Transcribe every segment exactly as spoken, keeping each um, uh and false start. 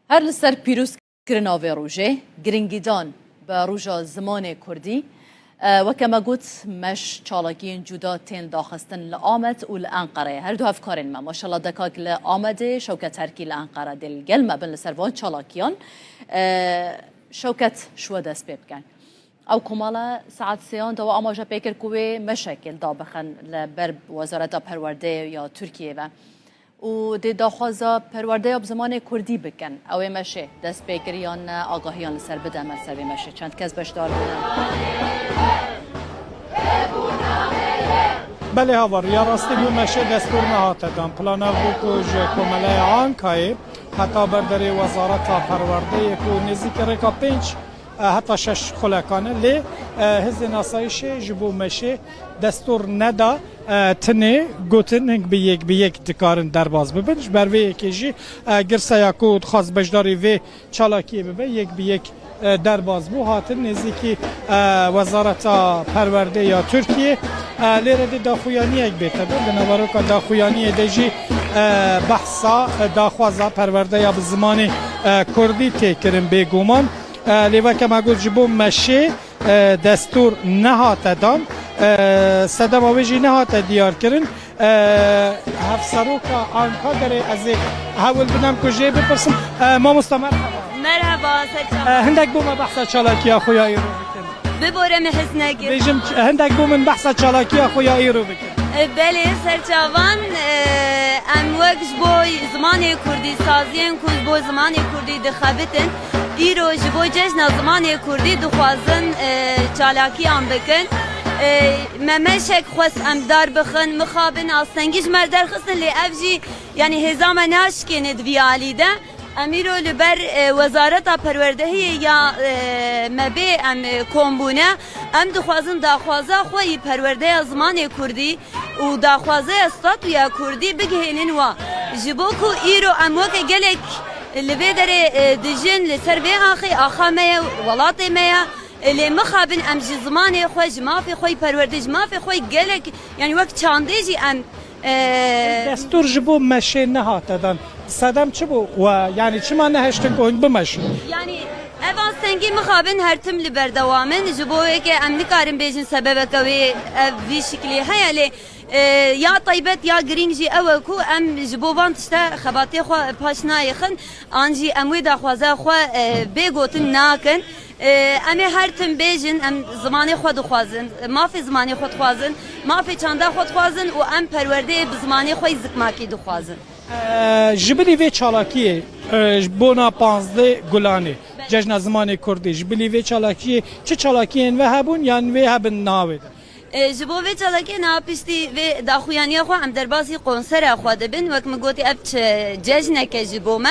Her li ser pîrozkirina vê rojê, giringîdan bi roja zimanê kurdî, e, weke me got, meş çalakiyên cuda tên daxistin li Amed û li Enqereyê. Her du hevkarên me, maşallah dekak li Amedê, Şewket Terkî li Enqere dê li gel me bin li ser van çalakiyan. E, Şewket, ji we dest pê bikin. Ew komala saet sêyan de we amaje pê kir ku wê meşekê li da bixin li ber Wezareta Perwerdeyê ya Tirkiyê ve û dê daxwaza perwerdeya bi zimanê kurdî bikin. Ew ê meşê dest pê kir yan ne, agahiyan li ser bide me li ser vê meşê. Çend kes beşdar bûne? Belê, Havar, ya rastî bû meşê destûr nehate dan. Plan ev bû ku ji Komeleya Ankayê heta berderê Wezareta Perwerdeyê ku nêzîkî rêka pênc e, heta şeş xulekan e. Lê, e, hêzên asayîşê ji bo meşê destûr neda, e, tinê gotin hing bi yek bi yek dikarin derbas bibin. Ji ber vê yekê jî, e, girseya ku dixwast beşdarî vê çalakiyê bibe, yek bi yek, e, derbas bû. Hatin nêzîkî, e, Wezareta Perwerdê ya Tirkiyê. E, lê re dê daxuyaniyek bête bin. Di naveroka daxuyaniyê de jî, e, behsa, e, daxwaza perwerdeya bi zimanê, e, kurdî tê kirin bêguman. E, lê weke me got ji bo meşê, e, destûr nehate dan, e, sedema wê jî nehate diyar kirin. E, Hevseroka Ankaderê ez ê hewl bidem ku jê bipirsim. E, mamosta, merhaba. Merhaba, serçavan. E, hindek bo me behsa çalakiya xwe ya îro bikin. Bibore me hez nekir. Bêjim, ç-, hindek bo min behsa çalakiya xwe ya îro bikin. E, belê, serçavan, e, em wek ji bo zimanê kurdî, saziyên ku ji bo zimanê kurdî dixebitin, îro ji bo cejna zimanê kurdî dixwazin, e, çalakiyan bikin. E, me meşek xwest em dar bixin, mixabin, astengî ji me derxistin, lê ev jî, yanî, hêza me naşkêne di vî alî de. Em îro li ber, e, Wezareta Perwerdehiyê ya, e, me bê em, e, kom bûne. Em dixwazin daxwaza xwe yî perwerdeya zimanê kurdî û daxwazeya statûya kurdî bigihênin wa. Ji bo ku îro em weke gelek li vê derê, e, dijin, li ser vê axê axa me ye, welatê me ye. E, lê mixabin em ji zimanê xwe, ji mafê xwe yî perwerdê, ji mafê xwe yî gelek, yanî wek çandê jî em, e, Destûr ji bo meşê nehate dan. Sedem çi bû? We, yanî çima nehiştin ku hûn bimeşin? Yanî ev astengî mixabin her tim li berdewam in. Ji bo wê ke em nikarin bêjin sebebeke wê ev vî şiklî heye, lê, e, ya taybet ya girîng jî ew e ku em ji bo van tişte xebatê xwe paş nayêxin, an jî em wê daxwaza xwe, e, bê gotin nakin. E, em ê her tim bêjin, em zimanê xwe dixwazin, mafê zimanê xwe dixwazin, mafê çanda xwe dixwazin û em perwerdeyê bi zimanê xwe yî zikmakî dixwazin. E, ji bilî vê çalakiyê, e, ji bona panzdeh Gulanê, Cejna Zimanê Kurdî, ji bilî vê çalakiyê çi çalakiyên ve hebûn yan wê hebin niha wê de? E, ji bo vê çalakiyê niha piştî vê daxuyaniya xwe em derbasî konsera xwe dibin. Wek min gotî, ev çi cejneke ji bo me.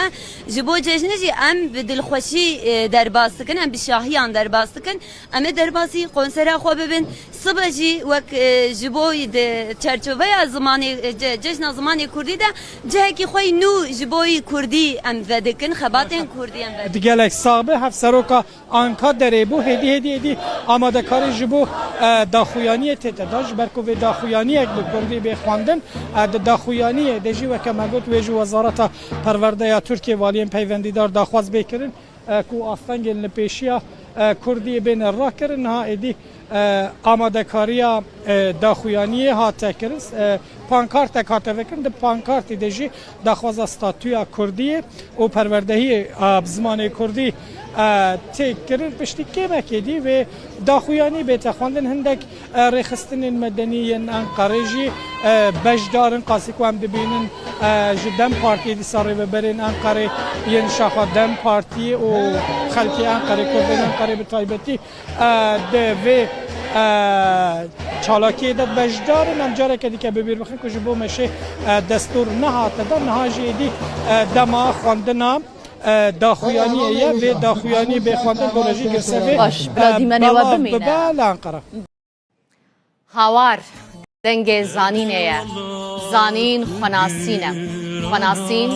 Ji bo cejnê jî em bi dilxweşî, e, derbas dikin, em bi şahiyan derbas dikin. Em ê derbasî konsera xwe bibin. Sibe jî wek, e, ji bo di çerçoveya zimanê, e, ce-, cejna zimanê kurdî de cihekî xwe yî nû ji bo yî kurdî em vedikin, xebatên kurdî em vedikin. Di gelek sax be, Hevseroka Anka derê bû, hêdî, hêdî, hêdî amadekarî ji bo, e, daxuyaniyê tête da, ji ber ku vê daxuyaniyek bi kurdî bê xwendin, e, di daxuyaniyê de jî weke me got wê ji Wezareta Perwerdeya Tirkiyê, valiyên peywendîdar daxwaz bê kirin, e, ku astengên li pêşiya, e, kurdiyê bêne rakirin. Niha êdî, e, amadekariya, e, daxuyaniyê hate kirin, e, pankartek hate vekirin. Di pankartê de jî daxwaza statûya kurdiyê û perwerdehiyê, e, bi zimanê kurdî, e, tê kirin. Piştî kêmekê dî vê daxuyanî bête xwendin. Hindek, e, rêxistinên medenî yên Enqerê jî, e, beşdar in. Qasî ku em dibînin, e, ji DEM Partiyê dîsa rêveberên Enqerê yên şaxa DEM Partiyê û xelkê Enqerê, kurdên Enqerê bi taybetî, e, di vê, e, çalakiyê de beşdar in. Em careke dîke bi bîr bixin ku ji bo meşê, e, destûr nehate dan, niha jî êdî, e, dema xwendina, e, daxuyaniyê ye. Vê daxuyanî bê xwendin, bo re jî girsevê, Baş, e, bila dîmenê we belav bimîne. Bibe li Enqere. Hawar dengê zanînê ye. Zanîn xwenasîn e. Xwenasîn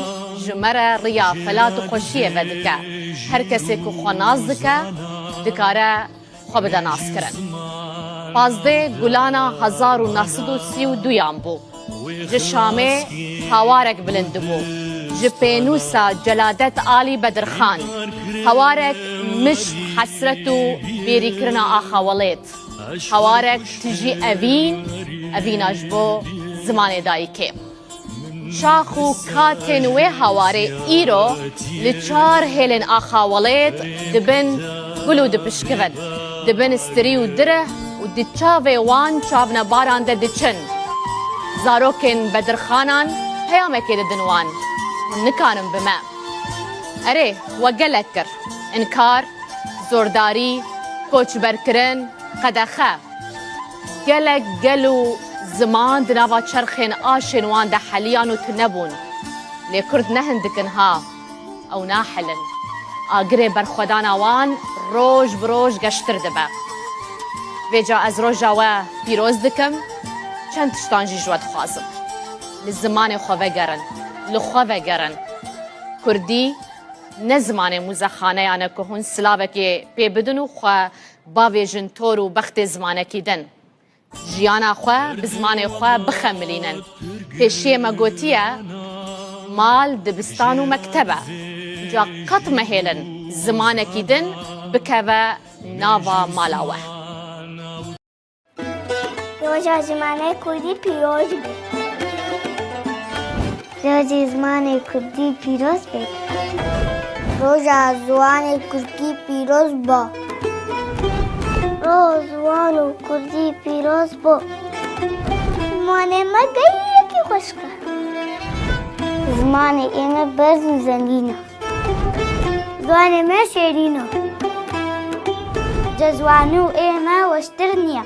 ji me re riya felat û xweşiyê vedike. Her kesê ku xwe nas dike, dikare xwe bide naskirin. Pazdeh Gulana hezar û neh sed û sî û duyan bû. Ji Şamê hawarek bilind dibû. Ji pênûsa Celadet Alî Bedirxan, hewarek mişt, hesret û bêrîkirina axa welêt. Hewarek tijî evîn, evîna ji bo zimanê dayikê. Çax û katên wê hewarê îro li çar hêlên axa welêt dibin gul û dipişkivin, dibin stirî û direh û di çavê wan çavnebaran de diçin. Zarokên Bedirxanan peyamekê didin wan, hûn nikarin bi me. Erê, we gelek kir. Înkar, zordarî, koçberkirin, qedexe. Gelek gel û ziman di nava çerxên aşên wan de heliyan û tune bûn. Lê Kurd ne hindik in ha. Ew nahilin. Agirê berxwedana wan roj bi roj geştir dibe. Vêca ez roja we pîroz dikim, çend tiştan jî ji we dixwazim. Li zimanê xwe vegerin, li xwe vegerin. Kurdî ne zimanê muzexaneyan e ku hûn silavekê pê bidin û xwe bavêjin tor û bextê zimanekî din. Jiyana xwe bi zimanê xwe bixemilînin. Pêşiyê me gotiye, mal, dibistan û mekteb e. Ca qet mehêlin zimanekî din bikeve nava mala we. Roja zimanê kurdî pîroz be. Rojê zimanê kurdî pîroz be. Roja ziwanê kurdî pîroz ba. Roja ziwan û kurdî pîroz bo. Zimanê me gelekî xweşik e. Zimanê ê me berz û zengîn e. Ziwanê me şêrîn e. Ji ziwanû ê me weştir niye.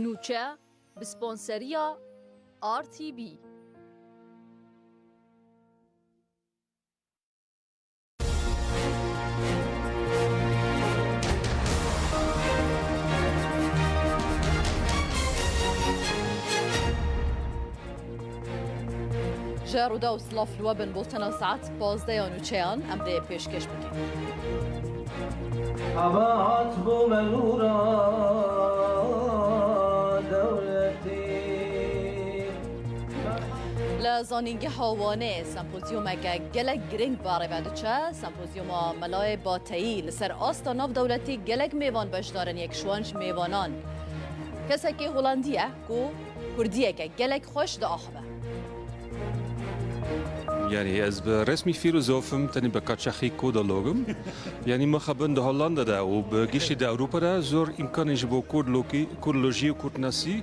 Nûçe, bi sponseriya R T B. Ji Rûdaw silav li we bin, bultena saet pazdeh ya nûçeyan em dê pêşkêş bikin. Xebat bû me nûra dewletî. Li Zanîngeha Wanê sempozyumeke gelek girîng berê ve diçe. Sempozyuma Melayê Bateyî li ser asta navdewletî gelek mêvan beşdar in, yek ji wan ji mêvanan kesekî Holandî ye ku kurdiyeke gelek xweş diaxive. Yani ez bi resmî fîlozof im, tenê bi kaçaxî kodolog im. Yani mixabin di Hollanda de û bi giştî di Ewropa de zor îmkanên ji bo kurdlokî-, kurdlojî û kurdnasî.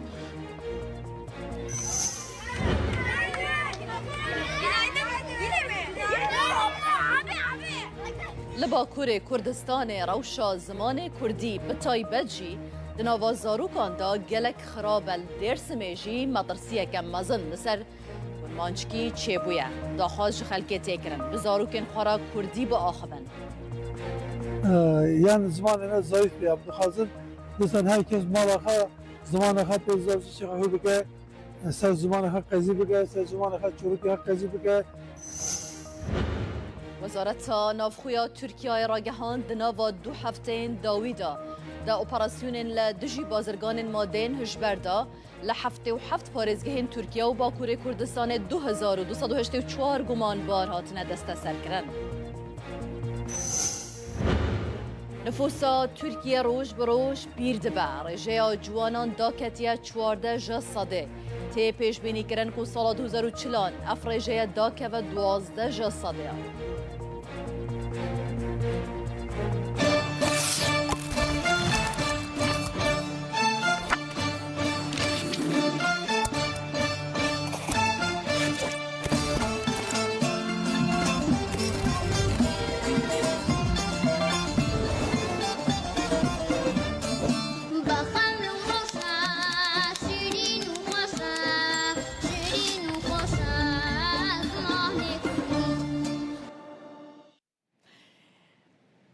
Li Bakurê Kurdistanê rewşa zimanê kurdî, bi taybet jî di nava zarokan de gelek xirab e. Li Dêrsimê jî metirsiyeke mezin li ser kurmanckî çêbûye. Daxwaz ji xelkê tê kirin, bi zarokên xwe re kurdî biaxivin. Ee, yani zimanê me zayıf ya. Dixwazin, dîsan her kes mala xwe, zimanê xwe pê zazî çi xwe bike, ser zimanê xwe qezî bike, ser zimanê xwe çorokê xwe qezî bike. Wezareta Navxwe ya Tirkiyeyê ragihand, di nava du hefteyên dawî de, di operasyonên li dijî bazirganên madeyên hişber de, li heftê û heft parêzgehên Tirkiye û Bakurê Kurdistanê du hezar û du sed û heştê û çar gumanbar hatine desteserkirin. Nifûsa Tirkiye roj bi roj pîr dibe. Rêjeya ciwanan daketiye çardeh ji sedê. Tê pêşbînîkirin ku sala du hezar û çil an ev rêjeye dakeve duwazdeh ji sedê.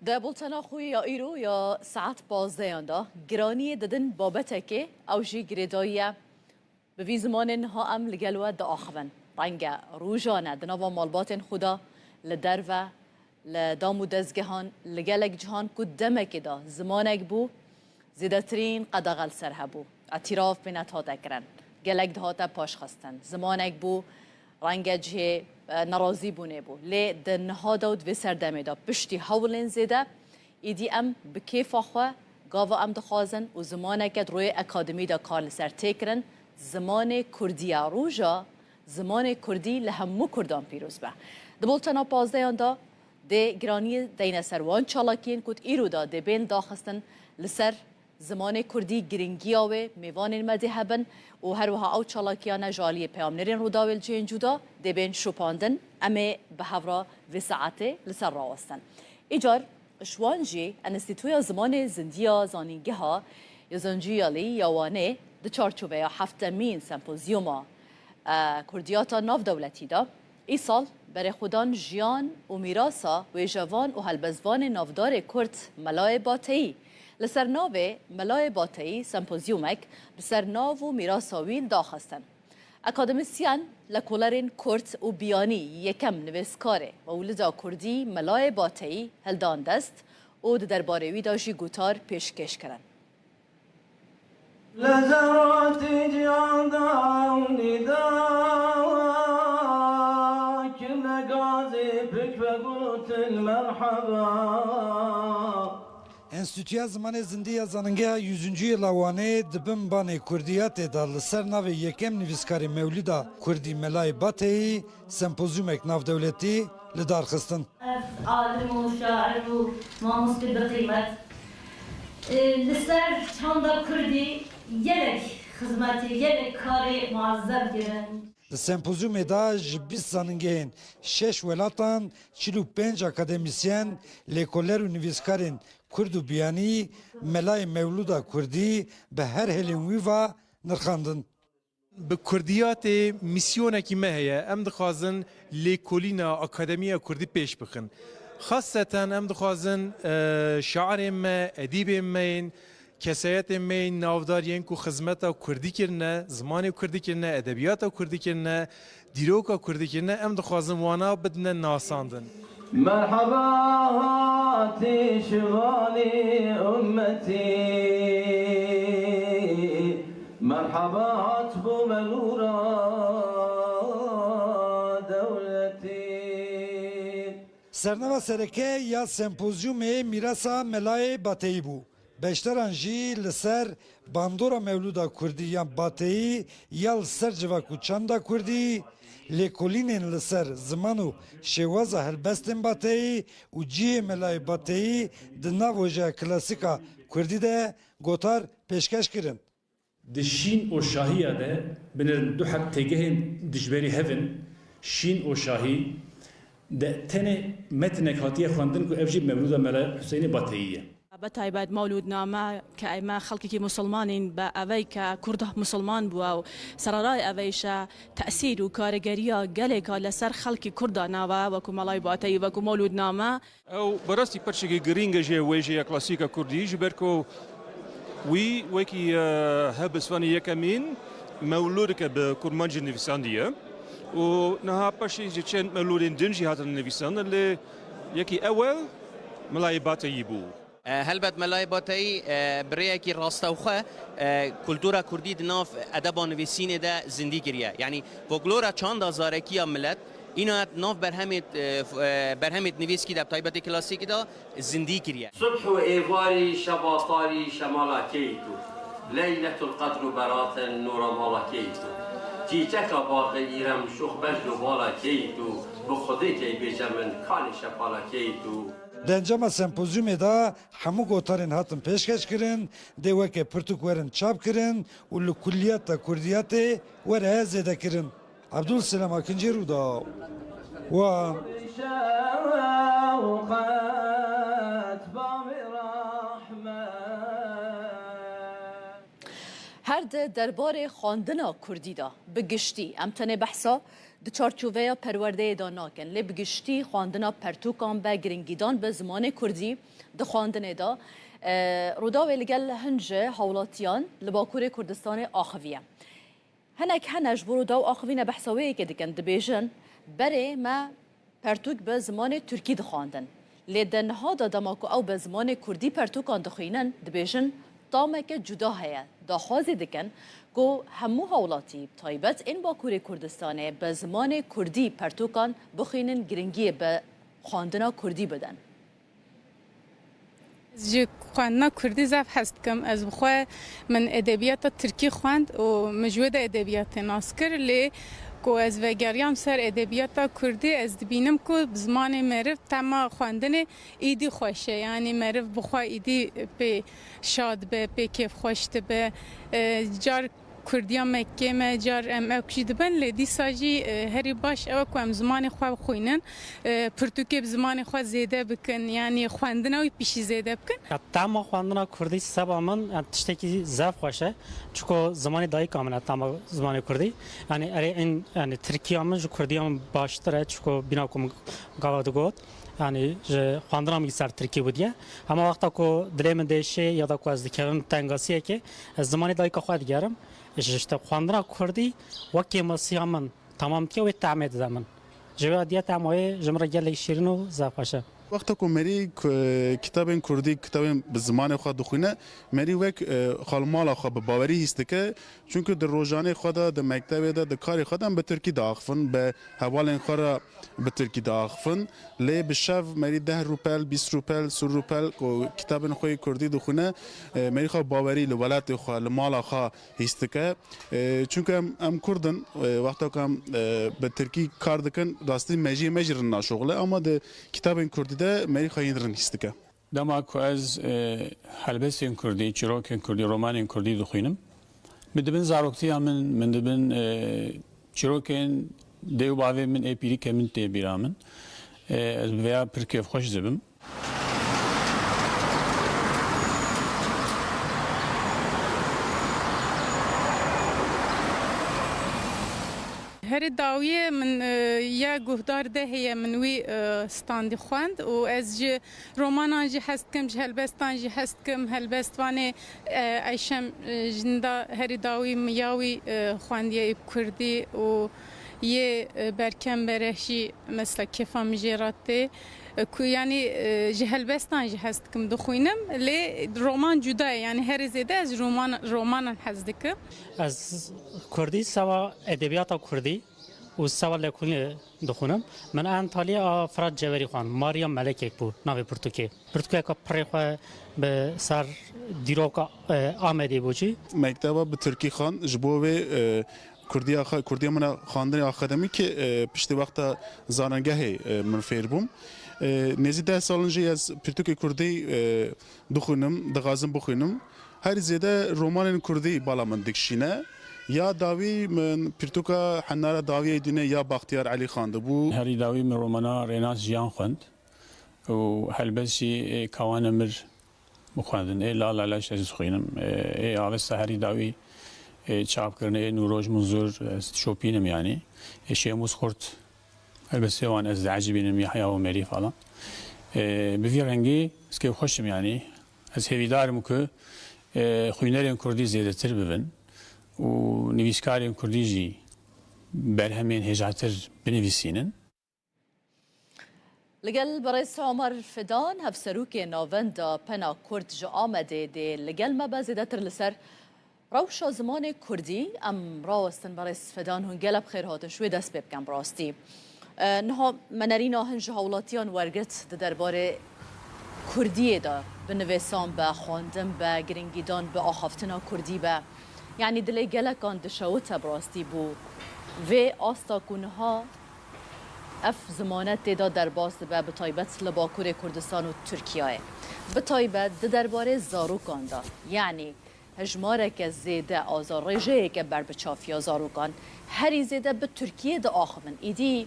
Di bultena xwe ya îro ya saet pazdeyan de giraniyê didin babetekê, ew jî girêdayî ye. Bi vî zimanê niha em li gel we diaxivin. Renge rojan e di nava malbatên xwe de, li derve, li dam û dezgehan, li gelek cihan ku demekê de zimanek bû, zêdetirîn qedexe li ser hebû. Îtîraf pê nehate kirin. Gelek dihate paşxistin. Zimanek bû, renge cihê, e, nerazîbûnê bû. Lê di niha de û di vê serdemê de piştî hewlên zêde, îdî em bi kêfa xwe gava em dixwazin û zimaneke di royê akademî de kar li ser tê kirin, zimanê kurdî ye. Roja zimanê kurdî li hemû kurdan pîroz be. Di bultena pazdeyan de dê giraniyê deyne ser wan çalakiyên ku îro de dê bên daxistin li ser zimanê kurdî, giringiya wê, mêvanên me dê hebin û her wiha ew çalakiyane ji aliyê peyamnêrên Rûdawê li cihên cuda dê bên şopandin. Em ê bi hev re vê saetê li ser rawestin. Îcar ji wan jî Enstîtuya Zimanê Zindî ya Zanîngeha Yazıncıyalı ya Wanê di çarçoveya heftemîn sempozyuma, e, kurdiyata navdewletî de, îsal berê xwedan jiyan û mîrasa wêjevan û helbestvanê navdarê kurd Melayê Bateyî. Li ser navê Melayê Bateyî sempozyumek bi ser nav û mîrasa wî daxistin. Akademîsyen, lekolerên kurd û biyanî yekem nivîskarê Mewlida Kurdî Melayê Bateyî hildan dest û di derbarê wî de jî gotar pêşkêş kirin. Li zerotî cihan da û nîda kirine gazê pik vegotin merheba. Enstîtuya Zimanê Zindî ya Zanîngeha Yüzüncü Yıla Wanê di bin banê kurdiyatê de li ser navê yekem nivîskarê Mewlida Kurdî Melayê Bateyî sempozyumek navdewletî li dar xistin. Ev alim û şair û mamostê bi qîmet, e, li ser çanda kurdî gelek xizmetê, gelek karê muezzem kirin. Di sempozyumê de ji bîst zanîngehên şeş welatan çil û pênc akademîsyen, lêkoler û nivîskarên kurd û biyanî Melayê Mewlûda Kurdî bi her hêlên wî ve nirxandin. Bi kurdiyatê mîsyonekî me heye. Em dixwazin lêkolîna Akademiya Kurdî pêş bixin. Xaseten em dixwazin, e, şairên me, edîbên me yên, kesayetên me yên navdar yên ku xizmeta kurdî kirine, zimanê kurdî kirine, edebiyata kurdî kirine, dîroka kurdî kirine, em dixwazin wana bidine nasandin. Merheba hatî şivanî ummetî. Merheba hat bo me nûra dewletî. Sernava sereke ya sempozyumê mîrasa Melayê Bateyî bû. Beşdaran jî li ser bandora Mewlûda Kurdî yan Bateyî ya li ser civak û çanda Kurdî, lêkolînên li ser ziman û şêwaza helbestên Bateyî û cihê Melayê Bateyî di nav wêjeya klasîk a Kurdî de gotar pêşkeş kirin. Di şîn û şahiya de binêrin du heb têgehên dijberî hev in. Şîn û şahî de tenê metinek hatiye xwendin ku ev jî Mewlûda Mela Huseyinê Bateyî ye. Bi taybet Mewlûdname ke ême xelkekî musulmanîn, bi evey ke Kurd musulman bûye û sererayê eveyşe tesîr û karîgeriya gelêka li ser xelkî Kurd danawe, wekû Melayê Bateyî, wekû Mewlûdname. Ew bi rastî perçekî girîng e ji wêjeya klasîka kurdî, ji ber ku wî wekî, e, helbestvanê yekemîn mewlûdeke bi kurmancî nivîsandiye û niha paşê ji çend mewlûdên din jî hatine nivîsandin, lê yekî ewel Melayê Bateyî bû. E, helbet Melayê Bateyî, e, bi rêyekî rastewxwe, e, kultura kurdî di nav edeba nivîsînê de zindî kiriye. Yanî folklora çanda zarekiya milet, îna di nav berhemêt, e, f-, e, berhemêt nivîskî de, bi taybetî klasîkî de zindî kiriye. Subh û êvarî şeva tarî şemala keyt û, Leyletul Qedr û beratin nûra mala keyt û, çîçeka baxê îrem şox bejn û bala keyt û, bi Xwedê key bêje min kanê şepala keyt û. Di encama sempozyumê de hemû gotarên hatin pêşkeş kirin, dê weke pirtûk werin çap kirin û li kulliyata kurdiyatê were zêde kirin. Abdul Selam Akincî, Rûdaw. Wa. Her di derbarê xwendina kurdî de bi giştî, em tenê behsa di çarçoveya perwerdeyê de nakin, lê bi giştî xwendina pertûkan be, giringîdan bi zimanê kurdî di xwendinê de, e, Rûdawê li gel hin ji hawlatiyan li Bakurê Kurdistanê axiviye. Hinek hene ji bo Rûdaw axivîne behsa wê yekê dikin, dibêjin, berê me pertûk bi zimanê tirkî dixwandin. Lê di niha de dema ku ew bi zimanê kurdî pertûkan dixwînin, dibêjin tameke cuda heye. Daxwazê dikin ku hemû hawlatî, bi taybet ên Bakurê Kurdistanê, bi zimanê kurdî pertûkan bixwînin, giringiyê bi xwendina kurdî bidin. Ez ji xwendina kurdî zaf hez dikim. Ez bi xwe min edebiyata tirkî xwend û min ji wê de edebiyatê nas kir. Lê ku ez vegeriyam ser edebiyata kurdî, ez dibînim ku bi zimanê meriv tema xwendinê îdî xweş e. Yanî meriv bi xwe îdî pê şad be, pê kêfxweş dibe. E, car Kurdiya me kêm e, car em ewk jî dibin, lê dîsa jî, e, herî baş ew e ku em zimanê xwe bixwînin, e, pirtûkê bi zimanê xwe zêde bikin, yanî xwendina wî pişî zêde bikin. Ya, tema xwendina kurdî seba min, yani, tiştekî zaf xweş e. Çiko zimanê dayika min e, tema zimanê kurdî. Yani, erê in, yani, tirkiya min ji kurdiya min baştir e, çiko bîna ku min gava digot. Yani, ji xwendina min ser tirkî bûdiye. Hema wexta ku dilê min dêşê ya da ku ez dikevim tengasiyekê, ez zimanê dayika xwe digerim. Ji, işte, xwendina kurdî wekî masiya min tamam diye wê tehmê dide min. Ji vê diye tema wê ji min re gelek şîrin û zaf xweş e. Wexta ku merî ku-, kitabên kurdî, kitabên bi zimanê xwe dixwîne, merî wek, e, xalmala xwe bi bawerî hîs dike. Çunku di rojanê xwe de, di mektebê de, di karê xwe de em bi tirkî diaxivin, bi hevalên xwe re bi tirkî diaxivin. Lê bi şev merî deh rûpel, bîst rûpel, sî rûpel ku kitabên xwe yê kurdî dixwîne, e, merî xwe bawerî li welatê xwe, li mala xwe hîs dike. E, çunku em, em kurd in, e, wexta ku em, e, bi tirkî kar dikin, rastî mejiyê me jî rind naşoxile, ama di kitabên kurdî de merî xwe yên rind hîs dike. Dema ku ez, e, helbestên kurdî, çîrokên kurdî, romanên kurdî dixwînim, min dibin zaroktiya min, min dibin, e, çîrokên dê û bavê min, ê pîrîkê min tê bîra min. E, ez bi vêya pir kêfxweş dibim. Herî dawiyê min, e, ya guhdar de heye, min wî, e, standî xwend û ez ji romanan jî hez dikim, ji helbestan jî hez dikim. Helbestvanê, e, Eyşem, e, Jinda herî dawî min ya wî, e, xwendiye yê kurdî û yê, e, Berkem Bereh jî mesela kêfa min jê re tê. E, ku, yanî, e, ji helbestan jî hez dikim dixwînim, lê roman cuda ye. Yanî herî zêde ez roman, romanan hez dikim. Ez kurdî, sewa edebiyata kurdî û sewa lêkolînê dixwînim. Min Antalya a Firat Cewerî xwend. Mariya Melekek bû navê pirtûkê. Pirtûkeka pirê xwe bi ser dîroka, e, Amedê bû jî. Mekteba bi tirkî xwend, ji bo wê, e, kurdiya xwe, kurdiya min a xwendinê akademîkê, e, piştî wexta zanengehê, e, min fêr bûm. E, nêzî deh sal in jî ez pirtûkê kurdî, e, dixwînim, dixwazim bixwînim. Herî zêde romanên kurdî bala min dikişîne. Ya dawî min pirtûka Henara Dawiyê Dînê ya Baxtiyar Elî xwendibû. Herî dawî min romana Rênas Jiyan xwend û helbest jî, ê, Kawan Emir bixwendin. Ê, La La Leş ez dixwînim. Ê, ê, Avesta Herî Dawî, ê, çapkirin, ê, Nûroj Munzur ez dişopînim, yanî. Ê, Şêmûs Xurt, helbestê wan ez diecibînim, Yahya Omerî falan. Ê, bi vî rengî ez kêfxweş im, yanî. Ez hêvîdar im ku, e, xwînerên kurdî zêdetir bibin û nivîskarên kurdî jî berhemên hêjatir binivîsînin. Li gel berêz Omer Fidan, hevserokê Navenda Pena Kurd ji Amedê dê li gel me be zêdetir li ser rewşa zimanê kurdî. Em rawestin berêz Fidan, hûn gelek bi xêr hatin, ji wê dest pê bikin bi rastî. E, niha me nerîna hin ji hawlatiyan wergirt di derbarê kurdiyê de, bi nivîsan be, xwendin be, giringîdan bi axaftina kurdî be. Yanî dilê gelekan dişewite bi rastî bo vê asta ku niha ev zimane tê de derbas dibe, bi taybet li Bakurê Kurdistan û Tirkiyeyê. Bi taybet di derbarê zarokan de, yanî hejmareke zêde azarrêjeyeke berbiçav ya zarokan herî zêde bi Tirkiyê diaxivin. Îdî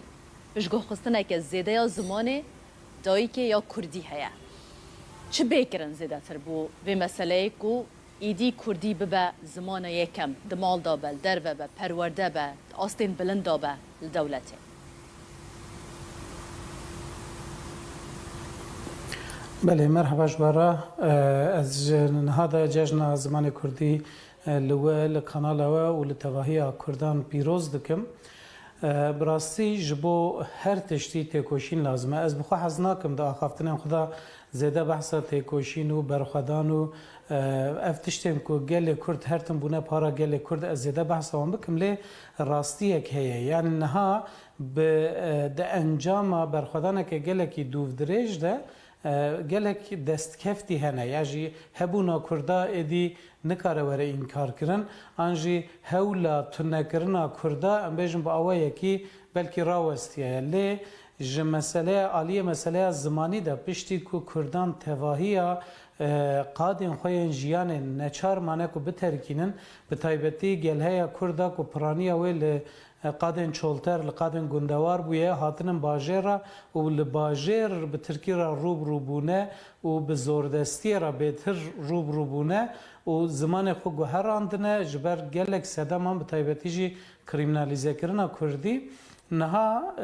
piştguhxistineke zêde ya zimanê dayikê ya kurdî heye. Çi bê kirin zêdetir bo vê meseleyê ku êdî kurdî bibe zimana yekem, di mal de be, li derve be, perwerde be, di astên bilind de be li dewletê? Belê, merheba ji we re. Ez ji niha de Cejna Zimanê Kurdî, e, li we, li kanala we û li tevahiya Kurdan pîroz dikim. E, bi rastî ji bo her tiştî têkoşîn lazim e. Ez bi xwe hez nakim di axaftinên xwe de zêde behsa têkoşîn û berxwedan û, e, ev tiştên ku gelê Kurd her tim bûne para gelê Kurd, ez zêde behsa wan bikim, lê rastiyek heye. Yanî niha bi, e, di encama berxwedaneke gelekî dûvdirêj de, e, gelek destkeftî hene. Ya jî hebûna Kurda êdî nikare were înkarkirin, an jî hewla tunekirina Kurda, em bêjin, bi awayekî belkî rawestiyaye. Lê ji meseleya, aliyê meseleya zimanî de, piştî ku Kurdan tevahiya, e, qadên xwe yên jiyanê neçar mane ku biterkînin, bi taybetî gelheya Kurda ku piraniya wê li, e, qadên çolter, li qadên gundewar bûye, hatinin bajêr re û li bajêr bi tirkî re rû bi rû bûne û bi zordestiyê re bêtir rû bi rû bûne û zimanê xwe guherandine, ji ber gelek sedeman, bi taybetî jî krîminalîzekirina kurdî. Niha, e,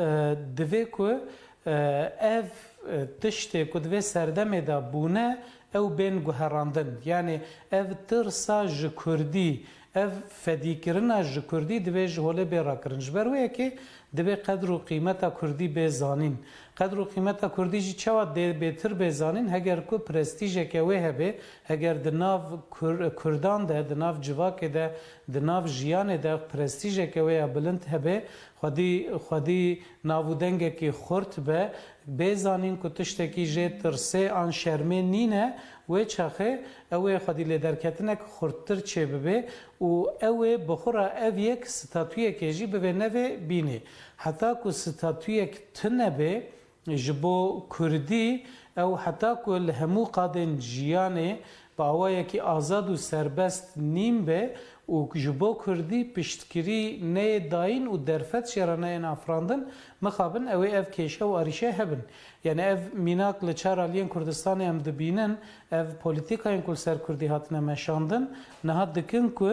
divê ku, e, ev, e, tiştê ku di vê serdemê de bûne, ew bên guherandin. Yanî ev tirsa ji kurdî, ev fedîkirina ji kurdî divê ji holê bê rakirin. Ji ber wê yekê divê qedr û qîmeta kurdî bê zanîn. Qedr û qîmeta kurdî jî çawa dê bêtir bê zanîn? Heger ku prestîjeke wê hebe, heger di nav Kur-, kurdan de, di nav civakê de, di nav jiyanê de prestîjeke wê ya bilind hebe, xwedî, xwedî nav û dengekî xurt be, bê zanîn ku tiştekî jê tirsê an şermê nîne, wê çaxê ew ê xwedî lêderketinek xurttir çêbibe û ew ê bi xwe re ev yek statuyekê jî bivê nevê bînê. Heta ku statuyek tune bê, ji bo kurdî, ew heta ku li hemû qadên jiyanê bi awayekî azad û serbest nîn be û ji bo kurdî piştgirî neyê dayîn û derfet jê re neyên afirandin, mixabin ew ê ev kêşe û arîşe hebin. Yanî ev mînak li çar aliyên Kurdistanê em dibînin, ev polîtîkayên ku li ser kurdî hatine meşandin, niha dikin ku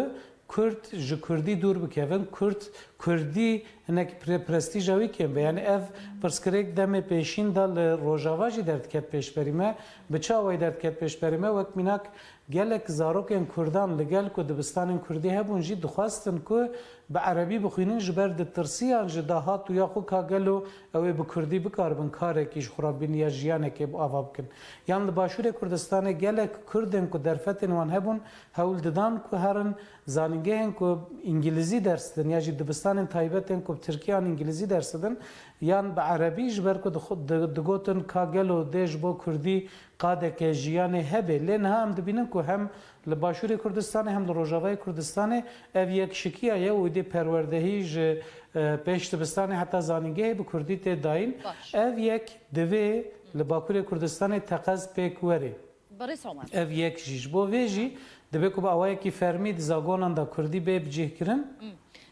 Kurd ji kurdî dûr bikevin, Kurd, kurdî hinek pre-, prestîja wî kêm be. Yanî ev pirsgirêk demê pêşîn de li Rojava jî derdiket pêşberî me. Bi çi awayî derdiket pêşberî me? Wek mînak gelek zarokên kurdan li gel ku dibistanên kurdî hebûn jî dixwestin ku bi erebî bixwînin, ji ber ditirsiyan ji dahat û ya xwe ka gelo ew ê bi kurdî bikaribin karekî ji xwe re bînin ya jiyanekê bi ava bikin. Yan li Başûrê Kurdistanê gelek kurdên ku derfetên wan hebûn, hewl didan ku herin zanîngehên ku îngilîzî ders didin ya jî dibistanên taybet ên ku bi tirkî an îngilîzî ders didin yan bi erebî, ji ber ku dixu-, di-, digotin ka gelo dê ji bo kurdî qadeke jiyanê hebe. Lê niha em dibînin ku hem li Başûrê Kurdistanê hem li Rojavayê Kurdistanê ev yekşikiya ye û êdî perwerdehî ji, e, pêş dibistanê heta zanîngehê bi kurdî tê dayîn. Baş. Ev yek divê li Bakurê Kurdistanê teqez pêk were. Birêz Omer. Ev yek jî. Ji bo vê jî dibe ku bi awayekî fermî di zagonan de kurdî bê bicihkirin. Hmm.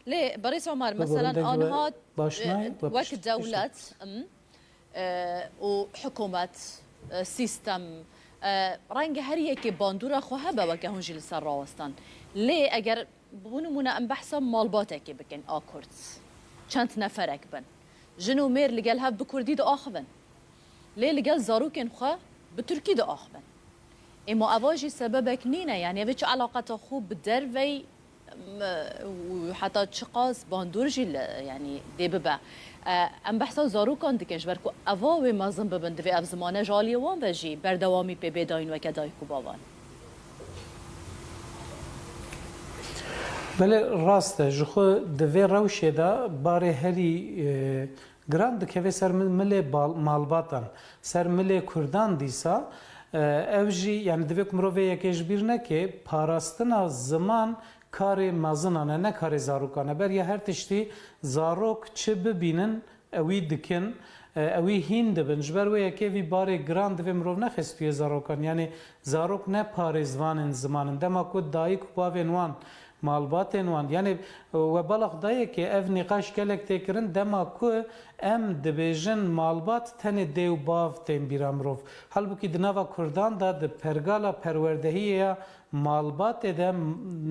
Lê Birêz Omer, bi meselan, gurindek we aniha, başnayê e, we wek pişt-, pişt- dewlet, hmm, e, û hikûmet, e, sîstem, e, renge her yekê bandora xwe hebe weke hûn jî li ser rawestan. Lê eger, bo nimûne, em behsa malbatekê bikin a Kurd, çend neferek bin, jin û mêr li gel hev bi kurdî diaxivin. Lê li gel zarokên xwe bi tirkî diaxivin. Ê ma eva jî sebebek nîne, yanî ev ê çi eleqeta xwe bi dervey, m-, û heta çiqas bandor jî li, yanî dê bibe. E, em behsa zarokan dikin, ji ber ku eva wê mezin bibin, divê ev zimane ji aliyê wan ve jî berdewamî pê bê dayîn weke dayik û bavan. Belê, rast e. Ji xwe di vê rewşê de barê herî, e, giran dikeve ser mi-, milê bal-, malbatan, ser milê kurdan dîsa, e, ev jî, yanî divê ku mirov vê yekê ji bîr neke, parastina ziman karê mezinan e, ne karê zarokan e. Beriya her tiştî zarok çi bibînin, ewî dikin, e, ewî hîn dibin. Ji ber wê yekê vî barê giran divê mirov nexe stûyê zarokan. Yanî zarok ne parêzvanên ziman in. Dema ku dayik û bavên wan, malbatên wan, yanî, e, we bala xwe dayê ke ev nîqaş gelek tê kirin, dema ku em dibêjin malbat, tenê dê û bav tên bîra mirov. Halbûkî di nava kurdan de, di pergala perwerdehiyê ya malbatê de,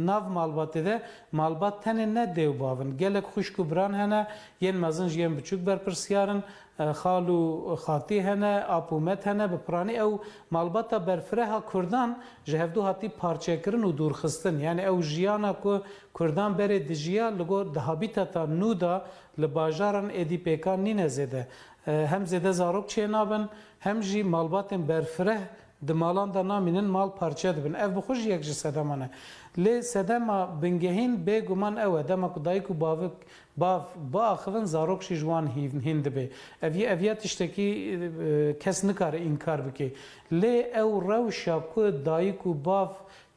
nav malbatê de, malbat tenê ne dê û bav in. Gelek xwişk û biran hene, yên mezin ji yên biçûk berpirsiyar in, e, xal û xatî hene, ap û met hene, bi piranî ew malbata berfireha Kurdan ji hevdû hatî parçekirin û dûrxistin. Yani ew jiyana ku Kurdan berê dijiya, li gor di habîtata nû de li bajaran êdî pêkan nîne zêde. E, hem zêde zarok çênabin, hem jî malbatên berfireh di malan de namînin, mal parçe dibin. Ev bi xwe jî yek ji sedeman e. Lê sedema bingehîn bêguman ew e, dema ku dayik û bavik, bav biaxivin, zarok jî ji wan hîn, hîn dibe. Ev yê, ev ya tiştekî, e, kes nikare înkar bike. Lê ew rewşa ku dayik û bav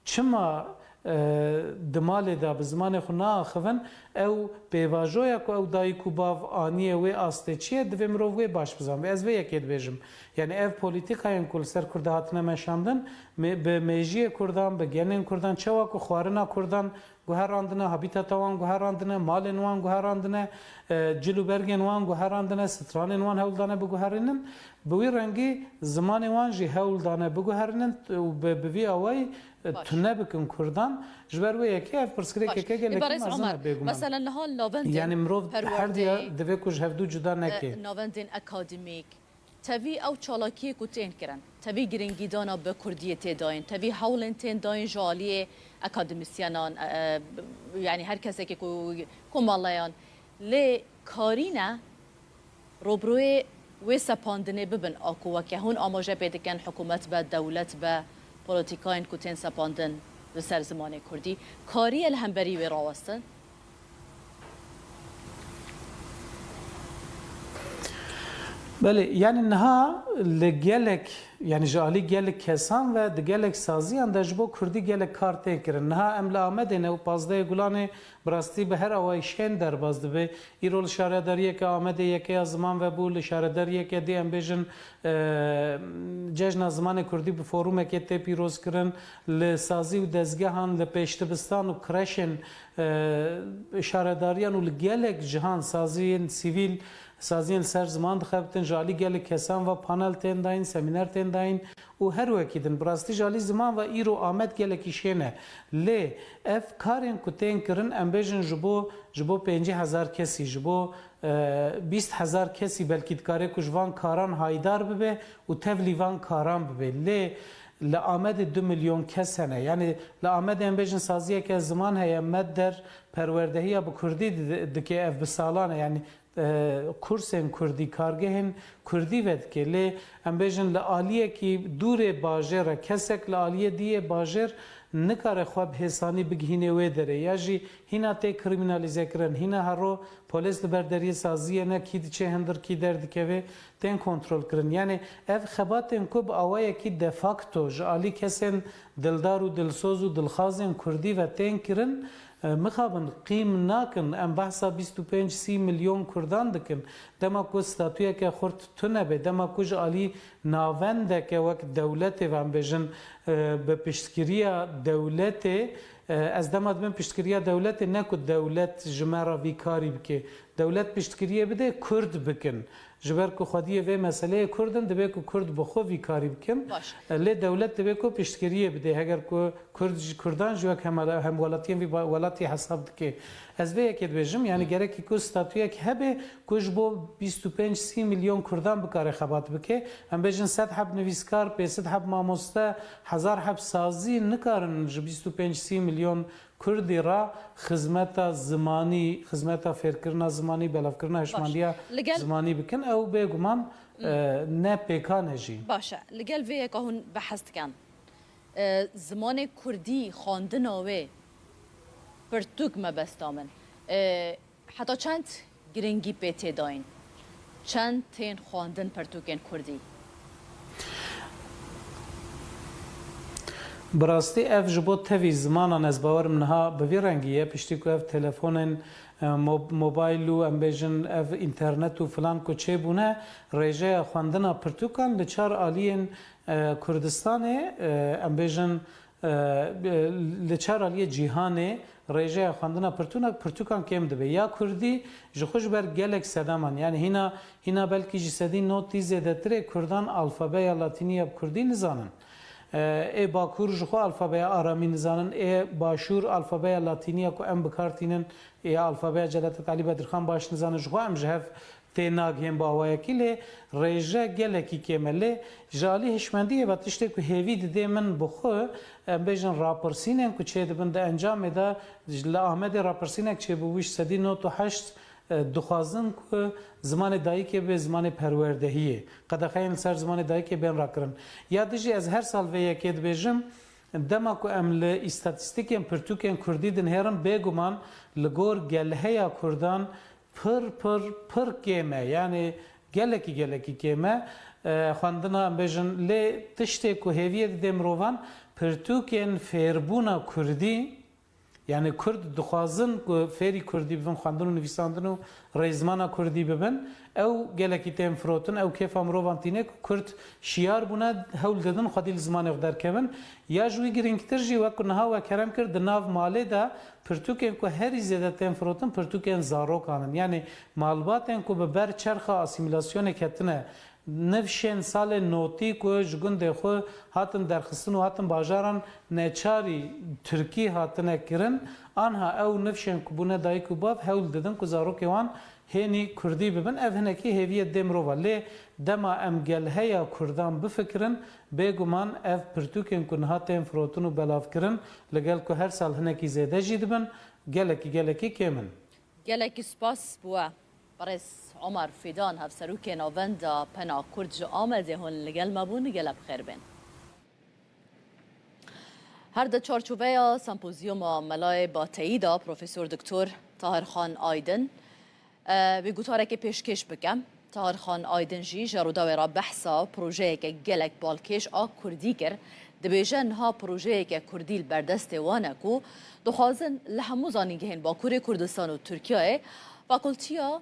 çima, e, di malê de bi zimanê xwe naaxivin, ew pêvajoya ku ew dayik û bav aniye wê astê çi ye, divê mirov wê baş bizanbe. Ez vê yekê dibêjim. Yani ev polîtîkayên ku li ser Kurda hatine meşandin, me-, bi mêjiyê Kurdan, bi genên Kurdan, çawa ku xwarina Kurdan guherandine, habîtata wan guherandine, malên wan guherandine, e, cil û bergên wan guherandine, stranên wan hewl dane biguherînin, bi wî rengî zimanê wan jî hewl dane biguherînin û bi, bi vî awayî, e, Baş. tune bikin Kurdan. Ji ber wê yekê ev pirsgirêkeke Baş. gelekî Îbarez mezin Omer, e, bêguman. Mesela niha navendên Yani mirov her diya perwerdeyê, divê ku ji hevdû cuda e, neke. navendên akademîk, tevî ew çalakiyê ku tên kirin, tevî giringîdana bi kurdiyê tê dayîn, tevî hewlên tên dayîn ji aliyê akademisyenan, e, e, yani her kesekê ku komeleyan lê karîne, Robroyê wê sepandinê bibin a ku weke hûn amaje pê dikin, hikûmet be, dewlet be, polîtîkayên ku tên sepandin li ser zimanê kurdî, kariye li hemberî wê rawestin? Belê, yani niha li gelek, yani ji alî gelek kesan ve di gelek saziyan de ji bo kurdî gelek kar tê kirin. Niha em li Amedê ne û pazdehê Gulanê Bi rastî bi her awayî şên derbas dibe. Îro li şaredariyeke Amedê yekeya ziman vebû, li şaredariyeke dî em bêjin, e, Cejna Zimanê Kurdî bi forumekê tê pîrozkirin, li sazî û dezgehan, li pêşdibistan û kreşên, e, şaredariyan û li gelek cihan saziyên sivîl, saziyên li ser ziman dixebitin, ji alî gelek kesan ve panel tên dayîn, semîner tên dayîn. Û her wekî din, bi rastî ji alî ziman ve îro Amed gelekî şên e. Lê ev karên ku tên kirin, em bêjin ji bo, ji bo pêncî hezar kesî, ji bo, e, bîst hezar kesî belkî dikare ku ji van karan haydar bibe û tevlî van karan bibe. Lê li Amedê du milyon kes hene. Yanî li Amedê em bêjin saziyeke ziman heye, Med Der perwerdehiya bi kurdî di-, dike, ev bi salan e. Yanî e, kursên kurdî, kargehên kurdî vedike. Lê em bêjin li aliyekî dûrê bajêr e, kesek li aliyê dî yê bajêr nikare xwe bi hêsanî bigihînê wê derê. Ya jî hîna tê krîmînalîzekirin, hîna hero polês li ber deriyê saziyê ne, kî diçe hindir, kî derdikeve, tên kontrolkirin. Yanî ev xebatên ku bi awayekî de facto ji alî kesên dildar û dilsoz û dilxazên kurdî ve tên kirin, E, mixabin qîm nakin, em behsa bîst û pênc sî milyon kurdan dikin. Dema ku statuyeke xurt tune be, dema ku ji alî navendeke wek dewletê ve em bêjin, e, bi piştgiriya dewletê, e, ez dema dibim piştgiriya dewletê, ne ku dewlet ji me re vî karî bike. Dewlet piştgiriyê bide, kurd bikin. Ji ber ku xwediyê vê meseleyê kurd in, divê ku kurd bi xwe vî karî bikin. Baş. E, lê dewlet divê ku piştgiriyê bide. Heger ku kurd ji kurdan jî wek hemala-, hemwelatiyên vî ba-, welatî hesab dike. Ez vê yekê dibêjim, yanî gerekî ku statuyek hebe ku ji bo bîst û pênc sî milyon kurdan bikare xebat bike. Em bêjin sed heb nivîskar, pênc sed heb mamoste, hezar heb sazî nikarin ji bîst û pênc sî milyon Kurdî re xizmeta zimanî, xizmeta fêrkirina zimanî, belavkirina Baş. hişmandiya Li gel zimanî bikin, ew bêguman, Hmm. e, ne pêkan e jî. Baş e. Li gel vê yeka hûn behs dikin. E, zimanê kurdî, xwendina wê pirtûk mebesta min. E, Heta çend giringî pê tê dayîn? Çend tên xwendin pirtûkên kurdî? Bi rastî ev ji bo tevî zimanan ez bawerim niha bi vî rengî ye, piştî ku ev telefonên, e, mo-, mobayl û em bêjin ev înternet û filan ku çêbûne, rêjeya xwendina pirtûkan li çar aliyên, e, Kurdistanê, e, em bêjin, E, li çar aliyê cîhanê rêjeya xwendina pirtûna, pirtûkan kêm dibe. Ya kurdî ji xwe ji ber gelek sedeman, yani hîna, hîna belkî ji sedî notî zêdetirê kurdan alfabeya latînî ya bi kurdî nizanin. Ê Bakur ji xwe alfabeya aramî nizanin, ê Başûr alfabeya latînî ya ku em bi kar tînin, ê alfabeya Celadet Elî Bedirxan baş nizanin, ji xwe em ji hev tê nagihên bi awayekî, lê rêje gelekî kêm e. Lê ji alî hişmendiyê ve tiştê ku hêvî didê min bi xwe, em bêjin rapirsînên ku çêdibin di encamê de, li Amedê rapirsînek çêbû, wî ji sedî nod û heşt e, dixwazin ku zimanê dayikê bê zimanê perwerdehiyê, qedexeyên li ser zimanê dayikê bên rakirin. Ya dijî ez her sal vê yekê dibêjim, dema ku em li îstatîstîkên pirtûkên kurdî dinihêrin, bêguman li gor gelheya kurdan pir, pir, pir kêm e. Yanî gelekî, gelekî kêm e. E, xwendina, em bêjin, lê tiştê ku hêviyê didê mirovan, pirtûkên fêrbûna kurdî, Yanî kurd dixwazin ku fêrî kurdî bibin, xwendin û nivîsandin û rêzimana kurdî bibin, ew gelekî tên firotin, ew kêfa mirovan tîne ku kurd şiyar bûne, hewl didin xwedî li zimanê xwe derkevin. Ya ji wî girîngtir jî, wek ku niha we kerem kir, di nav malê de pirtûkên ku herî zêde tên firotin, pirtûkên zarokan in. Yanî malbatên ku bi ber çerxa asîmîlasyonê ketine, Nifşên salên notî ku ji gundê xwe hatin derxistin û hatin bajaran neçarî tirkî hatine kirin, anha ew nifşên ku bûne dayik û bav hewl didin ku zarokê wan hênî kurdî bibin. Ev hinekî hêviyê dê mirova. Lê dema em gelheya kurdan bifikirin, bêguman ev pirtûkên ku niha tên firotin û belavkirin, li gel ku her sal hinekî zêde jî dibin, gelekî, gelekî kêm in. Gelekî spas bi we. Birêz Omer Fîdan, Hevserokê Navenda Pena Kurd ji Amedê hûn li gel me bûn, gelek bi xêr bên. Her di çarçoveya sempozyuma Melayê Bateyî de Profesor Doktor Tahir Xan Aydin, e, wê gotarekê pêşkêş bikim. Tahir Xan Aydin jî ji Rûdawê re behsa projeyeke gelek balkêş a kurdî kir. Dibêje niha projeyeke kurdî li ber destê wan e ku dixwazin li hemû zanîngehên Bakurê Kurdistan û Tirkiyeyê fakultiya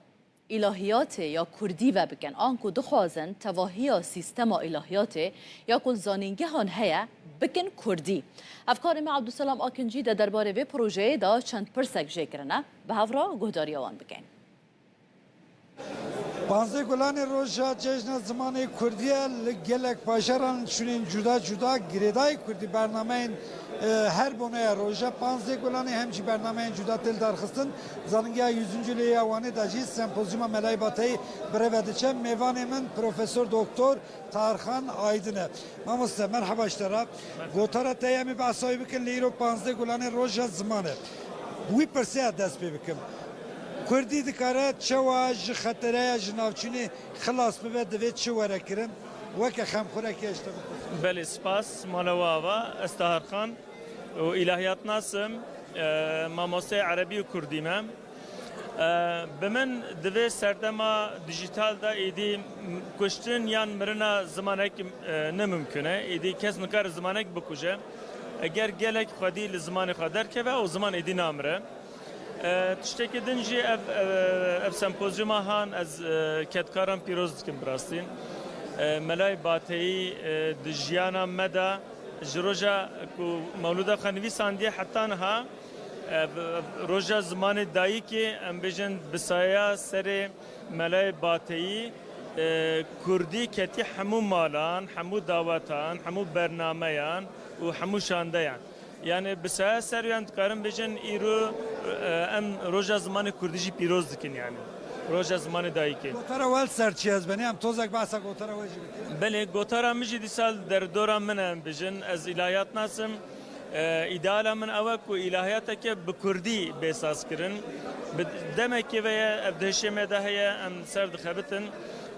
îlahiyatê ya kurdî vebikin. Anku dixwazin tevahiya sîstema îlahiyatê ya ku li zanîngehan heye bikin kurdî. Hevkarê me Abdulselam Akincî de derbarê vê projeyê de çend pirsek jê kirine. Bi hev re guhdariya wan bikin. Panzdeh Gulanê roja cejna zimanê kurdî ye. Li gelek bajaran şûnên cuda cuda girêdayî kurdî bernameyên, e, her boneya roja panzdeh Gulanê hem jî bernameyên cuda tê lidarxistin. Zanîngeha Yüzüncü Lê ya Wanê de jî sempozyuma Melayê Bateyî bi rê ve diçe. Mêvanê min Profesor Doktor Tarxan Aydin e. Mamoste, merheba ji te re. Gotara te ye, em ê behsa wê bikin, lê îro panzdeh Gulanê roja ziman e. Wî pirseya dest pê bikim. Kurdî dikare çawa ji xetereya ji navçînê xilas bibe, divê çi were kirin? Weke xemxurek heye ji te bipirsim. Belê, spas, mala we ava. Ez Tahir Xan û îlahiyatnas im, e, mamosteyê erebî û kurdî me. E, bi min di vê serdema dijîtal de êdî kuştin yan mirina zimanek, e, ne mimkun e. Êdî kes nikare zimanek bikuje. Eger gelek xwedî li zimanê xwe derkeve, ew ziman êdî namire. E, tiştekî din jî ev, ev, ev sempozyuma han ez, e, kedkaran pîroz dikim bi rastî. E, Melayê Bateyî, e, di jiyana me de ji roja ku mewlûda xwe nivîsandiye heta niha, e, v-, v-, roja zimanê dayikê, em bêjin bi saya serê Melayê Bateyî, e, kurdî ketî hemû malan, hemû dawetan, hemû bernameyan û hemû şandeyan. Yani bi saya ser yan dikarin bêjin îro, e, em roja zimanê kurdî jî pîroz dikin yani. Roja zimanê dayikê. Gotara we li ser çi ye, ez benî em tozek behsa gotara we jî bikin. Belê, gotara min jî dîsa li derdora min e, em bêjin. Ez îlahiyatnas im. E, îdeala min ew e ku îlahiyateke bi kurdî bê sazkirin. Bi demekê ve ye, ev di hişê me de heye, em ser dixebitin.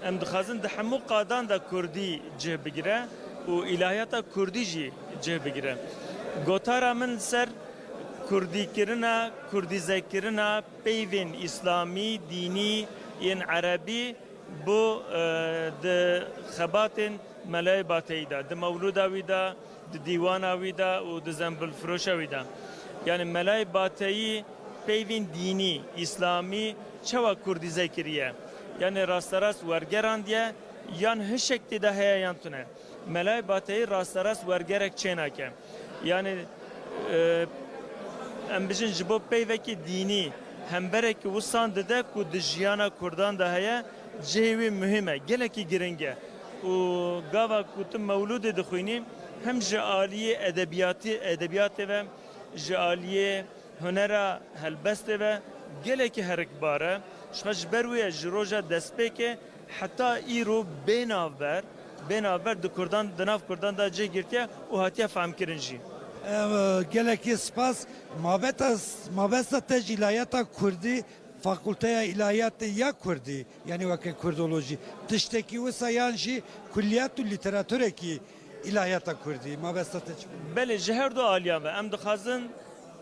Em dixwazin di hemû qadan de kurdî cih bigire û îlahiyata kurdî jî cih bigire. Gotara min li ser kurdîkirina, kurdîzekirina peyvên îslamî, dînî, yên erebî bo, e, di xebatên Melayê Bateyî de, di mewlûda wî de, di dîwana wî de û di zembilfiroşa wî de. Yani Melayê Bateyî peyvên dînî, îslamî çawa kurdîze kiriye? Yani rasterast wergerandiye yan hişek tê de heye yan tune? Melayê Bateyî rasterast wergerek çênake. Yani, e, em bijin ji bo peyvekî dînî hemberekî wisan dide ku di jiyana kurdan de heye, cihê wî muhîm e, gelekî giring e. Û gava ku tu mewlûdê dixwînî, Hem ji aliyê edebiyatî, edebiyatê ve, ji aliyê hunera helbestê ve gelekî herikbar e. Ji xwe ji ber wê ji roja destpêkê heta îro bê navber, bê navber di Kurdan, di nav Kurdan de cih girtiye û hatiye fehmkirin jî. Ev, gelekî spas. Mabeta, mabesta te ji îlahiyata Kurdî, Fakulteya Îlahiyatê ya Kurdî, yanî weke Kurdolojî, tiştekî wisa yan jî kulliyat û lîteratureke îlahiyata Kurdî, mabesta te çi? Belê, ji her du aliyan ve em dixwazin,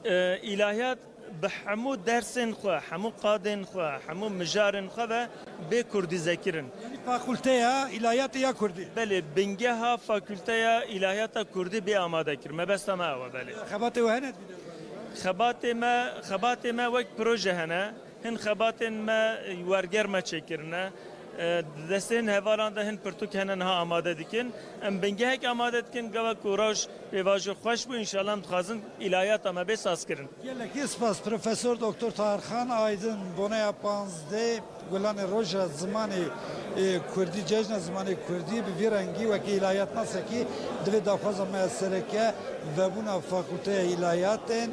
e, îlahiyat bi hemû dersên xwe, hemû qadên xwe, hemû mijarên xwe ve bê kurdîzekirin. Yanî fakulteya îlahiyatê ya Kurdî? Belê, bingeha fakulteya îlahiyata Kurdî bê amade kir. Mebesta me ew e, belê. Xebatê we hene di vî derbarê? Xebatê me, xebatê me wek proje hene. Hin xebatên me werger me çêkirine. E, di destên hevalan de hin pirtûk hene niha amade dikin. Em bingehek amade dikin, gava ku roj pêvajo xweş bû, înşallah em dixwazin îlahiyata me bê sazkirin. Gelekî spas, Profesor Doktor Tahir Xan Aydin, boneya panzdeh Gulanê Roja Zimanê, e, Kurdî, Cejna Zimanê Kurdî, bi vî rengî wekî îlahiyatnasekî divê daxwaza me sereke vebûna Fakulteya Îlahiyatên,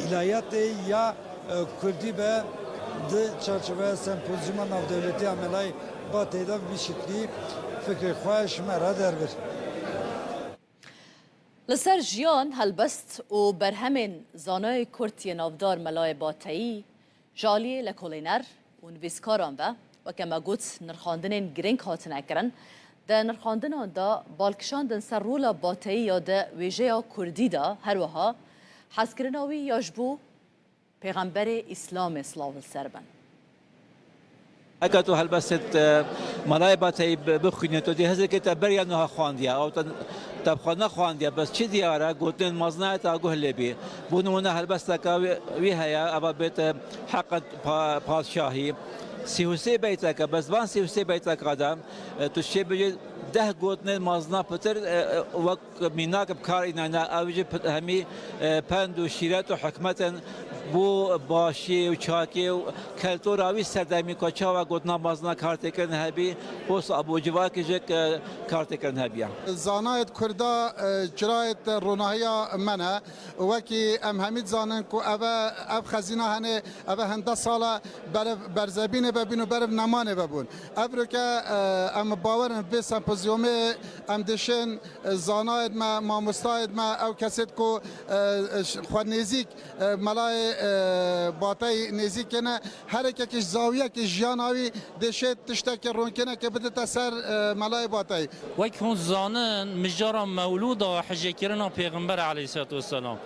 Îlahiyatê ya, e, Kurdî be di çarçoveya sempozyuma navdewletî ya Melayê Bateyî de bi vî şiklî fikrê xwe ji me re derbir. Li ser jiyan, helbest û berhemên zanayê Kurd yê navdar Melayê Bateyî ji aliyê lekolêner û nivîskaran ve, weke me got, nirxandinên girîng hatine kirin. Di nirxandinan de bal kişandin ser rola Bateyî ya di wêjeya Kurdî de, her wiha hezkirina wî ya ji bo Pêxemberê Îslamê silav li ser bin. Eke tu helbestê te Melayê Bateyî bi-, bixwînî, tu dê hizirkê te beriya niha xwandiye, ew te, te bi xwe nexwandiye, bes çi diyar e, gotinên mezin e, te guh lê bî. Bo nimûne helbesteke wî, wî heye, eva bête Heqet Pa-, Padşahî. Sî û sê beyteke, bes van sî û sê beyteka de, e, tu çê bicî deh gotinên mezin e pitir, e, e, wek mînak bi kar înayne, ew jî p-, hemî, e, pend û şîret û hikmet in bo başiyê û çakê û keltora wî serdemî ku çawa gotina mezina kartêkirin hebî, posta bo civakê jî, e, kartêkirin hebiya. Zanayê Kurda, e, çirayê ronahiya me ne. Wekî em hemî dizanin ku ev e, ev xezîna hene, ev e hende sala berev berzebînê vebîn û berev nemanê vebûn. Evroke, e, em bawer in vê sempozyumê em dişin, e, zanayêd me, mamostayêd me, ew kesêd ku, e, e, ş-, xwe nêzîk, e, melayê, e, Bateyî nêzîk kene, her yekekî ji zawiyekî jiyana wî dêşê tiştekî ronkinekê bidite ser, e, melayê Bateyî. Wek hûn zanin, mijara mewlûda hicêkirina Pêxember aleyhisselatu vesselam.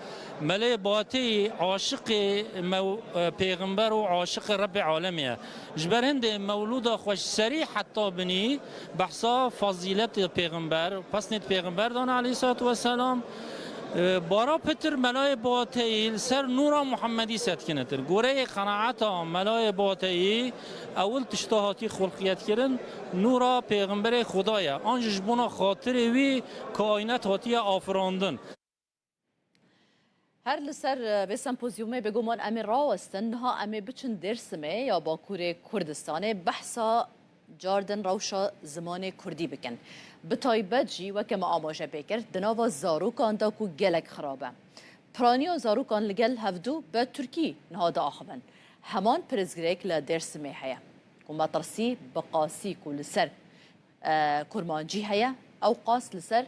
Melayê Bateyî aşiqê mew-, e, Pêxember û aşiqê Rebbê Alemê ye. Ji ber hindê mewlûda xwe ji serî heta binî behsa fazîletê pêxember, pesnêt pêxember dane aleyhissalatu vesselam. E, bara pitir Melayê Bateyî li ser nûra Muhemmedî setkinetir. Goreyê qenaeta Melayê Bateyî ewil tişta hatî xulqiyetkirin nûra pêxemberê Xuda ye. An jî ji bona xatirê wî kaînet hatiye afirandin. Her li ser, e, vê sempozyumê bêguman em ê rawestin, niha em ê biçin Dêrsimê ya Bakurê Kurdistanê, behsa cardin rewşa zimanê Kurdî bikin. Bi taybet jî, weke me amaje pê kir, di nava zarokan de ku gelek xirab e. Piraniya zarokan li gel hevdû bi Tirkî niha diaxivin. Heman pirsgirêk li Dêrsimê heye ku metirsî bi qasî ku li ser e, kurmancî heye, ew qas li ser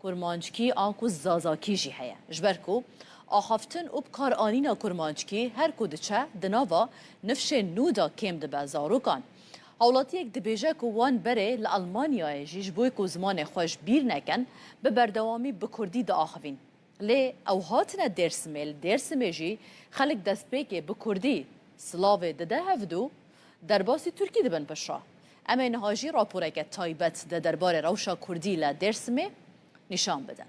kurmanckî anku zazakî jî heye. Ji ber ku axaftin û bikaranîna kurmanckî her ku diçe di nava nifşên nû de kêm dibe zarokan. Hawlatiyek dibêje ku wan berê li Elmanyayê jî ji bo ku zimanê xwe ji bîr nekin, bi berdewamî bi kurdî diaxivîn. Lê ew hatine Dêrsimê, li Dêrsimê jî xelk destpêkê bi kurdî silavê dide hevdû, derbasî tirkî dibin piştre. Em ê niha jî raporeke taybet di derbarê rewşa kurdî li Dêrsimê nîşan bidin.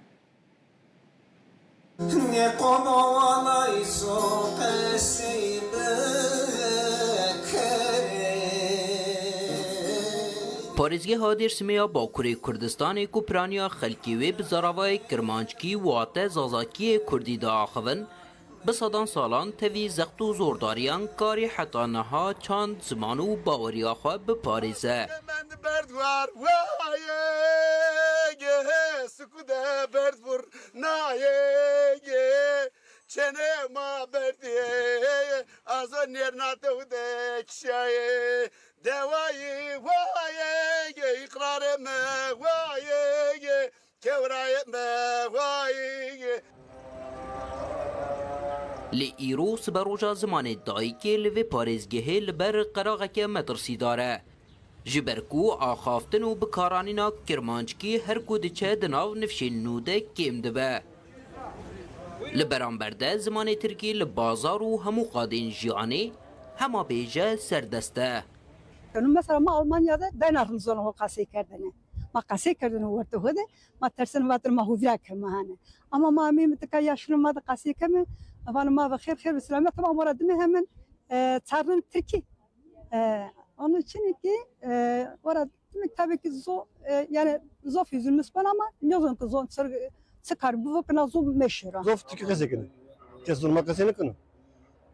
Parêzgeha Dêrsimê ya Bakurê Kurdistanê ku piraniya xelkê wê bi zaravayê kirmanckî, wate zazakiyê kurdî diaxivin, bi sedan salan tevî zext û zordariyan karî heta niha çand, ziman û baweriya xwe biparêze. Gê suku de berd vur nayê, gê çene ma berdê, aza nêrna dew de kişayê. Dewayê wayê, gê îqrarê me wayê, gê kewrayê me wayê. Lê îro siberoja zimanê dayikê li vê parêzgehê li ber qeraxeke metirsîdar e. Ji ber ku axaftin û bikaranîna kirmanckî her ku diçe di nav nifşên nû de kêm dibe. Li beramber de zimanê tirkî li bazar û hemû qadên jiyanê hema bêje serdest e. Mesela ma Almanya de dayna rizona ho qasê kerdene. Ma qasê kerdene werte ho de, ma tersen vatir ma hovira ke ma hane. Ama ma amê mi tika yaşlı ma de qasê keme, van ma ve xêr xêr ve selamet, tamam, ora dime hemen, e, çarnin Tirkî. E, onun için ki, e, ora demek tabii ki zo-, e, yani zof yüzülmüş bana ama ne zaman ki zon çı-, çıkar bu vakına zon meşhur. Zof Tirkî qesê kene. Kes zon ma qesê nekene.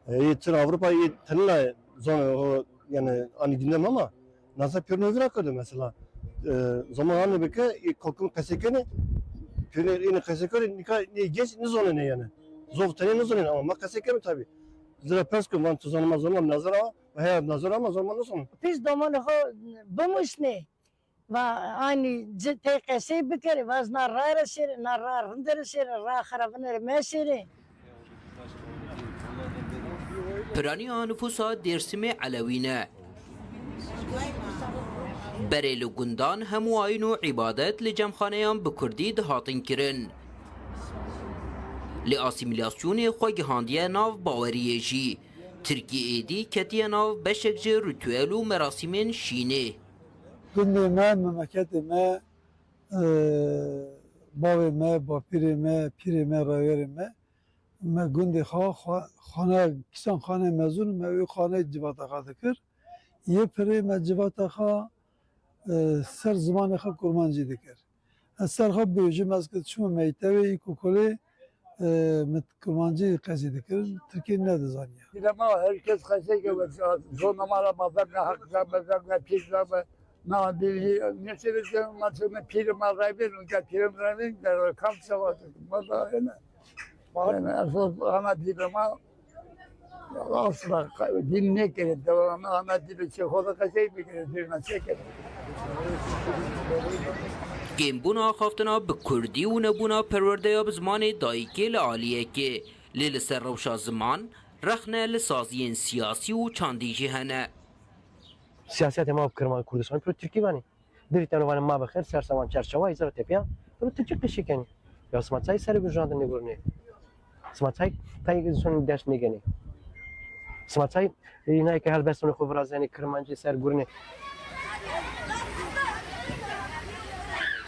E, yê çir Avrupa yê tenine zon o, yani ani gündem ama nasa pêrno vira kerde mesela. E, zaman hani bike, yê kokun qesê kene, pêrno yine qesê kene, nika ne genç ne zonene yani. Zof tenê ne zonene ama ma qesê keme tabii. Zira pers ku van tu zanima zona nazara, Heya nazar ama zaman nasıl? Pis domanê xwe bimusnê. Va anî ci tê qesey bikerê, va ez na ra re şêrê, na ra rinde re şêrê, ra xerabine re meşêrê. Piraniya nifûsa Dêrsimê Elewî ne. Berê li gundan hemû ayîn û îbadet li cemxaneyan bi kurdî dihatin kirin. Lê asîmîlasyonê xwe gihandiye nav baweriyê jî. Tirkî êdî ketiye nav beşek ji rîtuel û merasîmên şînê. Gundê me, memleketê me, e, bavê me, bapîrê me, pîrê me, raywerê me, me gundê xwe, xwe, xane, kîsan xane mezûn, me wê xane civata xwe dikir. Yê pirê me civata xwe, e, ser zimanê xwe kurmancî dikir. Ez ser xwe bêjim, ez ki çûme mektebê, îlkokulê, e, min kurmancî qesî dikirin, tirkî nedizaniya. Dîlema her kes qesey ke, zona ma ra ma ver ne haq zame, ver ne pîr zame, na dîlî, ne sebe zame, ma çûme pîr ma rayvên, gel pîrên rayvên, der kam sewa, ma da ene. Ma ene, esas ana dîlema, asla din nekere, devam ana dîlê çê xwe de qesey bikere, zirna çekere. Kêmbûna axaftina bi kurdî û nebûna perwerdeya bi zimanê dayikê li aliyekê, lê li ser rewşa ziman rexne li saziyên siyasî û çandî jî hene. Siyasetê ma bi kirman Kurdistanê piro Tirkî vanê. Dirî teno vanê ma bi xêr, ser sevan çerçewa, îzara tepiya, piro Tirkî qişî kenî. Ya sima çay serê gurjandin nêgurinê? Sima çay tayê insan ders nêgenê? Sima çay, e, nayê ke helbestonê xwe virazenê, kirmancî ser gurinê?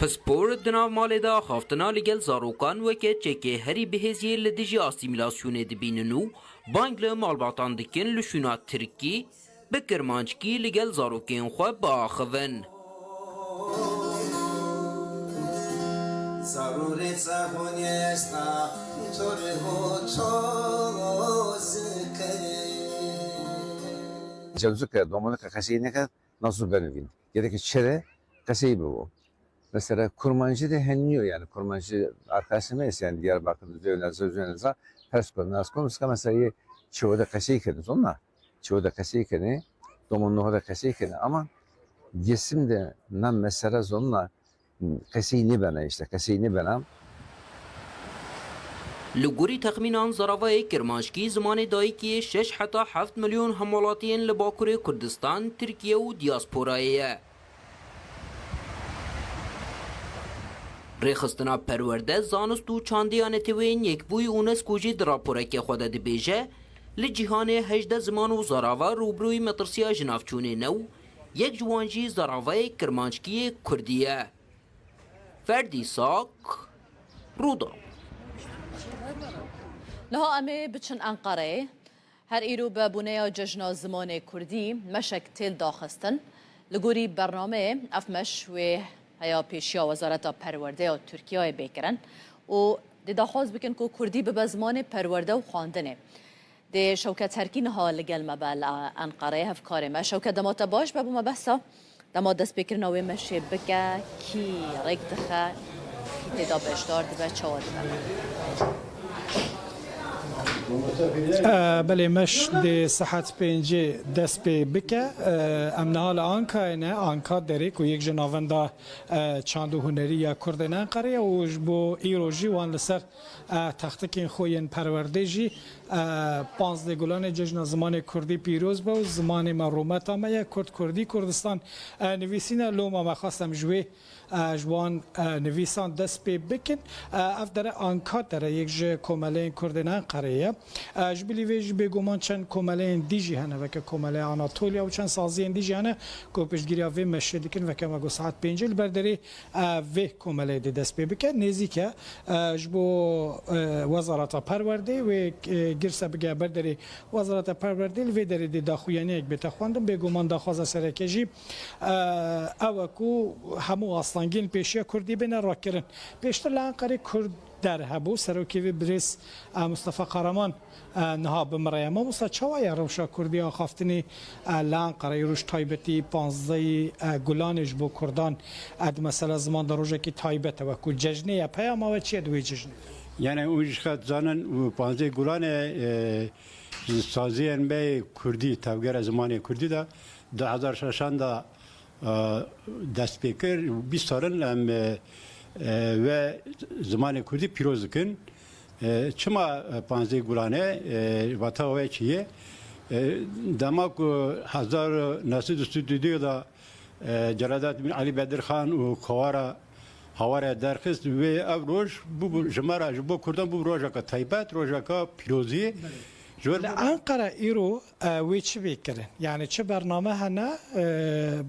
Pispor di nav malê de axaftina li gel zarokan weke çekê herî bihêziyê li dijî asîmîlasyonê dibînin û bang li malbatan dikin li şûna tirkî bi kirmanckî li gel zarokên xwe biaxivin. Zarûrê çaxonê esta, torê ho ço zikirê. Cewzike, domonike qesey neke, nasıl benivîn. Gerek çere qesey bibo. Mesela Kurmancî de heniyo yani. Kurmancî arkadaşım neyse yani Diyarbakır'da zöyle zöyle za pers kon nas kon mesela ye çewo de qesey kedi zonna. Çewo de qesey kedi. Domonno de qesey kedi ama Dêrsim de na mesela zonna qesey nêbena işte, qesey nêbena. Li gorî texmînan zaravayê kirmanckî zimanê dayikê şeş heta heft milyon hemwelatiyên li Bakurê Kurdistan, Tirkiye û diyasporayê ye. Rêxistina Perwerde, Zanist û Çandê ya Neteweyên Yekbûyî UNESCO jî di raporeke xwe de dibêje, li cîhanê hejdeh ziman û zarava rûbirûyî metirsiya jinavçûnê ne û yek ji wan jî zaravayê kirmanckiyê kurdî ye. Ferdî Sak, Rûdaw. Niha em ê biçin Enqereyê. Her îro bi boneya Cejna Zimanê Kurdî meşek têl daxistin. Li gorî bernameyê ev meş wê heya pêşiya Wezareta Perwerde ya Tirkiyeyê bê kirin û dê daxwaz bikin ku kurdî bibe zimanê perwerde û xwendinê. Dê Şewket Terkî niha li gel me be li Enqereyê, hevkarê me. Şewket, dema te baş be, bo me behsa Dema destpêkirina wê meşê bike, kî rêk dixe, kî tê de beşdar dibe, çawa dibe? Belê, meş dê saet pêncê dest pê bike. Em niha li Ankayê ne, Anka Derê ku yek ji navenda çand û hunerî ya Kurdên Enqerê ye û ji bo îro jî wan li ser textikên xwe yên perwerdê jî panzdeh Gulanê Cejna Zimanê Kurdî pîroz be û zimanê me rûmeta me ye, Kurd, Kurdî, Kurdistan. Nivîsîne loma me xwestem ji wê ji wan nivîsan dest pê bikin. Ev dere Anka Dere yek ji komeleyên Kurdên Enqerê ye. Ji bilî vê jî bêguman çend komeleyên dî jî hene, weke Komeleya Anatoliya û çend saziyên dî jî hene ku piştgiriya vê meşê dikin. Weke me got saet pêncê li ber derê vê komeleyê dê dest pê bike. Nêzîk e ji bo Wezareta Perwerdê wê girse bige ber derê Wezareta Perwerdê, li vê derê dê daxuyaniyek bête xwendin. Bêguman daxwaza sereke jî ew e ku hemû astengiyên pêşiya Kurdî bêne rakirin. Pêştir li Enqerê Kurd Der hebû. Serokê vê birêz Mustafa Kahraman niha bi min re ye. Mamosta, çawa ye rewşa Kurdî axaftinê li Enqereyê, roj taybetî panzdehî Gulanê ji bo Kurdan? Di mesela ziman de rojekî taybet e, wekû cejnê ye. Peyama we çi ye di wê cejnê? Yani û ji xet zanin û panzdehî Gulanê, e, Ji saziyên me yê kurdî, tevgera zimanê kurdî de du hezar şeşan de dest pê kir. Bîst sal in em ve zimanê kurdî pîroz dikin. Çima panzdeh Gulan e? Vata wê çi ye? Dema ku hezar neh sed û sî û du de Celalettin Elî Bedirxan û Kovara Hawara derxist, wê ev roj bûbû ji me re, ji bo kurdan bûbû rojeke taybet, rojeke pîrozî. Ji ber Li Enqere îro wê çi bê kirin? Yani çi bername hene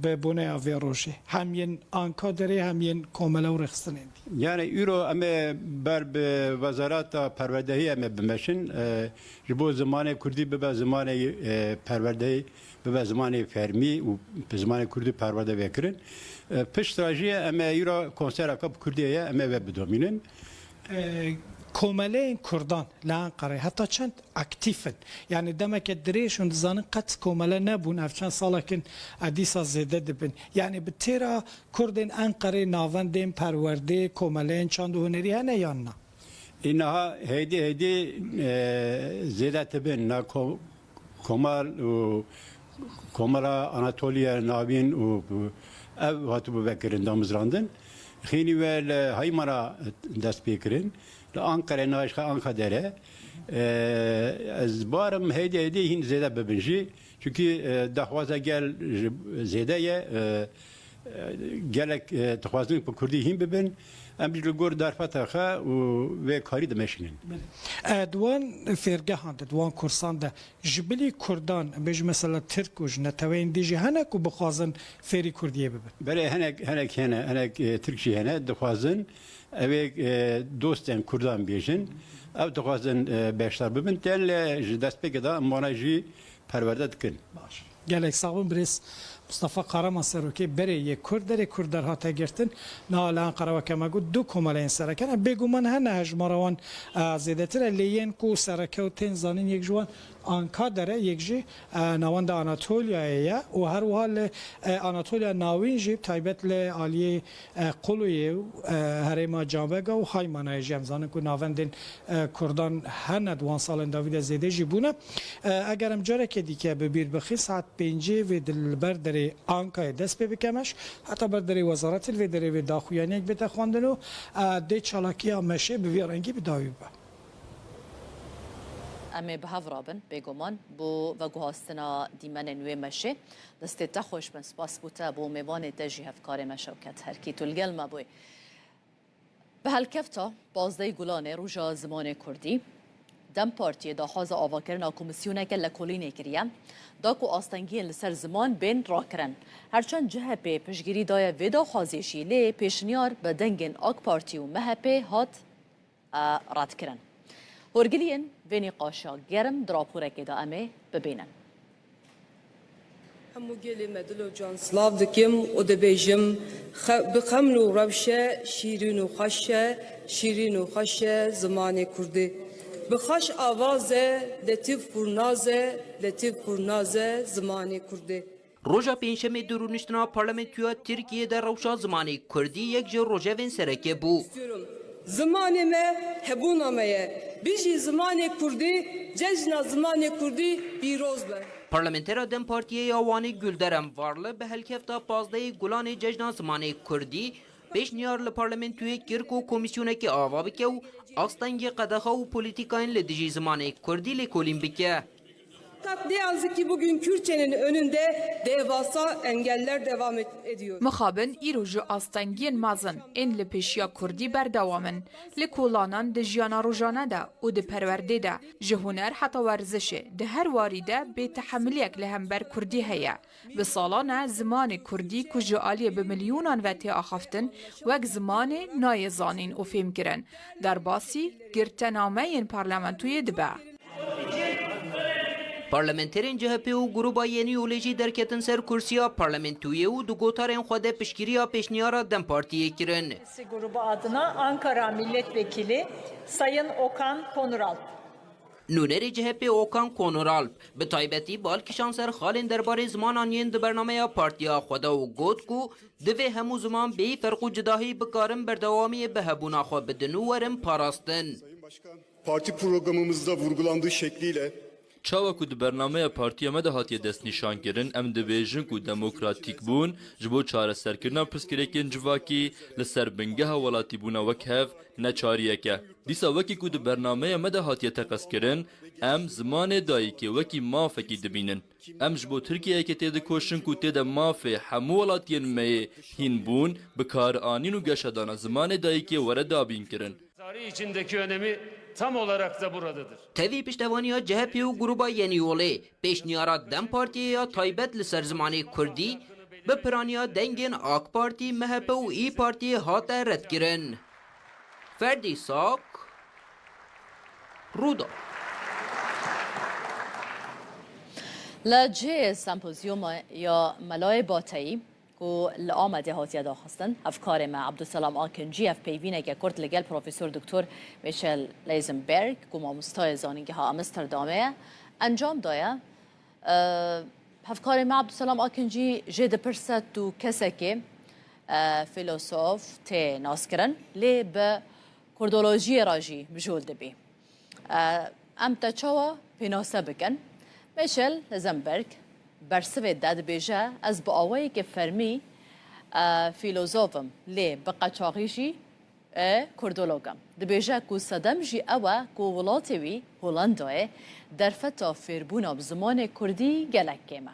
bi boneya vê rojê? Hem yên Anka Derê hem yên komele û rêxistinên dî. Yani îro em ê ber bi Wezareta Perwerdehî em ê bimeşin. Ji bo zimanê kurdî bibe zimanê perwerdehî, bibe zimanê fermî û bi zimanê kurdî perwerde vekirin. Pişt re jî em ê îro konsereke bi kurdî heye, em ê ve bidomînin. Komeleyên kurdan li Enqerê heta çend aktîf in? Yani demeke dirêj hûn dizanin qet komele nebûn, ev çend salek in dîsa zêde dibin. Yani bi têra kurdên Enqerê navendên perwerdê, komeleyên çand û hunerî hene yan na? Înaha hêdî hêdî zêde dibin, na ko-, Komal û Komela Anatoliya Navîn û ev hatibû vekirin, damizrandin. Xînî we li Haymana dest pê kirin. Li Anqerê, nayşka Anka Dere. Ez barim hêdî hêdî hîn zêde bibin jî. Çunkî daxwaza gel zêde ye. Gelek dixwazin bi kurdî hîn bibin. Em jî li gor derfeta xwe û vê karî dimeşînin. Di wan fêrgehan de, di wan kursan de ji bilî kurdan, em bêjin mesela tirk û ji neteweyên dî jî hene ku bixwazin fêrî kurdiyê bibin? Belê, hinek, hinek hene, hinek Tirk jî hene, dixwazin. Ew ê dostên kurdan bêjin. Ew dixwazin beşdar bibin. Tên lê ji destpêkê de em wana jî perwerde dikin. Baş. Gelek sax bin birêz Mustafa Kahraman, serokê berê yê Kurd Derê, Kurd Der hate girtin. Niha li Enqere weke me got du komeleyên sereke ne. Bêguman hene hejmara wan zêdetir e, lê yên ku sereke û tên zanîn yek ji wan Anka Dere, yek jî navenda Anatoliyayê ye û her wiha li Anatoliya Navîn jî taybet li aliyê Quluyê û herêma Canbega û Haymanayê jî em zanin ku navendên kurdan hene di wan salên dawî de zêde jî bûne. Eger em careke dîke bi bîr bixin, saet pêncê vê di li ber derê Ankayê dest pê bike meş, heta ber derê wezaretê li vê derê vê daxuyaniyek bête xwendin û dê çalakiya meşê bi vî rengî bi dawî bibe. Em ê bi hev rabin, bêguman, bo veguhastina dîmenên wê meşê. Destê te xweş bin, spas bo te, bo mêvanê te jî hevkarê me Şewket Herkî, tu li gel me bûyî. Bi helkefta pazdehê Gulanê, Roja Zimanê Kurdî, DEM Partiyê daxwaza avakirina komîsyoneke lekolînê kiriye, da ku astengiyên li ser ziman bên rakirin. Her çend C H P piştgirî daye vê daxwazê jî, lê pêşniyar bi dengên AK Partî û M H P hat e, redkirin. Horgiliyên vê nîqaşa germ di raporekê de em ê bibînin. Hemû gelê me dil û can silav dikim û dibêjim, xe-, bi xeml û rewşe şîrîn û xweş e, şîrîn û xweş e zimanê kurdî. Bi xweş avaz e, letîf kurnaz e, letîf kurnaz e zimanê kurdî. Roja Pêncşemê di rûniştina Parlamentoya Tirkiyê de rewşa zimanê Kurdî yek ji rojevên sereke bû. Zimanê me hebûna me ye. Bijî zimanê Kurdî, cejna zimanê Kurdî pîroz be. Parlamentera DEM Partiyê ya Wanê Gülderem Varlı bi helkefta pazdehê Gulanê Cejna Zimanê Kurdî pêşniyar li parlamentoyê kir ku komîsyonekê ava bike û astengê qedexa û polîtîkayên li dijî zimanê Kurdî lêkolîn bike. Fakat ne yazık ki bugün Kürtçenin önünde devasa engeller devam et- ediyor. Mixabin îro ji astengiyên mezin ên li pêşiya Kurdî berdewam in. Li kolanan di jiyana rojane de û di perwerdê de, ji huner heta werzişê, di her warî de bêtehemiliyek li hember Kurdî heye. Bi salan e zimanê Kurdî ku ji aliyê bi milyonan ve tê axaftin, wek zimanê nayê zanîn û fêmkirin. Derbasî girtenameyên parlamentoyê dibe. Parlamenterên C H P û Gruba Yenî Yolê jî derketin ser kursiya parlamentoyê û di gotarên xwe de piştgiriya pêşniyara DEM Partiyê kirin. Sesi grubu adına Ankara Milletvekili Sayın Okan Konuralp. Nûnerê C H P Okan Konuralp bi taybetî bal kişand ser xalên derbarê zimanan yên di bernameya partiya xwe de û got ku divê hemû ziman bêyî ferq û cudahî bikarin berdewamiyê bi hebûna xwe bidin û werin parastin. Parti programımızda vurgulandığı şekliyle Çawa ku di bernameya partiya me de hatiye destnîşankirin, em dibêjin ku demokratîkbûn ji bo çareserkirina pirsgirêkên civakî li ser bingeha welatîbûna wek hev neçariyek e. Dîsa wekî ku di bernameya me de hatiye teqezkirin, em zimanê dayikê wekî mafekî dibînin. Em ji bo Tirkiyeyeke têdikoşin ku tê de mafê hemû welatiyên me yê hînbûn, bikaranîn û geşedana zimanê dayikê were dabînkirin. Tarih içindeki önemi tam olarak da buradadır. Tevî piştevaniya C H P û Gruba Yenî Yolê, pêşniyara DEM Partiyê ya taybet li ser zimanê Kurdî, bi piraniya dengên AK Partî, M H P û İYİ Partiyê hate redkirin. Ferdî Sak, Rûda. Li cihê sempozyûma ya Melayê Bateyî ku li Amedê hatiye daxistin, hevkarê me Abdulselam Akincî hevpeyvîneke kurt li gel Profesor Doktor Michel Leisenberg ku mamostayê zanîngeha Amsterdamê ye, encam daye. Eee, hevkarê me Abdulselam Akincî jê dipirse, tu kesekê, eee, fîlosof tê naskirin, lê bi kurdolojiyê re jî mijûl dibî. Eee, em te çawa pênase bikin? Michel Leisenberg bersivê de dibêje, ez bi awayekî fermî, eee, fîlozof im, lê bi qeçaxî jî e, kurdolog e. Dibêje ku sedem jî ew e ku welatê wî, Holandayê, derfeta fêrbûna bi zimanê kurdî gelek kêm e.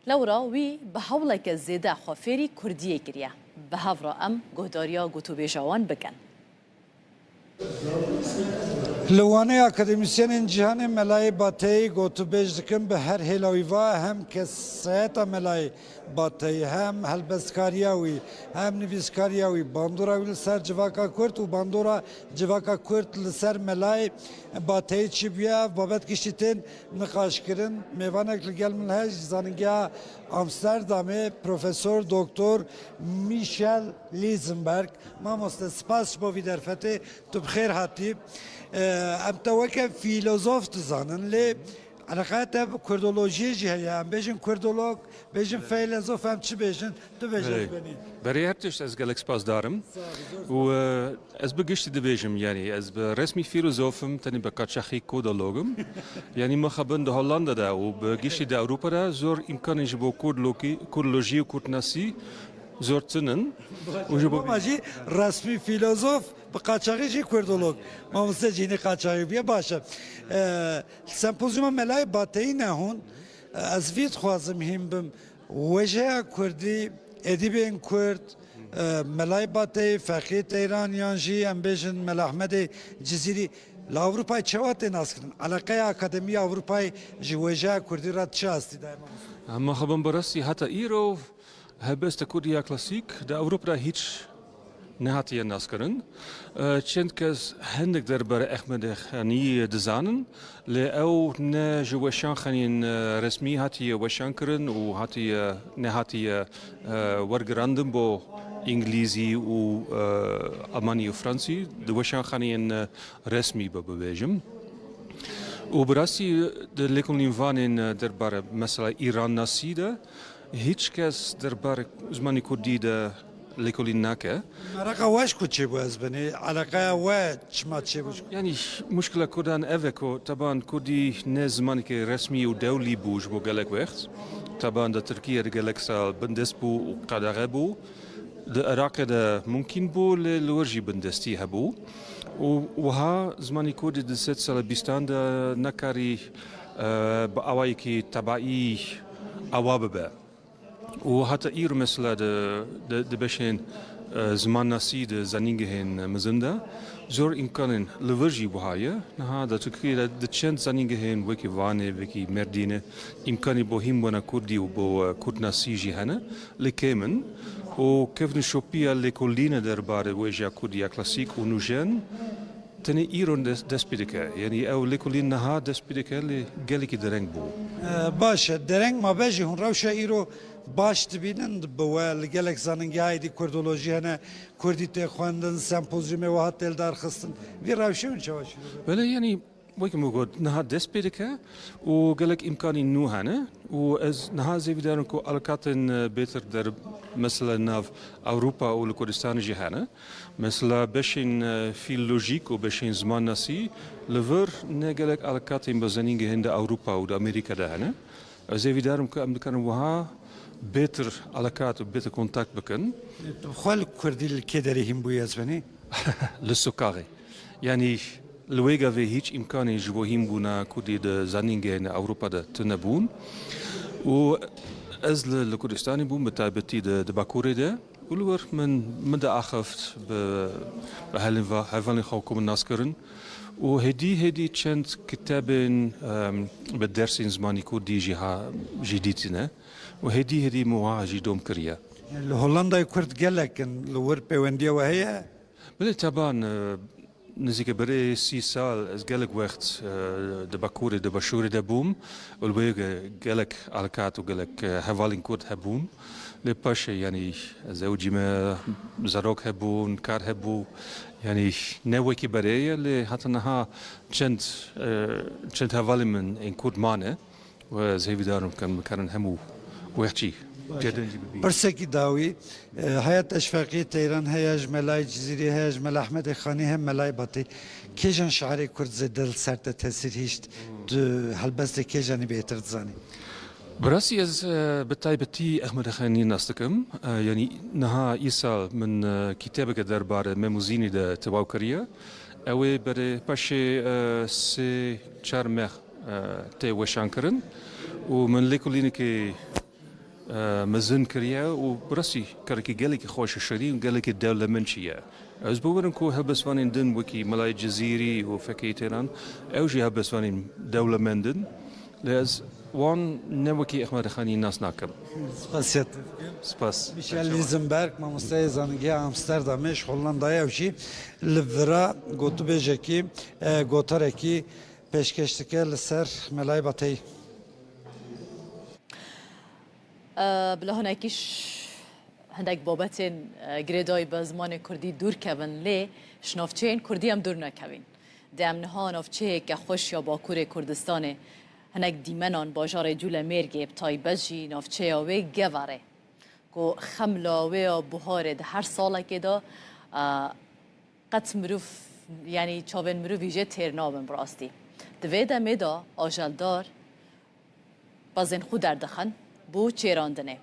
Lewra wî bi hewleke zêde xwe fêrî kurdiyê kiriye. Bi hev re em guhdariya gotûbêja wan bikin. Li Wanê akademîsyenên cîhanê Melayê Bateyî gotûbêj dikin, bi her hêla wî va hem kesayeta Melayê Bateyî, hem helbestkariya wî, hem nivîskariya wî, bandora wî li ser civaka Kurd û bandora civaka Kurd li ser Melayê Bateyî çi bûye, ev babet giştî tên niqaşkirin. Mêvanek li gel min heye ji Zanîngeha Amsterdamê, Profesor Doktor Michel Lisenberg. Mamoste, spas ji bo vî derfetê, tu bi xêr hatî. Em te weke fîlozof dizanin, lê eleqeya te bi kurdolojiyê jî heye. Em bêjin kurdolog, bêjin feylezof, em çi bêjin? Tu bêje Belê. Belê, her tişt ez gelek spasdar im. Sağ ol, zor spas. Û, e, ez bi giştî dibêjim, yanî ez bi resmî fîlozof im, tenê bi qaçaxî kurdolog im. Yanî mixabin di Hollanda de û bi giştî di Ewropa de zor îmkanên ji bo kurdologî-, kurdolojî û kurdnasî zor tune in. Û ji bo Ama jî resmî fîlozof, bi qaçaxî jî kurdolog. Mamoste jî hinî qaçaxî bûye, baş e. E, Sempozyuma Melayê Bateyî ne hûn. Ez vî dixwazim hîn bim. Wêjeya Kurdî, edîbên Kurd, e, Melayê Bateyî, Feqî Teyran yan jî em bêjin Mela Ehmedê Cizîrî li Ewropayê çawa tê naskirin? Eleqeya Akademî ya Ewropayê ji wêjeya Kurdî re çi astî daye, mamoste? Em mixabin bi rastî heta îro helbesta Kurdî ya klasîk di Ewropa de hîç nehatiye naskirin. E, çend kes hindik derbarê Ehmedê Xanî dizanin, lê ew ne ji weşanxaneyên, e, resmî hatiye weşankirin û hatiye, nehatiye, e, wergirandin bo îngilîzî û, e, almanî û fransî, di weşanxaneyên, e, resmî be bibêjim. Û bi rastî di lêkolînvanên, e, derbarê mesela Îrannasî de, Hiç kes derbarê zimanê kurdî de lêkolîn nake. Meraqa we ji ku çêbû ez binê? Eleqeya we çima çêbû ji ku? Yanî muşkila kurdan ev e ku teban kurdî ne zimanekî resmî û dewlî bû ji bo gelek wext. Teban di Tirkiyê de gelek sal bindest bû û qedexe bû. Di Iraqê de mumkîn bû, lê li wir jî bindestî hebû. Û wiha zimanê kurdî di sed sala bîstan de nekarî, e, bi awayekî tebaî awa bibe. Û heta îro mesela di, di, di beşên, e, zimannasî di zanîngehên mezin de zor îmkanên li vir jî wiha ye. Niha di Tirkiyê de di çend zanîngehên wekî Vanê, wekî Mêrdînê îmkanî bo hînbûna kurdî û bo, e, kurdnasî jî hene, lê kêm in. Û kevnîşopiya lêkolînê derbarê wêjeya kurdî ya klasîk û nûjen tenê îro des-, dest pê dike. Yanî ew lêkolîn niha dest pê dike, lê gelekî dereng bû. E, baş e, dereng mabe jî hûn rewşa îro baş dibînin bi we li gelek zanîngeha êdî kurdolojî hene, kurdî tê xwendin, sempozyumê wiha tê li dar xistin. Vî rewşê hûn çawa şîrove? Belê, yanî wekî min got, niha dest pê dike û gelek îmkanî nû hene û ez niha zêvîdar im ku alakatên, e, bêtir der, mesela nav Ewropa û li Kurdistanê jî hene. Mesela beşên, e, fîlolojîk û beşên zimannasî li vir ne gelek alakatên bi zanîngehên di Ewropa û di Amerîka de hene. Ez hêvîdar im ku em dikarin wiha bêtir alakat û bêtir kontakt bikin. Tu bi xwe li kurdî li kê derê hîn bûyî ez benî? Li sokaxê. Yanî li wê gavê hîç îmkanê ji bo hînbûna kurdî di zanîngehên Ewropa de tune bûn. Û ez li, li Kurdistanê bûm, bi taybetî di, di Bakurê de. Û li wir min, min diaxift bi, bi helên va-, hevalên xwe ku min nas kirin. Û hêdî hêdî çend kitêbên, em, bi dersên zimanî kurdî jî ha, jî dîtine. Û hêdî hêdî min wiha jî dom kiriye. Li Hollandayê kurd gelek in, li wir pêwendiya we heye? Belê teban, e, nizîke berê sî sal ez gelek wext, e, di Bakurê, di Başûrê de bûm. Û li wê ge-, gelek alkat û gelek, e, hevalên kurd hebûn. Lê paşê, yanî zewicî me, zarok hebûn, kar hebû. Yanî ne wekî berê ye, lê heta niha çend, e, çend hevalên min ên kurd mane. Û ez hêvîdar im ku em bikarin hemû wextî cedên jî bibînin. Pirsekî dawî, e, heya Teşfeqiyê Teyran, heya ji Melayê Cizîrî, heya ji Mela Ehmedê Xanî, hem Melayê Batî. Kêjan şairê kurd zêde li ser te tesîr hişt? Tu helbestê kêjanî bêtir dizanî? Bi rastî ez, e, bi taybetî Ehmedê Xanî nas dikim. E, yanî niha îsal min, e, kitêbeke derbarê Mem û Zînî de tewaw kiriye. Ew ê berê paşê, e, sê çar meh e, tê weşankirin û min lêkolînekê, e, mezin kiriye û bi rastî karekî gelekî xweş û şirîn û gelekî dewlemend jî ye. Ez bawer im ku helbestvanên din wekî Melayê Cizîrî û Fekê Teyran, ew jî helbestvanên dewlemend in. Lê ez wan ne wekî Ehmed Xanî nas nakim. Spasiya te dikim. Spas. Michel Lisenberg, mamosteyê zanîngeha Amsterdamê ji Hollandayê, ew jî li vira gotûbêjekî, e, gotarekî pêşkêş dike li ser Melayê Bateyî. E, bila hinekî ş-, hindek babetên, e, girêdayî bi zimanê kurdî dûr kevin, lê ji navçeyên kurdî em dûr nekevîn. Dê em niha navçeyeke xweş ya Bakurê Kurdistanê, hinek dîmenan bajarê Cûlemêrgê, bi taybet jî navçeya wê Geverê, ku xemla wê ya buharê di her salekê de, e, qet mirov, yanî çavên mirovî jê têr nabin bi rastî. Di vê demê de ajeldar pezên xwe derdixin bo çêrandinê.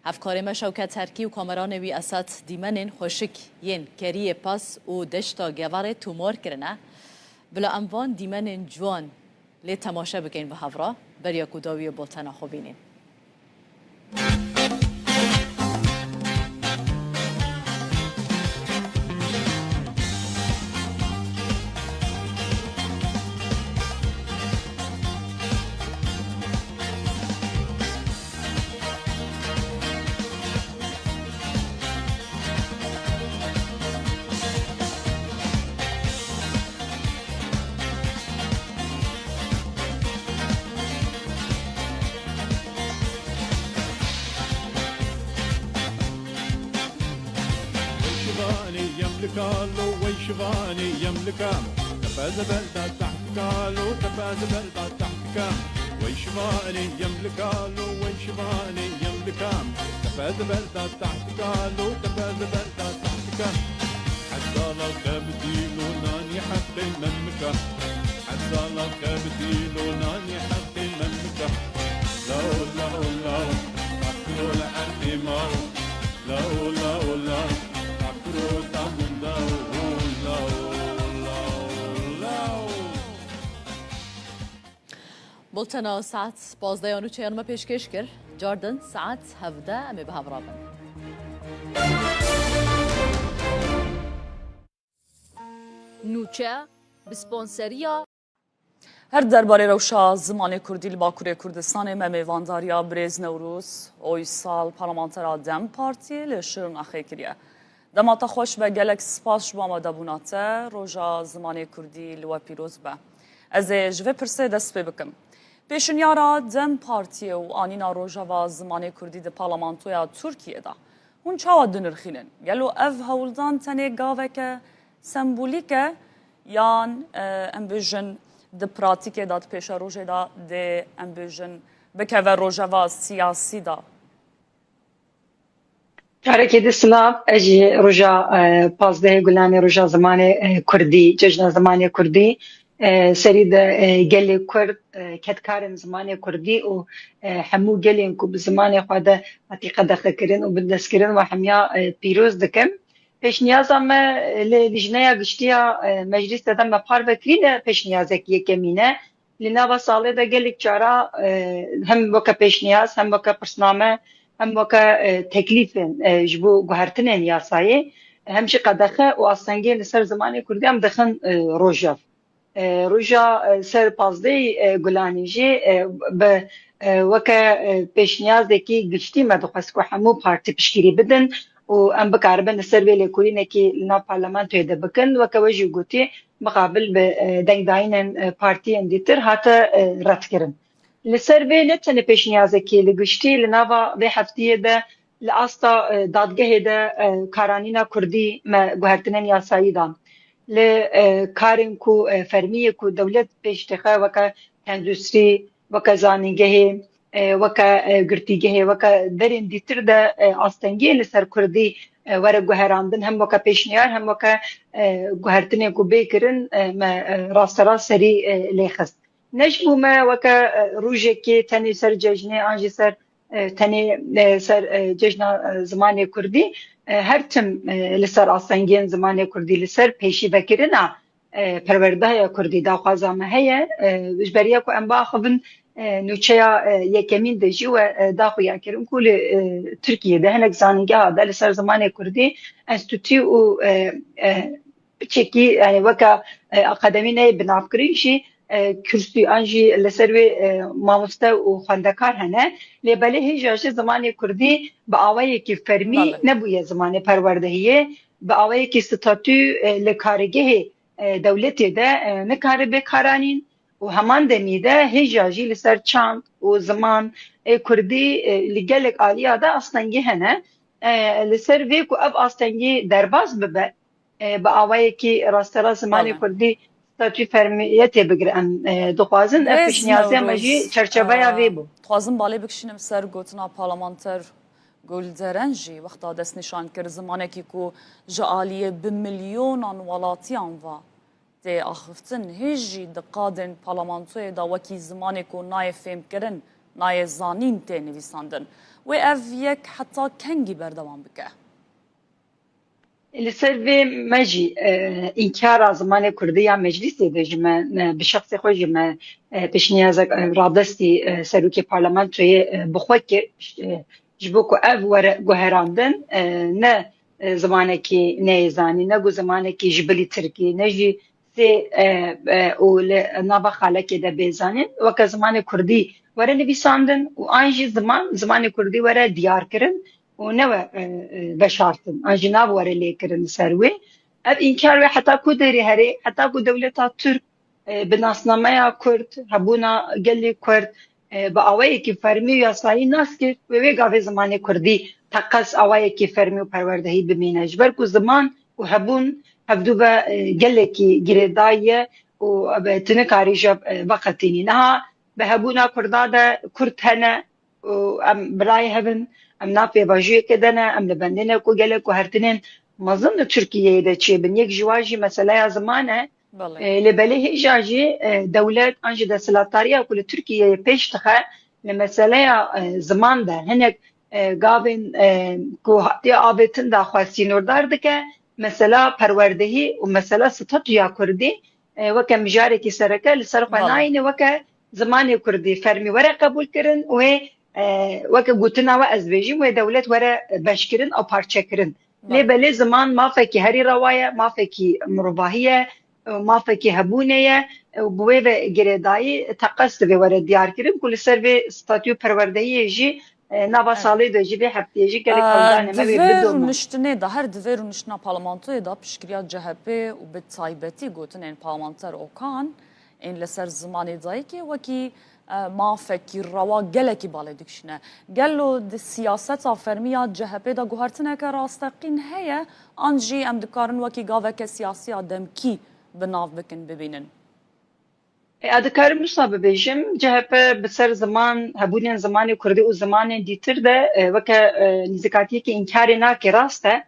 Hevkarê me Şewket Terkî û kameranê wî Esat dîmenên xweşik yên Keriyê Pez û Deşta Geverê tomar kirine. Bila em van dîmenên ciwan lê temaşe bikeyn bi hev re, beriya ku dawiyê bo tena xwe bînîn. Wey şivanê yem li kalo, wey şivanê yem li kam. Tepe zeber da taht kalo, tepe zeber da taht kam. Şivanê yemlika lo, wey şivanê yemlika. Tepe di berda tahtika lo, tepe di berda tahtika. Hezala xebitî lo nanî heqê memlika. Hezala xebitî lo nanî heqê memlika. Law, law, law, akro li erdê maw. Law, law, law, akro tamin daw. Law, law, law. Bultena saet pazdeh ya nûçeyan me pêşkêş kir. Cardin saet hevdeh em ê bi hev rabin. Nûçe, bi sponseriya. Her derbarê rewşa zimanê kurdî li Bakurê Kurdistanê me mêvandariya birêz Newroz Oysal, parlamentera DEM Partiyê li Şirnaxê kiriye. Dema te xweş be, gelek spas ji bo amadebûna te. Roja zimanê kurdî li we pîroz be. Ez ê ji vê pirsê dest pê bikim. Pêşinyara DEM Partiyê û anîna rojeva zimanê kurdî di parlamentoya Tirkiyê de hûn çawa dinirxînin? Gelo ev hewldan tenê gaveke sembolîk e yan, e, em bêjin di pratîkê de, di pêşerojê de dê, em bêjin, bikeve rojeva siyasî de? Carekê din silav, ez jî roja, e, pazdehê Gulanê, roja zimanê, e, kurdî, cejna zimanê kurdî, e, serî de, e, gelê kurd, e, kedkarên zimanê kurdî û, e, hemû gelên ku bi zimanê xwe de hatî qedexekirin û bindestkirin, we hemiya, e, pîroz dikim. Pêşniyaza me li Lijneya Giştî ya, e, Meclîsê de me parve kirî, ne pêşniyazek yekemîn e. Li nava salê de gelek cara, e, hem weke pêşniyaz, hem weke pirsname, hem weke, e, teklîfên, e, ji bo guhertinên yasayê, hem jî qedexe û astengiyên li ser zimanê kurdî em dixin, e, rojev. E, roja, e, ser pazdehê, e, Gulanê jî, e, bi, e, weke, e, pêşniyazekî giştî me dixwest ku hemû partî piştgirî bidin û em bikaribin li ser vê lêkolînekî li nav parlamentoyê de bikin. Weke we jî gotî, mixabil bi, e, dengdayînên, e, partiyên dîtir hate, e, redkirin. Li ser vê ne tenê pêşniyazekî, li giştî li nava vê heftiyê de li asta, e, dadgehê de, e, karanîna kurdî me guhertinên yasayî dan. Li, e, karên ku, e, fermî yê ku dewlet pêş dixe, weke tenduristî, weke zanîngehê, e, weke, e, girtîgehê, weke derên dîtir de, e, astengiyên li ser kurdî, e, were guherandin, hem weke pêşniyar, hem weke, e, guhertinên ku bê kirin, e, me, e, rasterast serî, e, lê xist. Ne ji bo me weke, e, rojekê tenê ser cejnê an jî ser, e, tenê, e, ser, e, cejna, e, zimanê kurdî, e, her tim, e, li ser astengiyên zimanê kurdî, li ser pêşîvekirina, e, perwerdeya kurdî daxwaza me heye. E, ji beriya ku em biaxivin, e, nûçeya, e, yekemîn de jî we, e, da xuya kirin ku li, e, Tirkiyê de hinek zanîngeha de li ser zimanê kurdî enstîtû û, e, e, piçekî, yani weke, e, akademî neyê binavkirin jî, e, kursî an jî li ser wê, e, mamoste û xwendekar hene. Lê belê hêja jî zimanê kurdî bi awayekî fermî Belê. nebûye zimanê perwerdehiyê, bi awayekî statû, e, li kargehê, e, dewletê de, e, nikare bê karanîn û heman demî de hêja jî li ser çand û ziman ê kurdî, e, li gelek aliya de astengî hene. E, li ser vê ku ev astengî derbas bibe, e, bi awayekî rasterast zimanê Belê. kurdî statû fermiyetê bigire. Em, e, dixwazin ev Rêz pêşniyaziya me jî Newroz, çerçeveya e, vê bû. Dixwazim balê bikişînim ser gotina parlamenter Gulderen jî, wexta destnîşan kir zimanekî ku ji aliyê bi milyonan welatiyan ve tê axiftin, hê jî di qadên parlamentoyê de wekî zimanê ku nayê fêmkirin, nayê zanîn tê nivîsandin. Wê ev yek heta kengî berdewam bike? Li ser vê me jî, e, înkara zimanê kurdî ya meclîsê de ji me, e, bi şexsê xwe jî me, e, pêşniyazek, e, radestî, e, serokê parlamentoyê, e, bi xwe kir, e, ji bo ku ev were guherandin, e, ne, e, zimanekî neyê zanîn, ne ku zimanekî ji bilî tirkî, ne jî sê, e, e, û li nava xalekê de bê zanîn, weke zimanê kurdî were nivîsandin û an jî ziman, zimanê kurdî were diyar kirin û ne we, e, e, veşartin, an jî nav were lêkirin li ser wê. Ev înkar wê heta ku derê herê, heta ku dewleta Tirk, e, bi nasnameya Kurd, hebûna gelê Kurd, e, bi awayekî fermî û yasayî nas kir, wê wê gavê zimanê kurdî teqez awayekî fermî û perwerdehî bimîne. Ji ber ku ziman û hebûn hevdu ve, e, gelekî girêdayî ye û, e, tu nikarî ji, e, veqetînî. Niha bi hebûna Kurda de Kurd hene û em birayê hev in, em nav pêvajoyekê de ne, em li bendê ne ku gelek guhertinên mezin li Tirkiyeyê de çêbin. Yek ji wan jî meseleya ziman e. Belê. E, lê belê hêja jî, e, dewlet an jî desthilatdariya ku li Tirkiyeyê pêş dixe li meseleya, e, ziman de hinek, e, gavên, e, ku hatiye avêtin daxwe sînordar dike, mesela perwerdehî û mesela statûya Kurdî, e, weke mijarekî sereke li ser xwe Belê. nayîne, weke zimanê Kurdî fermî were qebûl kirin û wê, e, weke gotina we ez dibêjim, wê dewlet were beşkirin û parçekirin. Lê Belê. belê ziman mafekî herî rewa ye, mafekî mirovahî ye, mafekî hebûnê ye û bi wê ve girêdayî teqez divê were diyarkirin ku li ser vê statû perwerdehiyê jî, e, nava Evet. salê de jî, vê hefteyê jî gelek Ee, hewldanê me di wê vê bidome. rûniştinê de, her di vê rûniştina parlamentoyê de piştgiriya C H P û bi taybetî gotinên parlamenter Okan ên li ser zimanê dayikê wekî, e, mafekî rewa gelekî balê dikişîne. Gelo di siyaseta fermî ya C H P de guhertineke rasteqîn heye, an jî em dikarin wekî gaveke siyasî ya demkî bi nav bikin, bibînin? E, ez dikarim wisa bibêjim, C H P bi ser ziman, hebûnên zimanê Kurdî û zimanên dîtir de, e, weke, e, nîzikatiyekî înkarê nake, rast e.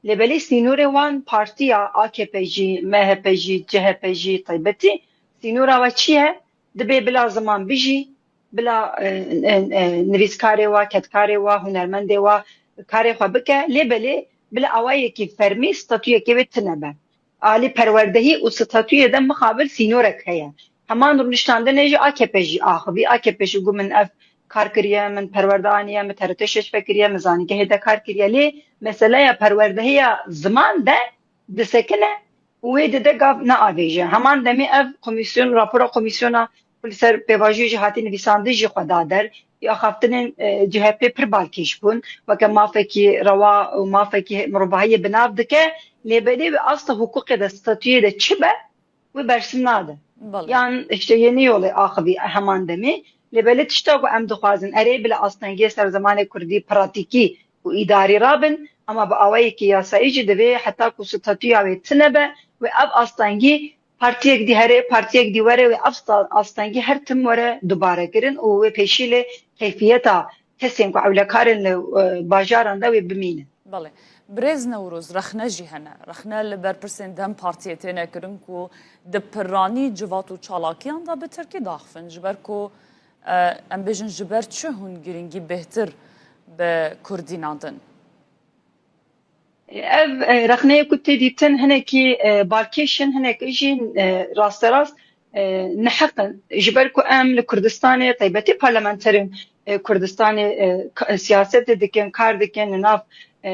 Lê belê sînorê wan partiya A K P jî, M H P jî, C H P jî taybetî sînora we çi ye? Dibê bila ziman bijî, bila, e, e, e, nivîskarê we, kedkarê we, hunermendê we karê xwe bike, lê belê bila awayekî fermî statuyekê wê tune be. Alî perwerdehî û statuyê de mixabil sînorek heye. Heman rûniştandinê jî A K P jî axivî. A K P jî got, min ev kar kiriye, min perwerde aniye, min T R T şeş vekiriye, min zanîngehê de kar kiriye. Lê meseleya perwerdehiya ziman de disekine û wê dide gav neavêje. Heman demê ev komîsyon, rapora komîsyona ku li ser pêvajoyê jî hatî nivîsandin jî xwe da der. Axaftinên, e, C H P pir balkêş bûn. Weke mafekî rewa û mafekî mirovahiyê bi nav dike, lê belê wê asta hiqûqê de, statuyê de çi be, wê bersiv nade. Belê. Yan işte yeni yolê axivî heman demê. Lê belê tişta ku em dixwazin, erê bila astengiyê ser zimanê Kurdî pratîkî û îdarî rabin, ama bi awayekî yasayî jî divê heta ku statuya wê tune be, wê ev astengî partiyek dî here, partiyek dî were, wê ev sta-, astengî her tim were dubare kirin û wê pêşî lê keyfiyeta kesên ku ewlekarên li, e, bajaran de wê bimînin. Belê. Birêz Newroz, rexne jî hene. Rexne li berpirsên DEM Partiyê têne kirin ku di piranî civat û çalakiyan de bi tirkî daxivin. Ji ber ku, e, em bêjin, ji ber çi hûn girîngî bêhtir bi kurdî nadin? Ev, e, rexneyê ku tê dîtin hinekî, e, balkêş in, hinek jî, e, rasterast, e, neheq in. Ji ber ku em li Kurdistanê, taybetî parlamenterên, e, Kurdistanê, e, ka-, siyasetê dikin, kar dikin, li nav, e,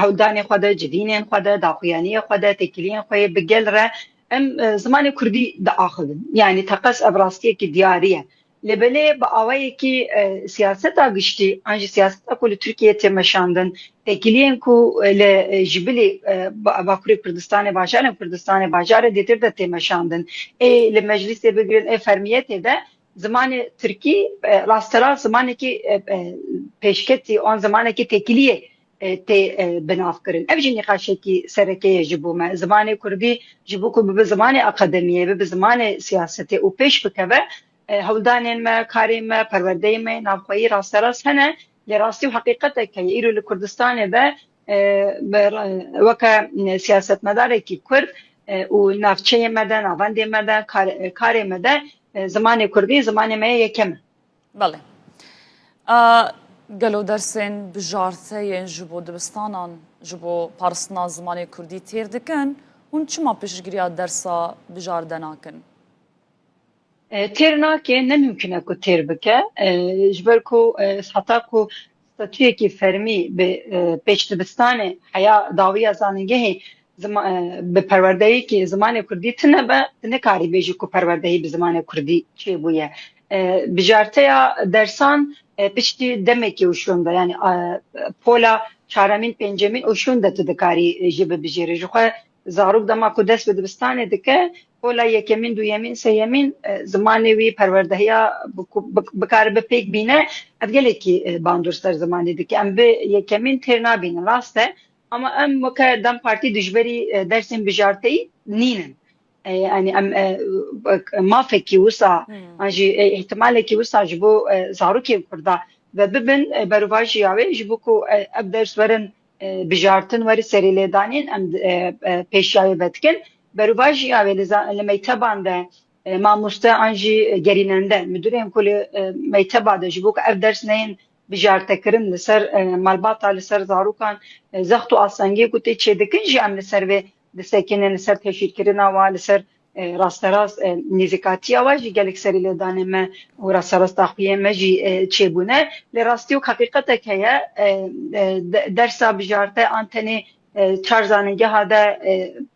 hewldanê xwe de, civînên xwe de, daxuyaniyê xwe de, têkiliyên xwe yê bi gel re em, e, zimanê Kurdî diaxivin. Yanî teqez ev rastiyekî diyarî ye. Lê belê bi awayekî, e, siyaseta giştî, an jî siyaseta ku li Tirkiyeyê tê meşandin, têkiliyên ku, e, li, e, ji bilî, e, ba-, Bakurê Kurdistanê, bajarên Kurdistanê, bajarê dîtir de tê meşandin, ê li meclîsê bigirin, ê fermiyetê de zimanê tirkî, e, rasterast zimanekî, e, e, pêşketî, an zimanekî têkiliyê, e, tê, e, binavkirin. Ev jî nîqaşekî sereke ye ji bo me. Zimanê Kurdî ji bo ku bibe zimanê akademiyê, bibe zimanê siyasetê û pêş bikeve, e, hewldanên me, karê me, perwerdeyê me navxweyî rasterast hene. Lê rastî û heqîqetek heye. Îro li Kurdistanê de, e, bi, weke, e, siyasetmedarekî Kurd, e, û navçeyê me de, navendê me de, kar-, e, karê me de, e, zimanê Kurdî zimanê me ye yekem e. Belê. A, gelo dersên bijarte yên ji bo dibistanan, ji bo paristina zimanê Kurdî têr dikin? Hûn çima piştgiriya dersa bijarde nakin? E, têr nake, ne mimkun e ku têr bike. E, ji ber ku, e, heta ku statuyekî fermî bi, e, pêşdibistanê heya dawiya zanîngehê zima-, e, bi perwerdeyekî zimanê Kurdî tune be, tu nikarî bêjî ku perwerdehî bi zimanê Kurdî çêbûye. E, bijarteya dersan, e, piştî demekî û şûn de, yanî, e, pola çaremîn, pêncemîn û şûn de tu dikarî, e, jî bibijêrî. Ji xwe zarok dema ku dest bi dibistanê dike, pola yekemîn, duyemîn, sêyemîn, e, zimanê wî, perwerdehiya bi-, bi-, bikaribe pêk bîne, ev gelekî, e, bandor ser zimanê dike. Em bi yekemîn têr nabînin, rast e. Ama em weke DEM Partî dijberî, e, dersên bijarteyî nînin. e, yanî em, e, mafekî wisa, Hmm. an jî, e, îhtimalekî wisa ji bo, e, zarokên Kurda ve bibin, e, berovajîya wê ji bo ku, e, ev ders werin, e, bijartin, weri serî lêdanîn, em, e, e, pêşiya wê vedikin. Berovajîya wê li za-, li mekteban de, e, mamoste an jî gerînende, midûrên ku li, e, mekteba de ji bo ku ev ders neyên bijartekirin li ser, e, malbata, li ser zarokan, e, zext û astengiyê ku tê çêdikin jî em li ser vê disekinin, li ser teşhîrkirina wa, li ser, e, rasterast, e, nêzîkatiya wa jî gelek serî lêdanê me û rasterast daxuyên me jî, e, çêbûne. Lê rastî û heqîqetek heye, e, e, de-, dersa bijarte an tenê, e, çar zanîngeha de, e,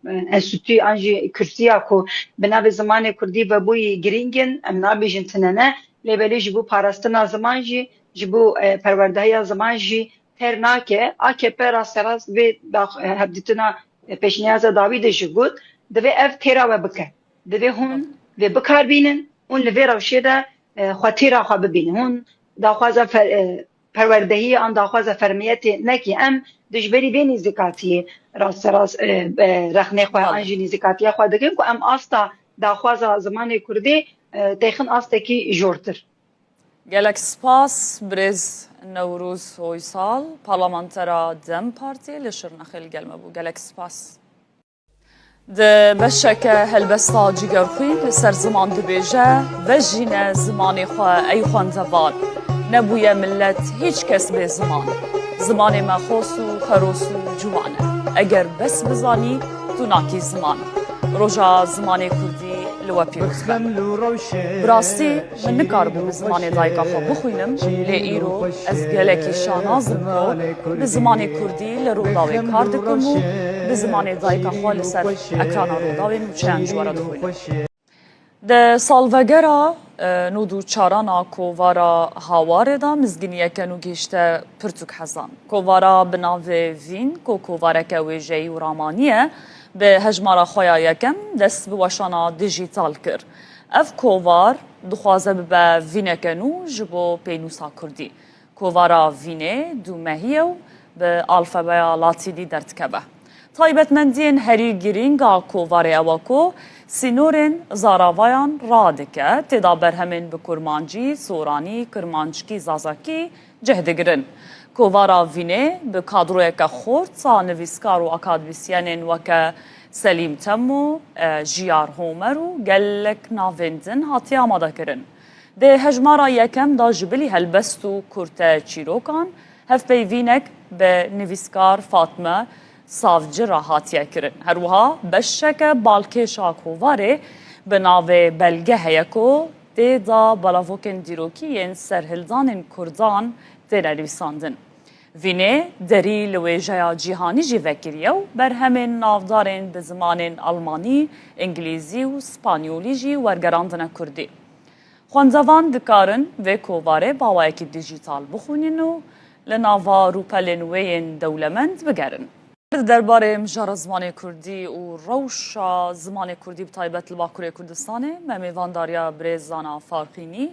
e, enstîtûyî an jî kursiya ku bi navê zimanê kurdî vebûyî girîng in, em nabêjin tune ne, lê belê ji bo parastina ziman jî, ji bo, e, perwerdehiya ziman jî têr nake. A K P rasterast vê dax-, e, hevdîtina, e, pêşniyaza dawî de jî got, divê ev têra we bike. Divê hûn vê bikar bînin, hûn li vê rewşê de, e, xwe têra xwe bibînin. Hûn daxwaza fe-, e, perwerdehiyê an daxwaza fermiyetê nekî. Em dijberî vê nêzîkatiyê rasterast, e, e, rexnê xwe Belê. an jî nêzîkatiya xwe dikin ku em asta daxwaza zimanê kurdî, e, têxin astekî jortir. Gelek spas, birêz Newroz Oysal, parlamentera DEM Partiyê li Şirnexê li gel me bû. Gelek spas. Di beşeke helbesta Cigerxwîn li ser ziman dibêje, vejîne zimanê xwe ey xwendevan. Nebûye millet hîç kes bê ziman. Zimanê me xwes û xeros û ciwan e. Eger bes bizanî, tu nakî ziman. Roja zimanê kurdî li we pîroz be. Bi rastî, min nikaribû bi zimanê dayika xwe bixwînim, lê îro ez gelekî şanaz im ku bi zimanê kurdî li Rûdawê kar dikim û bi zimanê dayika xwe li ser ekrana Rûdawê nûçeyan ji we re dixwînim. Di salvegera, e, nod û çaran a kovara Hawarê de mizgîniyeke nû gihişte pirtûk hezan. Kovara bi navê Vîn, ku kovareke wêjeyî û ramanî ye, bi hejmara xwe ya yekem dest bi weşana dijîtal kir. Ev kovar dixwaze bibe vîneke nû ji bo pênûsa kurdî. Kovara Vînê dûmehî ye û bi alfabeya latînî derdikeve. Taybetmendiyên herî girîng a kovarê ew e ku sînorên zaravayan radike, tê de berhemên bi kurmancî, soranî, kirmanckî, zazakî cih digirin. Kovara Vînê bi kadroyeke xurt a nivîskar û akademîsyenên weke Selîm Temo, e, Jiyar Homer û gelek navên din hatiye amadekirin. Di hejmara yekem de ji bilî helbest û kurte çîrokan, hevpeyvînek bi nivîskar Fatme Savci re hatiye kirin. Her wiha beşeke balkêş a kovarê bi navê Belge heye ku tê de belavokên dîrokî yên serhildanên kurdan têne nivîsandin. Vînê derî li wêjeya cîhanî jî vekiriye û berhemên navdarên bi zimanên almanî, îngilîzî û spanyolî jî wergerandine kurdî. Xwendevan dikarin vê kovarê bi awayekî dijîtal bixwînin û li nava rûpelên wê yên dewlemend bigerin. Di derbarê mijara zimanê kurdî û rewşa zimanê kurdî bi taybet li Bakurê Kurdistanê me mêvandariya birêz Zana Farqînî,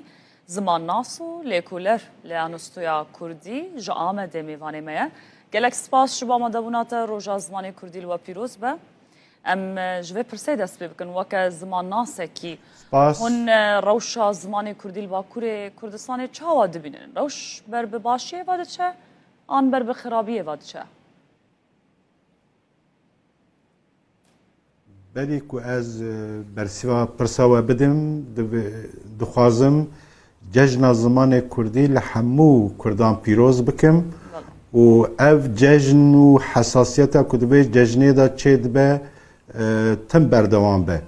zimannas û lêkoler li Enstîtuya Kurdî ji Amedê mêvanê me ye. Gelek spas ji bo amadebûna te, roja zimanê kurdî li we pîroz be. Em, e, ji vê pirsê dest pê bikin. Weke zimannasekî, Spas. hûn, e, rewşa zimanê kurdî li Bakurê Kurdistanê çawa dibînin? Rewş ber bi başiyê ve diçe an ber bi xirabiyê ve diçe? Berî ku ez, e, bersiva pirsa we bidim, div-, dixwazim Cejna Zimanê Kurdî li hemû Kurdan pîroz bikim û ev cejn û hesasiyeta ku di vê cejnê de çêdibe, e, tim berdewam be.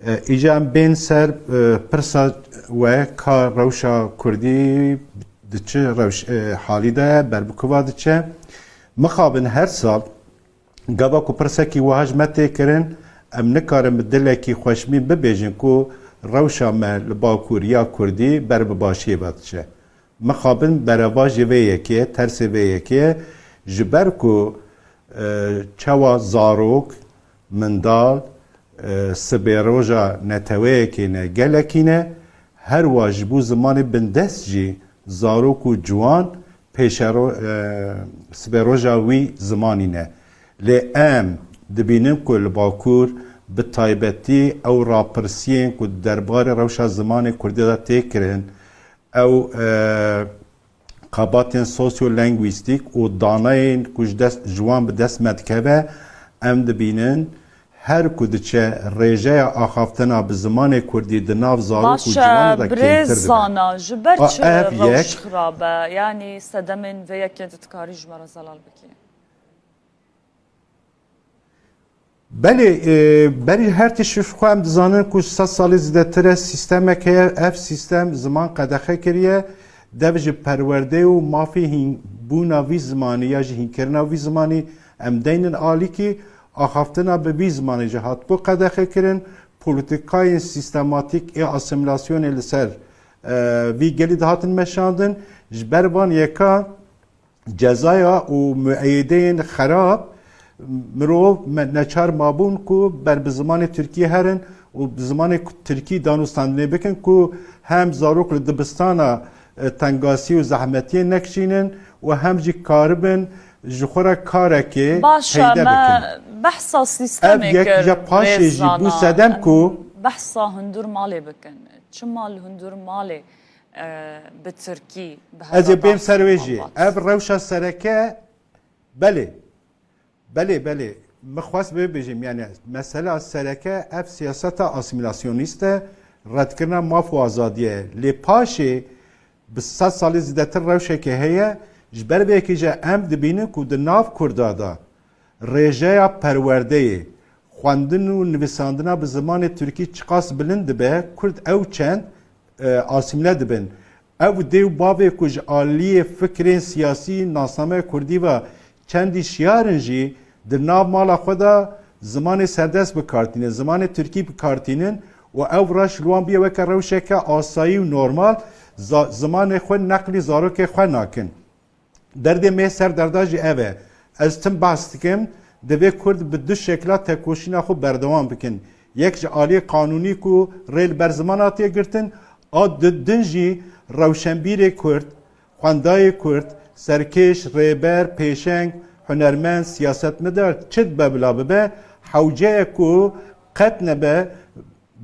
E, îca em bên ser, e, pirsa we ka rewşa Kurdî di çi rewş, e, halî de ye, ber bi kuva diçe. Mixabin her sal Gava ku pirsekî wiha ji me tê kirin, em nikarin bi dilekî xweşmîn bibêjin ku rewşa me li Bakur ya Kurdî ber bi başiyê ve diçe. Mixabin berevajê vê yekê ye, tersê vê yekê ye, ji ber ku, e, çawa zarok, mindal, e, sibê roja neteweyekê ne, gelekî ne, her wa ji bo zimanê bindest jî zarok û ciwan pêşero-, e, sibê roja wî zimanî ne. Lê em dibînin ku li Bakur Bi taybetî ew rapirsiyên ku di derbarê rewşa zimanê kurdî de tê kirin, ew, e, xebatên sosyolengwîstîk û daneyên ku ji dest, ji wan bi dest me dikeve, em dibînin, her ku diçe rêjeya axaftina bi zimanê kurdî di nav zarok û Baş e, ciwanê de kêmtir birêz dibe. Zana, ji ber A, çi ev rewş yek. Xirab e? Yanî sedemên vê yekê tu dikarî ji me re zelal bikî? Belê, e, berî her tişt ji xwe em dizanin ku sed salî zêdetir e sîstemek heye, ev sîstem ziman qedexe kiriye, dev ji perwerdê û mafê hîn-, bûna vî zimanî ya jî hînkirina vî zimanî em deynin alîkî, axaftina bi vî zimanî jî hatibû qedexe kirin, polîtîkayên sîstematîk ê asîmîlasyonê li ser, e, vî gelî dihatin meşandin. Ji ber van yeka cezaya û mueyedeyên xerab, mirov me-, neçar mabûn ku ber bi zimanê tirkî herin û bi zimanê ku-, tirkî danûstandinê bikin ku hem zarok li dibistana, e, tengasî û zehmetiyê nekişînin û hem jî karibin ji xwe re karekê Baş e, peyde me bikin. Behsa sîstemê Ev yek kir, ya paşê jî bû rêzana. Sedem ku Behsa hundur malê bikin. Çima li hundur malê e, bi tirkî bi Ez ê bêm ser wê jî. Ev rewşa sereke, belê. Belê, belê. Min xwest vê bêjim, yani mesela sereke ev siyaseta asîmîlasyonîst e, redkirina maf û azadiyê ye. Lê paşê bi sed salî zêdetir rewşeke heye, ji ber vê yekê jî em dibînin ku di nav Kurda de rêjeya perwerdeyê, xwendin û nivîsandina bi zimanê tirkî çiqas bilind dibe, Kurd ew çend, e, asîmle dibin. Ew dê û bavê ku ji aliyê fikrên siyasî nasnameya kurdî ve çendî şiyar in jî, di nav mala xwe de zimanê serdest bi kar tînin, zimanê tirkî bi kar tînin û ev reş li wan bûye weke rewşeke asayî û normal, za-, zimanê xwe neqlî zarokê xwe nakin. Derdê me ser derda jî ev e. Ez tim behs dikim, divê Kurd bi du şekla tekoşîna xwe berdewam bikin. Yek ji aliyê qanûnî ku rê li ber ziman hatiye girtin, a di din jî rewşenbîrê Kurd, xwendayê Kurd, serkêş, rêber, pêşeng, hunermend, siyasetmedar çi dibe bila bibe, hewce ye ku qet nebe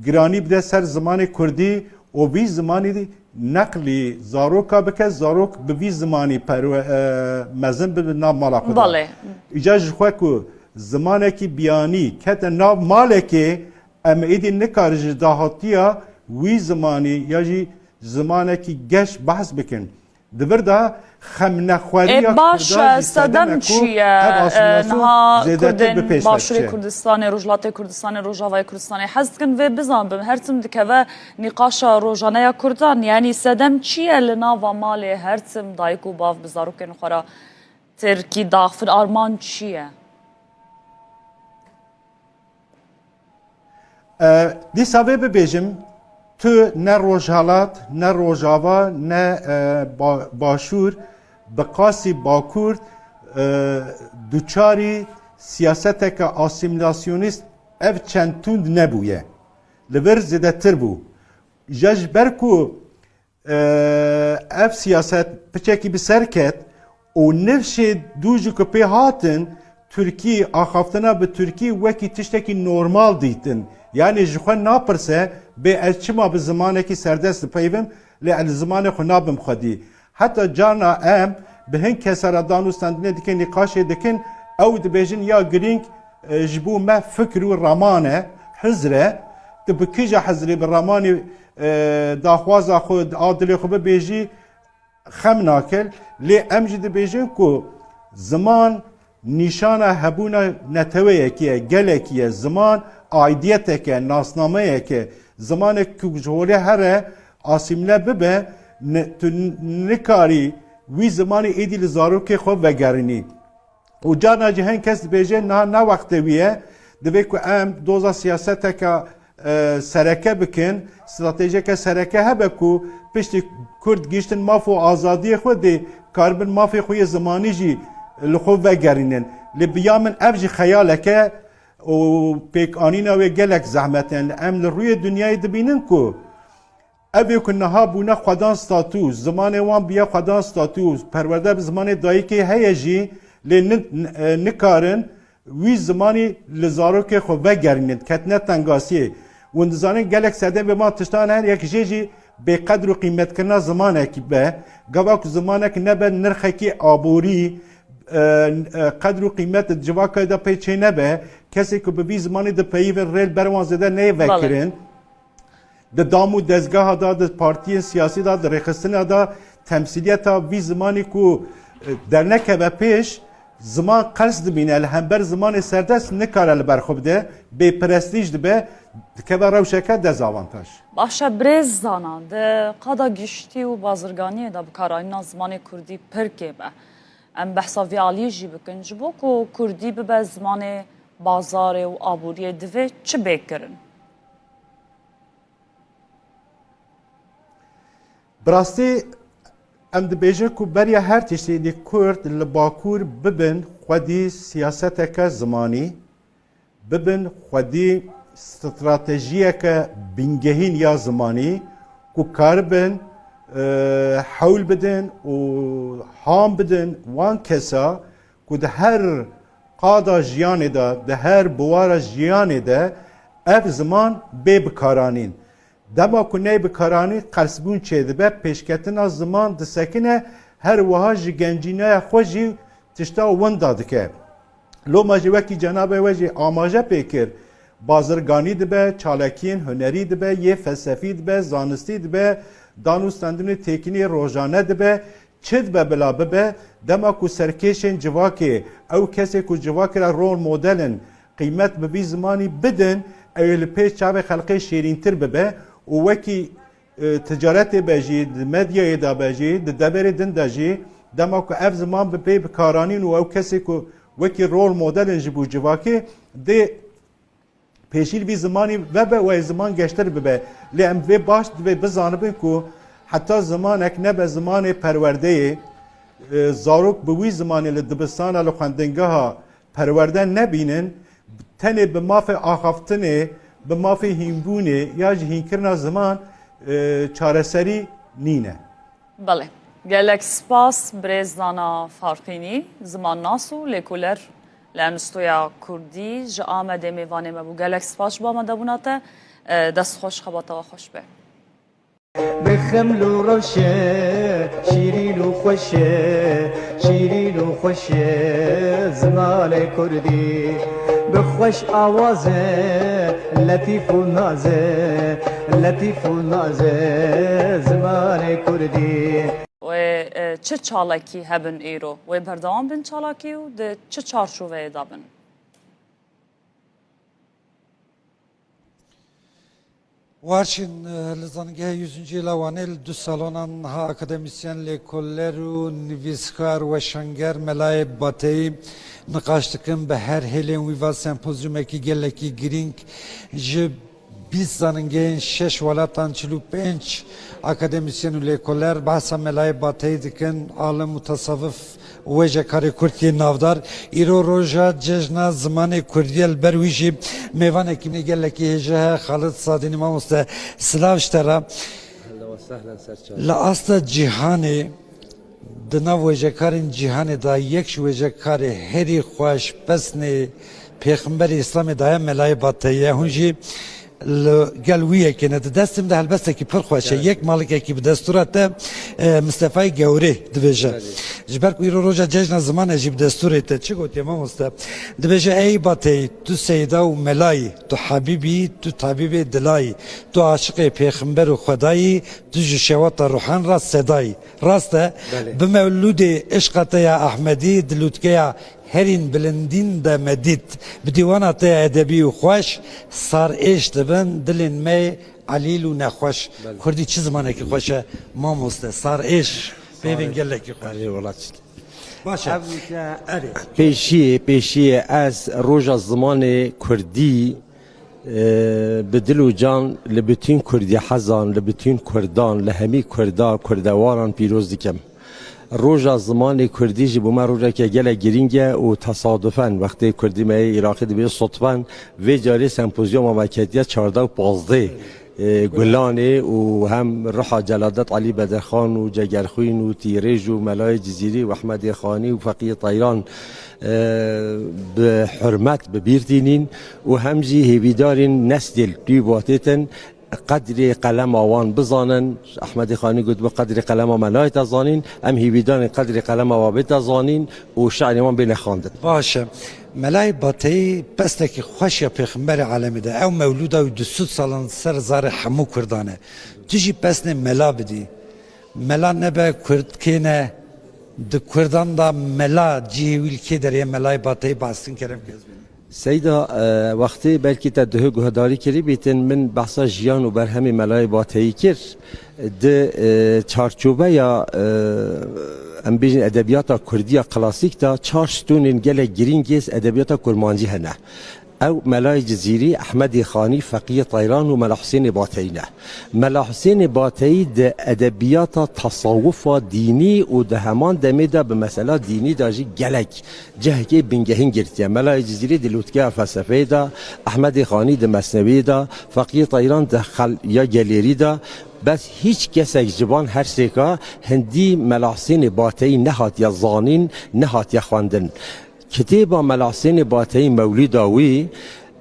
giranî bide ser zimanê kurdî û vî zimanî neqlî zaroka bike, zarok bi vî zimanî perwe-, e, mezin bibe nav mala xwe de. Belê. Îca ji xwe ku zimanekî biyanî kete nav malekê, em êdî nikarin ji dahatiya wî zimanî ya jî zimanekî geş behs bikin. Di vir de xemnexweriya Ê, baş Kurdan e, jî sedem sedem e ku çi ye? Ev E, asîmîlasyon niha zêdetir Kurdên bi pêş ve Başûrê diçe. Kurdistanê, Rojhilatê Kurdistanê, Rojavayê Kurdistanê, hez dikin vê bizanbim, her tim dikeve nîqaşa rojane ya Kurdan. Yanî sedem çi ye li nava malê her tim dayik û bav bi zarokên xwe re tirkî daxivin? Armanc çi ye? E, dîsa vê bibêjim, tu ne Rojhelat, ne Rojava, ne, e, ba-, Başûr, bi qasî Bakur, e, duçarî siyaseteke asîmîlasyonîst ev çend tund nebûye. Li vir zêdetir bû. Ja ji ber ku Ev siyaset piçekî bi ser ket û nifşê dû jî ku pê hatin, Tirkî, axaftina bi Tirkî wekî tiştekî normal dîtin. Yanî ji xwe napirse, bê ez çima bi zimanekî serdest dipeyivim, lê ez li zimanê xwe nabim xwedî. Heta carna em bi hin kesa re dan û standinê dikin, nîqaşê dikin, ew dibêjin ya girîng, e, ji bo me fikr û raman e, hizr e. Tu bi kîja hizrê, bi ramanê, e, daxwaza xwe, a dilê xwe bibêjî, xem nake. Lê em jî dibêjin ku ziman nîşana hebûna neteweyekî ye, gelekî ye. Ziman aidiyeteke, nasnameyeke. Zimanek ku ji holê here asîmle bibe, ne, tu nikarî wî zimanî êdî li zarokê xwe vegerînî. Û carna jî hin kes dibêje, niha ne wextê wî ye, divê ku em doza siyaseteke, e, sereke bikin, stratejiyeke sereke hebe ku piştî Kurd gihîştin maf û azadiyê xwe dê karibin mafê xwe yê zimanî jî li xwe vegerînin. Lê bi ya min ev jî xeyaleke û pêkanîna wê gelek zehmet e. Em li rûyê dinyayê dibînin ku Ev ê ku niha bûne xwedan statû, zimanê wan bûye xwedan statû, perwerde bi zimanê dayikê heye jî, lê ni-, e, nikarin wî zimanî li zarokê xwe vegerînin, ketine tengasiyê. Hûn dizanin gelek sedemê ma tiştan her yek jê jî bêqedr û qîmetkirina zimanek be. Gava ku zimanek nebe nirxekî aborî, e, e, qedr û qîmet di civakê de pê çê nebe, kesê ku bi vî zimanî dipeyivin rê li ber wan zêde neyê Belê. vekirin. Di dam û dezgeha de, di partiyên siyasî de, di rêxistina de temsîliyeta vî zimanî ku, e, dernekeve pêş, ziman qels dibîne, li hember zimanê serdest nikare li ber xwe bide, bêprestîj dibe, dikeve rewşeke dezavantaj. Baş e, birêz Zana, di qada giştî û bazirganiyê de bikaranîna zimanê kurdî pir kêm e. Em behsa vî alî jî bikin, ji bo ku kurdî bibe zimanê bazarê û aboriyê divê çi bê kirin? Bi rastî em dibêjin ku beriya her tiştî dê Kurd li Bakur bibin xwedî siyaseteke zimanî, bibin xwedî stratejiyeke bingehîn ya zimanî ku karibin, e, hewl bidin û han bidin wan kesa ku di her qada jiyanê de, di her biwara jiyanê de ev ziman bê bikaranîn. Dema ku neyê bikaranîn, qelsbûn çêdibe, pêşketina ziman disekine, her wiha ji gencîneya xwe jî tişta winda dike. Loma jî wekî cenabê we jî amaje pê kir, bazirganî dibe, çalakiyên hunerî dibe, yê felsefî dibe, zanistî dibe, dan û stendinê têkînê rojane dibe, çi dibe bila bibe, dema ku serkêşên civakê, ew kesê ku civakê re rol model in, qîmet bi vî zimanî bidin, ew ê li pêş çavê xelkê şêrîntir bibe û wekî, e, ticaretê be jî, di medyayê de be jî, di deverê din de jî, dema ku ev ziman bi pê bikaranîn û ew kesê ku wekî rol model in ji bo civakê, dê pêşî li vî zimanî vebe û ê ziman geştir bibe. Lê em vê baş divê bizanibin ku heta zimanek nebe zimanê perwerdeyê, e, zarok bi wî zimanê li dibistana, li xwendingeha perwerde nebînin, tenê bi mafê axaftinê, bi mafê hînbûnê ya jî hînkirina ziman, e, çareserî nîne. Belê. Gelek spas birêz Zana Farqînî, zimannas û lêkoler li Enstitûya Kurdî ji Amedê mêvanê me bû. Gelek spas ji bo amadebûna te. E, dest xweş, xebata we xweş be. Bi xeml û rewşe, şîrîn û xweş e, şîrîn û xweş e zimanê kurdî. Bi xweş awaze, letîf û naze, letîf û naze zimanê kurdî. Wê, e, çi çalakî hebin îro? Wê berdewam bin çalakî û di çi çarçoveyê de bin? Warçîn, e, li Zanîngeha Yüzüncü Yêla Wanê li du salonan niha akademîsyen, lêkoller û nivîskar, weşanger Melayê Bateyî niqaş dikin. Bi her hêlên wî va sempozyumekî gelekî girîng ji bîst zanîngehên şeş welatan çil û pênc akademîsyen û lêkoller behsa Melayê Bateyî dikin, alim û tesawuf wêjekarê kurd yê navdar. Îro roja cejna zimanê kurdî ye, li ber wî jî mêvanekî min ê gelekî hêja heye, Xalid Sadînî. Mamoste, silav ji te re. Ehlen we sehlen, ser çavê. Li asta cîhanê, di nav wêjekarên cîhanê de yek ji wêjekarê herî xweş pesnê pêxemberê Îslamê daye Melayê Bateyî ye. Hûn jî li gel wî yekê ne. Di destê min de helbestekî pir xweş e. Evet. Yek malikekî bi destûra te, e, Mistefayê Gewrê dibêje. Belê. Ji ber ku îro roja cejna ziman e jî bi destûrê te. Çi gotiye mamoste? Dibêje, ey Bateyî, tu seyda û melayî, tu habîbî, tu tabîbê dilayî, tu aşiqê pêxember û Xwedayî, tu ji şewata ruhan re sedayî. Rast e, Belê. Bi mewlûdê îşqa te ya Ehmedî, di lûtkeya herîn bilindîn de me dît. Bi dîwana te ya edebî û xweş, sar êş dibin dilên me yê elîl û nexweş. Belê. Kurdî çi zimanekî xweş e, mamoste, sar êş, peyvên gelekî xweş. Erê, wela çi. Baş e. Ev wisa, erê. Pêşiyê, pêşiyê ez roja zimanê kurdî, e, bi dil û can li bütün kurdî hezan, li bütün kurdan, li hemî kurda, kurdewaran pîroz dikim. Roja zimanê kurdî ji bo me rojeke gelek girîng e û tesadufen wextê kurdî me yê Iraqî dibê sodfen vê carê sempozyuma me ketiye çardeh û pazdeh. e, Gulanê û hem ruha Celadet Elî Bedirxan û Cegerxwîn û Tîrêj û Melayê Cizîrî û Ehmedê Xanî û Feqiyê Teyran, e, bi hurmet bi bîr tînîn û hem jî hêvîdarîn neslê li dû ve têtin qedrê qelema wan bizanin. Ehmedê Xanî gotibû, "Qedrê qelema me nayête zanîn." Em hêvîdarîn qedrê qelema wan bête zanîn û şi'rê wan bêne xwendin. Baş e. Melayê Bateyî pestekî xweş ya Pêxemberê Alemê de. Ew mewlûda wî du sed salan ser zarê hemû Kurdan e. Tu jî pesnê mela bidî. Mela nebe Kurd kê ne? Di Kurdan de mela cihê wî li kê derê ye? Melayê Bateyî behsin kerem ke ez bînim. Seyda, e, wextê belkî te duhê guhdarî kirî bîtin, min behsa jiyan û berhemê Melayê Bateyî kir. Di, e, çarçoveya, e, em bêjin edebiyata Kurdiya klasîk de çar stûnên gelek girîng ê edebiyata Kurmancî hene. Ew Melayê Cizîrî, Ehmedê Xanî, Feqiyê Teyran û Mela Husênê Bateyî ne. Mela Husênê Bateyî di edebiyata tasawufa dînî û di heman demê de bi mesela dînî de jî gelek cihekê bingehîn girtiye. Melayê Cizîrî di lûtkeya felsefeyê de, Ehmedê Xanî di mesnewiyê de, Feqiyê Teyran di xel ya gelêrî de, bes hîç kesek ji van her sêka hindî Mela Husênê Bateyî nehatiye zanîn, nehatiye xwendin. Kitêba Mela Husênê Bateyî, mewlîda wî,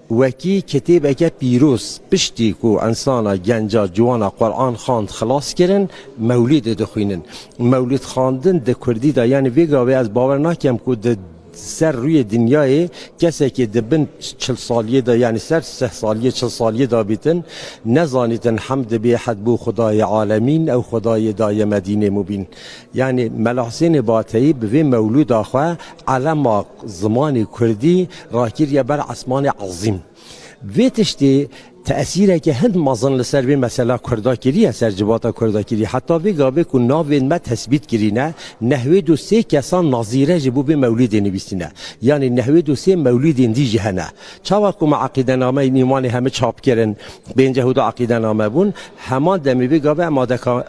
wekî kitêbeke pîroz, piştî ku insana genca, ciwana Quran xwend xilas kirin, mewlîdê dixwînin. Mewlîd xwendin di kurdî de, yanî vê gavê ez bawer nakem ku di ser rûyê dinyayê kesekê di bin çil saliyê de, yanî ser sih saliyê, çil saliyê de bîtin, nezanîtin hemd bê hed bo Xwedayê alemîn, ew Xwedayê daye me dînê mubîn. Yanî Mela Husênê Bateyî bi vê mewlûda xwe elema zimanê kurdî rakiriye ber esmanê ezîm. Vê tiştê tesîreke hin mezin li ser vê mesela kurda kiriye, ser civata kurda kiriye. Heta vê gavê ku navên me tesbît kirîne, nehwêd û sê kesan nazîre ji bo vê mewlûdê nivîsîne. Yanî nehwêd û sê mewlûdên dî jî hene. Çawa ku me eqîdenameyên îmanê hemî çap kirin, pênceh û du eqîdename bûn, heman demê vê gavê em adeka-,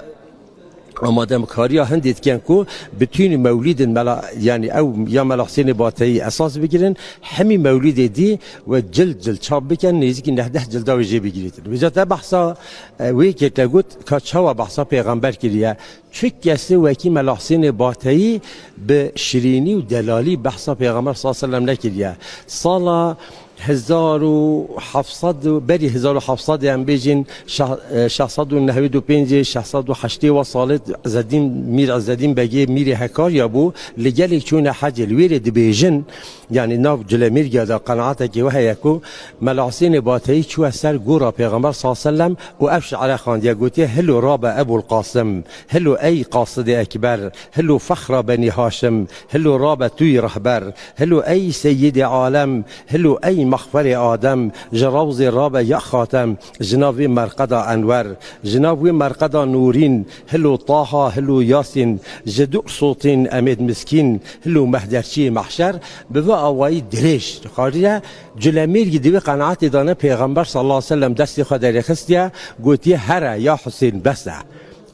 amadekariya hindê dikin ku bitûnî mewlîdin mela, yanî ew ya Mela Husênê Bateyî esas bigirin, hemî mewlîdê dî we cild cild çap bikin, nêzîkî neh deh cilda wê jê bigirîtin. Vêca te behsa, e, wê kê te got ka çawa behsa pêxember kiriye. Çi kesê wekî Mela Husênê Bateyî bi şirînî û delalî behsa Pêxember sallallahu aleyhi ve sellem nekiriye. Sala hezar û heft sed û berî hezar û heft sed em bêjin şeh-, e, şeş sed û nehwêd û pêncê, şeş sed û heştê wa salê Îzzedîn, Mîr Îzzedîn Begê, mîrê Hekarya bû, li gelek çûne hecê, li wê rê dibêjin, yanî nav Culemêrgiya de qenaatekê we heye ku Mela Husênê Bateyî çûye ser gora Pêxember sallallahu aleyhi ve sellem û ev şi're xandiye, gotiye, "Hilo rabe Ebul Qasim, hilo ey Qasidê Ekber, hilo fexra Benî Haşim, hilo rabe tûyî rehber." Hilo ey Seyyidê Alem, hilo ey mexferê Adem, ji rewzê rabe ya Xatem, ji nav wê merqeda Enwer, ji nav wê merqeda Nûrîn, hilo Taha, hilo Yasîn, ji dûr sotîn emêd miskîn, hilo mehderçiyê mehşer, bi vê awayî dirêj dixwariye. Culemêrgî di vê qenaetê de ne, Pêxember sallallahu aleyhi ve sellem destê xwe derêxistiye, gotiye, "Here ya Husên, bes e."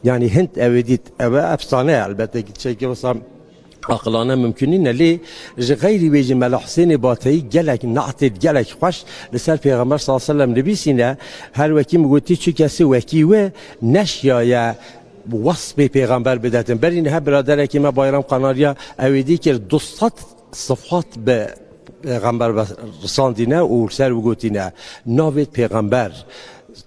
Yanî hind ew ê dît, ew e efsane ye, elbette ki çekê wisa aqilane mimkun nîne, lê ji xeyrî wê jî Mela Husênê Bateyî gelek ne'têt gelek xweş li ser Pêxember sallallahu aleyhi ve sellem nivîsîne. Her wekî min gotî, çi kesî wekî wê neşiyaye wesfê Pêxember bidetin. Berî niha biraderekî me Bayram Qanariya ew ê dî kir, du sed sifat bi Pêxember ve risandîne û li ser wî gotîne. Navêt Pêxember,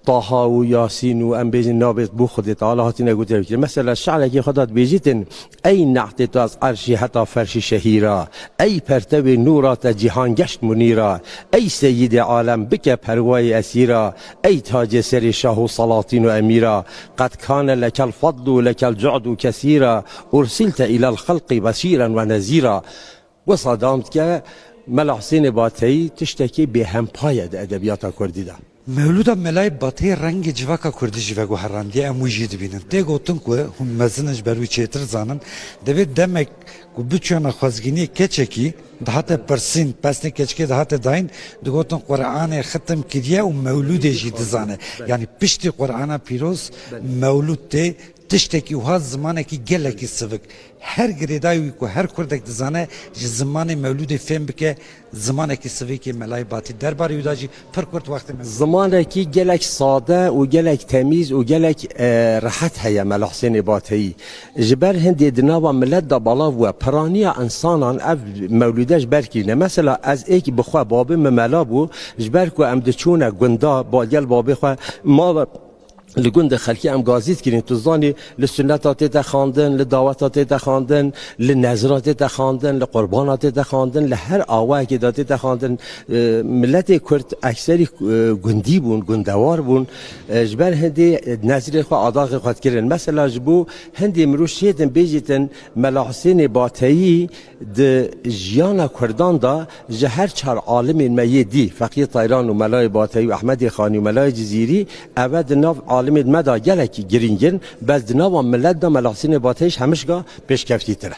Taha û Yasîn û em bêjin navêt bo Xwedê Teala hatine gotin. Mesela şi'rekî xwe de dibêjîtin, "Ey ne'tê tu ez erşî heta ferşî şehîra, ey pertewê nûra te cîhan geşt munîra, ey Seyyidê alem bike perwayê esîra, ey tacê serê şah û salatîn û emîra, qed kane lekel fadl û lekel cu'd û kesîra, ursîlte îlel xelqî beşîren ve nezîra." Wisa dam dike, Mela Husênê Bateyî tiştekî bêhempa ye di edebiyata kurdî de. Mewlûda Melayê Bateyî rengê civaka kurdî jî veguherandiye, em wî jî dibînin. Tê gotin ku hûn mezin in, ji ber wî çêtir zanin, divê demek ku biçûyana xwezgîniyê keçekî dihate pirsîn, pesnê keçikê dihate dayîn, digotin Quranê xitim kiriye û mewlûdê jî dizane. Yanî piştî Qurana pîroz mewlûd tê Tiştekî wiha, zimanekî gelekî sivik. Her girêdayî wî ku her kurdek dizane ji zimanê mewlûdê fêm bike, zimanekî sivikê Melayê Batî. Derbarê wî de jî pir kurt wextê me. Zimanekî gelek sade û gelek temîz û gelek, e, rehet heye Mela Husênê Bateyî. Ji ber hindê di nava milet de belav bûye. Piraniya însanan ev mewlûde ji ber kirîne. Mesela ez êkî bi xwe babê min mela bû, ji ber ku em diçûne gunda, ba-, gel babê xwe mala li gundê xelkê em gazî dikirîn. Tu zanî li suneta tête xandin, li daweta tête xandin, li nezra tête xandin, li qurbana tête xandin, li her awayekê de tête xandin. E, miletê Kurd ekserî, e, gundî bûn, gundewar bûn. E, ji ber hindê, e, nezrê xwe, adaxê xwe dikirin. Mesela ji bo hindê mirov şêtin bêjîtin Mela Husênê Bateyî di jiyana Kurdan de ji her çar alimên me yê dî, Feqiyê Tayran û Melayê Bateyî û Ehmedê Xanî û Melayê Cizîrî, eve di nav alimên me de gelekî girîng in, bes di nava milet de Mela Husênê Bateyî ji hemişka pêşkeftîtir e.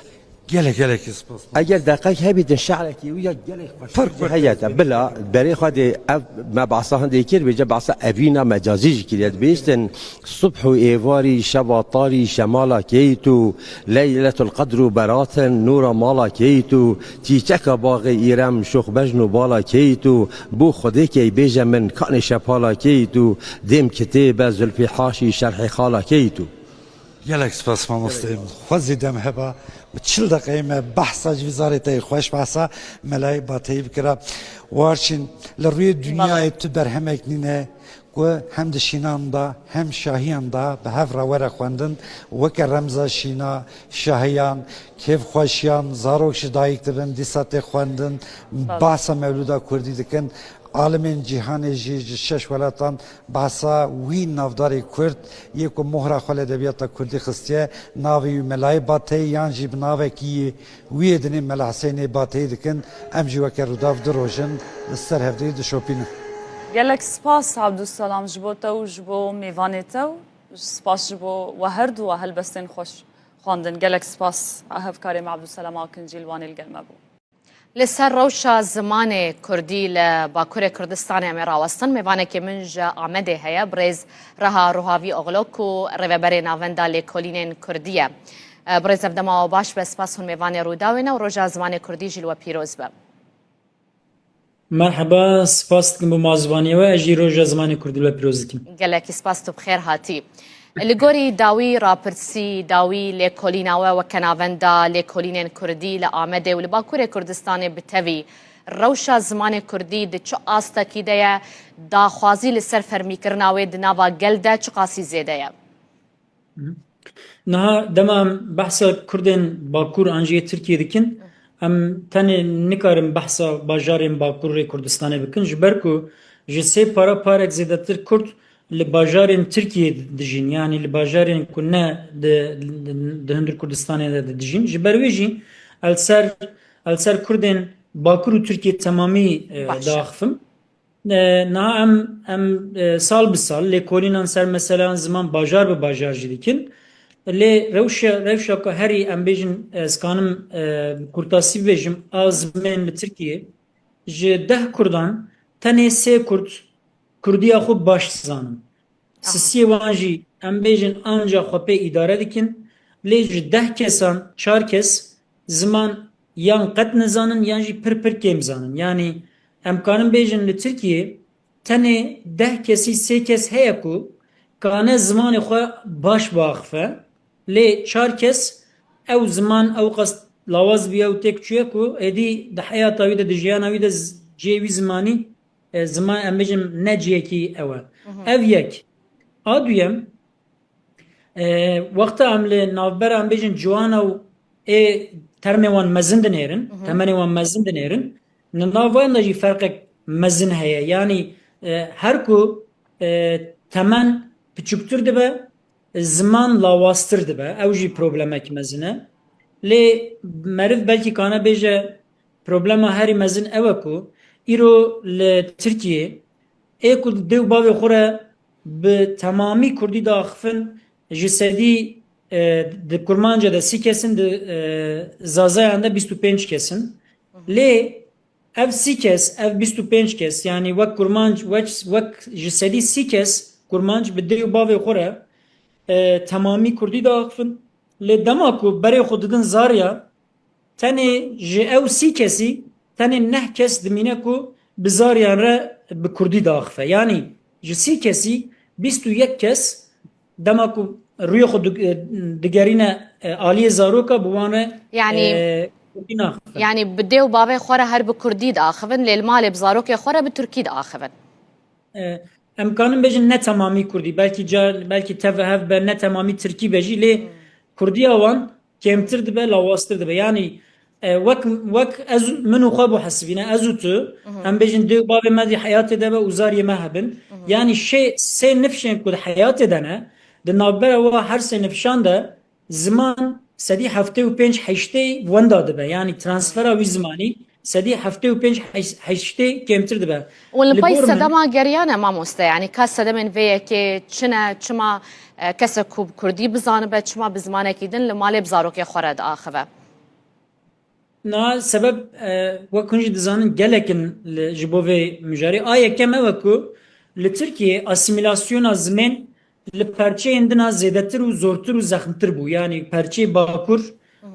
Gelek, gelekî spas. Eger deqek hebîtin şe'rekî wî ya gelek xweş. Pir kurt heye te. Bila, berê xwe dê ev me behsa hindê kir, bêje behsa evîna mecazî jî kiriye. Dibêjtin, Subh û êvarî, şeva tarî, şemala keyt û, Leyletul Qedr û beratin, nûra mala keyt û, çîçeka baxê îrem, şox bejn û bala keyt û, bû Xwedê key bêje min, kanê şepala keyt û, dêm kitêbe, zulfî haşî, şerhê xala keyt û. Gelek spas mamosteyê min. Xwezî dem heba, bi çil deqeyê me behsa ji vî zarê te yê xweş, behsa Melayê Bateyî bikira. Warçîn, li rûyê dinyayê tu berhemek nîne ku hem di şînan de hem şahiyan de bi hev re were xwendin, weke remza şîna, şahiyan, kêfxweşiyan, zarok ji dayik dibin, dîsa tê xwendin, behsa mewlûda kurdî dikin. Alimên cîhanê jî ji şeş welatan behsa wî navdarê kurd yê ku mohra xwe li edebiyata kurdî xistiye, navê wî Melayê Bateyî yan jî bi navekî wî yê dinê Mela Husênê Bateyî dikin. Em jî weke Rûdaw du roj in li ser hevdeyî dişopînin. Gelek spas Abdulselam ji bo te û ji bo mêvanê te û spas ji bo we her du we helbestên xweş xwendin. Gelek spas hevkarê me Abdulselam Akincî li Wanê li gel me bû. Li ser rewşa zimanê kurdî li Bakurê Kurdistanê em ê rawestin. Mêvanekê min ji Amedê heye, birêz Reha Ruhavî Oxlo ku rêveberê Navenda Lêkolînên Kurdî ye. Birêz, ev dema we baş be, spas hûn mêvanê Rûdawê ne û Roja Zimanê Kurdî jî li we pîroz be. Merheba, spas dikim bo mazvaniyê we, ez jî Roja Zimanê Kurdî li we pîroz dikim. Gelekî spas, tu bi xêr hatî. Li gorî dawî rapirsî, dawî lêkolîna we weke navenda lêkolînên kurdî li Amedê û li Bakurê Kurdistanê bi tevî, rewşa zimanê kurdî di çi astekî de ye, daxwazî li ser fermîkirina wê di nava gel de çiqasî zêde ye? Niha dema em behsa Kurdên Bakur an jî yê Tirkiyê dikin, em tenê nikarin behsa bajarên Bakurê Kurdistanê bikin, ji ber ku ji sê para parek zêdetir Kurd li bajarên Tirkiyê dijîn, yanî li bajarên ku ne di, di, di hundir Kurdistanê de dijîn. Ji ber wê jî el ser, el ser Kurdên Bakur û Tirkiyê temamî, e, Baş e. diaxifim. E, niha em, em, e, sal bi sal lêkolînan ser meseleyan ziman bajar bi bajar jî dikin. Lê rewşa, rewşa ku herî em bêjin, ez kanim, e, kurtasî bibêjim, a zimên li Tirkiyê ji deh Kurdan tenê sê Kurd Kurdiya xwe baş dizanin. Aha. Sisiyê wan jî, em bêjin, anca xwe pê îdare dikin, lê ji deh kesan çar kes ziman yan qet nizanin yan jî pir pir kêm zanin. Yanî em karin bêjin li Tirkiyê tenê deh kesî sê kes heye ku kane zimanê xwe baş biaxife, lê çar kes ew ziman ew qas lawaz bûye û têk çûye ku êdî di heyata wî de, di jiyana wî de z-, cihê wî zimanî e, ziman, em bêjin, ne cihekî ew e. Mhm. Ev yek. A duyem, e, wexta em li navbera, em bêjin, ciwana û ê termê wan mezin dinêrin, Mhm. temenê wan mezin dinêrin, li nav wan de jî ferqek mezin heye. Yanî, e, her ku, e, temen piçûktir dibe, ziman lawaztir dibe. Ew jî problemek mezin e. Lê meriv belkî kane bêje, problema herî mezin ew e ku îro li Tirkiyê ê ku dê û bavê xwe re bi temamî kurdî diaxifin, ji sedî, e, di kurmanca de sî kes in, di, e, zazayan de bîst û pênc kes in. Lê ev sî kes, ev bîst û pênc kes, yanî wek kurmanc, wek, wek ji sedî sî kes kurmanc bi dê û bavê xwe re e, temamî kurdî diaxivin. Lê dema ku berê xwe didin zarya, tenê ji ew sî kesî, tenê neh kes dimîne ku bi zaryan re bi kurdî diaxife. Yanî ji sî kesî bîst û yek kes dema ku rûyê xwe dig-, e, digerîne, e, aliyê zaroka, bi wan re, Yani, e, kurdî naxife. Yani bi dê û bavê xwe re her bi kurdî diaxivin, lê li malê bi zarokê xwe re bi tirkî diaxivin. E, em kanin bêjin ne temamî kurdî, belkî car, belkî tev hev be, ne temamî tirkî be jî, lê kurdiya wan kêmtir dibe, lawaztir dibe. Yanî, e, wek, wek ez, min û xwe bo hesibîne, ez û tu, em bêjin dê û bavê me di heyatê de be û zariyê me hebin. Yanî şê, sê nifşên ku di heyatê de ne, di navbera wa her sê nifşan de ziman sedî heftê û pênc heştê wenda dibe. Yanî transfera wî zimanî sedî heftê û pênc heştê kêmtir dibe. Û li Li pey gor min sedema geriyan e mamoste, yanî ka sedemên vê yekê çi ne, çima, e, kesek ku bi kurdî bizanibe, çima bi zimanekî din li malê bi zarokê xwe re diaxive? Na sebeb, e, wek hûn jî dizanin, gelek in li, ji bo vê mijarê. A yekem ew e ku li Tirkiyê asîmîlasyona zimên li perçeyên din a zêdetir û zortir û zexmtir bû. Yanî perçeyê Bakur,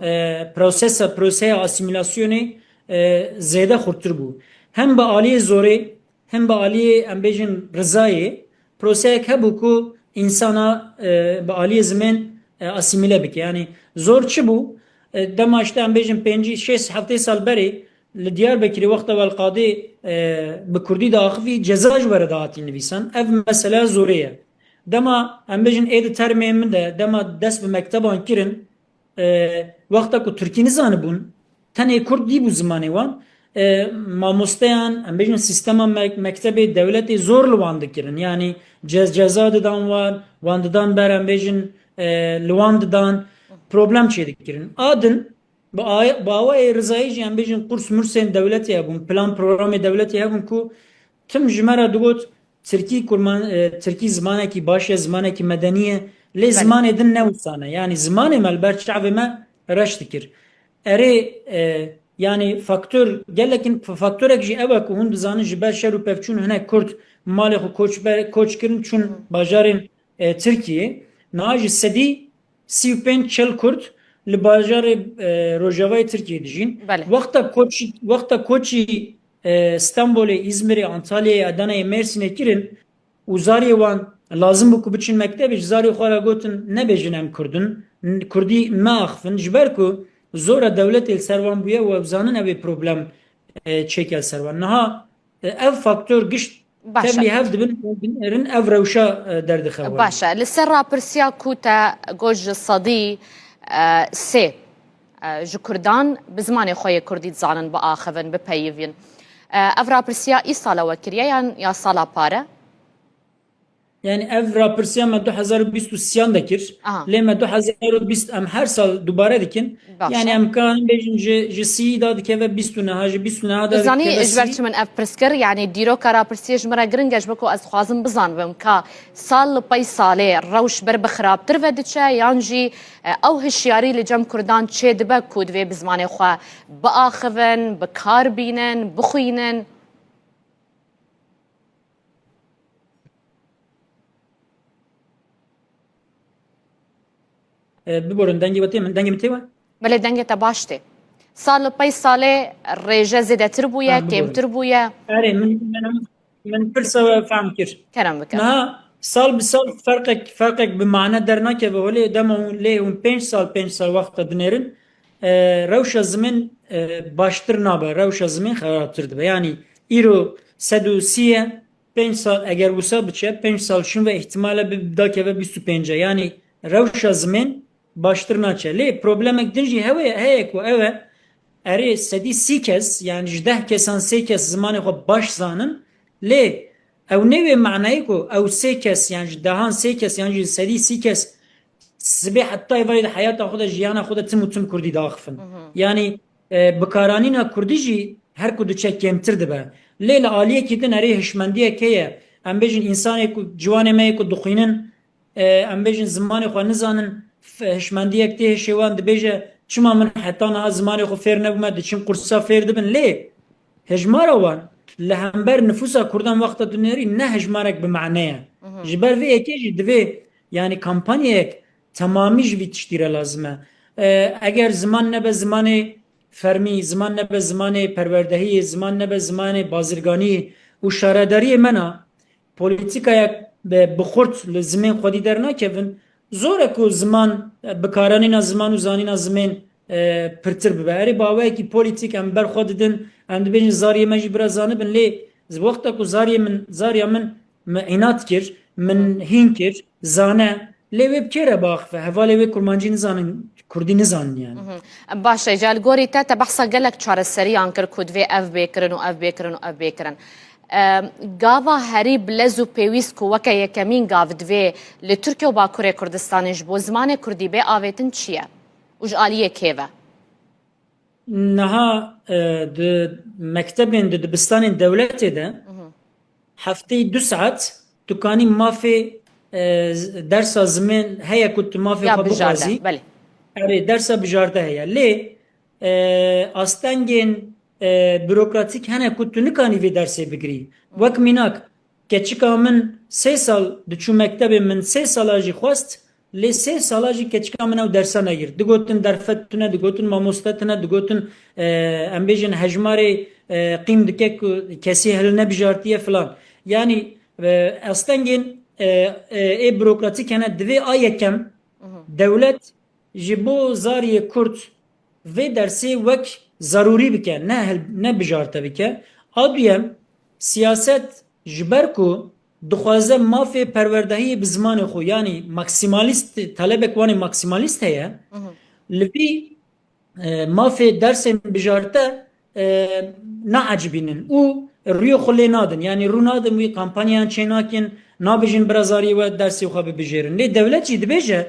e, prosesa, proseya asîmîlasyonê, e, zêde xurtir bû. Hem bi aliyê zorê, hem bi aliyê, em bêjin, rizayê, proseyek hebû ku însana, e, bi aliyê zimên, e, asîmîle bike. Yanî zor çi bû? E, dema işte, em bêjin, pêncî, şêst, heftê sal berê li Diyarbekirê wexta Welqadê, e, bi kurdî diaxivî, ceza ji we re dihatî nivîsan. Ev mesela zorê ye. Dema, em bêjin, ê di termê min de, dema dest bi mekteban kirin, e, wexta ku tirkî nizanibûn, tenê kurdî bû zimanê wan, e, mamosteyan, em bêjin, sîstema me-, mektebê dewletê zor li wan dikirin. Yanî ce-, ceza didan wan, wan didan ber, em bêjin, e, li wan didan, problem çêdikirin. A din, bi a-, bi awayê rizayî jî, em bêjin, qurs mursên dewletê hebûn, plan programê dewletê hebûn ku tim ji me re digot, Tirkî kurman, e, Tirkî zimanekî baş e, zimanekî medenî ye. Lê Belê. zimanê din ne wisa ne. Yanî zimanê me li ber çavê me reş dikir. Erê, e, yanî faktor, gelek in, f-, faktorek jî ew e ku hûn dizanin, ji ber şer û pevçûn hinek Kurd malê xwe koç ber-, koç kirin, çûn Hı. bajarên, e, Tirkiyê. Niha ji sedî sî û pênc çil Kurd li bajarê, e, rojavayê Tirkiyê dijîn. Belê. Wexta koçî, wexta koçî, e, Stenbolê, Îzmirê, Antalyayê, Adanayê, Mêrsînê kirin û zariyê wan lazim bû ku biçin mektebê, ji zariyê xwe re gotin, nebêjin em Kurd in, n-, Kurdî meaxifin, ji ber ku zora dewletê li ser wan bûye û ew zanin ew ê problem, e, çêke li ser wan. Niha, e, ev faktor gişt Baş e. tevlî hev dibin û binêrin, ev rewşa, e, derdixewin. Baş e. Li ser rapirsiya ku te got ji sedî, e, sê, e, ji Kurdan bi zimanê xwe yê Kurdî dizanin, biaxivin, bipeyivin. E, ev rapirsiya îsal e we kiriye yan ya sala pare? Yani ev rapirsiya me du hezar û bîst û sêyan de kir. Aha. Lê me du hezar û bîst, em her sal dubare dikin. Baş e. Yani em karin bêjin ji, ji sî da dikeve bîst û neha, ji bîst û neha da Zanî dikeve ji ber sî. çi min ev pirs kir? Yani dîroka rapirsiyê ji min re giring e, ji bo ku ez dixwazim bizanibim ka sal li pey salê rewş ber bi xirabtir ve diçe, yan jî, e, ew hişyarî li cem Kurdan çê dibe ku divê bi zimanê xwe biaxivin, bi kar bînin, bixwînin? E, biborin, dengê we tê min, dengê min tê we? Belê, dengê te baş tê. Sal li pey salê rêje zêdetir bûye, Ha, biborin. kêmtir bûye? Erê, min, min, min pirsa we fehm kir. Kerem bike. Niha sal bi sal ferqek, ferqek bi mane dernakeve holê, dema hûn lê hûn pênc sal, pênc sal wexta dinêrin, e, rewşa zimên, e, baştir nabe, rewşa zimên xerabtir dibe. Yanî îro sed û sî ye, pênc sal eger wisa biçe, pênc sal şûn ve îhtimal e bi-, dakeve bîst û pênc e. Yanî rewşa zimên baştir naçe. Lê problemek din jî hewe, heye ku ew e, erê sedî sî kes, yani ji deh kesan sê kes zimanê xwe baş zanin, lê ew ne wê manayê ku ew sê kes, yani ji dehan sê kes, yan jî sedî sî kes sibê heta êvarê di heyata xwe de, jiyana xwe de tim û tim kurdî diaxifin. Hı hı. Yani, e, bikaranîna kurdî jî her ku diçe kêmtir dibe. Lê li aliyekî din erê hişmendiyek heye. Em bêjin, însanê ku, ciwanê me yê ku dixwînin, e, em bêjin, zimanê xwe nizanin, f-, hişmendiyek tê hişê wan, dibêje, çima min heta niha zimanê xwe fêr nebûme, diçin qursa fêr dibin. Lê hejmara wan li hember nifûsa kurdan wexta dinêrî ne hejmarek bi mane ye. Mhm. Ji ber vê yekê jî divê Yani kampanyayek temamî ji vî tiştî re lazim e. E, eger ziman nebe zimanê fermî, ziman nebe zimanê perwerdehiyê, ziman nebe zimanê bazirganiyê û şaredariyê me na, polîtîkayek bi, bi xurt li zimên xwedî dernakevin, zor e ku ziman, e, bikaranîna ziman û zanîna zimên, e, pirtir bibe. Erê bi awayekî polîtîk em ber xwe didin, em dibêjin zariyê me jî bira zanibin, lê wexta ku zariyê min, zariya min, min înat kir, min hîn kir, zane, lê wê bi kê re biaxive? Hevalê wê kurmancî nizanin, kurdî nizanin yani. Mhm. Baş e, ji li gorî te, te behsa gelek çareseriyan kir ku divê ev bê kirin û ev bê kirin û ev bê kirin. Em, gava herî bi lez û pêwîst ku weke yekemîn gav divê li Tirkiye û Bakurê Kurdistanê ji bo zimanê kurdî bê avêtin çi ye? Û ji aliyê kê ve? Niha, e, di mektebên, di dibistanên dewletê de hefteyê du saet tu kanî mafê, e, z-, dersa zimên heye ku tu mafê Ya xwe bijarte, bixwazî. Belê. Erê, dersa bijarte heye. Lê, e, astengên, e, bürokratîk hene ku tu nikanî vê dersê bigirî. Wek mînak, keçika min sê sal diçû mektebê, min sê sala jî xwest, lê sê sala jî keçika min ew dersa negir. Digotin derfet tune, digotin mamoste tune, digotin, e, em bêjin hejmarê, e, qîm dike ku kesî hil nebijartiye filan. Yanî, e, astengên, e, e, ê bürokratîk hene, divê a yekem dewlet ji bo zariyê kurd vê dersê wek zarûrî bike, ne hil-, ne bijarte bike. A duyem, siyaset ji ber ku dixwaze mafê perwerdehiyê bi zimanê xwe, yanî maksimalîst, talebek wan ê maksimalîst heye, li vî, e, mafê dersên bijarte, e, naecibînin û rûyê xwe lê nadin. Yanî rû nadin wî, kampanyayan çê nakin, nabêjin bira zariyê we dersê xwe bibijêrin. Lê dewlet jî dibêje,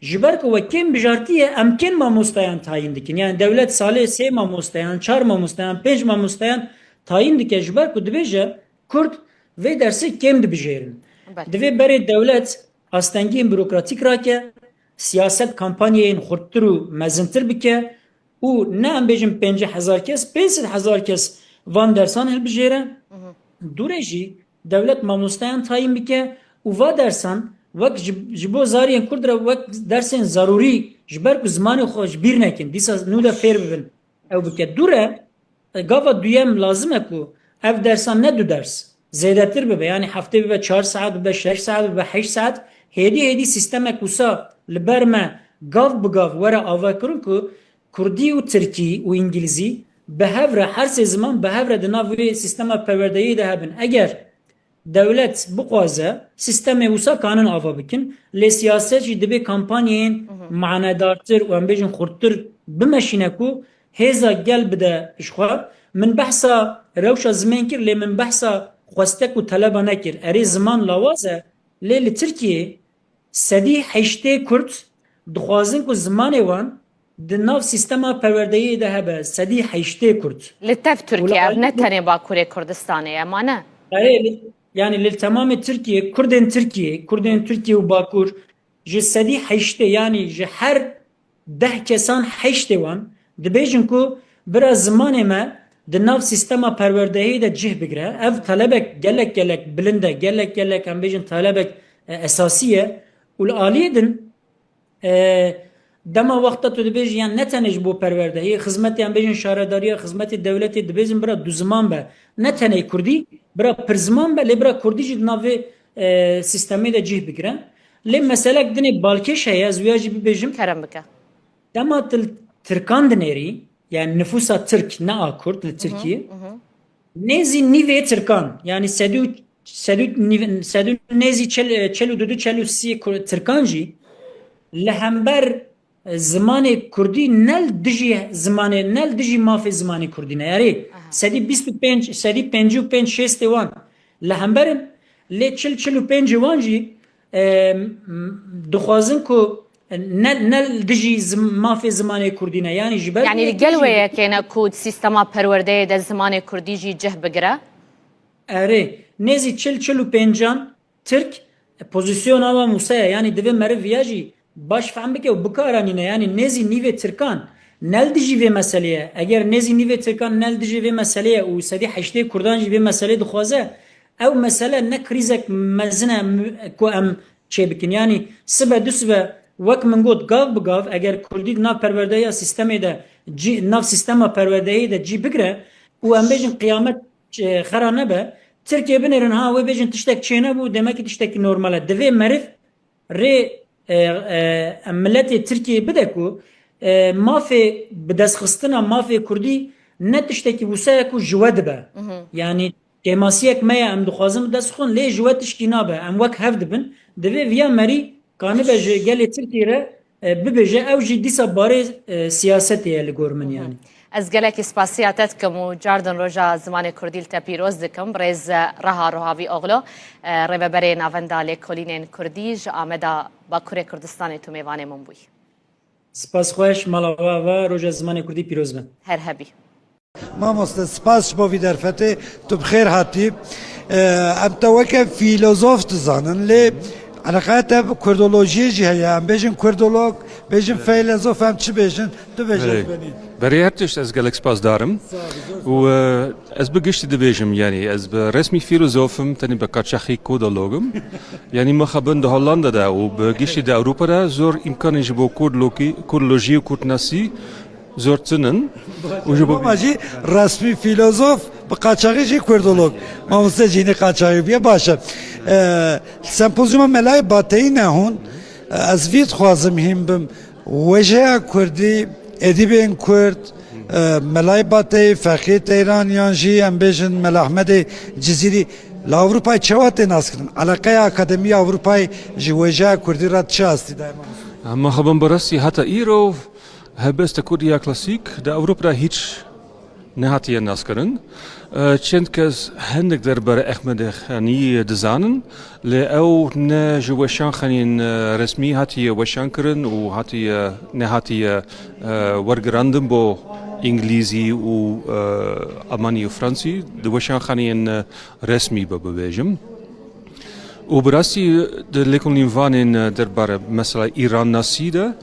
ji ber ku we kêm bijartiye, em kêm mamostayan tayîn dikin. Yani dewlet salê sê mamostayan, çar mamostayan, pênc mamostayan tayîn dike, ji ber ku dibêje, Kurd vê dersê kêm dibijêrin. Belê. Divê berê dewlet astengiyên bürokratîk rake, siyaset kampanyayên xurttir û mezintir bike û ne em bêjin pêncî hezar kes, pênc sed hezar kes van dersan hilbijêre. Dûrê jî dewlet mamosteyan tayîn bike û va dersan wek ji, ji bo zariyên kurd re wek dersên zarûrî, ji ber ku zimanê xwe ji bîr nekin, dîsa nû de fêr bibin, ew bike. Dûre, e, gava duyem lazim e ku ev dersan ne du ders, zêdetir bibe. Yani heftê bibe çar saet, bibe şeş saet, bibe heşt saet. Hêdî hêdî sîstemek wisa li ber me gav bi gav were avakirin ku kurdî û tirkî û îngilîzî bi hev re, her sê ziman bi hev re di nav wê sîstema perwerdeyê de hebin. Eger dewlet bixwaze, sîstemê wisa kanin ava bikin, lê siyaset jî dibê kampanyayên manedartir û em bêjin xurttir bimeşîne ku hêza gel bide ji xwe. Min behsa rewşa zimên kir, lê min behsa xwestek û teleba nekir. Erê, ziman lawaz e, lê li Tirkiyê sedî heştê Kurd dixwazin ku zimanê wan di nav sîstema perwerdeyê de hebe, sedî heştê Kurd. Li tev Tirkiye, ev ne tenê Bakurê Kurdistanê ye, ma ne? Erê, li, yani li temamê Tirkiye, Kurdên Tirkiye, Kurdên Tirkiye û Bakur, ji sedî heştê, yani ji her deh kesan heştê wan dibêjin ku bira zimanê me di nav sîstema perwerdehiyê de cih bigire. Ev talebek gelek gelek bilind e, gelek gelek, em bêjin, talebek, e, esasî ye. Û li aliyê din, e, dema wexta tu dibêjî, yan ne tenê ji bo perwerdehiyê, xizmetê, em bêjin, şaredariya, xizmetê dewletê, dibêjin bira du ziman be. Ne tenê kurdî, bira pir ziman be, lê bira kurdî jî di nav vê, e, sîstemê de cih bigire. Lê meselek dinê balkêş heye, ez wîya jî bibêjim. Kerem bike. Dema tu li tirkan dinêrî, yani nifûsa tirk, ne a kurd, li Tirkiyê, nêzî nîvê tirkan, yani sedû, sedû nîv-, sedû nêzî çel, çel û du du, çel û sî kur-, tirkan jî li hember, e, zimanê kurdî ne li dijî zimanê, ne li dijî mafê zimanê kurdî ne. Erê, sedî bîst û pênc, sedî pêncî û pênc şêstê wan li hember in, lê çil, çil û pêncê wan jî, e, m-, dixwazin ku ne, ne li dijî zim-, mafê zimanê kurdî ne. Yani ji ber Yani li gel wê yekê ne ku sîstema perwerdeyê de zimanê kurdî jî cih bigire? Erê, nêzî çil, çil û pêncan Tirk, e, pozisyona wan wisa ye. Yani divê meriv viya jî baş fehm bike û bikaranîne. Yani nêzî nîvê tirkan ne li dijî vê meselê ye. Eger nêzî nîvê tirkan ne li dijî vê meselê ye û sedî heştê kurdan jî vê meselê dixwaze, ew mesele ne krîzek mezin e, m-, ku em çêbikin. Yanî sibe du sibe, wek min got, gav bi gav, eger kurdî di nav perwerdeya sîstemê de cî, nav sîstema perwerdeyê de cî bigre û em bêjin qiyamet, e, xera nebe, Tirkiyê binêrin, ha wê bêjin tiştek çênebû, demekî tiştekî normal e. Divê meriv rê, e, e, em miletê Tirkiyê bide ku, e, mafê bidestxistina mafê kurdî ne tiştekî wisa ye ku ji we dibe. Yanî kêmasiyek me ye, em dixwazin bi dest xwe, lê ji we tişkî nabe. Em wek hev dibin. Divê viya merî kanibe ji gelê Tirkiyê re, e, bibêje, ew jî dîsa barê, e, siyasetê ye li gor min, yanî. Ez gelekî spasiya te dikim û cardin roja zimanê kurdî li te pîroz dikim. Birêz Reha Rohavî Oglu, e, rêveberê Navenda Lêkolînên Kurdî ji Ameda Bakurê Kurdistanê, tu mêvanê min bûyî. Spas xweş, mala we ava, roja zimanê kurdî pîroz be. Her hebî. Mamoste, spas ji bo vî derfetê, tu bi xêr hatî. Em te weke fîlozof dizanin, lê eleqeya te bi kurdolojiyê jî heye. Em bêjin kurdolog, bêjin feylezof, em çi bêjin? Tu bêje Belê. Belê, her tişt ez gelek spasdar im. Û, e, ez bi giştî dibêjim, yanî ez bi resmî fîlozof im, tenê bi qaçaxî kurdolog im. Yanî mixabin di Hollanda de û bi giştî di Ewropa de zor îmkanên ji bo kurdlokî-, kurdlojî û kurdnasî zor tune in. Û ji bo Ama jî resmî fîlozof, bi qaçaxî jî kurdolog. Mamoste jî hinî qaçaxî bûye, baş e. E, sempozyuma Melayê Bateyî ne hûn. E, ez vî dixwazim hîn bim. Wêjeya kurdî, edîbên kurd, e, Melayê Bateyî, Feqiyê Teyran yan jî em bêjin Mela Ehmedê Cizîrî li Ewropayê çawa tê naskirin? Eleqeya Akademî ya Ewropayê ji wêjeya kurdî re çi astî daye, mamoste? Em mixabin bi rastî heta îro helbesta kurdî ya klasîk di Ewropa de hîç nehatiye naskirin. E, çend kes hinek derbarê Ehmedê Xanî dizanin, lê ew ne ji weşanxaneyên, e, resmî hatiye weşankirin û hatiye, nehatiye, e, wergirandin bo îngilîzî û, e, almanî û fransî. Di weşanxaneyên, e, resmî be bibêjim. Û bi rastî di lêkolînvanên derbarê mesela Îrannasî de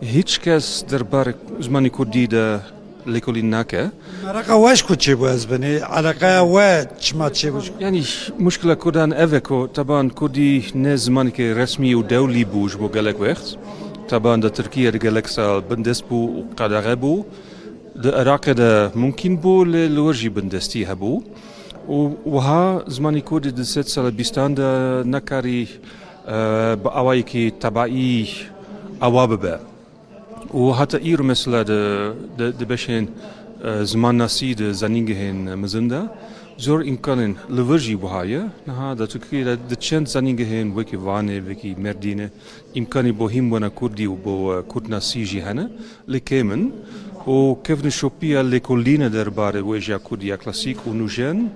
hîç kes derbarê zimanê kurdî de lêkolîn nake. Mereqa we ji ku çêbû ez binê, eleqeya we çima çêbû ji ku? Yanî muşkila kurdan ev e ku teban kurdî ne zimanekê resmî û dewlî bû ji bo gelek wext. Teban di Tirkiye de gelek sal bindest bû û qedexe bû. Di Iraqê de mumkîn bû, lê li wir jî bindestî hebû. Û wiha zimanê kurdî di sed sala bîstan de nekarî, e, bi awayekî tebaî awa bibe. Û heta îro mesela di, di, di beşên, e, zimannasî di zanîngehên mezin de zor îmkanên li vir jî wiha ye. Niha di Tirkiyê de di çend zanîngehên wekî Vanê, wekî Merdînê, îmkanî bo hîn wana kurdî û bo, e, kurdnasî jî hene, lê kêm in. Û kevnişopiya lêkolîne derbarê wêjeya kurdî ya klasîk û nûjen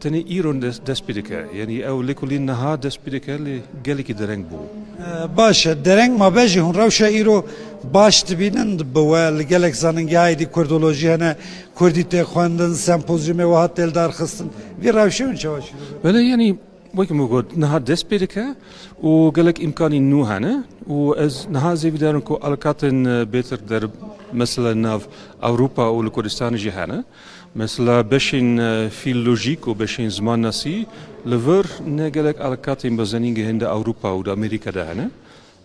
tenê îro des-, dest pê dike. Yanî ew lêkolîn niha dest pê dike, lê gelekî dereng bû. E, baş e, dereng mabe jî hûn rewşa îro baş dibînin bi we li gelek zanîngeha êdî kurdolojî hene, kurdî tê xwendin, sempozyumê wiha tê li dar xistin. Vî rewşê hûn çawa şîrove? Belê, yanî wekî min got, niha dest pê dike û gelek îmkanî nû hene û ez niha zêvîdar im ku alakatên, e, bêtir der, mesela nav Ewropa û li Kurdistanê jî hene. Mesela beşên, e, fîlolojîk û beşên zimannasî li vir ne gelek alakatên bi zanîngehên di Ewropa û di Amerîka de hene.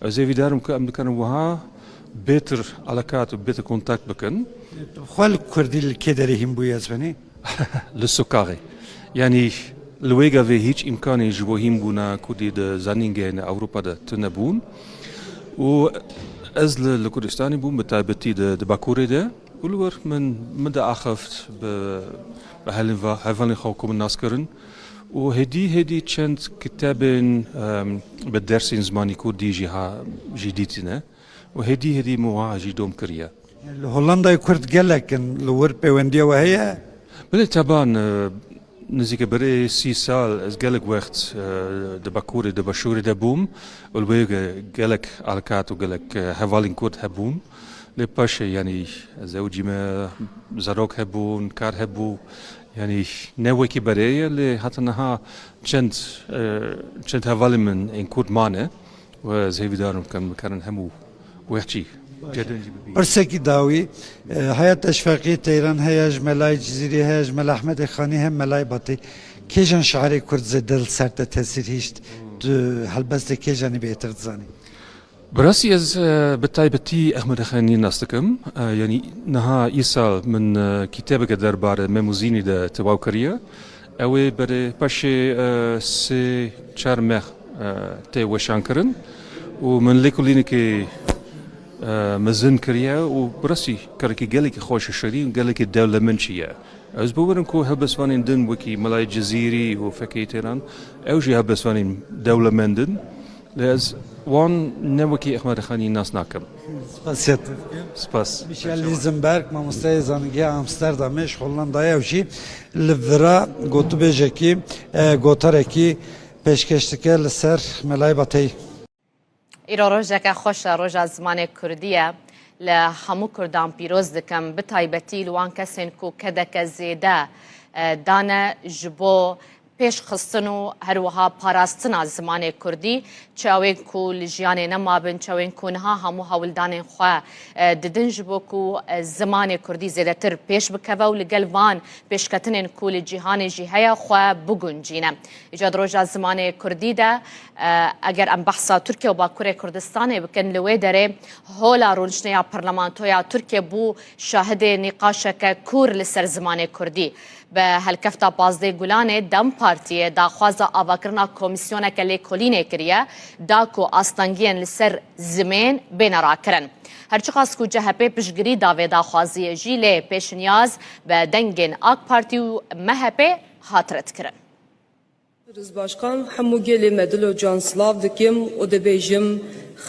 Ez zêvîdar im ku em dikarin wiha bêtir alakat û bêtir kontakt bikin. Xwe li kurdî li kê derê hîn bûyî ez benî? Li sokaxê. Yanî li wê gavê hîç îmkanê ji bo hînbûna kurdî di zanîngehên Ewropa de tune bûn. Û ez li, li Kurdistanê bûm, bi taybetî di, di Bakurê de. Û li wir min, min diaxift bi, bi helin va-, hevalên xwe ku min nas kirin. Û hêdî hêdî çend kitabên, em, bi dersên zimanî kurdî jî ha, jî dîtine. Û hêdî hêdî min wiha jî dom kiriye. Li Hollandayê Kurd gelek in, li wir pêwendiya we heye? Belê, teban, e, nizîke berê sî sal ez gelek wext, e, di Bakurê, di Başûrê de bûm. Û li wê ge-, gelek alkat û gelek, e, hevalên Kurd hebûn. Lê paşê, yanî, zewicî me, zarok hebûn, kar hebû. Yanî, ne wekî berê ye, lê heta niha çend, e, çend hevalên min ên Kurd mane. Û ez hêvîdar im ku em bikarin hemû wextî cedin jî bibînin. Pirsekî dawî, e, heye te ji Feqiyê Teyran heye, ji Melayê Cizîrî heye, ji Mela Ehmedê Xanî heye, Melayê Batî. Kêjan şairê Kurd zêde li ser te tesîr hişt? tu helbestê kê jenî bêtir dizanî? Bi rastî ez, e, bi taybetî Ehmed Xenî nas dikim. E, yanî niha îsal min, e, kîtebeke derbarê Mem û Zînî de tewaw kiriye. Ew ê berê paşê, e, sê çar meh, e, tê weşankirin û min lêkolînekê, e, mezin kiriye û bi rastî karekî gelekî xweş û şirîn û gelekî dewlemend jî ye. Ez bawer im ku helbestvanên din wekî Melayê Cizîrî û fekê têran, ew jî helbestvanên dewlemend in. Lê ez wan ne wekî Ehmed Xanî nas nakim. Spasiya te dikim. Spas. Michel Lisenberg, mamosteyê zanîngeha Amsterdamê ji Hollandayê, ew jî li vira gotûbêjekî, e, gotarekî pêşkêş dike li ser Melayê Bateyî. Îro rojeke xweş e, roja zimanê kurdî ye. Li hemû kurdan pîroz dikim, bi taybetî li wan kesên ku kedeke zêde, e, dane ji bo pêşxistin û her wiha parastina zimanê kurdî, çi ew ên ku li jiyanê nema bin, çi ew ên ku niha hemû hewldanên xwe, e, didin ji bo ku, e, zimanê kurdî zêdetir pêş bikeve û li gel van pêşketinên ku li cîhanê jî heye xwe biguncîne. Îca di roja zimanê kurdî de, e, eger em behsa Tirkiye û Bakurê Kurdistanê bikin, li wê derê hola rûniştineya Parlamentoya Tirkiye bû şahidê nîqaşeke kûr li ser zimanê kurdî. Bi helkefta pazdeh Gulanê, DEM Partiyê daxwaza avakirina komîsyoneke lêkolînê kiriye, da ku astengiyên li ser zimên bêne rakirin. Her çiqas ku C H P piştgirî da vê daxwaziyê jî, lê pêşniyaz bi dengên AK Partî û M H P hat redkirin. Birêz Başkan, hemû gelê me dil û can silav dikim û dibêjim,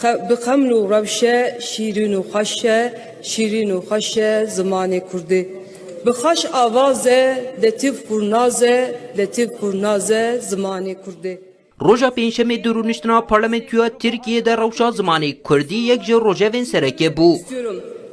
xe-, bi xeml û rewşe, şîrîn û xweş e, şîrîn û xweş e zimanê kurdî. Bi xweş avaze, letîf kurnaz e, letîf kurnaz e zimanê kurdî. Roja Pêncşemê di rûniştina Parlamentoya Tirkiyê de rewşa zimanê kurdî yek ji rojevên sereke bû.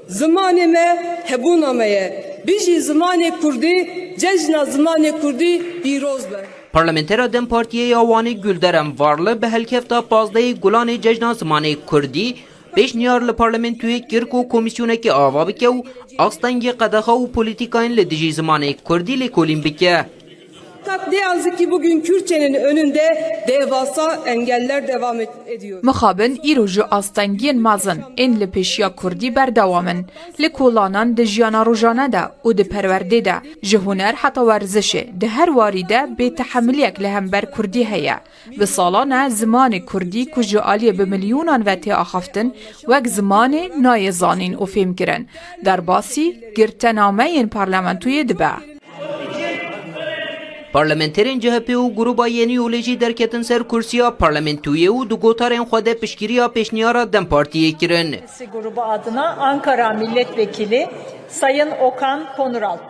Zimanê me hebûna me ye. Bijî zimanê kurdî, cejna zimanê kurdî pîroz be. Parlamentera DEM Partiyê ya Wanê Gülderem Varlı bi helkefta pazdehê Gulanê Cejna Zimanê Kurdî pêşniyar li parlamentoyê kir ku komîsyonekê ava bike û astengê qedexa û polîtîkayên li dijî zimanê kurdî lêkolîn bike. Fakat ne yazık ki bugün Kürtçenin önünde devasa engeller devam et-, ediyor. Mixabin îro ji astengiyên mezin ên li pêşiya kurdî berdewam in. Li kolanan di jiyana rojane de û di perwerdê de, ji huner heta werzişê, di her warî de bêtehemiliyek li hember kurdî heye. Bi salan e zimanê kurdî ku ji aliyê bi milyonan ve tê axaftin, wek zimanê nayê zanîn û fêmkirin, derbasî girtenameyên parlamentoyê dibe. Parlamenterên C H P û Gruba Yenî Yolê jî derketin ser kursiya parlamentoyê û di gotarên xwe de piştgiriya pêşniyara DEM Partiyê kirin. Sesi grubu adına Ankara Milletvekili Sayın Okan Konuralp.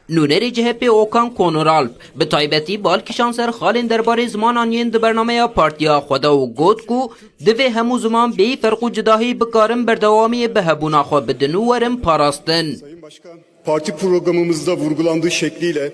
Nûnerê C H P Okan Konuralp bi taybetî bal kişand ser xalên derbarê zimanan yên di bernameya partiya xwe de û got ku divê hemû ziman bêyî ferq û cudahî bikarin berdewamiyê bi hebûna xwe bidin û werin parastin. Parti programımızda vurgulandığı şekliyle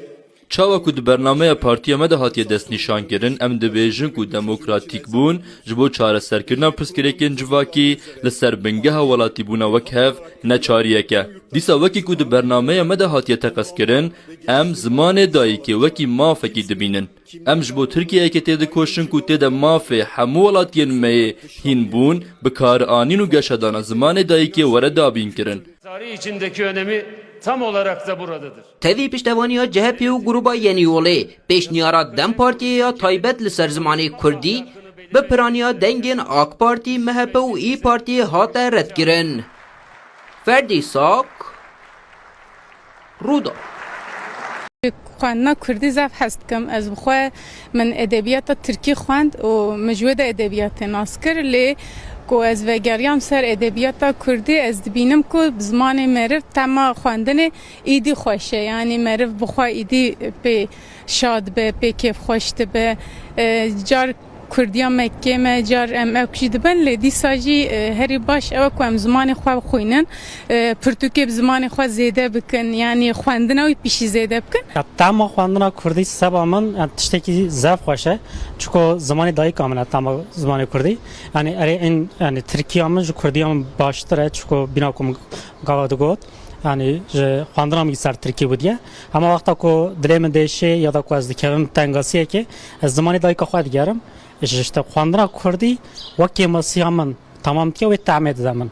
Çawa ku di bernameya partiya me de hatiye destnîşankirin, em dibêjin ku demokratîkbûn ji bo çareserkirina pirsgirêkên civakî li ser bingeha welatîbûna wek hev neçariyek e. Dîsa wekî ku di bernameya me de hatiye teqezkirin, em zimanê dayikê wekî mafekî dibînin. Em ji bo Tirkiyeyekê têdikoşin ku tê de mafê hemû welatiyên me yê hînbûn, bikaranîn û geşedana zimanê dayikê were dabînkirin. Tarih içindeki önemi tam olarak da buradadır. Tevî piştevaniya C H P û Gruba Yenî Yolê, pêşniyara DEM Partiyê ya taybet li ser zimanê kurdî, bi piraniya dengên AK Partî, M H P û İYİ Partiyê hate redkirin. Ferdî Sak, Rûda. Xwendina kurdî zaf hez dikim. Ez bi xwe, min edebiyata tirkî xwend û min ji wê de edebiyatê nas kir. Lê ku ez vegeriyam ser edebiyata kurdî, ez dibînim ku bi zimanê meriv tema xwendinê îdî xweş e. Yanî meriv bi xwe îdî pê şa dibe, pê kêfxweş dibe. E, car kurdiya Mekkê me, car em ewk jî dibin, lê dîsa jî, e, herî baş ew e ku em zimanê xwe bixwînin, e, pirtûkê bi zimanê xwe zêde bikin, yanî xwendina wî pîşî zêde bikin. Ya, tema xwendina kurdî seba min, yani, tiştekî zef xweş e. Çiko zimanê dayika min e tema zimanê kurdî. Yani, erê in, yani, tirkiya min ji kurdiya min baştir e, çiko bîna ku min gava digot. Yani, ji xwendina min ser tirkî bûdiye. Hema wexta ku dilê min dêşê ya da ku ez dikevim tengasiyekê, ez zimanê dayika xwe digerim. Ji, işte, xwendina kurdî wekê masiya min tamam diye wê temê dide min.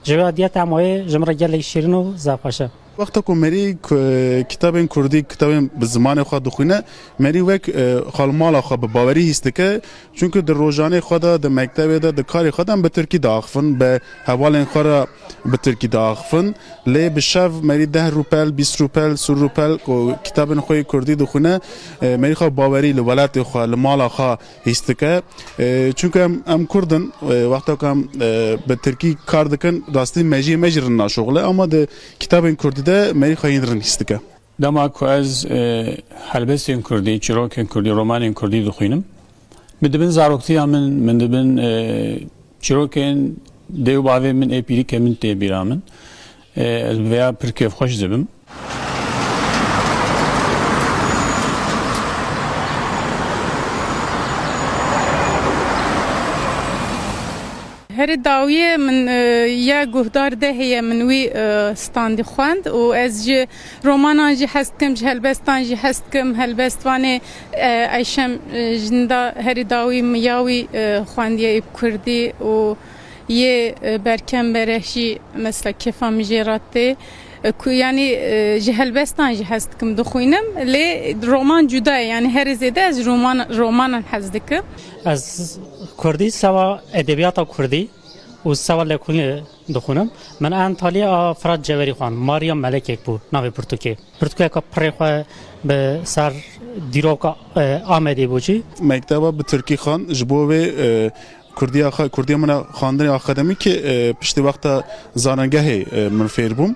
Ji wê diye tema wê ji min re gelek şîrin û zef xweş e. Wexta ku merî ku-, kitabên kurdî, kitabên bi zimanê xwe dixwîne, merî wek, e, xalmala xwe bi bawerî hîs dike. Çunku di rojanê xwe de, di mektebê de, di karê xwe de em bi tirkî diaxivin, bi hevalên xwe re bi tirkî diaxivin. Lê bi şev merî deh rûpel, bîst rûpel, sî rûpel ku kitabên xwe yê kurdî dixwîne, e, merî xwe bawerî li welatê xwe, li mala xwe hîs dike. E, çunku em, em kurd in, e, wexta ku em, e, bi tirkî kar dikin, rastî mejiyê me jî rind naşoxile, ama di kitabên kurdî de merî xwe yên rind hîs dike. Dema ku ez, e, helbestên kurdî, çîrokên kurdî, romanên kurdî dixwînim, min dibin zaroktiya min, min dibin, e, çîrokên dê û bavê min, ê pîrîkê min tê bîra min. E, ez bi vêya pir kêfxweş dibim. Herî dawiyê min, e, ya guhdar de heye, min wî, e, standî xwend û ez ji romanan jî hez dikim, ji helbestan jî hez dikim. Helbestvanê, e, Eyşem, e, Jinda herî dawî min ya wî, e, xwendiye ê bi kurdî û yê, e, Berkem Bereh jî mesela kêfa min jê re tê. E, ku, yanî, e, ji helbestan jî hez dikim dixwînim, lê roman cuda ye, yanî herî zêde ez roman, romanan hez dikim. Ez kurdî, sewa edebiyata kurdî û sewa lêkolînê dixwînim. Min Antalya a Firat Cewerî xwend, Maria Melekek bû navê pirtûkê. Pirtûkeka pirê xwe bi ser dîroka, e, Amedê bû jî. Mekteba bi tirkî xwend, ji bo wê, e, Kurdiya xwe, Kurdiya min a xwendinê akademîkê, e, piştî wexta zanîngehê, e, min fêr bûm.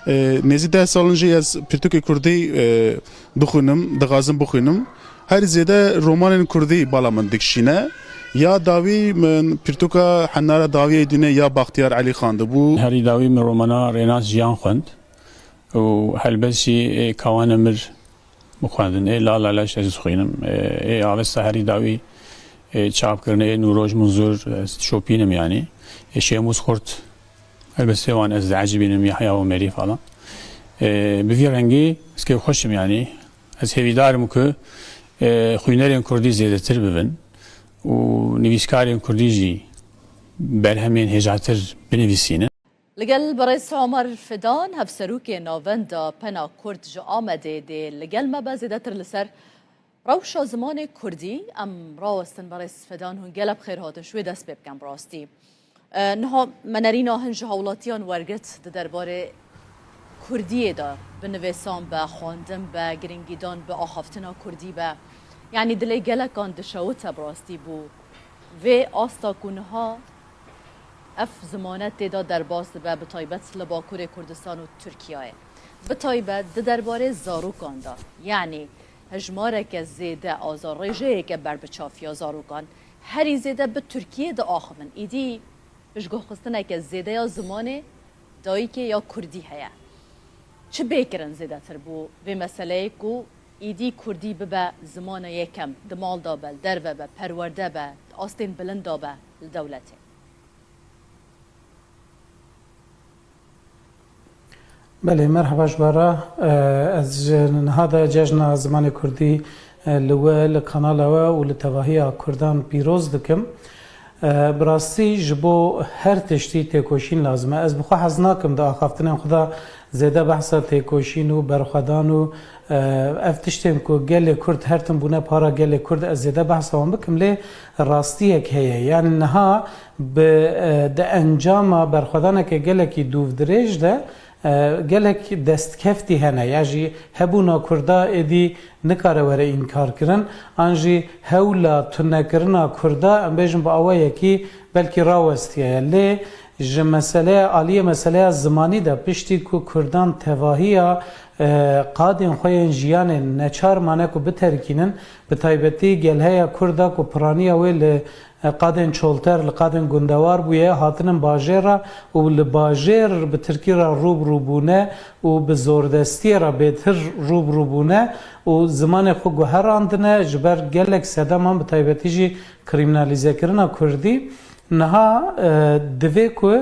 E, nêzî deh sal in jî ez pirtûkê kurdî, e, dixwînim, dixwazim bixwînim. Herî zêde romanên kurdî bala min dikişîne. Ya dawî min pirtûka Hennara Dawiyê Dînê ya Baxtiyar Elî xwendibû. Herî dawî min romana Rênas Jiyan xwend û helbestî, e, Kawana Mir bixwendin. Ê Lala Leş ez dixwînim. Ê, ê Avesta Herî Dawî, ê çapkirinê ê Nûroj Munzur ez dişopînim yanî. Ê Şêmûs Xurt, helbestê wan ez diecibînim, Yahya Omerî falan. Ê, bi vî rengî ez kêfxweş im yanî. Ez hêvîdar im ku, ê, xwînerên kurdî zêdetir bibin û nivîskarên kurdî jî berhemên hêjatir binivîsînin. Li gel birêz Omer Fidan, hevserokê Navenda Pena Kurd ji Amedê dê li gel me be zêdetir li ser rewşa zimanê kurdî. Em rawestin birêz Fidan, hûn gelek bi xêr hatin, ji wê dest pê bikin bi rastî. E, niha me nerîna hin ji hawlatiyan wergirt di derbarê kurdiyê de, bi nivîsan be, xwendin be, girîngîdan bi axaftina kurdî be. Yanî dilê gelekan dişewite bi rastî bû. Vê asta ku niha ev zimane tê de derbas dibe, bi taybet li Bakurê Kurdistan û Tirkiyeyê. Bi taybet di derbarê zarokan de, yanî hejmareke zêde azarrêjeyeke berbiçav ya zarokan herî zêde bi Tirkiyê diaxivin. Îdî piştguhxistineke zêde ya zimanê dayikê ya kurdî heye. Çi bê kirin zêdetir bo vê meseleyê ku îdî kurdî bibe zimana yekem, di mal de be, li derve be, perwerde be, di astên bilind de be li dewletê? Belê, merheba ji we re. E, ez ji niha de Cejna Zimanê Kurdî, e, li we, li kanala we û li tevahiya Kurdan pîroz dikim. E, bi rastî ji bo her tiştî têkoşîn lazim e. Ez bi xwe hez nakim di axaftinên xwe de zêde behsa têkoşîn û berxwedan û, e, ev tiştên ku gelê Kurd her tim bûne para gelê Kurd, ez zêde behsa wan bikim, lê rastiyek heye. Yanî niha bi, e, di encama berxwedaneke gelekî dûvdirêj de, e, gelek destkeftî hene. Ya jî hebûna Kurda êdî nikare were înkarkirin, an jî hewla tunekirina Kurda, em bêjin bi awayekî belkî rawestiye ye. Lê, Ji meseleya, aliyê meseleya zimanî de, piştî ku Kurdan tevahiya, e, qadên xwe yên jiyanê neçar mane ku biterkînin, bi taybetî gelheya Kurd a ku piraniya wê li, e, qadên çolter, li qadên gundewar bûye, hatinin bajêr re û li bajêr bi tirkî re rû bi rû bûne û bi zordestiyê re bêtir rû bi rû bûne û zimanê xwe guherandine, ji ber gelek sedeman, bi taybetî jî krîminalîzekirina kurdî. Niha, e, divê ku,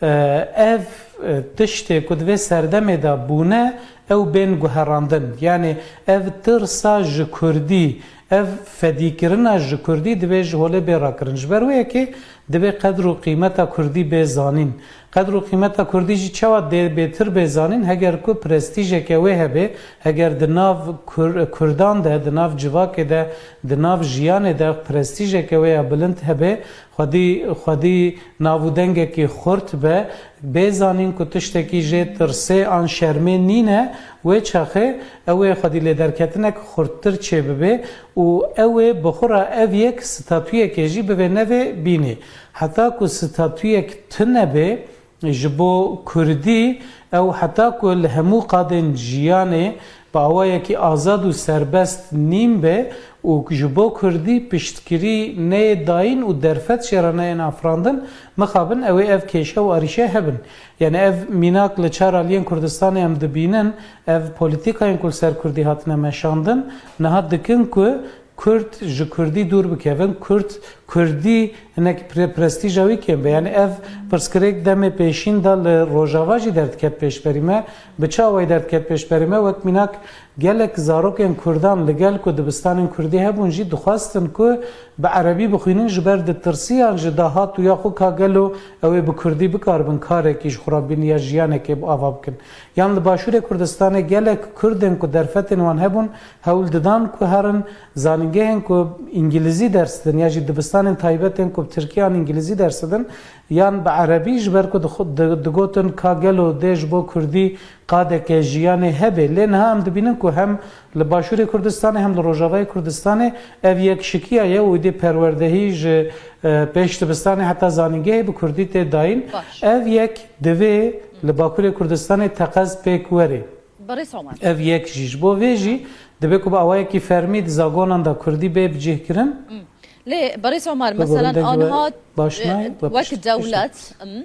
e, ev, e, tiştê ku di vê serdemê de bûne, ew bên guherandin. Yanî ev tirsa ji kurdî, ev fedîkirina ji kurdî divê ji holê bê rakirin. Ji ber wê yekê divê qedr û qîmeta kurdî bê zanîn. Qedr û qîmeta kurdî jî çawa dê bêtir bê zanîn? Heger ku prestîjeke wê hebe, heger di nav kur-, kurdan de, di nav civakê de, di nav jiyanê de prestîjeke wê ya bilind hebe, xwedî, xwedî nav û dengekî xurt be, bê zanîn ku tiştekî jê tirsê an şermê nîne, wê çaxê ew ê xwedî lêderketinek xurttir çêbibe û ew ê bi xwe re ev yek statuyekê jî bivê nevê bînê. Heta ku statuyek tune bê, ji bo kurdî, ew heta ku li hemû qadên jiyanê bi awayekî azad û serbest nîn be û ji bo kurdî piştgirî neyê dayîn û derfet jê re neyên afirandin, mixabin ew ê ev kêşe û arîşe hebin. Yanî ev mînak li çar aliyên Kurdistanê em dibînin, ev polîtîkayên ku li ser kurdî hatine meşandin, niha dikin ku Kurd ji kurdî dûr bikevin, Kurd, kurdî hinek pre-, prestîja wî kêm be. Yanî ev pirsgirêk demê pêşîn de li Rojava jî derdiket pêşberî me. Bi çi awayî derdiket pêşberî me? Wek mînak gelek zarokên kurdan li gel ku dibistanên kurdî hebûn jî dixwestin ku bi erebî bixwînin, ji ber ditirsiyan ji dahat û ya xwe ka gelo ew ê bi kurdî bikaribin karekî ji xwe re bînin ya jiyanekê bi ava bikin. Yan li Başûrê Kurdistanê gelek kurdên ku derfetên wan hebûn hewl didan ku herin zanîngehên ku îngilîzî ders didin ya jî dibistanên taybet ên ku bi tirkî an îngilîzî ders didin yan bi erebî, ji ber ku dixu-, di-, digotin ka gelo dê ji bo kurdî qadeke jiyanê hebe. Lê niha em dibînin ku hem li Başûrê Kurdistanê hem li Rojavayê Kurdistanê ev yekşikiya ye û êdî perwerdehî ji, e, pêş dibistanê heta zanîngehê bi kurdî tê dayîn. Baş. Ev yek divê li Bakurê Kurdistanê teqez pêk were. Berêz Omer. Ev yek jî. Ji bo vê jî divê ku bi awayekî fermî di zagonan de kurdî bê bicihkirin. Hmm. Lê Berêz Omer, bi meselen borindek we anha, baş e, nayê, we wek pişt-, dewlet, pişt- hmm,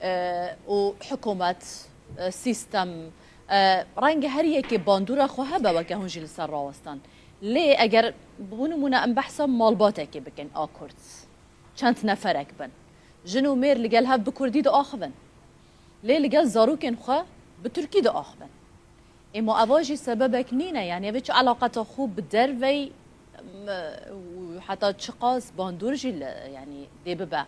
e, û hikûmet, e, sîstem, e, renge her yekê bandora xwe hebe weke hûn jî li ser rawestan. Lê eger, bo nimûne, em behsa malbatekê bikin a Kurd. Çend neferek bin. Jin û mêr li gel hev bi kurdî diaxivin. Lê li gel zarokên xwe bi tirkî diaxivin. Ê ma eva jî sebebek nîne, yanî ev çi eleqeta xwe bi dervey, m, û heta çiqas bandor jî li, yanî dê bibe.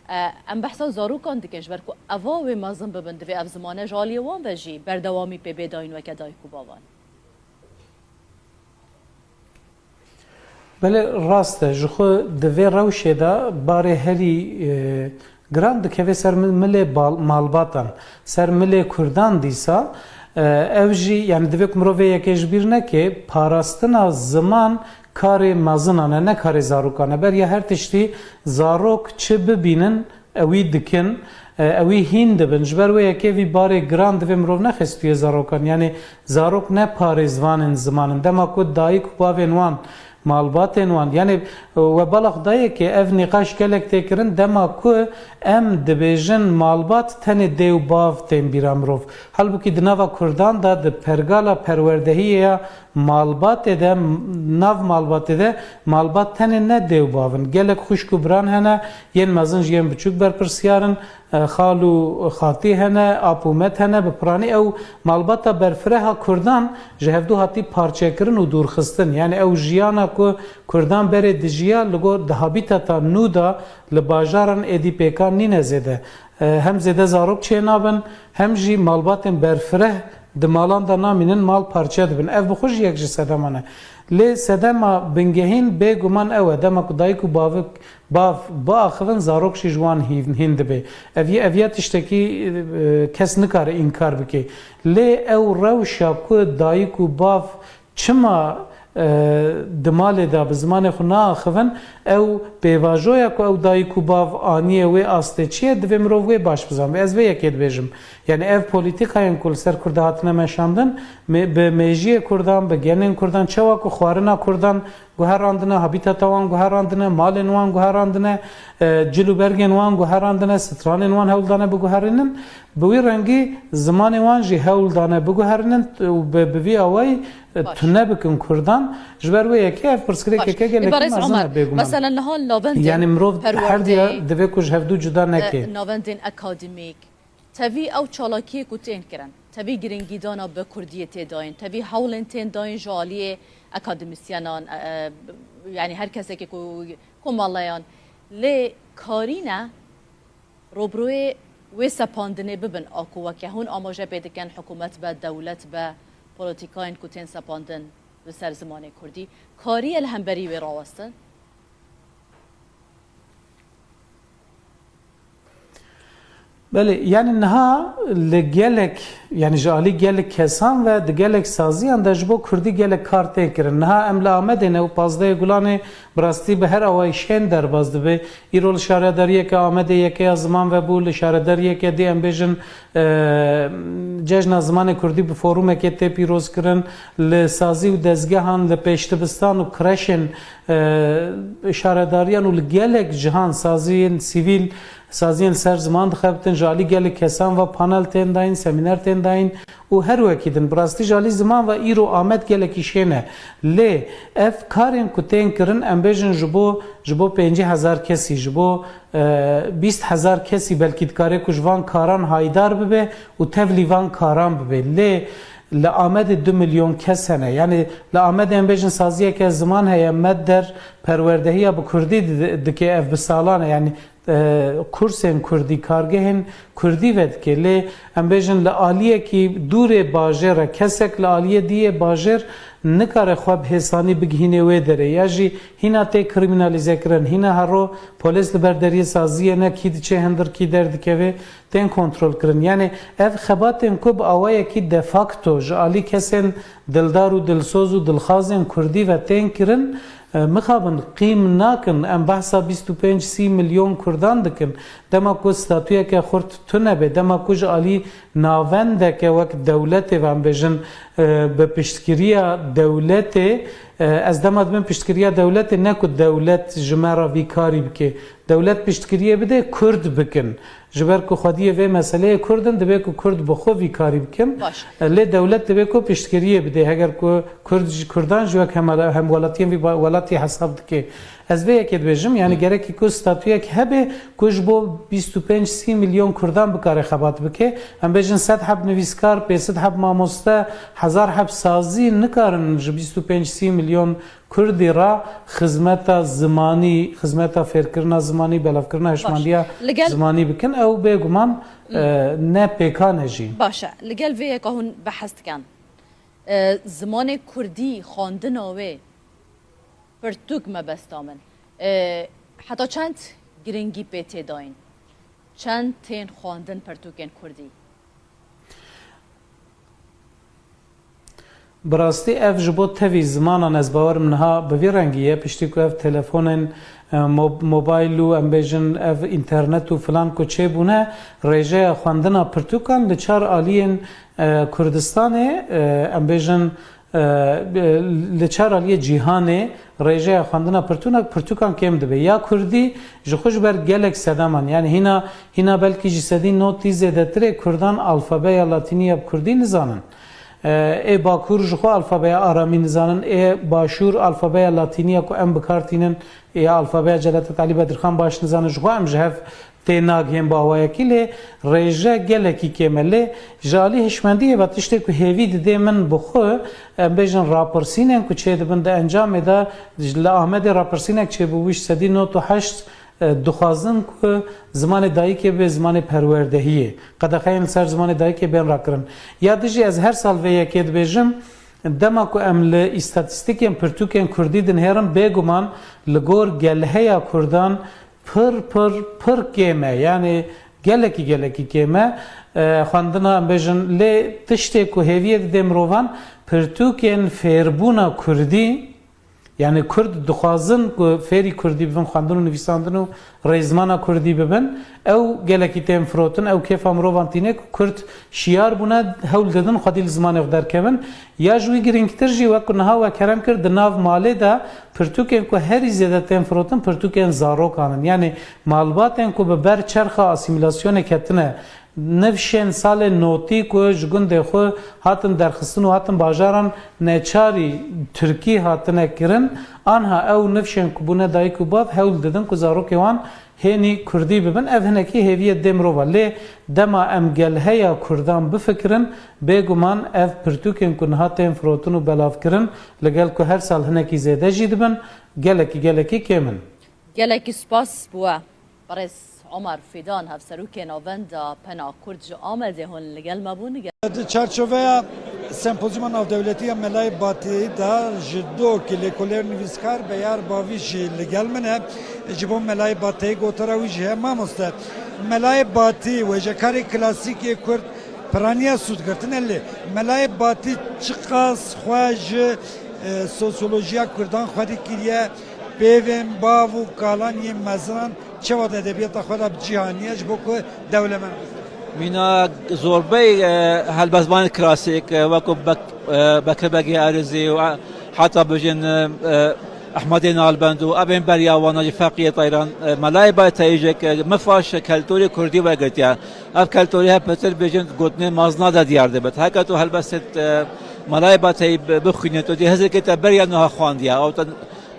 E, em behsa zarokan dikin, ji ber ku eva wê mezin bibin, divê ev zimane ji aliyê wan ve jî berdewamî pê bê dayîn weke dayik û bavan. Belê rast e, ji xwe di vê rewşê de barê herî, e, giran dikeve ser mi-, milê bal-, malbatan, ser milê kurdan dîsa, e, ew jî, yanî divê ku mirov vê yekê ji bîr neke, parastina ziman karê mezinan e, ne karê zarokan e. Beriya her tiştî zarok çi bibînin, ewî dikin, e, ewî hîn dibin. Ji ber wê yekê vî barê giran divê mirov nexe stûyê zarokan. Yanî zarok ne parêzvanên ziman in. Dema ku dayik û bavên wan, malbatên wan, yanî, e, we bala xwe dayê ke ev nîqaş gelek tê kirin, dema ku em dibêjin malbat tenê dê û bav tên bîra mirov. Halbûkî di nava kurdan de di pergala perwerdehiyê ya malbatê de, nav malbatê de, malbat tenê ne dê û bav in. Gelek xwişk û biran hene, yên mezin ji yên biçûk berpirsiyar in, e, xal û xatî hene, ap û met hene. Bi piranî ew malbata berfireha kurdan ji hevdû hatî parçekirin û dûrxistin. Yanî ew jiyana ku kurdan berê dijiya, li gor di habîtata nû de li bajaran êdî pêkan nîne zêde. E, hem zêde zarok çênabin, hem jî malbatên berfireh di malan de namînin, mal parçe dibin. Ev bi xwe jî yek ji sedeman e. Lê sedema bingehîn bêguman ew e, dema ku dayik û bavik, bav biaxivin, zarok jî ji wan hîn, hîn dibe. Ev yê, ev ya tiştekî, e, kes nikare înkar bike. Lê ew rewşa ku dayik û bav çima e, di malê de bi zimanê xwe naaxivin, ew pêvajoya ku ew dayik û bav aniye wê astê çi ye, divê mirov wê baş bizanbe. Ez vê yekê dibêjim. Yani ev polîtîkayên ku li ser Kurda hatine meşandin, me-, bi mêjiyê Kurdan, bi genên Kurdan, çawa ku xwarina Kurdan guherandine, habîtata wan guherandine, malên wan guherandine, e, cil û bergên wan guherandine, stranên wan hewl dane biguherînin, bi wî rengî zimanê wan jî hewl dane biguherînin û bi, bi vî awayî, e, Baş. tune bikin Kurdan. Ji ber wê yekê ev pirsgirêkeke Baş. gelekî Îbarez mezin Omer, e bêguman. Mesela niha navendên Yani mirov her perwerdeyê, diya divê ku ji hevdû cuda e, neke. Navendên akademîk, tevî ew çalakiyê ku tên kirin, tevî giringîdana bi kurdiyê tê dayîn, tevî hewlên tên dayîn ji aliyê akademîsyenan, e, e, yani her kesekê ku komeleyan. Lê karî ne robroyê wê sepandinê bibin a ku weke hûn amaje pê dikin, hikûmet be, dewlet be, polîtîkayên ku tên sepandin li ser zimanê kurdî, kariye li hemberî wê rawestin? Belê, yani niha li gelek, yani ji alî gelek kesan ve di gelek saziyan de ji bo kurdî gelek kar tên kirin. Niha em li Amedê ne û pazdehê Gulanê bi rastî bi her awayî şên derbas dibe. Îro li şaredariyeke Amedê yekeya ziman vebû, li şaredariyeke dî em bêjin, e, Cejna Zimanê Kurdî bi forumekê tê pîrozkirin, li sazî û dezgehan, li pêşdibistan û kreşên, e, şaredariyan û li gelek cihan saziyên sivîl, saziyên li ser ziman dixebitin, ji alî gelek kesan ve panel tên dayîn, semîner tên dayîn û her wekî din. Bi rastî ji alî ziman ve îro Amed gelekî şên e. Lê ev karên ku tên kirin, em bêjin ji bo, ji bo pêncî hezar kesî, ji bo, e, bîst hezar kesî belkî dikare ku ji van karan haydar bibe û tevlî van karan bibe. Lê li Amedê du milyon kes hene. Yani li Amedê em bêjin saziyeke ziman heye, Medder perwerdehiya bi kurdî di-, dike, ev bi salan e. Yani, e, kursên kurdî, kargehên kurdî vedike. Lê em bêjin li aliyekî dûrê bajêr e, kesek li aliyê diyê bajêr nikare xwe bi hêsanî bigihînê wê derê. Ya jî hîna tê krîmînalîze kirin, hîna hero polîs li ber deriyê saziyê ne, kî diçe hindir kî derdikeve, tên kontrol kirin. Yani ev xebatên ku bi awayekî de facto ji alî kesên dildar û dilsoz û dilxwazên kurdî ve tên kirin, e, mixabin qîm nakin. Em behsa bîst û pênc sî milyon kurdan dikin. Dema ku statuyeke xurt tune be, dema ku ji alî navendeke wek dewletê ve em bêjin, e, bi piştgiriya dewletê, e, ez dema dibim piştgiriya dewletê, ne ku dewlet ji me re vî karî bike. Dewlet piştgiriyê bide, kurd bikin. Ji ber ku xwediyê vê meseleyê kurd in, divê ku kurd bi xwe vî karî bikin. Baş. E, lê dewlet divê ku piştgiriyê bide. Heger ku kurd ji kurdan ji wek hemala-, hemwelatiyên vî ba-, welatî hesab dike. Ez vê yekê dibêjim, yani gerekî ku statuyek hebe ku ji bo bîst û pênc sî milyon kurdan bikare xebat bike. Em bêjin sed heb nivîskar, pênc sed heb mamoste, hezar heb sazî nikarin ji bîst û pênc sî milyon kurdî re xizmeta zimanî, xizmeta fêrkirina zimanî, belavkirina Baş. hişmendiya Li gel zimanî bikin. Ew bêguman, Hmm. e, ne pêkan e jî. Baş e. Li gel vê yeka hûn behs dikin. E, zimanê kurdî, xwendina wê, pirtûk mebesta min. E, heta çend giringî pê tê dayîn? Çend tên xwendin pirtûkên kurdî? Bi rastî ev ji bo tevî zimanan, ez bawerim niha bi vî rengî ye, piştî ku ev telefonên, e, mo-, mobayl û em bêjin ev înternet û filan ku çêbûne, rêjeya xwendina pirtûkan li çar aliyên, e, Kurdistanê, e, em bêjin, e, li çar aliyê cîhanê rêjeya xwendina pirtûna, pirtûkan kêm dibe. Ya kurdî ji xwe ji ber gelek sedeman, yani hîna, hîna belkî ji sedî notî zêdetirê kurdan alfabeya latînî ya bi kurdî nizanin. E, ê Bakur ji xwe alfabeya aramî nizanin, ê Başûr alfabeya latînî ya ku em bi kar tînin, ya alfabeya Celadet Elî Bedirxan baş nizanin, ji xwe em ji hev tê nagihên bi awayekî, lê rêje gelekî kêm e. Lê ji alî hişmendiyê ve tiştê ku hêvî didê min bi xwe, em bêjin rapirsînên ku çêdibin di encamê de, li Amedê rapirsînek çêbûbû ji sedî nod û heşt, e, dixwazin ku zimanê dayikê bibe zimanê perwerdehiyê. Qedexeyên li ser zimanê dayikê bên rakirin. Ya dijî ez her sal vê yekê dibêjim, dema ku em li îstatîstîkên pirtûkên kurdî dinihêrin, bêguman li gor gelheya kurdan pir, pir, pir kêm e. Yani gelekî, gelekî kêm e. E, xwendina, em bêjin, lê tiştê ku hêviyê didê mirovan, pirtûkên fêrbûna kurdî, yani kurd dixwazin ku fêrî kurdî bibin, xwendin û nivîsandin û rêzmana kurdî bibin, ew gelekî tên firotin, ew kêfa mirovan tîne ku kurd şiyar bûne, hewl didin xwedî li zimanê xwe derkevin. Ya ji wî girîngtir jî, wek ku niha we kerem kir, di nav malê de pirtûkên ku herî zêde tên firotin, pirtûkên zarokan in. Yani malbatên ku bi ber çerxa asîmîlasyonê ketine, nifşên salê notî ku ji gundê xwe hatin derxistin û hatin bajaran neçarî tirkî hatine kirin, anha ew nifşên ku bûne dayik û bav hewl didin ku zarokê wan hênî kurdî bibin. Ev hinekî hêviyê dê mirova. Lê dema em gel heya kurdan bifikirin, bêguman ev pirtûkên ku niha tên firotin û belavkirin, li gel ku her sal hinekî zêde jî dibin, gelekî, gelekî kêm in. Gelekî spas bi we. Birêz Omer Fîdan, Hevserokê Navenda Pena Kurd ji Amedê hûn li gel me bûn. Di çarçoveya Sempozyuma Navdewletî ya Melayê Batî de ji do ki lêkolêr nivîskar Beyar Bavî jî li gel min e. Ji bo Melayê Batî gotara wî jî heye, mamoste. Melayê Batî, wêjekarê klasîk yê Kurd, piraniya sûd girtine, lê Melayê Batî çiqas xwe ji, e, sosyolojiya Kurdan xwedî kiriye, peyvên bav û kalan yên mezinan çawa di edebiyata xwe de bi cî haniye ji bo ku dewlemend bibe? Mîna zorbey, e, helbestvanên klasîk, e, wekû Bek-, e, Bekir Begê Erizî û, e, heta bijin, e, e, Ehmedê Nalbend û evên beriya wana jî Feqiyê Teyran, e, Melayê Batî jî, e, mifaş keltorê kurdî wergirtiye. Ev keltorî hep pitir bêjin gotinên mazna de diyar dibit. Heke tu helbestê, e, Melayê Batî bi-, bixwînî, tu dê hizirkê te beriya niha xwandiye. Ew te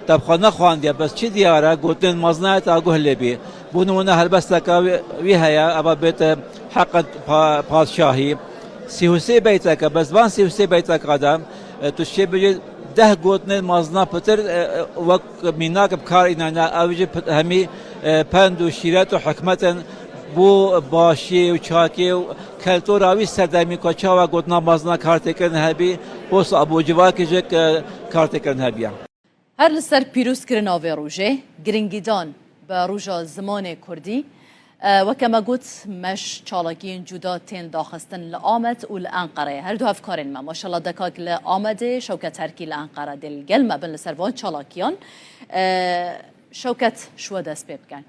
Te bi xwe nexwandiye, bes çi diyar e, gotinên mazna te guh lê bî. Bo nimûne helbesteke wî, wî heye, eva bête Heqet Pa-, Padşahî. Sî û sê beyteke, bes van sî û sê beyteka de, e, tu şê bijî deh gotinên mazna pitir, e, e, wek mînak bi kar înane, ew jî pit-, hemî, e, pend û şîret û hikmet in bo başiyê û çakiyê û keltora wî serdemî ku çawa gotina mazna kar tê kirin hebî, bo sa-, bo civakê jî, e, kar tê kirin hebiye. Her li ser pîrozkirina vê rojê, giringîdan bi Roja Zimanê Kurdî, e, weke me got, meş çalakiyên cuda tên daxistin li Amed û li Enqereyê. Her du hevkarên me, maşallah dekak li Amedê, Şewket Terkî li Enqere dê li gel me bin li ser van çalakiyan. E, Şewket, ji we dest pê bikin.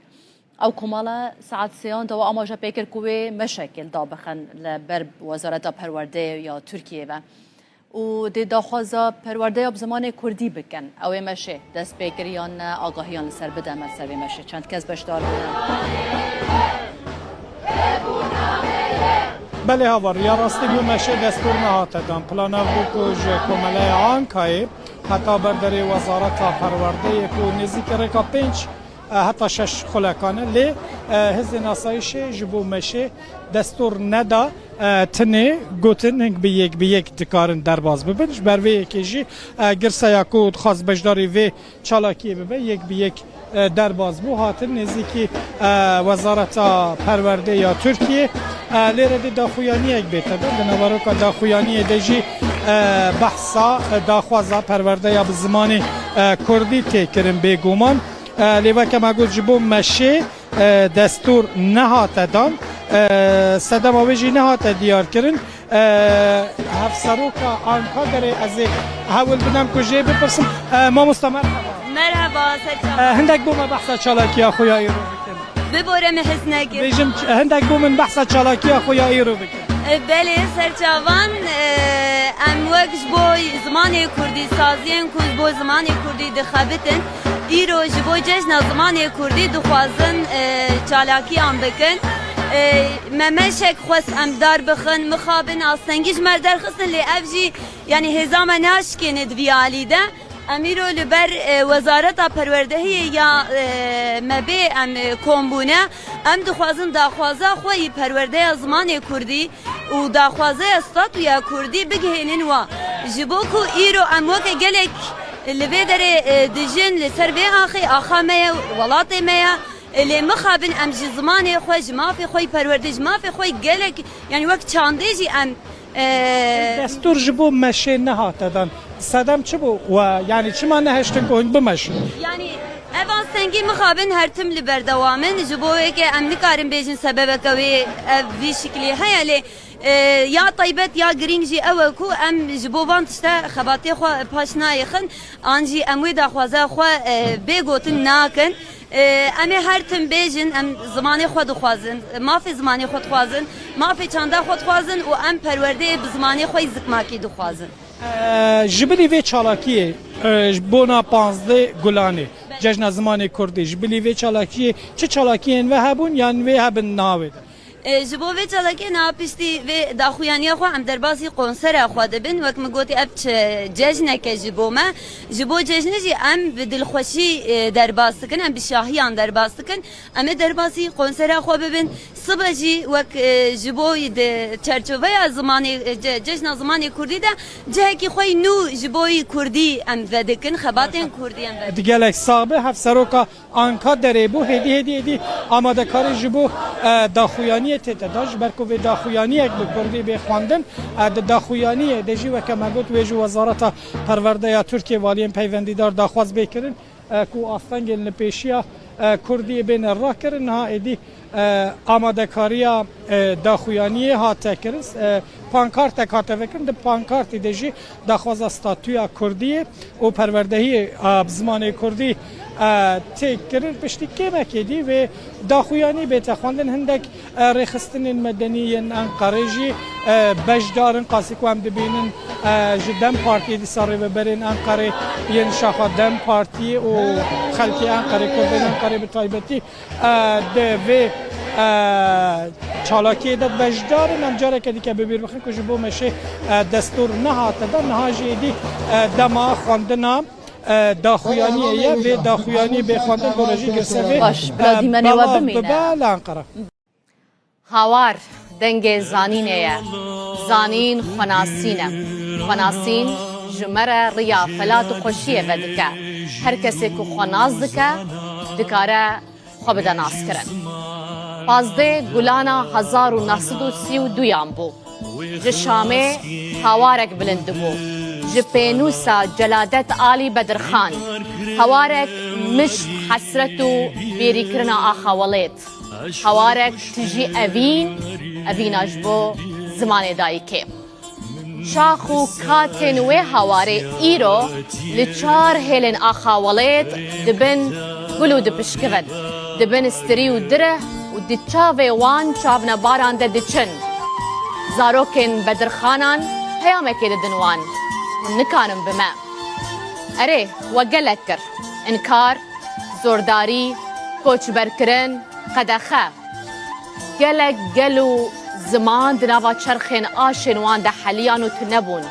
Ew komala saet sêyan de we amaje pê kir ku wê meşekê li da bixin li ber Wezareta Perwerdeyê ya Tirkiyê ve. Û dê daxwaza perwerdeya bi zimanê kurdî bikin. Ew ê meşê dest pê kir yan ne, agahiyan li ser bide me li ser vê meşê. Çend kes beşdar bûne? Belê havar, ya rastî bû meşê destûr nehate dan. Plan ev bû ku ji Komeleya Ankayê heta ber derê Wezareta Perwerdeyê ku nêzîkî rêka pênc e, heta şeş xulekan e. Lê, e, Hêzên Asayîşê ji bo meşê destûr neda, e, tenê gotin hing bi yek bi yek dikarin derbas bibin. Ji ber vê yekê jî, e, girseya ku dixwast beşdarî vê çalakiyê bibe, yek bi yek, e, derbas bû. Hatin nêzîkî, e, Wezareta Perwerdê ya Tirkiyê. E, lê re dê daxuyaniyek bête de. Di naveroka daxuyaniyê de jî, e, behsa, e, daxwaza perwerdeya bi zimanê, e, kurdî tê kirin bêguman. E, lê weke me got ji bo meşê, e, destûr nehate dan, e, sedema wê jî nehate diyarkirin. E, Hevseroka Ankaderê ez ê hewl bidem ku jê bipirsim. E, mamosta merhaba. Merhaba, ser çava. E, hindek bo me behsa çalakiya xwe ya îro bikin. Bibore min hez nekir. Bêjim, hindek bo min behsa çalakiya xwe ya îro bikin. E, belê, serçavan, e, em wek ji bo zimanê kurdî, saziyên ku ji bo zimanê kurdî dixebitin, îro ji bo cejna zimanê kurdî dixwazin, e, çalakiyan bikin. E, me meşek xwest em dar bixin, mixabin, astengî ji me derxistin, lê ev jî, yanî hêza me naşikêne di vî alî de. Em îro li ber, e, Wezareta Perwerdehiyê ya, e, me bê em, e, kom bûne. Em dixwazin daxwaza xwe yî perwerdeya zimanê kurdî û daxwazeya statuya kurdî bigihênin wa. Ji bo ku îro em weke gelek li vê derê, e, dijin, li ser vê axê axa me ye, welatê me ye. E, lê mixabin em ji zimanê xwe, ji mafê xwe yî perwerdê, ji mafê xwe yî gelek, yanî wek çandê jî em, e, Destûr ji bo meşê nehate dan. Sedem çi bû? We, yanî çima nehiştin ku hûn bimeşin? Yanî ev Dengê mixabin her tim li berdewam in. Ji bo wê ke em nikarin bêjin sebebeke wê ev vî şiklî heye lê, e, ya taybet ya girîng jî ew e ku em ji bo van tişte xebatê xwe paş nayêxin. An jî em wê daxwaza xwe, e, bê gotin nakin. E, em ê her tim bêjin, em zimanê xwe dixwazin, mafê zimanê xwe dixwazin, mafê çanda xwe dixwazin û em perwerdeyê bi zimanê xwe yî zikmakî dixwazin. E, ji bilî vê çalakiyê, e, ji bona panzdeh Gulanê, Cejna Zimanê Kurdî, ji bilî vê çalakiyê çi çalakiyên ve hebûn yan wê hebin niha wê de? E, ji bo vê çalakiyê niha piştî vê daxuyaniya xwe em derbasî konsera xwe dibin. Wek min gotî ev çi cejneke ji bo me. Ji bo cejnê jî em bi dilxweşî, e, derbas dikin, em bi şahiyan derbas dikin. Em ê derbasî konsera xwe bibin. Sibe jî wek, e, ji bo di çerçoveya zimanê, e, ce-, cejna zimanê kurdî de cihekî xwe yî nû ji bo yî kurdî em vedikin, xebatên kurdî em vedikin. Gelek sax be, Hevseroka Anka derê bû, hêdî, hêdî, hêdî amadekarî ji bo, e, daxuyaniyê tête da. Ji ber ku vê daxuyaniyek bi kurdî bê xwendin, e, di daxuyaniyê de jî weke me got wê ji Wezareta Perwerde ya Tirkiyê, valiyên peywendîdar daxwaz bê kirin, e, ku astengên li pêşiya, e, kurdiyê bêne rakirin. Niha êdî, e, amadekariya, e, daxuyaniyê hate kirin. E, pankartek hate vekirin. Di pankartê de jî daxwaza statûya kurdiyê û perwerdehiyê, e, bi zimanê kurdî, e, tê kirin. Piştî kêmekê dî vê daxuyanî bête xwendin. Hindek, e, rêxistinên medenî yên Enqerê jî, e, beşdar in. Qasî ku em dibînin, e, ji DEM Partiyê dîsa rêveberên Enqerê yên şaxa DEM Partiyê û xelkê Enqerê, kurdên Enqerê bi taybetî, e, di vê, e, çalakiyê de beşdar in. Em careke dîke bi bîr bixin ku ji bo meşê, e, destûr nehate da, niha jî êdî, e, dema xwendina, e, daxuyaniyê ye. Vê daxuyaniyê bê xwendin, gorejî girsevê, Baş, bila e, dîmenê we belav bimîne. Bibe li Enqere. Hawar dengê zanînê ye. Zanîn xwenasîn e. Xwenasîn ji me re riya felat û xweşiyê vedike. Her kesê ku xwe nas dike, dikare xwe bide naskirin. Pazdeh Gulana hezar û neh sed û sî û duyan bû. Ji Şamê hawarek bilind dibû. Ji pênûsa Celadet Alî Bedirxan. Hawarek mişt, hesret û bêrîkirina axa welêt. Hawarek tijî evîn, evîna ji bo zimanê dayikê. Şax û katên wê hawarê îro li çar hêlên axa welêt dibin gul û dipişkivin, dibin stirî û direh û di çavê wan çavnebaran de diçin. Zarokên Bedirxanan peyamekê didin wan, hûn nikarin bi me. Erê, we gelek kir. Înkar, zordarî, koçberkirin, qedexe. Gelek gel û ziman di nava çerxên aşên wan de heliyan û tune bûn.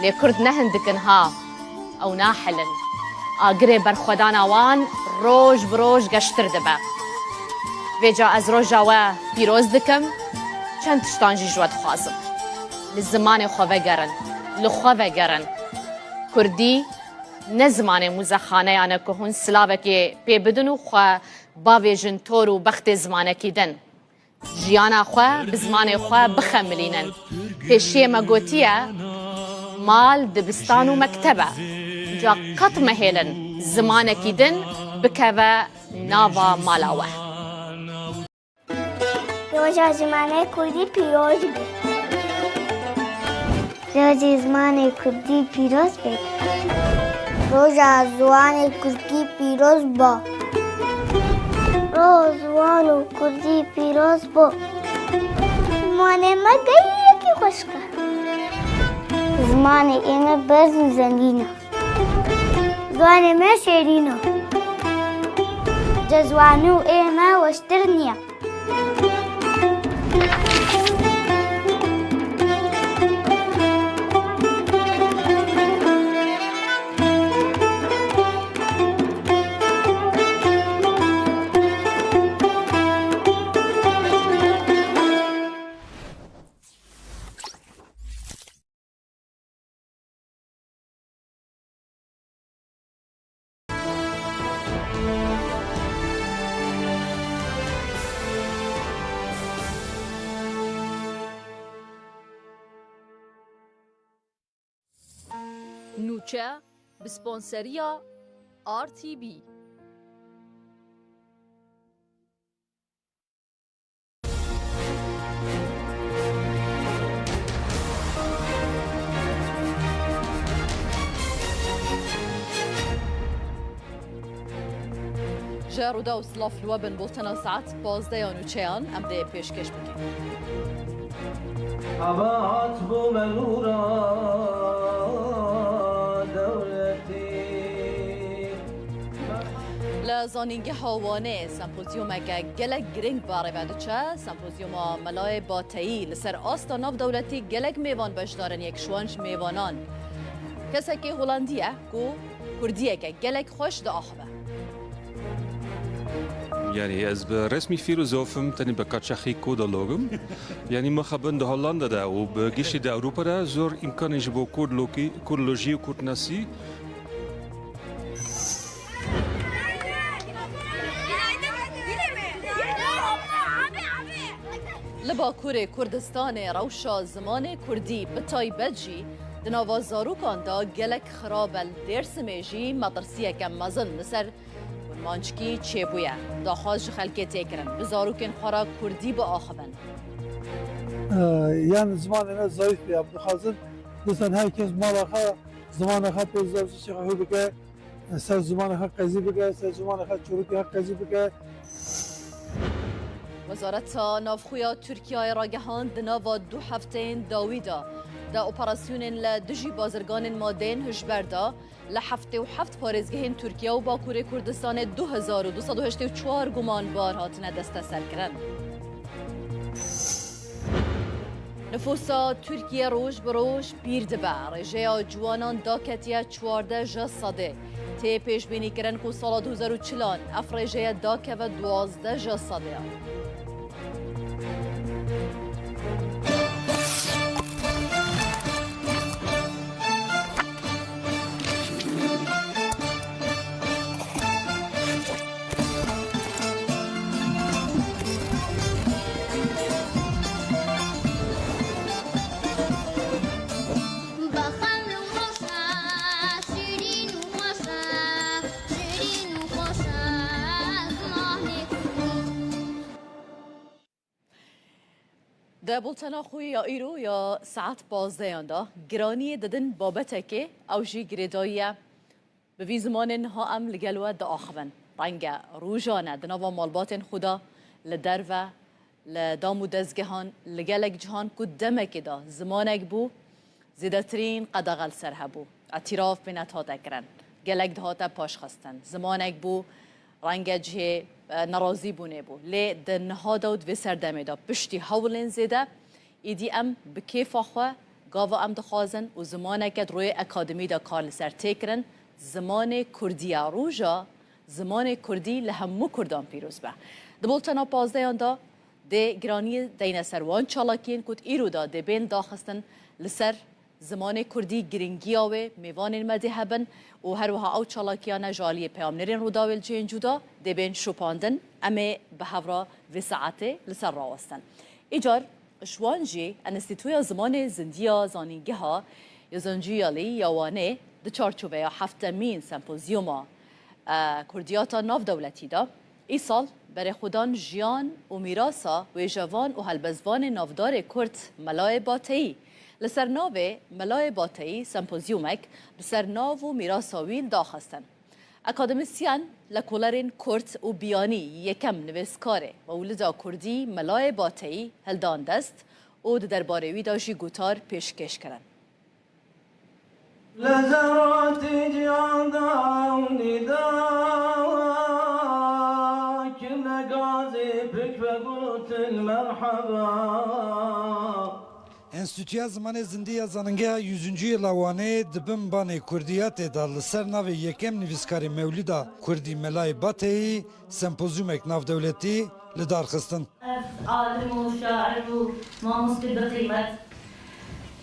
Lê kurd ne hindik in ha, ew nahilin. Agirê berxwedana wan roj bi roj geştir dibe. Vêca ez roja we pîroz dikim, çend tiştan jî ji we dixwazim. Li zimanê xwe vegerin, li xwe vegerin. Kurdî ne zimanê muzexaneyan e ku hûn silavekê pê bidin û xwe bavêjin tor û bextê zimanekî din. Jiyana xwe bi zimanê xwe bixemilînin. Pêşiyê me gotiye, mal dibistan û mekteb e. Ca qet mehêlin zimanekî din bikeve nava mala we. Roja Zimanê Kurdî pîroz be. Roja Zimanê Kurdî pîroz be. Roja Zimanê Kurdî pîroz ba. Roja Zimanê Kurdî pîroz bo. Zimanê me gelekî xweşik e. Zimanê ê me berz û zengîn e. Zimanê me şêrîn e. Ji zimanê ê me weştir niye. Nûçe, bi sponseriya R T B. Ji Rûdaw silav li we bin, bultena saet pazdeh ya nûçeyan em dê pêşkêş bikin. Xebat bû me nûra dewletî. Li Zanîngeha Wanê sempozyumeke gelek girîng berê ve diçe. Sempozyuma Melayê Bateyî li ser asta navdewletî gelek mêvan beşdar in, yek ji wan ji mêvanan kesekî Holandî ye ku kurdiyeke gelek xweş diaxive. Yanî ez bi resmî fîlozof im, tenê bi kaçaxî kodolog im. Yanî mixabin di Hollanda de û bi giştî di Ewropa de zor îmkanên ji bo kurdlokî-, kurdlojî û kurdnasî. Li Bakurê Kurdistanê rewşa zimanê kurdî, bi taybet jî di nava zarokan de gelek xirab e. Li Dêrsimê jî metirsiyeke mezin li ser kurmanckî çêbûye. Daxwaz ji xelkê tê kirin, bi zarokên xwe re kurdî biaxivin. Ee, yani zimanê me zayıf ya. Dixwazin, dixwazin her kes mala xwe, zimanê xwe pê zazî çi xwe bike, ser zimanê xwe qezî bike, ser zimanê xwe çorokê xwe qezî bike. Wezareta Navxwe ya Tirkiyeyê ragihand, di nava du hefteyên dawî de, di operasyonên li dijî bazirganên madeyên hişber de, li heftê û heft parêzgehên Tirkiye û Bakurê Kurdistanê du hezar û du sed û heştê û çar gumanbar hatine desteserkirin. Nifûsa Tirkiye roj bi roj pîr dibe. Rêjeya ciwanan daketiye çardeh ji sedê. Tê pêşbînîkirin ku sala du hezar û çil an ev rêjeye dakeve duwazdeh ji sedê. Di bultena xwe ya îro ya saet pazdehan de giraniyê didin babetekê, ew jî girêdayî ye. Bi vî zimanê niha em li gel we diaxivin. Renge rojan e di nava malbatên xwe de, li derve, li dam û dezgehan, li gelek cihan ku demekê de zimanek bû, zêdetirîn qedexe li ser hebû. Îtîraf bi net hate kirin. Gelek dihate paşxistin. Zimanek bû, renge cihê, e, nerazîbûnê bû. Lê di niha de û di vê serdemê de piştî hewlên zêde, îdî em bi kêfa xwe gava em dixwazin û zimaneke di royê akademî de kar li ser tê kirin, zimanê kurdî ye. Roja zimanê kurdî li hemû kurdan pîroz be. Di bultena pazdehan de dê giraniyê deyne ser wan çalakiyên ku di îro de dê bên daxistin li ser zimanê kurdî, girîngiya wê, mêvanên me dê hebin û her wiha ew çalakiyane ji aliyê peyamnêrên Rûdawê li cihên cuda dê bên şopandin. Em ê bi hev re vê saetê li ser rawestin. Îcar ji wan jî Enstîtuya Zimanê Zindî ya Zanîngeha Yozoncu Yalî ya Wanê di çarçoveya heftemîn sempozyuma e, Kurdiyata navdewletî de, îsal berê xwedan jiyan û mîrasa wêjevan û helbestvanê navdarê Kurd Melayê Bateyî li ser navê Melayê Bateyî sempozyumek bi ser nav û mîrasa wî li daxistin. Akademîsyen, lekolerên Kurd û biyanî yekem nivîskarê Mewlida Kurdî Melayê Bateyî hildan dest û di derbarê wî de jî gotar pêşkêş kirin. لە زەڕاتی جیاندا و نیدا کردە گازی پک بە گوتن مەرحەبا. Enstîtuya Zimanê Zindî ya Zanîngeha Yüzüncü Yıla Wanê di bin banê kurdiyatê de li ser navê yekem nivîskarê Mewlida Kurdî Melayê Bateyî sempozyumek navdewletî li dar xistin. Ev alim û şair û mamoste bi qîmet,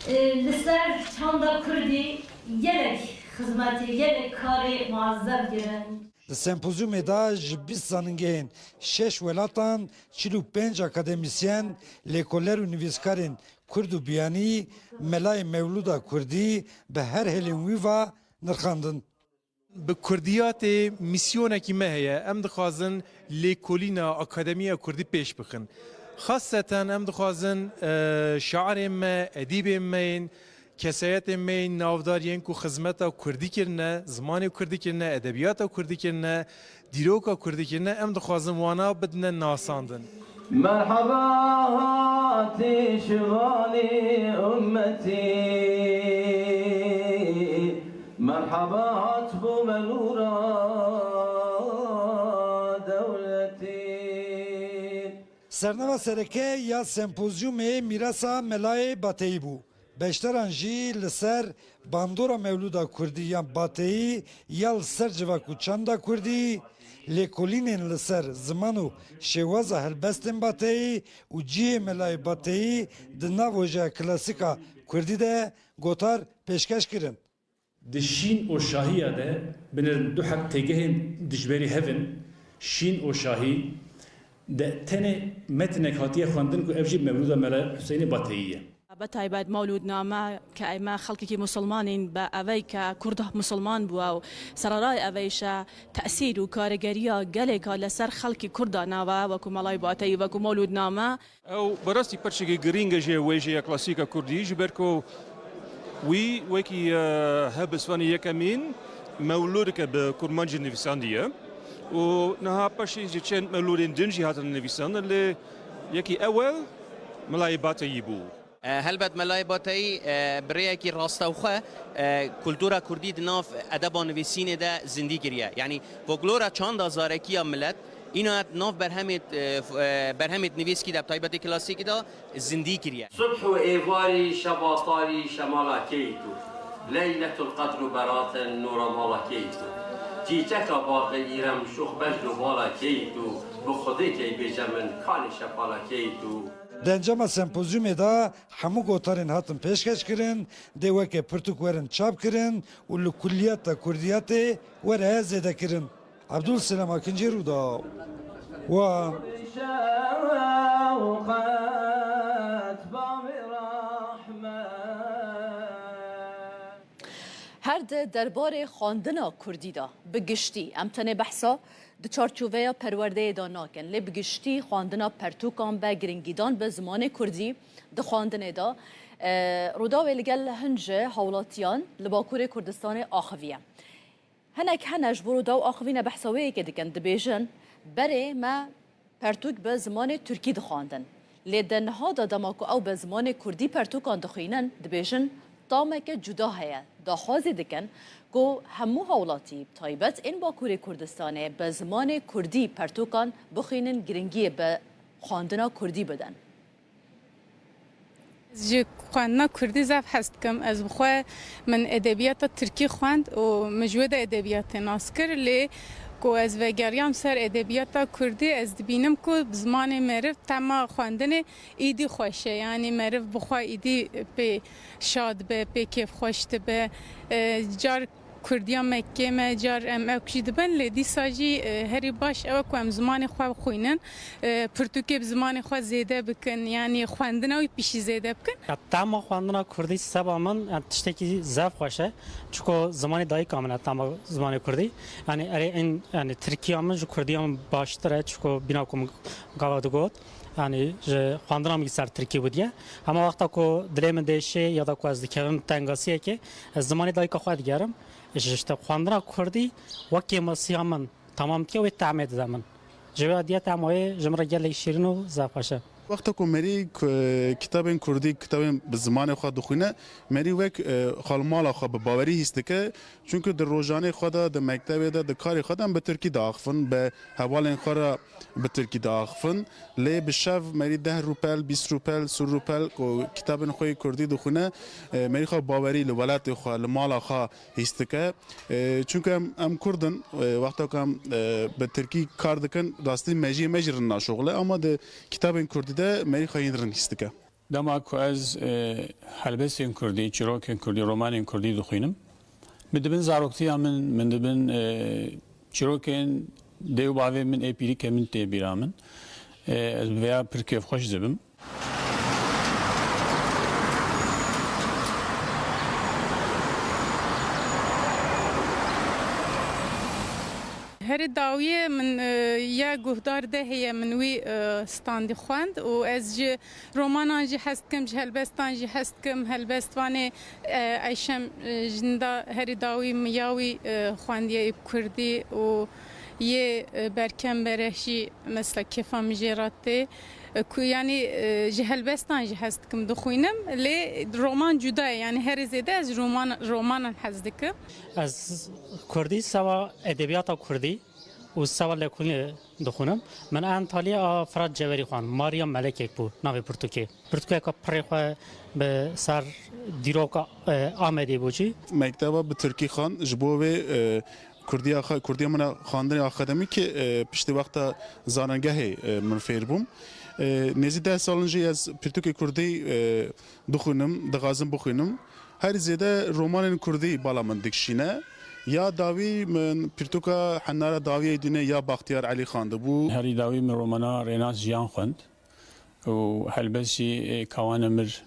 e, li ser çanda kurdî gelek xizmetê, gelek karê muezzem kirin. Di sempozyumê de ji bîst zanîngehên şeş welatan çil û pênc akademîsyen, lêkoler û nivîskarên kurd û biyanî Melayê Mewlûda Kurdî bi her hêlên wî ve nirxandin. Bi kurdiyatê mîsyonekî me heye. Em dixwazin lêkolîna Akademiya Kurdî pêş bixin. Xaseten em dixwazin, e, şairên me, edîbên me yên Kesayetên me yên navdar yên ku xizmeta kurdî kirine, zimanê kurdî kirine, edebiyata kurdî kirine, dîroka kurdî kirine, em dixwazin wana bidine nasandin. Merhaba hatî şivanî ummetî, merhaba hat bo me nûra dewletî. Sernava sereke ya sempozyumê mîrasa Melayê Bateyî bû. Beşdaran jî li ser bandora mewlûda kurdî yan bateyî ya li ser civak û çanda kurdî, lêkolînên li ser ziman û şêwaza helbestên bateyî û cihê Melayê Bateyî di nav wêjeya klasîk a kurdî de gotar pêşkeş kirin. Di şîn û şahiya de binêrin du heb têgehên dijberî hev in, şîn û şahî, de tenê metinek hatiye xwendin ku ev jî mewlûda Mela Huseyinê Bateyî ye. Bi taybet Mewlûdname ke eme xelkekî musulmanîn, bi evey ke Kurd musulman bûye û sererayê eveyşe tesîr û karîgeriya gelêka li ser xelkî Kurda nawe, wekû Melayê Bateyî, wekû Mewlûdname. Ew bi rastî perçekî girîng e ji wêjeya klasîka kurdî, ji ber ku wî wekî, e, heb bi zimanê yekemîn mewlûdeke bi kurmancî nivîsandiye û niha paşê ji çend mewlûdên din jî hatine nivîsandin, lê yekî ewel Melayê Bateyî bû. E, helbet Melayê Bateyî, e, bi rêyekî rastewxwe, e, kultura kurdî di nav edeba nivîsînê de zindî kiriye. Yanî folklora çanda zarekiya milet, îna di nav berhemêt, e, f-, e, berhemêt nivîskî de, bi taybetî klasîkî de zindî kiriye. Subh û êvarî şebatarî şemala keyt û, Leyletul Qedr û beratin nûra mala keyt û, çîçeka baxê îrem şûx bejn û bala keyt û, bi Xwedê key bêje min kanê şepala keyt û. Di encama sempozyumê de hemû gotarên hatin pêşkeş kirin, dê weke pirtûk werin çap kirin û li kulliyata kurdiyatê were zêde kirin. Abdul Selam Akincî, Rûdaw, Wan. Her di derbarê xwendina kurdî de bi giştî, em tenê behsa di çarçoveya perwerdeyê de nakin, lê bi giştî xwendina pertûkan be, giringîdan bi zimanê kurdî di xwendinê de, e, Rûdawê li gel hin ji hawlatiyan li Bakurê Kurdistanê axiviye. Hinek hene ji bo Rûdaw axivîne behsa wê yekê dikin, dibêjin, berê me pertûk bi zimanê tirkî dixwandin. Lê di niha de dema ku ew bi zimanê kurdî pertûkan dixwînin, dibêjin tameke cuda heye. Daxwazî dikin ku hemû hawlatî, bi taybet ên Bakurê Kurdistanê, bi zimanê kurdî pertûkan bixwînin, giringiyê bi xwendina kurdî bidin. Ez ji xwendina kurdî zaf hez dikim. Ez bi xwe, min edebiyata tirkî xwend û min ji wê de edebiyatê nas kir. Lê ku ez vegeriyam ser edebiyata kurdî, ez dibînim ku bi zimanê meriv tema xwendinê îdî xweş e. Yanî meriv bi xwe îdî pê şa dibe, pê kêfxweş dibe. E, car Kurdiya Mekkê me, car em ew jî dibin, lê dîsa jî, e, herî baş ew e ku em zimanê xwe bixwînin, e, pirtûkê bi zimanê xwe zêde bikin, yanî xwendina wî pişî zêde bikin. Ya, tema xwendina kurdî seba min, yani, tiştekî zaf xweş e. Çiko zimanê dayika min e, tema zimanê kurdî. Yani, erê in, yani, tirkiya min ji kurdiya min baştir e, çiko bîna ku min gava digot. Yanî ji xwendina min ser tirkî bû diye. Hema wexta ku dilê min diêşê ya da ku ez dikevim tengasiyekê, ez zimanê dayika xwe digerim. Ji, işte, xwendina kurdî wekî masiya min temam diye wê tehmê dide min. Ji vê diye tema wê ji min re gelek şîrin û zaf xweş e. Wexta ku merî ku kitabên kurdî, kitabên bi zimanê xwe dixwîne, merî wek, e, xalmala xwe bi bawerî hîs dike. Çunku di rojanê xwe de, di mektebê de, di karê xwe de em bi tirkî diaxifin, bi hevalên xwe re bi tirkî diaxifin. Lê bi şev merî deh rûpel, bîst rûpel, sî rûpel ku kitabên xwe yê kurdî dixwîne, e, merî xwe bawerî li welatê xwe, li mala xwe hîs dike. E, çunku em, em kurd in, e, wexta ku em, e, bi tirkî kar dikin, rastî mejiyê me jî rind naşoxile, ama di kitabên kurdî de merî xwe hîn rind hîs dike. Dema ku ez, e, helbestên kurdî, çîrokên kurdî, romanên kurdî dixwînim, min dibin zaroktiya min, min dibin, e, çîrokên dê û bavê min, ê pîrîkê min tê bîra min. E, ez bi vêya pir kêfxweş dibim. Herî dawiyê min, e, ya guhdar de heye, min wî, e, standî xwend û ez ji romanan jî hez dikim, ji helbestan jî hez dikim. Helbestvanê, e, Eyşem, e, Jinda herî dawî min ya wî, e, xwendiye ê bi kurdî û yê, e, Berkem Bereh jî mesela kêfa min jê re tê. E, ku, yanî, e, ji helbestan jî hez dikim dixwînim, lê roman cuda ye, yanî herî zêde ez roman, romanan hez dikim. Ez kurdî sewa edebiyata kurdî û sewa lêkolînê dixwînim. Min Antalya a Firat Cewerî xwend. Maria Melekek bû navê pirtûkê. Pirtûkeka pirê xwe bi ser dîroka, e, Amedê bû jî. Mekteba bi tirkî xwend, ji bo vê, e, kurdiya xwe, kurdiya min a xwendinê akademîkê, e, piştî wexta zanengehê, e, min fêr bûm. E, nêzî deh salin jî ez pirtûkê kurdî, e, dixwînim, dixwazim bixwînim. Herî zêde romanên kurdî bala min dikişîne. Ya dawî min pirtûka Henara Dawiyê Dînê ya Baxtiyar Elî xwendibû. Herî dawî min romana Rênas Jiyan xwend û helbest jî, e, Kawana Mir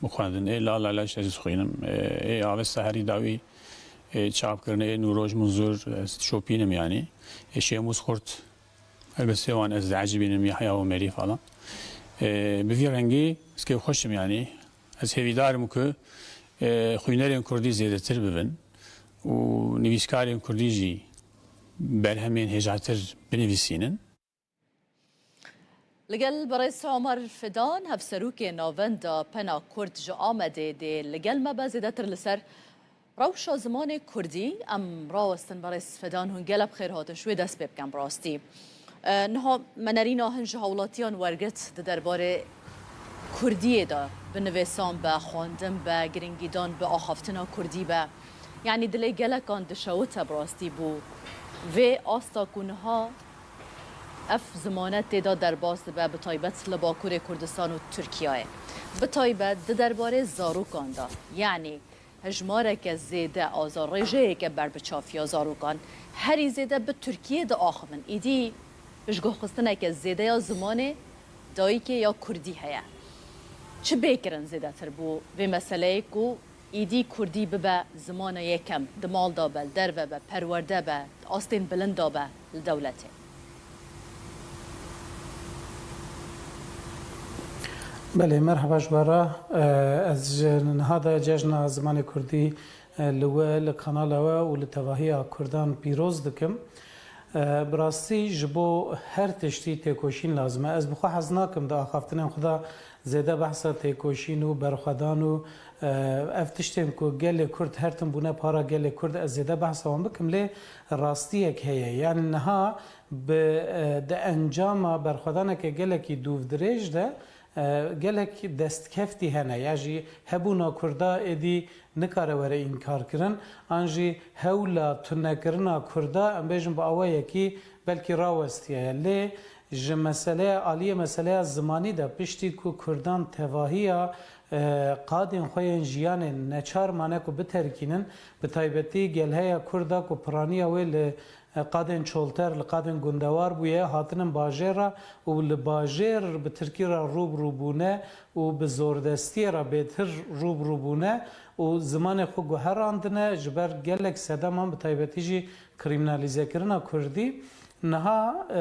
bixwendin. Ê Lala Leş ez dixwînim. Ê, ê Avesta herî dawî, ê, çapkirin. Ê Nûroj Munzur ez dişopînim yanî. Ê Şêmûs Xurt, helbestê wan ez diecibînim, Yahya Omerî falan. Ê, bi vî rengî ez kêfxweş im yanî. Ez hêvîdar im ku, ê, xwînerên kurdî zêdetir bibin û nivîskarên kurdî jî berhemên hêjatir binivîsînin. Li gel birêz Omer Fidan, hevserokê Navenda Pena Kurd ji Amedê dê li gel me be, zêdetir li ser rewşa zimanê kurdî. Em rawestin birêz Fidan, hûn gelek bi xêr hatin, ji wê dest pê bikin bi rastî. E, niha me nerîna hin ji hawlatiyan wergirt di derbarê kurdiyê de, bi nivîsan be, xwendin be, giringîdan bi axaftina kurdî be. Yanî dilê gelekan dişewite bi rastî bo vê asta ku niha ev zimane tê de derbas dibe, bi taybet li Bakurê Kurdistan û Tirkiyeyê. Bi taybet di derbarê zarokan de, yanî hejmareke zêde azarrêjeyeke berbiçaviya zarokan herî zêde bi Tirkiyê diaxivin. Îdî piştguhxistineke zêde ya zimanê dayikê ya kurdî heye. Çi bê kirin zêdetir bo vê meseleyê ku îdî kurdî bibe zimana yekem, di mal de be, li derve be, perwerde be, di astên bilind de be li dewletê? Belê, merheba ji we re. Ez ji niha de Cejna Zimanê Kurdî, e, li we, li kanala we û li tevahiya Kurdan pîroz dikim. E, bi rastî ji bo her tiştî têkoşîn lazim e. Ez bi xwe hez nakim di axaftinên xwe de zêde behsa têkoşîn û berxwedan û, e, ev tiştên ku gelê Kurd her tim bûne para gelê Kurd, ez zêde behsa wan bikim, lê rastiyek heye. Yanî niha bi, e, di encama berxwedaneke gelekî dûvdirêj de, e, gelek destkeftî hene. Ya jî hebûna Kurda êdî nikare were înkarkirin, an jî hewla tunekirina Kurda, em bêjin bi awayekî belkî rawestiye ye. Lê ji meseleya, aliyê meseleya zimanî de piştî ku Kurdan tevahiya, e, qadên xwe yên jiyanê neçar mane ku biterkînin, bi taybetî gelheya Kurda ku piraniya wê li, e, qadên çolter, li qadên gundewar bûye, hatinin bajêr re û li bajêr bi tirkî re rû bi rû bûne û bi zordestiyê re bêtir rû bi rû bûne û zimanê xwe guherandine, ji ber gelek sedeman, bi taybetî jî krîminalîzekirina kurdî. Niha, e,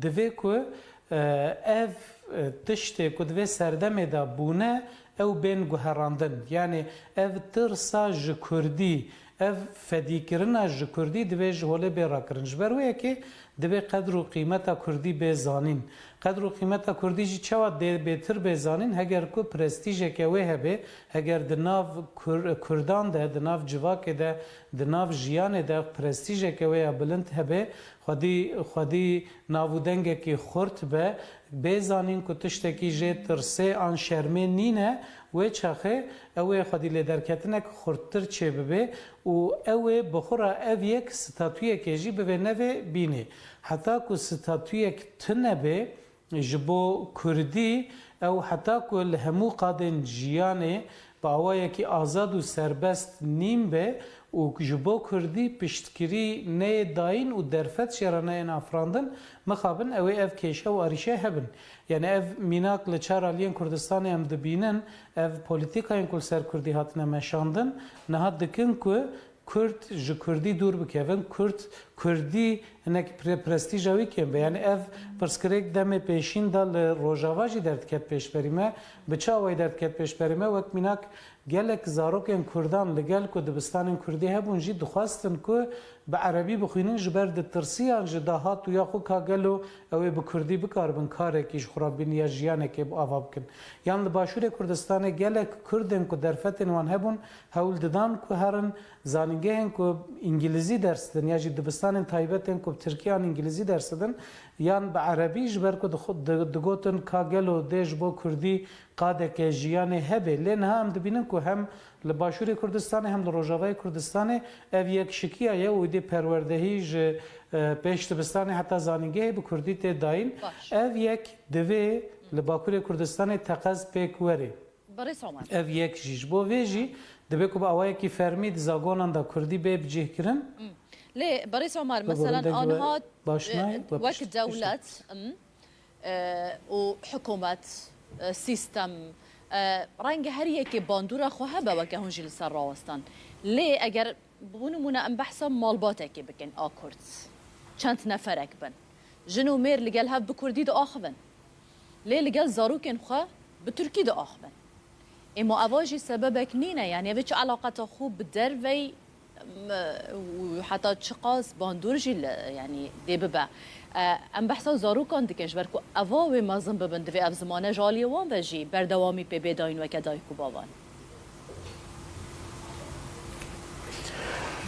divê ku, e, ev, e, tiştê ku di vê serdemê de bûne, ew bên guherandin. Yanî ev tirsa ji kurdî, ev fedîkirina ji kurdî divê ji holê bê rakirin. Ji ber wê yekê divê qedr û qîmeta kurdî bê zanîn. Qedr û qîmeta kurdî jî çawa dê bêtir bê zanîn? Heger ku prestîjeke wê hebe, heger di nav Kur-, kurdan de, di nav civakê de, di nav jiyanê de prestîjeke wê ya bilind hebe, xwedî, xwedî nav û dengekî xurt be, bê zanîn ku tiştekî jê tirsê an şermê nîne, wê çaxê ew ê xwedî lêderketinek xurttir çêbibe û ew ê bi xwe re ev yek statuyekê jî bivê nevê bînê. Heta ku statuyek tune be, ji bo kurdî, ew heta ku li hemû qadên jiyanê bi awayekî azad û serbest nîn be û ji bo kurdî piştgirî neyê dayîn û derfet jê re neyên afirandin, mixabin ew ê ev kêşe û arîşe hebin. Yanî ev mînak li çar aliyên Kurdistanê em dibînin, ev polîtîkayên ku li ser kurdî hatine meşandin, niha dikin ku Kurd ji kurdî dûr bikevin, kurd, kurdî hinek pre-, prestîja wî kêm be. Yani ev pirsgirêk demê pêşîn de li Rojava jî derdiket pêşberî me. Bi çi awayî derdiket pêşberî me? Wek mînak gelek zarokên kurdan li gel ku dibistanên kurdî hebûn jî dixwestin ku bi erebî bixwînin, ji ber ditirsiyan ji dahat û ya xwe ka gelo ew ê bi kurdî bikaribin karekî ji xwe re bibînin ya jiyanekê bi ava bikin. Yan li Başûrê Kurdistanê gelek kurdên ku derfetên wan hebûn hewl didan ku herin zanîngehên ku îngilîzî ders didin ya jî dibistanên taybet ên ku bi tirkî an îngilîzî ders didin yan bi erebî, ji ber ku dixu-, di-, digotin ka gelo dê ji bo kurdî qadeke jiyanê hebe. Lê niha em dibînin ku hem li Başûrê Kurdistanê hem li Rojavayê Kurdistanê ev yekşikiya ye û dê perwerdehî ji, e, pêş dibistanê heta zanîngehê bi kurdî tê dayîn. Baş. Ev yek divê li Bakurê Kurdistanê teqez pêk were. Birêz Omer. Ev yek jî. Ji bo vê jî divê ku bi awayekî fermî di zagonan de kurdî bê bicihkirin. Hmm. Lê Birêz Omer, Bigorin mesela deng we aniha, baş e, nayê, we wek pişt-, pişt- dewlet, hmm, e, û hikûmet, e, sîstem, e, renge her yekê bandora xwe hebe weke hûn jî li ser rawestan. Lê eger, bo nimûne, em behsa malbatekê bikin a Kurd. Çend neferek bin. Jin û mêr li gel hev bi kurdî diaxivin. Lê li gel zarokên xwe bi tirkî diaxivin. Ê ma eva jî sebebek nîne, yanî ev ê çi eleqeta xwe bi dervey, m-, û heta çiqas bandor jî li, yanî dê bibe. E, em behsa zarokan dikin, ji ber ku eva wê mezin bibin, divê ev zimane ji aliyê wan ve jî berdewamî pê bê dayîn weke dayik û bavan.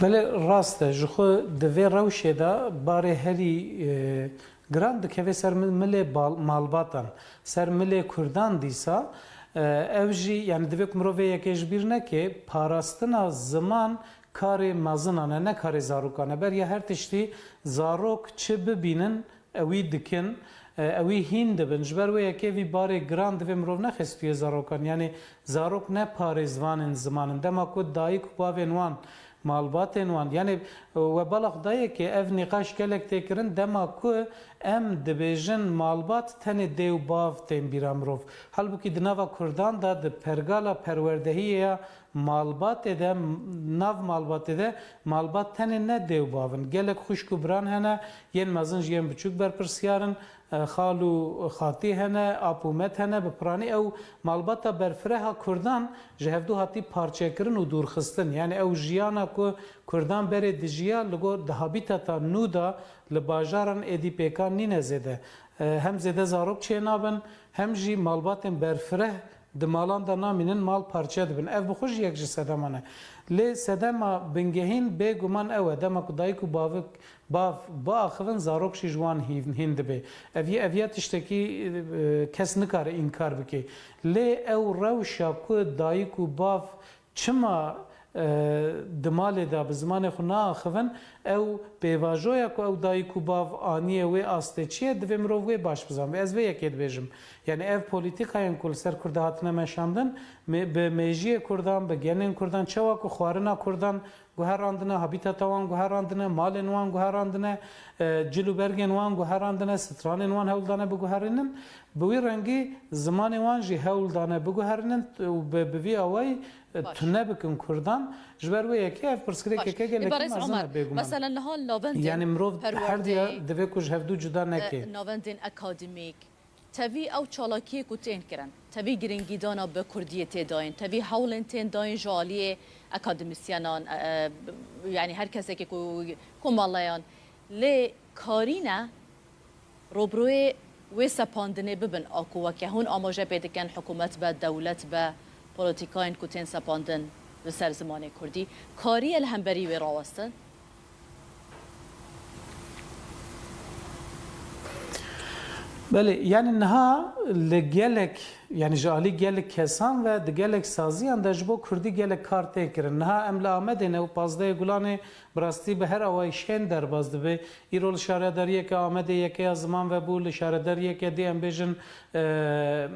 Belê rast e, ji xwe di vê rewşê de barê herî, e, giran dikeve ser mi-, milê bal-, malbatan, ser milê kurdan dîsa, e, ev jî, yani divê ku mirov vê yekê ji bîr neke, parastina ziman karê mezinan e, ne karê zarokan e. Beriya her tiştî zarok çi bibînin, ewî dikin, e, ewî hîn dibin. Ji ber wê yekê vî barê giran divê mirov nexe stûyê zarokan. Yani zarok ne parêzvanên ziman in. Dema ku dayik û bavên wan, malbatên wan, yani, e, we bala xwe dayê ke ev nîqaş gelek tê kirin, dema ku em dibêjin malbat tenê dê û bav tên bîra mirov. Halbûkî di nava kurdan de di pergala perwerdehiyê ya malbatê de, nav malbatê de malbat tenê ne dê û bav in. Gelek xwişk û biran hene, yên mezin ji yên biçûk berpirsyar in, e, xal û xatî hene, ap û met hene, bi piranî ew malbata berfireha kurdan ji hevdû hatî parçekirin û dûrxistin. Yani ew jiyana ku kurdan berê dijiya li gor di habîtata nû de li bajaran êdî pêkan nîne zêde. E, hem zêde zarok çênabin, hem jî malbatên berfireh di malan de namînin, mal parçe dibin. Ev bi xwe jî yek ji sedeman e. Lê sedema bingehîn bêguman ew e, dema ku dayik û bavik, bav biaxivin, zarok jî ji wan hîn, hîn dibe. Ev yê, ev ya tiştekî, e, kes nikare înkar bike. Lê ew rewşa ku dayik û bav çima, e, di malê de bi zimanê xwe naaxivin, ew pêvajoya ku ew dayik û bav aniye wê astê çi ye, divê mirov wê baş bizanbe. Ez vê yekê dibêjim. Yani ev polîtîkayên ku li ser Kurda hatine meşandin, me-, bi mêjiyê Kurdan, bi genên Kurdan, çawa ku xwarina Kurdan guherandine, habîtata wan guherandine, malên wan guherandine, e, cil û bergên wan guherandine, stranên wan hewl dane biguherînin, bi wî rengî zimanê wan jî hewl dane biguherînin û bi, bi vî awayî, e, Baş. tune bikin Kurdan. Ji ber wê yekê ev pirsgirêkeke Baş. gelekî Îbarez mezin Omer, e, bêguman. Mesela niha li navendên Yani mirov her diya perwerdeyê, divê ku ji hevdû cuda neke. e, navendên akademîk, tevî ew çalakiyê ku tên kirin, tevî girîngîdana bi kurdiyê tê dayîn, tevî hewlên tên dayîn ji aliyê akademîsyenan, e, e, yani her kesekê ku komeleyan, lê karîne robroyê wê sepandinê bibin a ku weke hûn amaje pê dikin, hikûmet be, dewlet be, polîtîkayên ku tên sepandin li ser zimanê kurdî, kariye li hemberî wê rawestin? Belê, yani niha li gelek, yani ji alî gelek kesan ve di gelek saziyan de ji bo kurdî gelek kar tê kirin. Niha em li Amedê ne û pazdehê Gulanê bi rastî bi her awayî şên derbas dibe. Îro li şaredariyeke Amedê yekeya ziman vebû, li şaredariyeke dî em bêjin, e,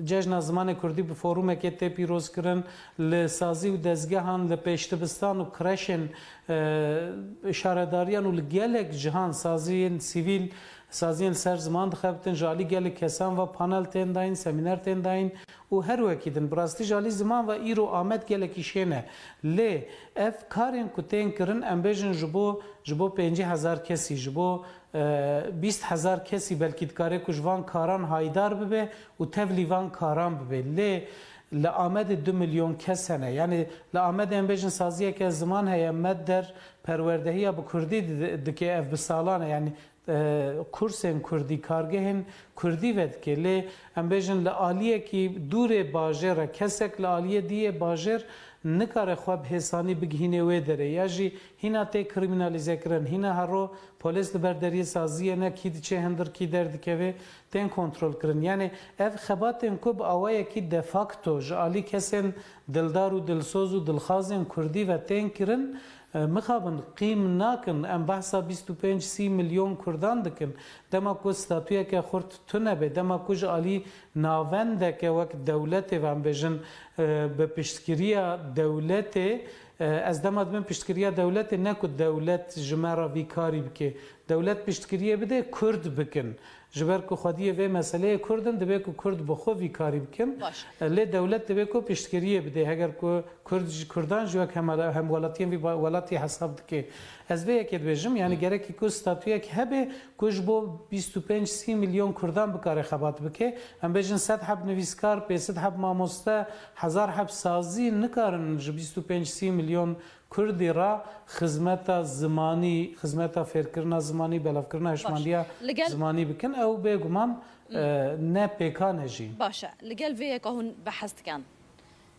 Cejna Zimanê Kurdî bi forumekê tê pîrozkirin, li sazî û dezgehan, li pêşdibistan û kreşên, e, şaredariyan û li gelek cihan saziyên sivîl, Saziyên li ser ziman dixebitin, ji alî gelek kesan ve panel tên dayîn, semîner tên dayîn û her wekî din. Bi rastî ji alî ziman ve îro Amed gelekî şên e. Lê ev karên ku tên kirin, em bêjin ji bo, ji bo pêncî hezar kesî, ji bo, e, bîst hezar kesî belkî dikare ku ji van karan haydar bibe û tevlî van karan bibe. Lê li Amedê du milyon kes hene. Yanî li Amedê em bêjin saziyeke ziman heye, Med Der perwerdehiya bi kurdî di-, dike, ev bi salan e. Yanî e, kursên kurdî, kargehên kurdî vedike. Lê em bêjin li aliyekî dûrê bajêr e, kesek li aliyê diyê bajêr nikare xwe bi hêsanî bigihînê wê derê. Ya jî hîna tê krîmînalîzekirin, hîna hero polês li ber deriyê saziyê ne, kî diçe hindir kî derdikeve, tên kontrolkirin. Yanî ev xebatên ku bi awayekî de facto ji alî kesên dildar û dilsoz û dilxazên kurdî ve tên kirin, e, mixabin qîm nakin. Em behsa bîst û pênc sî milyon kurdan dikin. Dema ku statuyeke xurt tune be, dema ku ji alî navendeke wek dewletê ve em bêjin, e, bi piştgiriya dewletê, e, ez dema dibim piştgiriya dewletê, ne ku dewlet ji me re vî karî bike. Dewlet piştgiriyê bide, kurd bikin. Ji ber ku xwediyê vê meseleyê kurd in, divê ku kurd bi xwe vî karî bikin. Baş. Lê dewlet divê ku piştgiriyê bide. Heger ku kurd ji kurdan ji wek hemala-, hemwelatiyên vî ba-, welatî hesab dike. Ez vê yekê dibêjim, yanî gerekî ku statuyek hebe ku ji bo bîst û pênc sî milyon kurdan bikare xebat bike. Em bêjin sed heb nivîskar, pênc sed heb mamoste, hezar heb sazî nikarin ji bîst û pênc sî milyon Kurdî re xizmeta zimanî, xizmeta fêrkirina zimanî, belavkirina hişmandiya Li gel zimanî bikin, ew bêguman, Hmm. e, ne pêkan e jî. Baş e. Li gel vê yeka hûn behs dikin.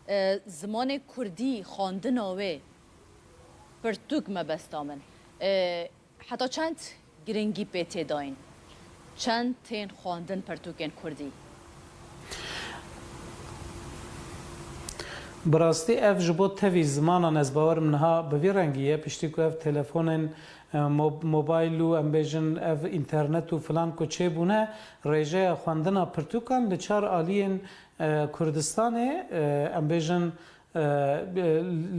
E, zimanê kurdî, xwendina wê, pirtûk mebesta min. E, heta çend girîngî pê tê dayîn? Çend tên xwendin pirtûkên kurdî? Bi rastî ev ji bo tevî zimanan ez bawerim niha bi vî rengî ye. Piştî ku ev telefonên, e, mo-, mobayl û em bêjin ev înternet û filan ku çêbûne, rêjeya xwendina pirtûkan li çar aliyên, e, Kurdistanê, e, em bêjin, e,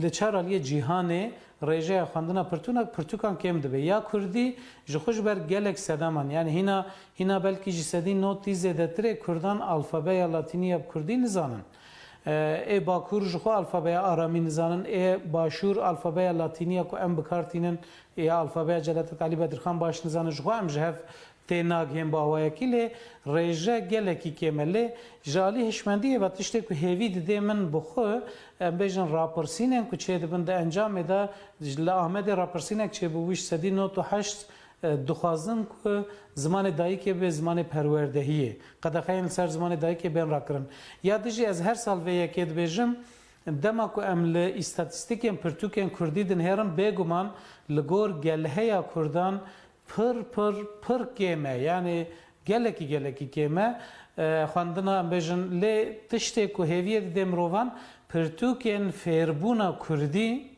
li çar aliyê cîhanê rêjeya xwendina pirtûna-, pirtûkan kêm dibe. Ya kurdî ji xwe ji ber gelek sedeman, yanî hîna, hîna belkî ji sedî notî zêdetirê kurdan alfabeya latînî ya bi kurdî nizanin. E, ê Bakur ji xwe alfabeya aramî nizanin, ê Başûr alfabeya latînî ya ku em bi kar tînin, ya alfabeya Celadet Alî Bedirxan baş nizanin, ji xwe em ji hev tê nagihên bi awayekî, lê rêje gelekî kêm e. Lê ji alî hişmendiyê ve tiştê ku hêvî didê min bi xwe, em bêjin rapirsînên ku çêdibin di encamê de, ji, li Amedê rapirsînek çêbûbû ji sedî nod û heşt, e, dixwazin ku zimanê dayikê bibe zimanê perwerdehiyê. Qedexeyên li ser zimanê dayikê bên rakirin. Ya dijî ez her sal vê yekê dibêjim, dema ku em li îstatîstîkên pirtûkên kurdî dinihêrin, bêguman li gor gelheya kurdan pir, pir, pir kêm e. Yanî gelekî, gelekî kêm e. E, xwendina, em bêjin, lê tiştê ku hêviyê didê mirovan, pirtûkên fêrbûna kurdî,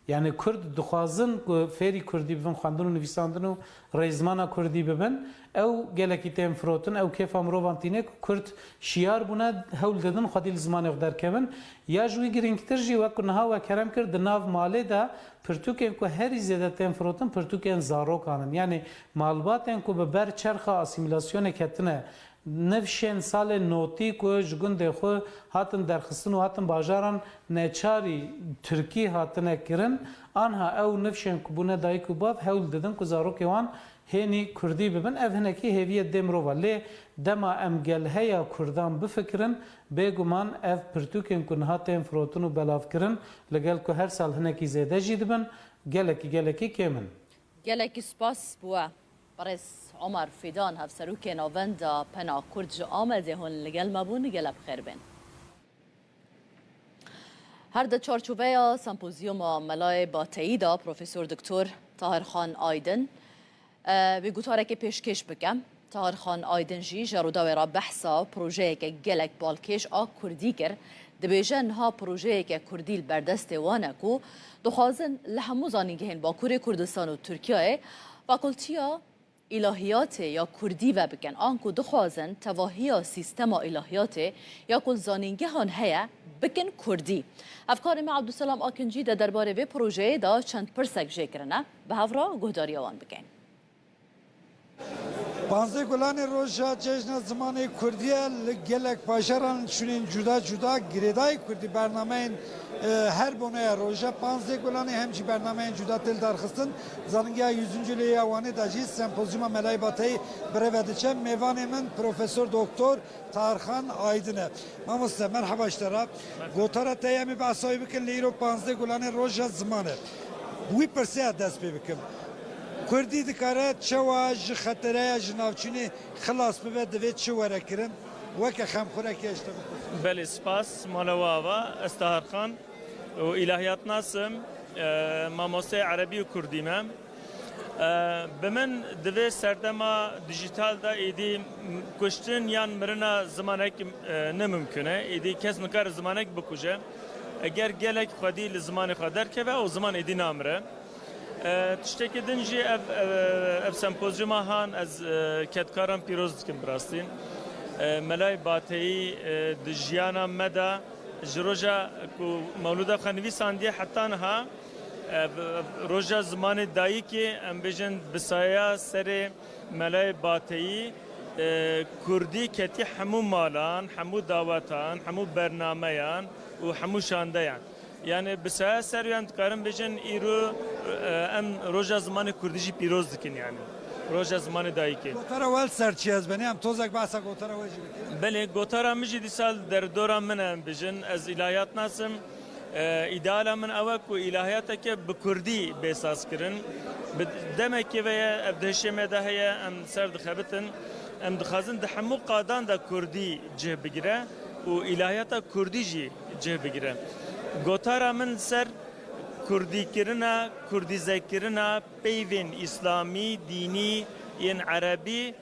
yanî kurd dixwazin ku fêrî kurdî bibin, xwendin û nivîsandin û rêzimana kurdî bibin, ew gelekî tên firotin, ew kêfa mirovan tîne ku kurd şiyar bûne, hewl didin xwedî li zimanê xwe derkevin. Ya ji wî girîngtir jî, wek ku niha we kerem kir, di nav malê de pirtûkên ku herî zêde tên firotin, pirtûkên zarokan in. Yanî malbatên ku bi ber çerxa asîmîlasyonê ketine, nifşên salên notî ku ji gundê xwe hatin derxistin û hatin bajaran neçarî tirkî hatine kirin, anha ew nifşên ku bûne dayik û bav hewl didin ku zarokê wan hênî kurdî bibin. Ev hinekî hêviyê dê mirova. Lê dema em gelheya kurdan bifikirin, bêguman ev pirtûkên ku niha tên firotin û belavkirin, li gel ku her sal hinekî zêde jî dibin, gelekî, gelekî kêm in. Gelekî spas bo we. Birêz Omer Fîdan, Hevserokê Navenda Pena Kurd ji Amedê hûn li gel me bûn, gelek bi xêr bên. Her di çarçoveya sempozyuma Melayê Bateyî de Profesor Doktor Tahir Xan Aydin, e, wê gotarekê pêşkêş bike. Tahir Xan Aydin jî ji Rûdawê re behsa projeyeke gelek balkêş a kurdî kir. Dibêje niha projeyeke kurdî li ber destê wan e ku dixwazin li hemû zanîngehên Bakurê Kurdistan û Tirkiyeyê fakultiya îlahiyatê ya kurdî vebikin, anku dixwazin tevahiya sîstema îlahiyatê ya ku li zanîngehan heye, bikin kurdî. Hevkarê me Abdulselam Akincî de derbarê vê projeyê de çend pirsek jê kirine. Bi hev re guhdariya wan bikin. Panzdeh Gulanê roja Cejna Zimanê Kurdî ye. Li gelek bajaran şûnên cuda cuda girêdayî kurdî bernameyên, e, her boneya roja. Panzdeh Gulanê hem jî bernameyên cuda tê lidarxistin. Zanîngeha Yüzüncü Lê ya Wanê de jî sempozyuma Melayê Bateyî bi rê ve diçe. Mêvanê min Profesor Doktor Tarxan Aydin e. Mamoste, merheba ji te re. Gotara te ye, em ê behsa wê bikin, lê îro panzdeh Gulanê roja ziman e. Wî pirseya dest pê bikim. Kurdî dikare çawa ji xetereya ji navçînê xilas bibe, divê çi were kirin? Weke xemxurekê ez ji te bipirsim. Belê, spas, mala we ava. Ez Tahar Xan û îlahiyatnas im. E, mamosteyê erebî û kurdî me. E, bi min di vê serdema dijîtal de êdî kuştin yan mirina zimanek, e, ne mimkun e. Êdî kes nikare zimanek bikuje. Eger gelek xwedî li zimanê xwe derkeve, ew ziman êdî namire. E, tiştekî din jî ev, ev, ev sempozyuma han ez, e, kedkaran pîroz dikim bi rastî. E, Melayê Bateyî, e, di jiyana me de ji roja ku mewlûda xwe nivîsandiye heta niha, e, v-, v-, roja zimanê dayikê, em bêjin bi saya serê Melayê Bateyî, e, kurdî ketî hemû malan, hemû dawetan, hemû bernameyan û hemû şandeyan. Yani bi saya ser em dikarin bêjin îro, e, em roja zimanê kurdî jî pîroz dikin yani. Roja zimanê dayikê. Gotara we li ser çi ye, ez benê em tozek behsa gotara we jî bikin. Belê, gotara min jî dîsa li derdora min e, em bêjin. Ez îlahiyatnas im. E, îdeala min ew e ku îlahiyateke bi kurdî bê sazkirin. Bi demekê ve ye, ev di hişê me de heye, em ser dixebitin. Em dixwazin di hemû qadan de kurdî cih bigire û îlahiyata kurdî jî cih bigire. Gotara min li ser kurdîkirina, kurdîzekirina peyvên îslamî, dînî, yên erebî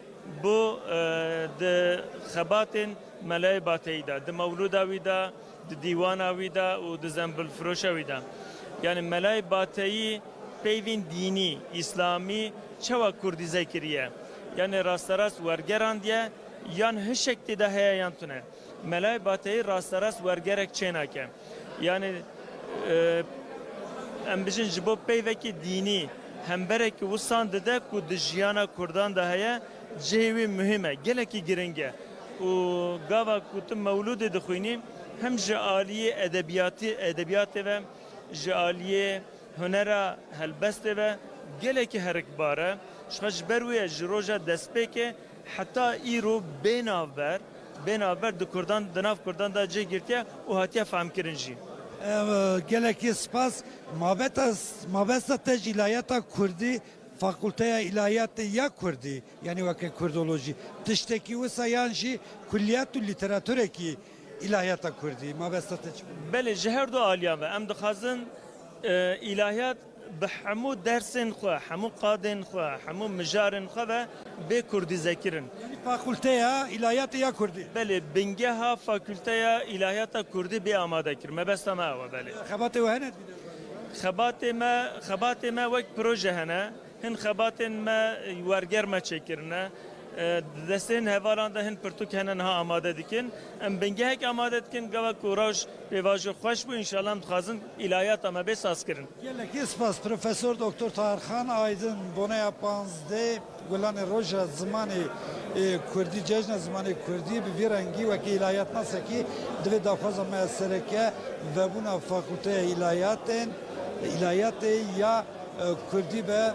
bo, e, di xebatên Melayê Bateyî de, di mewlûda wî de, di dîwana wî de û di zembilfiroşa wî de. Yani Melayê Bateyî peyvên dînî, îslamî çawa kurdîze kiriye? Yani rasterast wergerandiye yan hişek tê de heye yan tune? Melayê Bateyî rasterast wergerek çênake. Yani, e, em bijin ji bo peyvekî dînî hemberekî wisan dide ku di jiyana kurdan de heye, cihê wî muhîm e, gelekî giring e. Û gava ku tu mewlûdê dixwînî, hem ji aliyê edebiyatî, edebiyatê ve, ji aliyê hunera helbestê ve gelekî herikbar e. Ji xwe ji ber wê ye ji roja destpêkê heta îro bê navber, bê navber di kurdan, di nav kurdan de cih girtiye û hatiye fehmkirin jî. Ev, gelekî spas. Mabeta, mabesta te ji îlahiyata kurdî, fakulteya îlahiyatê ya kurdî, yanî weke kurdolojî, tiştekî wisa yan jî kulliyat û lîteratureke îlahiyata kurdî, mabesta te çi bû? Belê, ji her du aliyan ve em dixwazin, e, îlahiyat bi hemû dersên xwe, hemû qadên xwe, hemû mijarên xwe ve bê kurdîzekirin. Yanî fakulteya îlahiyatê ya kurdî? Belê, bingeha fakulteya îlahiyata kurdî bê amade kir. Mebesta me ew e, belê. Xebatê we hene? Xebatê me, xebatê me wek proje hene. Hin xebatên me werger me çêkirine. E, di destên hevalan de hin pirtûk hene niha amade dikin. Em bingehek amade dikin, gava ku roj pêvajo xweş bû, înşallah em dixwazin îlahiyata me bê sazkirin. Gelekî spas, Profesor Doktor Tahir Xan Aydin, boneya panzdeh Gulanê Roja Zimanê, e, Kurdî, Cejna Zimanê Kurdî, bi vî rengî wekî îlahiyatnasekî divê daxwaza me sereke vebûna Fakulteya Îlahiyatên, Îlahiyatê ya e, Kurdî be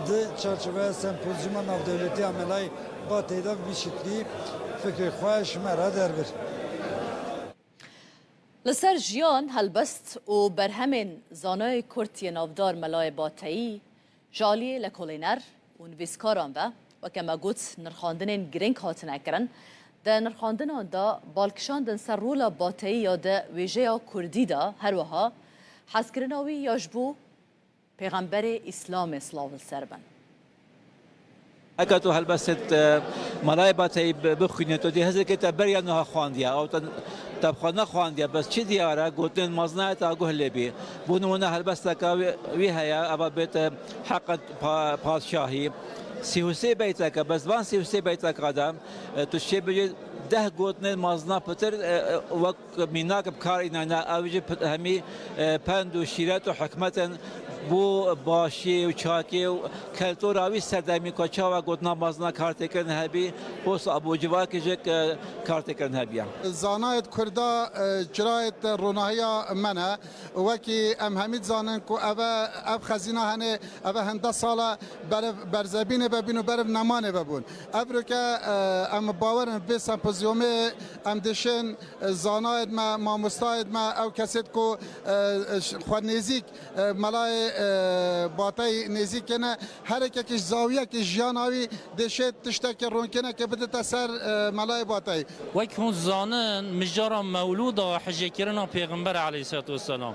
di çarçoveya sempozyuma navdewletî ya Melayê Bateyî de vî şiklî fikrê xwe ji me re derbir. Li ser jiyan, helbest û berhemên zanayê Kurd yê navdar Melayê Bateyî, ji aliyê lekolîner û nivîskaran ve, weke me got, nirxandinên girîng hatine kirin. Di nirxandinan de bal kişandin ser rola Bateyî ya di wêjeya Kurdî de, her wiha hezkirina wî ya ji bo Pêxemberê Îslamê silav li ser bin. Heke tu helbestê, e, Melayê Bateyî bi-, bixwînî, tu dê hizirkê te beriya niha xwandiye, ew te, te bi xwe nexwandiye, bes çi diyar e, gotinên mezin e, te guh lê bî. Bo nimûne helbesteke wî, wî heye, eva bêt, e, Heqa pa-, Padşahî. Sî û sê beyteke, bes van sî û sê beyteka de, e, tu çê bigê deh gotinên mezin e pitir, e, e, wek mînak bi kar înayne, ew jî pit-, hemî, e, pend û şîret û hikmet in, Bo başiyê û çakê û keltora wî serdemî ku çawa gotina mezina kartêkirin hebî, posta bo civakê jî, e, kartêkirin hebiya. Zanayêt Kurda, e, çirayêt ronahiya me ne. Wekî em hemî dizanin ku eve, ev xezîna hene, eve hende sala berev berzebînê vebîn û berev nemanê vebûn. Evroke, e, em bawerin vê sempozyumê em dişên, e, zanayêt me, mamostayêt me, ew kesêt ku, e, xwe nêzîk, e, Melayê, e, Bateyî nêzîk kene, her yekekî ji zawiyekî jiyana wî dêşê tiştekê ronkinekê bidite ser, e, Melayê Bateyî. Wek hûn zanin, mijara mewlûda hicêkirina Pêxember aleyhisselatu vesselam.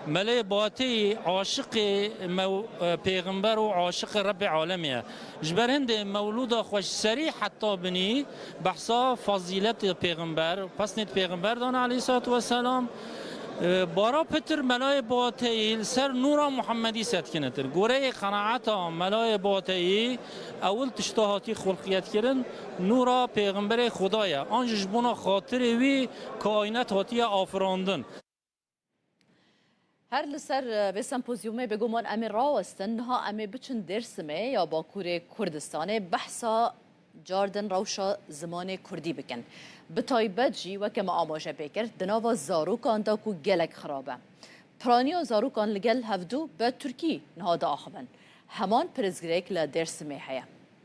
Melayê Bateyî aşiqê mew-, e, Pêxember û aşiqê Rebbê alemê ye. Ji ber hindê mewlûda xwe ji serî heta binî behsa fazîletê pêxember, pesnêt pêxember dan aleyhissalatu vesselam. E, bara pitir Melayê Bateyî li ser nûra Muhammedî setkinitir. Goreyê qenaeta Melayê Bateyî ewil tişta hatî xulqiyetkirin nûra pêxemberê Xuda ye. An jî ji bona xatirê wî kaînet hatiye afirandin. Her li ser, e, vê sempozyumê bêguman em ê rawestin, niha em ê biçin Dêrsimê ya Bakurê Kurdistanê behsa cardin rewşa zimanê kurdî bikin. Bi taybet jî weke me amaje pê kir, di nava zarokan de ku gelek xirab e. Piraniya zarokan li gel hevdû bi tirkî niha diaxivin. Heman pirsgirêk li Dêrsimê heye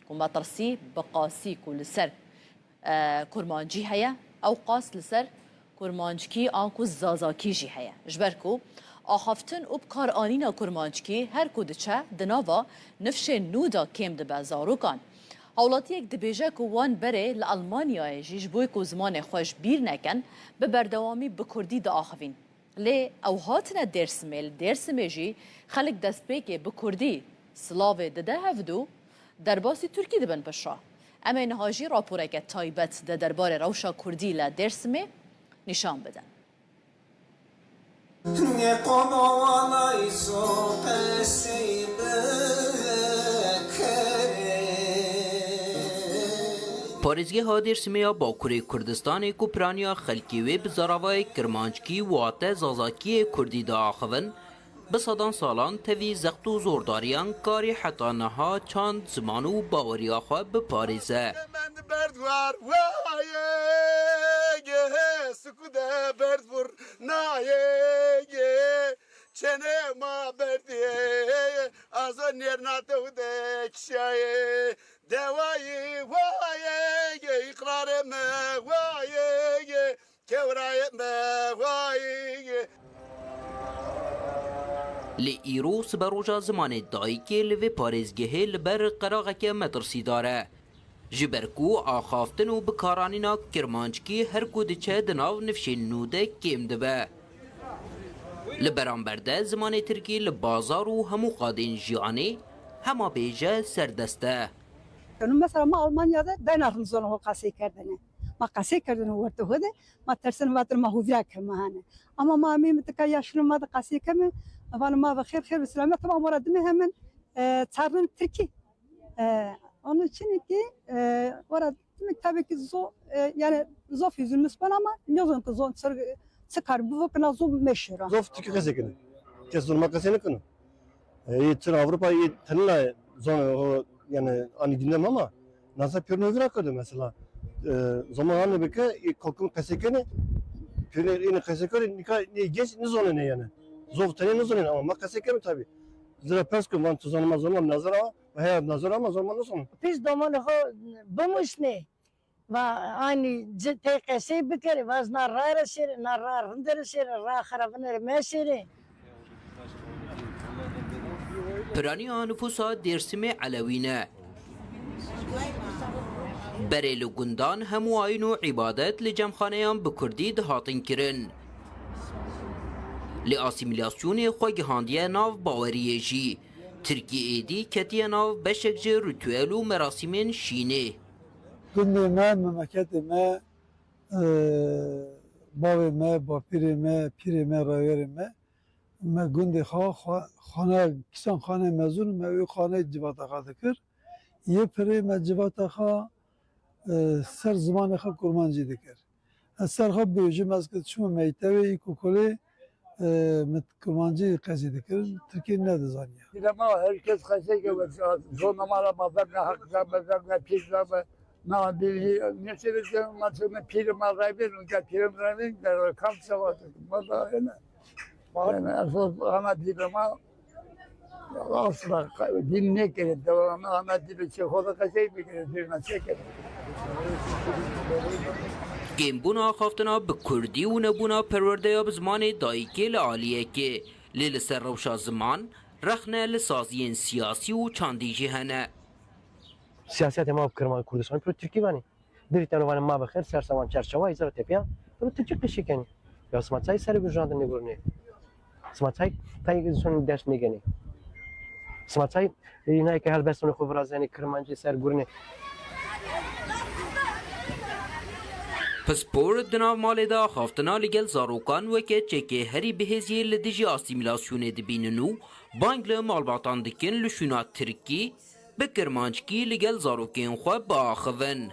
ku metirsî bi qasî ku li ser e, kurmancî heye, ew qas li ser kurmanckî anku zazakî jî heye. Ji ber ku axaftin û bikaranîna kurmanckî her ku diçe di nava nifşên nû de kêm dibe zarokan. Hawlatiyek dibêje ku wan berê li Elmanyayê jî ji bo ku zimanê xwe ji bîr nekin, bi berdewamî bi kurdî diaxivîn. Lê ew hatine Dêrsimê, li Dêrsimê jî xelk destpêkê bi kurdî silavê dide hevdû, derbasî tirkî dibin piştre. Em ê niha jî raporeke taybet di derbarê rewşa kurdî li Dêrsimê nîşan bidin. Parêzgeha Dêrsimê ya Bakurê Kurdistanê ku piraniya xelkê wê bi zaravayê kirmanckî wate zazakiyê kurdî diaxivin, bi sedan salan tevî zext û zordariyan karî heta niha çand, ziman û baweriya xwe biparêze. Mend berd war wayê, sukude berd vur nayê, çene ma berdiyê, azo nêrna te û de kişayê, dewayê wayê, îqrarê me wayê, Kewrayê me wayî. Lê îro siberoja zimanê dayikê li vê parêzgehê li ber qeraxeke metirsîdar e. Ji ber ku axaftin û bikaranîna kirmanckî her ku diçe di nav nifşên nû de kêm dibe. Li beramber de zimanê tirkî li bazar û hemû qadên jiyanê hema bêje serdest e. Mesela ma Almanya de dayna rizona ho qasê kerdene. Ma qasê kerdene werte ho de, ma tersen vatir ma hovya ke ma hane. Ama ma amê mi tika yaşlı ma de qasê keme, van ma ve xêr xêr ve selamet, tamam, ora dime hemen, e, çarnın Tirki. E, onun için ki, e, ora dime tabii ki zo, e, yani zof yüzünü spana ama ne zaman ki zon çıkar bu vakına zo meşhur. Zof Tirki qasê kene. Kes zon ma qasê ne kene. E, yê çin Avrupa yê tenine zon ho, yani, anî gündem ama nasa pêrno vira kode mesela. E, zaman hane bike, yê kokum qesekene, pêrno yê qesekene, nika, yê genç nizonene yani. Zof tenê nizonene ama ma qesekeme tabi. Zira pers ku van tu zanima zonma nazara, ve heya nazara ama zonma nizonene. Pis domanê xo bimusne. Va anî ci tê qesey bikirî, va ez na rayra şêrê, na ra rindere şêrê, ra xerabinere meşêrê. Piraniya nifûsa Dêrsimê Elewî ne. Berê li gundan hemû ayîn û îbadet li cemxaneyan bi kurdî dihatin kirin. Lê asîmîlasyonê xwe gihandiye nav baweriyê jî. Tirkî êdî ketiye nav beşek ji rituel û merasîmên şînê. Gundê me, memleketê me, e, bavê me, bapîrê me, pîrê me, raywerê me, me gundê xwe, xwe, xane, kîsan xane mezûn me wê xane civata xwe dikir. Yê pirê me civata xwe, e, ser zimanê xwe kurmancî dikir. Ez ser xwe bêjim, ez ki çûme mektebê îlkokulê, Ee, min kurmancî qesî dikirin, tirkî nedizaniya. Lema herkes qesey ke zona mala ma verna haq da me verna pîr da me. Na bîrî neçe de ma çe me pîr ma rayvên, ke pîr ma rayvên, de kam sewa ma da hene. Yani esas ana dîbe ma asla din nekere, devam ana dîbe çe xo da qesey bikere, zirna çekere. Kêmbûna axaftina bi kurdî û nebûna perwerdeya bi zimanê dayikê li aliyekê, lê li ser rewşa ziman rexne li saziyên siyasî û çandî jî hene. Siyasetê ma bi kirman Kurdistan piro Tirkî vanî. Dirî te vanê ma bi xêr, ser sewan çerçewa, îzara tepiya, piro Tirkî qişî kenî. Ya sima çay serê gujandin nêgurinê. Sima çay, tay son ders nêgenê. Sima çay, e, nayê ke helbestonê xwe virazenê, kirmancî ser gurinê. Pispor di nav malê de axaftina li gel zarokan weke çekê herî bihêziyê li dijî asîmîlasyonê dibînin û bang li malbatan dikin li şûna tirkî bi kirmanckî li gel zarokên xwe biaxivin.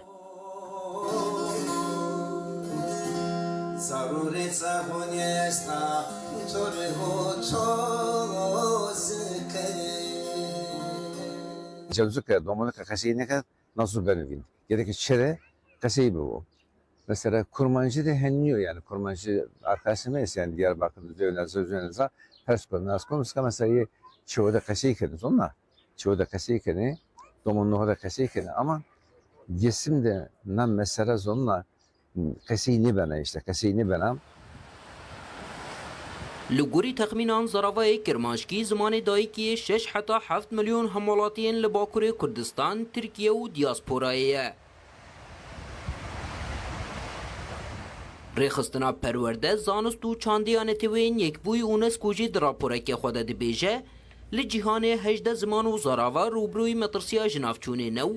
Zarûrê zehûnê esta, torê ho çozike. Cewzike, domonike qesey neket, nasû benivîn. Gereke çere qesey bibo. Mesela kurmancî de heniyo, yani kurmancî arkadaşım neyse, yani Diyarbakır, Zöne, Zöne, Zöne, Pers konu, Nas konu, mesela yê çewe de qesey kene, zonna. Çewe de qesey kene, domon noha de qesey kene. Ama Gesim de na mesela zonna qesey nêbena, işte qesey nêbena. Li gorî texmînan zaravayê kirmanckî zimanê dayikî yê şeş heta heft milyon hemwelatiyên li Bakurê Kurdistan, Tirkiye û diyasporayê ye. Rêxistina Perwerde, Zanist û Çandê ya Neteweyên Yekbûyî UNESCO jî di raporekê xwe de dibêje, li cîhanê hejdeh ziman û zarava rûbirûyî metirsiya jinavçûnê ne û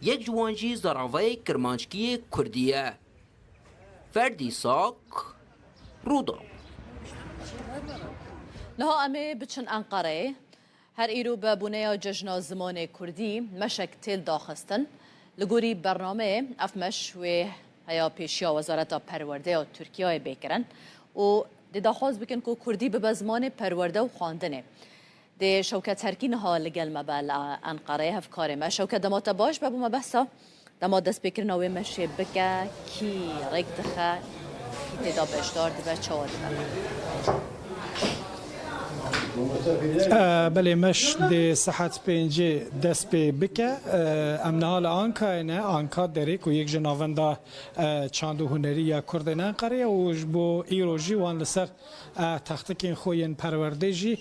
yek ji wan jî zaravayê kirmanckî yê kurdî ye. Ferdî Sak, Rûdaw. Niha em ê biçin Enqereyê. Her îro bi boneya Cejna Zimanê Kurdî meşek têl daxistin. Li gorî bernameyê ev meş wê heya pêşiya Wezareta Perwerde ya Tirkiyeyê bê kirin û dê daxwaz bikin ku kurdî bibe zimanê perwerde û xwendinê. Dê Şewket Herkî niha li gel me be li Enqereyê, hevkarê me. Şewket, dema te baş be, bo me behsa dema destpêkirina wê meşê bike, kî rêk dixe, kî tê de beşdar dibe, çawa dibe? E, belê, meş dê saet pêncê dest pê bike. E, em niha li Ankayê ne, Anka Derê ku yek ji navenda, e, çand û hunerî ya Kurdên Enqerê ye û ji bo îro jî wan li ser, e, textikên xwe yên perwerdê jî, e,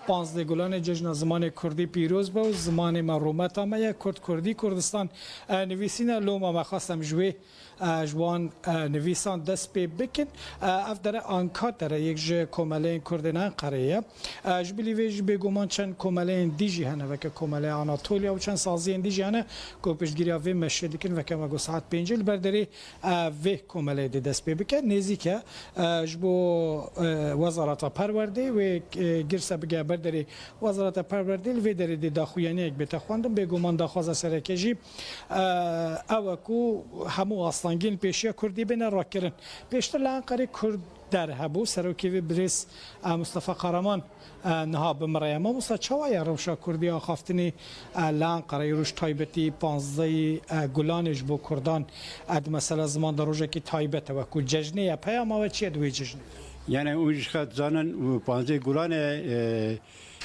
panzdeh Gulanê Cejna Zimanê Kurdî pîroz be û zimanê me rûmeta me ye, Kurd, Kurdî, Kurdistan, e, nivîsîne. Loma me xwest em ji wê, e, ji wan, e, nivîsan dest pê bikin. E, ev dere Anka Dere yek ji komeleyên Kurdên Enqerê ye. E, ji bilî vê jî bêguman çend komeleyên dî jî hene, weke Komeleya Anatoliya û çend saziyên dî jî hene ku piştgiriya vê meşê dikin. Weke me got saet pêncê li ber derê, e, vê komeleyê dê dest pê bike. Nêzîk e, e, ji bo, e, Wezareta Perwerdê wê, e, girse bige ber derê Wezareta Perwerdê, li vê derê dê daxuyaniyek bête xwendin. Bêguman daxwaza sereke jî, e, ew e ku hemû astengiyên pêşiya kurdî bêne rakirin. Pêştir li Enqerê Kurd Der hebû. Serokê vê birêz, e, Mustafa Kahraman, e, niha bi min re ye. Mamosta, çawa ye rewşa kurdî, axaftinê, e, li Enqereyê, roj taybetî panzdehî, e, Gulanê ji bo kurdan, e, di mesela ziman de rojekî taybet e, wekû cejnê ye. Peyama we çi ye di wê cejnê? Yani û ji xet zanin û panzdehî Gulanê, e,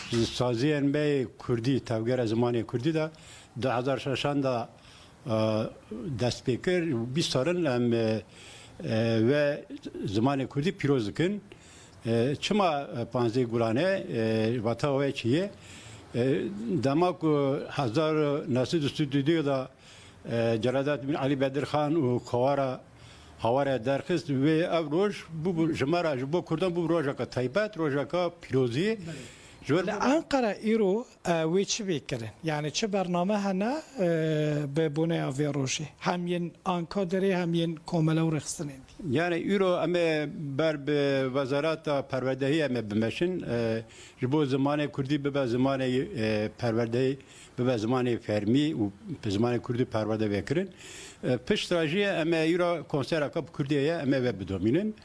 ji saziyên me yê kurdî, tevgera zimanê kurdî de du hezar şeşan de, e, dest pê kir. Bîst sal in em, e, e, ve zimanê kurdî pîroz dikin. E, çima, e, panzdehî Gulanê, e, vata we çi ye? E, dema ku hezar neh sed û sî û du de, e, Celalettin Elî Bedirxan û Kowara Haware derxist, wê ev roj bûbû ji me re, ji bo kurdan bûbû rojeke taybet, rojeke pîrozî. Belê. Ji ber Li Enqere îro, e, wê çi bê kirin? Yani çi bername hene, e, bi boneya vê rojê? Hem yên Anka Derê hem yên komele û rêxistinên dî. Yani îro em ê ber bi Wezareta Perwerdehî em ê bimeşin, e, ji bo zimanê kurdî bibe zimanê, e, perwerdehî, bibe zimanê fermî û bi zimanê kurdî perwerde vekirin. E, piştre jî em ê îro konsereke bi kurdî heye, em ê ve bidomînin.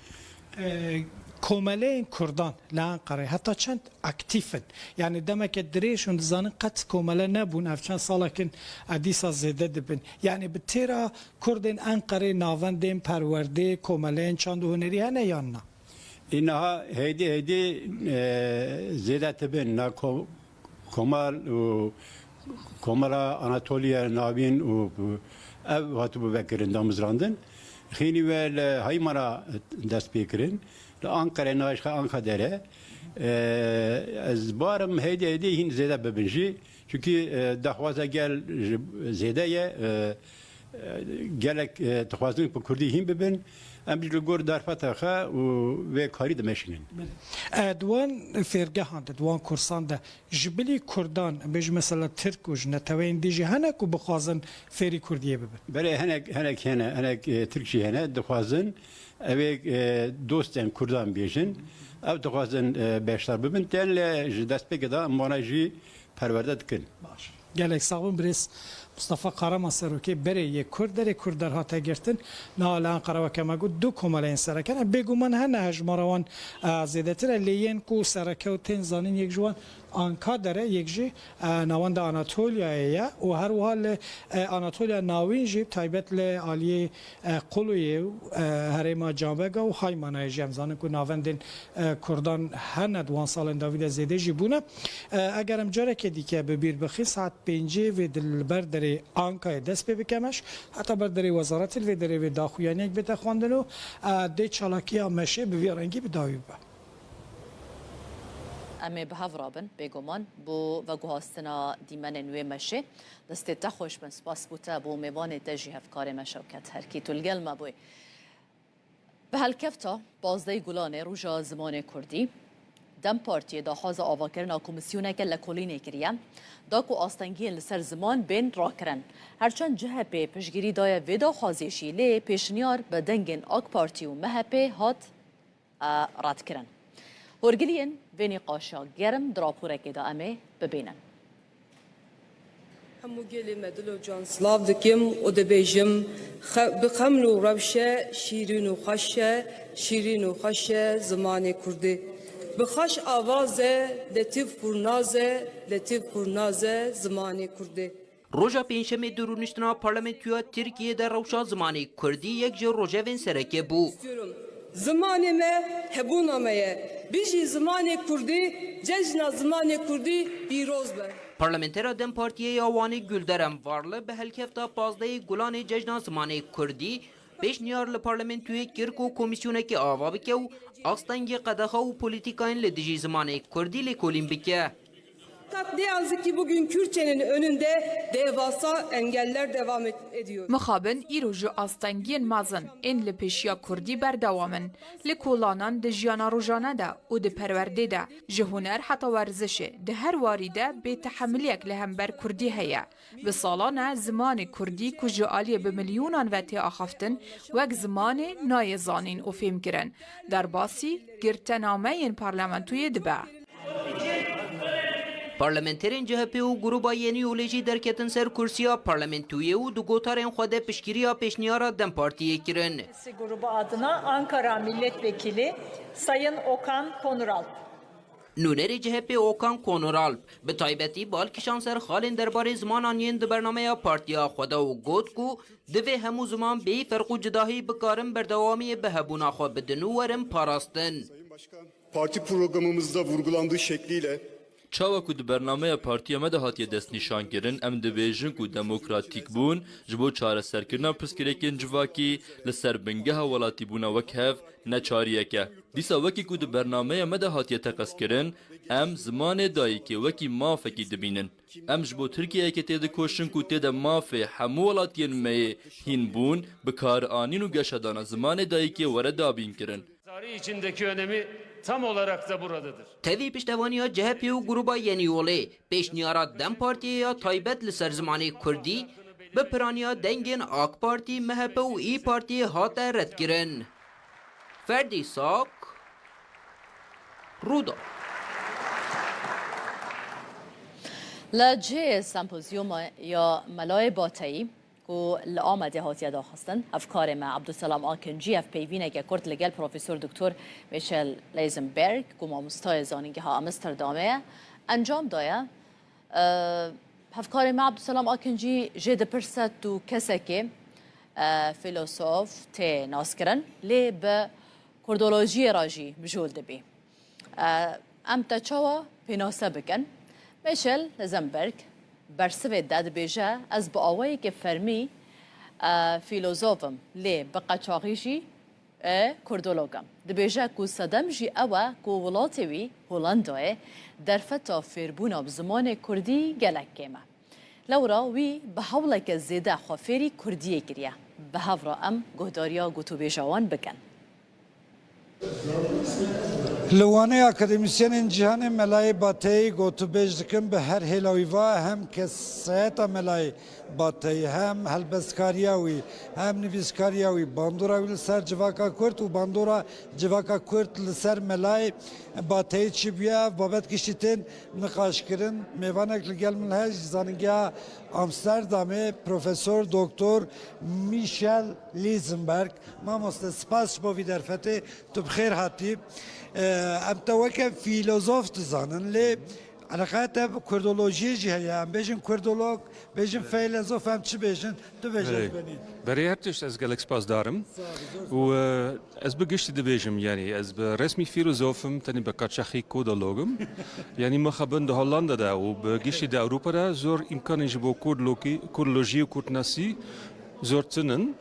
E, Komeleyên Kurdan li Enqerê heta çend aktîf in? Yani demeke dirêj hûn dizanin qet komele nebûn, ev çend salek in, e, dîsa zêde dibin. Yani bi têra Kurdên Enqerê navendên perwerdê, komeleyên çand û hunerî hene yan na? Înaha heydê heydê, e, zêde dibin. Na ko-, Komal û Komara Anatoliya Navîn û ev hatibû vekirin, damizrandin. Xînî ve li Haymana dest pê kirin. Li Anqere, nayşxe Anqadere. E, ez barim heydê heydê hîn zêde bibin jî. Çunkî, e, daxwaza gel ji zêde ye. E, e, gelek, e, dixwazin ku Kurdî hîn bibin. Em jî li gor derfeta xwe û vê karî dimeşînin. E, di wan fêrgehan de, di wan kursan de ji bilî Kurdan, bêjin mesela Tirk û ji neteweyên dî jî hene ku bixwazin fêrî Kurdiyê bibin? Belê, hinek, hinek hene, hinek, e, Tirk jî hene, dixwazin ew ê, e, dostên Kurdan bêjin, ew dixwazin, e, beşdar bibin. Tên lê ji destpêkê de em wana jî perwerde dikin. Baş. Gelek sax bin birêz Mustafa Karaman, serokê berê yê Kurd, derê Kurd derhate girtin. Niha li Enqere weke me got du komeleyên sereke ne. Bêguman hene hejmara wan, e, zêdetir e, lê yên ku sereke û tên zanîn yek ji wan Ankader e, yek jî, e, navenda Anatoliya ye û her wiha li, e, Anatoliya Navîn jî, taybet li aliyê, e, Quluyê û, e, herêma Canbega û Haymanayê jî em zanin ku navendên, e, Kurdan hene, di wan salên dawî de zêde jî bûne. E, eger em careke dîke bi bîr bixin, saet pêncê vê di li ber derê Ankayê dest pê bike meş, heta ber derê wezaretê li vê derê vê daxuyaniyek bête xwendin û, e, dê çalakiya meşê bi vî rengî bi dawî bibe. Em ê bi hev rabin, bêguman, bo veguhastina dîmenên wê meşê. Destê te xweş bin, spas bo te, bo mêvanê te jî, hevkarê me Şewket Herkî, tu li gel me bûyî. Bi helkefta pazdehê Gulanê, Roja Zimanê Kurdî, DEM Partiyê daxwaza avakirina komîsyoneke lekolînê kiriye, da ku astengiyên li ser ziman bên rakirin. Herçend C H P piştgirî daye vê daxwazê jî, lê pêşniyar bi dengên AK Partî û M H P hat, e, redkirin. Horgiliyên vê nîqaşa germ di raporekê de em ê bibînin. Hemû gelê me dilo can silav dikim û dibêjim, xe-, bi xeml û rewşe şîrîn û xweş e, şîrîn û xweş e zimanê kurdî. Bi xweş avaz e, letîf kurnaz e, letîf kurnaz e zimanê kurdî. Roja Pêncşemê di rûniştina Parlamentoya Tirkiyê de rewşa zimanê kurdî yek ji rojevên sereke bû. Zimanê me hebûna me ye. Bijî zimanê kurdî, cejna zimanê kurdî pîroz be. Parlamentera DEM Partiyê ya Wanê Gulderem Varlı bi helkefta pazdehê Gulanê cejna zimanê kurdî pêşniyar li parlamentoyê kir ku komîsyonekê ava bike û astengê qedexa û polîtîkayên li dijî zimanê kurdî lêkolîn bike. Fakat ne yazık ki bugün Kürtçenin önünde devasa engeller devam et-, ediyor. Mixabin îro jî astengiyên mezin ên li pêşiya kurdî berdewam in. Li kolanan, di jiyana rojane de û di perwerdê de, ji huner heta werzişê, di her warî de bêtehemiliyek li hember kurdî heye. Bi salan e zimanê kurdî ku ji aliyê bi milyonan ve tê axaftin, wek zimanê nayê zanîn û fêhmkirin, derbasî girtenameyên parlamentoyê dibe. Parlamenterên C H P û Gruba Yenî Yolê jî derketin ser kursiya parlamentoyê û di gotarên xwe de piştgiriya pêşniyara DEM Partiyê kirin. Grubu adına Ankara Milletvekili Sayın Okan Konuralp. Nûnerê C H P Okan Konuralp bi taybetî bal kişand ser xalên derbarê zimanan yên di bernameya partiya xwe de û got ku divê hemû ziman bêyî ferq û cudahî bikarin berdewamiyê bi hebûna xwe bidin û werin parastin. Parti programımızda vurgulandığı şekliyle Çawa ku di bernameya partiya me de hatiye destnîşankirin, em dibêjin ku demokratîkbûn ji bo çareserkirina pirsgirêkên civakî li ser bingeha welatîbûna wek hev neçariyek e. Dîsa wekî ku di bernameya me de hatiye teqezkirin, em zimanê dayikê wekî mafekî dibînin. Em ji bo Tirkiyeyeke têdikoşin ku tê de mafê hemû welatiyên me yê hînbûn, bikaranîn û geşedana zimanê dayikê were dabînkirin. Tarih içindeki önemi tam olarak da buradadır. Tevî piştevaniya C H P û Gruba Yenî Yolê, pêşniyara DEM Partiyê ya taybet li ser zimanê kurdî, bi piraniya dengên AK Partî, M H P û İYİ Partiyê hate redkirin. Ferdî Sak, Rûda. Li cihê sempozyuma ya Melayê Bateyî, Û li Amedê hatiye daxistin. Hevkarê me Abdulselam Akincî hevpeyvîneke kurt li gel Profesor Doktor Michel Leisenberg, ku mamostayê zanîngeha Amsterdamê ye, encam daye. E, hevkarê me Abdulselam Akincî jê dipirse, tu kesekê, e, fîlosof tê naskirin, lê bi kurdolojiyê re jî mijûl dibî. E, em te çawa pênase bikin? Michel Leisenberg bersivê de dibêje, ez bi awayeke fermî, e, fîlozof im, lê bi qeçaxî jî, e, kurdolog im. Dibêje ku sedem jî ew e ku welatê wî, Holandayê, derfeta fêrbûna bi zimanê kurdî gelek kêm e. Lewra wî bi hewleke zêde xwe fêrî kurdiyê kiriye. Bi hev re em guhdariya gotûbêja wan bikin. Li Wanê akademîsyenên cîhanê Melayê Bateyî gotûbêj dikin, bi her hêla wî va hem kesayeta Melayê Bateyî, hem helbestkariya wî, hem nivîskariya wî, bandora wî li ser civaka kurd û bandora civaka kurd li ser Melayê Bateyî çi bûye, ev babet giştî tên niqaşkirin. Mêvanek li gel min heye ji Zanîngeha Amsterdamê, Profesor Doktor Michel Leisenberg. Mamoste, spas ji bo vî derfetê, tu bi xêr hatî. Em te weke fîlozof dizanin, lê eleqeya te bi kurdolojiyê jî heye. Em bêjin kurdolog, bêjin feylezof, em çi bêjin? Tu bêje, Belê. Ji benî. Berê her tişt ez gelek spasdar im. Sağ ol, zor spas. Û, e, ez bi giştî dibêjim, yanî ez bi resmî fîlozof im, tenê bi qaçaxî kurdolog im. Yanî mixabin di Hollanda de û bi giştî di Ewropa de zor îmkanên ji bo kurdlokî-, kurdlojî û kurdnasî zor tune in.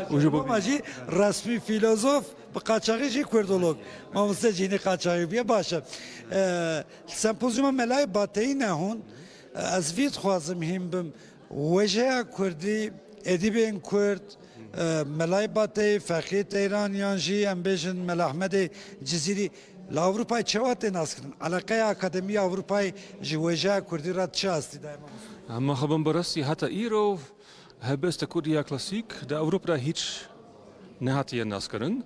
Û ji bo Ama jî resmî fîlozof, bi qaçaxî jî kurdolog. Mamoste Cînî qaçaxî bûye, baş e. E, Sempozyuma Melayê Bateyî ne hûn. E, ez vî dixwazim hîn bim. Wejeya kurdî, edîbên kurd, e, Melayê Bateyî, Feqiyê Teyran yan jî em bêjin Mela Ehmedê Cizîrî li Ewropayê çawa tê naskirin? Eleqeya Akademî ya Ewropayê ji wejeya kurdî re çi astî daye, mamoste? Em mixabin bi rastî heta îro helbesta kurdî ya klasîk di Ewropa de hîç nehatiye naskirin.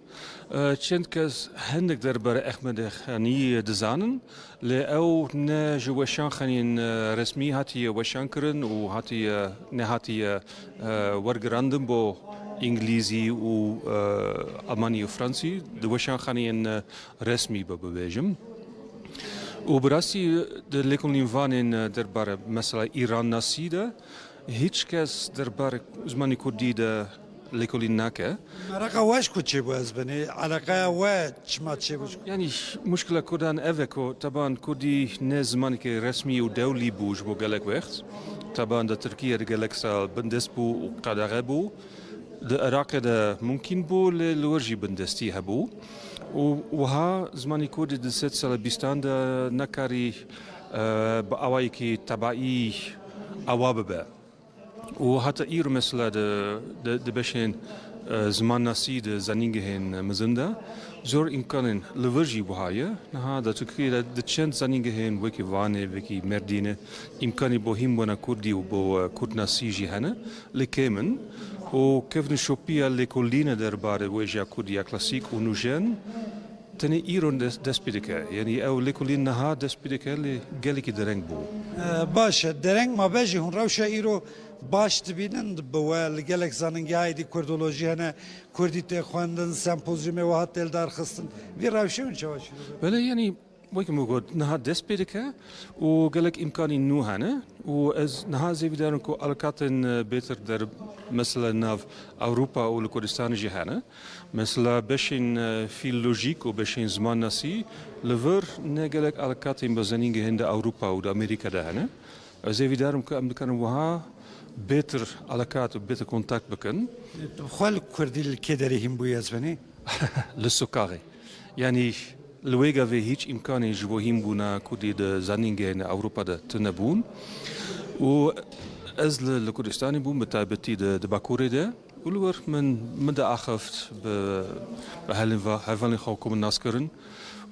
E, çend kes hinek derbarê Ehmedê Xanî dizanin, lê ew ne ji weşanxaneyên, e, resmî hatiye weşankirin û hatiye, nehatiye, e, wergirandin bo Îngilîzî û, e, Almanî û Fransî, di weşanxaneyên, e, resmî be bibêjim. Û bi rastî di lêkolînvanên, e, derbarê mesela Îrannasî de, Hîç kes derbarê zimanê kurdî de lêkolîn nake. Meraqa we ji ku çêbû ez benê? Eleqeya we çima çêbû ji ku? Yanî muşkila kurdan ev e ku teban kurdî ne zimanekî resmî û dewlî bû ji bo gelek wext. Teban di Tirkiye de gelek sal bindest bû û qedexe bû. Di Iraqê de mumkîn bû, lê li wir jî bindestî hebû. Û wiha zimanê kurdî di sed sala bîstan de nekarî, e, bi awayekî tebaî awa bibe. Û heta îro mesela di, di, di beşên, e, zimannasî di zanîngehên mezin de zor îmkanên li vir jî wiha ye. Niha di Tirkiyê de di çend zanîngehên wekî Wanê, wekî Mêrdînê îmkanî bo hînbûna kurdî û bo, e, kurdnasî jî hene, lê kêm in. Û kevnişopiya lêkolîna derbarê wêjeya kurdî ya klasîk û nûjen Tenê îro des-, dest pê dike. Yanî ew lêkolîn niha dest pê dike, lê gelekî dereng bû. E, baş e. Dereng mabe jî hûn rewşa îro baş dibînin bi we li gelek zanîngeha êdî kurdolojî hene, kurdî tê xwendin, sempozyumê wiha tê li dar xistin. Vî rewşê hûn çawa şîrove? Belê, yanî wekî min got, niha dest pê dike û gelek îmkanî nû hene û ez niha zêvîdar im ku alakatên, e, bêtir der mesela nav Ewropa û li Kurdistanê jî hene. Mesela beşên, e, fîlolojîk û beşên zimannasî li vir ne gelek alakatên bi zanîngehên di Ewropa û di Amerîka de hene. Ez hêvîdar im ku em dikarin wiha bêtir alakat û bêtir kontakt bikin. Tu bi xwe li kurdî li kê derê hîn bûyî ez benî? Li sokaxê. Yanî li wê gavê hîç îmkanê ji bo hînbûna kurdî di zanîngehên Ewropa de tune bûn. Û ez li, li Kurdistanê bûm, bi taybetî di, di Bakurê de. Û li wir min, min diaxift bi, bi helin va-, hevalên xwe ku min nas kirin.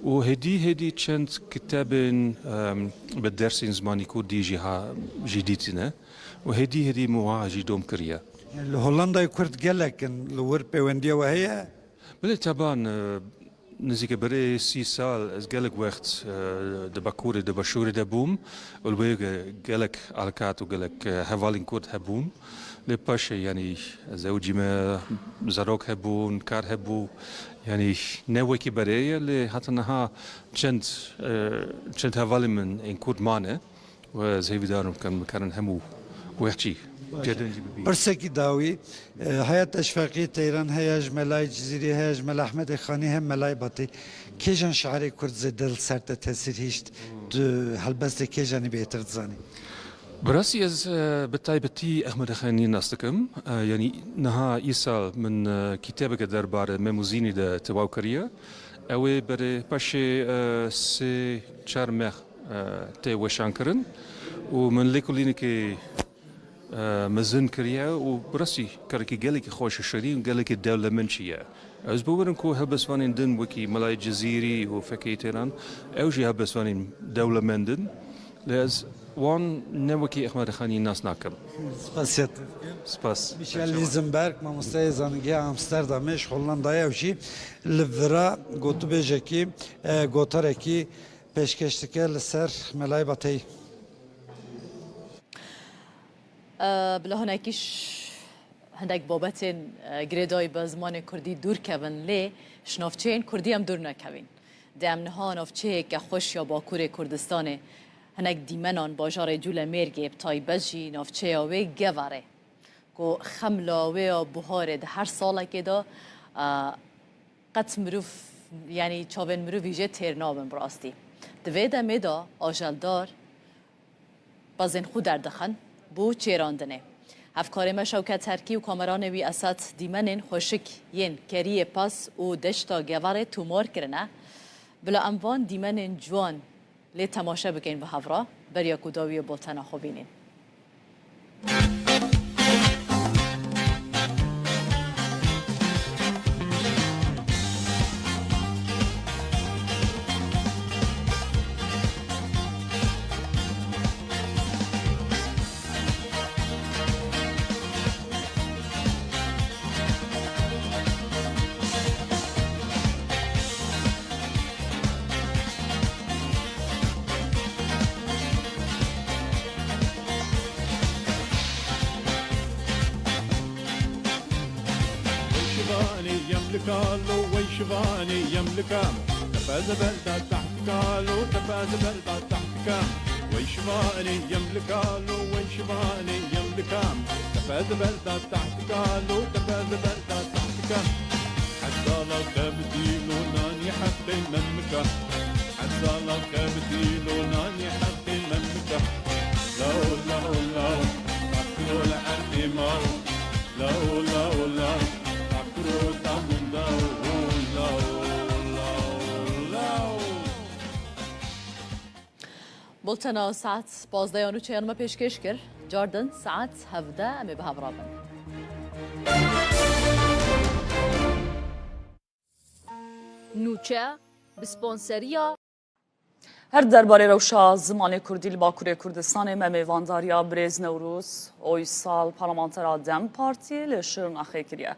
Û hêdî hêdî çend kitabên, em, bi dersên zimanî kurdî jî ha, jî dîtine. Û hêdî hêdî min wiha jî dom kiriye. Li Hollandayê kurd gelek in, li wir pêwendiya we heye? Belê, teban, e, Nizîke berê sî sal ez gelek wext, e, di Bakurê, di Başûrê de bûm û li wê ge-, gelek alkat û gelek, e, hevalên Kurd hebûn. Lê paşê, yanî, zewicî me, zarok hebûn, kar hebû. Yanî ne wekî berê ye, lê heta niha çend, e, çend hevalên min ên Kurd mane. Û ez hêvîdar im ku em bikarin hemû wextçî pêdengî bibîn. Pirsekî dawî, e, heya Teşfeqiyê Teyran, heya ji Melayê Cizîrê, heya ji Mela Ehmedê Xanî, hem Melayê Batê. Kêjan şairê Kurd zêde li ser te tesîr hişt? Tu helbestê kêjanî bêhtir dizanî? Bi rastî ez, e, bi taybetî Ehmedê Xanî nas dikim. E, yanî niha îsal min, e, kîtebeke derbarê Mem û Zînî de tewaw kiriye. Ew ê berê paşê, e, sê çar meh e, tê weşankirin û min lêkolînekê, e, mezin kiriye û bi rastî karekî gelekî xweş û şirîn û gelekî dewlemend jî ye. Ez bawer im ku helbestvanên din wekî Melayê Cizîrî û Fekê Teyran, ew jî helbestvanên dewlemend in. Lê ez wan ne wekî Ehmed Xanî nas nakim. Spasiya te dikim. Spas. Michel Liesenberg, mamosteyê zanîngeha Amsterdamê, ji Hollandayê, ew jî li vira gotûbêjekî, e, gotarekî pêşkêş dike li ser Melayê Bateyî. E, bila hinekî ş-, hindek babetên, e, girêdayî bi zimanê kurdî dûr kevin, lê ji navçeyên kurdî em dûr nekevîn. Dê em niha navçeyeke xweş ya Bakurê Kurdistanê, hinek dîmenan bajarê Cûlemêrgê, bi taybet jî navçeya wê Geverê, ku xemla wê ya buharê di her salekê de, e, qet mirov, yanî çavên mirovî jê têr nabin bi rastî. Di vê demê de ajeldar pezên xwe derdixin bo çêrandinê. Hevkarê me Şewket Terkî û kameranê wî Esat Dîmenên xweşik yên Keriyê Pez û Deşta Geverê tomar kirine. Bila em van dîmenên ciwan lê temaşe bikin bi hev re, beriya ku dawiyê bultena xwe bînin. Wey şivanê yem li kalo, wey şivanê yem li kam. Tepe ziber da taht kalo, tepe ziber da taht kam. Wey şivanê yem li kalo, wey şivanê yem li kam. Tepe ziber da taht kalo, tepe ziber da taht kam. Hezala kevdîno nanî heqê memika. Hezala kevdîno nanî heqê memika. Law, law, law, Bakurol erdê maw. Law, law, law, Bakuro tamunda, law, law, law. Bultena saet pazdeh ya nûçeyan me pêşkêş kir. Cardin saet hevdeh em ê bi hev re bin. Nûçe, bi sponseriya. Her derbarê rewşa zimanê kurdî li Bakurê Kurdistanê me mêvandariya birêz Newroz Oysal, parlamentera DEM Partiyê li Şirnaxê kiriye.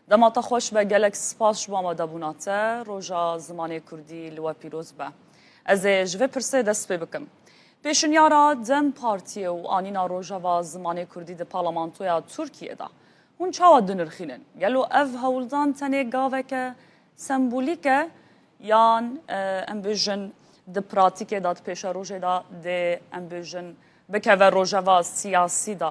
Dema te xweş be, gelek spas ji bo amadebûna te. Roja zimanê kurdî li we pîroz be. Ez ê ji vê pirsê dest pê bikim. Pêşinyara DEM Partiyê û anîna Rojeva Zimanê Kurdî di parlamentoya Tirkiyê de hûn çawa dinirxînin? Gelo ev hewldan tenê gaveke sembolîk e, yan, e, em bêjin di pratîkê de, di pêşerojê de dê, em bêjin, bikeve rojeva siyasî de?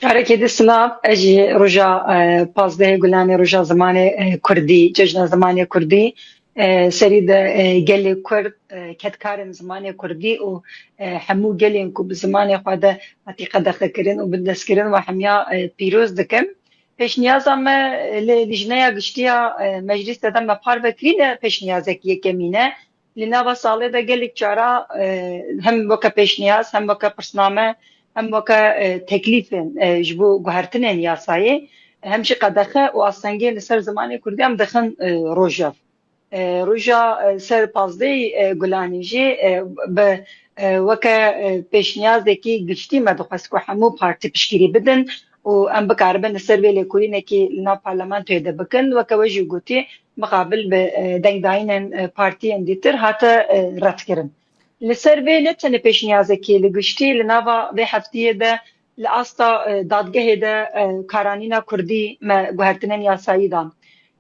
Carekê din silav, ez jî roja, e, pazdehê Gulanê, roja zimanê, e, kurdî, cejna zimanê kurdî, e, serî de, e, gelê kurd, e, kedkarên zimanê kurdî û, e, hemû gelên ku bi zimanê xwe de hatî qedexekirin û bindestkirin we hemiya, e, pîroz dikim. Pêşniyaza me, e, li Lijneya Giştî ya, e, Meclîsê de me parve kirî, ne pêşniyazekî yekemîn e. Li nava salê de gelek cara, e, hem weke pêşniyaz, hem weke pirsname, hem weke, e, teklîfên, e, ji bo guhertinên yasayê, hem jî qedexe û astengê li ser zimanê kurdî em dixin, e, rojev. E, roja, e, ser pazdehê, e, Gulanê jî, e, bi, e, weke, e, pêşniyazekî giştî me dixwest ku hemû partî piştgirî bidin. û em bikaribin li ser vê lêkolînekî li nav parlamentoyê de bikin. Weke we jî gotî, mixabil bi, e, dengdayînên, e, partiyên dîtir hate, e, redkirin. Li ser vê ne tenê pêşniyazekî, li giştî li nava vê heftiyê de li asta, e, dadgehê de, e, karanîna kurdî me guhertinên yasayî dan.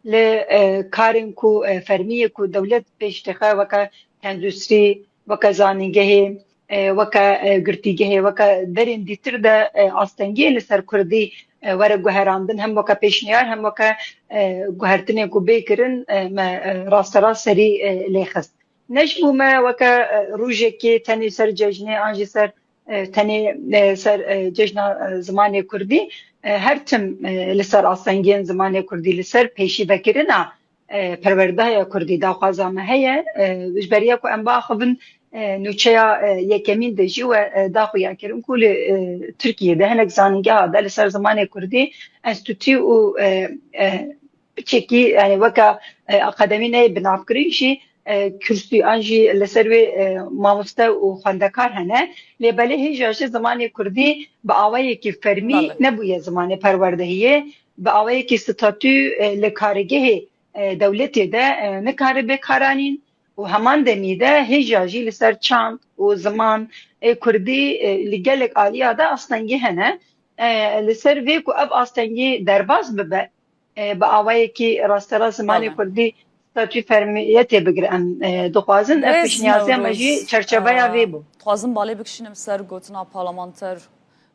Li, e, karên ku, e, fermiyê ku dewlet pêş dixe, weke tenduristî, weke zanîngehê, e, weke, e, girtîgehê, weke derên dîtir de, e, astengiyên li ser kurdî, e, were guherandin, hem weke pêşniyar, hem weke, e, guhertinên ku bê kirin, e, me, e, rasterast serî, e, lê xist. Ne ji bo me weke, e, rojekê tenê ser cejnê an jî ser, e, tenê, e, ser, e, cejna, e, zimanê kurdî, e, her tim, e, li ser astengiyên zimanê kurdî, li ser pêşîvekirina, e, perwerdeya kurdî daxwaza me heye. E, ji beriya ku em biaxivin, e, nûçeya, e, yekemîn de jî we, e, daxuya kirin ku li, e, Tirkiyê de hinek zanîngeha de li ser zimanê kurdî enstîtû û, e, e, piçekî, yani weke, e, akademî neyê binavkirin jî, e, kursî an jî li ser wê, e, mamoste û xwendekar hene. Lê belê hêja jî zimanê kurdî bi awayekî fermî Belê. nebûye zimanê perwerdehiyê, bi awayekî statû, e, li kargehê, e, dewletê de, e, nikare bê karanîn û heman demî de hêja jî li ser çand û ziman ê kurdî, e, li gelek aliya de astengî hene. E, li ser vê ku ev astengî derbas bibe, e, bi awayekî rasterast zimanê Belê. kurdî statû fermiyetê bigire em, e, dixwazin. Ev Rêz pêşniyaziya me jî Newroz, çerçeveya e, vê bû. Dixwazim balê bikişînim ser gotina parlamenter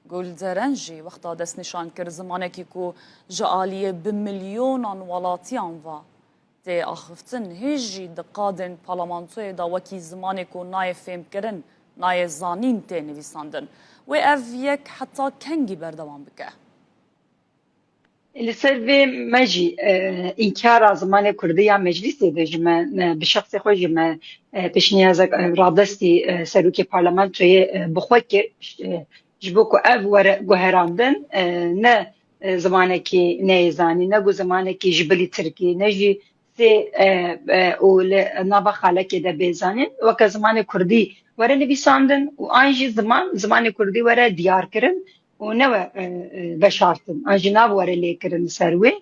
Gulderen jî wexta destnîşan kir, zimanekî ku ji aliyê bi milyonan welatiyan ve tê axiftin, hê jî di qadên parlamentoyê de wekî zimanê ku nayê fêmkirin, nayê zanîn tê nivîsandin. Wê ev yek heta kengî berdewam bike? Li ser vê me jî, e, înkara zimanê kurdî ya meclîsê de ji me, me bi şexsê xwe jî me, e, pêşniyazek, e, radestî, e, serokê parlamentoyê, e, bi xwe kir, e, ji bo ku ev were guherandin, e, ne, e, zimanekî neyê zanî, ne ku zimanekî ji bilî tirkî, ne jî sê, e, e, û li nava xalekê de bê zanîn, weke zimanê kurdî were nivîsandin û an jî ziman, zimanê kurdî were diyar kirin û ne we, e, e, veşartin, an jî nav were lêkirin li ser wê.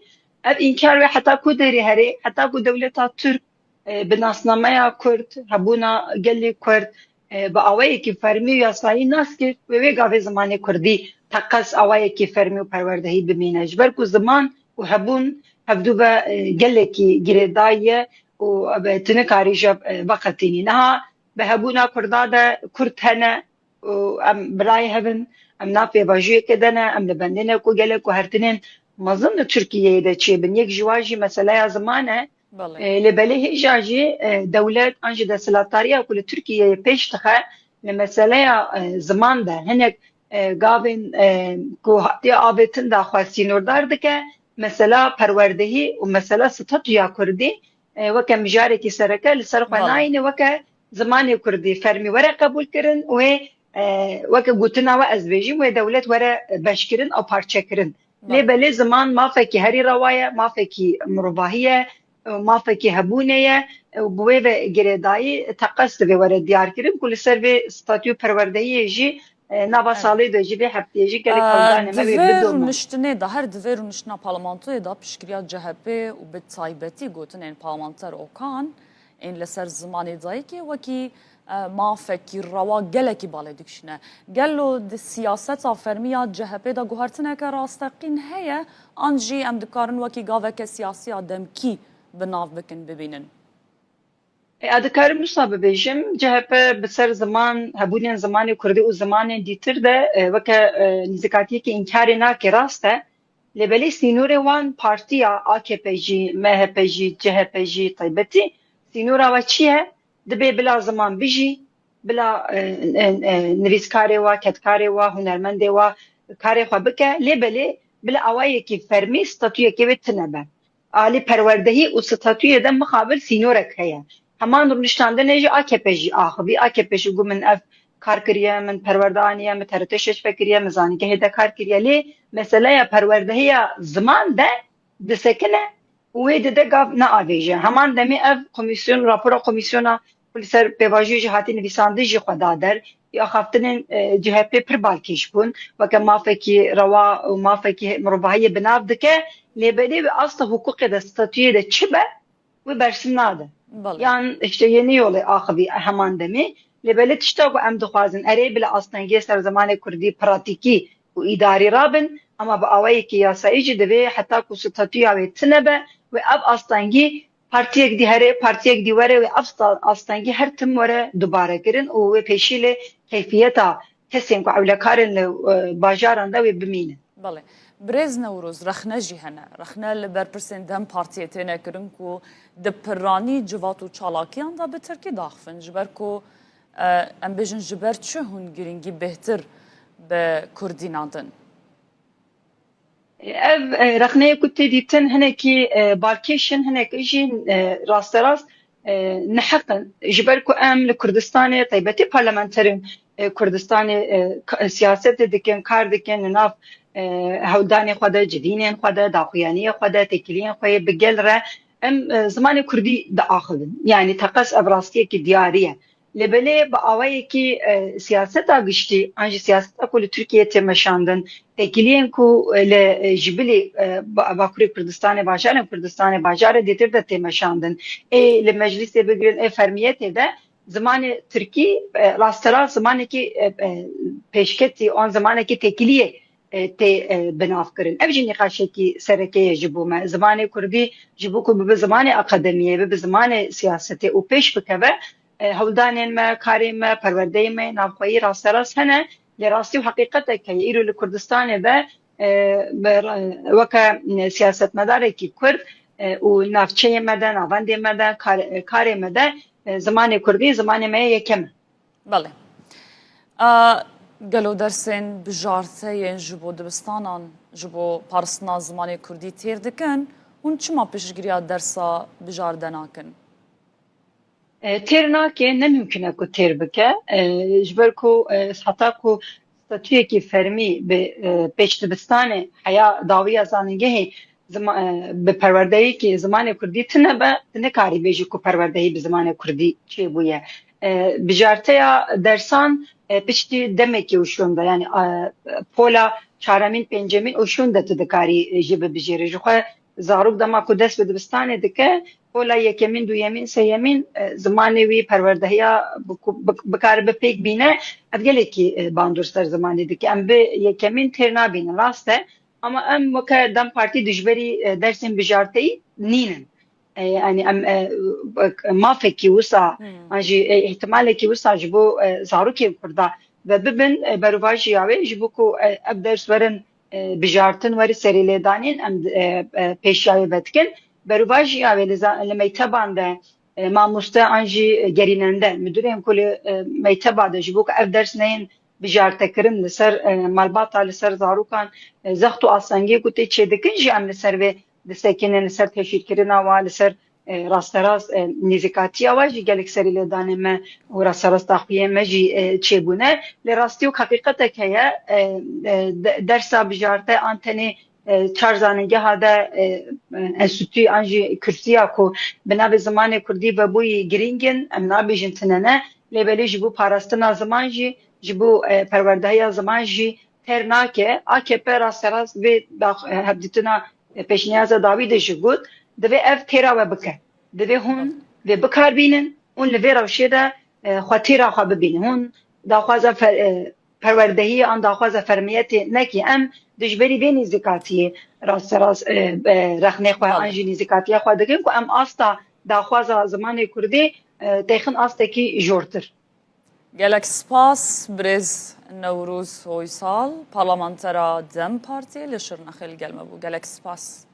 Ev înkar wê heta ku derê herê, heta ku dewleta Tirk, e, bi nasnameya Kurd, hebûna gelê Kurd, e, bi awayekî fermî û yasayî nas kir, wê wê gavê zimanê Kurdî teqez awayekî fermî û perwerdehî bimîne. Ji ber ku ziman û hebûn hevdu ve, e, gelekî girêdayî ye û, e, tu nikarî ji, e, veqetînî. Niha bi hebûna Kurda de Kurd hene, û em birayê hev in, em nav pêvajoyekê de ne, em li bendê ne ku gelek guhertinên mezin li Tirkiyeyê de çêbin. Yek ji wan jî meseleya ziman e. Belê. E, lê belê hêja jî, e, dewlet an jî desthilatdariya ku li Tirkiyeyê pêş dixe, li meseleya, e, ziman de hinek, e, gavên, e, ku hatiye avêtin de xwe sînordar dike, mesela perwerdehî û mesela statûya kurdî, e, weke mijarekî sereke li ser xwe Belê. nayîne, weke zimanê kurdî fermî were qebûlkirin, wê, e, weke gotina we ez bêjim, wê dewlet were beşkirin û parçekirin. Lê Belê. belê ziman mafekî herî rewa ye, mafekî mirovahî ye, mafekî hebûnê ye, û bi wê ve girêdayî teqez divê were diyarkirin ku li ser vê statû perwerdehiyê jî, e, nava Evet. salê de jî vê heftiyê jî gelek E, hewldanê me wê di vê bidome. rûniştinê de, her di vê rûniştina parlamentoyê de piştgiriya C H P û bi taybetî gotinên parlamenter Okan ên li ser zimanê dayikê wekî, e, mafekî rewa gelekî balê dikişîne. Gelo di siyaseta fermî ya C H P de guhertineke rasteqîn heye, an jî em dikarin wekî gaveke siyasî ya demkî bi nav bikin, bibînin? E, ez dikarim wisa bibêjim, C H P bi ser ziman, hebûnên zimanê kurdî û zimanên dîtir de, e, weke, e, nîzikatiyekî înkarê nake, rast e. Lê belê sînorê wan partiya A K P jî, M H P jî, C H P jî taybetî sînora we çi ye? Dibê bila ziman bijî, bila, e, e, e, nivîskarê wa, kedkarê wa, hunermendê wa karê xwe bike. Lê belê bila awayekî fermî statûyekê wê tune be. Alî perwerdehî û statûyê de mixabil sînorek heye. Heman rûniştandinê jî A K P jî axivî. A K P jî got, min ev kar kiriye, min perwerde aniye, min T R T şeş vekiriye, min zanîngehê de kar kiriye. Lê meseleya perwerdehiya ziman de disekine û wê dide gav neavêje. Heman demê ev komîsyon, rapora komîsyona ku li ser pêvajoyê jî hatî nivîsandin jî xwe da der. axaftinên, e, C H P pir balkêş bûn, weke mafekî rewa û mafekî mirovahiyê bi nav dike, lê belê wê asta hiqûqê de, statuyê de çi be, wê bersiv nade. Belê. Yan işte yeni yolê axivî heman demê. Lê belê tişta ku em dixwazin, erê bila astengiyê ser zimanê kurdî pratîkî û îdarî rabin, ama bi awayekî yasayî jî divê heta ku statûya wê tune be, wê ev astengî partiyek dî here, partiyek dî were, wê ev sta-, astengî her tim were dubare kirin û wê pêşî lê keyfiyeta kesên ku ewlekarên li, e, bajaran de wê bimînin. Belê. Birêz Newroz, rexne jî hene. Rexne li berpirsên DEM Partiyê têne kirin ku di piranî civat û çalakiyan de bi tirkî daxivin. Ji ber ku, e, em bêjin ji ber çi hûn girîngî bêhtir bi kurdî nadin? Ev, e, rexneyê ku tê dîtin hinekî, e, balkêş in, hinek jî, e, rasterast, e, neheq in. Ji ber ku em li Kurdistanê, taybetî parlamenterên, e, Kurdistanê, e, ka-, siyasetê dikin, kar dikin, li nav, e, hewldanê xwe de, civînên xwe de, daxuyaniyê xwe de, têkiliyên xwe yê bi gel re em, e, zimanê kurdî diaxivin. Yanî teqez ev rastiyekî diyarî ye. Lê belê bi awayekî, e, siyaseta giştî, an jî siyaseta ku li Tirkiyeyê tê meşandin, têkiliyên ku, e, li, e, ji bilî, e, ba-, Bakurê Kurdistanê, bajarên Kurdistanê, bajarê dêtir de tê meşandin, ê li meclîsê bigirin, ê fermiyetê de zimanê tirkî, e, rasterast zimanekî, e, e, pêşketî an zimanekî têkiliyê, e, tê, e, binavkirin. Ev jî nîqaşekî sereke ye ji bo me. Zimanê kurdî ji bo ku bibe zimanê akademiyê, bibe zimanê siyasetê û pêş bikeve, e, hewldanên me, karê me, perwerdeyê me navxweyî rasterast hene. Lê rastî û heqîqetek heye. Îro li Kurdistanê de, e, be-, weke siyasetmedarekî kurd, e, û navçeyê me de, navendê me de, kar-, karê me de, e, zimanê kurdî zimanê me yê yekem e. Belê. A, gelo dersên bijarte yên ji bo dibistanan, ji bo parastina zimanê kurdî têr dikin, hûn çima piştgiriya dersa bijarte nakin? E, têr nake, ne mimkun e ku têr bike. E, ji ber ku, e, heta ku statuyekî fermî bi, e, pêşdibistanê heya dawiya zanîngehê zima-, e, bi perwerdeyekî zimanê kurdî tune be, tu nikarî bêjî ku perwerdehî bi zimanê kurdî çêbûye. E, bijarteya dersan, e, piştî demekî û şûn de, yanî, e, pola çaremîn, pêncemîn û şûn de tu dikarî, e, jî bibijêrî. Ji xwe zarok dema ku dest bi dibistanê dike, pola yekemîn, duyemîn, sêyemîn, e, zimanê wî perwerdehiya bi-, bi-, bikaribe pêk bîne, ev gelekî, e, bandor ser zimanê dike. Em bi yekemîn têr nabînin, rast e. Ama em weke DEM Partî dijberî, e, dersên bijarteyî nînin. E, yanî em, e, mafekî wisa, Hmm. an jî, e, îhtimalekî wisa ji bo, e, zarokên Kurda ve bibin, e, berovajîya wê ji bo ku, e, ev ders werin, e, bijartin, weri serî lêdanîn, em, e, e, pêşiya wê vedikin. Berovajîya wê li za-, li meyteban de, e, mamoste an jî gerînende, midurên ku li, e, meyteba de ji bo ku ev ders neyên bijartekirin li ser, e, malbata, li ser zarokan, e, zext û astengiyê ku tê çêdikin jî em li ser vê disekinin, li ser teşhîrkirina wa, li ser, e, rasterast, e, nêzîkatiya wa jî gelek serî lêdanê me û rasterast daxuyên me jî, e, çêbûne. Lê rastî û heqîqetek heye, e, e, de-, dersa bijarte an tenê, e, çar zanîngeha de, e, e, enstîtûyê an jî kursiya ku bi navê zimanê kurdî vebûyî girîng in, em nabêjin tune ne, lê belê ji bo parastina ziman jî, ji bo, e, perwerdehiya ziman jî têr nake. A K P rasterast vê dax-, e, hevdîtina, e, pêşniyaza dawî de jî got, divê ev têra we bike. Divê hûn vê bikar bînin, hûn li vê rewşê de, e, xwe têra xwe bibînin. Hûn daxwaza fe-, e, perwerdehiyê an daxwaza fermiyetê nekî. Em dijberî vê nêzîkatiyê rasterast, e, e, rexnê xwe an Belê. jî nêzîkatiya xwe dikin ku em asta daxwaza zimanê kurdî, e, têxin astekî jortir. Gelek spas, birêz Newroz Oysal, parlamentera DEM Partiyê li Şirnexê li gel me bû. Gelek spas.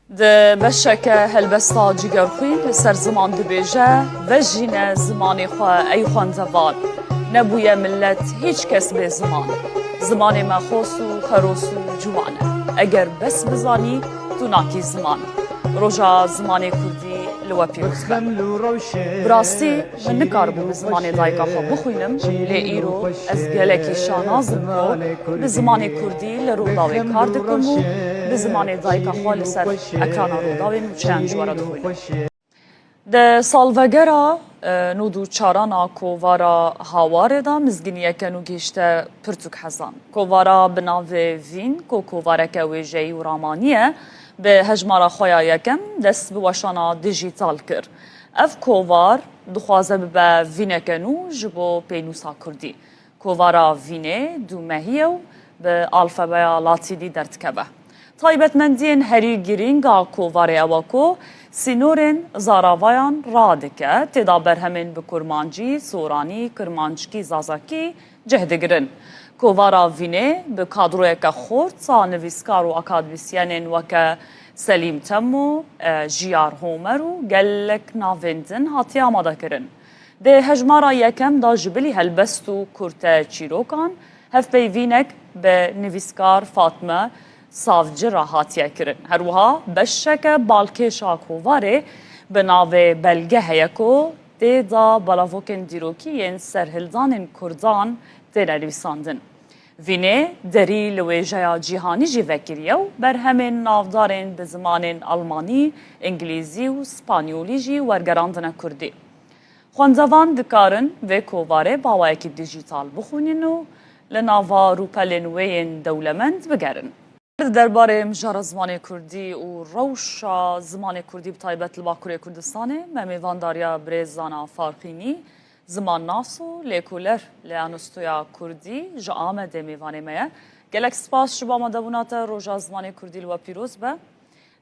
Di beşeke helbesta Cigerxwîn li ser ziman dibêje, Vejîne zimanê xwe ey xwendevan. Nebûye milet hîç kes bê ziman. Zimanê me xos û xeros û ciwan e. Eger bes bizanî, tu nakî ziman. Roja zimanê kurdî li we pîroz be. Bi rastî, min nikaribû bi zimanê dayika xwe bixwînim, lê îro ez gelekî şanaz im ku bi zimanê kurdî li Rûdawê kar dikim û bi zimanê dayika xwe li ser ekrana Rûdawê nûçeyan ji we re dixwînim. Di salvegera, e, nod û çaran a kovara Hawarê de mizgîniyeke nû gihişte pirtûk hezan. Kovara bi navê Vîn, ku kovareke wêjeyî û ramanî ye, bi hejmara xwe ya yekem dest bi weşana dijîtal kir. Ev kovar dixwaze bibe vîneke nû ji bo pênûsa kurdî. Kovara Vînê du mehî ye û bi alfabeya latînî derdikeve. Taybetmendiyên herî girîng a kovarê ew e ku sînorên zaravayan radike, tê de berhemên bi kurmancî, soranî, kirmanckî, zazakî cih digirin. Kovara Vînê bi kadroyeke xort a nivîskar û akademîsyenên weke Selîm Temo, e, Jiyar Homer û gelek navên din hatiye amadekirin. Di hejmara yekem de ji bilî helbest û kurte çîrokan, hevpeyvînek bi nivîskar Fatme Savci re hatiye kirin. Her wiha beşeke balkêş a kovarê bi navê Belge heye ku tê de belavokên dîrokî yên serhildanên kurdan têne nivîsandin. Vînê derî li wêjeya cîhanî jî vekiriye û berhemên navdarên bi zimanên almanî, îngilîzî û spanyolî jî wergerandine kurdî. Xwendevan dikarin vê kovarê bi awayekî dijîtal bixwînin û li nava rûpelên wê yên dewlemend bigerin. Di derbarê mijara zimanê kurdî û rewşa zimanê kurdî bi taybet li Bakurê Kurdistanê me mêvandariya birêz Zana Farqînî, zimannas û lêkoler li Anostoya Kurdî ji Amedê mêvanê me ye. Gelek spas ji bo amadebûna te, Roja Zimanê Kurdî li we pîroz be.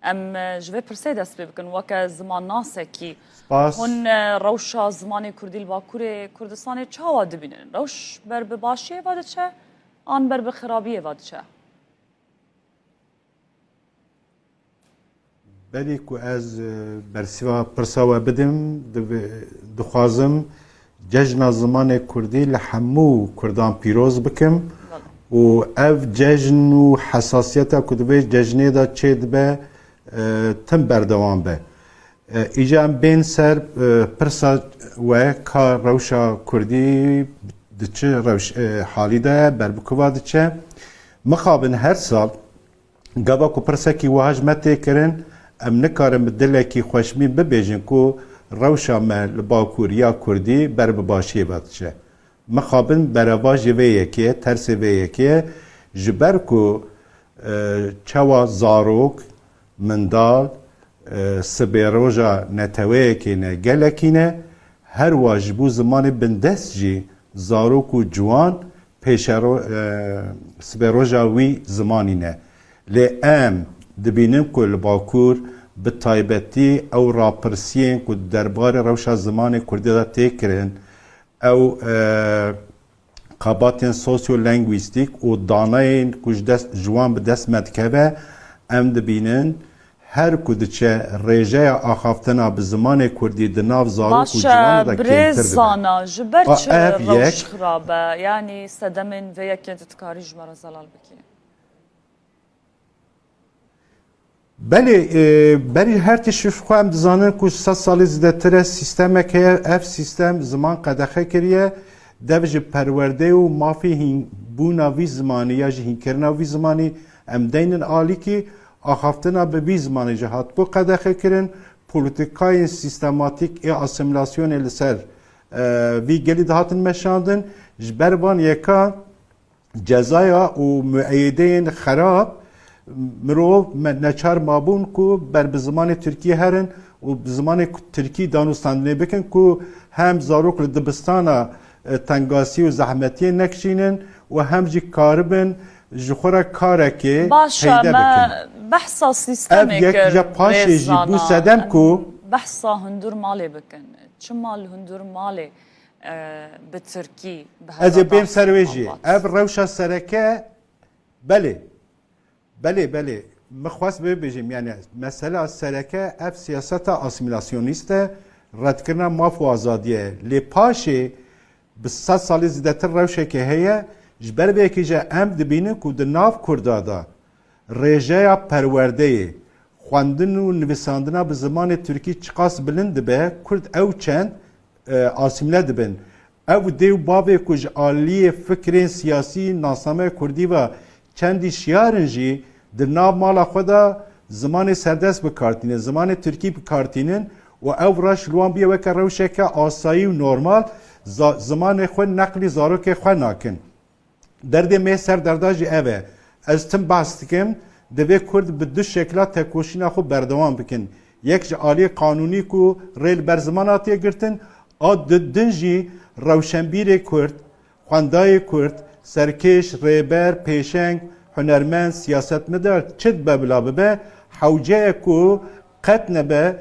Em, e, ji vê pirsê dest pê bikin, weke zimannasekî. Spas. Hûn, e, rewşa zimanê kurdî li Bakurê Kurdistanê çawa dibînin? Rewş ber bi başiyê ve diçe, an ber bi xirabiyê ve diçe? Berî ku ez, e, bersiva pirsa we bidim, div-, dixwazim Cejna Zimanê Kurdî li hemû Kurdan pîroz bikim û ev cejn û hesasiyeta ku di vê cejnê de çêdibe, e, tim berdewam be. E, îca em bên ser, e, pirsa we ka rewşa Kurdî di çi rewş, e, halî de ye, ber bi kuva diçe. Mixabin her sal Gava ku pirsekî wiha ji me tê kirin, em nikarin bi dilekî xweşmîn bibêjin ku rewşa me li Bakur ya Kurdî ber bi başiyê ve diçe. Mixabin berevajê vê yekê ye, tersê vê yekê ye, ji ber ku, e, çawa zarok, mindal, e, sibê roja neteweyekê ne, gelekî ne, her wa ji bo zimanê bindest jî zarok û ciwan pêşero-, e, sibê roja wî zimanî ne. Lê em dibînin ku li Bakur bi taybetî ew rapirsiyên ku di derbarê rewşa zimanê kurdî de tê kirin, ew, e, xebatên sosyolenguîstîk û daneyên ku ji dest, ji wan bi dest me dikeve, em dibînin her ku diçe rêjeya axaftina bi zimanê kurdî di nav zarok û Baş e, ciwanê de birêz kêmtir dibe. Zana, ji ber A, çi ev rewş yek xirab e? Yanî sedemên vê yekê tu dikarî ji me re zelal bikî? Belê, e, berî her tişt ji xwe em dizanin ku sed salî zêdetir e sîstemek heye, ev sîstem ziman qedexe kiriye, dev ji perwerdeyê û mafê hîn bûna vî zimanî ya jî hînkirina vî zimanî em deynin alîkî, axaftina bi vî zimanî jî hatibû qedexe kirin, polîtîkayên sîstematîk ê asîmîlasyonê li ser, e, vî gelî dihatin meşandin, ji ber van yeka cezaya û mueyedeyên xerab, mirov me-, neçar mabûn ku ber bi zimanê tirkî herin û bi zimanê ku-, tirkî danûstandinê bikin ku hem zarok li dibistana, e, tengasî û zehmetiyê nekişînin û hem jî karibin ji xwe re karekê Baş e, peyde me bikin. Behsa sîstemê Ev yek kir, ya paşê jî bû sedem ku behsa hundur malê bikin. Çima li hundur malê e, bi tirkî bi Ez ê bêm ser wê jî. Ev rewşa sereke, belê. Belê, belê. Min xwest vê bêjim, yani mesela sereke ev siyaseta asîmîlasyonîst e, redkirina maf û azadiyê ye. Lê paşê bi sed salî zêdetir rewşeke heye, ji ber vê yekê jî em dibînin ku di nav Kurda de rêjeya perwerdeyê, xwendin û nivîsandina bi zimanê tirkî çiqas bilind dibe, Kurd ew çend, e, asîmle dibin. Ew dê û bavê ku ji aliyê fikrên siyasî nasnameya kurdî ve çendî şiyar in jî, di nav mala xwe de zimanê serdest bi kar tînin, zimanê tirkî bi kar tînin û ev reş li wan bûye weke rewşeke asayî û normal, za-, zimanê xwe neqlî zarokê xwe nakin. Derdê me ser derda jî ev e. Ez tim behs dikim, divê Kurd bi du şekla tekoşîna xwe berdewam bikin. Yek ji aliyê qanûnî ku rê li ber ziman hatiye girtin, a di-, din jî rewşenbîrê Kurd, xwendayê Kurd, serkêş, rêber, pêşeng, hunermend, siyasetmedar, çi dibe bila bibe, hewce ye ku qet nebe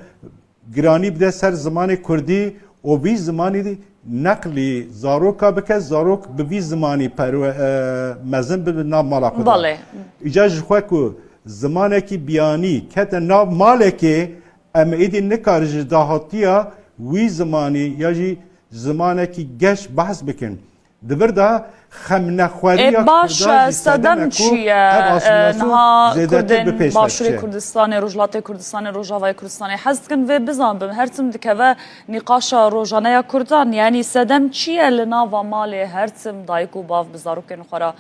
giranî bide ser zimanê Kurdî û vî zimanî neqlî zaroka bike, zarok bi vî zimanî perwe-, e, mezin bibe nav mala xwe de. Belê. Îca ji xwe ku zimanekî biyanî kete nav malekê, em êdî nikarin ji dahatiya wî zimanî ya jî zimanekî geş behs bikin. Di vir de xemnexweriya Ê, baş Kurdan e, jî sedem sedem e ku çi ye? ev E, asîmilasyon niha zêdetir bi Kurdên pêş ve Başûrê diçe. Kurdistanê, Rojhilatê Kurdistanê, Rojavayê Kurdistanê hez dikin vê bizanbin. Her tim dikeve nîqaşa rojane ya Kurdan. Yanî sedem çi ye li nava malê her tim dayik û bav bi zarokên xwe re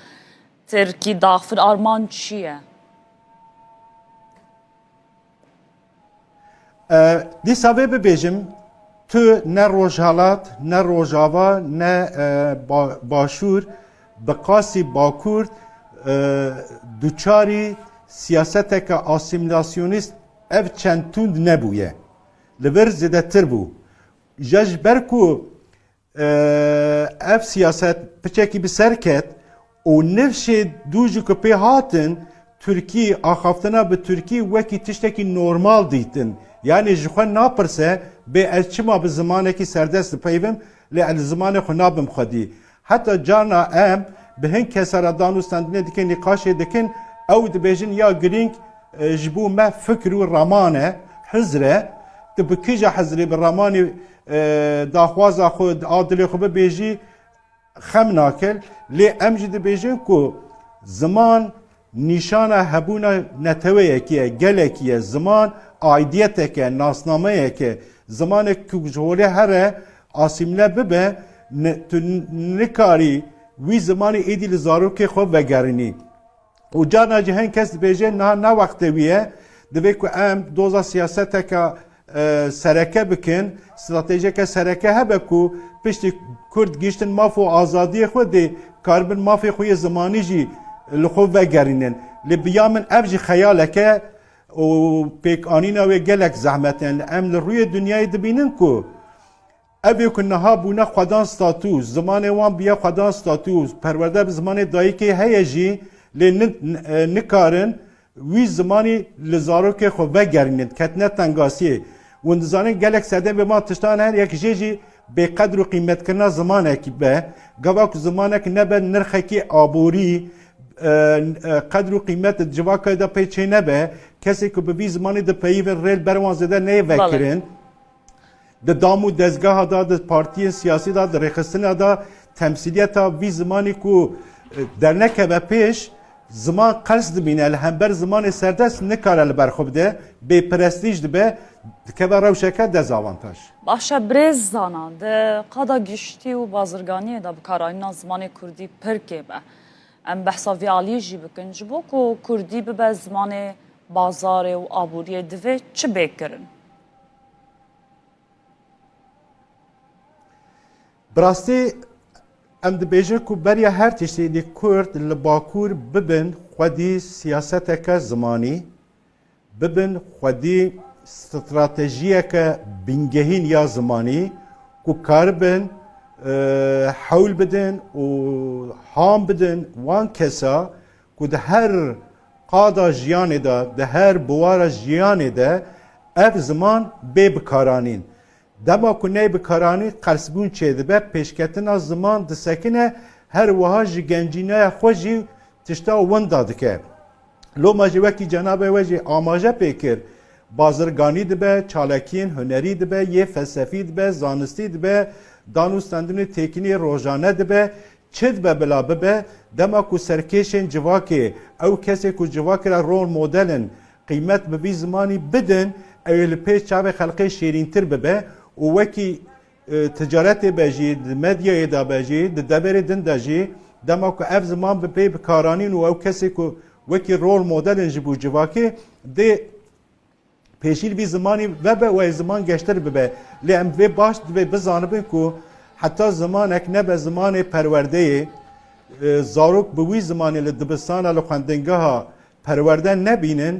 tirkî daxivin? Armanc çi ye? E, dîsa vê bibêjim, tu ne Rojhelat, ne Rojava, ne, e, ba-, Başûr, bi qasî Bakur, e, duçarî siyaseteke asîmîlasyonîst ev çend tund nebûye. Li vir zêdetir bû. Ja ji ber ku Ev siyaset piçekî bi ser ket û nifşê dû jî ku pê hatin, Tirkî, axaftina bi Tirkî wekî tiştekî normal dîtin. Yanî ji xwe napirse, bê ez çima bi zimanekî serdest dipeyivim, lê ez li zimanê xwe nabim xwedî. Heta carna em bi hin kesa re dan û standinê dikin, nîqaşê dikin, ew dibêjin ya girîng, e, ji bo me fikr û raman e, hizr e, tu bi kîja hizrê, bi ramanê, e, daxwaza xwe, a dilê xwe bibêjî, xem nake. Lê em jî dibêjin ku ziman nîşana hebûna neteweyekî ye, gelekî ye. Ziman aidiyeteke, nasnameyeke. Zimanek ku ji holê here asîmle bibe, ne, tu nikarî wî zimanî êdî li zarokê xwe vegerînî. Û carna jî hin kes dibêje, niha ne wextê wî ye, divê ku em doza siyaseteke, e, sereke bikin, stratejiyeke sereke hebe ku piştî Kurd gihîştin maf û azadiyê xwe dê karibin mafê xwe yê zimanî jî li xwe vegerînin. Lê bi ya min ev jî xeyaleke û pêkanîna wê gelek zehmet e. Em li rûyê dinyayê dibînin ku Ev ê ku niha bûne xwedan statû, zimanê wan bûye xwedan statû, perwerde bi zimanê dayikê heye jî, lê ni-, e, nikarin wî zimanî li zarokê xwe vegerînin, ketine tengasiyê. Hûn dizanin gelek sedemê wan tiştan her yek jê jî bêqedr û qîmetkirina zimanekî be. Gava ku zimanek nebe nirxekî aborî, e, e, qedr û qîmet di civakê de pê çê nebe, kesê ku bi vî zimanî dipeyivin rê li ber wan zêde neyê Belê. vekirin. Di dam û dezgeha de, di partiyên siyasî de, di rêxistina de, temsîliyeta vî zimanî ku, e, dernekeve pêş, ziman qels dibîne, li hember zimanê serdest nikare li ber xwe bide, bêprestîj dibe, dikeve rewşeke dezavantaj. Baş e, birêz Zana, di qada giştî û bazirganiyê de bikaranîna zimanê kurdî pir kêm e. Em behsa vî aliyê jî bikin, ji bo ku kurdî bibe zimanê bazarê û aboriyê, divê çi bê kirin? Bi rastî em dibêjin ku beriya her tiştî êdî Kurd li Bakur bibin xwedî siyaseteke zimanî, bibin xwedî stratejiyeke bingehîn ya zimanî ku karibin, e, hewl bidin û ham bidin wan kesa ku di her qada jiyanê de, di her biwara jiyanê de ev ziman bê bikaranîn. Dema ku neyê bikaranî, qelsbûn çêdibe, pêşketina ziman disekine, her wiha ji gencîneya xwe jî tişta winda dike. Loma jî wekî cenabê we jî amaje pê kir, bazirganî dibe, çalakiyên hunerî dibe, yê felsefî dibe, zanistî dibe, dan û standinê têkilî rojane dibe, Çi dibe bila bibe, dema ku serkêşên civakê, ew kesê ku civakê re rol model in, qîmet bi vî zimanî bidin, ew ê li pêş çavê xelkê şêrîntir bibe û wekî, e, ticaretê be jî, di medyayê de be jî, di deverê din de jî, dema ku ev ziman bi pê bikaranîn û ew kesê ku wekî rol model in ji bo civakê, dê Pêşî li vî zimanî vebe û ê ziman geştir bibe. Lê em vê baş divê bizanibin ku heta zimanek nebe zimanê perwerdeyê, e, zarok bi wî zimanê li dibistana, li xwendingeha perwerde nebînin,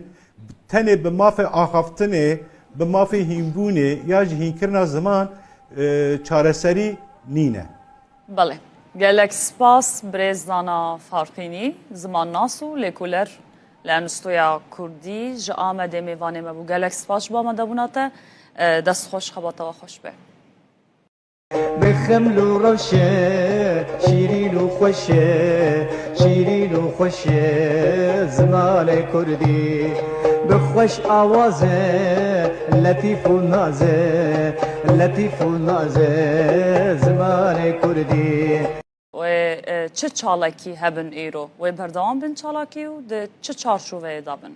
tenê bi mafê axaftinê, bi mafê hînbûnê ya jî hînkirina ziman, e, çareserî nîne. Belê. Gelek spas birêz Zana Farqînî, zimannas û lêkoler li Enstitûya Kurdî ji Amedê mêvanê me bû. Gelek spas ji bo amadebûna te. E, dest xweş, xebata we xweş be. Bi xeml û rewşe, şîrîn û xweş e, şîrîn û xweş e zimanê kurdî. Bi xweş awaz e, letîf û naz e, letîf û naz e zimanê kurdî. Wê, e, çi çalakî hebin îro? Wê berdewam bin çalakî û di çi çarçoveyê de bin?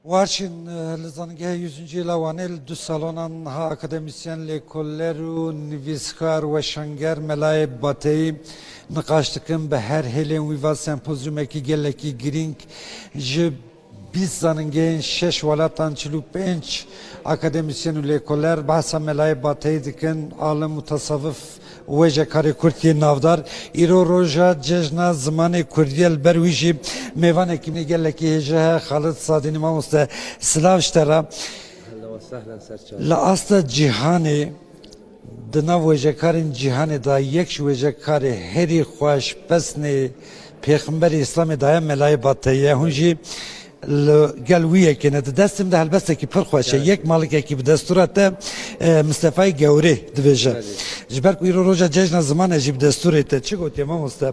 Warşîn, e, li Zanîngeha Yüzüncü yê Lawanê li du salonan niha akademîsyen, lêkoller û nivîskar, weşanger Melayê Bateyî niqaş dikin. Bi her hêlên wî va sempozyumekî gelekî girîng ji bîst zanîngehên şeş welatan çil û pênc akademîsyen û lêkoler behsa Melayê Bateyî dikin, alim û tasavif û wêjekarê Kurd yê navdar. Îro roja cejna zimanê Kurdî ye, li ber wî jî mêvanekî min gelekî hêja heye, Xalid Sadînî. Mamoste, silav ji te re. Ehlen we sehlen, ser çav. Li asta cîhanê, di nav wêjekarên cîhanê de yek ji wêjekarê herî xweş pesnê Pêxemberê Îslamê daye Melayê Bateyî ye. Hûn jî li gel wî yekê ne. Di destê min de helbestekî pir xweş e. Gerçekten. Yek malikekî bi destûra te, e, Mistefayê Gewrê dibêje. Belê. Ji ber ku îro roja cejna ziman e jî bi destûrê te. Çi gotiye mamoste?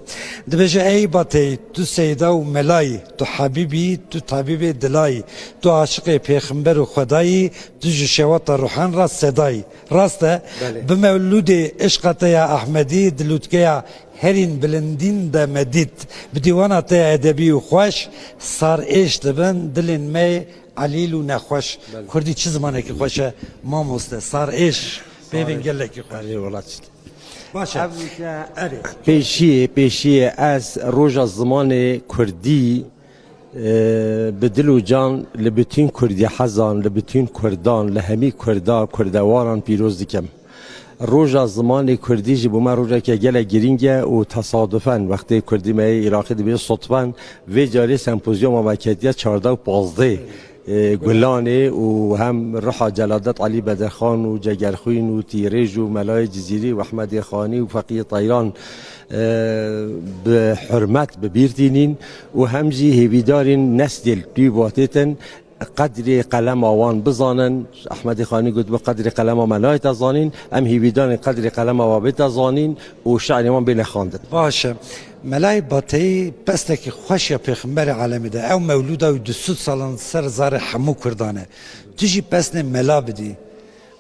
Dibêje, ey Bateyî, tu seyda û melayî, tu hebîbî, tu tabîbê dilayî, tu aşiqê pêxember û Xwedayî, tu ji şewata ruhan re sedayî. Rast e? Belê. Bi mewlûdê işqa te ya Ehmedî, di lûtkeya herîn bilindîn de me dît. Bi dîwana te ya edebî û xweş, sar êş dibin dilên me elîl û nexweş. Belê. Kurdî çi zimanekî xweş e, mamoste. Sar êş, peyvên gelekî xweş. Erê, wela çi. Baş e. Ev ke Erê. Pêşiyê, pêşiyê ez roja zimanê kurdî, e, bi dil û can li bütün Kurdî hezan, li bütün Kurdan, li hemî Kurda, Kurdewaran pîroz dikim. Roja zimanê kurdî ji bo me rojeke gelek girîng e û tesadufen wextê kurdî me yê Iraqî dibê sodfen vê carê sempozyuma me ketiye çardeh û pazdeh, e, Gulanê û hem ruha Celadet Elî Bedirxan û Cegerxwîn û Tîrêj û Melayê Cizîrî û Ehmedê Xanî û Feqiyê Teyran, e, bi hurmet bi bîr tînîn û hem jî hêvîdarîn neslê li dû batêtin qedrê qelema wan bizanin. Ehmedê Xanî gotibû, qedrê qelema me nayête zanîn, em hêvîdarên qedrê qelema we bête zanîn û şi'rê wan bêne xwendin. Baş e. Melayê Bateyî pesnekî xweş ya Pêxemberê Alemî de. Ew mewlûda wî du sed salan ser zarê hemû Kurdan e. Tu jî pesnê mela bidî.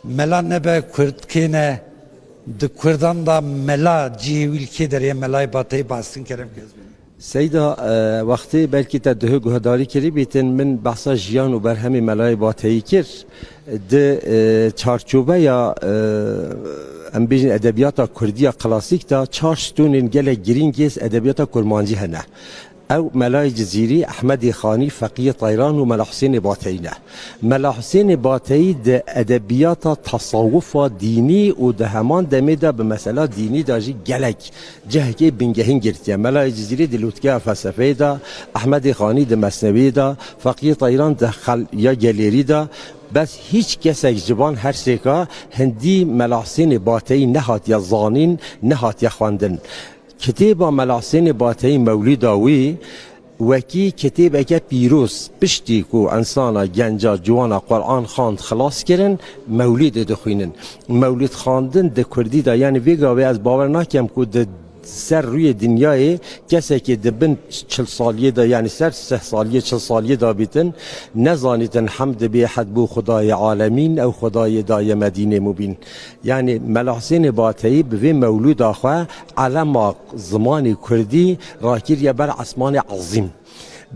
Mela nebe Kurd kê ne? Di Kurdan de mela cihê wî li kê derê ye? Melayê Bateyî behs kin kerem ke ez bînim. Seyda, e, wextê belkî te duhê guhdarî kirî bîtin, min behsa jiyan û berhemê Melayê Bateyî kir. Di, e, çarçoveya, e, em bêjin edebiyata kurdiya klasîk de çar stûnên gelek girîng ê edebiyata kurmancî hene. Ew Melayê Cizîrî, Ehmedê Xanî, Feqiyê Teyran û Mela Husênê Bateyî ne. Mela Husênê Bateyî di edebiyata tasawufa dînî û di heman demê de bi mesela dînî de jî gelek cihekê bingehîn girtiye. Melayê Cizîrî di lûtkeya felsefeyê de, Ehmedê Xanî di Mesnewiyê de, Feqiyê Teyran di xel ya gelêrî de, bes hîç kesek ji van her sêka hindî Mela Husênê Bateyî nehatiye zanîn, nehatiye xwendin. Kitêba Mela Husênê Bateyî, mewlîda wî, wekî kitêbeke pîroz, piştî ku insana genca ciwana Quran xwend xilas kirin, mewlîdê dixwînin. Mewlîd xwendin di kurdî de, yanî vê gavê ez bawer nakem ku di ser rûyê dinyayê kesekê di bin çil saliyê de, yanî ser sih saliyê, çil saliyê de bîtin, nezanîtin hemd bê hed bo Xwedayê alemîn, ew Xwedayê daye me dînê mubîn. Yanî Mela Husênê Bateyî bi vê mewlûda xwe elema zimanê kurdî rakiriye ber esmanê ezîm.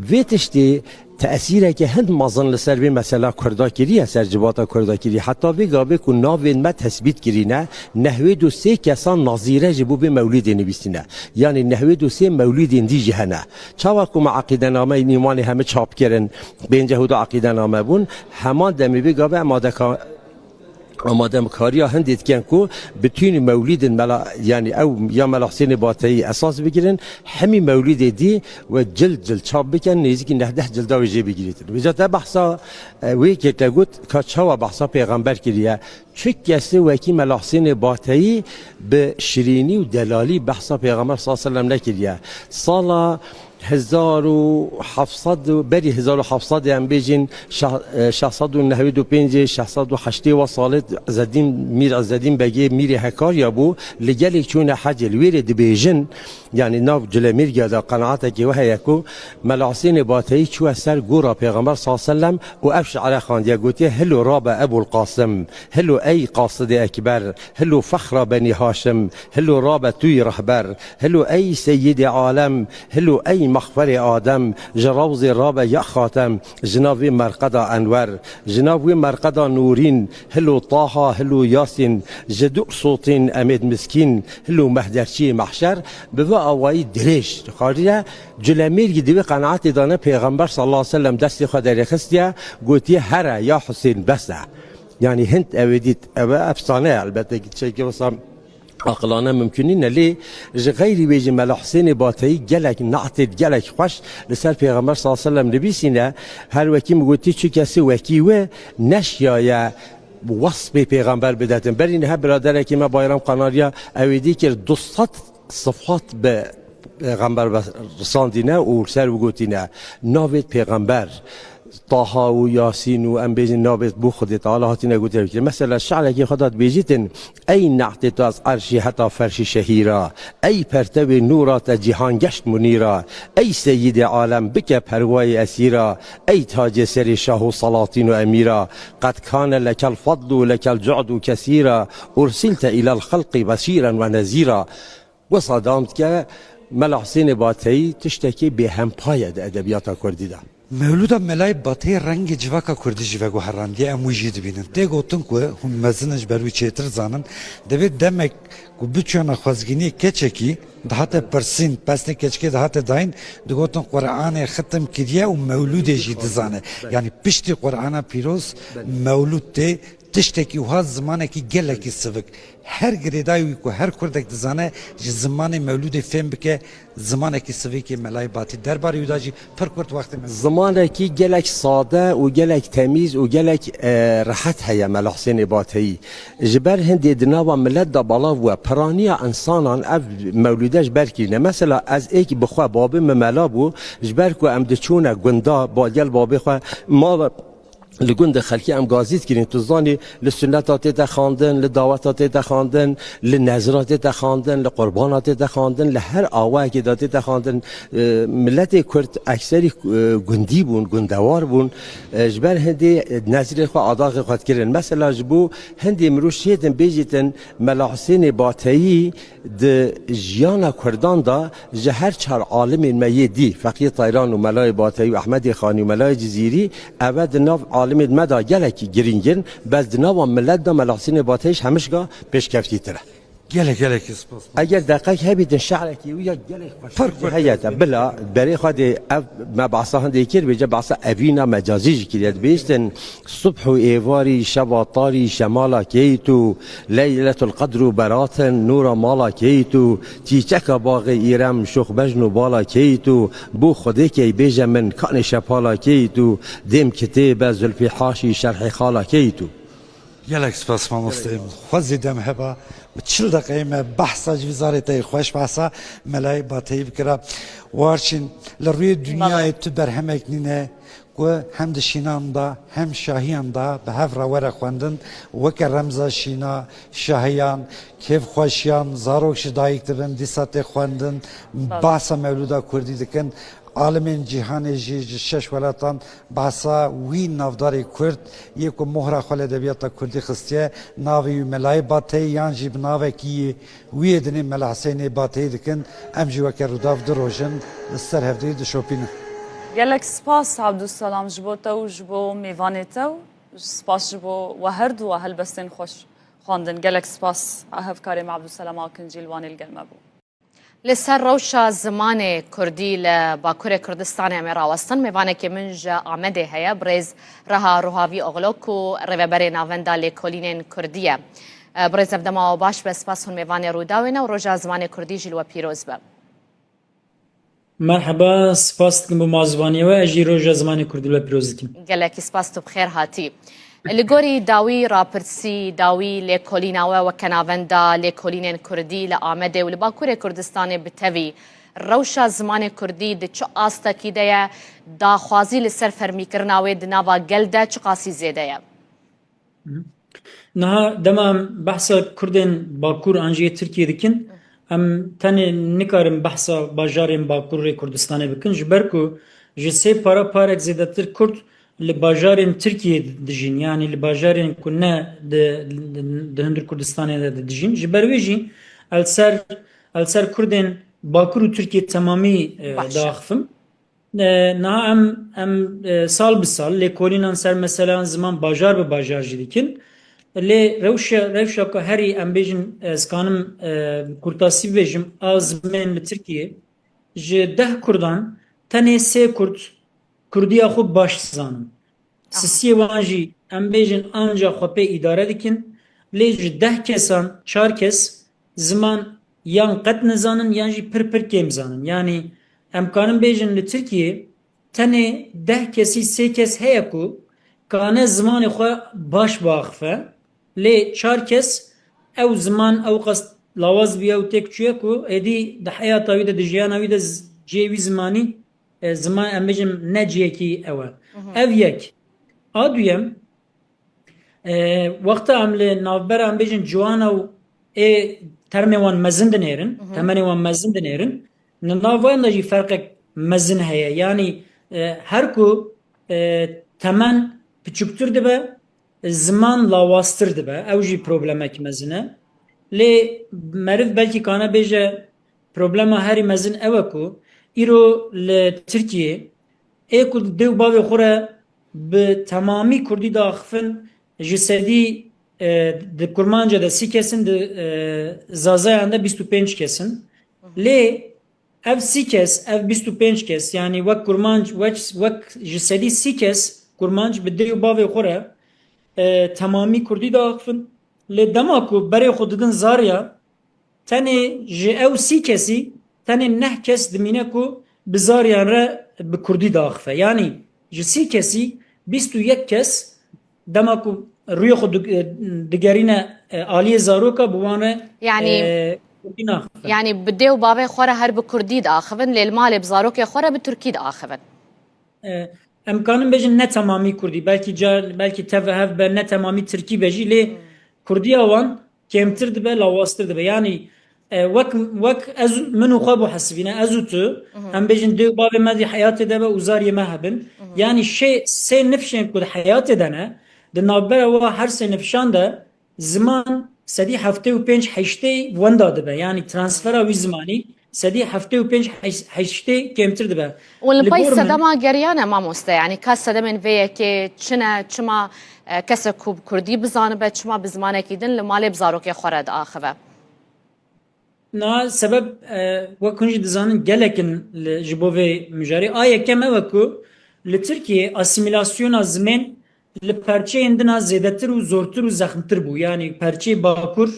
Vê tiştê Tesîreke hin mezin li ser vê mesela Kurda kiriye, ser civata Kurda kiriye. Heta vê gavê ku navên me tesbît kirîne, nehwêd û sê kesan nazîre ji bo vê mewlîdê nivîsîne. Yanî nehwêd û sê mewlîdên dî jî hene. Çawa ku me eqîdenameyên îmanê hemî çap kirin, pênceh û du eqîdename bûn, heman demê vê gavê em adeka-, amadekariya hindê dikin ku bitûnî mewlîdên mela, yanî ew ya Mela Husênê Bateyî esas bigirin, hemî mewlîdê dî we cild cild çap bikin, nêzîkî neh deh cilda wê jê bigirîtin. Vêca te behsa, e, wê kê te got ka çawa behsa pêxember kiriye. Çi kesê wekî Mela Husênê Bateyî bi şirînî û delalî behsa Pêxember sallallahu aleyhi ve sellem nekiriye. Sala hezar û heft sed û, berî hezar û heft sed em bêjin, şeh-, e, şeş sed û nehwêd û pêncê, şeş sed û heştê wa salê Ezzedîn, Mîr Ezzedîn Begê, Mîrê Hekarya bû, li gelek çûne hecê, li wê rê dibêjin, yanî nav Culemêrgiya de qenaatekê we heye ku Mela Husênê Bateyî çûye ser gora Pêxember sallallahu aleyhi ve sellem û ev şi're xandiye, gotiye: "Hilo rabe Ebul Qasim, hilo ey Qasidê Ekber, hilo fexra Benî Haşim, hilo rabe tu yî rehber, hilo ey Seyyidê Alem, hilo ey mexferê Adem, ji rewzê rabe ya Xatem, ji nav vê merqeda Enwer, ji nav wê merqeda Nûrîn, hilo Taha, hilo Yasîn, ji du sotîn emêd miskîn, hilo mehderçiyê mehşer." Bi vê awayî dirêj dixwarî ye. Culemêrgî di vê qenaetê de ne, Pêxember sallallahu aleyhi ve sellem destê xwe derêxistiye, gotiye: "Here ya Husên, bes e." Yanî hind ew ê dît, ew e efsane ye, elbette ki tiştekî wisa aqilane mimkun nîne, lê ji xeyrî wê jî Mela Husênê Bateyî gelek ne'têt gelek xweş li ser Pêxember sallallahu aleyhi ve sellem nivîsîne. Her wekî min gotî, çi kesî wekî wê neşiyaye wesfê Pêxember bidetin. Berî niha biraderekî me Bayram Kanarya ew ê dî kir, du sed sifat bi Pêxember ve risandîne û li ser wî gotîne: "Navêt Pêxember, Taha û Yasîn û em bêjin navêt bo Xwedê Teala hatine gotin." Mesela şi'rekî xwe de dibêjîtin: "Ey ne'tê tu ez erşî heta ferşî şehîra, ey pertewê nûra te cîhan geşt munîra, ey Seyyidê alem bike perwayê esîra, ey tacê serê şah û salatîn û emîra, qed kane lekel fadl û lekel cu'd û kesîra, ursîlte îlel xelqî beşîren ve nezîra." Wisa dewam dike, Mela Husênê Bateyî tiştekî bêhempa ye di edebiyata kurdî de. Mewlûda Melayê Bateyî rengê civaka kurdî jî veguherandiye, em wî jî dibînin. Tê gotin ku hûn mezin in, ji ber wî çêtir zanin, divê demek ku biçûyana xwezgîniyê keçekî dihate pirsîn, pesnê keçikê dihate dayîn, digotin Qur'anê xitim kiriye û mewlûdê jî dizane. Yanî piştî Qur'ana pîroz mewlûd tê. Tiştekî wiha zimanekî gelekî sivik. Her girêdayî wî ku her kurdek dizane ji zimanê mewlûdê fêm bike, zimanekî sivikê Melayê Batî. Derbarê wî de jî pir kurt wextê me. Zimanekî gelek sade û gelek temîz û gelek, e, rehet heye Mela Husênê Bateyî. Ji ber hindê di nava milet de belav bûye. Piraniya însanan ev mewlûde ji ber kirîne. Mesela ez êk bi xwe, babê min mela bû, ji ber ku em diçûne gunda, ba-, gel babê xwe mala li gundê xelkê em gazî dikirin, tu zanî, li sunneta tête xandin, li daweta tête xandin, li nezra tête xandin, li qurbana tête xandin, li her awayekê de tête xandin. E, miletê Kurd ekserî, e, gundî bûn, gundewar bûn. E, ji ber hindê nezrê xwe, adaxê xwe dikirin. Mesela ji bo hindê mirov şêtin bêjîtin, Mela Husênê Bateyî di jiyana Kurdan de ji her çar alimên me yê dî, Feqiyê Tayran û Melayê Bateyî û Ehmedê Xanî û Melayê Cizîrî, eve di nav alimên me de gelekî girîng in, bes di nava milet de Mela Husênê Bateyî ji hemişka pêşkeftîtir e. Gelek, gelekî spas. Eger deqek hebîtin şi'rekî wî ya gelek xweş heye te. Bila, berê xwe dê ev me behsa hindê kir, vêca behsa evîna mecazî jî kiriye. Dibêjtin, Subh û êvarî, şeva tarî, şemala kêyî tu, Leyletul Qedr û beratin, nûra mala kêyî tu, çîçeka baxê îrem, şox bejn û bala kêyî tu, bû Xwedê key bêje min, kanê şepala kêyî tu, dêm kitêbe, zulfî haşî, şerhê xala kêyî tu. Gelek spas mamoste. Xwezî dem heba, bi çil deqeyê me behsa ji vî zarê te yê xweş, behsa Melayê Bateyî bikira. Warçîn, li rûyê dinyayê tu berhemek nîne, ku hem di şînan de hem şahiyan de bi hev re were xwendin, weke remza şîna, şahiyan, kêfxweşiyan, zarok ji dayik dibin, dîsa tê xwendin, behsa mewlûda kurdî dikin. Alimên cîhanê jî ji şeş welatan behsa wî navdarê kurd yê ku mohra xwe li edebiyata kurdî xistiye, navê wî Melayê Bateyî yan jî bi navekî yê wî yê dinê Mela Husênê Bateyî dikin. Em jî weke Rûdaw du roj in li ser hevdî dişopînin. Gelek spas Abdulselam ji bo te û ji bo mêvanê te û spas ji bo we her du we helbestên xweş xwendin. Gelek spas hevkarê me Abdulselam Akincî li Wanê li gel me bû. Li ser rewşa zimanê kurdî li Bakurê Kurdistanê em ê rawestin. Mêvanekê min ji Amedê heye, birêz Reha Ruhavî Oxlo ku rêveberê Navenda Lêkolînên Kurdî ye. Birêz, ev dema we baş be, spas hûn mêvanê Rûdawê ne û roja zimanê kurdî jî li we pîroz be. Merheba, spas dikim bo mazvaniyê we, ez jî roja zimanê kurdî we pîroz dikim. Gelekî spas, tu bi xêr hatî. Li gorî dawî rapirsî, dawî lêkolîna we weke navenda lêkolînên kurdî li Amedê û li Bakurê Kurdistanê bi tevî, rewşa zimanê kurdî di çi astekî de ye, daxwazî li ser fermîkirina wê di nava gel de çiqasî zêde ye? Niha dema em behsa Kurdên Bakur an jî yê Tirkiyê dikin, em tenê nikarin behsa bajarên Bakurê Kurdistanê bikin, ji ber ku ji sê para parek zêdetir Kurd li bajarên Tirkiyê dijîn, yanî li bajarên ku ne di, di, di hundir Kurdistanê de dijîn. Ji ber wê jî el ser, el ser Kurdên Bakur û Tirkiyê temamî, e, Baş e. diaxifim. E, niha em, em, e, sal bi sal lêkolînan ser meseleyan ziman bajar bi bajar jî dikin. Lê rewşa, rewşa ku herî em bêjin, ez kanim, e, kurtasî bibêjim, a zimên li Tirkiyê ji deh kurdan tenê sê kurd kurdiya xwe baş dizanin. Aha. Sisiyê wan jî em bêjin anca xwe pê îdare dikin. Lê ji deh kesan çar kes ziman yan qet nizanin yan jî pir pir kêm zanin. Yanî em karin bêjin li Tirkiyê tenê deh kesî sê kes heye ku kane zimanê xwe baş biaxife. Lê çar kes ew ziman ew qas lawaz bûye û têk çûye ku êdî di heyata wî de, di jiyana wî de z-, cihê wî zimanî, e, ziman, em bêjin, ne cihekî ew e. Mhm. Ev yek. A duyem, e, wexta em li navbera, em bêjin, ciwana û ê termê wan mezin dinêrin, Mhm. temenê wan mezin dinêrin, li nav wan de jî ferqek mezin heye. Yanî, e, her ku, e, temen piçûktir dibe, ziman lawaztir dibe. Ew jî problemek mezin e. Lê meriv belkî kane bêje, problema herî mezin ew e ku îro li Tirkiyê ê ku dê û bavê xwe re bi temamî kurdî diaxifin, ji sedî, e, di kurmanca de sî kes in, di, e, zazayan de bîst û pênc kes in. Lê ev sî kes, ev bîst û pênc kes, yanî wek kurmanc, wek, wek ji sedî sî kes kurmanc bi dê û bavê xwe re, e, temamî kurdî diaxifin. Lê dema ku berê xwe didin zarya, tenê ji ew sî kesî, tenê neh kes dimîne ku bi zariyan re bi kurdî diaxife. Yanî ji sî kesî bîst û yek kes dema ku rûyê xwe dig-, digerîne, e, aliyê zaroka, bi wan re, Yanî, e, kurdî naxife. Yanî bi dê û bavê xwe re her bi kurdî diaxivin, lê li malê bi zarokê xwe re bi tirkî diaxivin. E, em kanin bêjin ne temamî kurdî, belkî car, belkî tev hev be, ne temamî tirkî be jî, lê Hmm. kurdiya wan kêmtir dibe, lawaztir dibe. Yanî, e, wek, wek ez, min û xwe bû hesibîne, ez û tu, Mhm. em bêjin dê û bavê me di heyatê de be û zariyê me hebin. Mhm. Yanî şê, sê nifşên ku di heyatê de ne, di navbera wa her sê nifşan de ziman sedî heftê û pênc heştê wenda dibe. Yanî transfera wî zimanî sedî heftê û pênc heş-, heştê kêmtir dibe. Û li Li pey gor min sedema geriyan e mamoste, yanî ka sedemên vê yekê çi ne, çima, e, kesek ku bi kurdî bizanibe, çima bi zimanekî din li malê bi zarokê xwe re diaxive? Na sebeb, e, wek hûn jî dizanin, gelek in li, ji bo vê mijarê. A yekem ew e ku li Tirkiyê asîmîlasyona zimên li perçeyên din a zêdetir û zortir û zexmtir bû. Yanî perçeyê Bakur,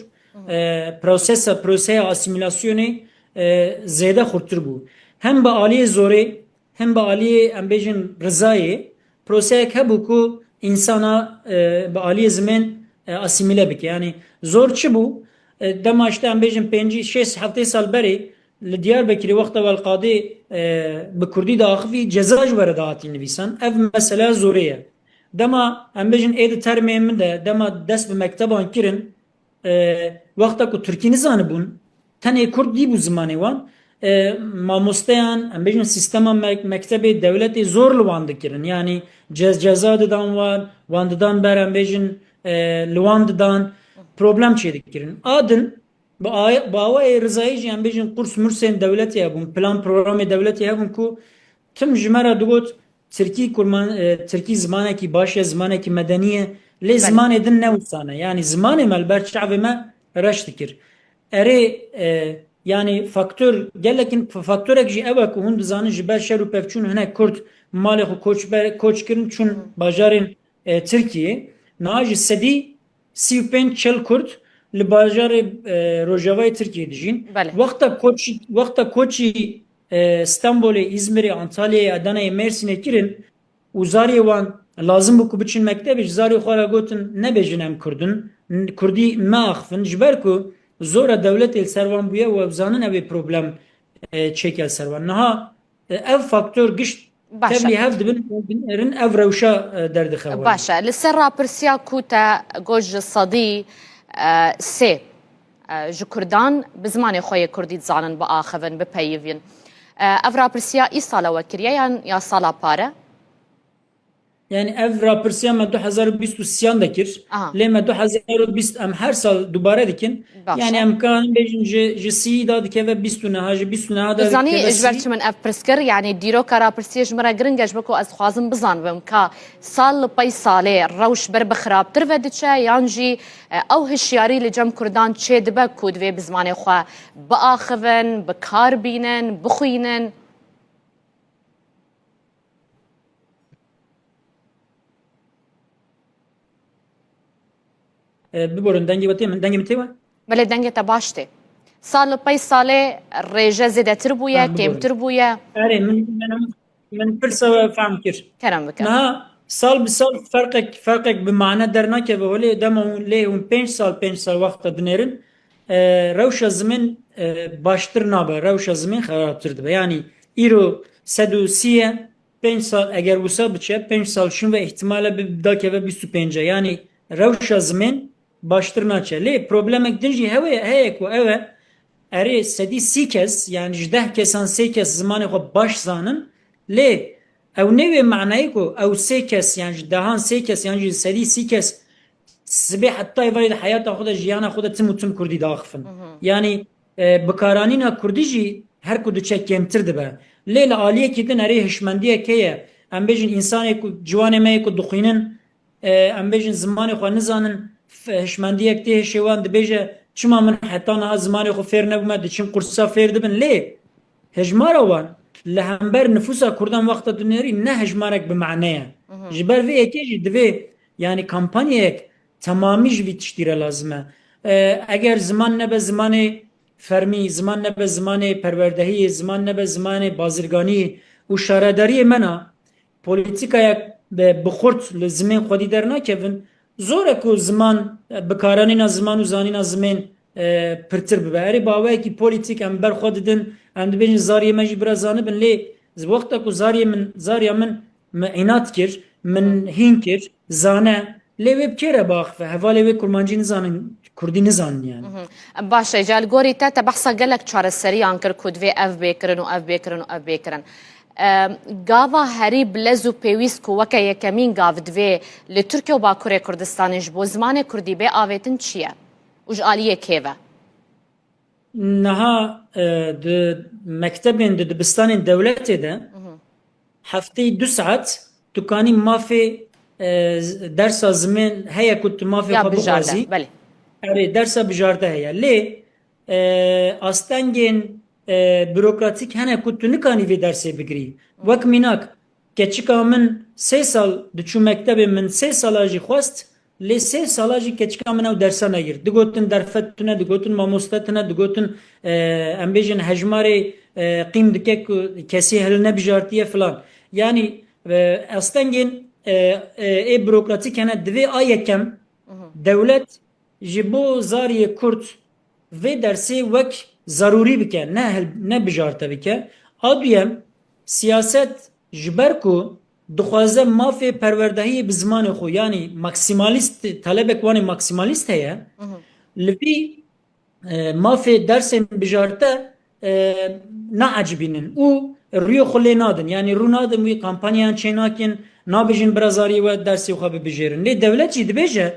e, prosesa, proseya asîmîlasyonê, e, zêde xurtir bû. Hem bi aliyê zorê, hem bi aliyê, em bêjin, rizayê, proseyek hebû ku însana, e, bi aliyê zimên, e, asîmîle bike. Yanî zor çi bû? E, dema işte, em bêjin, pêncî, şêst, heftê sal berê li Diyarbekirê wexta Welqadê, e, bi kurdî diaxivî, ceza ji we re dihatî nivîsan. Ev mesele zorê ye. Dema, em bêjin, ê di termê min de, dema dest bi mekteban kirin, e, wexta ku tirkî nizanibûn, tenê kurdî bû zimanê wan, e, mamosteyan, em bêjin, sîstema me-, mektebê dewletê zor li wan dikirin. Yanî ce-, ceza didan wan, wan didan ber, em bêjin, e, li wan didan, problem çêdikirin. A din, bi a-, bi awayê rizayî jî, em bêjin, qurs mursên dewletê hebûn, plan programê dewletê hebûn ku Tim ji me re digot, Tirkî kurman, e, Tirkî zimanekî baş e, zimanekî medenî ye. Lê Belê. zimanê din ne wisa ne. Yanî zimanê me li ber çavê me reş dikir. Erê, e, yanî faktor, gelek in, faktorek jî ew e ku hûn dizanin ji ber şer û pevçûn hinek Kurd malê xwe koç ber, koç kirin çûn bajarên, e, Tirkiyê. Niha ji sedî sî û pênc çil Kurd li bajarê, e, rojavayê Tirkiyê dijîn. Belê. Wexta koçî, wexta koçî, e, Stenbolê, Îzmirê, Antalyayê, Adanayê, Mêrsînê kirin û zariyê wan lazim bû ku biçin mektebê, ji zariyê xwe re gotin, nebêjin em Kurd in, n-, Kurdî meaxifin, ji ber ku zora dewletê li ser wan bûye û ew zanin ew ê problem, e, çêke li ser wan. Niha, e, ev faktor gişt Baş e. tevlî hev dibin, dinêrin ev rewşa, e, derdixewin. Baş e. Li ser rapirsiya ku te got ji sedî, e, sê, e, ji Kurdan bi zimanê xwe yê Kurdî dizanin, biaxivin, bipeyivin. E, ev rapirsiya îsala we kiriye yan ya sala pare? Yani ev rapirsiya me du hezar û bîst û sêyan de kir. Aha. Lê me du hezar û bîst em her sal dubare dikin. Baş Yani e. em karin bêjin ji, ji sî da dikeve bîst û neha, ji bîst û neha da Zanî dikeve ji ber sî. çi min ev pirs kir? Yani dîroka rapirsiyê ji min re giring e, ji bo ku ez dixwazim bizanibim ka sal li pey salê rewş ber bi xirabtir ve diçe yan jî, e, ew hişyarî li cem Kurdan çê dibe ku divê bi zimanê xwe biaxivin, bi kar bînin, bixwînin? E, biborin, dengê we tê min, dengê min tê we? Belê, dengê te baş tê. Sal li pey salê rêje zêdetir bûye, Ha, biborin. kêmtir bûye? Erê, min, min, min pirsa we fehm kir. Kerem bike. Niha sal bi sal ferqek, ferqek bi mane dernakeve holê, dema hûn lê hûn pênc sal, pênc sal wexta dinêrin, e, rewşa zimên, e, baştir nabe, rewşa zimên xerabtir dibe. Yani îro sed û sî ye, pênc sal eger wisa biçe, pênc sal şûn ve îhtimale bi dakeve bîst û pênc e. Yani rewşa zimên baştir naçe. Lê problemek din jî hewe, heye ku ew e, erê sedî sî kes, yani ji deh kesan sê kes zimanê xwe baş zanin, lê ew ne wê manayê ku ew sê kes, yani ji dehan sê kes, yani ji sedî sî kes sibê heta êvarê di heyata xwe de, jiyana xwe de tim û tim Kurdî diaxifin. Hı hı. Yani, e, bikaranîna Kurdî jî her ku diçe kêmtir dibe. Lê li aliyekî din erê hişmendiyek heye. Em bêjin, însanê ku, ciwanê me yê ku dixwînin, e, em bêjin, zimanê xwe nizanin, f-, hişmendiyek tê hişê wan, dibêje, çima min heta niha zimanê xwe fêr nebûme, diçin qursa fêr dibin. Lê hejmara wan li hember nifûsa Kurdan wexta tu nêrî ne hejmarek bi mane ye. Mhm. Ji ber vê yekê jî divê, yani, kampanyayek temamî ji vî tiştî re lazim e. E, eger ziman nebe zimanê fermî, ziman nebe zimanê perwerdehiyê, ziman nebe zimanê bazirganiyê û şaredariyê me na, polîtîkayek bi, bi xurt li zimên xwedî dernakevin, zor e ku ziman, e, bikaranîna ziman û zanîna zimên, e, pirtir bibe. Erê, bi awayekî polîtîk em ber xwe didin, em dibêjin zariyê me jî bira zanibin, lê wexta ku zariyê min, zariya min, min înat kir, min hîn kir, zane, lê wê bi kê re biaxife? Hevalê wê kurmancî nizanin, kurdî nizanin yani. Mhm. Baş e, ji algorî te, te behsa gelek çareseriyan kir ku divê ev bê kirin û ev bê kirin û ev bê kirin. Em, gava herî bilez û pêwîst ku weke yekemîn gav divê li Tirkiye û Bakurê Kurdistanê ji bo zimanê kurdî bê avêtin çi ye? Û ji aliyê kê ve? Niha, e, di mektebên, di dibistanên dewletê de Mhm. hefteyê du saet tu kanî mafê, e, z-, dersa zimên heye ku tu mafê Ya xwe bijarte, bixwazî. belê. Erê, dersa bijarte heye. Lê, e, astengên, e, bürokratîk hene ku tu nikanî vê dersê bigirî. Wek mînak, keçika min sê sal diçû mektebê, min sê sala jî xwest, lê sê sala jî keçika min ew dersa negir. Digotin derfet tune, digotin mamoste tune, digotin, e, em bêjin hejmarê, e, qîm dike ku kesî hil nebijartiye filan. Yani, e, astengên, e, e, ê bürokratîk hene, divê a yekem Mhm. dewlet ji bo zariyê Kurd vê dersê wek zarûrî bike, ne hil-, ne bijarte bike. A duyem, siyaset ji ber ku dixwaze mafê perwerdehiyê bi zimanê xwe, yanî maksimalîst, talebek wan ê maksimalîst heye, Mhm. li vî, e, mafê dersên bijarte, e, naecibînin û rûyê xwe lê nadin. Yanî rû nadin wî, kampanyayan çê nakin, nabêjin bira zariyê we dersê xwe bibijêrin. Lê dewlet jî dibêje,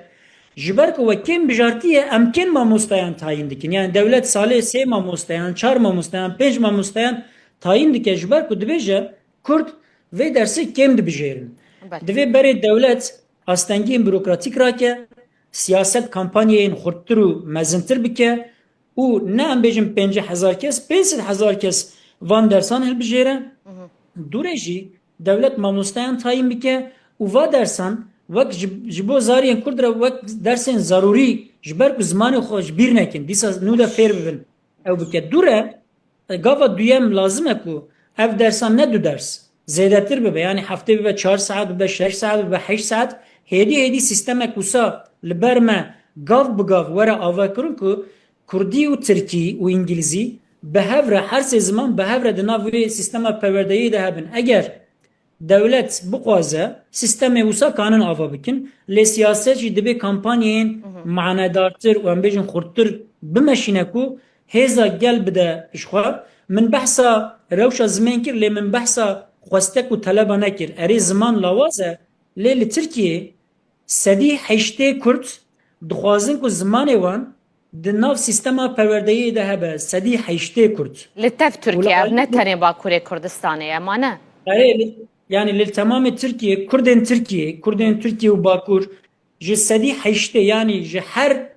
ji ber ku we kêm bijartiye, em kêm mamostayan tayîn dikin. Yani dewlet salê sê mamostayan, çar mamostayan, pênc mamostayan tayîn dike, ji ber ku dibêje, Kurd vê dersê kêm dibijêrin. Belê. Divê berê dewlet astengiyên bürokratîk rake, siyaset kampanyayên xurttir û mezintir bike û ne em bêjin pêncî hezar kes, pênc sed hezar kes van dersan hilbijêre. Dûrê jî dewlet mamosteyan tayîn bike û va dersan wek ji, ji bo zariyên Kurd re wek dersên zarûrî ji ber ku zimanê xwe ji bîr nekin, dîsa nû de fêr bibin, ew bike. Dû re, e, gava duyem lazim e ku ev dersan ne du ders, zêdetir bibe. Yanî heftê bibe çar saet, bibe şeş saet, bibe heşt saet. Hêdî hêdî sîstemek wisa li ber me gav bi gav were avakirin ku Kurdî û Tirkî û Îngilîzî bi hev re, her sê ziman bi hev re di nav wê sîstema perwerdeyê de hebin. Eger dewlet bixwaze, sîstemê wisa kanin ava bikin, lê siyaset jî dibê kampanyayên manedartir û em bêjin xurttir bimeşîne ku hêza gel bide ji xwe. Min behsa rewşa zimên kir, lê min behsa xwestek û teleba nekir. Erê, ziman lawaz e, lê li Tirkiyê sedî heştê Kurd dixwazin ku zimanê wan di nav sîstema perwerdeyê de hebe. Sedî heştê Kurd. Li tev Tirkiye, ev ne tenê Bakurê Kurdistanê ye, ma ne? Erê, li, yanî li temamê Tirkiye, Kurdên Tirkiye, Kurdên Tirkiye û Bakur, ji sedî heştê, yanî ji her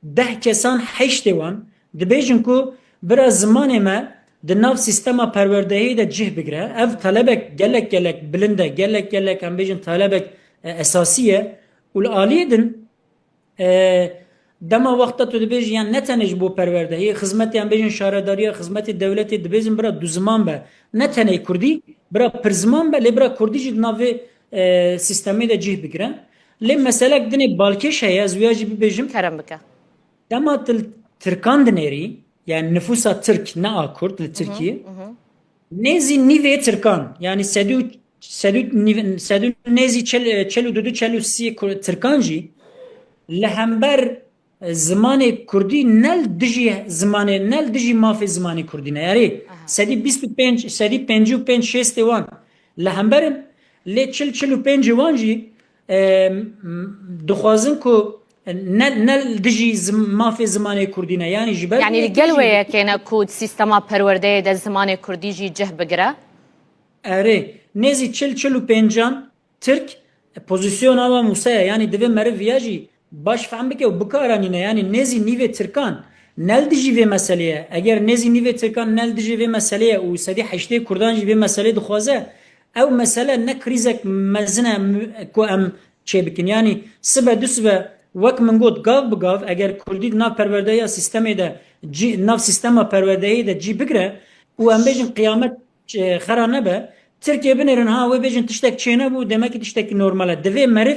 deh kesan heştê wan dibêjin ku bira zimanê me di nav sîstema perwerdehiyê de cih bigire. Ev talebek gelek gelek bilind e, gelek gelek em bêjin talebek, e, esasî ye. Û li aliyê din, e, dema wexta tu dibêjî, yan ne tenê ji bo perwerdehiyê, xizmetê em bêjin şaredariya, xizmetê dewletê dibêjin bira du ziman be. Ne tenê kurdî, bira pir ziman be, lê bira kurdî jî di nav vê, e, sîstemê de cih bigire. Lê meselek dinê balkêş heye, ez wîya jî bibêjim. Kerem bike. Dema tu li tirkan dinêrî, yani nifûsa tirk, ne a kurd li Tirkiyê, nêzî nîvê tirkan, yani sedû, sedû nîv-, sedû nêzî çel, çel û dudu, çel û sî kur-, tirkan jî li hember, e, zimanê kurdî ne li dijî zimanê, ne li dijî mafê zimanê kurdî ne. Erê, sedî bîst û pênc, sedî pêncî û pênc şêstê wan li hember in, lê çil, çil û pêncê wan jî, e, m-, dixwazin ku ne, ne li dijî zim-, mafê zimanê kurdî ne. Yani ji ber Yanî li gel wê yekê ne ku di sîstema perwerdeyê de zimanê kurdî jî cih bigire? Erê, nêzî çil, çil û pêncan Tirk, e, pozisyona wan wisa ye. Yanî divê meriv viya jî baş fehm bike û bikaranîne. Yanî nêzî nîvê tirkan ne li dijî vê meselê ye. Eger nêzî nîvê tirkan ne li dijî vê meselê ye û sedî heştê kurdan jî vê meselê dixwaze, ew mesele ne krîzek mezin e, ku em çêbikin. Yanî sibe du sibe, wek min got, gav bi gav, eger kurdî di nav perwerdeya sîstemê de cî, nav sîstema perwerdehiyê de cî bigre û em bêjin qiyamet, e, xera nebe, Tirkiyê binêrin, ha wê bêjin tiştek çênebû, demekî tiştekî normal e. Divê meriv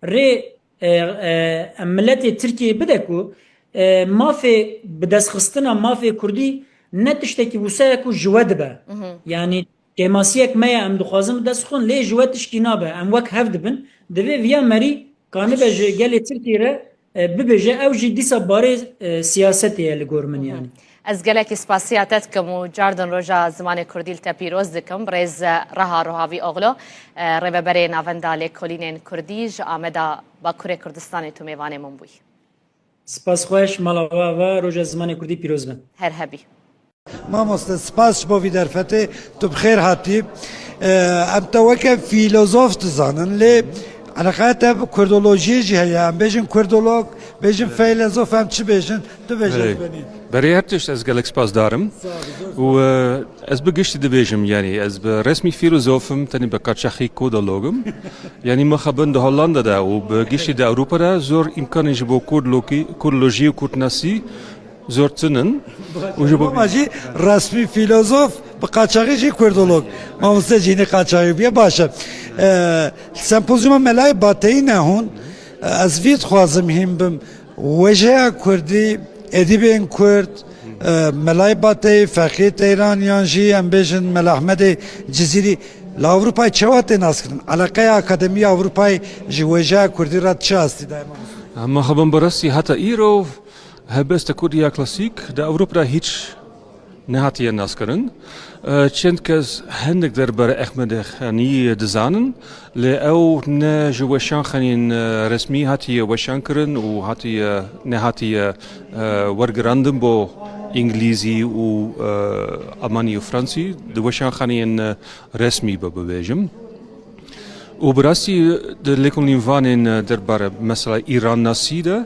rê, e, e, em miletê Tirkiyê bide ku, e, mafê bidestxistina mafê kurdî ne tiştekî wisa ye ku ji we dibe. Yanî kêmasiyek me ye, em dixwazin bi dest xwe, lê ji we tişkî nabe. Em wek hev dibin. Divê viya merî kanibe ji gelê Tirkiyê re, e, bibêje, ew jî dîsa barê, e, siyasetê ye li gor min, yanî. Ez gelekî spasiya te dikim û cardin roja zimanê kurdî li te pîroz dikim. Birêz Reha Rohavî Oxlo, e, rêveberê Navenda Lêkolînên Kurdî ji Ameda Bakurê Kurdistanê tu mêvanê min bûyî. Spas xweş, mala we ava, roja zimanê kurdî pîroz be. Her hebî. Mamoste, spas ji bo vî derfetê, tu bi xêr hatî. Em te weke fîlozof dizanin, lê eleqeya te bi kurdolojiyê jî heye. Em bêjin kurdolog, bêjin feylezof, em çi bêjin? Tu bêje Belê. Benî. Berê her tişt ez gelek spasdar im. Sağ ol, zor Û, e, ez bi giştî dibêjim, yanî ez bi resmî fîlozof im, tenê bi qaçaxî kurdolog im. Yanî mixabin di Hollanda de û bi giştî di Ewropa de zor îmkanên ji bo kurdlokî-, kurdlojî û kurdnasî zor tinin. Û ji bo Ama jî resmî fîlozof, bi qaçaxî jî kurdolog. Mamoste jî hinî qaçaxî bûye, baş e. E, sempozyuma Melayê Bateyî ne hûn. E, ez vî dixwazim hîn bim. Wêjeya kurdî, edîbên kurd, e, Melayê Bateyî, Feqiyê Teyran yan jî em bêjin Mela Ehmedê Cizîrî, li Ewropayê çawa tê naskirin? Eleqeya Akademiya Ewropayê ji wêjeya kurdî re çi astî daye, mamoste? Em mixabin bi rastî heta îro helbesta kurdî ya klasîk di Ewropa de hîç nehatiye naskirin. E, çend kes hinek derbarê Ehmedê Xanî dizanin, lê ew ne ji weşanxaneyên, e, resmî hatiye weşankirin û hatiye, nehatiye, e, wergirandin bo Îngilîzî û, e, Almanî û Fransî di weşanxaneyên, e, resmî be bibêjim. Û bi rastî di lêkolîn vanên, e, derbare mesela Îrannasî de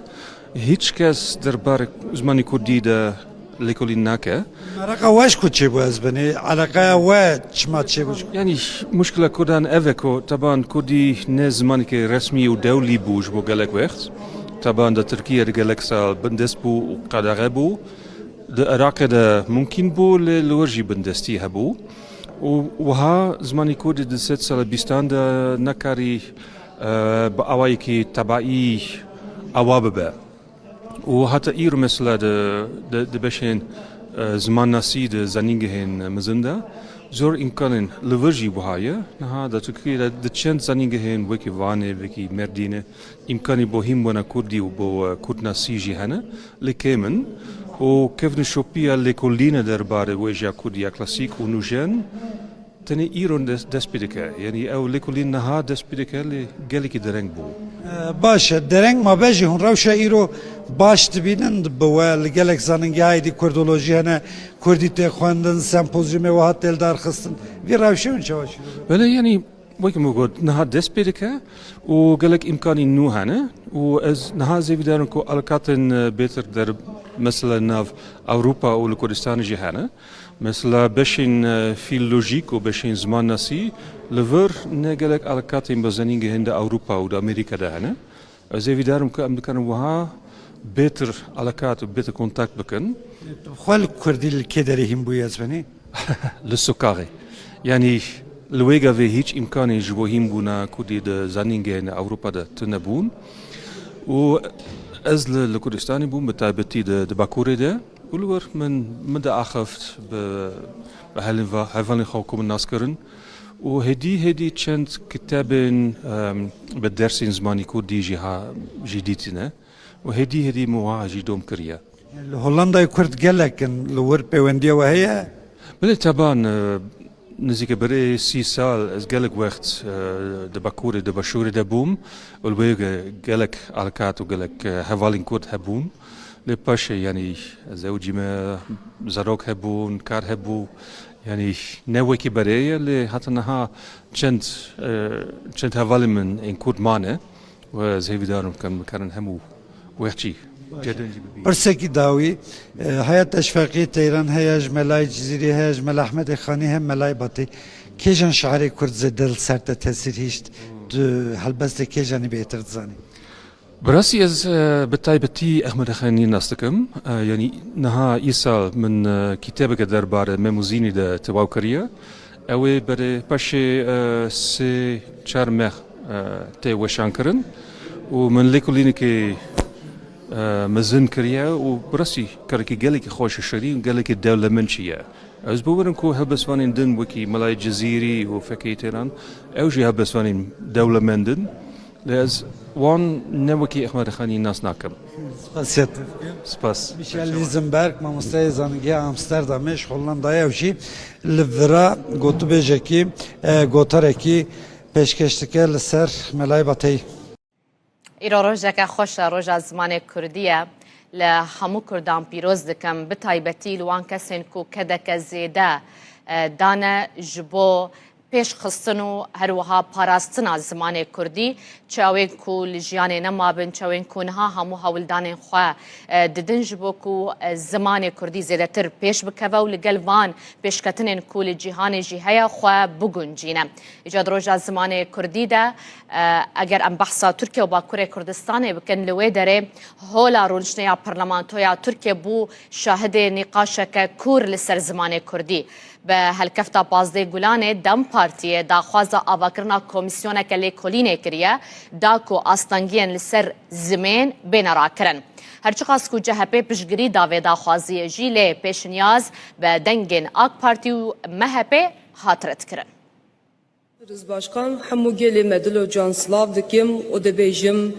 hîç kes derbarê zimanê kurdî de lêkolîn nake. Mereqa we ji ku çêbû ez binê? Eleqeya we çima çêbû? Yanî muşkila kurdan ev e ku teban kurdî ne zimanekî resmî û dewlî bû ji bo gelek wext. Teban di Tirkiye de gelek sal bindest bû û qedexe bû. Di Iraqê de mumkîn bû, lê li wir jî bindestî hebû. Û wiha zimanê kurdî di sed sala bîstan de nekarî, e, bi awayekî tebaî awa bibe. Û heta îro mesela di, di, di beşên, e, zimannasî di zanîngehên mezin de zor îmkanên li vir jî wiha ye. Niha di Tirkiyê de di çend zanîngehên wekî Vanê, wekî Mêrdînê îmkanî bo hînbûna kurdî û bo, e, kurdnasî jî hene, lê kêm in. Û kevnişopiya lêkolîne derbarê wêjeya kurdî ya klasîk û nûjen tenê îro des-, dest pê dike. Yanî ew lêkolîn niha dest pê dike, lê gelekî dereng bû. E, baş e, dereng mabe jî hûn rewşa îro baş dibînin bi we li gelek zanîngehayê dî kurdolojî hene, kurdî tê xwendin, sempozyumê wiha tê li dar xistin. Vî rewşê hûn çawa şîrove? Belê, yanî wekî min got, niha dest pê dike û gelek îmkanî nû hene û ez niha zêvîdar im ku alakatên, e, bêtir der mesela nav Ewropa û li Kurdistanê jî hene. Mesela beşên, e, fîlolojîk û beşên zimannasî li vir ne gelek alakatên bi zanîngehên di Ewropa û di Amerîka de hene. Ez zêvîdar im ku em dikarin wiha bêtir alakat û bêtir kontakt bikin. Xwe li kurdî li kê derê hîn bûyî ez benî? Li sokaxê. Yanî li wê gavê hîç îmkanê ji bo hînbûna kurdî di zanîngehên Ewropa de tune bûn. Û ez li, li Kurdistanê bûm, bi taybetî di, di Bakurê de. Û li wir min, min diaxift bi, bi helên va-, hevalên xwe ku min nas kirin. Û hêdî hêdî çend kitabên, em, bi dersên zimanî kurdî jî ha, jî dîtine. Û hêdî hêdî min wiha jî dom kiriye. Li Hollandayê Kurd gelek in, li wir pêwendiya we heye? Belê teban, e, nizîke berê sî sal ez gelek wext, e, di Bakurê, di Başûrê de bûm. Û li wê ge-, gelek alkat û gelek, e, hevalên Kurd hebûn. Lê paşê, yanî, ez zewicîme, zarok hebûn, kar hebû. Yanî, ne wekî berê ye, lê heta niha çend, e, çend hevalên min ên Kurd mane. Û ez hêvîdar im ku em bikarin hemû wext jî cedên jî bibînin. Pirsekî dawî, e, heya Teşfeqiyê Teyran heye, ji Melayê Cizîrî heye, ji Mela Ehmedê Xanî heye, Melayê Batî. Kêjan şairê Kurd zêde li ser te tesîr hişt? Tu helbestê kêjanî bêhtir dizanî? Bi rastî ez, e, bi taybetî Ehmed Xanî nas dikim. E, yanî niha îsal min, e, kitêbeke derbarê Mem û Zînî de tewaw kiriye. Ew ê berê paşê, e, sê çar meh, e, tê weşankirin û min lêkolînekê, e, mezin kiriye û bi rastî karekî gelekî xweş û şirîn û gelekî dewlemend jî ye. Ez bawer im ku helbestvanên din wekî Melayê Cizîrî û Fekê Teyran, ew jî helbestvanên dewlemend in. Lê ez wan ne wekî Ehmed Xanî nas nakim. Spasiya te dikim. Spas. Michel Lisenberg, mamosteyê zanîngeha Amsterdamê ji Hollandayê, ew jî li vira gotûbêjekî, e, gotarekî pêşkêş dike li ser Melayê Bateyî. Îro rojeke xweş e, roja zimanê kurdî ye. Li hemû kurdan pîroz dikim, bi taybetî li wan kesên ku kedeke zêde, e, dane ji bo pêşxistin û her wiha parastina zimanê kurdî, çi ew ên ku li jiyanê nema bin, çi ew ên ku niha hemû hewldanên xwe, e, didin ji bo ku, e, zimanê kurdî zêdetir pêş bikeve û li gel van pêşketinên ku li cîhanê jî heye xwe biguncîne. Îca di roja zimanê kurdî de, e, eger em behsa Tirkiye û Bakurê Kurdistanê bikin, li wê derê hola rûniştine ya Parlamentoya Tirkiye bû şahidê nîqaşeke kûr li ser zimanê kurdî. Bi helkefta pazdeh Gulanê DEM Partiyê daxwaza avakirina komîsyoneke lêkolînê kiriye, da ku astengiyên li ser zimên bêne rakirin. Her çiqas ku C H P piştgirî da vê daxwaziyê jî, lê pêşinyaz bi dengên AK Partî û M H P hat redkirin. Birêz Başkan, hemû gelê me dilo can silav dikim û dibêjim,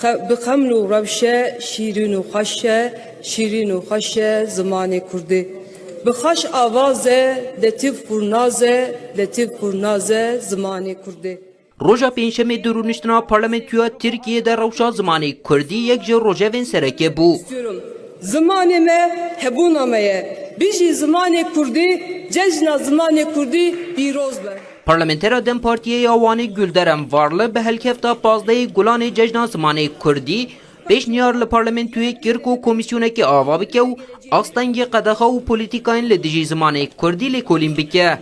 xe-, bi xeml û rewş e, şîrîn û xweş e, şîrîn û xweş e zimanê kurdî. Bi xweş avaz e, letîf qurnaz e, letîf qurnaz e zimanê kurdî. Roja Pêncşemê di rûniştina Parlamentoya Tirkiyê de rewşa zimanê kurdî yek ji rojevên sereke bû. İstiyorum. Zimanê me hebûna me ye. Bijî zimanê kurdî, cejna zimanê kurdî pîroz be. Parlamentera DEM Partiyê ya Wanê Gülderem Varlı bi helkefta pazdehê Gulanê Cejna Zimanê Kurdî pêşniyar li parlamentoyê kir ku komîsyonekê ava bike û astengê qedexa û polîtîkayên li dijî zimanê kurdî lêkolîn bike.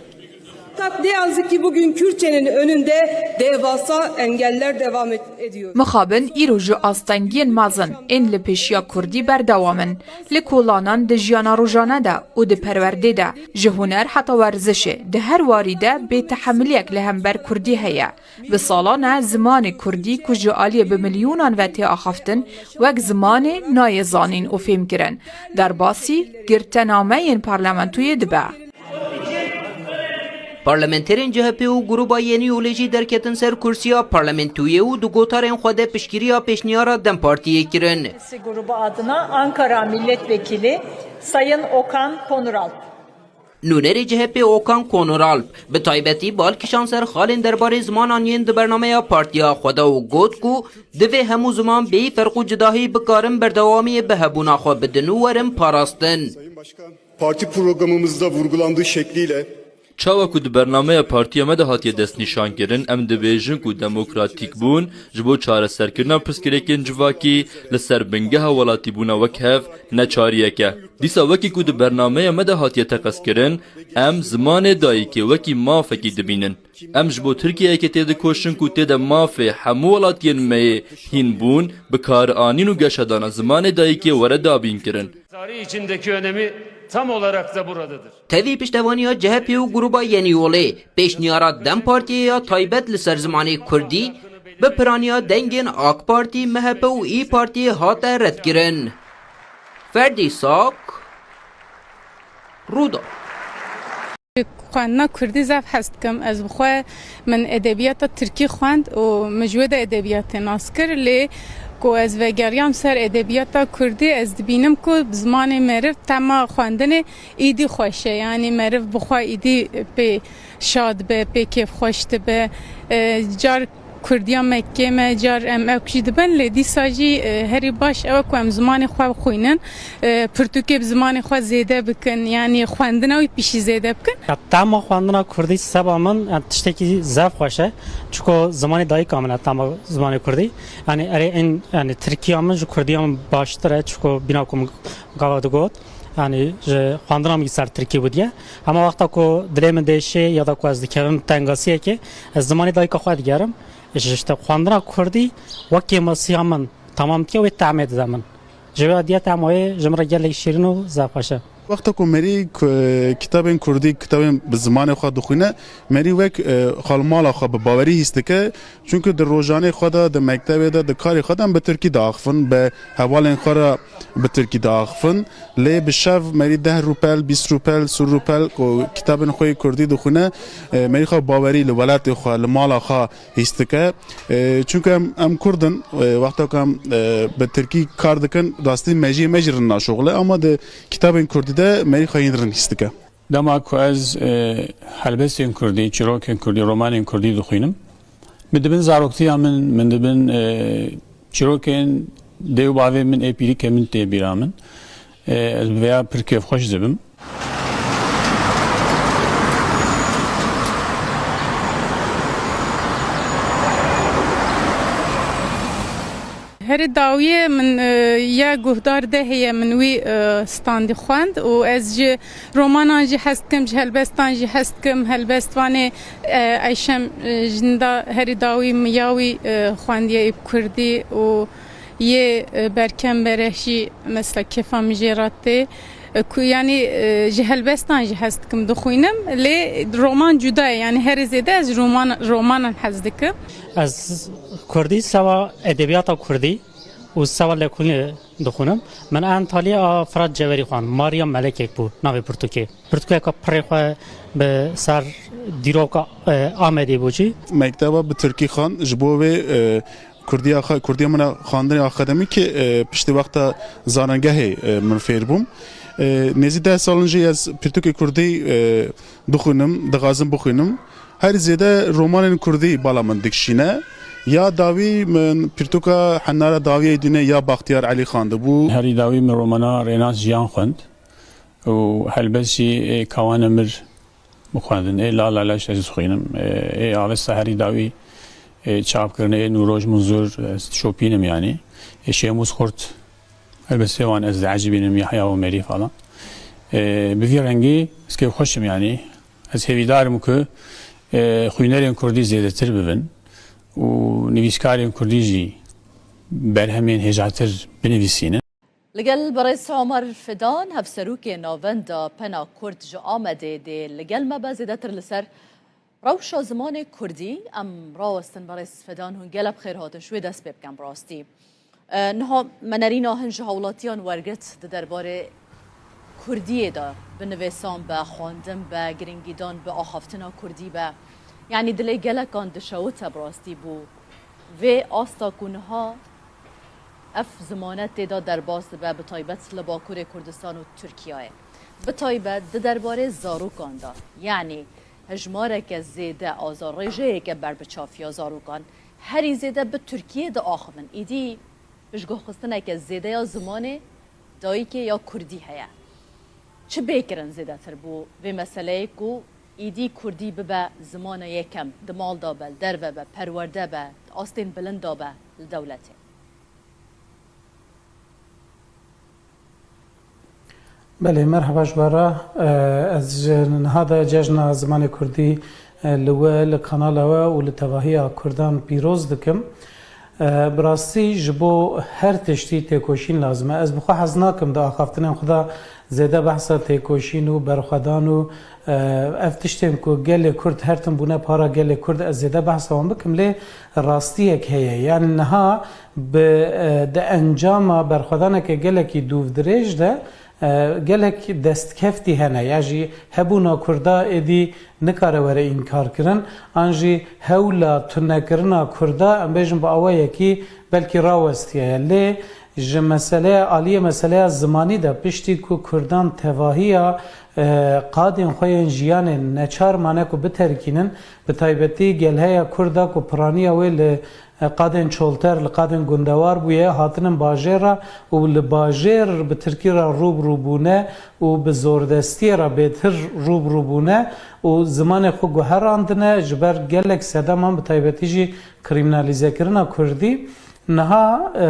Fakat ne yazık ki bugün Kürtçenin önünde devasa engeller devam et- ediyor. Mixabin îro ji astengiyên mezin ên li pêşiya kurdî berdewam in. Li kolanan, di jiyana rojane de û di perwerdê de, ji huner heta werzişê, di her warî de bêtehemiliyek li hember kurdî heye. Bi salan e zimanê kurdî ku ji aliyê bi milyonan ve tê axaftin, wek zimanê nayê zanîn û fêmkirin, derbasî girtenameyên parlamentoyê dibe. Parlamenterên C H P û Gruba Yenî Yolê jî derketin ser kursiya parlamentoyê û di gotarên xwe de piştgiriya pêşniyara DEM Partiyê kirin. Sesi grubu adına Ankara Milletvekili Sayın Okan Konuralp. Nûnerê C H P Okan Konuralp bi taybetî bal kişand ser xalên derbarê zimanan yên di bernameya partiya xwe de û got ku divê hemû ziman bêyî ferq û cudahî bikarin berdewamiyê bi hebûna xwe bidin û werin parastin. Sayın Başkan, parti programımızda vurgulandığı şekliyle Çawa ku di bernameya partiya me de hatiye destnîşankirin, em dibêjin ku demokratîkbûn ji bo çareserkirina pirsgirêkên civakî li ser bingeha welatîbûna wek hev neçariyek e. Dîsa wekî ku di bernameya me de hatiye teqezkirin, em zimanê dayikê wekî mafekî dibînin. Em ji bo Tirkiyeyekê têdikoşin ku tê de mafê hemû welatiyên me yê hînbûn, bikaranîn û geşedana zimanê dayikê were dabînkirin. Tarih içindeki önemi tam olarak da buradadır. Tevî piştevaniya C H P û Gruba Yenî Yolê, pêşniyara DEM Partiyê ya taybet li ser zimanê kurdî, bi piraniya dengên AK Partî, M H P û İYİ Partiyê hate redkirin. Ferdî Sak, Rûda. Xwendina kurdî zaf hez dikim. Ez bi xwe min edebiyata tirkî xwend û min ji wê de edebiyatê nas kir. Lê ku ez vegeriyam ser edebiyata kurdî, ez dibînim ku zimanê meriv tema xwendinê îdî xweş e. Yanî meriv bi xwe îdî pê şa dibe, pê kêfxweş dibe. E, car Kurdiya Mekkê me, car em ewk jî dibin, lê dîsa jî, e, herî baş ew e ku em zimanê xwe bixwînin, e, pirtûkê bi zimanê xwe zêde bikin, yanî xwendina wî pişî zêde bikin. Ya, tema xwendina kurdî seba min, yani, tiştekî zef xweş e. Çiko zimanê dayika min e, tema zimanê kurdî. Yani, erê in, yani, tirkiya min ji kurdiya min baştir e, çiko bîna ku min gava digot. Yani, ji xwendina min ser tirkî bûdiye. Hema wexta ku dilê min dêşê ya da ku ez dikevim tengasiyekê, ez zimanê dayika xwe digerim. Ji, işte, xwendina kurdî wekî masiya min tamam diye wê tehmê dide min. Ji wê diye temoyê ji min re gelek şîrin û zaf xweş e. Wexta ku merî ku, kitabên kurdî, kitabên bi zimanê xwe dixwîne, merî wek, e, xalmala xwe bi bawerî hîs dike. Çunku di rojanê xwe de, di mektebê de, di karê xwe de em bi tirkî diaxifin, bi hevalên xwe re bi tirkî diaxifin. Lê bi şev merî deh rûpel, bîst rûpel, sî rûpel ku kitabên xwe yê kurdî dixwîne, e, merî xwe bawerî li welatê xwe, li mala xwe hîs dike. E, çunku em, em kurd in, e, wexta ku em, e, bi tirkî kar dikin, rastî mejiyê me jî rin naşoxile, ama di kitabên kurdî de merî xwe hîn rin hîs dike. Dema ku ez, e, helbestên kurdî, çîrokên kurdî, romanên kurdî dixwînim, min dibin zaroktiya min, min dibin, e, çîrokên dê û bavê min, ê pîrîkê min tê bîra min. E, ez bi vêya pir kêfxweş dibim. Herî dawiyê min, e, ya guhdar de heye min wî, e, standî xwend û ez ji romanan jî hez dikim, ji helbestan jî hez dikim. Helbestvanê, e, Eyşem, e, Jinda herî dawî min ya wî, e, xwendiye ê bi kurdî û yê, e, Berkem Bereh jî mesela kêfa min jê re tê. E, ku, yanî, e, ji helbestan jî hez dikim dixwînim, lê roman cuda ye, yanî herî zêde ez roman, romanan hez dikim. Ez kurdî sewa edebiyata kurdî û sewa lêkolînê dixwînim. Min Antalya a Firat Ceverî xwend, Mariya Melekek bû navê pirtûkê. Pirtûkeka pirê xwe bi ser dîroka, e, Amedê bû jî. Mekteba bi tirkî xwend, ji bo wê, e, Kurdiya xwe, kurdiya min a xwendinê akademîkê, e, piştî wexta zanengehê, e, min fêr bûm. E, nêzî deh sal in jî ez pirtûkê kurdî, e, dixwînim, dixwazim bixwînim. Herî zêde romanên kurdî bala min dikişîne. Ya dawî min pirtûka Henara Dawiyê Dînê ya Baxtiyar Elî xwendibû. Herî dawî min romana Rênas Jiyan xwend û helbest jî ê Kawan Emir bixwendin. Ê La La Leş ez dixwînim. Ê, ê Avesta Herî Dawî, ê çapkirinê ê Nûroj Munzur ez dişopînim yanî. Ê Şêmûs Xurt helbestê wan ez diecibînim, Yahya Omerî falan. Ê, bi vî rengî ez kêfxweş im yanî. Ez hêvîdar im ku, e, xwînerên kurdî zêdetir bibin û nivîskarên kurdî jî berhemên hêjatir binivîsînin. Li gel birêz Omer Fidan, hevserokê Navenda Pena Kurd ji Amedê dê li gel me be, zêdetir li ser rewşa zimanê kurdî. Em rawestin birêz Fidan, hûn gelek bi xêr hatin, ji wê dest pê bikin bi rastî. E, niha me nerîna hin ji hawlatiyan wergirt di derbarê kurdiyê de, bi nivîsan be, xwendin be, girîngîdan bi axaftina kurdî be. Yanî dilê gelekan dişewite bi rastî bû vê asta ku niha ev zimane tê de derbas dibe, bi taybet li Bakurê Kurdistan û Tirkiyeyê. Bi taybet di derbarê zarokan de, yanî hejmareke zêde azar, rêjeyeke berbiçav ya zarokan herî zêde bi Tirkiyê diaxivin. Îdî piştguhxistineke zêde ya zimanê dayikê ya kurdî heye. Çi bê kirin zêdetir bo vê meseleyê ku îdî kurdî bibe zimana yekem, di mal de be, li derve be, perwerde be, di astên bilind de be li dewletê? Belê, merheba ji we re. Ez ji niha de Cejna Zimanê Kurdî, e, li we, li kanala we û li tevahiya Kurdan pîroz dikim. E, bi rastî ji bo her tiştî têkoşîn lazim e. Ez bi xwe hez nakim di axaftinên xwe de zêde behsa têkoşîn û berxwedan û, e, ev tiştên ku gelê Kurd her tim bûne para gelê Kurd, ez zêde behsa wan bikim, lê rastiyek heye. Yanî niha bi, e, di encama berxwedaneke gelekî dûvdirêj de, e, gelek destkeftî hene, ya jî hebûna Kurda êdî nikare were înkarkirin, an jî hewla tunekirina Kurda, em bêjin bi awayekî belkî rawestiye ye. Lê ji meseleya, aliyê meseleya zimanî de, piştî ku Kurdan tevahiya, e, qadên xwe yên jiyanê neçar mane ku biterikînin, bi taybetî gelheya Kurda ku piraniya wê li qadên çolter, li qadên gundewar bûye, hatinin bajêr re û li bajêr bi tirkî re rû bi rû bûne û bi zordestiyê re bêtir rû bi rû bûne û zimanê xwe guherandine, ji ber gelek sedeman, bi taybetî jî krîminalîzekirina kurdî. Niha, e,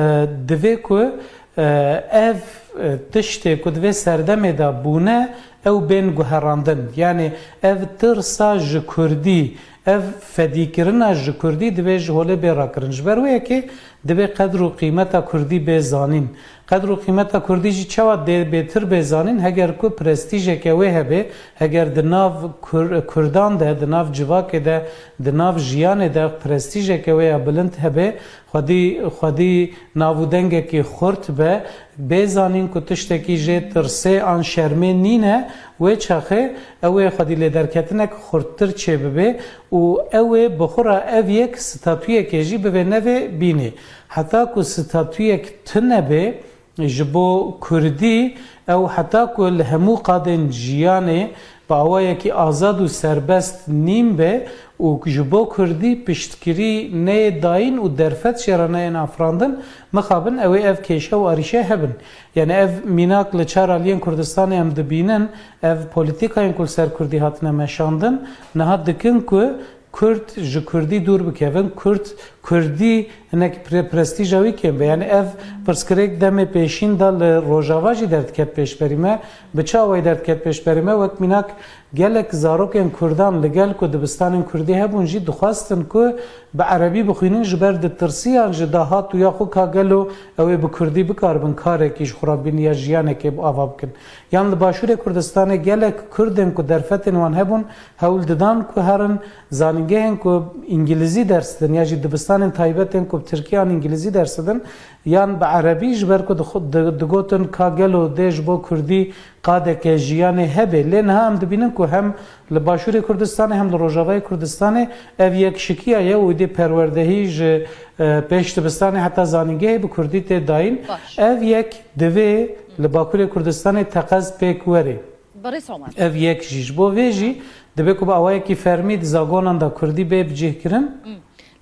divê ku, e, ev, e, tiştê ku di vê serdemê de bûne, ew bên guherandin. Yanî ev tirsa ji kurdî, ev fedîkirina ji kurdî divê ji holê bê rakirin. Ji ber wê yekê divê qedr û qîmeta kurdî bê zanîn. Qedr û qîmeta kurdî jî çawa dê bêtir bê zanîn? Heger ku prestîjeke wê hebe, heger di nav Kur-, kurdan de, di nav civakê de, di nav jiyanê de prestîjeke wê ya bilind hebe, xwedî, xwedî nav û dengekî xurt be, bê zanîn ku tiştekî jê tirsê an şermê nîne, wê çaxê ew ê xwedî lêderketinek xurttir çêbibe û ew ê bi xwe re ev yek statuyekê jî bivê nevê bînê. Heta ku statuyek tune bê, ji bo kurdî, ew heta ku li hemû qadên jiyanê bi awayekî azad û serbest nîn be û ji bo kurdî piştgirî neyê dayîn û derfet jê re neyên afirandin, mixabin ew ê ev kêşe û arîşe hebin. Yanî ev mînak li çar aliyên Kurdistanê em dibînin, ev polîtîkayên ku li ser kurdî hatine meşandin, niha dikin ku Kurd ji kurdî dûr bikevin, Kurd, kurdî hinek pre-, prestîja wî kêm be. Yanî ev pirsgirêk demê pêşîn de li Rojava jî derdiket pêşberî me. Bi çi awayî derdiket pêşberî me? Wek mînak gelek zarokên kurdan li gel ku dibistanên kurdî hebûn jî dixwestin ku bi erebî bixwînin, ji ber ditirsiyan ji dahat û ya xwe ka gelo ew ê bi kurdî bikaribin karekî ji xwe re bînin ya jiyanekê bi ava bikin. Yan li Başûrê Kurdistanê gelek kurdên ku derfetên wan hebûn, hewl didan ku herin zanîngehên ku îngilîzî ders didin ya jî dibistanên taybet ên ku bi tirkî an îngilîzî ders didin, yan bi erebî, ji ber ku dixu-, di-, digotin ka gelo dê ji bo kurdî qadeke jiyanê hebe. Lê niha em dibînin ku hem li Başûrê Kurdistanê hem li Rojavayê Kurdistanê ev yekşikiya ye û êdî perwerdehî ji, e, pêş dibistanê heta zanîngehê bi kurdî tê dayîn. Baş. Ev yek divê li Bakurê Kurdistanê teqez pêk were. Birêz Omer. Ev yek jî. Ji bo vê jî divê ku bi awayekî fermî di zagonan de kurdî bê bicihkirin. Hmm.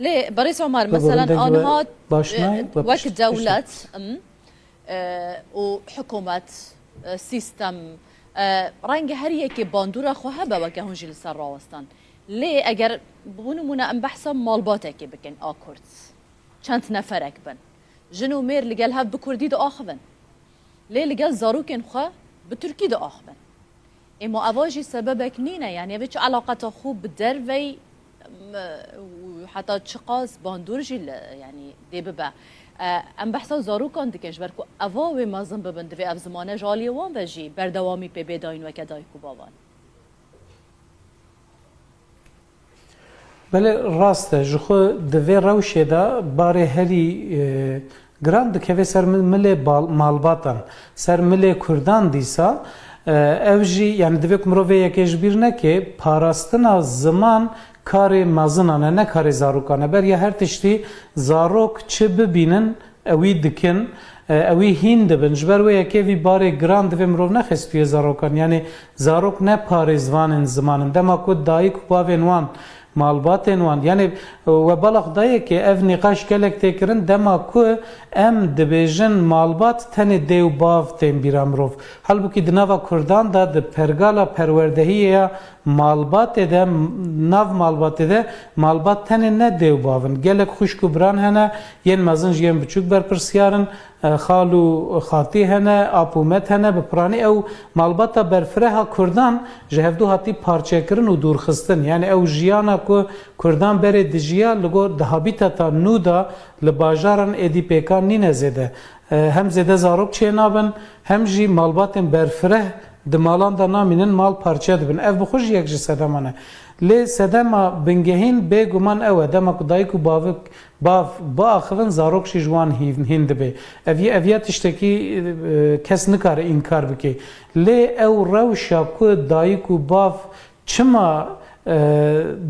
Lê Berêz Omer, Bi meselen, dengê we aniha, baş e, nayê, we wek pişt-, pişt- dewlet, em, e, û hikûmet, e, sîstem, e, renge her yekê bandora xwe hebe, weke hûn jî li ser rawestan. Lê eger, bo nimûne, em behsa malbatekê bikin a Kurd, çend neferek bin, jin û mêr li gel hev bi Kurdî diaxivin. Lê li gel zarokên xwe bi Tirkî diaxivin. Ê ma eva jî sebebek nîne, yanî ev çi eleqeta xwe bi dervey, m-, û heta çiqas bandor jî li, yanî dê bibe. E, em behsa zarokan dikin, ji ber ku eva wê mezin bibin, divê ev zimane ji aliyê wan ve jî berdewamî pê bê dayîn weke dayik û bavan. Belê, rast e. Ji xwe di vê rewşê de barê herî, e, giran dikeve ser mi-, milê bal-, malbatan, ser milê Kurdan dîsa, e, ev jî, yanî divê ku mirov vê yekê ji bîr neke, parastina ziman karê mezinan e, ne karê zarokan e. Beriya her tiştî zarok çi bibînin, ewî dikin, e, ewî hîn dibin. Ji ber wê yekê vî barê giran divê mirov nexe stûyê zarokan. Yanî zarok ne parêzvanên ziman in. Dema ku dayik û bavên wan, malbatên wan, yanî, e, we bala xwe dayê ke ev nîqaş gelek tê kirin, dema ku em dibêjin malbat tenê dê û bav tên bîra mirov. Halbûkî di nava Kurdan de, di pergala perwerdehiyê ya malbatê de, nav malbatê de, malbat tenê ne dê û bav in. Gelek xwişk û biran hene, yên mezin jî yên biçûk berpirsiyar in, e, xal û xatî hene, ap û met hene, bi piranî ew malbata berfireha Kurdan ji hevdû hatî parçekirin û dûrxistin. Yanî ew jiyana ku Kurdan berê dijiya, li gor di habîtata nû de li bajaran êdî pêkan nîne zêde. E, hem zêde zarok çênabin, hem jî malbatên berfireh di malan de namînin, mal parçe dibin. Ev bi xwe jî yek ji sedeman e. Lê sedema bingehîn bêguman ew e, dema ku dayik û bavik, bav biaxivin, zarok jî ji wan hîn, hîn dibe. Ev, ev ya tiştekî, e, kes nikare înkar bike. Lê ew rewşa ku dayik û bav çima, e,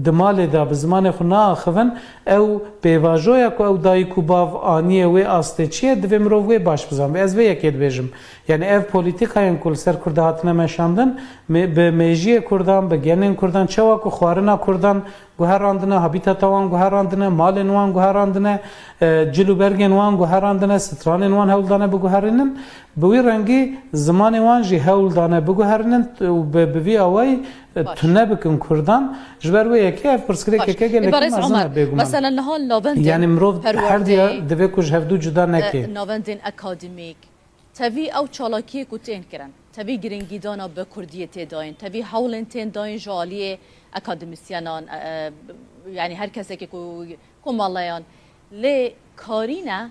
di malê de bi zimanê xwe naaxivin, ew pêvajoya ku ew dayik û bav aniye wê astê çi ye, divê mirov wê baş bizanbe. Ez vê yekê dibêjim. Yanî ev polîtîkayên ku li ser Kurda hatine meşandin, me-, bi mêjiyê Kurdan, bi genên Kurdan, çawa ku xwarina Kurdan guherandine, habîtata wan guherandine, malên wan guherandine, e, cil û bergên wan guherandine, stranên wan hewl dane biguherînin, bi wî rengî zimanê wan jî hewl dane biguherînin û bi, bi vî awayî, e, Baş. tune bikin Kurdan. Ji ber wê yekê ev pirsgirêkeke Baş. gelekî Îbarez mezin Omer, e, bêguman. Mesela niha navendên Yanî mirov her perwerdeyê, diya divê ku ji hevdû cuda neke. e, navendên akademîk, tevî ew çalakiyê ku tên kirin, tevî giringîdana bi kurdiyê tê dayîn, tevî hewlên tên dayîn ji aliyê akademîsyenan, e, e, yanî her kesekê ku, komeleyan, lê karîne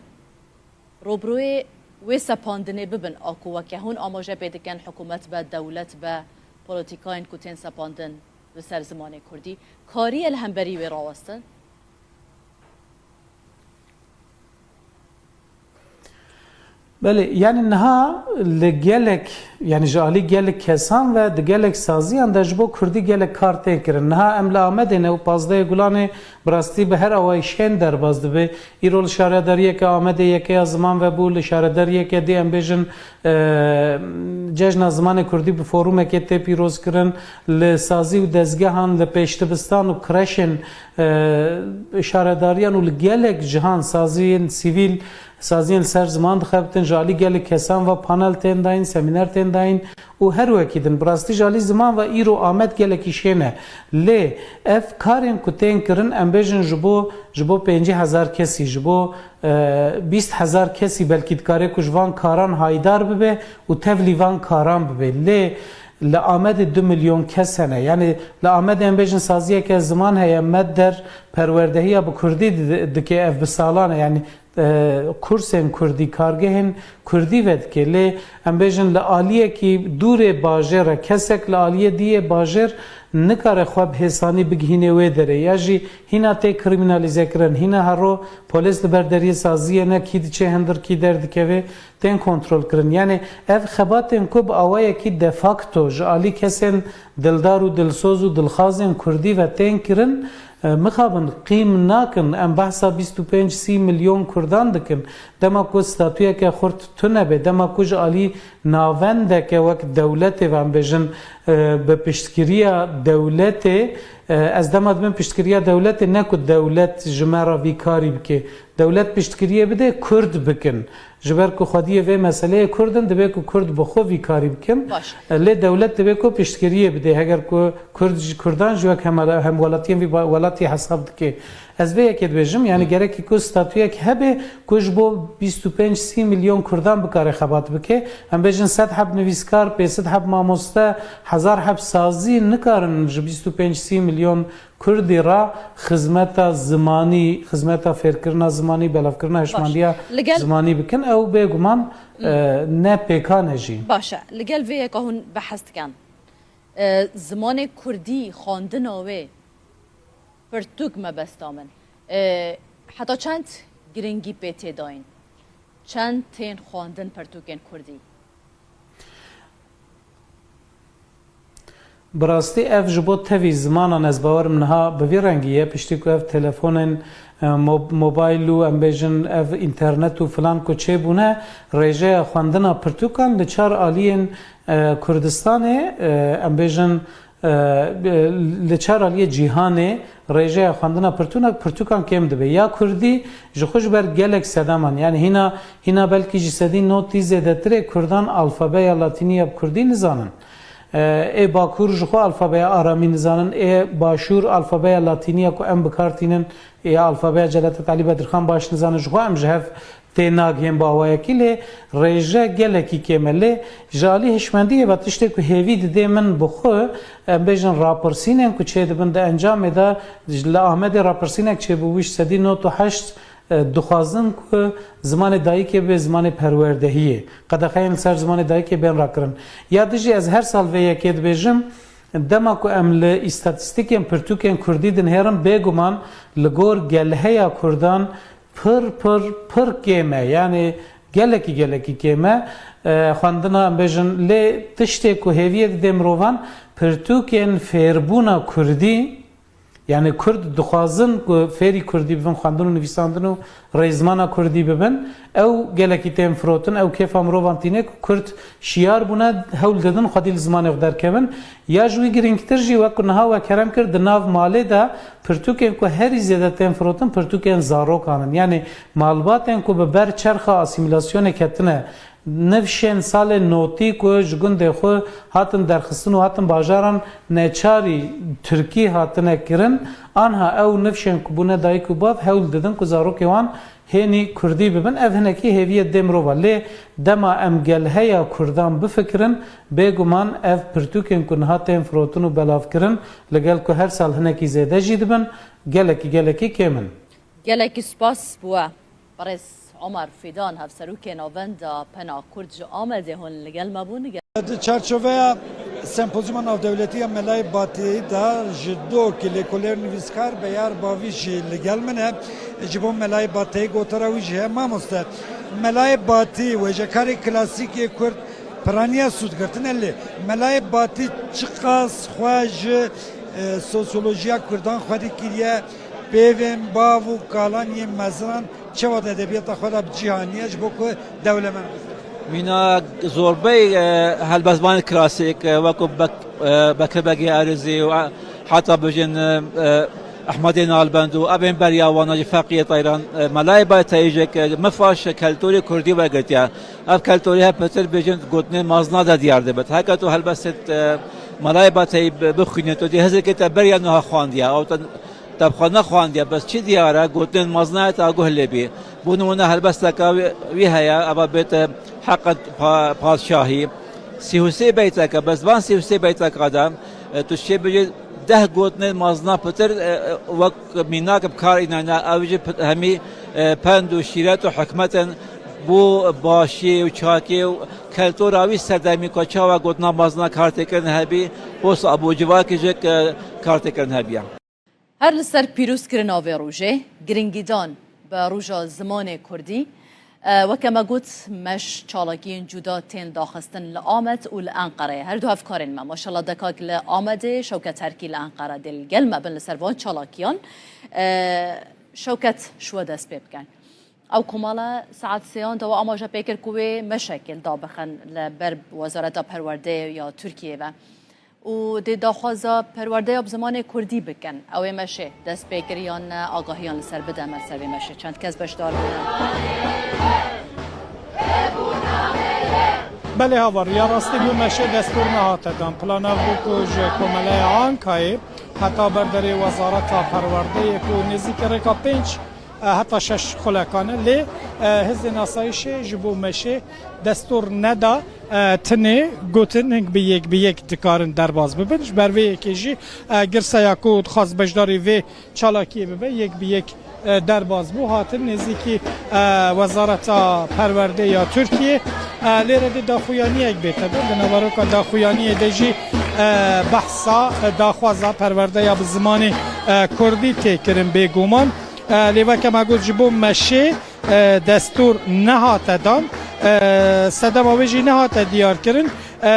robroyê wê sepandinê bibin, a ku weke hûn amaje pê dikin, hikûmet be, dewlet be, polîtîkayên ku tên sepandin li ser zimanê kurdî, kariye li hemberî wê rawestin? Belê, yanî niha li gelek, yanî ji alî gelek kesan ve di gelek saziyan de ji bo kurdî gelek kar tên kirin. Niha em li Amedê ne û pazdehê Gulanê bi rastî bi her awayî şên derbas dibe. Îro li şaredariyeke Amedê yekeya ziman vebû, li şaredariyeke dî em bêjin, e, Cejna Zimanê Kurdî bi forumekê tê pîrozkirin. Li sazî û dezgehan, li pêşdibistan û kreşên, e, şaredariyan û li gelek cihan saziyên sivîl, saziyên li ser ziman dixebitin, ji alî gelek kesan ve panel tên dayîn, semîner tên dayîn û her wekî din. Bi rastî ji alî ziman ve îro Amed gelekî şên e. Lê ev karên ku tên kirin, em bêjin ji bo, ji bo pêncî hezar kesî, ji bo, e, bîst hezar kesî belkî dikare ku ji van karan haydar bibe û tevlî van karan bibe. Lê li Amedê du milyon kes hene. Yanî li Amedê em bêjin saziyeke ziman heye, Medder perwerdehiya bi kurdî di-, dike, ev bi salan e. Yanî, e, kursên kurdî, kargehên kurdî vedike. Lê em bêjin li aliyekî dûrê bajêr e, kesek li aliyê diyê bajêr nikare xwe bi hêsanî bigihînê wê derê. Ya jî hîna tê krîminalîze kirin, hîna hero polês li ber deriyê saziyê ne, kî diçe hindir kî derdikeve, tên kontrol kirin. Yanî ev xebatên ku bi awayekî de facto ji alî kesên dildar û dilsoz û dilxazên kurdî ve tên kirin, E, mixabin, qîm nakin, em behsa bîst û pênc sî milyon Kurdan dikin. Dema ku statuyeke xurt tune be, dema ku ji alî navendeke wek dewletê ve em bêjin, e, bi piştgiriya dewletê, e, ez dema dibim piştgiriya dewletê, ne ku dewlet ji me re vî karî bike. Dewlet piştgiriyê bide, Kurd bikin. Ji ber ku xwediyê vê meseleyê Kurd in, divê ku Kurd bi xwe vî karî bikin. Baş. Lê dewlet divê ku piştgiriyê bide. Heger ku Kurd ji Kurdan jî wek hemala-, hemwelatiyên vî ba-, welatî hesab dike. Ez vê yekê dibêjim, yani gerekî ku statuyek hebe ku ji bo bîst û pênc sî milyon Kurdan bikare xebat bike. Em bêjin sed heb nivîskar, pênc sed heb mamoste, hezar heb sazî nikarin ji bîst û pênc sî milyon Kurdî re xizmeta zimanî, xizmeta fêrkirina zimanî, belavkirina Baş. hişmandiya Li gel zimanî bikin, ew bêguman, Hmm. e, ne pêkan e jî. Baş e. Li gel vê yeka hûn behs dikin. E, zimanê kurdî, xwendina wê, pirtûk mebesta min. E, heta çend giringî pê tê dayîn? Çend tên xwendin pirtûkên kurdî? Bi rastî ev ji bo tevî zimanan ez bawerim niha bi vî rengî ye, piştî ku ev telefonên, e, mo-, mobayl û em bêjin ev înternet û filan ku çêbûne, rêjeya xwendina pirtûkan li çar aliyên, e, Kurdistanê, e, em bêjin, e, li çar aliyê cîhanê rêjeya xwendina pirtûna-, pirtûkan kêm dibe. Ya kurdî ji xwe ji ber gelek sedeman, yani hîna, hîna belkî ji sedî notî zêdetirê Kurdan alfabeya latînî ya bi kurdî nizanin. E, ê Bakur ji xwe alfabeya aramî nizanin, ê Başûr alfabeya latînî ya ku em bi kar tînin, ya alfabeya Celadet Elî Bedirxan baş nizanin, ji xwe em ji hev tê nagihên bi awayekî, lê rêje gelekî kêm e. Lê ji alî hişmendiyê ve tiştê ku hêvî didê min bi xwe, em bêjin rapirsînên ku çêdibin di encamê de, li Amedê rapirsînek çêbû, ji sedî nod û heşt e, dixwazin ku zimanê dayikê bibe zimanê perwerdehiyê. Qedexeyên li ser zimanê dayikê bên rakirin. Ya dijî ez her sal vê yekê dibêjim, dema ku em li îstatîstîkên pirtûkên kurdî dinihêrin, bêguman li gor gelheya kurdan pir, pir, pir kêm e. Yanî gelekî, gelekî kêm e. E, xwendina, em bêjin, lê tiştê ku hêviyê didê mirovan, pirtûkên fêrbûna kurdî, Yani kurd dixwazin ku fêrî kurdî bibin, xwendin û nivîsandin û rêzimana kurdî bibin. Ew gelekî tên firotin, ew kêfa mirovan tîne ku kurd şiyar bûne, hewl didin xwedî li zimanê xwe derkevin. Ya ji wî girîngtir jî, wek ku niha we kerem kir, di nav malê de pirtûkên ku herî zêde tên firotin, pirtûkên zarokan in. Yani malbatên ku bi ber çerxa asîmîlasyonê ketine, nifşên salên notî ku ji gundê xwe hatin derxistin û hatin bajaran neçarî tirkî hatine kirin, anha ew nifşên ku bûne dayik û bav hewl didin ku zarokê wan hênî kurdî bibin. Ev hinekî hêviyê dê mirova. Lê dema em gelheya kurdan bifikirin, bêguman ev pirtûkên ku niha tên firotin û belavkirin, li gel ku her sal hinekî zêde jî dibin, gelekî, gelekî kêm in. Gelekî spas bo we. Birêz Omer Fîdan, hevserokê Navenda Pena Kurd ji Amedê hûn li gel me bûn. Di çarçoveya Sempozyuma Navdewletî ya Melayê Batî de ji do ki lêkolêr nivîskar Beyar Bavî jî li gel min e. Ji bo Melayê Batî gotara wî jî heye. Mamoste, Melayê Batî, wêjekarê klasîk yê Kurd, piraniya sûdgirtin e, lê Melayê Batî çiqas xwe ji, e, sosyolojiya Kurdan xwedî kiriye, peyvên bav û kalan yên mezinan çawa di edebiyata xwe de bi cî haniye ji bo ku dewlemend bibe? Mîna zorbey, e, helbestvanên klasîk, e, wekû Bek-, e, Bekir Begê Arîzî û, e, heta bijin, e, e, Ehmedê Nalbend û evên beriya wana jî Feqiyê Teyran, e, Melayê Batî jî, e, mifaş keltorê kurdî wergirtiye. Ev keltorî hep pitir bêjin gotinên mazna de diyar dibit. Heke tu helbestê, e, Melayê Batî bi-, bixwînî, tu dî hizirkê te beriya niha xwandiye. Ew te, te bi xwe nexwandiye, bes çi diyar e, gotinên mazna te aguh lê bî. Bo nimûne helbesteka wî, wî heye, eva bête Heqa pa-, Padşahî. Sî û sê beyteke, bes van sî û sê beyteka de, e, tu şê bêjî deh gotinên mazna pitir, e, e, wek mînak bi kar înayne, ew jî pit-, hemî, e, pend û şîret û hikmet in. Bo başiyê û çakê û keltora wî serdemî ku çawa gotina mazna kar tê kirin hebî, posta Ebû Civakê jî, e, kar tê kirin hebiye. Her li ser pîrozkirina vê rojê, giringîdan bi roja zimanê kurdî, E, weke me got, meş çalakiyên cuda tên daxistin li Amed û li Enqereyê. Her du hevkarên me, maşallah dekak li Amedê, Şewket Herkî li Enqere dê li gel me bin li ser van çalakiyan. E, Şewket, ji we dest pê bikin. Ew komala saet sêyan de we amaje pê kir ku wê meşekê li da bixin li ber Wezareta Perwerdeyê ya Tirkiyê ve. Û dê daxwaza perwerdeya bi zimanê kurdî bikin. Ew ê meşê dest pê kir yan ne, agahiyan li ser bide me li ser vê meşê. Çend kes beşdar bûne? Belê havar, ya rastî bû meşê destûr nehate dan. Plan ev bû ku ji Komeleya Ankayê heta berderê Wezareta Perwerdeyê ku nêzîkî rêka pênc e, heta şeş xulekan e. Lê, e, Hêzên Asayîşê ji bo meşê destûr neda, e, tinê gotin hing bi yek bi yek dikarin derbas bibin. Ji ber vê yekê jî, e, girseya ku dixwast beşdarî vê çalakiyê bibe, yek bi yek, e, derbas bû, hatin nêzîkî, e, Wezareta Perwerdê ya Tirkiyê. E, lê re dê daxuyaniyek bête de. Di naveroka daxuyaniyê de jî, e, behsa, e, daxwaza perwerdeya bi zimanê, e, kurdî tê kirin bêguman. E, lê weke me got ji bo meşê, e, destûr nehate dan, e, sedema wê jî nehate diyar kirin. E,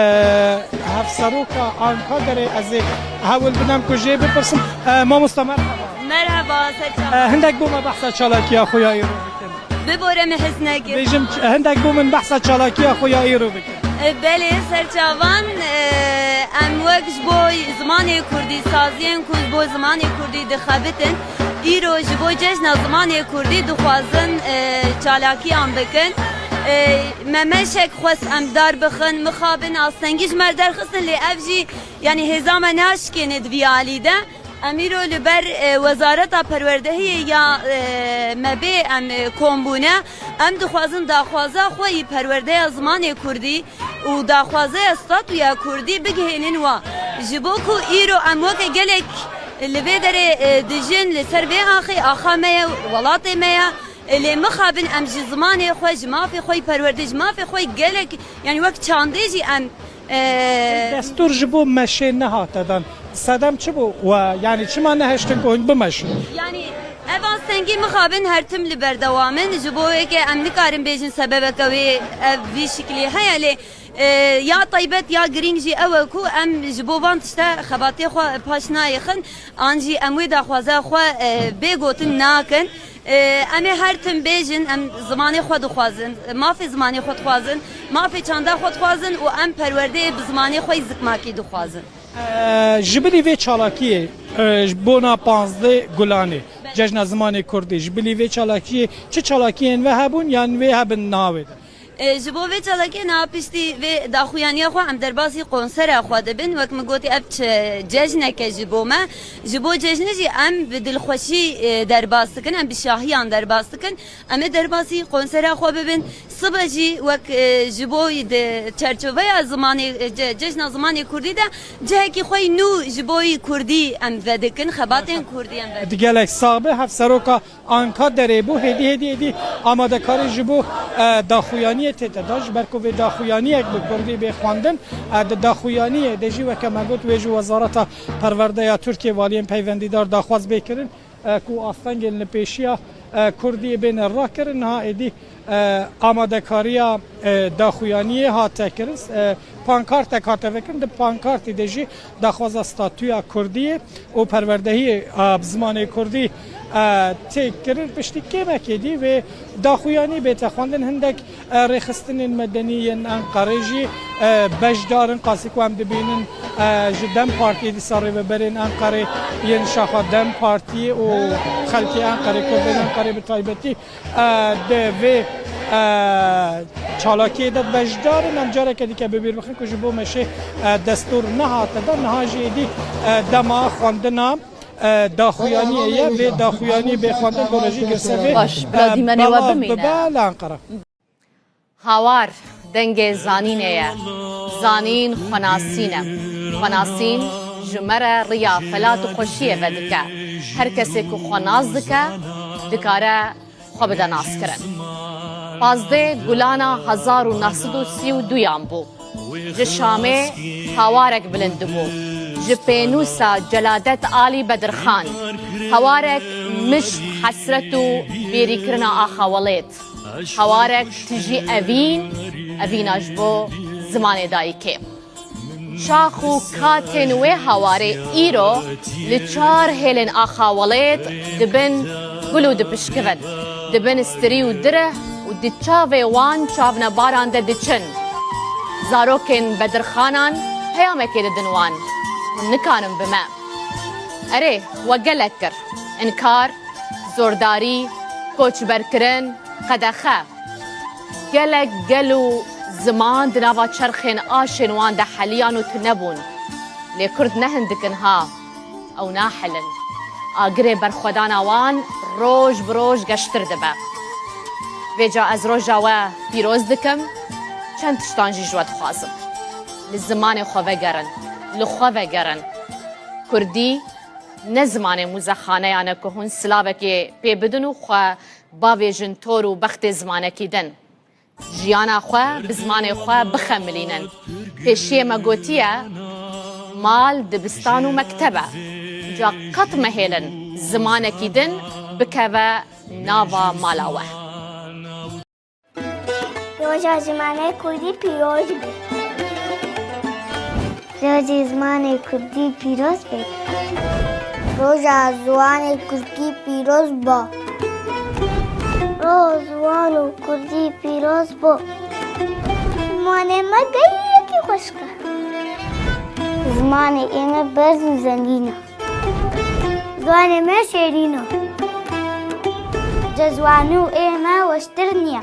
Hevseroka Ankaderê ez ê hewl bidem ku jê bipirsim. E, mamosta merhaba. Merhaba, serçava. E, hindek bo me behsa çalakiya xwe ya îro bikin. Bibore min hez nekir. Bêjim, ç-, hindek bo min behsa çalakiya xwe ya îro bikin. E, belê, serçavan, e, em wek ji bo zimanê kurdî, saziyên ku ji bo zimanê kurdî dixebitin, îro ji bo cejna zimanê kurdî dixwazin, e, çalakiyan bikin. E, me meşek xwest em dar bixin, mixabin astengî ji me derxistin, lê ev jî, yanî hêza me naşkêne di vî alî de. Em îro li ber, e, Wezareta Perwerdehiyê ya, e, me bê em, e, kom bûne. Em dixwazin daxwaza xwe yî perwerdeya zimanê kurdî û daxwazeya statûya kurdî bigihênin wa. Ji bo ku îro em weke gelek li vê derê, e, dijin, li ser vê axê axa me ye, welatê me ye. E, lê mixabin em ji zimanê xwe, ji mafê xwe yî perwerdê, ji mafê xwe yî gelek, yanî wek çandê jî em, e, Destûr ji bo meşê nehate dan. Sedem çi bû? We, yanî çima nehiştin ku hûn bimeşin? Yanî ev astengî mixabin her tim li berdewam in. Ji bo wê ke em nikarin bêjin sebebeke wê ev vî şiklî heye, lê, e, ya taybet ya girîng jî ew e ku em ji bo van tişte xebatê xwe paş nayêxin, an jî em wê daxwaza xwe, e, bê gotin nakin. E, em ê her tim bêjin, em zimanê xwe dixwazin, mafê zimanê xwe dixwazin, mafê çanda xwe dixwazin û em perwerdeyê bi zimanê xwe yî zikmakî dixwazin. E, ji bilî vê çalakiyê, e, ji bona panzdeh Gulanê, Cejna Zimanê Kurdî, ji bilî vê çalakiyê çi çalakiyên we hebûn yan wê hebin niha wê de? E, ji bo vê çalakiyê niha piştî vê daxuyaniya xwe em derbasî konsera xwe dibin. Wek min gotî, ev çi cejneke ji bo me. Ji bo cejnê jî em bi dilxweşî, e, derbas dikin, em bi şahiyan derbas dikin. Em ê derbasî konsera xwe bibin. Sibe jî wek, e, ji bo di çerçoveya zimanê, e, ce-, cejna zimanê kurdî de cihekî xwe yî nû ji bo yî kurdî em vedikin, xebatên kurdî em vedikin. Di gelek sax be, hevseroka Anka derê bû, hêdî, hêdî, hêdî amadekarî ji bo, e, daxuyaniyê tête da, ji ber ku vê daxuyaniyek bi kurdî bê xwendin, e, di daxuyaniyê de jî weke me got wê ji Wezareta Perwerdeya Tirkiyê, valiyên peywendîdar daxwaz bê kirin, e, ku astengên li pêşiya, e, kurdiyê bêne rakirin. Niha êdî, e, amadekariya, e, daxuyaniyê hate kirin, e, pankartek hate vekirin. Di pankartî de jî daxwaza statûya kurdiyê û perwerdehiyê, e, bi zimanê kurdî, e, tê kirin. Piştî kêmekê dî vê daxuyanî bête xwendin. Hindek, e, rêxistinên medenî yên Enqerê jî, e, beşdar in. Qasî ku em dibînin, e, ji DEM Partiyê dîsa rêveberên Enqerê yên şaxa DEM Partiyê û xelkê Enqerê, kurdên Enqerê bi taybetî, e, di vê, e, çalakiyê de beşdar in. Em careke dîke bi bîr bixin ku ji bo meşê, e, destûr nehate da, niha jî êdî, e, dema xwendina, e, daxuyaniyê ye. Vê daxuyanî bê xwendin, bo re jî girsevê, Baş, bila e, dîmenê we belav bimîne. Bibe li Enqere. Hawar dengê zanînê ye. Zanîn xwenasîn e. Xwenasîn ji me re riya felat û xweşiyê vedike. Her kesê ku xwe nas dike, dikare xwe bide naskirin. Pazdeh Gulana hezar û neh sed û sî û duyan bû. Ji Şamê hawarek bilind dibû. Ji pênûsa Celadet Alî Bedirxan. Hawarek mişt, hesret û bêrîkirina axa welêt. Hawarek tijî evîn, evîna ji bo zimanê dayikê. Çax û katên wê hawarê îro li çar hêlên axa welêt dibin gul û dipişkivin, dibin stirî û direh û di çavê wan çavnebaran de diçin. Zarokên bedirxanan peyamekê didin wan, hûn nikarin bi me. Erê, we gelek kir. Inkar, zordarî, koçberkirin, qedexe. Gelek gel û ziman di nava çerxên aşên wan de heliyan û tune bûn. Lê Kurd ne hindik in ha. Ew nahilin. Agirê berxwedana wan roj bi roj geştir dibe. Vêca ez roja we pîroz dikim, çend tiştan jî ji we dixwazim. Li zimanê xwe vegerin, li xwe vegerin. Kurdî ne zimanê muzexaneyan e ku hûn silavekê pê bidin û xwe bavêjin tor û bextê zimanekî din. Jiyana xwe bi zimanê xwe bixemilînin. Pêşiyê me gotiye, mal dibistan û mekteb e. Ca qet mehêlin zimanekî din bikeve nava mala we. Roja zimanê kurdî pîroz be. Roja zimanê kurdî pîroz be. Roja zimanê kurdî pîroz be. Roja zimanê kurdî pîroz be. Zimanê me gelekî xweşik e. Zimanê ê me berz û zengîn e. Zimanê me şêrîn e. Ji zimanê ê me weştir niye.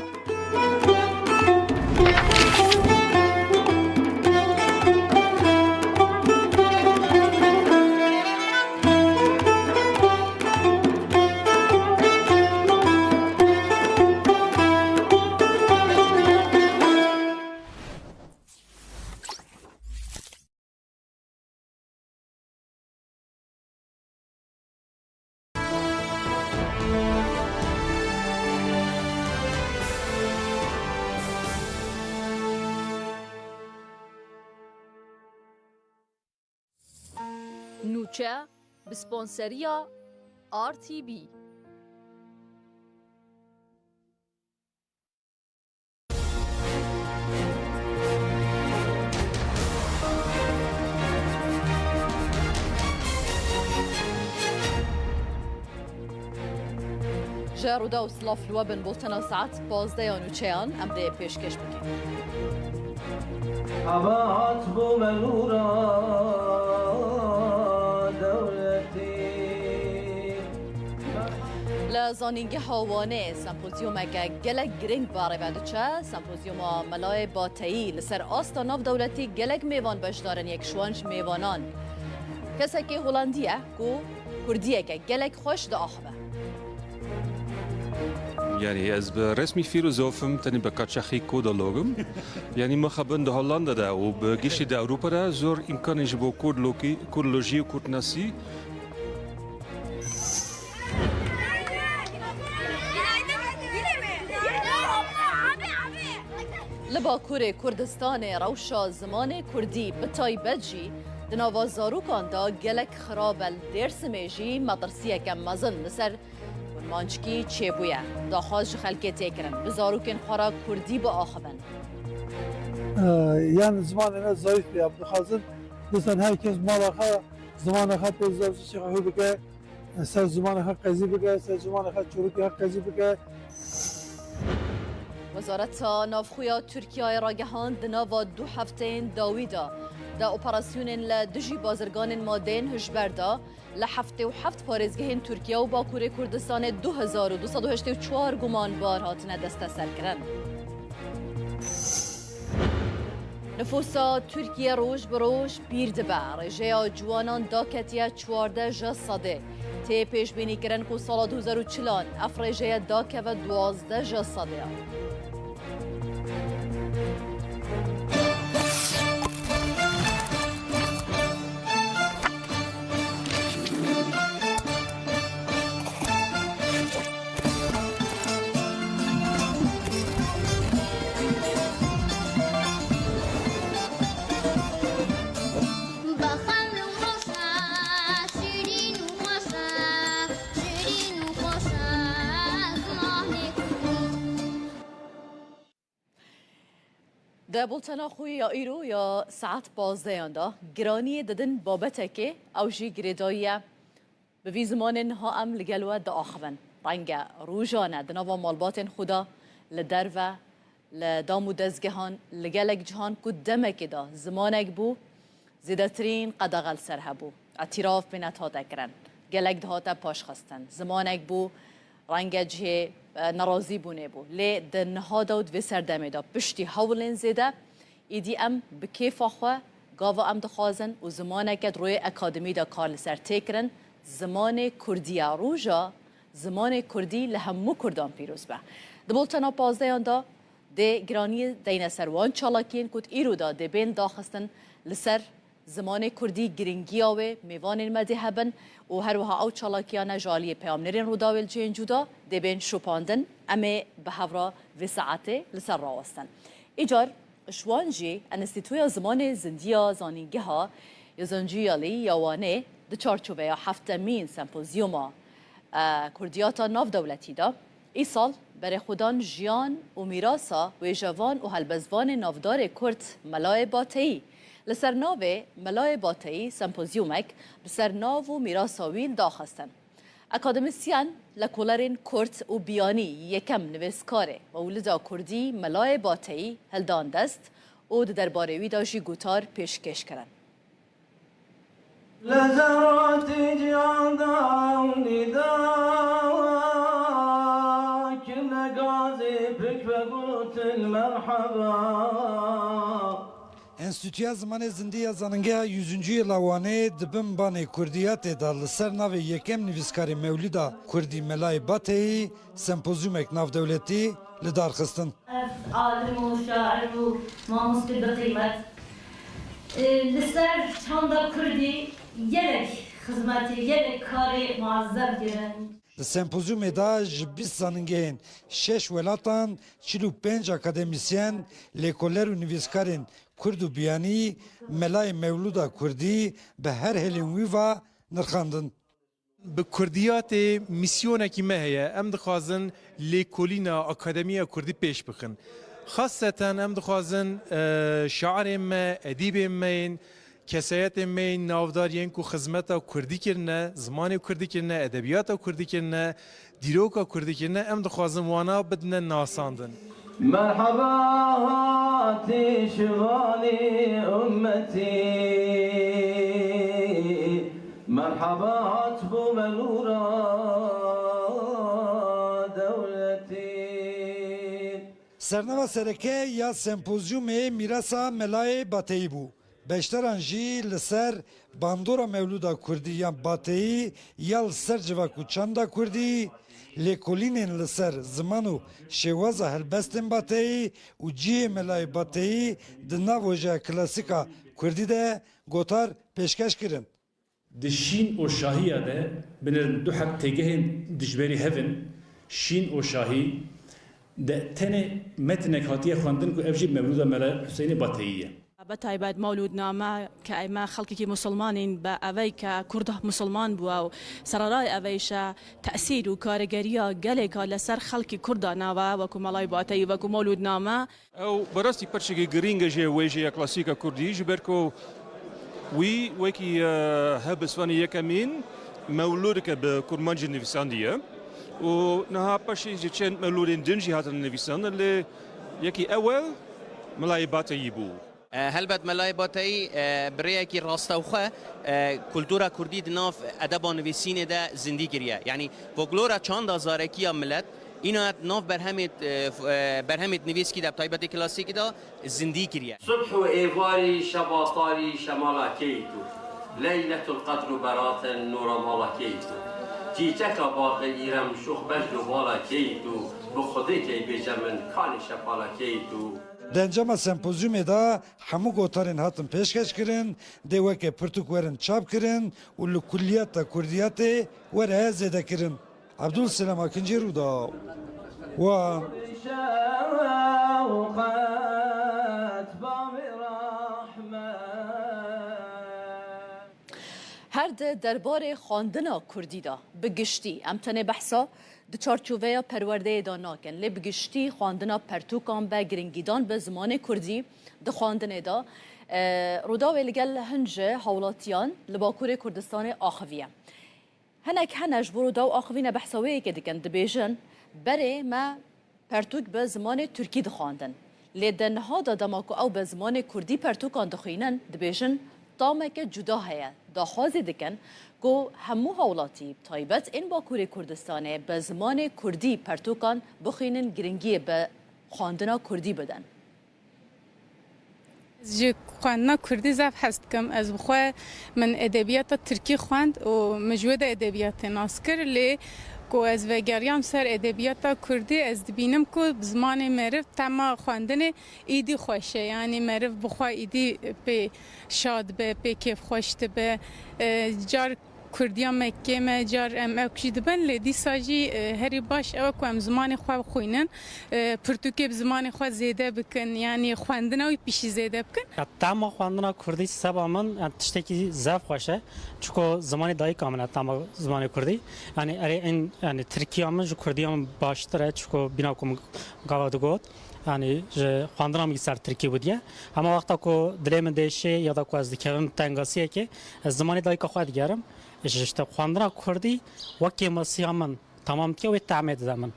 Nûçe, bi sponseriya R T B. Ji Rûdaw silav li we bin, bultena saet pazdeh ya nûçeyan em dê pêşkêş bikin. Xebat bû me nûra dewletî. Li Zanîngeha Wanê sempozyûmeke gelek girîng berê ve diçe. Sempozyûma Melayê Bateyî li ser asta navdewletî, gelek mêvan beşdar in, yek ji wan ji mêvanan kesekî Holandî ye ku kurdiyeke gelek xweş diaxive. Yanî ez bi resmî fîlozof im, tenê bi kaçaxî kodolog im. Yanî mixabin di Hollanda de û bi giştî di Ewropa de zor îmkanên ji bo kurdlokî-, kurdlojî û kurdnasî. Li Bakurê Kurdistanê rewşa zimanê kurdî, bi taybet jî di nava zarokan de gelek xirab e. Li Dêrsimê jî metirsiyeke mezin li ser kurmanckî çêbûye. Daxwaz ji xelkê tê kirin, bi zarokên xwe re kurdî biaxivin. Ee, yan zimanê me zayîf ya. Dixwazin, dîsan her kes mala xwe, zimanê xwe pê zazî çi xwe bike, ser zimanê xwe qezî bike, ser zimanê xwe çorokê xwe qezî bike. Wezareta Navxwe ya Tirkiyeyê ragihand, di nava du hefteyên dawî de, di operasyonên li dijî bazirganên madeyên hişber de, li heftê û heft parêzgehên Tirkiye û Bakurê Kurdistanê du hezar û du sed û heştê û çar gumanbar hatine desteserkirin. Nifûsa Tirkiye roj bi roj pîr dibe. Rêjeya ciwanan daketiye çardeh ji sedê. Tê pêşbînîkirin ku sala du hezar û çil an ev rêjeye dakeve duwazdeh ji sedê. Baxan û xweş e, şirîn û xweş e, şirîn û xweş e, zimanê kurdî. Di bultena xwe ya îro ya saet pazdeyan de giraniyê didin babetekê, ew jî girêdayî ye. Bi vî zimanê niha em li gel we diaxivin. Renge rojane di nava malbatên xwe de, li derve, li dam û dezgehan, li gelek cihan ku demekê de zimanek bû, zêdetirîn qedexe li ser hebû. Etîraf bê nethate kirin. Gelek dihate paşxistin. Zimanek bû, renge cihê, e, nerazîbûnê bû. Lê di niha de û di vê serdemê de piştî hewlên zêde, îdî em bi kêfa xwe gava em dixwazin û zimaneke di royê akademî de kar li ser tê kirin, zimanê kurdî ye. Roja zimanê kurdî li hemû kurdan pîroz be. Di bultena pazdeyan de dê giraniyê deyne ser wan çalakiyên ku di îro de dê bên daxistin li ser zimanê kurdî, giringiya wê, mêvanên me dê hebin û her wiha ew çalakiyane ji aliyê peyamnêrên Rûdawê li cihên cuda dê bên şopandin. Em ê bi hev re vê saetê li ser rawestin. Îcar ji wan jî Enstîtuya Zimanê Zindî ya Zanîngeha Yozoncu Yalî ya Wanê di çarçoveya heftemîn sempozyûma, e, kurdiyata navdewletî de, îsal berê xwedan jiyan û mîrasa wêjevan û helbestvanê navdarê kurd Melayê Bateyî, li ser navê Melayê Bateyî sempozyûmek bi ser nav û mîrasa wî li daxistin. Akademîsyen, lekolerên kurd û biyanî yekem nivîskarê Mewlida Kurdî Melayê Bateyî hildan dest û di derbarê wî de jî gotar pêşkêş kirin. لە زەڕاتی جیاندا و نیدا کردە گازی پک بە گوتن مەرحەبا. Enstîtuya Zimanê Zindî ya Zanîngeha Yûzîncî Yila Wanê di bin banê kurdiyatê de li ser navê yekem nivîskarê Mewlida Kurdî Melayê Bateyî sempozyûmek navdewletî li dar xistin. Ez alim û şair û mamoste bi qîmet. E, li ser çanda kurdî gelek xizmetê, gelek karê muezzem kirin. Di sempozyûmê de ji bîst zanîngehên şeş welatan çil û pênc akademîsyen, lêkoler û nivîskarên kurd û biyanî Melayê Mewlûda Kurdî bi her hêlên wî ve nirxandin. Bi kurdiyatê mîsyonekî me heye. Em dixwazin lêkolîna Akademiya Kurdî pêş bixin. Xaseten em dixwazin, e, şairên me, edîbên me yên, kesayetên me yên navdar yên ku xizmeta kurdî kirine, zimanê kurdî kirine, edebiyata kurdî kirine, dîroka kurdî kirine, em dixwazin wana bidine nasandin. Merheba hatî şivanî ummetî, merheba hat bû me nûra dewletî. Sernava sereke ya sempozyûmê mîrasa Melayê Bateyî bû. Beşdaran jî li ser bandora Mewlûda Kurdî yan Bateyî ya li ser civak û çanda Kurdî, lêkolînên li ser ziman û şêwaza helbestên Bateyî û cihê Melayê Bateyî di nav wêjeya klasîka Kurdî de gotar pêşkeş kirin. Di şîn û şahiya de binêrin du heb têgehên dijberî hev in. Şîn û şahî de tenê metinek hatiye xwendin ku ev jî Mewlûda Mela Huseyinê Bateyî ye. Bi taybet Mewlûdname ke ême xelkekî musulmanîn, bi evey ke kurd musulman bû û sererayê eveyşe tesîr û karîgeriya gelêka li ser xelkî kurda nawe, wekû Melayê Bateyî, wekû Mewlûdname. Ew bi rastî perçekî girîng e ji wêjeya klasîka kurdî, ji ber ku wî wekî, e, helbestvanê yekemîn mewlûdeke bi kurmancî nivîsandiye û niha paşê ji çend mewlûdên din jî hatine nivîsandin, lê yekî ewel Melayê Bateyî bû. E, helbet Melayê Bateyî, e, bi rêyekî rastewxwe, e, kultura kurdî di nav edeba nivîsînê de zindî kiriye. Yanî folklora çanda zarekiya milet, îna di nav berhemêt, e, f-, e, berhemêt nivîskî de, bi taybetî klasîkî de zindî kiriye. Subh û êvarî şeva tarî şemala keyt û, Leyletul Qedr û beratin nûra mala keyt û, çîçeka baxê îrem şûx bejn û bala keyt û, bi Xwedê key bêje min kanê şepala keyt û. Di encama sempozyûmê de hemû gotarên hatin pêşkeş kirin, dê weke pirtûk werin çap kirin û li kulliyata kurdiyatê were zêde kirin. Abdul Selam Akincî, Rûdaw, Wan. Her di derbarê xwendina kurdî de bi giştî, em tenê behsa di çarçoveya perwerdeyê de nakin, lê bi giştî xwendina pertûkan be, giringîdan bi zimanê kurdî di xwendinê de, e, Rûdawê li gel hin ji hawlatiyan li Bakurê Kurdistanê axiviye. Hinek hene ji bo Rûdaw axivîne behsa wê yekê dikin, dibêjin, berê me pertûk bi zimanê tirkî dixwandin. Lê di niha de dema ku ew bi zimanê kurdî pertûkan dixwînin, dibêjin tameke cuda heye. Daxwazê dikin ku hemû hawlatî, bi taybet ên Bakurê Kurdistanê, bi zimanê kurdî pertûkan bixwînin, giringiyê bi xwendina kurdî bidin. Ez ji xwendina kurdî zaf hez dikim. Ez bi xwe min edebiyata tirkî xwend û min ji wê de edebiyatê nas kir. Lê ku ez vegeriyam ser edebiyata kurdî, ez dibînim ku bi zimanê meriv tema xwendinê îdî xweş e. Yanî meriv bi xwe îdî pê şad be, pê kêfxweş dibe. E, car Kurdiya me kêm e, car em ewk jî dibin, lê dîsa jî, e, herî baş ew e ku em zimanê xwe bixwînin, e, pirtûkê bi zimanê xwe zêde bikin, yanî xwendina wî pişî zêde bikin. Ya, tema xwendina kurdî seba min, yani, tiştekî zaf xweş e. Çiko zimanê dayika min e, tema zimanê kurdî. Yani, erê in, yani, tirkiya min ji kurdiya min baştir e, çiko bîna ku min gava digot. Yani, ji xwendina min ser tirkî bûdiye. Hema wexta ku dilê min dêşê ya da ku ez dikevim tengasiyekê, ez zimanê dayika xwe digerim. Ji, işte, xwendina kurdî wekî masiya min tamam dike, wê tehmê dide min.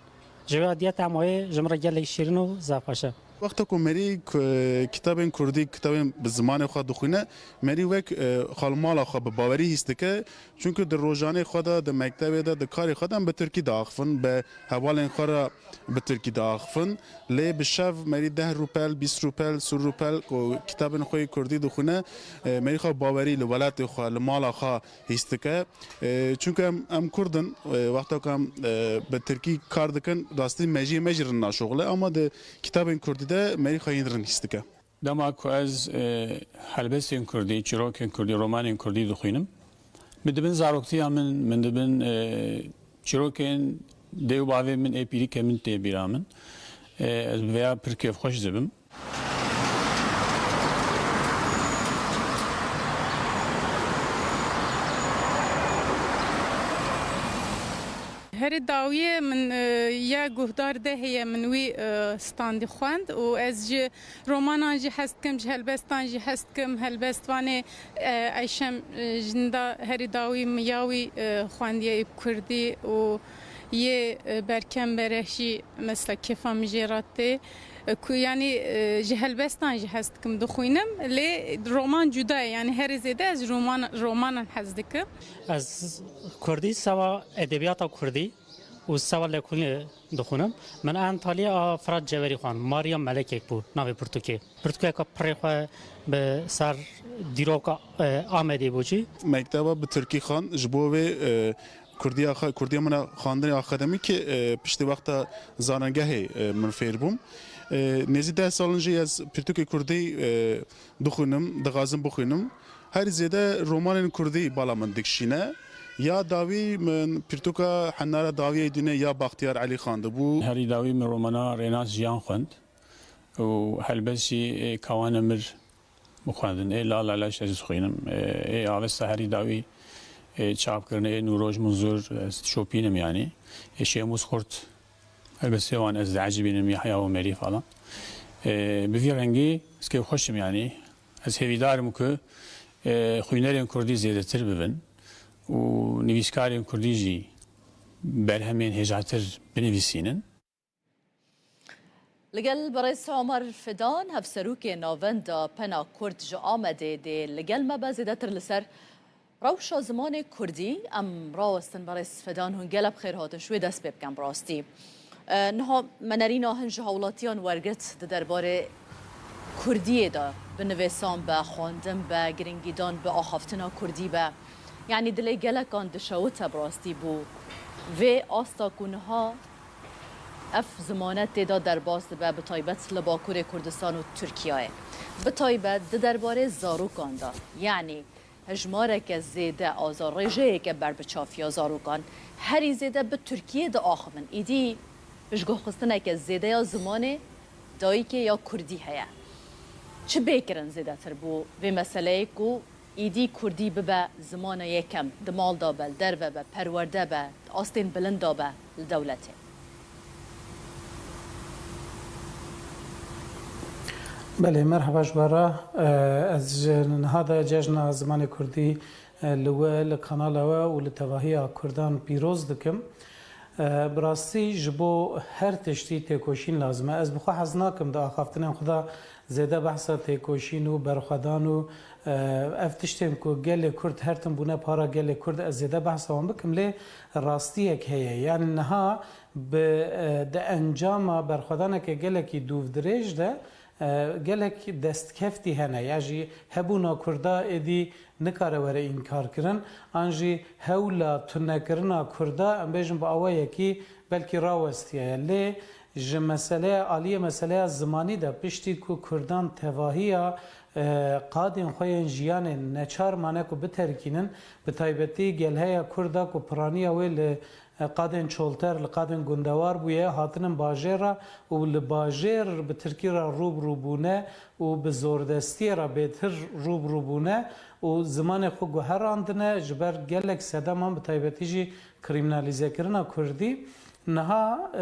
Ji vê diye tema wê ji min re gelek şîrin û zaf xweş e. Wexta ku merî ku-, kitabên kurdî, kitabên bi zimanê xwe dixwîne, merî wek, e, xalmala xwe bi bawerî hîs dike. Çunku di rojanê xwe de, di mektebê de, di karê xwe de em bi tirkî diaxivin, bi hevalên xwe re bi tirkî diaxivin. Lê bi şev merî deh rûpel, bîst rûpel, sî rûpel ku kitabên xwe yê kurdî dixwîne, e, merî xwe bawerî li welatê xwe, li mala xwe hîs dike. E, çunku em, em kurd in, e, wexta ku em, e, bi tirkî kar dikin, rastî mejiyê me jî rind naşoxile, ama di kitabên kurdî de merî xwe yên rind hîs dike. Dema ku ez, e, helbestên kurdî, çîrokên kurdî, romanên kurdî dixwînim, min di bin zaroktiya min, min di bin, e, çîrokên dê û bavê min, ê pîrîkê min tê bîra min. E, ez bi vêya pir kêfxweş dibim. Herî dawiyê min, e, ya guhdar de heye, min wî, e, standî xwend û ez ji romanan jî hez dikim, ji helbestan jî hez dikim. Helbestvanê, e, Eyşem, e, Jinda herî dawî min ya wî, e, xwendiye ê bi kurdî û yê, e, Berkem Bereh jî mesela kêfa min jê re tê. E, ku, yanî, e, ji helbestan jî hez dikim dixwînim, lê roman cuda ye, yanî herî zêde ez roman, romanan hez dikim. Ez kurdî, sewa edebiyata kurdî û sewa lêkolînê dixwînim. Min Antalya a Firat Cewerî xwend. Mariya Melekek bû navê pirtûkê. Pirtûkeka pirê xwe bi ser dîroka, e, Amedê bû jî. Mekteba bi tirkî xwend, ji bo vê, e, kurdiya xwe, kurdiya min a xwendinê akademîkê, e, piştî wexta zanengehê, e, min fêr bûm. E, nêzî deh sal in jî ez pirtûkê kurdî, e, dixwînim, dixwazim bixwînim. Herî zêde romanên kurdî bala min dikişîne. Ya dawî min pirtûka Henara Dawiyê Dînê ya Baxtiyar Elî xwendibû. Herî dawî min romana Rênas Jiyan xwend û helbest jî ê Kawana Mir bixwendin. Ê La La La ez dixwînim. Ê, ê Avesta Herî Dawî, ê çapkirinê ê Nûroj Munzur, ez dişopînim yanî. Ê Şêmûs Xurt, helbestê wan ez diecibînim, Yahya Omerî falan. Ê, bi vî rengî ez kêfxweş im yanî. Ez hêvîdar im ku, ê, xwînerên kurdî zêdetir bibin û nivîskarên kurdî jî berhemên hêjatir binivîsînin. Li gel birêz Omer Fidan, hevserokê Navenda Pena Kurd ji Amedê dê li gel me be zêdetir li ser rewşa zimanê kurdî. Em rawestin birêz Fidan, hûn gelek bi xêr hatin, ji wê dest pê bikin bi rastî. E, niha me nerîna hin ji hawlatiyan wergirt di derbarê kurdiyê de, bi nivîsan be, xwendin be, giringîdan bi axaftina kurdî be. Yanî dilê gelekan dişewite bi rastî bo vê asta ku niha ev zimane tê de derbas dibe, bi taybet li Bakurê Kurdistan û Tirkiyeyê. Bi taybet di derbarê zarokan de, yanî hejmareke zêde azar, rêjeyeke berbiçav ya zarokan herî zêde bi Tirkiyê diaxivin. Îdî piştguhxistineke zêde ya zimanê dayikê ya kurdî heye. Çi bê kirin zêdetir bo vê meseleyê ku Êdî kurdî bibe zimana yekem, di mal de be, li derve be, perwerde be, di astên bilind de be li dewletê. Belê, merheba ji we re. Ez ji niha de Cejna Zimanê Kurdî li we, li kanala we û li tevahiya Kurdan pîroz dikim. Bi rastî ji bo her tiştî têkoşîn lazim e. Ez bi xwe hez nakim di axaftinên xwe de zêde behsa têkoşîn û berxwedan û ev tiştên ku gelê Kurd her tim bûne para gelê Kurd, ez zêde behsa wan bikim, lê rastiyek heye. Yanî niha bi, di encama berxwedaneke gelekî dûvdirêj de, gelek destkeftî hene. Ya jî hebûna Kurda êdî nikare were înkarkirin, an jî hewla tunekirina Kurda, em bêjin bi awayekî belkî rawestiyaye. Lê ji meseleya, aliyê meseleya zimanî de, piştî ku Kurdan tevahiya, e, qadên xwe yên jiyanê neçar mane ku biterkînin, bi taybetî gelheya Kurda ku piraniya wê li, e, qadên çolter, li qadên gundewar bûye, hatinin bajêr re û li bajêr bi tirkî re rû bi rû bûne û bi zordestiyê re bêtir rû bi rû bûne û zimanê xwe guherandine, ji ber gelek sedeman, bi taybetî jî krîminalîzekirina kurdî. Niha, e,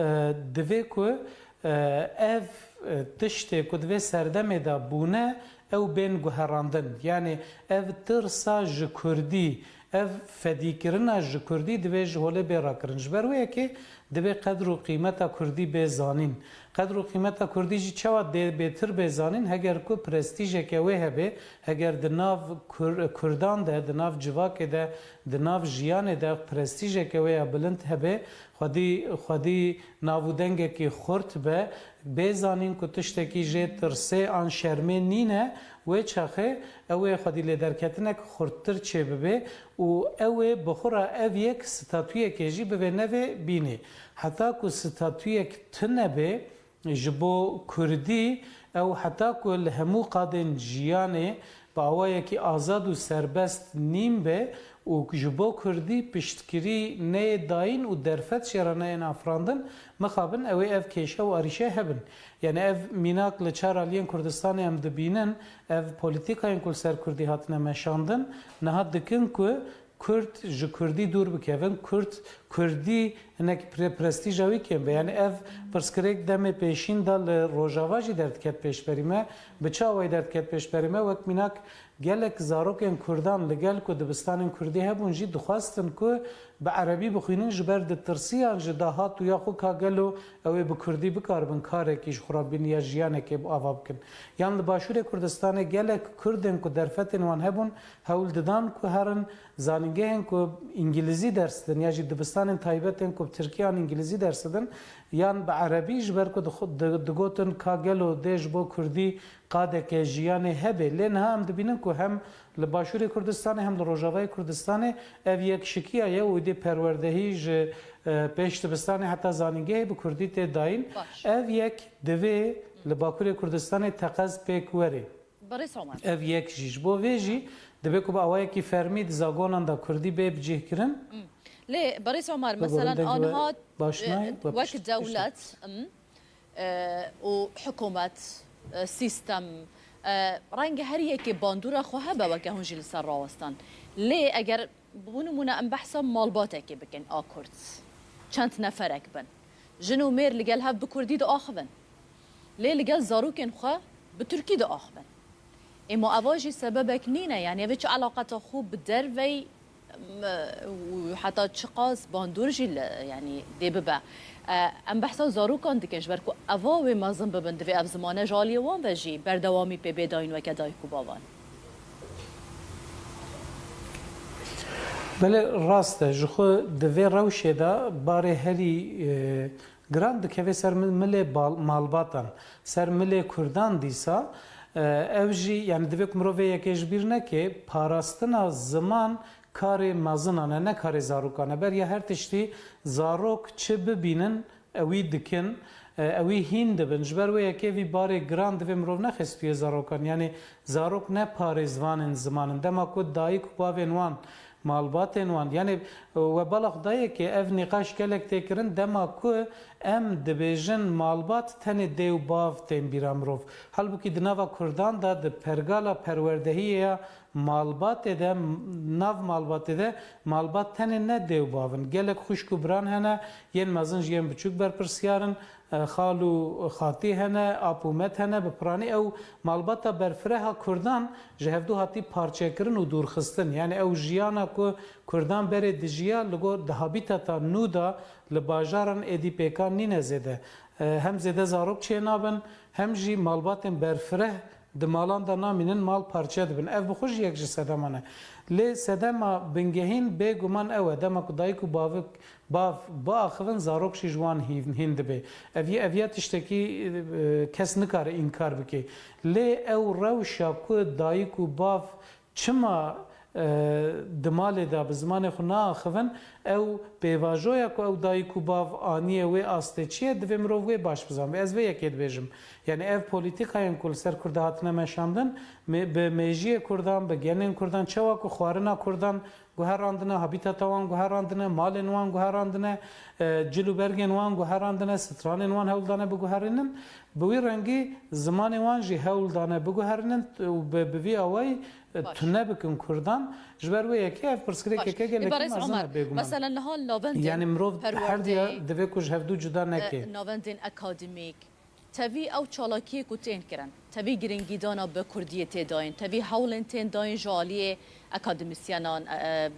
divê ku, e, ev, e, tiştê ku di vê serdemê de bûne, ew bên guherandin. Yanî ev tirsa ji kurdî, ev fedîkirina ji kurdî divê ji holê bê rakirin. Ji ber wê yekê divê qedr û qîmeta kurdî bê zanîn. Qedr û qîmeta kurdî jî çawa dê bêtir bê zanîn? Heger ku prestîjeke wê hebe, heger di nav Kur-, kurdan de, di nav civakê de, di nav jiyanê de prestîjeke wê ya bilind hebe, xwedî, xwedî nav û dengekî xurt be, bê zanîn ku tiştekî jê tirsê an şermê nîne, wê çaxê ew ê xwedî lêderketinek xurttir çêbibe û ew ê bi xwe re ev yek statuyekê jî bivê nevê bînê. Heta ku statuyek tune bê, ji bo kurdî, ew heta ku li hemû qadên jiyanê bi awayekî azad û serbest nîn be û ji bo kurdî piştgirî neyê dayîn û derfet jê re neyên afirandin, mixabin ew ê ev kêşe û arîşe hebin. Yanî ev mînak li çar aliyên Kurdistanê em dibînin, ev polîtîkayên ku li ser kurdî hatine meşandin, niha dikin ku Kurd ji kurdî dûr bikevin, Kurd, kurdî hinek pre-, prestîja wî kêm be. Yanî ev pirsgirêk demê pêşîn de li Rojava jî derdiket pêşberî me. Bi çi awayî derdiket pêşberî me? Wek mînak gelek zarokên kurdan li gel ku dibistanên kurdî hebûn jî dixwestin ku bi erebî bixwînin, ji ber ditirsiyan ji dahat û ya xwe ka gelo ew ê bi kurdî bikaribin karekî ji xwe re bibînin ya jiyanekê bi ava bikin. Yan li Başûrê Kurdistanê gelek kurdên ku derfetên wan hebûn hewl didan ku herin zanîngehên ku îngilîzî ders didin ya jî dibistanên taybet ên ku bi tirkî an îngilîzî ders didin yan bi erebî, ji ber ku dixu-, di-, digotin ka gelo dê ji bo kurdî qadeke jiyanê hebe. Lê niha em dibînin ku hem li Başûrê Kurdistanê hem li Rojavayê Kurdistanê ev yekşikiya ye û êdî perwerdehî ji, e, pêş dibistanê heta zanîngehê bi kurdî tê dayîn. Baş. Ev yek divê li Bakurê Kurdistanê teqez pêk were. Berêz Omer. Ev yek jî. Ji bo vê jî divê ku bi awayekî fermî di zagonan de kurdî bê bicihkirin. Hmm. Lê Berêz Omer, bi meselen borindek we anha, baş e, nayê, we wek pişt-, dewlet, pişt- hmm, e, û hikûmet, e, sîstem, e, renge her yekê bandora xwe hebe weke hûn jî li ser rawestan. Lê eger, bo nimûne, em behsa malbatekê bikin a Kurd, çend neferek bin, jin û mêr li gel hev bi kurdî diaxivin. Lê li gel zarokên xwe bi tirkî diaxivin. Ê ma eva jî sebebek nîne, yanî ev ê çi eleqeta xwe bi dervey, m, û heta çiqas bandor jî li, yanî dê bibe. E, em behsa zarokan dikin, ji ber ku eva wê mezin bibin, divê ev zimane ji aliyê wan ve jî berdewamî pê bê dayîn weke dayik û bavan. Belê rast e, ji xwe di vê rewşê de barê herî, e, giran dikeve ser mi-, milê bal-, malbatan, ser milê kurdan dîsa, e, ev jî, yanî divê ku mirov vê yekê ji bîr neke, parastina ziman karê mezinan e, ne karê zarokan e. Beriya her tiştî zarok çi bibînin, ewî dikin, e, ewî hîn dibin. Ji ber wê yekê vî barê giran divê mirov nexe stûyê zarokan. Yanî zarok ne parêzvanên ziman in. Dema ku dayik û bavên wan, malbatên wan, yanî, e, we bala xwe dayê ke ev nîqaş gelek tê kirin, dema ku em dibêjin malbat, tenê dê û bav tên bîra mirov. Halbûkî di nava kurdan de, di pergala perwerdehiyê ya Malbatê de, nav malbatê de, malbat tenê ne dê û bav in. Gelek xwişk û biran hene, yên mezin ji yên biçûk berpirsyar in, e, xal û xatî hene, ap û met hene, bi piranî ew malbata berfireha Kurdan ji hevdû hatî parçekirin û dûrxistin. Yani ew jiyana ku Kurdan berê dijiya, li gor di habîtata nû de li bajaran êdî pêkan nîne zêde. E, hem zêde zarok çênabin, hem jî malbatên berfireh di malan de namînin, mal parçe dibin. Ev bi xwe jî yek ji sedeman e. Lê sedema bingehîn bêguman ew e, dema ku dayik û bavik, bav biaxivin, zarok jî ji wan hîn, hîn dibe. Ev yê, ev ya tiştekî, e, kes nikare înkar bike. Lê ew rewşa ku dayik û bav çima, e, di malê de bi zimanê xwe naaxivin, ew pêvajoya ku ew dayik û bav aniye wê astê çi ye, divê mirov wê baş bizanbe. Ez vê yekê dibêjim. Yani ev polîtîkayên ku li ser Kurda hatine meşandin, me-, bi mêjiyê Kurdan, bi genên Kurdan, çawa ku xwarina Kurdan guherandine, habîtata wan guherandine, malên wan guherandine, e, cil û bergên wan guherandine, stranên wan hewl dane biguherînin, bi wî rengî zimanê wan jî hewl dane biguherînin û bi, bi vî awayî, e, Baş. tune bikin Kurdan. Ji ber wê yekê ev pirsgirêkeke Baş. Ê, gelekî Barêz mezin Omer, e bêguman. Mesela niha navendên Yani mirov her diya perwerdeyî, divê ku ji hevdû cuda e, neke. Navendên akademîk, tevî ew çalakiyê ku tên kirin, tevî giringîdana bi kurdiyê tê dayîn, tevî hewlên tên dayîn ji aliyê akademîsyenan, e,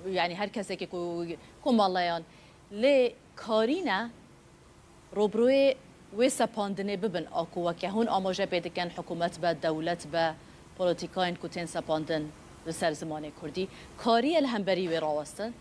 e, yani her kesekê ku, komeleyan, lê karî ne, robroyê wê sepandinê bibin a ku weke hûn amaje pê dikin, hikûmet be, dewlet be, polîtîkayên ku tên sepandin li ser zimanê kurdî, kariye li hemberî wê rawestin?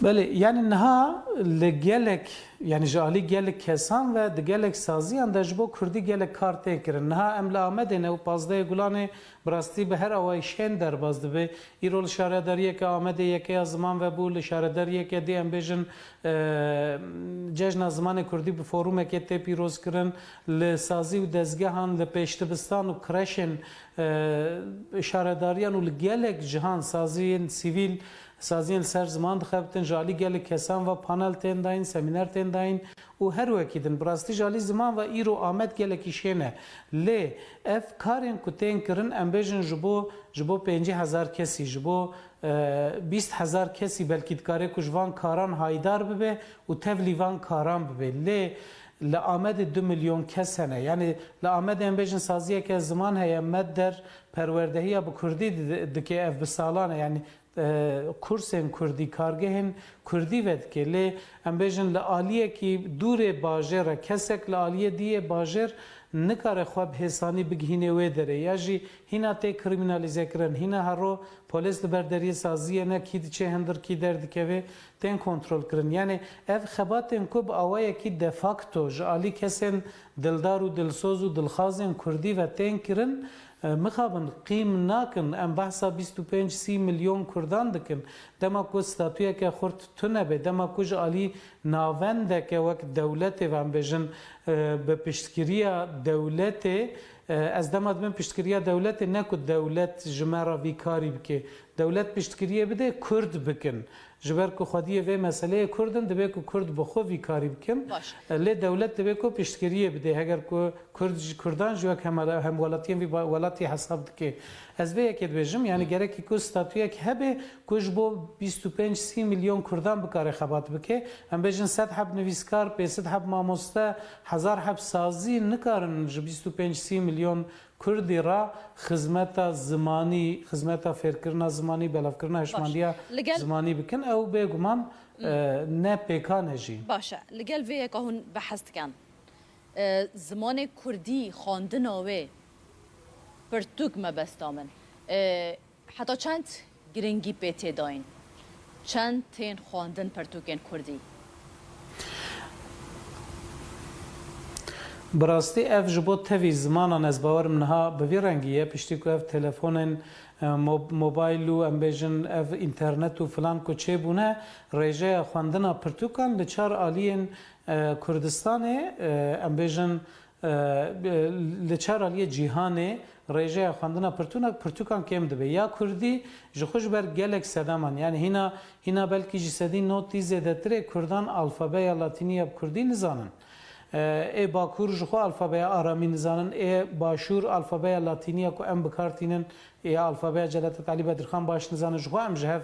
Belê, yani niha li gelek, yani ji alî gelek kesan ve di gelek saziyan de ji bo kurdî gelek kar tê kirin. Niha em li Amedê ne û pazdehê Gulanê bi rastî bi her awayî şên derbas dibe. Îro li şaredariyeke Amedê yekeya ziman vebû, li şaredariyeke dî em bêjin, e, Cejna Zimanê Kurdî bi forumekê tê pîrozkirin, li sazî û dezgehan, li pêşdibistan û kreşên, e, şaredariyan û li gelek cihan saziyên sivîl, saziyên li ser ziman dixebitin, ji alî gelek kesan ve panel tên dayîn, semîner tên dayîn û her wekî din. Bi rastî ji alî ziman ve îro Amed gelekî şên e. Lê ev karên ku tên kirin, em bêjin ji bo, ji bo pêncî hezar kesî, ji bo, e, bîst hezar kesî belkî dikare ku ji van karan haydar bibe û tevlî van karan bibe. Lê li Amedê du milyon kes hene. Yani li Amedê em bêjin saziyeke ziman heye, Med Der perwerdehiya bi kurdî di-, dike, ev bi salan e. Yani e, kursên kurdî, kargehên kurdî vedike. Lê em bêjin li aliyekî dûrê bajêr e, kesek li aliyê dî yê bajêr nikare xwe bi hêsanî bigihînê wê derê. Ya jî hîna tê krîmînalîze kirin, hîna hero polês li ber deriyê saziyê ne, kî diçe hindir, kî derdikeve, tên kontrol kirin. Yani ev xebatên ku bi awayekî de facto ji alî kesên dildar û dilsoz û dilxazên kurdî ve tên kirin, E, mixabin qîm nakin, em behsa bîst û pênc sî milyon kurdan dikin. Dema ku statuyeke xurt tune be, dema ku ji alî navendeke wek dewletê ve em bêjin, e, bi piştgiriya dewletê, e, ez dema dibim piştgiriya dewletê, ne ku dewlet ji me re vî karî bike. Dewlet piştgiriyê bide, kurd bikin. Ji ber ku xwediyê vê meseleyê kurd in, divê ku kurd bi xwe vî karî bikin. Baş. E, lê dewlet divê ku piştgiriyê bide. Heger ku kurd ji kurdan ji wek hemala-, hemwelatiyên vî ba-, welatî hesab dike. Ez vê yekê dibêjim, yani gerekî ku statuyek hebe ku ji bo bîst û pênc sî milyon kurdan bikare xebat bike. Em bêjin sed heb nivîskar, pênc sed heb mamoste, hezar heb sazî nikarin ji bîst û pênc sî milyon Kurdî re xizmeta zimanî, xizmeta fêrkirina zimanî, belavkirina Baş. hişmandiya Li gel zimanî bikin, ew bêguman, Hmm. e, ne pêkan e jî. Baş e. Li gel vê yeka hûn behs dikin. E, zimanê kurdî, xwendina wê, pirtûk mebesta min. E, heta çend giringî pê tê dayîn? Çend tên xwendin pirtûkên kurdî? Bi rastî ev ji bo tevî zimanan ez bawerim niha bi vî rengî ye, piştî ku ev telefonên, e, mo-, mobayl û em bêjin ev înternet û filan ku çêbûne, rêjeya xwendina pirtûkan li çar aliyên, e, Kurdistanê, e, em bêjin, e, li çar aliyê cîhanê rêjeya xwendina pirtûna-, pirtûkan kêm dibe. Ya kurdî ji xwe ji ber gelek sedeman, yani hîna, hîna belkî ji sedî notî zêdetirê kurdan alfabeya latînî ya bi kurdî nizanin. Ê Bakur ji xwe alfabeya aramî nizanin, ê Başûr alfabeya latînî ya ku em bi kar tînin, ya alfabeya Celadet Elî Bedirxan baş nizanin, ji xwe em ji hev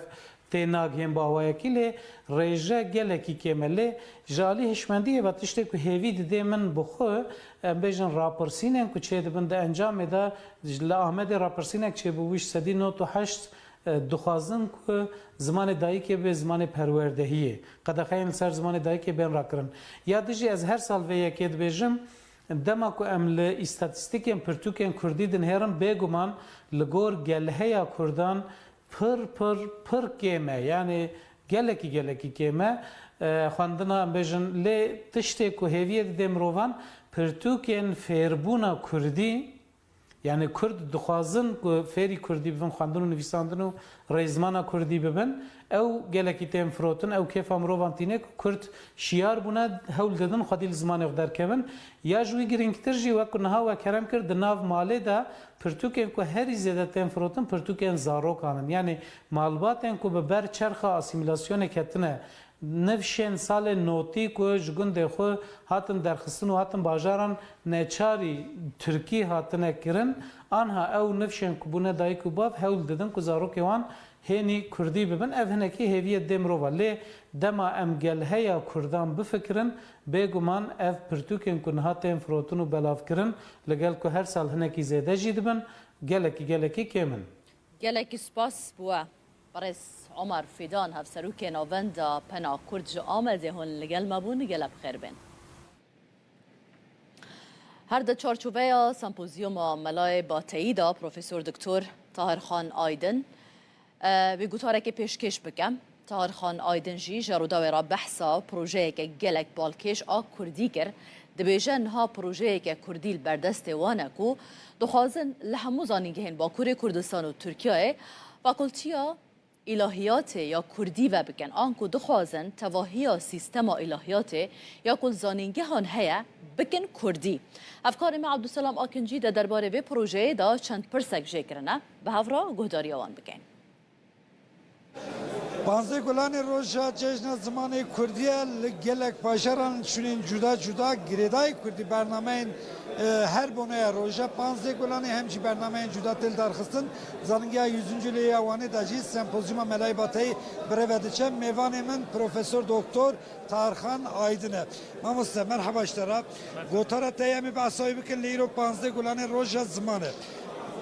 tê nagihên bi awayekî, lê rêje gelekî kêm e. Lê ji alî hişmendiyê ve tiştê ku hêvî didê min bi xwe, em bêjin rapirsînên ku çêdibin di encamê de, li Amedê rapirsînek çêbû, wî ji sedî nod û heşt e, dixwazin ku zimanê dayikê bê zimanê perwerdehiyê, qedexeyên li ser zimanê dayikê bên rakirin. Ya dijî ez her sal vê yekê dibêjim, dema ku em li îstatîstîkên pirtûkên kurdî dinihêrin, bêguman li gor gelheya kurdan pir, pir, pir kêm e. Yanî gelekî, gelekî kêm e. E, xwendina, em bêjin, lê tiştê ku hêviyê didê mirovan, pirtûkên fêrbûna kurdî, Yanî kurd dixwazin ku fêrî kurdî bibin, xwendin û nivîsandin û rêzmana kurdî bibin. Ew gelekî tên firotin, ew kêfa mirovan tîne ku kurd şiyar bûne, hewl didin xwedî li zimanê xwe derkevin. Ya ji wî girîngtir jî, wek ku niha we kerem kir, di nav malê de pirtûkên ku herî zêde tên firotin, pirtûkên zarokan in. Yanî malbatên ku bi ber çerxa asîmîlasyonê ketine, Nifşên salên notî ku ji gundê xwe hatin derxistin û hatin bajaran neçarî tirkî hatine kirin, anha ew nifşên ku bûne dayik û bav hewl didin ku zarokê wan hênî kurdî bibin. Ev hinekî hêviyê dê mirova. Lê dema em gelheya kurdan bifikirin, bêguman ev pirtûkên ku niha tên firotin û belavkirin, li gel ku her sal hinekî zêde jî dibin, gelekî, gelekî kêm in. Gelekî spas bi we. Birêz Omer Fîdan, Hevserokê Navenda Pena Kurd ji Amedê hûn li gel me bûn, gelek bi xêr bên. Her di çarçoveya sempozyuma Melayê Bateyî de Profesor Doktor Tahir Xan Aydin, e, wê gotarekê pêşkêş bikim. Tahir Xan Aydin jî ji Rûdawê re behsa projeyeke gelek balkêş a kurdî kir. Dibêje niha projeyeke kurdî li ber destê wan e ku dixwazin li hemû zanîngehên Bakurê Kurdistan û Tirkiyeyê fakultiya îlahiyatê ya kurdî vebikin. Anku dixwazin tevahiya sîstema îlahiyatê ya ku li zanîngehan heye bikin kurdî. Hevkarê me Abdulselam Akincî de derbarê vê projeyê de çend pirsek jê kirine. Bi hev re guhdariya wan bikin. Panzdeh Gulanê roja cejna zimanê kurdî ye. Li gelek bajaran şûnên cuda cuda girêdayî kurdî bernameyên, e, her boneya roja panzdeh Gulanê hem jî bernameyên cuda tê lidarxistin. Zanîngeha yüzüncü lê ya Wanê de jî sempozyuma Melayê Bateyî birêve diçe. Mêvanê min Profesor Doktor Tarxan Aydin e. Mamoste, merheba ji te re. Gotara te ye, em ê behsa wê bikin, lê îro panzdeh Gulanê roja ziman e.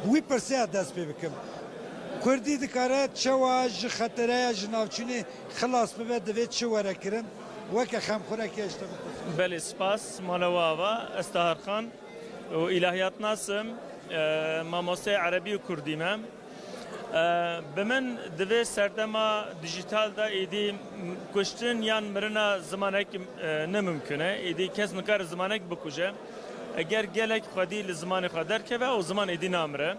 Wî pirsê ez dest pê bikim. Kurdî dikare çawa ji xetereya ji navçînê xilas bibe, divê çi were kirin? Weke xemxurekê ji te bipirsim. Belê, spas, mala we ava. Ez Tahir Xan û îlahiyatnas im, e, mamosteyê erebî û kurdî me. E, bi min di vê serdema dijîtal de êdî kuştin yan mirina zimanek, e, ne mimkun e. Êdî kes nikare zimanek bikuje. Eger gelek xwedî li zimanê xwe derkeve, ew ziman êdî namire.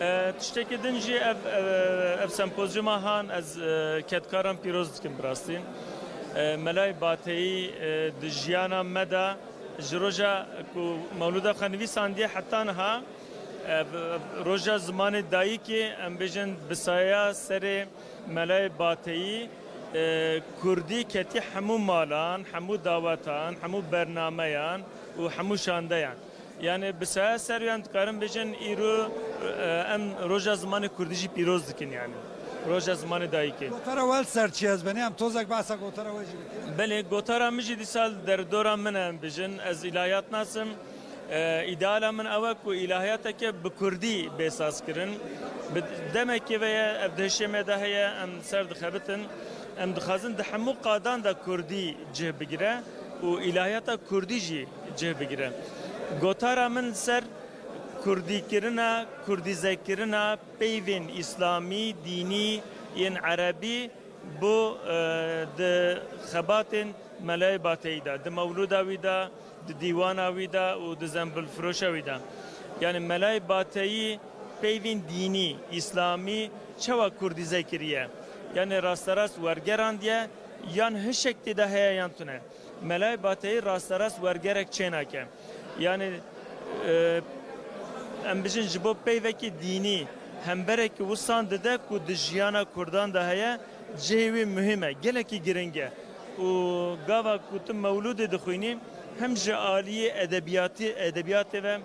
E, tiştekî din jî ev, e, ev sempozyuma han ez, e, kedkaran pîroz dikim bi rastî. E, Melayê Bateyî, e, di jiyana me de ji roja ku mewlûda xwe nivîsandiye heta niha, e, roja zimanê dayikê, em bêjin bi saya serê Melayê Bateyî, e, kurdî ketî hemû malan, hemû dawetan, hemû bernameyan û hemû şandeyan. Yani bi saya ser yan dikarin bêjin îro, e, em roja zimanê kurdî jî pîroz dikin yani. Roja zimanê dayikê. Gotara we li ser çi ez benî? Em tozek behsa gotara we jî bikin. Belê, gotara min jî dîsa li derdora min e, em bêjin. Ez îlahiyatnas im. E, îdeala min ew e ku îlahiyateke bi kurdî bê sazkirin. Bi demekê ve ye, ev di hişê me de heye, em ser dixebitin. Em dixwazin di hemû qadan de kurdî cih bigire û îlahiyata kurdî jî cih bigire. Gotara min li ser kurdîkirina, kurdîzekirina peyvên îslamî, dînî, yên erebî bo, e, di xebatên Melayê Bateyî de, di mewlûda wî de, di dîwana wî de û di zembilfiroşa wî de. Yani Melayê Bateyî peyvên dînî, îslamî çawa kurdîze kiriye? Yani rasterast wergerandiye yan hişek tê de heye yan tune? Melayê Bateyî rasterast wergerek çênake. Yani, e, em bijin ji bo peyvekî dînî hemberekî wisan dide ku di jiyana kurdan de heye, cihê wî muhîm e, gelekî giring e. Û gava ku tu mewlûdê dixwînî, Hem ji aliyê edebiyatê, edebiyatê ve,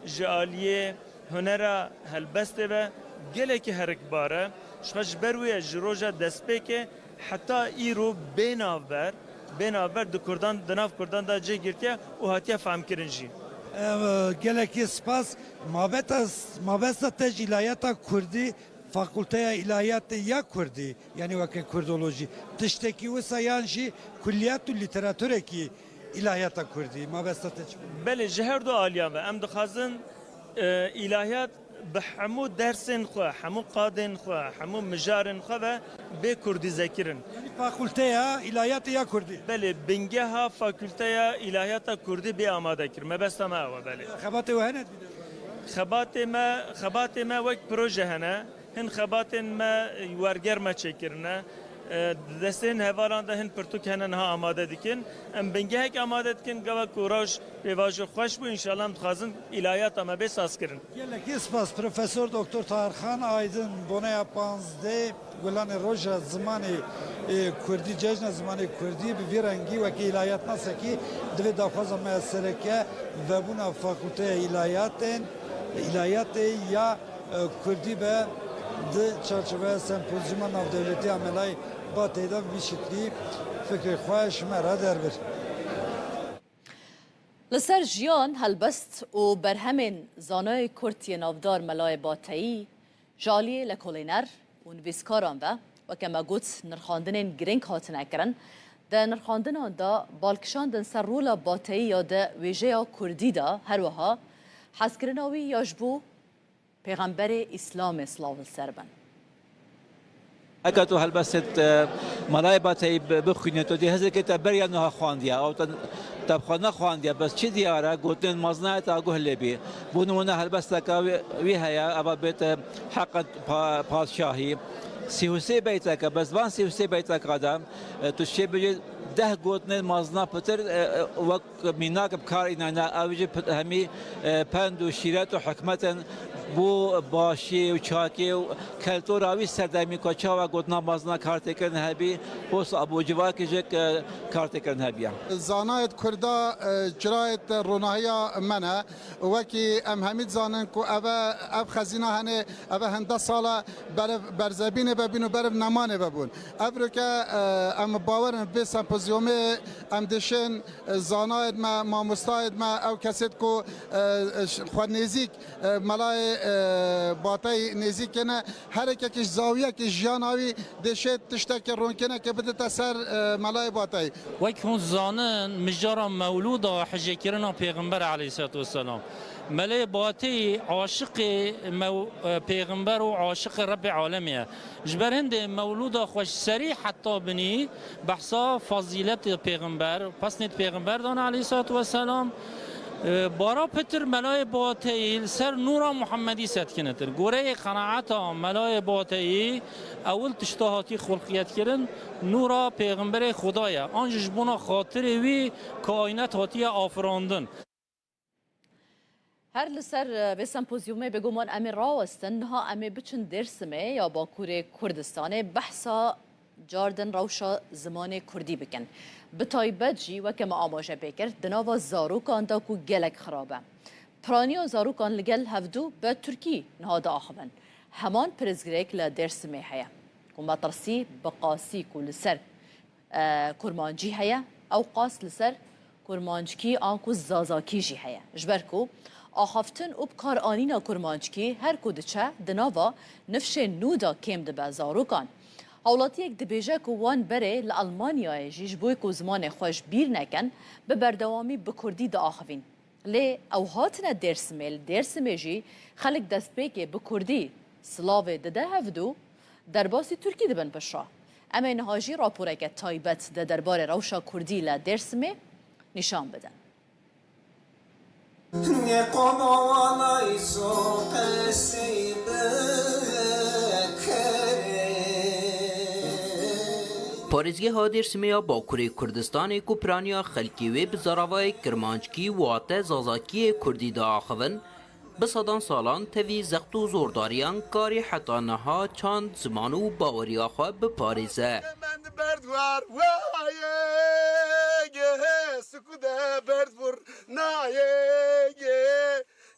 ji aliyê hunera helbestê ve gelekî herikbar e. Ji xwe ji ber wê ye ji roja destpêkê heta îro bê navber, bê navber di Kurdan, di nav Kurdan de cih girtiye û hatiye fehmkirin jî. Ev, gelekî spas. Mabeta, mabesta te ji îlahiyata Kurdî, Fakulteya Îlahiyatê ya Kurdî, yanî weke Kurdolojî, tiştekî wisa yan jî kulliyat û lîteratûrekî îlahiyata Kurdî, mabesta te çi? Belê, ji her du aliyan ve em dixwazin, e, îlahiyat bi hemû dersên xwe, hemû qadên xwe, hemû mijarên xwe ve bê kurdîzekirin. Yanî fakulteya îlahiyatê ya Kurdî? Belê, bingeha fakulteya îlahiyata Kurdî bê amade kir. Mebesta me ew e, belê. Xebatê we hene? Xebatê me, xebatê me wek proje hene. Hin xebatên me werger me çêkirine. E, di destên hevalan de hin pirtûk hene niha amade dikin. Em bingehek amade dikin, gava ku roj pêvajo xweş bû, înşallah em dixwazin îlahiyata me bê sazkirin. Gelekî spas, Profesor Doktor Tahir Xan Aydin, boneya panzdeh Gulanê Roja Zimanê, e, Kurdî, Cejna Zimanê Kurdî, bi vî rengî wekî îlahiyatnasekî divê daxwaza me ya sereke vebûna Fakulteya Îlahiyatên, Îlahiyatê ya, e, Kurdî be di çarçoveya sempozyuma navdewletî ya Melayê Bateyî de bi vî şiklî fikrê xwe ji me re derbir. Li ser jiyan, helbest û berhemên zanayê Kurd yê navdar Melayê Bateyî ji aliyê lekolîner û nivîskaran ve, weke me got, nirxandinên girîng hatine kirin. Di nirxandinan de bal kişandin ser rola Bateyî ya di wêjeya Kurdî de, her wiha hezkirina wî ya ji bo Pêxemberê Îslamê silav li ser bin. Heke tu helbestê, e, Melayê Bateyî bi-, bixwînî, tu dê hizirkê te beriya niha xwendiye, ew te, te bi xwe nexwendiye, bes çi diyar e, gotinên mezin e, te guh lê bî. Bo nimûne helbesteke wî, wî heye, eva bête Heqet Pa-, Padşahî. Sî û sê beyteke, bes van sî û sê beyteka de, e, tu şê bêjî deh gotinên mezin e pitir, e, e, wek mînak bi kar înayne, ew jî p-, hemî, e, pend û şîret û hikmetên bo başî û çakî û keltora wî serdemî ku çawa gotina mezin e kar têkirin hebî, posta bo civakê jî, e, kar têkirin hebiye. Zanayêd Kurda, e, çirayêd ronahiya me ne. Wekî em hemî dizanin ku ev e, ev xezîna hene, ev e hende sal e berev berzebînê vebîn û berev nemanê vebûn. Evroke, e, em bawer in vê sempozyumê em dişên, e, zanayêd me, mamostayêd me, ew kesêd ku, e, e, ş-, xwe nêzîk, e, Melayê, e, Bateyî nêzîk kene, her yekekî ji zawiyekî jiyana wî dişê tiştekê ronkinekê bidite ser, e, Melayê Bateyî. Wek hûn zanin, mijara mewlûda hicêkirina Pêxember aleyhisselatu vesselam. Melayê Bateyî aşiqê mew-, e, Pêxember û aşiqê Rebbê Alemê ye. Ji ber hindê mewlûda xwe ji serî heta binî behsa fazîletê pêxember, pesnêd pêxember dane aleyhissalatu vesselam. E, bara pitir Melayê Bateyî li ser nûra Muhemmedî setkinitir. Goreyê qenaeta Melayê Bateyî ewil tişta hatî xulqiyetkirin nûra pêxemberê Xuda ye. An jî ji bona xatirê wî kaînet hatiye afirandin. Her li ser, e, vê sempozyumê bêguman em ê rawestin, niha em ê biçin Dêrsimê ya Bakurê Kurdistanê, behsa cardin rewşa zimanê Kurdî bikin. Bi taybet jî, weke me amaje pê kir, di nava zarokan de ku gelek xirab e. Piraniya zarokan li gel hevdû bi Tirkî niha diaxivin. Heman pirsgirêk li Dêrsimê heye ku metirsî bi qasî ku li ser e, kurmancî heye, ew qas li ser kurmanckî anku zazakî jî heye. Ji ber ku axaftin û bikaranîna kurmanckî her ku diçe di nava nifşên nû de kêm dibe zarokan. Hawlatiyek dibêje ku wan berê li Elmanyayê jî ji bo ku zimanê xwe ji bîr nekin, bi berdewamî bi kurdî diaxivîn. Lê ew hatine Dêrsimê, li Dêrsimê jî xelk destpêkê bi kurdî silavê dide hevdû, derbasî tirkî dibin piştre. Em ê niha jî raporeke taybet di derbarê rewşa kurdî li Dêrsimê nîşan bidin. Parêzgeha Dêrsimê ya Bakurê Kurdistanê ku piraniya xelkê wê bi zaravayê kirmanckî, wate zazakiyê kurdî diaxivin, Bi sedan salan tevî zext û zordariyan karî heta niha çand, ziman û baweriya xwe biparêze. Mend berd war wayê, suku de berd vur nayê,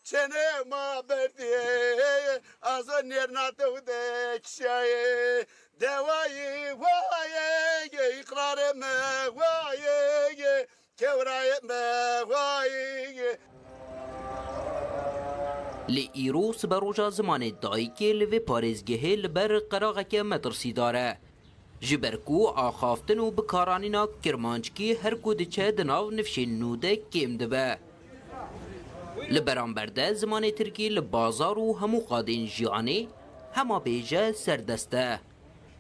çene ma berdê, azo nêrna te û de kişayê, dewayê wayê, îqrarê me wayê, kewrayê me wayê. Lê îro siberoja zimanê dayikê li vê parêzgehê li ber qeraxeke metirsîdar e. Ji ber ku axaftin û bikaranîna kirmanckî her ku diçe di nav nifşên nû de kêm dibe. Li beramber de zimanê tirkî li bazar û hemû qadên jiyanê hema bêje serdest e.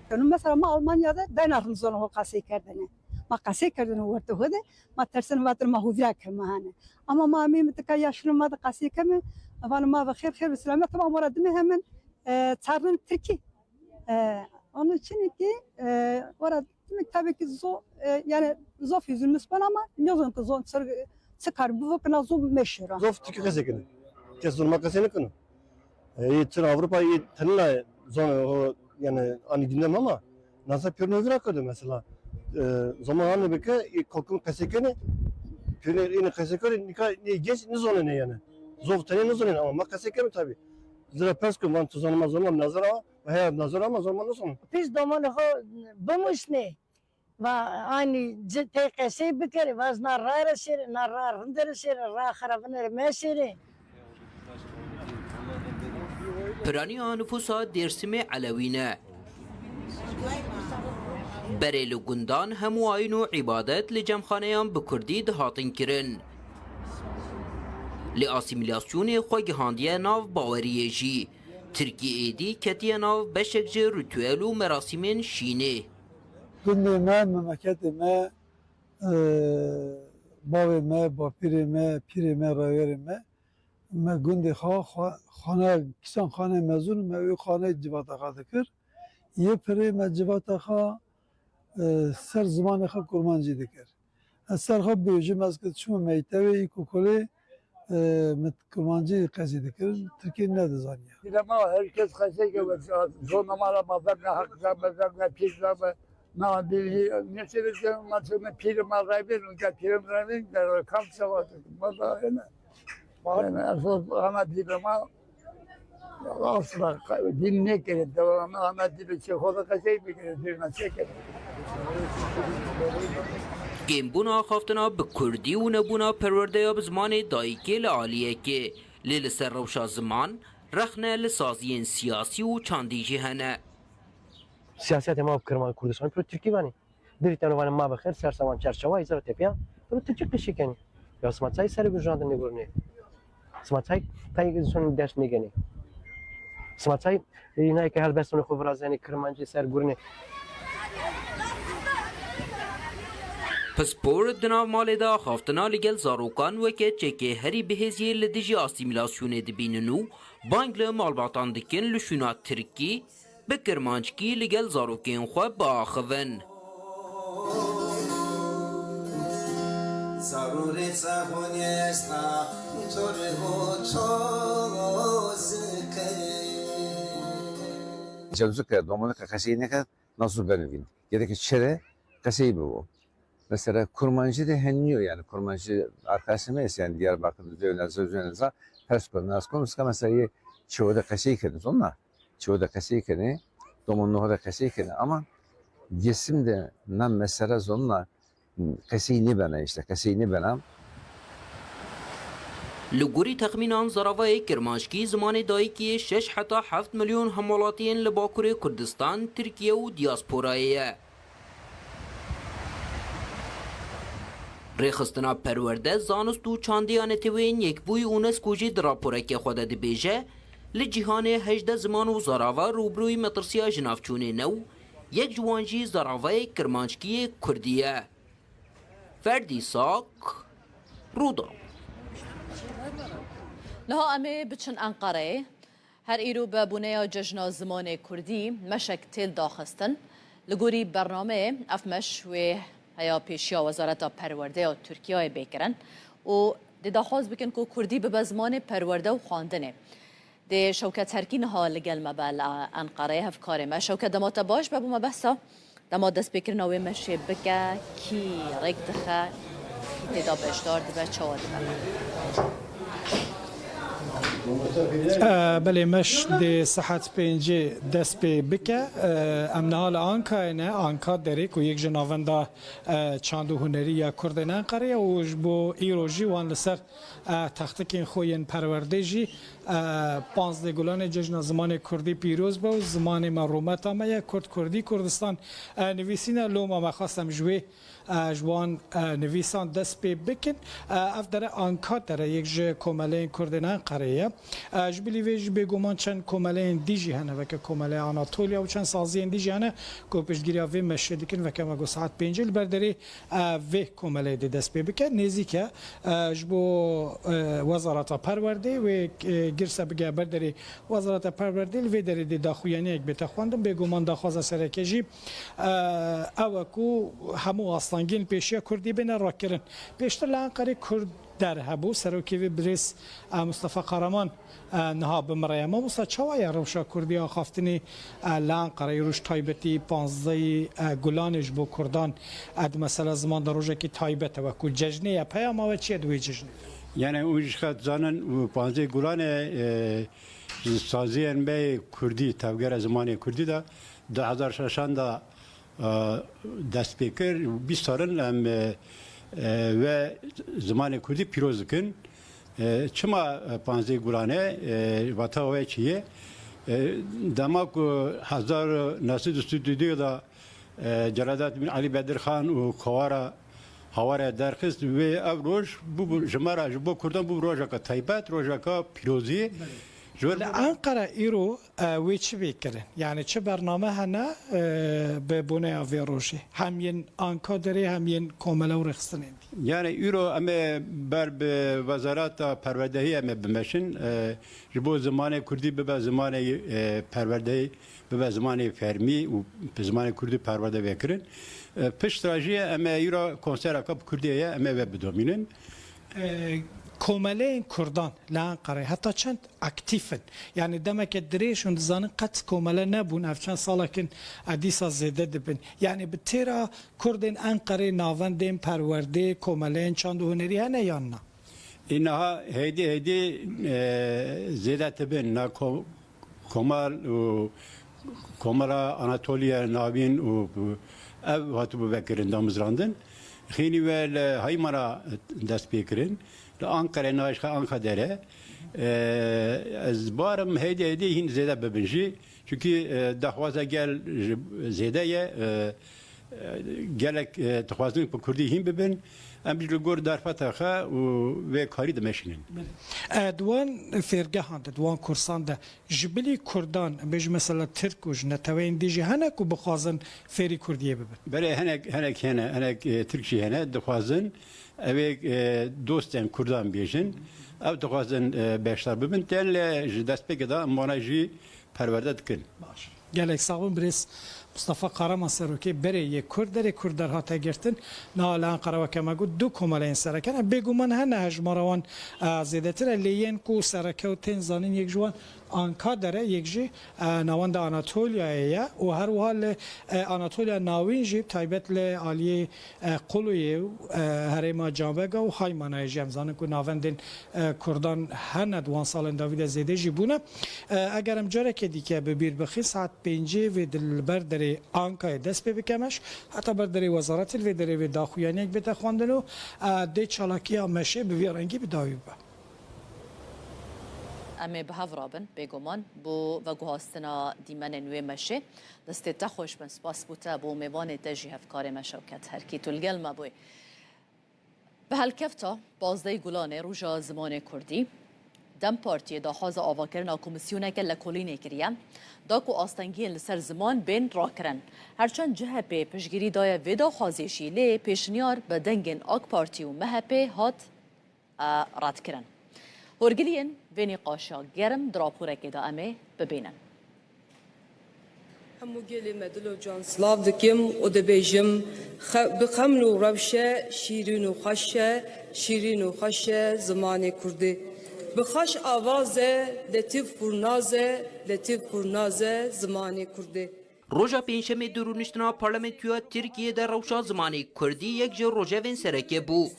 Mesela ma Almanya de dayna rizona ho qasê kerdene. Ma qesê kerdin û werte xwe de, ma tersin vatir ma hûvira ke ma hane. Ama ma emê mitika yaşlı ma de qesê keme, evan ma ve xêr xêr ve selamet, tamam, ora dime hemen, e, çarnin Tirkî. E, onun için ki, e, ora dime tabii ki zo, e, yani zof yüzün Müslüman ama ne zaman ki zo, sır, çıkar bu vakına zo meşhur. Zof Tirkî qesê kene. Kes zor ma qesê ne kene. E, yê çin Avrupa yê tenina zon ho, yani, anî gündem ama nasa pêrno vira kerde mesela. E, zaman anî bike, yê kokum qesê kene, pêrno yê qesê kere, nika ne genç ne zonene yani. Zof tenê ne zonen ama ma qesê keme tabi. Zira pers ku van tu zonema zonma nazara, ve heya nazara ama zonma ne zonen. Pis domanê xo bimuşne. Va anî ci tê qesey bikir, va ji na rayê re şêrê, na raya rindê re şêrê, raya xerabinê re meşêrê. Piraniya nifûsa Dêrsimê Elewî ne. Berê li gundan hemû ayîn û îbadet li cemxaneyan bi kurdî dihatin kirin. Lê asîmîlasyonê xwe gihandiye nav baweriyê jî. Tirkî êdî ketiye nav beşek ji rituel û merasîmên şînê. Gundê me, memleketê me, e, bavê me, bapîrê me, pîrê me, raywerê me, me gundê xwe, xwe, xane, kîsan xane mezûn, me wê xane civata xwe dikir. Yê pirê me civata xwe, e, ser zimanê xwe kurmancî dikir. Ez ser xwe bêjim, ez ki çûme mektebê, îlkokulê, e, min kurmancî qesî dikir, tirkî nedizaniya. Dile ma her kes qesey ke, zona ma re ma ver ne haq da me, ver ne pîr da me, na bilî, ne sebe ke ma çûme pîrê ma rayvên, ke pîrê ma rayvên, ke kam sewa dikim, ma da ne. Yani, esas ana dile ma asla din ne kere, devam ana dile çe xo da qesey bikire, dil ne çe kere. Kêmbûna axaftina bi kurdî û nebûna perwerdeya bi zimanê dayikê li aliyekê, lê li ser rewşa ziman, rexne li saziyên siyasî û çandî jî hene. Siyasetê ma bi kirman Kurdistanê piro Tirkî vanê. Dirî tevne vanê ma bi xêr, ser sevan çerçewa, îzara tepiya, piro Tirkî qişî kenî. Ya sima çay serê gurjandin nêgurinê. Sima çay tay son ders nêgenê. Sima çay, e, nayê ke helbestonê xwe virazenê, kirmancî ser gurinê. Pispor di nav malê de axaftina li gel zarokan weke çekê herî bihêziyê li dijî asîmîlasyonê dibînin û bang li malbatan dikin li şûna tirkî, bi kirmanckî li gel zarokên xwe biaxivin. Zarûrê çaxonê esta, torê ho tozike. Cewzike, domonike qesey neke, nasıl benivîn. Gerek çere qesey bibo. Mesela Kurmancî de henî yo, yani Kurmancî arkadaşım neyse, yani Diyarbakır'da zöyle zöyle za pers kon nas kon, mesela ye çewo de qesey kene zonna, çewo de qesey kene, domon noho de qesey kene ama Dêrsim de na mesela zonna qesey nêbena, işte qesey nêbena. Li gorî texmînan zaravayê kirmanckî zimanê dayikî yê şeş heta heft milyon hemwelatiyên li Bakurê Kurdistan, Tirkiye û diyasporayê ye. Rêxistina Perwerde, Zanist û Çandî ya Neteweyên Yekbûyî UNESCO jî di raporeke xwe de dibêje, li cîhanê hejdeh ziman û zarava rûbirûyî metirsiya jinavçûnê ne û yek ji wan jî zaravayê kirmanckî yê kurdî ye. Ferdî Sak, Rûdaw. Niha em ê biçin Enqereyê. Her îro bi boneya Cejna Zimanê Kurdî meşek têl daxistin. Li gorî bernameyê ev meş wê heya pêşiya Wezareta Perwerdeya Tirkiyeyê bê kirin û Dê daxwaz bikin ku kurdî bibe zimanê perwerde û xwendinê. Dê Şewket Herkî niha li gel me be li Enqereyê, hevkarê me. Şewket, dema te baş be bo me behsa dema destpêkirina wê meşê bike, kî rêk dixe, kî tê de beşdar dibe, çawa dibe? Belê, meş dê saet pêncê dest pê bike. Em niha li Ankayê ne, Anka Derê ku yek ji navenda çand û hunerî ya Kurdên Enqerê ye û ji bo îro jî wan li ser textikên xwe yên perwerdê jî, panzdeh Gulanê Cejna Zimanê Kurdî pîroz be û zimanê me rûmeta me ye, Kurd Kurdî Kurdistan nivîsîne. Loma me xwest em ji wê, ji wan nivîsan dest pê bikin. Ev dere Anka Dere yek ji komeleyên Kurdên Enqerê ye. Ji bilî vê jî bêguman çend komeleyên dî jî hene, weke Komeleya Anatoliya û çend saziyên dî jî hene ku piştgiriya vê meşê dikin. Weke me got saet pêncê li ber derê vê komeleyê dê dest pê bike. Nêzîk e ji bo Wezareta Perwerdê, wê girse bige ber derê Wezareta Perwerdê, li vê derê dê daxuyaniyek bête xwendin. Bêguman daxwaza sereke jî ew e ku hemû astengiyên pêşiya kurdî bêne rakirin. Pêştir li Enqerê Kurd Der hebû. Serokê vê birêz Mustafa Kahraman niha bi min re ye. Mamosta, çawa ye rewşa kurdî axaftinê li Enqereyê, roj taybetî panzdehî Gulanê ji bo kurdan? Di mesela ziman de rojekî taybet e, wekû cejnê ye. Peya me we çi ye di wê cejnê? Yani û ji xet zanin û panzdehî Gulanê ji saziyên me yê kurdî, tevgera zimanê kurdî de du hezar şeşan de dest pê kir. Bîst sal in em we zimanê kurdî pîroz dikin. Çima panzdehî Gulanê, vata we çi ye? Dema ku hezar neh sed û sî û du de Celalettin Elî Bedirxan û Kovara Haware derxist, wê ev roj bû ji me re, ji bo kurdan bû rojeka taybet, rojeka pîrozî. Ji ber Li Enqere îro wê çi bê kirin? Yani çi bername hene bi boneya vê rojê? Hem yên Anka Derê hem yên komele û rêxistinên dî. Yani îro em ê ber bi Wezareta Perwerdehî em ê bimeşin. Ji bo zimanê kurdî bibe zimanê perwerdehî, bibe zimanê fermî û bi zimanê kurdî perwerde vê kirin. Pişt re jî em ê îro konsereka bi kurdî heye, em ê ve bidomînin. Komeleyên kurdan li Enqerê heta çend aktîf in? Yani demeke dirêj hûn dizanin qet komele nebûn, ev çend salek in dîsa zêde dibin. Yani bi têra kurdên Enqerê navendên perwerdê, komeleyên çand û hunerî hene yan na? Ê niha hêdî hêdî zêde dibin. Na ko-, Komal û Komela Anatoliya Navîn û ev hatibû vekirin, damizrandin. Xênî we li Haymana dest pê kirin. Li Anqere, niha ji Anka Dere. Ez barim hêdî hêdî hîn zêde bibin jî. Çunkî dexwaza gel zêde ye. Gelek dixwazin bi kurdî hîn bibin. Em jî li gor derfeta xwe û vê karî dimeşînin. Di wan fêrgehan de, di wan kursan de ji bilî kurdan, em bêjin mesela tirk û ji neteweyên dî jî hene ku bixwazin fêrî kurdiyê bibin? Belê, hinek, hinek hene, hinek tirk jî hene, dixwazin. Ew ê dostên kurdan bêjin. Ew dixwazin beşdar bibin. Tên lê ji destpêkê de em wana jî perwerde dikin. Baş. Gelek sax bin birêz Mustafa Kahraman, serokê berê yê Kurd Derê, Kurd Der hate girtin. Niha li Enqere weke me got du komeleyên sereke ne. Bêguman hene hejmara wan zêdetir e, lê yên ku sereke û tên zanîn yek ji wan Anka Dere, yek jî navenda Anatoliyayê ye û her wiha li Anatoliya Navîn jî taybet li aliyê Quluyê û herêma Canbega û Haymanayê jî em zanin ku navendên kurdan hene, di wan salên dawî de zêde jî bûne. Eger em carekê dîke bi bîr bixîn, saet pêncê vê di li ber derê Ankayê dest pê bike meş, heta ber derê wezaretê, li vê derê vê daxuyaniyek bête xwendin û dê çalakiya meşê bi vî rengî bi dawî bibe. Em ê bi hev rabin, bêguman, bo veguhastina dîmenên wê meşê. Destê te xweş bin, spas bo te, bo mêvanê te jî, hevkarê me Şewket Herkî, tu li gel me bûyî. Bi helkefta pazdehê Gulanê, Roja Zimanê Kurdî, DEM Partiyê daxwaza avakirina komîsyoneke lekolînê kiriye, da ku astengiyên li ser ziman bên rakirin. Herçend C H P piştgirî daye vê daxwazê jî, lê pêşniyar bi dengên AK Partî û M H P hat e, redkirin. Hûrgiliyên vê nîqaşa germ di raporekê de em ê bibînin. Hemû gelê me dilo can silav dikim û dibêjim, xe-, bi xeml û rewşe şîrîn û xweş e, şîrîn û xweş e zimanê kurdî. Bi xweş avaz e, letîf qurnaz e, letîf qurnaz e zimanê kurdî. Roja Pêncşemê di rûniştina Parlamentoya Tirkiyê de rewşa zimanê kurdî yek ji rojevên sereke bû.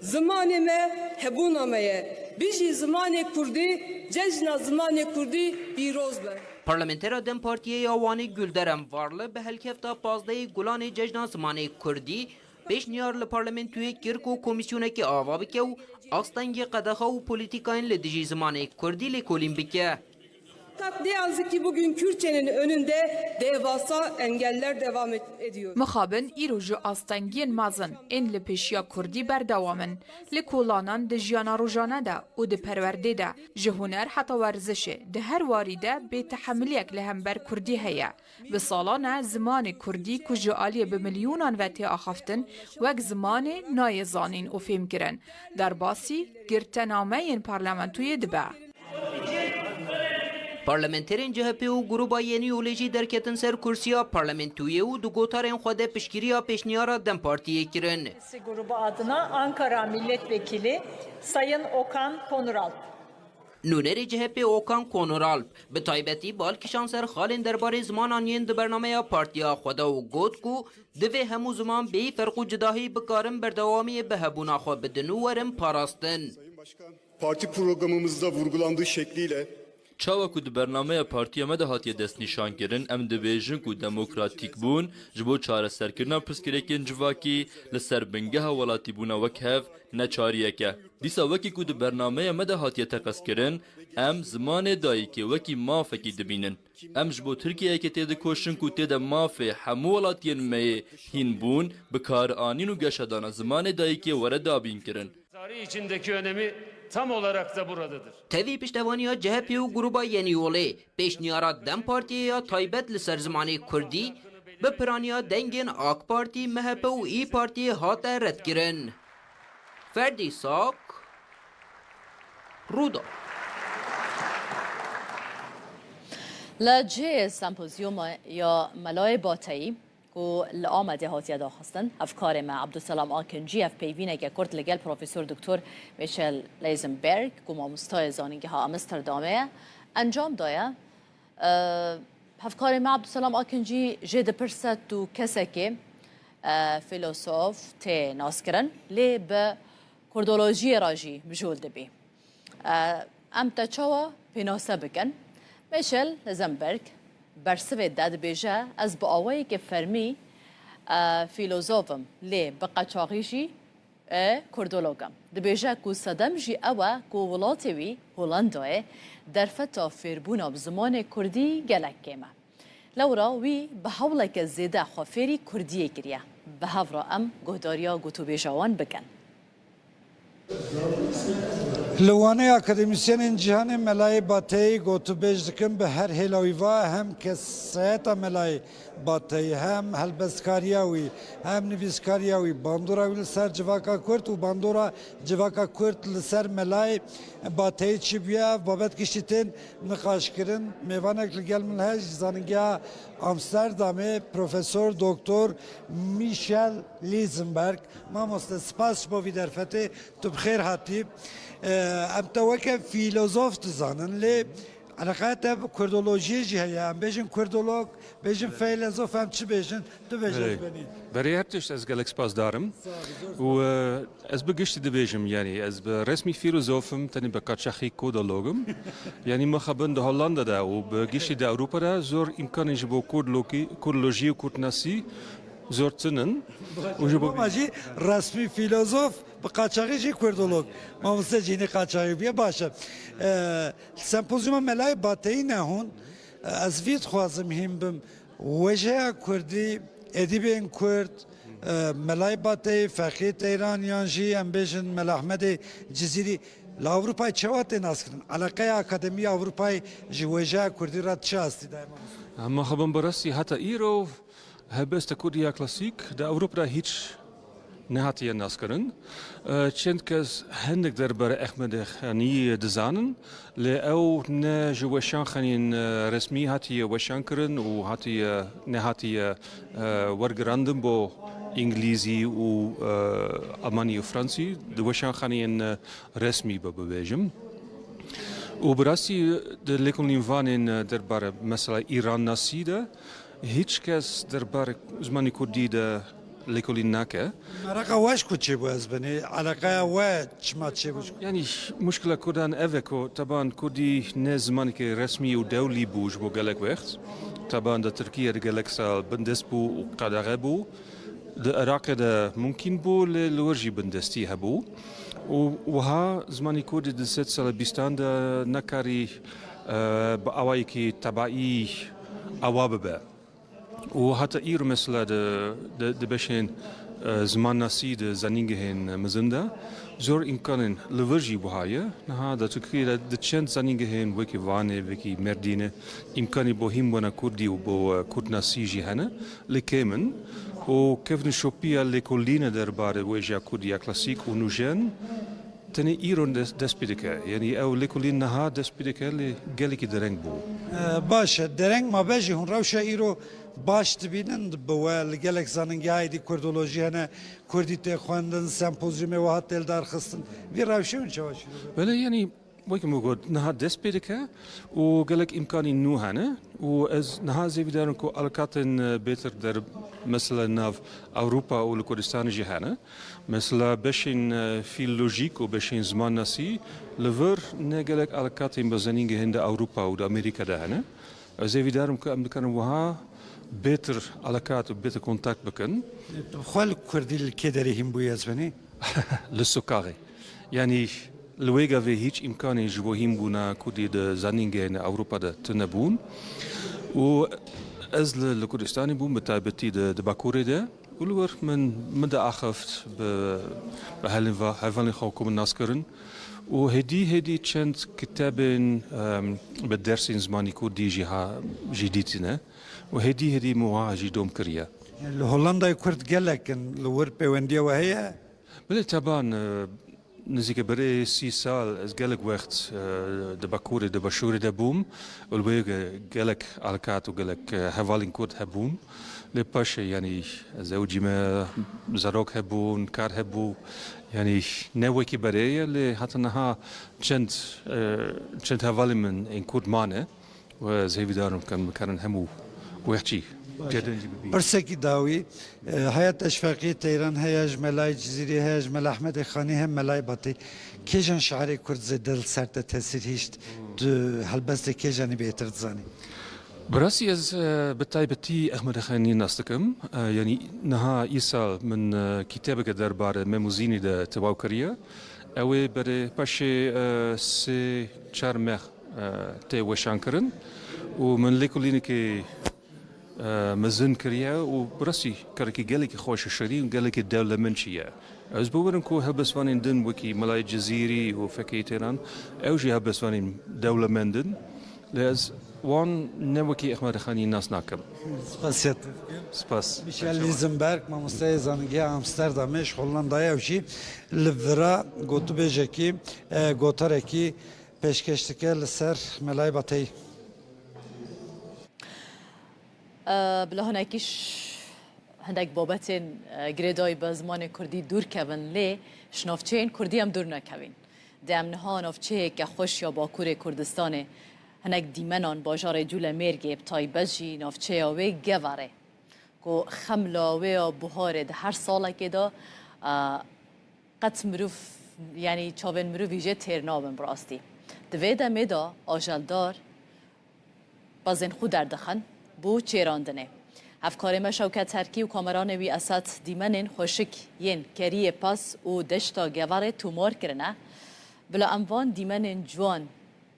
Zimanê me hebûna me ye. Bijî zimanê kurdî, cejna zimanê kurdî pîroz be. Parlamentera DEM Partiyê ya Wanê Gulderem Varli bi helkefta pazdehê Gulanê Cejna Zimanê Kurdî pêşniyar li parlamentoyê kir ku komîsyonekê ava bike û astengê qedexa û polîtîkayên li dijî zimanê kurdî lêkolîn bike. Fakat ne yazık ki bugün Kürtçenin önünde devasa engeller devam et-, ediyor. Mixabin îro ji astengiyên mezin ên li pêşiya kurdî berdewam in. Li kolanan, di jiyana rojane de û di perwerdê de, ji huner heta werzişê, di her warî de bêtehemiliyek li hember kurdî heye. Bi salan e zimanê kurdî ku ji aliyê bi milyonan ve tê axaftin, wek zimanê nayê zanîn û fêmkirin, derbasî girtenameyên parlamentoyê dibe. Parlamenterên C H P û Gruba Yenî Yolê jî derketin ser kursiya parlamentoyê û di gotarên xwe de piştgiriya pêşniyara DEM Partiyê kirin. Grubu adına Ankara Milletvekili Sayın Okan Konuralp. Nûnerê C H P Okan Konuralp bi taybetî bal kişand ser xalên derbarê zimanan yên di bernameya partiya xwe de û got ku divê hemû ziman bêyî ferq û cudahî bikarin berdewamiyê bi hebûna xwe bidin û werin parastin. Parti programımızda vurgulandığı şekliyle Çawa ku di bernameya partiya me de hatiye destnîşankirin, em dibêjin ku demokratîkbûn ji bo çareserkirina pirsgirêkên civakî li ser bingeha welatîbûna wek hev neçariyek e. Dîsa wekî ku di bernameya me de hatiye teqezkirin, em zimanê dayikê wekî mafekî dibînin. Em ji bo Tirkiyeyekê têdikoşin ku tê de mafê hemû welatiyên me yê hînbûn, bikaranîn û geşedana zimanê dayikê were dabînkirin. Tarih içindeki önemi tam olarak da buradadır. Tevî piştevaniya C H P û Gruba Yenî Yolê, pêşniyara DEM Partiyê ya taybet li ser zimanê kurdî, bi piraniya dengên AK Partî, M H P û İYİ Partiyê hate redkirin. Ferdî Sak, Rûda. Li cihê sempozyûma ya Melayê Bateyî ku li Amedê hatiye daxistin, hevkarê me Abdulselam Akincî hevpeyvîneke kurt li gel Profesor Doktor Michel Leisenberg ku mamostayê zanîngeha Amsterdamê ye, encam daye. E, hevkarê me Abdulselam Akincî jê dipirse, tu kesekê, e, fîlosof tê naskirin, lê bi kurdolojiyê re jî mijûl dibî. E, em te çawa pênase bikin? Michel Leisenberg bersivê de dibêje, ez bi awayekî fermî, e, fîlozof im, lê bi qeçaxî jî e, kurdolog e. Dibêje ku sedem jî ew e ku welatê wî, Holandayê, derfeta fêrbûna bi zimanê kurdî gelek kêm e. Lewra wî bi hewleke zêde xwe fêrî kurdiyê kiriye. Bi hev re em guhdariya gotûbêja wan bikin. Li Wanê akademîsyenên cîhanê Melayê Bateyî gotûbêj dikin, bi her hêla wî va hem kesayeta Melayê Bateyî, hem helbestkariya wî, hem nivîskariya wî, bandora wî li ser civaka kurd û bandora civaka kurd li ser Melayê Bateyî çi bûye, ev babet giştî tên niqaşkirin. Mêvanek li gel min heye ji Zanîngeha Amsterdamê, Profesor Doktor Michel Leisenberg. Mamoste, spas ji bo vî derfetê, tu bi xêr hatî. Em te weke fîlozof dizanin, lê eleqeya te bi kurdolojiyê jî heye. Em bêjin kurdolog, bêjin feylezof, em çi bêjin? Tu bêje Belê. Ji benî. Berê her tişt ez gelek spasdar im. Sağ ol, zor spas. Û, e, ez bi giştî dibêjim, yanî ez bi resmî fîlozof im, tenê bi qaçaxî kurdolog im. Yanî mixabin di Hollanda de û bi giştî di Ewropa de zor îmkanên ji bo kurdlokî-, kurdlojî û kurdnasî zor tune in. Û ji bo Ama jî resmî fîlozof, bi qaçaxî jî kurdolog. Mamoste Cînî qaçaxî bûye, baş e. E, Sempozyuma Melayê Bateyî ne hûn. Ez vî dixwazim hîn bim. Wêjeya kurdî, edîbên kurd, e, Melayê Bateyî, Feqî Teyran yan jî em bêjin Mela Ehmedê Cizîrî li Ewropayê çawa tê naskirin? Eleqeya Akademî ya Ewropayê ji wêjeya kurdî re çi astî daye, mamoste? Em mixabin bi rastî heta îro helbesta kurdî ya klasîk di Ewropa de hîç Nehatiye naskirin. E, çend kes hindik derbarê Ehmedê Xanî dizanin, lê ew ne ji weşanxaneyên, e, resmî hatiye weşankirin û hatiye, nehatiye, e, wergirandin bo Îngilîzî û, e, Almanî û Fransî, di weşanxaneyên, e, resmî be bibêjim. Û bi rastî di lêkolînvanên, e, derbarê mesela Îrannasî de hîç kes derbarê zimanê kurdî de lêkolîn nake. Meraqa we ji ku çêbû ez binê? Eleqeya we çima çêbû? Yanî muşkila kurdan ev e ku teban kurdî ne zimanekî resmî û dewlî bû ji bo gelek wext. Teban di Tirkiye de gelek sal bindest bû û qedexe bû. Di Iraqê de mumkîn bû, lê li wir jî bindestî hebû. Û wiha zimanê kurdî di sed sala bîstan de nekarî, e, bi awayekî tebaî awa bibe. Û heta îro mesela di, di, di beşên, e, zimannasî di zanîngehên mezin de zor îmkanên li vir jî wiha ye. Niha di Tirkiyê de di çend zanîngehên wekî Vanê, wekî Mêrdînê îmkanî bo hînbûna kurdî û bo, e, kurdnasî jî hene, lê kêm in. Û kevnîşopiya lêkolîna derbarê wêjeya kurdî ya klasîk û nûjen tenê îro des-, dest pê dike. Yanî ew lêkolîn niha dest pê dike, lê gelekî dereng bû. E, baş e. Dereng mabe jî hûn rewşa îro baş dibînin bi we li gelek zanîngehayê dî kurdolojî hene, kurdî tê xwendin, sempozyumê wiha tê li dar xistin. Vî rewşê hûn çawa şîrove? Belê, yanî wekî min got, niha dest pê dike û gelek îmkanî nû hene û ez niha zêvîdar im ku alakatên, e, bêtir der mesela nav Ewropa û li Kurdistanê jî hene. Mesela beşên, e, fîlolojîk û beşên zimannasî li vir ne gelek alakatên bi zanîngehên di Ewropa û di Amerîka de hene. Ez hêvîdar im ku em dikarin wiha bêtir alakat û bêtir kontakt bikin. Tu bi xwe li kurdî li kê derê hîn bûyî ez benî? Li sokaxê. Yanî li wê gavê hîç îmkanê ji bo hînbûna kurdî di zanîngehên Ewropa de tune bûn. Û ez li, li Kurdistanê bûm, bi taybetî di, di Bakurê de. Û li wir min, min diaxift bi, bi helên va-, hevalên xwe ku min nas kirin. Û hêdî hêdî çend kitabên, em, bi dersên zimanî kurdî jî ha, jî dîtine. Û hêdî hêdî min wiha jî dom kiriye. Li Hollandayê Kurd gelek in, li wir pêwendiya we heye? Belê, teban, e, nizîke berê sî sal ez gelek wext, e, di Bakurê, di Başûrê de bûm. Û li wê ge-, gelek alkat û gelek, e, hevalên Kurd hebûn. Lê paşê, yanî, zewicî me, zarok hebûn, kar hebû. Yanî, ne wekî berê ye, lê heta niha çend, e, çend hevalên min ên Kurd mane. Û ez hêvîdar im ku em bikarin hemû wextî cedên jî bibînin. Pirsekî dawî, e, heye teşveqiyê teyran heye ji Melayê Cizîrî, heye ji Mela Ehmedê Xanî, hem Melayê Batî. Kêjan şairê Kurd zêde li ser te tesîr hişt? Tu helbestê kêjanî bêhtir dizanî? Bi rastî ez, e, bi taybetî Ehmedê Xanî nas dikim. E, yanî niha îsal min, e, kitabeke derbarê Mem û Zînî de tewaw kiriye. Ew ê berê paşê, e, sê çar meh e, tê weşankirin û min lêkolînekê, e, mezin kiriye û bi rastî karekî gelekî xweş û şirîn û gelekî dewlemend jî ye. Ez bawer im ku helbestvanên din wekî Melayê Cizîrî û Fekê Teyran, ew jî helbestvanên dewlemend in. Lê ez wan ne wekî Ehmed Xanî nas nakim. Spasiya te dikim. Spas. Michel Liesenberg, mamosteyê zanîngeha Amsterdamê ji Hollandayê, ew jî li vira gotûbêjekî, e, gotarekî pêşkêş dike li ser Melayê Bateyî. E, bila hinekî ş-, hindek babetên, e, girêdayî bi zimanê kurdî dûr kevin, lê ji navçeyên kurdî em dûr nekevîn. Dê em niha navçeyeke xweş ya Bakurê Kurdistanê, hinek dîmenan bajarê Cûlemêrgê, bi taybet jî navçeya wê Geverê, ku xemla wê ya buharê di her salekê de, e, qet mirov, yanî çavên mirovî jê têr nabin bi rastî. Di vê demê de ajeldar pezên xwe derdixin bo çêrandinê. Hevkarê me Şewket Terkî û kameranê wî Esat dîmenên xweşik yên Keriyê Pez û Deşta Geverê tomar kirine. Bila em van dîmenên ciwan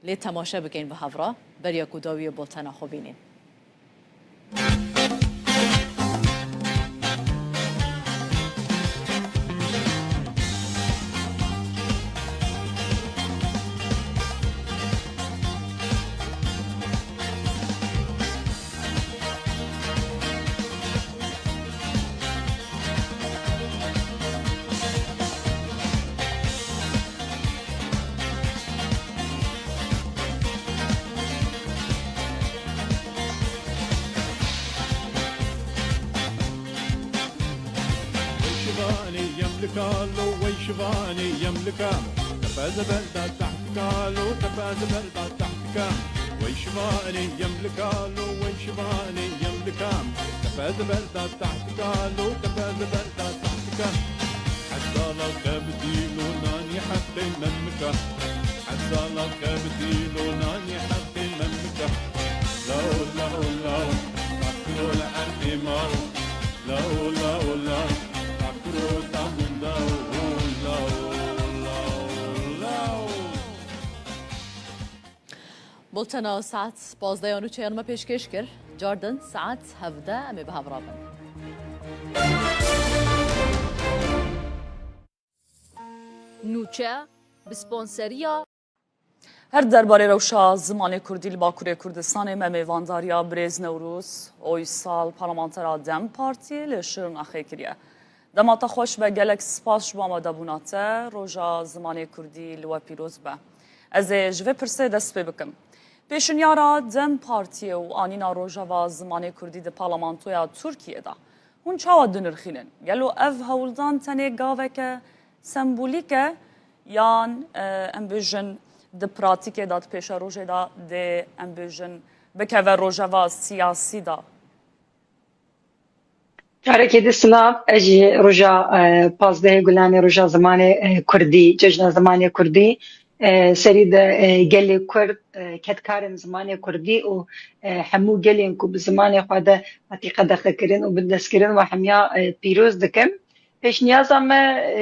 lê temaşe bikin bi hev re, beriya ku dawiyê bultena xwe bînin. Kalo wey şivanê yem li kam, tepe ziber da taht kalo, tepe ziber da taht kam. Wey şivanê yem li kalo, wey şivanê yem li kam, tepe ziber da taht kalo, tepe ziber da taht kam. Hesala ke bi dîl û nanî heqê me mika, hesala ke bi dîl û nanî heqê me mika. Law, law, law, takro li erdê maw. Law, law, law, takro da min daw, law, law, law. Bultena saet pazdeh ya nûçeyan me pêşkêş kir. Cardin saet hevdeh em ê bi hev re bin. Nûçe, bi sponseriya. Her derbarê rewşa zimanê kurdî li Bakurê Kurdistanê me mêvandariya birêz Newroz Oysal, parlamentera DEM Partiyê li Şirnaxê kiriye. Dema te xweş be, gelek spas ji bo amadebûna te. Roja zimanê kurdî li we pîroz be. Ez ê ji vê pirsê dest pê bikim. Pêşinyara DEM Partiyê û anîna Rojeva Zimanê Kurdî di parlamentoya Tirkiyê de hûn çawa dinirxînin? Gelo ev hewldan tenê gaveke sembolîk e yan, e, em bêjin di pratîkê de, di pêşerojê de dê, em bêjin, bikeve rojeva siyasî de? Carekê din silav, ez jî roja, e, pazdehê Gulanê, roja zimanê, e, kurdî, cejna zimanê kurdî, e, serî de, e, gelê kurd, e, kedkarên zimanê kurdî û, e, hemû gelên ku bi zimanê xwe de hatî qedexekirin û bindestkirin we hemiya, e, pîroz dikim. Pêşniyaza me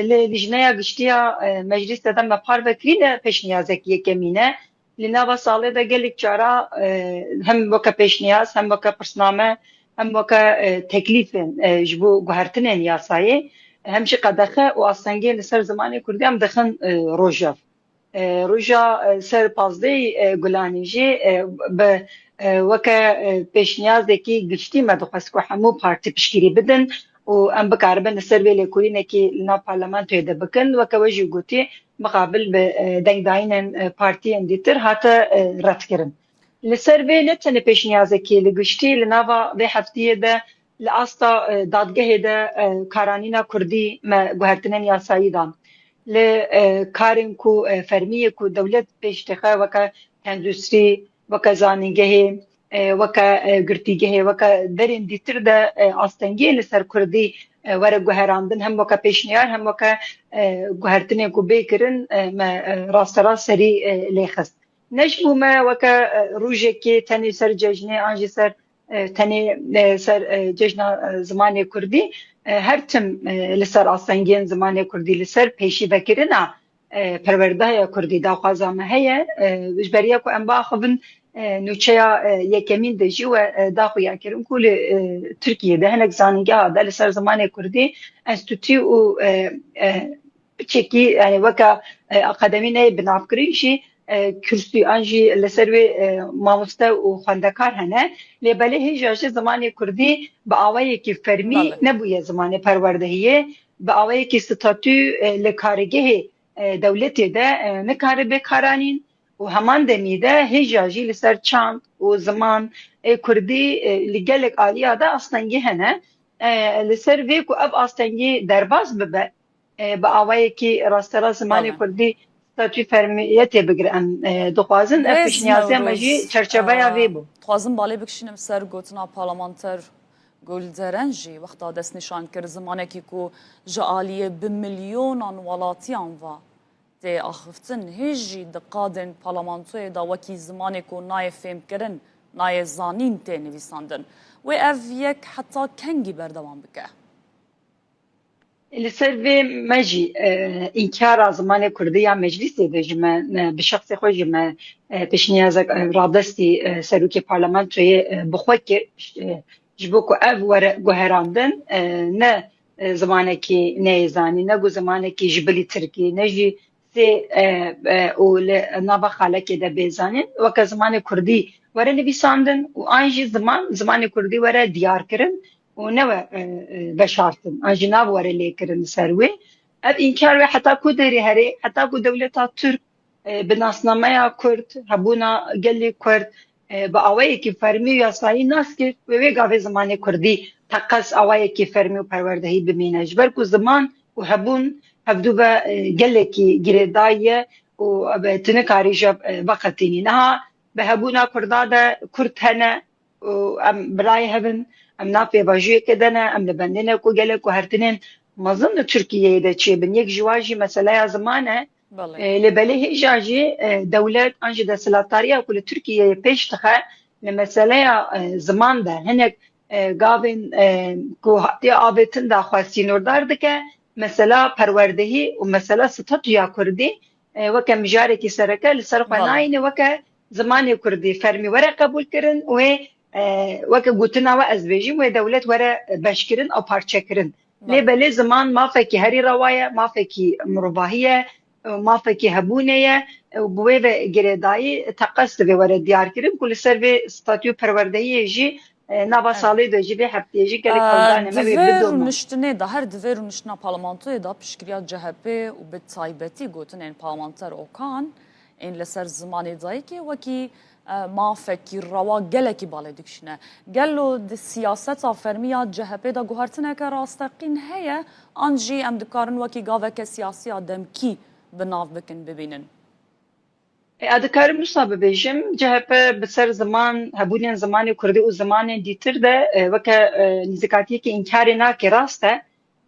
li Lijneya Giştî ya, e, Meclîsê de me parve kirî, ne pêşniyazek yekemîn e. Li nava salê de gelek cara, e, hem weke pêşniyaz, hem weke pirsname, hem weke, e, teklîfên, e, ji bo guhertinên yasayê, hem jî qedexe û astengê li ser zimanê kurdî em dixin, e, rojev. E, roja, e, ser pazdehê, e, Gulanê jî, e, bi, e, weke, e, pêşniyazekî giştî me dixwest ku hemû partî piştgirî bidin û em bikaribin li ser vê lêkolînekî li nav parlamentoyê de bikin. Weke we jî gotî, mixabil bi, e, dengdayînên, e, partiyên dîtir hate, e, redkirin. Li ser vê ne tenê pêşniyazekî, li giştî li nava vê heftiyê de li asta, e, dadgehê de, e, karanîna kurdî me guhertinên yasayî dan. Li, e, karên ku, e, fermî yê ku dewlet pêş dixe, weke tenduristî, weke zanîngehê, e, weke, e, girtîgehê, weke derên dîtir de, e, astengiyên li ser kurdî, e, were guherandin, hem weke pêşniyar, hem weke, e, guhertinên ku bê kirin, e, me, e, rasterast serî, e, lê xist. Ne ji bo me weke, e, rojekê tenê ser cejnê an jî ser, e, tenê, e, ser, e, cejna, e, zimanê kurdî, e, her tim, e, li ser astengiyên zimanê kurdî, li ser pêşîvekirina, e, perwerdeya kurdî daxwaza me heye. E, ji beriya ku em biaxivin, e, nûçeya, e, yekemîn de jî we, e, daxuya kirin ku li, e, Tirkiyê de hinek zanîngeha de li ser zimanê kurdî enstîtû û, e, e, piçekî, yani weke, e, akademî neyê binavkirin jî, e, kursî an jî li ser wê, e, mamoste û xwendekar hene. Lê belê hêja jî zimanê kurdî bi awayekî fermî Belê. nebûye zimanê perwerdehiyê, bi awayekî statû, e, li kargehê, e, dewletê de, e, nikare bê karanîn û heman demî de hêja jî li ser çand û ziman ê kurdî, e, li gelek aliya de astengî hene. E, li ser vê ku ev astengî derbas bibe, e, bi awayekî rasterast zimanê Belê. kurdî statû fermiyetê bigire, em, e, dixwazin. Ev Birêz pêşniyazê me jî Newroz, çerçeveya e, vê bû. Dixwazim balê bikişînim ser gotina parlamenter Gulderen jî wexta destnîşan kir, zimanekî ku ji aliyê bi milyonan welatiyan ve tê axiftin, hê jî di qadên parlamentoyê de wekî zimanê ku nayê fêmkirin, nayê zanîn tê nivîsandin. Wê ev yek heta kengî berdewam bike? Li ser vê me jî, e, înkara zimanê kurdî ya meclîsê de ji me, me, bi şexsê xwe jî me, e, pêşniyazek, e, radestî, e, serokê parlamentoyê, e, bi xwe kir, e, ji bo ku ev were guherandin, e, ne, e, zimanekî neyê zanîn, ne ku zimanekî ji bilî tirkî, ne jî sê, e, e, û li nava xalekê de bê zanîn, weke zimanê kurdî were nivîsandin û an jî ziman, zimanê kurdî were diyar kirin û ne we, e, e, veşartin, an jî nav were lê kirin li ser wê. Ev înkar wê heta ku derê herê, heta ku dewleta Tirk, e, bi nasnameya Kurd, hebûna gelê Kurd, e, bi awayekî fermî û yasayî nas kir, wê wê gavê zimanê kurdî teqez awayekî fermî û perwerdehî bimîne. Ji ber ku ziman û hebûn hevdû ve e, gelekî girêdayî ye û e, tu nikarî ji e, veqetînî. Niha bi hebûna Kurda de Kurd hene û em birayê hev in, em nav pêvajoyekê de ne, em li bendê ne ku gelek ku hertinên mezin li Tirkiyeyê de çêbin. Yek ji wan jî meseleya ziman e. Belê. E, lê belê hêja jî e, dewlet an jî desthilatdariya ku li Tirkiyeyê pêş dixe li meseleya e, ziman de hinek e, gavên e, ku hatiye avêtin daxwe sînordar dike, mesela perwerdehî û mesela statûya kurdî e, weke mijarekî sereke li ser xwe Belê. nayîne, weke zimanê kurdî fermî were qebûl kirin, wê e, weke gotina we ez bêjim, wê dewlet were beşkirin û parçekirin. Lê Belê. belê ziman mafekî herî rewa ye, mafekî mirovahî ye, mafekî hebûnê ye, bi wê ve girêdayî teqez divê were diyarkirin ku li ser vê statû perwerdehiyê jî e, nava Evet. salê de jî vê hefteyê jî gelek Ee, hewldanê me wê di vê bidome. rûniştinê de, her di vê rûniştina parlamentoyê de piştgiriya C H P û bi taybetî gotinên parlamenter Okan ên li ser zimanê dayikê wekî e, mafekî rewa gelekî balê dikişîne. Gelo di siyaseta fermî ya C H P de guhertineke rasteqîn heye, an jî em dikarin wekî gaveke siyasî ya demkî bi nav bikin, bibînin? E, ez dikarim wisa bibêjim, C H P bi ser ziman, hebûnên zimanê kurdî û zimanên dîtir de e, weke e, nîzikatiyekî înkarê nake, rast e.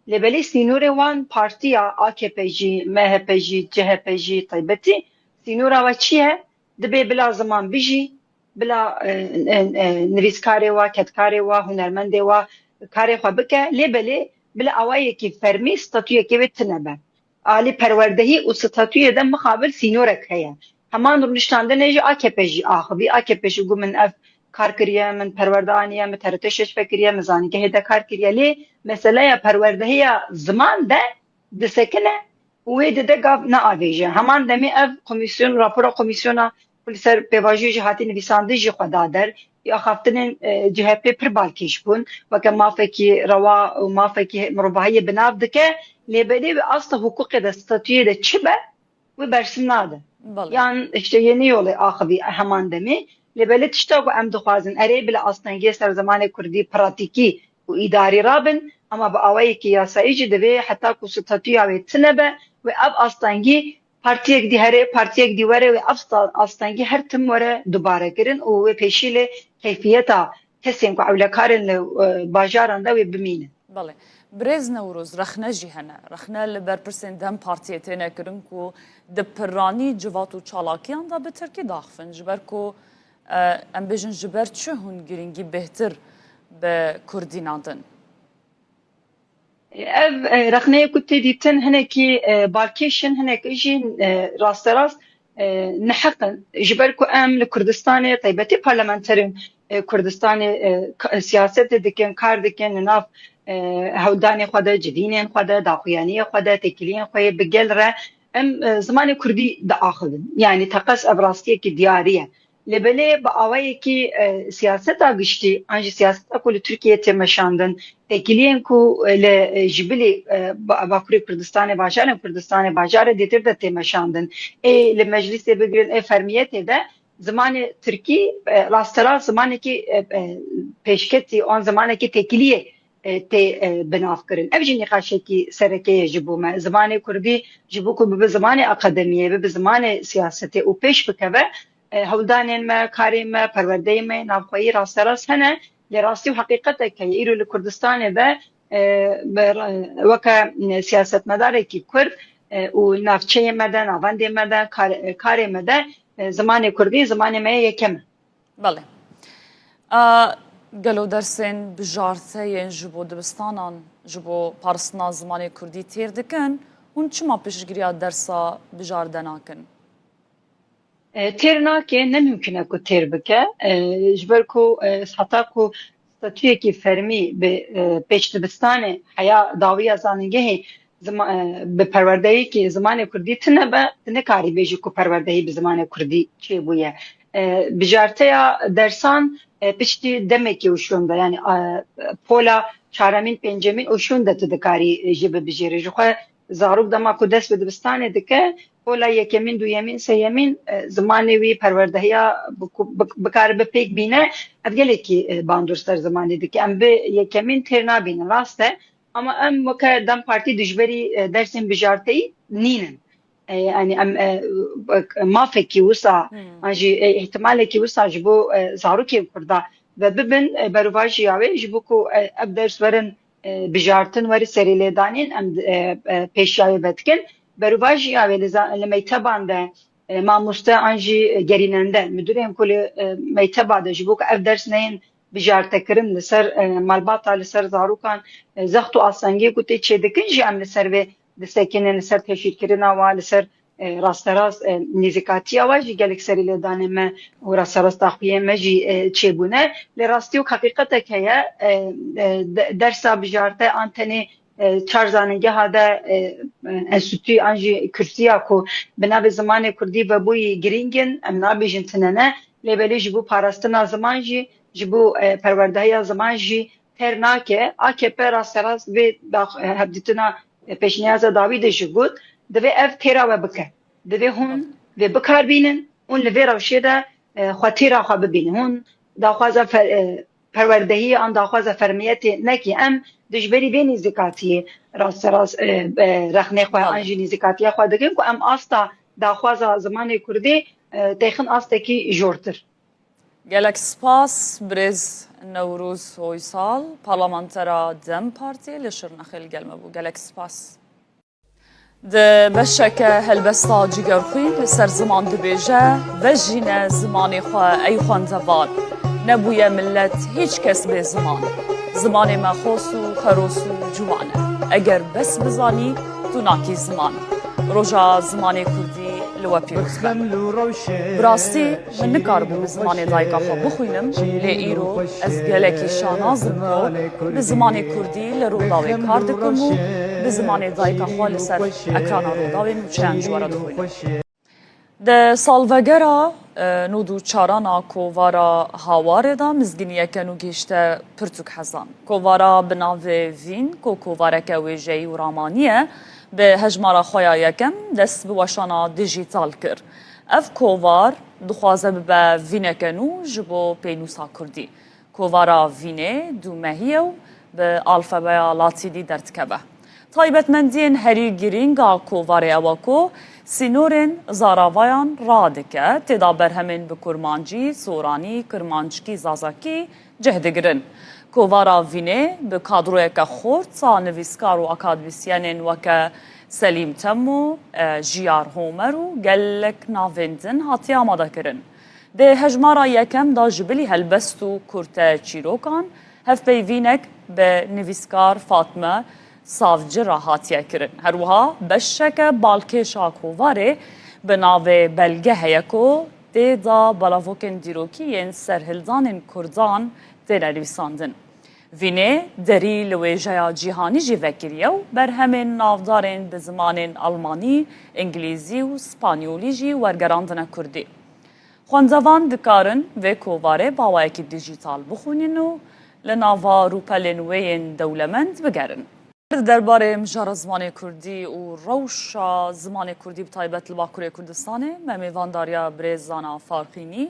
Lê belê sînorê wan partiya A K P jî, M H P jî, C H P jî taybetî sînora we çi ye? Dibê bila ziman bijî, bila e, e, e, nivîskarê we, kedkarê we, hunermendê we karê xwe bike, lê belê bila awayekî fermî statûyekê wê tune be. Alî perwerdehî û statûyê de mixabil sînorek heye. Heman rûniştandinê jî A K P jî axivî. A K P jî got, min ev kar kiriye, min perwerde aniye, min T R T şeş vekiriye, min zanîngehê de kar kiriye. Lê meseleya perwerdehiya ziman de disekine û wê dide gav neavêje. Heman demê ev komîsyon, rapora komîsyona ku li ser pêvajoyê jî hatî nivîsandin jî xwe da der. Axaftinên e, C H P pir balkêş bûn. Weke mafekî rewa û mafekî mirovahiyê bi nav dike. Lê belê wê asta hiqûqê de, statûyê de çi be, wê bersiv nade. Belê. Yan işte yeni yolê axivî heman demê. Lê belê tişta ku em dixwazin, erê bila astengiyê ser zimanê kurdî pratîkî û îdarî rabin, ama bi awayekî yasayî jî divê heta ku statûya wê tune be, wê ev astengî partiyek dî here, partiyek dî were, wê ev sta-, astengî her tim were dubare kirin û wê pêşî lê keyfiyeta kesên ku ewlekarên li e, bajaran de wê bimînin. Belê. Birêz Newroz, rexne jî hene. Rexne li berpirsên DEM Partiyê têne kirin ku di piranî civat û çalakiyan de bi tirkî daxivin. Ji ber ku, e, em bêjin, ji ber çi hûn girîngî bêhtir bi kurdî nadin? Ev e, rexneyê ku tê dîtin hinekî e, balkêş in, hinek jî e, rasterast e, neheq in. Ji ber ku em li Kurdistanê, taybetî parlamenterên e, Kurdistanê e, ka- siyasetê dikin, kar dikin, li nav e, hewldanê xwe de, civînên xwe de, daxuyaniyê xwe de, têkiliyên xwe yê bi gel re em e, zimanê kurdî diaxivin. Yanî teqez ev rastiyekî diyarî ye. Lê belê bi awayekî e, siyaseta giştî, an jî siyaseta ku li Tirkiyeyê tê meşandin, têkiliyên ku e, li e, ji bilî e, ba- Bakurê Kurdistanê, bajarên Kurdistanê, bajarê dîtir de tê meşandin. Ê li meclîsê bigirin, ê fermiyetê de zimanê tirkî e, rasterast zimanekî e, e, pêşketî an zimanekî têkiliyê e, tê e, binavkirin. Ev jî nîqaşekî sereke ye ji bo me. Zimanê kurdî ji bo ku bibe zimanê akademiyê, bibe zimanê siyasetê û pêş bikeve, e, hewldanên me, karê me, perwerdeyê me navxweyî rasterast hene. Lê rastî û heqîqetek heye. Îro li Kurdistanê de e, be- weke siyasetmedarekî kurd e, û navçeyê me de, navendê me de, kar- karê me de e, zimanê kurdî zimanê me yê yekem e. Belê. A, gelo dersên bijarte yên ji bo dibistanan, ji bo parastina zimanê kurdî têr dikin, hûn çima piştgiriya dersa bijarte nakin? E, têr nake, ne mimkun e ku têr bike. E, ji ber ku e, heta ku statuyekî fermî bi e, pêşdibistanê heya dawiya zanîngehê zima- e, bi perwerdeyekî zimanê kurdî tune be, tu nikarî bêjî ku perwerdehî bi zimanê kurdî çêbûye. E, bijarteya dersan e, piştî demekî û şûn de, yanî e, pola çaremîn, pêncemîn û şûn de tu dikarî e, jî bibijêrî. Ji xwe zarok dema ku dest bi dibistanê dike, pola yekemîn, duyemîn, sêyemîn e, zimanê wî, perwerdehiya bi ku- bi- bikaribe pêk bîne, ev gelekî e, bandor ser zimanê dike. Em bi yekemîn têr nabînin, rast e. Ama em weke DEM Partî dijberî, e, dersên bijarteyî nînin. E, yanî em, e, mafekî wisa, Hmm. an jî, e, îhtimalekî wisa ji bo, e, zarokên Kurda ve bibin, e, berovajîya wê ji bo ku, e, ev ders werin, e, bijartin, weri serî lêdanîn, em, e, e, pêşiya wê vedikin. Berovajîya wê li za-, li meyteban de, e, mamoste an jî gerînende, midurên ku li, e, meyteba de ji bo ku ev ders neyên bijartekirin li ser, e, malbata, li ser zarokan, e, zext û astengiyê ku tê çêdikin jî em li ser vê disekinin, li ser teşhîrkirina wa, li ser, e, rasterast, e, nêzîkatiya wa jî gelek serî lêdanê me û rasterast daxuyên me jî, e, çêbûne. Lê rastî û heqîqetek heye, e, e, de-, dersa bijarte an tenê, e, çar zanîngeha de, e, e, enstîtûyê an jî kursiya ku bi navê zimanê kurdî vebûyî girîng in, em nabêjin tune ne, lê belê ji bo parastina ziman jî, ji bo, e, perwerdehiya ziman jî ter nake. A K P rasterast vê dax-, e, hevdîtina, e, pêşniyaza dawî de jî got, divê ev têra we bike. Divê hûn vê bikar bînin, hûn li vê rewşê de, e, xwe têra xwe bibînin. Hûn daxwaza fe-, e, perwerdehiyê an daxwaza fermiyetê nekî. Em dijberî vê nêzîkatiyê rasterast, e, e, rexnê xwe an jî nêzîkatiya xwe dikin ku em asta daxwaza zimanê kurdî, e, têxin astekî jortir. Gelek spas, birêz Newroz Oysal, parlamentera DEM Partiyê li Şirnexê li gel me bû. Gelek spas. Di beşeke helbesta Cigerxwîn li ser ziman dibêje, Vejîne zimanê xwe ey xwendevan. Nebûye milet hîç kes bê ziman. Zimanê me xos û xeros û ciwan e. Eger bes bizanî, tu nakî ziman. Roja zimanê kurdî li we pîroz be. Bi rastî, min nikaribû bi zimanê dayika xwe bixwînim, lê îro ez gelekî şanaz im ku bi zimanê kurdî li Rûdawê kar dikim û bi zimanê dayika xwe li ser ekrana Rûdawê nûçeyan ji we re dixwînim. Di salvegera, e, nod û çaran a kovara Hawarê de mizgîniyeke nû gihişte pirtûk hezan. Kovara bi navê Vîn, ku kovareke wêjeyî û ramanî ye, bi hejmara xwe ya yekem dest bi weşana dijîtal kir. Ev kovar dixwaze bibe vîneke nû ji bo pênûsa kurdî. Kovara Vînê dûmehî ye û bi alfabeya latînî derdikeve. Taybetmendiyên herî girîng a kovarê ew e ku sînorên zaravayan radike, tê de berhemên bi kurmancî, soranî, kirmanckî, zazakî cih digirin. Kovara Vînê bi kadroyeke xurt a nivîskar û akademîsyenên weke Selîm Temo, e, Jiyar Homer û gelek navên din hatiye amadekirin. Di hejmara yekem de ji bilî helbest û kurte çîrokan, hevpeyvînek bi nivîskar Fatme Savci re hatiye kirin. Her wiha beşeke balkêş a kovarê bi navê Belge heye ku tê de belavokên dîrokî yên serhildanên kurdan têne nivîsandin. Vînê derî li wêjeya cîhanî jî vekiriye û berhemên navdarên bi zimanên almanî, îngilîzî û spanyolî jî wergerandine kurdî. Xwendevan dikarin vê kovarê bi awayekî dijîtal bixwînin û li nava rûpelên wê yên dewlemend bigerin. Di derbarê mijara zimanê kurdî û rewşa zimanê kurdî bi taybet li Bakurê Kurdistanê me mêvandariya birêz Zana Farqînî,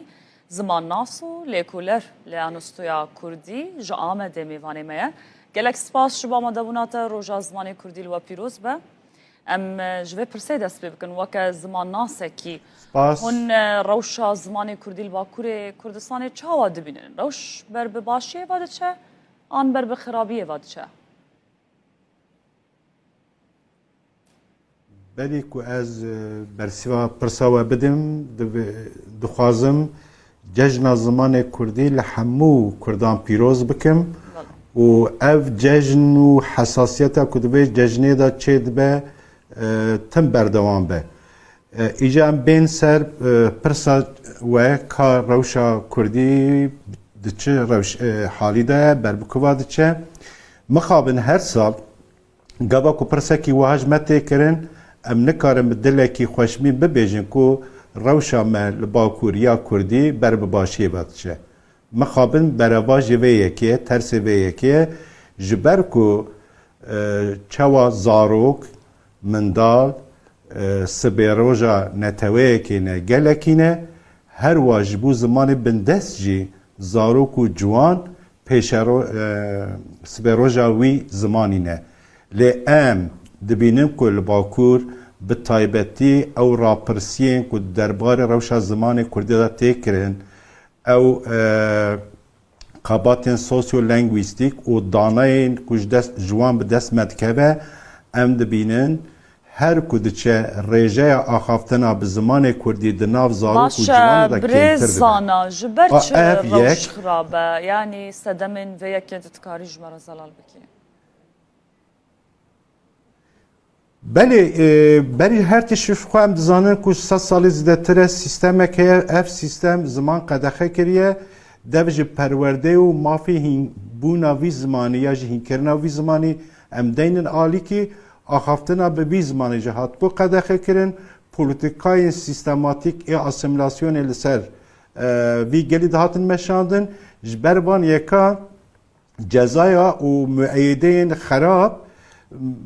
zimannas û lêkoler li Enstitûya Kurdî ji Amedê mêvanê me ye. Gelek spas ji bo amadebûna te, roja zimanê kurdî li we pîroz be. Em, e, ji vê pirsê dest pê bikin, weke zimannasekî. Spas. Hûn, e, rewşa zimanê kurdî li Bakurê Kurdistanê çawa dibînin? Rewş ber bi başiyê ve diçe an ber bi xirabiyê ve diçe? Berî ku ez, e, bersiva pirsa we bidim, dibi-, dixwazim Cejna Zimanê Kurdî li hemû Kurdan pîroz bikim û ev cejn û hesasiyeta ku di vê cejnê de çêdibe, e, tim berdewam be. E, îca em bên ser, e, pirsa we, ka rewşa Kurdî di çi rewş-, e, halî de ye, ber bi kuva diçe? Mixabin her sal, gava ku pirsekî wiha ji me tê kirin, em nikarin bi dilekî xweşmîn bibêjin ku rewşa me li Bakur ya Kurdî ber bi başiyê ve diçe. Mixabin berevajê vê yekê ye, tersê vê yekê ye, ji ber ku, e, çawa zarok, mindal, e, sibê roja neteweyekê ne, gelekî ne, her wa ji bo zimanê bindest jî zarok û ciwan pêşero-, e, sibê roja wî zimanî ne. Lê em dibînin ku li Bakur bi taybetî ew rapirsiyên ku di derbarê rewşa zimanê Kurdî de tê kirin, ew, e, xebatên sosyolenguîstîk û daneyên ku ji dest, ji wan bi dest me dikeve, em dibînin her ku diçe rêjeya axaftina bi zimanê Kurdî di nav zarok û Baş e, ciwana de birêz kêmtir dibe. Zana, ji ber A, çi ev rewş yek. Xirab e? Yanî sedemên vê yekê tu dikarî ji me re zelal bikî? Belê, e, berî her tişt ji xwe em dizanin ku sed salî zêdetir e sîstemek heye, ev sîstem ziman qedexe kiriye, dev ji perwerdeyê û mafê hîn bûna vî zimanî ya jî hînkirina vî zimanî em deynin alîkî, axaftina bi vî zimanî jî hatibû qedexe kirin, polîtîkayên sîstematîk ê asîmîlasyonê li ser, e, vî gelî dihatin meşandin, ji ber van yeka cezaya û mueyedeyên xerab,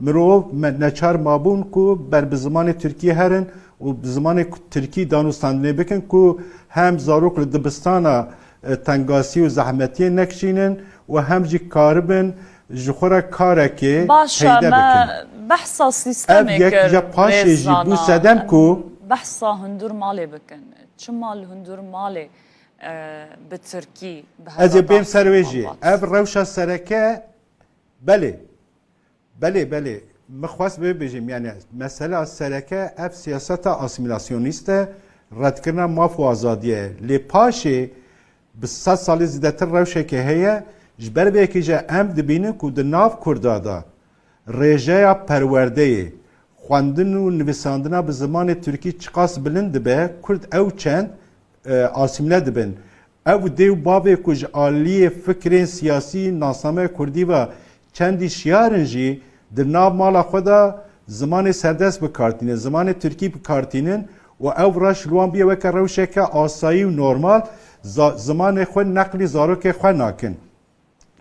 mirov me-, neçar mabûn ku ber bi zimanê tirkî herin û bi zimanê ku-, tirkî danûstandinê bikin ku hem zarok li dibistana, e, tengasî û zehmetiyê nekişînin û hem jî karibin ji xwe re karekê Baş e, peyde me bikin. Behsa sîstemê kir. Ev yek ya paşê jî bû sedem ku Behsa hundur malê bikin. Çima li hundur malê e, bi tirkî, bi Ez ê bêm ser wê jî. Ev rewşa sereke, belê. Belê, belê. Min xwest vê bêjim, yani mesela sereke ev siyaseta asîmîlasyonîst e, redkirina maf û azadiyê ye. Lê paşê bi sed salî zêdetir rewşeke heye, ji ber vê yekê jî em dibînin ku di nav Kurda de rêjeya perwerdeyê, xwendin û nivîsandina bi zimanê tirkî çiqas bilind dibe, Kurd ew çend, e, asîmle dibin. Ew dê û bavê ku ji aliyê fikrên siyasî nasnameya Kurdî ve çendî şiyar in jî, di nav mala xwe de zimanê serdest bi kar tînin, zimanê tirkî bi kar tînin û ev reş li wan bûye weke rewşeke asayî û normal, za-, zimanê xwe neqlî zarokê xwe nakin.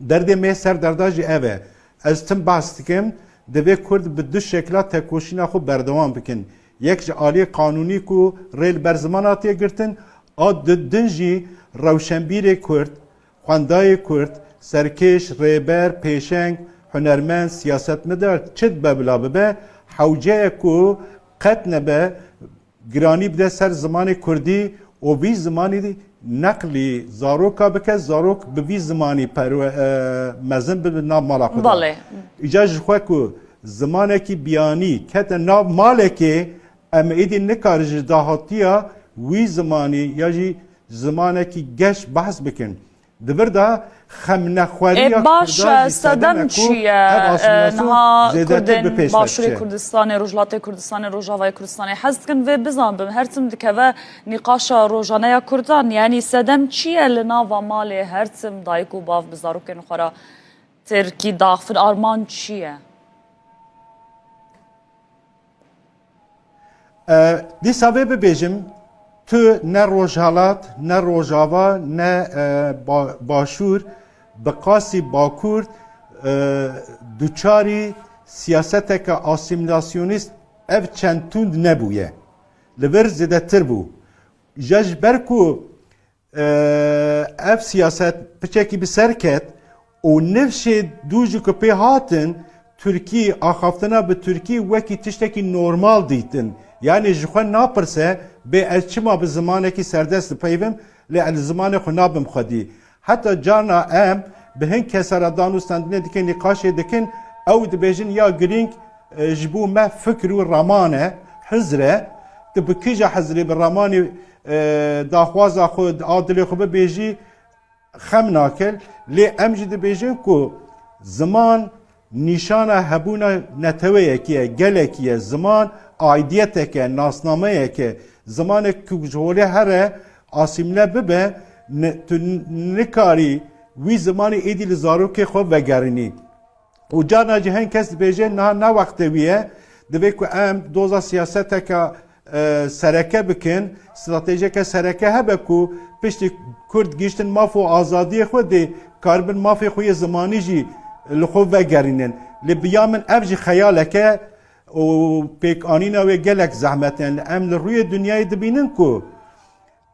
Derdê me ser derda jî ev e. Ez tim behs dikim, divê Kurd bi du şekla tekoşîna xwe berdewam bikin. Yek ji aliyê qanûnî ku rê li ber ziman hatiye girtin, a di din jî rewşenbîrê Kurd, xwendayê Kurd, serkêş, rêber, pêşeng, hunermend, siyasetmedar çi dibe bila bibe, hewce ye ku qet nebe giranî bide ser zimanê kurdî û vî zimanî neqlî zaroka bike, zarok bi vî zimanî perwe-, e, mezin bibe nav mala xwe de. Belê. Îca ji xwe ku zimanekî biyanî kete nav malekê, em êdî nikarin ji dahatiya wî zimanî ya jî zimanekî geş behs bikin. Di vir de xemnexweriya Kurdan jî sedem e ku ev asîmîlasyon zêdetir bi pêş ve diçe. Başûrê Kurdistanê, Rojhilatê Kurdistanê, Rojavayê Kurdistanê, hez dikim vê bizanbim, her tim dikeve nîqaşa rojane ya Kurdan, yanî sedem çi ye li nava malê her tim dayik û bav bi zarokên xwe re tirkî daxivin, armanc çi ye? E, dîsa vê bibêjim, tu ne Rojhelat, ne Rojava, ne, e, ba-, Başûr, bi qasî Bakur, e, duçarî siyaseteke asîmîlasyonîst ev çend tund nebûye. Li vir zêdetir bû. Ja ji ber ku e, ev siyaset piçekî bi ser ket û nifşê dû jî ku pê hatin, Tirkî, axaftina bi Tirkî wekî tiştekî normal dîtin. Yanî ji xwe napirse, bê ez çima bi zimanekî serdest dipeyivim, lê ez li zimanê xwe nabim xwedî. Heta carna em bi hin kesa re dan û standinê dikin, nîqaşê dikin, ew dibêjin ya girîng, e, ji bo me fikr û raman e, hizr e. Tu bi kîja hizrê, bi ramanê e, daxwaza xwe, a dilê xwe bibêjî, xem nake. Lê em jî dibêjin ku ziman nîşana hebûna neteweyekî ye, gelekî ye. Ziman aîdiyetek e, nasnameyek e. Zimanek ku ji holê here asîmle bibe, ni-, tu n-, nikarî wî zimanî êdî li zarokê xwe vegerînî. Û carna jî hin kes dibêje, niha ne wextê wî ye, divê ku em doza siyaseteke, e, sereke bikin, stratejiyeke sereke hebe ku piştî Kurd gihîştin maf û azadiyê xwe dê karibin mafê xwe yê zimanî jî li xwe vegerînin. Lê bi ya min ev jî xeyaleke û pêkanîna wê gelek zehmet e. Em li rûyê dinyayê dibînin ku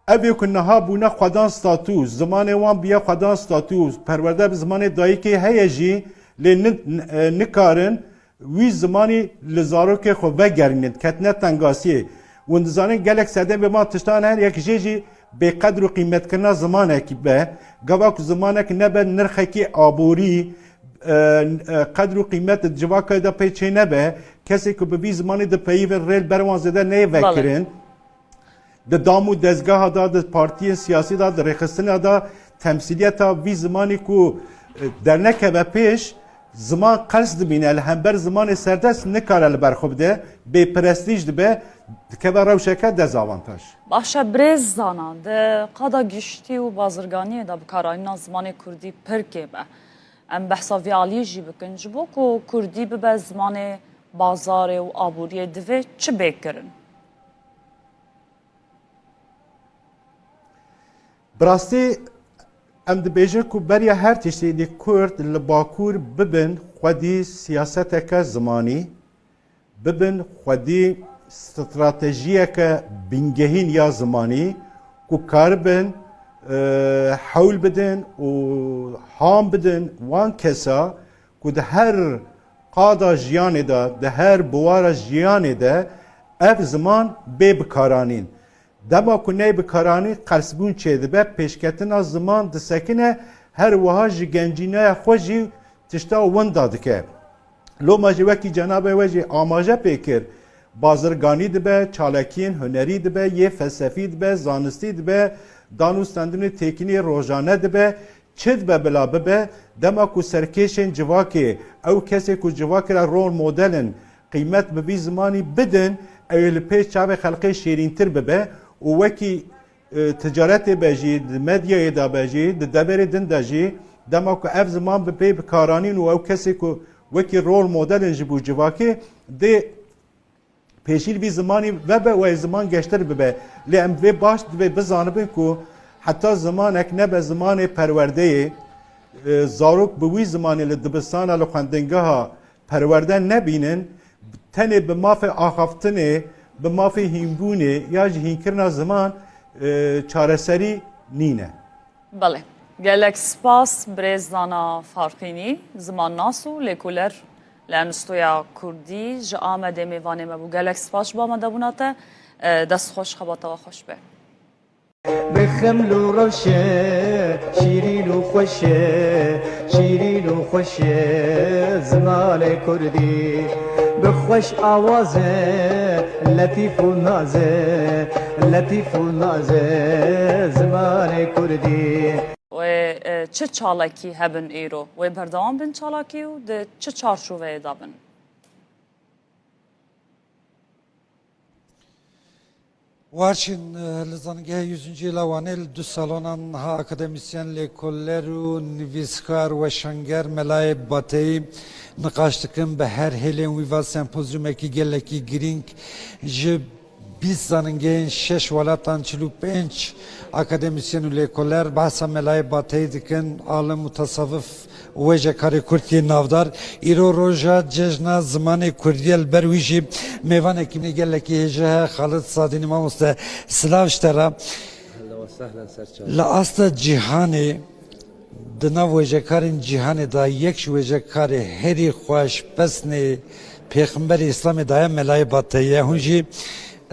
Ev ê ku niha bûne xwedan statû, zimanê wan bûye xwedan statû, perwerde bi zimanê dayikê heye jî, lê ni-, e, nikarin Wî zimanî li zarokê xwe vegerînin, ketine tengasiyê. Hûn dizanin gelek sedemê van tiştan her yek jê jî bêqedr û qîmetkirina zimanekî be. Gava ku zimanek nebe nirxekî aborî, e, e, qedr û qîmet di civakê de pê çê nebe, kesê ku bi vî zimanî dipeyivin rê li ber wan zêde neyê Belê. vekirin. Di dam û dezgeha de, di partiyên siyasî de, di rêxistina de temsîliyeta vî zimanî ku, e, dernekeve pêş, ziman qels dibîne, li hember zimanê serdest nikare li ber xwe bide, bêprestîj dibe, dikeve rewşeke dezavantaj. Baş e, birêz Zana, di qada giştî û bazirganiyê de bikaranîna zimanê kurdî pir kêm e. Em behsa vî alî jî bikin, ji bo ku kurdî bibe zimanê bazarê û aboriyê divê çi bê kirin? Bi rastî em dibêjin ku beriya her tiştî dê Kurd li Bakur bibin xwedî siyaseteke zimanî, bibin xwedî stratejiyeke bingehîn ya zimanî ku karibin, e, hewl bidin û han bidin wan kesa ku di her qada jiyanê de, di her biwara jiyanê de ev ziman bê bikaranîn. Dema ku neyê bikaranîn, qelsbûn çêdibe, pêşketina ziman disekine, her wiha ji gencîneya xwe jî tişta winda dike. Loma jî wekî cenabê we jî amaje pê kir, bazirganî dibe, çalakiyên hunerî dibe, yê felsefî dibe, zanistî dibe, dan û stendinê têkilî rojane dibe. Çi dibe bila bibe, dema ku serkêşên civakê, ew kesê ku civakê re rol model in, qîmet bi vî zimanî bidin, ew ê li pêş çavê xelkê şêrîntir bibe û wekî, e, ticaretê be jî, di medyayê de be jî, di deverê din de jî, dema ku ev ziman bi pê bikaranîn û ew kesê ku wekî rol model in ji bo civakê, dê pêşî li vî zimanî vebe û ê ziman geştir bibe. Lê em vê baş divê bizanibin ku heta zimanek nebe zimanê perwerdeyê, e, zarok bi wî zimanê li dibistana, li xwendingeha perwerde nebînin, tenê bi mafê axaftinê, bi mafê hînbûnê ya ji hînkirina ziman, e, çareserî nîne. Belê. Gelek spas birêz Zana Farqînî, zimannas û lêkoler li Enstitûya Kurdî ji Amedê mêvanê me bû. Gelek spas ji bo amadebûna te. E, dest xweş, xebata we xweş be. Bi xeml û rewşe, şîrîn û xweşe, şîrîn û xweşe zimanê kurdî. Bi xweş awaze, letîf û naze, letîf û naze zimanê kurdî. Wê, e, çi çalakî hebin îro? Wê berdewam bin çalakî û di çi çarçoveyê de bin? Warçîn, e, li Zanîngeha Yüzüncü Yêla Wanê li du salonan niha akademîsyen, lêkoller û nivîskar, weşanger Melayê Bateyî niqaş dikin. Bi her hêlên wî va sempozyumekî gelekî girîng ji bîst zanîngehên şeş welatan çil û pênc akademîsyen û lêkoller behsa Melayê Bateyî dikin, alim û tasavif wêjekarê kurd yê navdar. Îro roja cejna zimanê kurdî ye, li ber wî jî mêvanekî min ê gelekî hêja heye, Xalid Sadînî. Mamoste, silav ji te re. Ehlen we sehlen, ser çav. Li asta cîhanê, di nav wêjekarên cîhanê de yek ji wêjekarê herî xweş pesnê pêxemberê Îslamê daye Melayê Bateyî ye. Hûn jî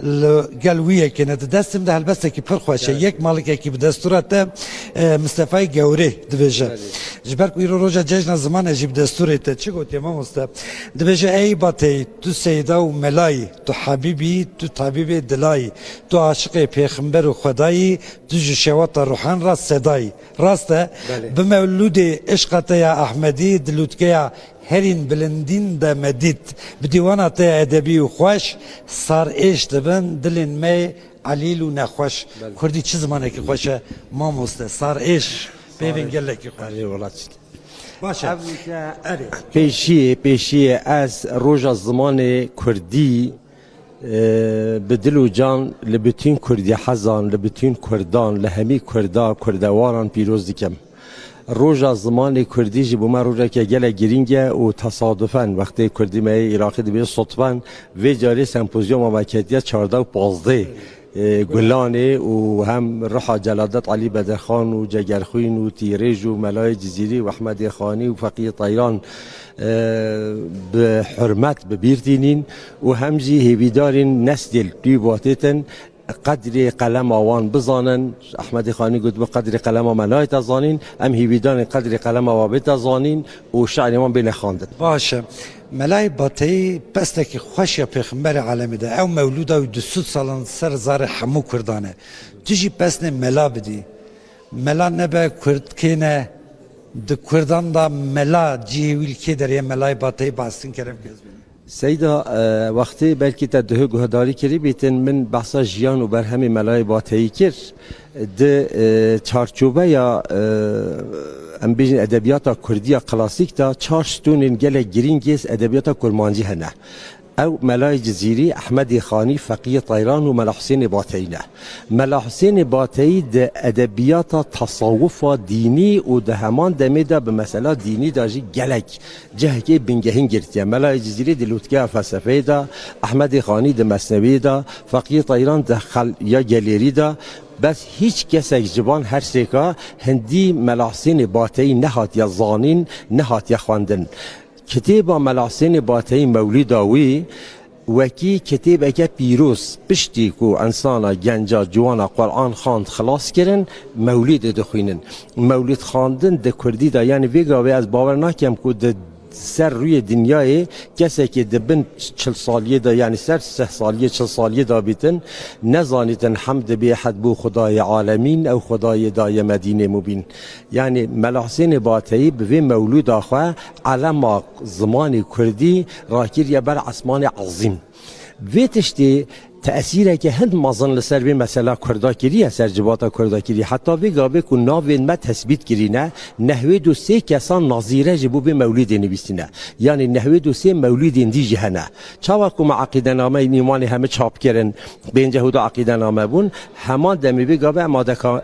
li gel wî yekê ne. Di destê min de helbestekî pir xweş e. Evet. Yek malikekî bi destûra te, e, Mistefayê Gewrê dibêje. Belê. Ji ber ku îro roja cejna ziman e jî bi destûrê te. Çi gotiye mamoste? Dibêje, ey Bateyî, tu seyda û melayî, tu habîbî, tu tabîbê dilayî, tu aşiqê pêxember û Xwedayî, tu ji şewata ruhan re sedayî. Rast e? Belê. Bi mewlûdê îşqa te ya Ehmedî, di lûtkeya herîn bilindîn de me dît. Bi dîwana te ya edebî û xweş, sar êş dibin dilên me elîl û nexweş. Belê. Kurdî çi zimanekî xweş e, mamoste. Sar êş, peyvên gelekî xweş. Erê, wela çi. Baş e. Ev wî te, erê. Pêşiyê, pêşiyê ez roja zimanê kurdî, e, bi dil û can li bütün kurdî hezan, li bütün kurdan, li hemî kurda, kurdewaran pîroz dikim. Roja zimanê kurdî jî bo me rojeke gelek girîng e û tesadufen wextê kurdî me yê Iraqî dibê sodfen vê carê sempozyuma me ketiye çardeh û pazdeh. e, Gulanê û hem ruha Celadet Elî Bedirxan û Cegerxwîn û Tîrêj û Melayê Cizîrî û Ehmedê Xanî û Feqiyê Teyran, e, bi hurmet bi bîr tînîn û hem jî hêvîdarîn neslê li dû ve têtin qedrê qelema wan bizanin. Ehmedê Xanî gotibû, qedrê qelema me nayête zanîn, em hêvîdarîn qedrê qelema wan bête zanîn û şi'rê wan bêne xwendin. Baş e. Melayê Bateyî pestekî xweş ya Pêxemberê Alemê de. Ew mewlûda wî du sed salan ser zarê hemû Kurdan e. Tu jî pesnê mela bidî. Mela nebe Kurd kê ne? Di Kurdan de mela cihê wî li kê derê ye? Melayê Bateyî behsin kerem ke ez bînim. Seyda, e, wextê belkî te duhê guhdarî kirî bîtin, min behsa jiyan û berhemê Melayê Bateyî kir. Di, e, çarçoveya, e, em bêjin edebiyata Kurdiya klasîk de çar stûnên gelek girîng ê edebiyata Kurmancî hene. Ew Melayê Cizîrî, Ehmedê Xanî, Feqiyê Teyran û Mela Husênê Bateyî ne. Mela Husênê Bateyî di edebiyata tasawufa dînî û di heman demê de bi mesela dînî de jî gelek cihekê bingehîn girtiye. Melayê Cizîrî di lûtkeya felsefeyê de, Ehmedê Xanî di mesnewiyê de, Feqiyê Teyran di xel ya gelêrî de, bes hîç kesek ji van her sêka hindî Mela Husênê Bateyî nehatiye zanîn, nehatiye xwendin. Kitêba Mela Husênê Bateyî, mewlûda wî, wekî kitêbeke pîroz, piştî ku insana genca, ciwana Quran xwend xilas kirin, mewlîdê dixwînin. Mewlîd xwendin di kurdî de, yanî vê gavê ez bawer nakem ku di ser rûyê dinyayê kesekê di bin çil saliyê de, yanî ser sih saliyê, çil saliyê de bîtin, nezanîtin hemd bê hed bo Xwedayê alemîn, ew Xwedayê daye me dînê mubîn. Yanî Mela Husênê Bateyî bi vê mewlûda xwe elema zimanê kurdî rakiriye ber esmanê ezîm. Vê tiştê tesîreke hin mezin li ser vê mesela kurda kiriye, ser civata kurda kiriye. Heta vê gavê ku navên me tesbît kirîne, nehwêd û sê kesan nazîre ji bo vê mewlîdê nivîsîne. Yanî nehwêd û sê mewlîdên dî jî hene. Çawa ku me eqîdenameyên îmanê heme çap kirin, pênceh û du eqîdename bûn, heman demê vê gavê em adeka-,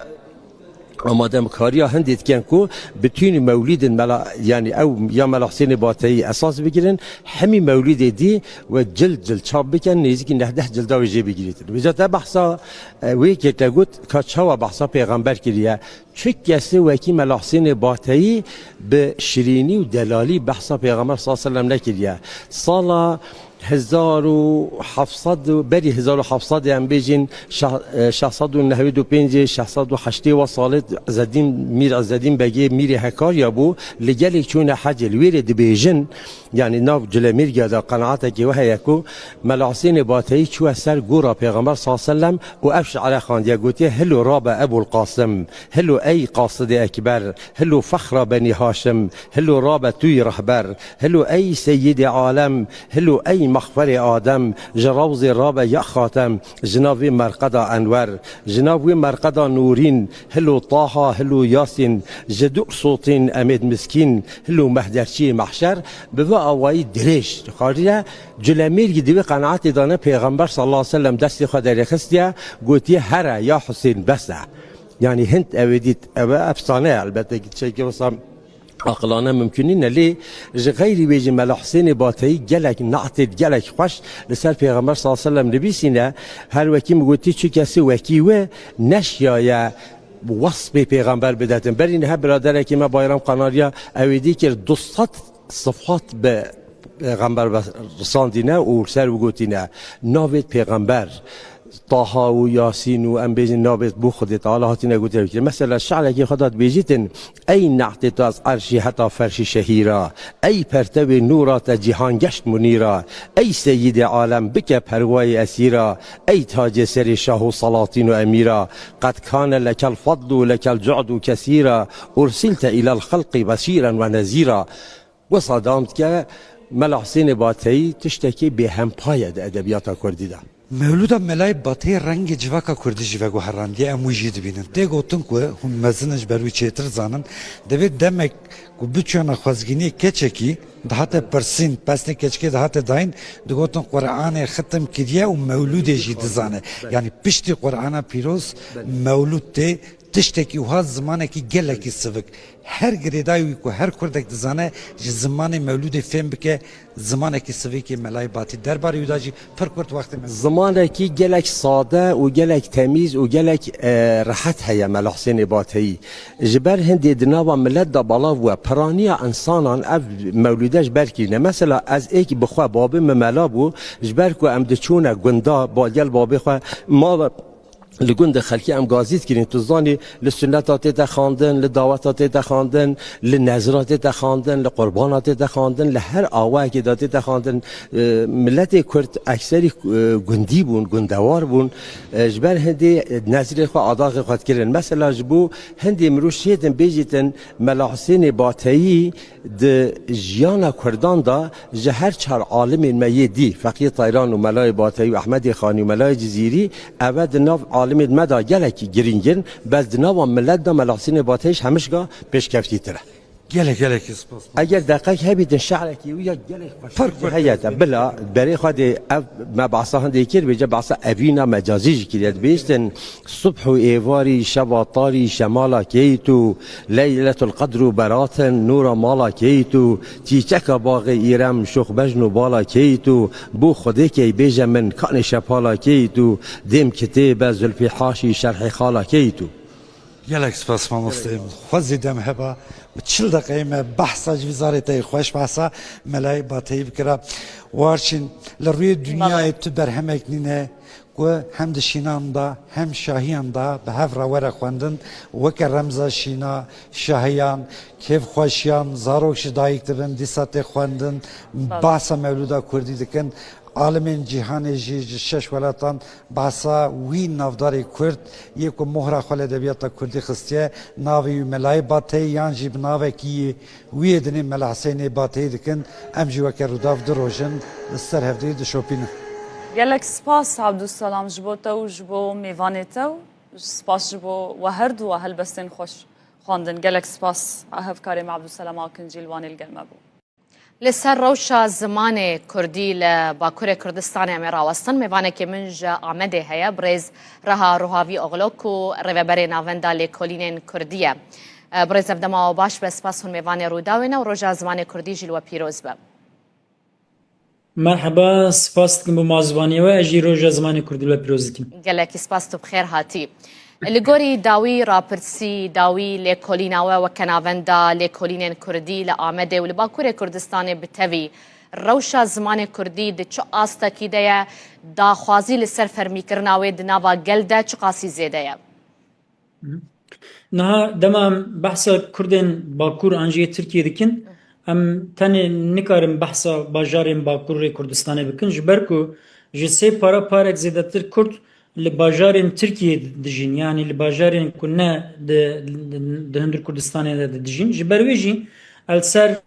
amadekariya hindê dikin ku bitûnî mewlîdên mela, yanî ew ya Mela Husênê Bateyî esas bigirin, hemî mewlîdê dî we cild cild çap bikin, nêzîkî neh deh cilda wê jê bigirîtin. Vêca te behsa, e, wê kê te got ka çawa behsa pêxember kiriye. Çi kesê wekî Mela Husênê Bateyî bi şirînî û delalî behsa Pêxember sallallahu aleyhi ve sellem nekiriye. Sala hezar û heft sed û berî hezar û heft sed em bêjin şah-, e, şeş sed û nehwêd û pêncê, şeş sed û heştê wa salê Îzzedîn, Mîr Îzzedîn Begê, mîrê Hekarya bû, li gelek çûne hecê, li wê rê dibêjin, yanî nav Culemêrgiya de qenaatekê we heye ku Mela Husênê Bateyî çûye ser gora Pêxember sallallahu aleyhi ve sellem û ev şi're xandiye, gotiye: "Hilo rabe Ebul Qasim, hilo ey Qasidê Ekber, hilo fexra Benî Haşim, hilo rabe tûyî rehber, hilo ey Seyyidê Alem, hilo ey mexferê Adem, ji rewzê rabe ya Xatem, ji nav vê merqeda Enwer, ji nav wê merqeda Nûrîn, hilo Taha, hilo Yasîn, ji dû sotîn emêd miskîn, hilo mehderçiyê mehşer." Bi vê awayî dirêj dixwariye. Culemêrgî di vê qenaetê de ne, Pêxember sallallahu aleyhi ve sellem destê xwe derêxistiye, gotiye: "Here ya Husên, bes e." Yanî hind ew ê dît, ew e efsane ye, elbette ki tiştekî wisa aqilane mimkun nîne, lê ji xeyrî wê jî Mela Husênê Bateyî gelek ne'têt gelek xweş li ser Pêxember sallallahu aleyhi ve sellem nivîsîne. Her wekî min gotî, çi kesî wekî wê neşiyaye wesfê Pêxember bidetin. Berî niha biraderekî me Bayram Qanariya ew ê dî kir, du sed sifat bi Pêxember ve risandîne û li ser wî gotîne. Navêt Pêxember, Taha û Yasîn û em bêjin navêt bo Xwedê Teala hatine gotin. Mesela şi'rekî xwe de dibêjîtin: "Ey ne'tê te ez erşî heta ferşî şehîra, ey pertewê nûra te cîhan geşt munîra, ey Seyyidê alem bike perwayê esîra, ey tacê serê şah û selatîn û emîra, qed kane lekel fedl û lekel cu'd û kesîra, ursîlte îlel xelqî beşîren ve nezîra." Wisa dam dike, Mela Husênê Bateyî tiştekî bêhempa ye di edebiyata kurdî de. Mewlûda Melayê Bateyî rengê civaka kurdî jî veguherandiye, em wî jî dibînin. Tê gotin ku hûn mezin in, ji ber wî çêtir zanin, divê demek ku biçûyana xwezgîniyê keçekî dihate pirsîn, pesnê keçikê dihate dayîn, digotin Quranê xitim kiriye û mewlûdê jî dizane. Yanî piştî Qurana pîroz mewlûd tê Tiştekî wiha zimanekî gelekî sivik. Her girêdayî wî ku her kurdek dizane ji zimanê mewlûdê fêm bike, zimanekî sivikê Melayê Batî. Derbarê wî de jî pir kurt wextê me. Zimanekî gelek sade û gelek temîz û gelek, e, rehet heye Mela Husênê Bateyî. Ji ber hindê di nava milet de belav bûye. Piraniya însanan ev mewlûde ji ber kirîne. Mesela ez êk bi xwe babê min mela bû, ji ber ku em diçûne gunda, ba-, gel babê xwe mala li gundê xelkê em gazî dikirin. Tu zanî li suneta tête xandin, li daweta tête xandin, li nezra tête xandin, li qurbana tête xandin, li her awayekê de tête xandin. E, miletê Kurd ekserî, e, gundî bûn, gundewar bûn. E, ji ber hindê nezrê xwe, adaxê xwe dikirin. Mesela ji bo hindê mirov şêtin bêjîtin Mela Husênê Bateyî di jiyana Kurdan de ji her çar alimên me yê dî, Feqiyê Tayran û Melayê Bateyî û Ehmedê Xanî û Melayê Cizîrî, eve di nav alimên me de gelekî girîng in, bes di nava milet de Mela Husênê Bateyî ji hemişka pêşkeftîtir e. Gelek, gelekî spas. Eger deqek hebîtin şehrekî wî ya gelek xweş Pir, pir, heye pir, te pir. Bila berê xwe dê ev me behsa hindê kir, bêje behsa evîna mecazî jî kiriye. Dibêjtin, Subh û êvarî, şeva tarî, şemala keyt û, Leyletul Qedr û beratin, nûra mala keyt û, çîçeka baxê îrem, şox bejn û bala keyt û, bû Xwedê key bêje min, kanê şepala keyt û, dêm kitêbe, zulfî haşî, şerhê xala keyt û. Gelek spas mamosteyê min. Xwezî dem heba, bi çil deqeyê me behsa ji vî zarê te yê xweş, behsa Melayê Bateyî bikira. Warçîn, li rûyê dinyayê tu berhemek nîne ku hem di şînan de hem şahiyan de bi hev re were xwendin, weke remza şîna, şahiyan, kêfxweşiyan, zarok ji dayik dibin, dîsa tê xwendin, Sağ ol. Behsa mewlûda kurdî dikin. Alimên cîhanê jî ji şeş welatan behsa wî navdarê kurd yê ku mohra xwe li edebiyata kurdî xistiye, navê wî Melayê Bateyî yan jî bi navekî wî yê dinê Mela Husênê Bateyî dikin. Em jî weke Rûdaw du roj in li ser hevdeyî dişopînin. Gelek spas Abdulselam ji bo te û ji bo mêvanê te û spas ji bo we her du we helbestên xweş xwendin. Gelek spas hevkarê me Abdulselam Akincî li Wanê li gel me bû. Li ser rewşa zimanê kurdî li Bakurê Kurdistanê em ê rawestin. Mêvanekê min ji Amedê heye, birêz Reha Ruhavî Oxlo ku rêveberê Navenda Lêkolînên Kurdî ye. Birêz, ev dema we baş be, spas hûn mêvanê Rûdawê ne û Roja Zimanê Kurdî jî li we pîroz be. Merheba, spas dikim bo mazvaniyê we, ez jî Roja Zimanê Kurdî li we pîroz dikim. Gelekî spas, tu bi xêr hatî. Li gorî dawî rapirsî, dawî lêkolîna we weke navenda lêkolînên kurdî li Amedê û li Bakurê Kurdistanê bi tevî, rewşa zimanê kurdî di çi astekî de ye, daxwazî li ser fermîkirina wê di nava gel de çiqasî zêde ye? Niha dema em behsa Kurdên Bakur an jî yê Tirkiyê dikin, em tenê nikarin behsa bajarên Bakurê Kurdistanê bikin, ji ber ku ji sê para parek zêdetir Kurd li bajarên Tirkiyê dijîn, yanî li bajarên ku ne di, di, di hundir Kurdistanê de dijîn. Ji ber wê jî el ser,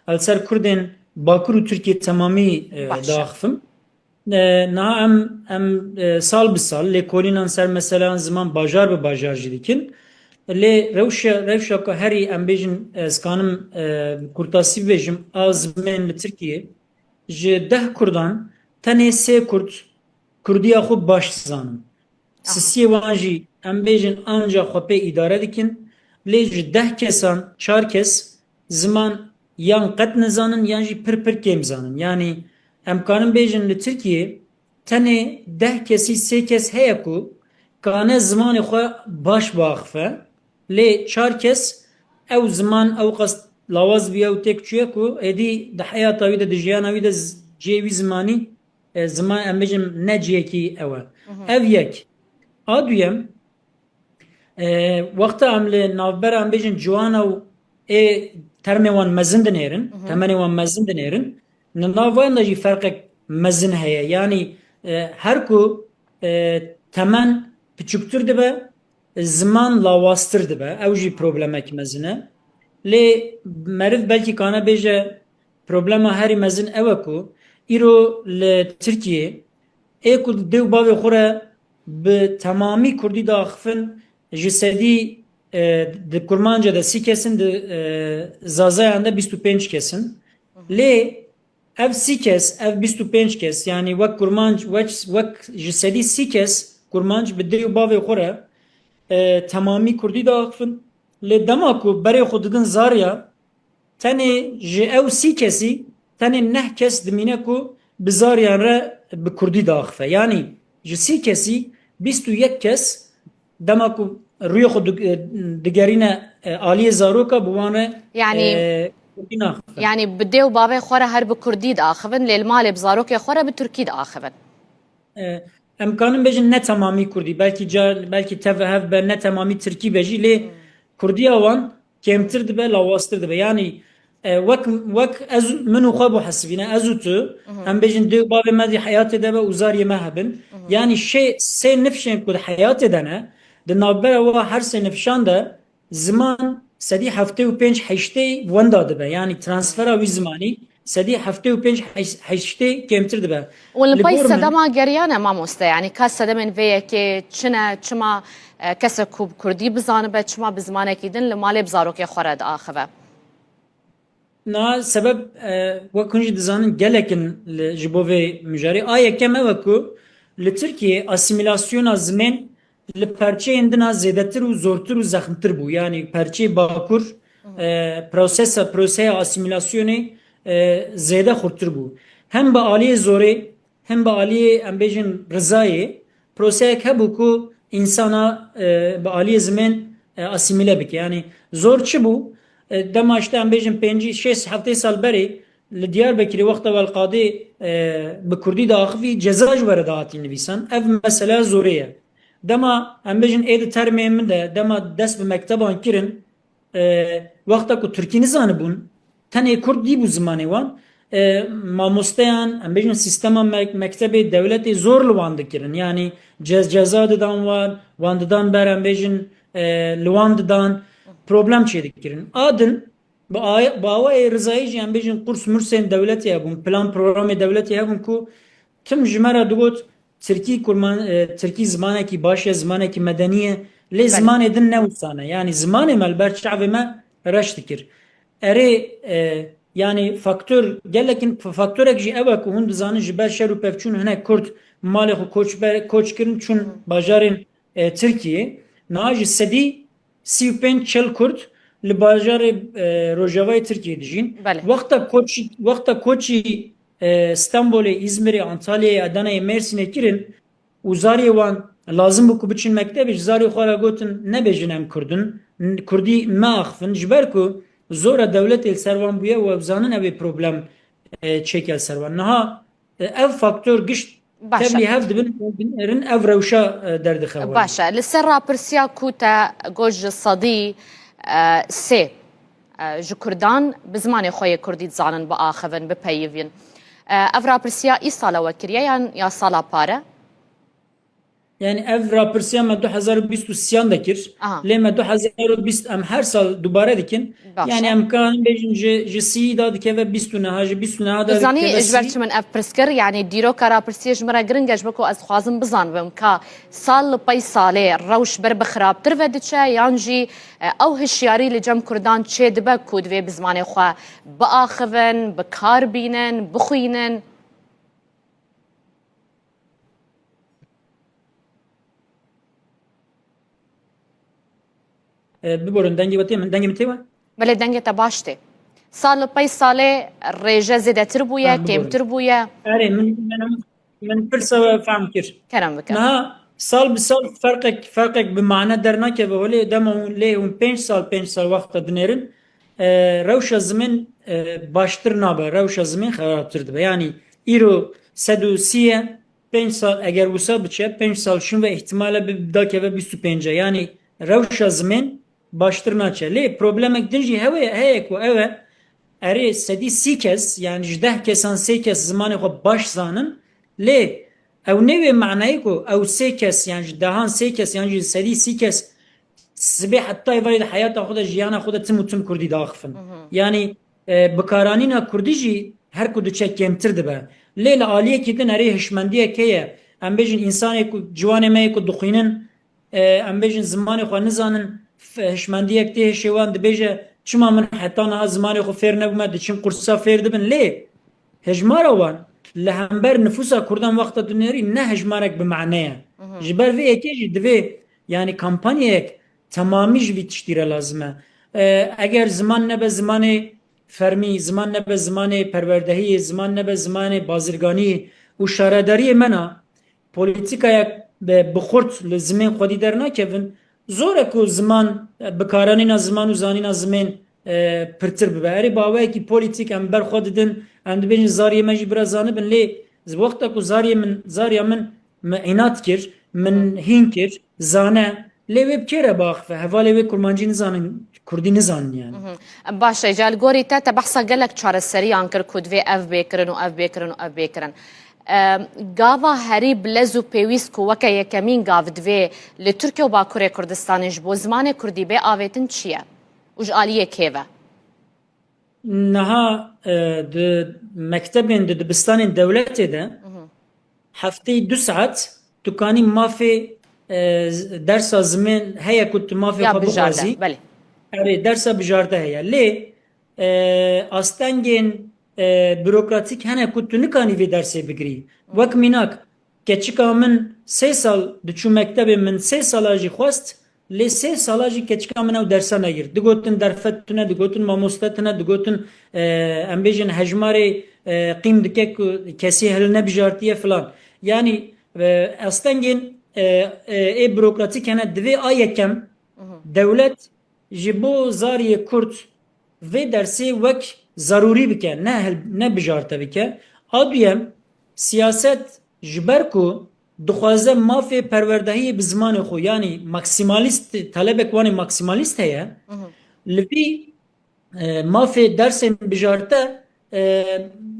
el ser Kurdên Bakur û Tirkiyê temamî, e, Baş e. diaxifim. E, niha em, em, e, sal bi sal lêkolînan ser meseleyan ziman bajar bi bajar jî dikin. Lê rewşa, rewşa ku herî em bêjin, e, ez kanim, e, kurtasî bibêjim, a zimên li Tirkiyê ji deh Kurdan tenê sê Kurd Kurdiya xwe baş dizanin. Aha. Sisiyê wan jî em bêjin anca xwe pê îdare dikin. Lê ji deh kesan çar kes ziman yan qet nizanin yan jî pir pir kêm zanin. Yanî em karin bêjin li Tirkiyê tenê deh kesî sê kes heye ku kane zimanê xwe baş biaxife. Lê çar kes ew ziman ew qas lawaz bûye û têk çûye ku êdî di heyata wî de, di jiyana wî de z-, cihê wî zimanî, e, ziman, em bêjin, ne cihekî ew e. Mhm. Ev yek. A duyem, e, wexta em li navbera, em bêjin, ciwana û ê termê wan mezin dinêrin, Mhm. temenê wan mezin dinêrin, li nav wan de jî ferqek mezin heye. Yanî, e, her ku, e, temen piçûktir dibe, ziman lawaztir dibe. Ew jî problemek mezin e. Lê meriv belkî kane bêje, problema herî mezin ew e ku îro li Tirkiyê ê ku di dê û bavê xwe re bi temamî kurdî diaxifin ji sedî, e, di kurmanca de sî kes in, di, e, zazayan de bîst û pênc kes in. Lê ev sî kes, ev bîst û pênc kes, yanî wek kurmanc, wek, wek ji sedî sî kes kurmanc bi dê û bavê xwe re, e, temamî kurdî diaxivin. Lê dema ku berê xwe didin Zarya, tenê ji ew sî kesî, tenê neh kes dimîne ku bi Zaryan re bi kurdî diaxife. Yanî ji sî kesî bîst û yek kes dema ku rûyê xwe dig-, digerîne, e, aliyê zaroka, bi wan re, Yanî e, kurdî naxife. Yanî bi dê û bavê xwe re her bi kurdî diaxivin, lê li malê bi zarokê xwe re bi tirkî diaxivin. E, em kanin bêjin ne temamî kurdî, belkî ca, belkî tev hev be, ne temamî tirkî be jî, lê kurdiya wan kêmtir dibe, lawaztir dibe. Yanî, e, wek, wek ez, min û xwe bo hesibîne, ez û tu, em bêjin dê û bavê me di heyatê de be û zariyê me hebin. Yanî şê, sê nifşên ku di heyatê de ne, di navbera wa her sê nifşan de ziman sedî heftê û pênc heştê wenda dibe. Yanî transfera wî zimanî sedî heftê û pênc heştê kêmtir dibe. Û li Li pey gor min sedema geriyan e mamoste, yanî ka sedemên vê yekê çi ne, çima, e, kesek ku bi kurdî bizanibe, çima bi zimanekî din li malê bi zarokê xwe re diaxive? Na sebeb, e, wek hûn jî dizanin, gelek in li, ji bo vê mijarê. A yekem ew e ku li Tirkiyê asîmîlasyona zimên li perçeyên din a zêdetir û zortir û zexmtir bû. Yanî perçeyê Bakur, e, prosesa, proseya asîmîlasyonê, e, zêde xurtir bû. Hem bi aliyê zorê, hem bi aliyê, em bêjin, rizayê, proseyek hebû ku însana, e, bi aliyê zimên, e, asîmîle bike. Yanî zor çi bû? E, dema işte, em bêjin, pêncî, şêst, heftê sal berê li Diyarbekirê wexta Welqadê, e, bi kurdî diaxivî, ceza ji we re dihatî nivîsan. Ev meseleya zorê ye. Dema, em bêjin, ê di termê min de, dema dest bi mekteban kirin, e, wexta ku tirkî nizanibûn, tenê kurd dî bû zimanê wan, e, mamosteyan, em bêjin, sîstema me-, mektebê dewletê zor li wan dikirin. Yanî ce-, ceza didan wan, wan didan ber, em bêjin, e, li wan didan, problem çêdikirin. A din, bi aye-, bi awayê rizayî jî, em bêjin, qurs mursên dewletê hebûn, plan programê dewletê hebûn ku tim ji me re digot, Tirkî kurman, e, Tirkî zimanekî baş e, zimanekî medenî ye. Lê Belê. zimanê din ne wisa ne. Yanî zimanê me li ber çavê me reş dikir. Erê, e, yanî faktor, gelek in, f-, faktorek jî ew e ku hûn dizanin, ji ber şer û pevçûn hinek Kurd malê xwe koç ber-, koç kirin, çûn Hı. bajarên, e, Tirkiyê. Niha ji sedî sî û pênc çil Kurd li bajarê, e, rojavayê Tirkiyê dijîn. Belê. Wexta koçî, wexta koçî, e, Stenbolê, Îzmirê, Antalyayê, Adanayê, Mêrsînê kirin û zariyê wan lazim bû ku biçin mektebê, ji zariyê xwe re gotin, nebêjin em Kurd in, n-, Kurdî meaxifin, ji ber ku zora dewletê li ser wan bûye û ew zanin ew ê problem, e, çêke li ser wan. Niha, e, ev faktor gişt Baş e. tevlî hev dibin û binêrin ev rewşa, e, derdixewin. Baş e. Li ser rapirsiya ku te got ji sedî, e, sê, e, ji Kurdan bi zimanê xwe yê Kurdî dizanin, biaxivin, bipeyivîn. E, ev rapirsiya îsal e we kiriye yan ya sala pare? Yani ev rapirsiya me du hezar û bîst û sêyan de kir. Aha. Lê me du hezar û bîst, em her sal dubare dikin. Baş Yani e. em karin bêjin ji, ji sî da dikeve bîst û neha, ji bîst û neha da Dizanî dikeve ji ber sî. çi min ev pirs kir? Yani dîroka rapirsiyê ji min re giring e, ji bo ku ez dixwazim bizanibim ka sal li pey salê rewş ber bi xirabtir ve diçe, yan jî, e, ew hişyarî li cem Kurdan çê dibe ku divê bi zimanê xwe biaxivin, bi kar bînin, bixwînin? E, biborin, dengê we tê min, dengê min tê we? Belê, dengê te baş tê. Sal li pey salê rêje zêdetir bûye, Ha, biborin. kêmtir bûye? Erê, min, min, min pirsa we fehm kir. Kerem bike. Niha sal bi sal ferqek, ferqek bi mane dernakeve holê, dema hûn lê hûn pênc sal, pênc sal wexta dinêrin, e, rewşa zimên, e, baştir nabe, rewşa zimên xerabtir dibe. Yani îro sed û sî ye, pênc sal eger wisa biçe, pênc sal şûn ve îhtimale bi dakeve bîst û pênc e. Yani rewşa zimên baştir naçe. Lê problemek din jî hewe, heye ku ew e, erê sedî sî kes, yani ji deh kesan sê kes zimanê xwe baş zanin, lê ew nê wê manayê ku ew sê kes, yani ji dehan sê kes, yani ji sedî sî kes sibê heta êvarê di heyata xwe de, jiyana xwe de tim û tim kurdî diaxifin. Hı hı. Yani, e, bikaranîna kurdî jî her ku diçe kêmtir dibe. Lê li aliyekî din erê hişmendiyek heye. Em bêjin, însanê ku, ciwanê me yê ku dixwînin, e, em bêjin, zimanê xwe nizanin, f-, hişmendiyek tê hişê wan, dibêje, çima min heta niha zimanê xwe fêr nebûme, diçin qursa fêr dibin. Lê hejmara wan li hember nifûsa kurdan wexta tu nêrî ne hejmarek bi mane ye. Mhm. Ji ber vê yekê jî divê Yani kampanyayek temamî ji vî tiştî re lazim e. E, eger ziman nebe zimanê fermî, ziman nebe zimanê perwerdehiyê, ziman nebe zimanê bazirganiyê û şaredariyê me na, polîtîkayek bi, bi xurt li zimên xwedî dernakevin, zor e ku ziman, e, bikaranîna ziman û zanîna zimên, e, pirtir bibe. Erê, bi awayekî polîtîk em ber xwe didin, em dibêjin zariyê me jî bira zanibin, lê wexta ku zariyê min, zariya min, min înat kir, min hîn kir, zane, lê wê bi kê re biaxive? Hevalê wê kurmancî nizanin, kurdî nizanin yani. Mhm. Baş e, ca li gorî te, te behsa gelek çareseriyan kir ku divê ev bê kirin û ev bê kirin û ev bê kirin. Em, gava herî bi lez û pêwîst ku weke yekemîn gav divê li Tirkiye û Bakurê Kurdistanê ji bo zimanê kurdî bê avêtin çi ye? Û ji aliyê kê ve? Niha, e, di mektebên, di dibistanên dewletê de hefteyê du saet tu kanî mafê, e, z-, dersa zimên heye ku tu mafê Ya xwe bijarte, bixwazî. Belê. Erê, dersa bijarte heye. Lê, e, astengên, e, bürokratîk hene ku tu nikanî vê dersê bigirî. Wek mînak, keçika min sê sal diçû mektebê, min sê sala jî xwest, lê sê sala jî keçika min ew dersa negir. Digotin derfet tune, digotin mamoste tune, digotin, e, em bêjin hejmarê, e, qîm dike ku kesî hil nebijarte filan. Yanî, e, astengên, e, e, ê bürokratîk hene, divê a yekem dewlet ji bo zariyê kurd vê dersê wek zarûrî bike, ne hil-, ne bijarte bike. A duyem, siyaset ji ber ku dixwaze mafê perwerdehiyê bi zimanê xwe, yanî maksimalîst, talebek wanê maksimalîst heye, li vî, e, mafê dersên bijarte, e,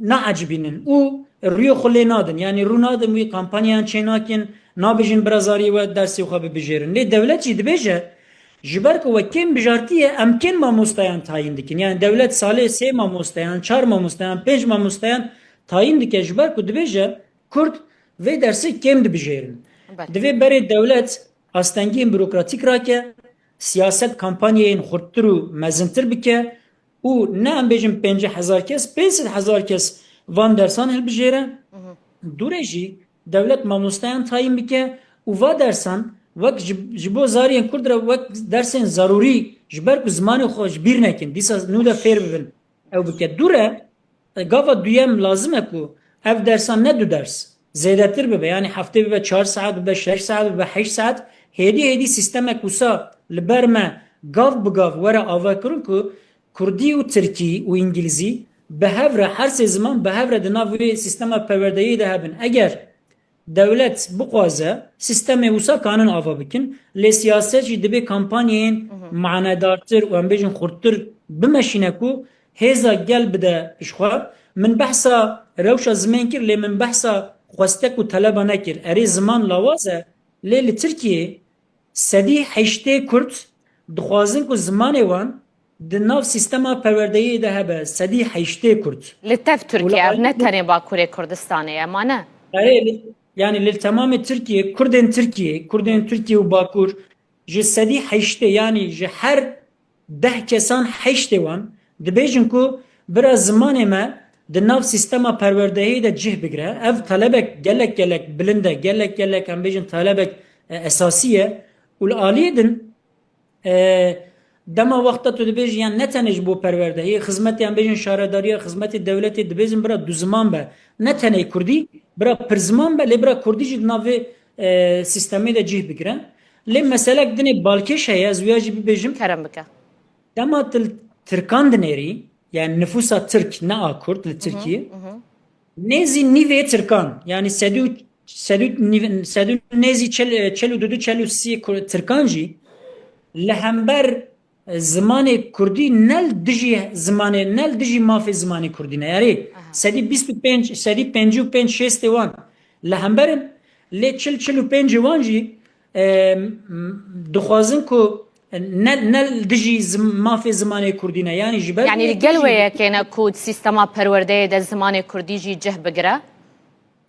naecibînin û rûyê xwe lê nadin. Yanî rû nadin wî, kampanyayan çê nakin, nabêjin bira zariyê we dersê xwe bibijêrin. Lê dewlet jî dibêje, ji ber ku we kêm bijartiye, em kêm mamosteyan tayîn dikin. Yani dewlet salê sê mamosteyan, çar mamosteyan, pênc mamosteyan tayîn dike, ji ber ku dibêje, Kurd vê dersê kêm dibijêrin. Belê. Divê berê dewlet astengiyên bürokratîk rake, siyaset kampanyayên xurttir û mezintir bike û ne em bêjin pêncî hezar kes, pênc sed hezar kes van dersan hilbijêre. Dû re jî dewlet mamosteyan tayîn bike û va dersan wek ji, ji bo zariyên kurd re wek dersên zarûrî, ji ber ku zimanê xwe ji bîr nekin, dîsa nû de fêr bibin, ew bike. Dû re, e, gava duyem lazim e ku ev dersan ne du ders, zêdetir bibe. Yani heftê bibe çar saet, bibe şeş saet, bibe heşt saet. Hêdî hêdî sîstemek wisa li ber me gav bi gav were avakirin ku kurdî û tirkî û îngilîzî bi hev re, her sê ziman bi hev re di nav wê sîstema perwerdeyê de hebin. Eger dewlet bixwaze, sîstemê wisa kanin ava bikin, lê siyaset jî dibê kampanyayên manedartir û em bêjin xurttir bimeşîne ku hêza gel bide ji xwe. Min behsa rewşa zimên kir, lê min behsa xwestek û teleba nekir. Erê, ziman lawaz e, lê li Tirkiyê sedî heştê Kurd dixwazin ku zimanê wan di nav sîstema perwerdeyê de hebe, sedî heştê Kurd. Li tev Tirkiye, ev ne tenê Bakurê Kurdistanê ye, ma ne? Erê, li, yani li temamê Tirkiye, Kurdên Tirkiye, Kurdên Tirkiye û Bakur, ji sedî heştê, yani ji her deh kesan heştê wan dibêjin ku bira zimanê me di nav sîstema perwerdehiyê de cih bigire. Ev talebek gelek gelek bilind e, gelek gelek em bêjin talebek, e, esasî ye. Û li aliyê din, e, dema wexta tu dibêjî, yan ne tenê ji bo perwerdehiyê, xizmetê em bêjin şaredariya, xizmetê dewletê dibêjin bira du ziman be. Ne tenê kurdî, bira pirziman be, lê bira kurdî jî di nav vê, e, sîstemê de cih bigire. Lê meselek dinê balkêş heye, ez wiya jî bibêjim. Kerem bike. Dema tu li tirkan dinêrî, yani nifûsa tirk, ne a kurd li Tirkiyê, nêzî nîvê tirkan, yani sedû, sedû nîv-, sedû nêzî çel, çel û dudu, çel û sî kur-, tirkan jî li hember zimanê kurdî ne li dijî zimanê, ne li dijî mafê zimanê kurdî ne. Erê, Aha. sedî bîst û pênc, sedî pêncî û pênc şêstê wan li hember in, lê çil, çil û pêncê wan jî, e, m-, dixwazin ku ne, ne li dijî zim-, mafê zimanê kurdî ne. Yani ji ber Yani vê li gel tişî wê yekê ne ku di sîstema perwerdeyê de zimanê kurdî jî cih bigire?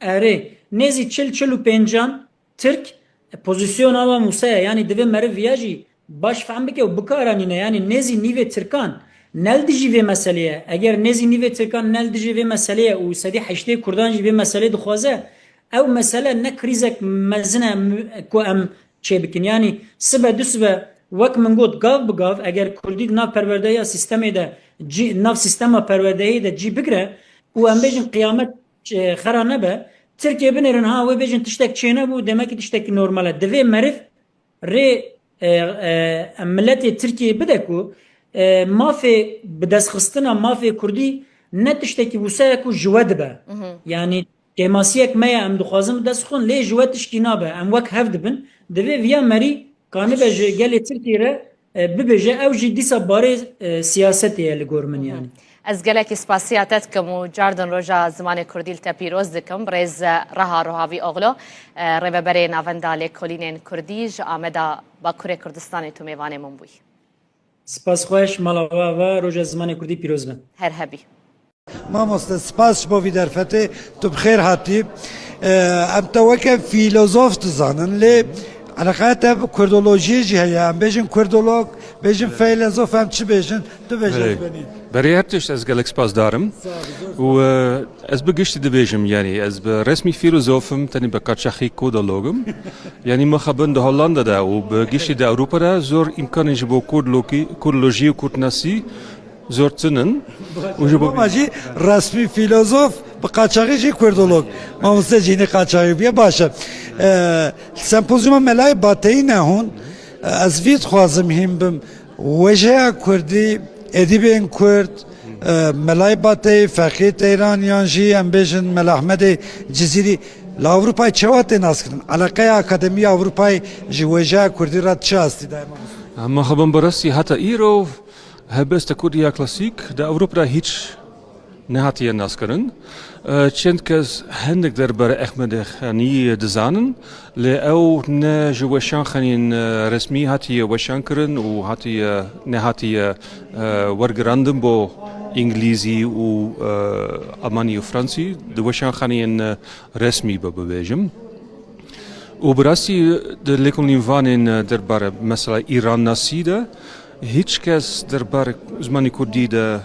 Erê, nêzî çil, çil û pêncan Tirk, e, pozisyona wan wisa ye. Yani divê meriv viya jî baş fehm bike û bikaranîne. Yani nêzî nîvê Tirkan ne li dijî vê meselê ye. Eger nêzî nîvê Tirkan ne li dijî vê meselê ye û sedî heştê Kurdan jî vê meselê dixwaze, ew mesele ne krîzek mezin e, m-, ku em çêbikin. Yanî sibe du sibe wek min got gav bi gav eger kurdî di nav perwerdehiya sîstemê de cî, nav sîstema perwerdehiyê de cî bigire û em bêjin qiyamet, e, xera nebe, Tirkiye binêrin ha wê bêjin tiştek çênebû, demekî tiştekî normal e. Divê meriv rê, e, e, em miletê Tirkiyeyê bide ku, e, mafê bidestxistina mafê kurdî ne tiştekî wisa ye ku ji we dibe. Yanî kêmasiyek me ye, em dixwazin bi dest xwe, lê ji we tişkî nabe. Em wek hev dibin. Divê viya merî kanibe ji gelê Tirkiyê re, e, bibêje. Ew jî dîsa barê, e, siyasetê ye li gor min yanî. Ez gelekî spasiya te dikim û cardin roja zimanê kurdî li te pîroz dikim. Birêz Reha Rohavî Oxlo, e, rêveberê Navenda Lêkolînên Kurdî ji Ameda Bakurê Kurdistanê tu mêvanê min bûyî. Spas xweş, mala we ava, roja zimanê kurdî pîroz be. Her hebî. Mamoste, spas ji bo vî derfetê, tu bi xêr hatî. Em te weke fîlozof dizanin, lê eleqeya te bi kurdolojiyê jî heye. Em bêjin kurdolog, bêjin feylezof, em çi bêjin? Tu bêje Belê. Ji benî. Berê her tişt ez gelek spasdar im. Sağ ol, zor û, e, ez bi giştî dibêjim, yanî ez bi resmî fîlozof im, tenê bi qaçaxî kurdolog im. Yanî mixabin di Hollanda de û bi giştî di Ewropa de zor îmkanên ji bo kurdlokî-, kurdlojî û kurdnasî zor tune in. Û ji bo Ama jî resmî fîlozof, bi qaçaxî jî kurdolog. Mamoste jî hinî qaçaxî bûye, baş e. E, sempozyuma Melayê Bateyî ne hûn. E, ez vî dixwazim hîn bim. Wêjeya kurdî, edîbên kurd, e, Melayê Bateyî, Feqî Teyran yan jî em bêjin Mela Ehmedê Cizîrî li Ewropayê çawa tê naskirin? Eleqeya Akademiya Ewropayê ji wêjeya kurdî re çi astî daye mamoste? Em mixabin bi rastî heta îro helbesta kurdiya klasîk di Ewropa de hîç nehatiye naskirin. E, çend kes hinek derbarê Ehmedê Xanî dizanin, lê ew ne ji weşanxaneyên, e, resmî hatiye weşankirin û hatiye, nehatiye, e, wergirandin bo îngilîzî û, e, almanî û fransî. Di weşanxaneyên, e, resmî be bibêjim. Û bi rastî di lêkolînvanên derbarê mesela Îrannasî de hîç kes derbarê zimanê kurdî de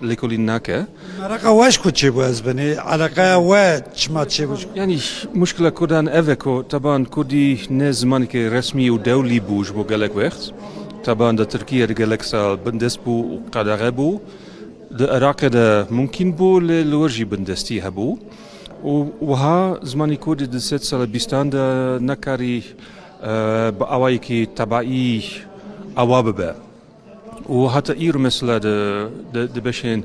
lêkolîn nake. Meraqa we ji ku çêbû ez binê, eleqeya we çima çêbû? Yanî muşkila kurdan ev e ku teban kurdî ne zimanekê resmî û dewlî bû ji bo gelek wext. Teban di Tirkiye de gelek sal bindest bû û qedexe bû. Di Iraqê de mumkîn bû, lê li wir jî bindestî hebû. Û wiha zimanê kurdî di sed sala bîstan de nekarî, e, bi awayekî tebaî awa bibe. Û heta îro mesela di, di, di beşên,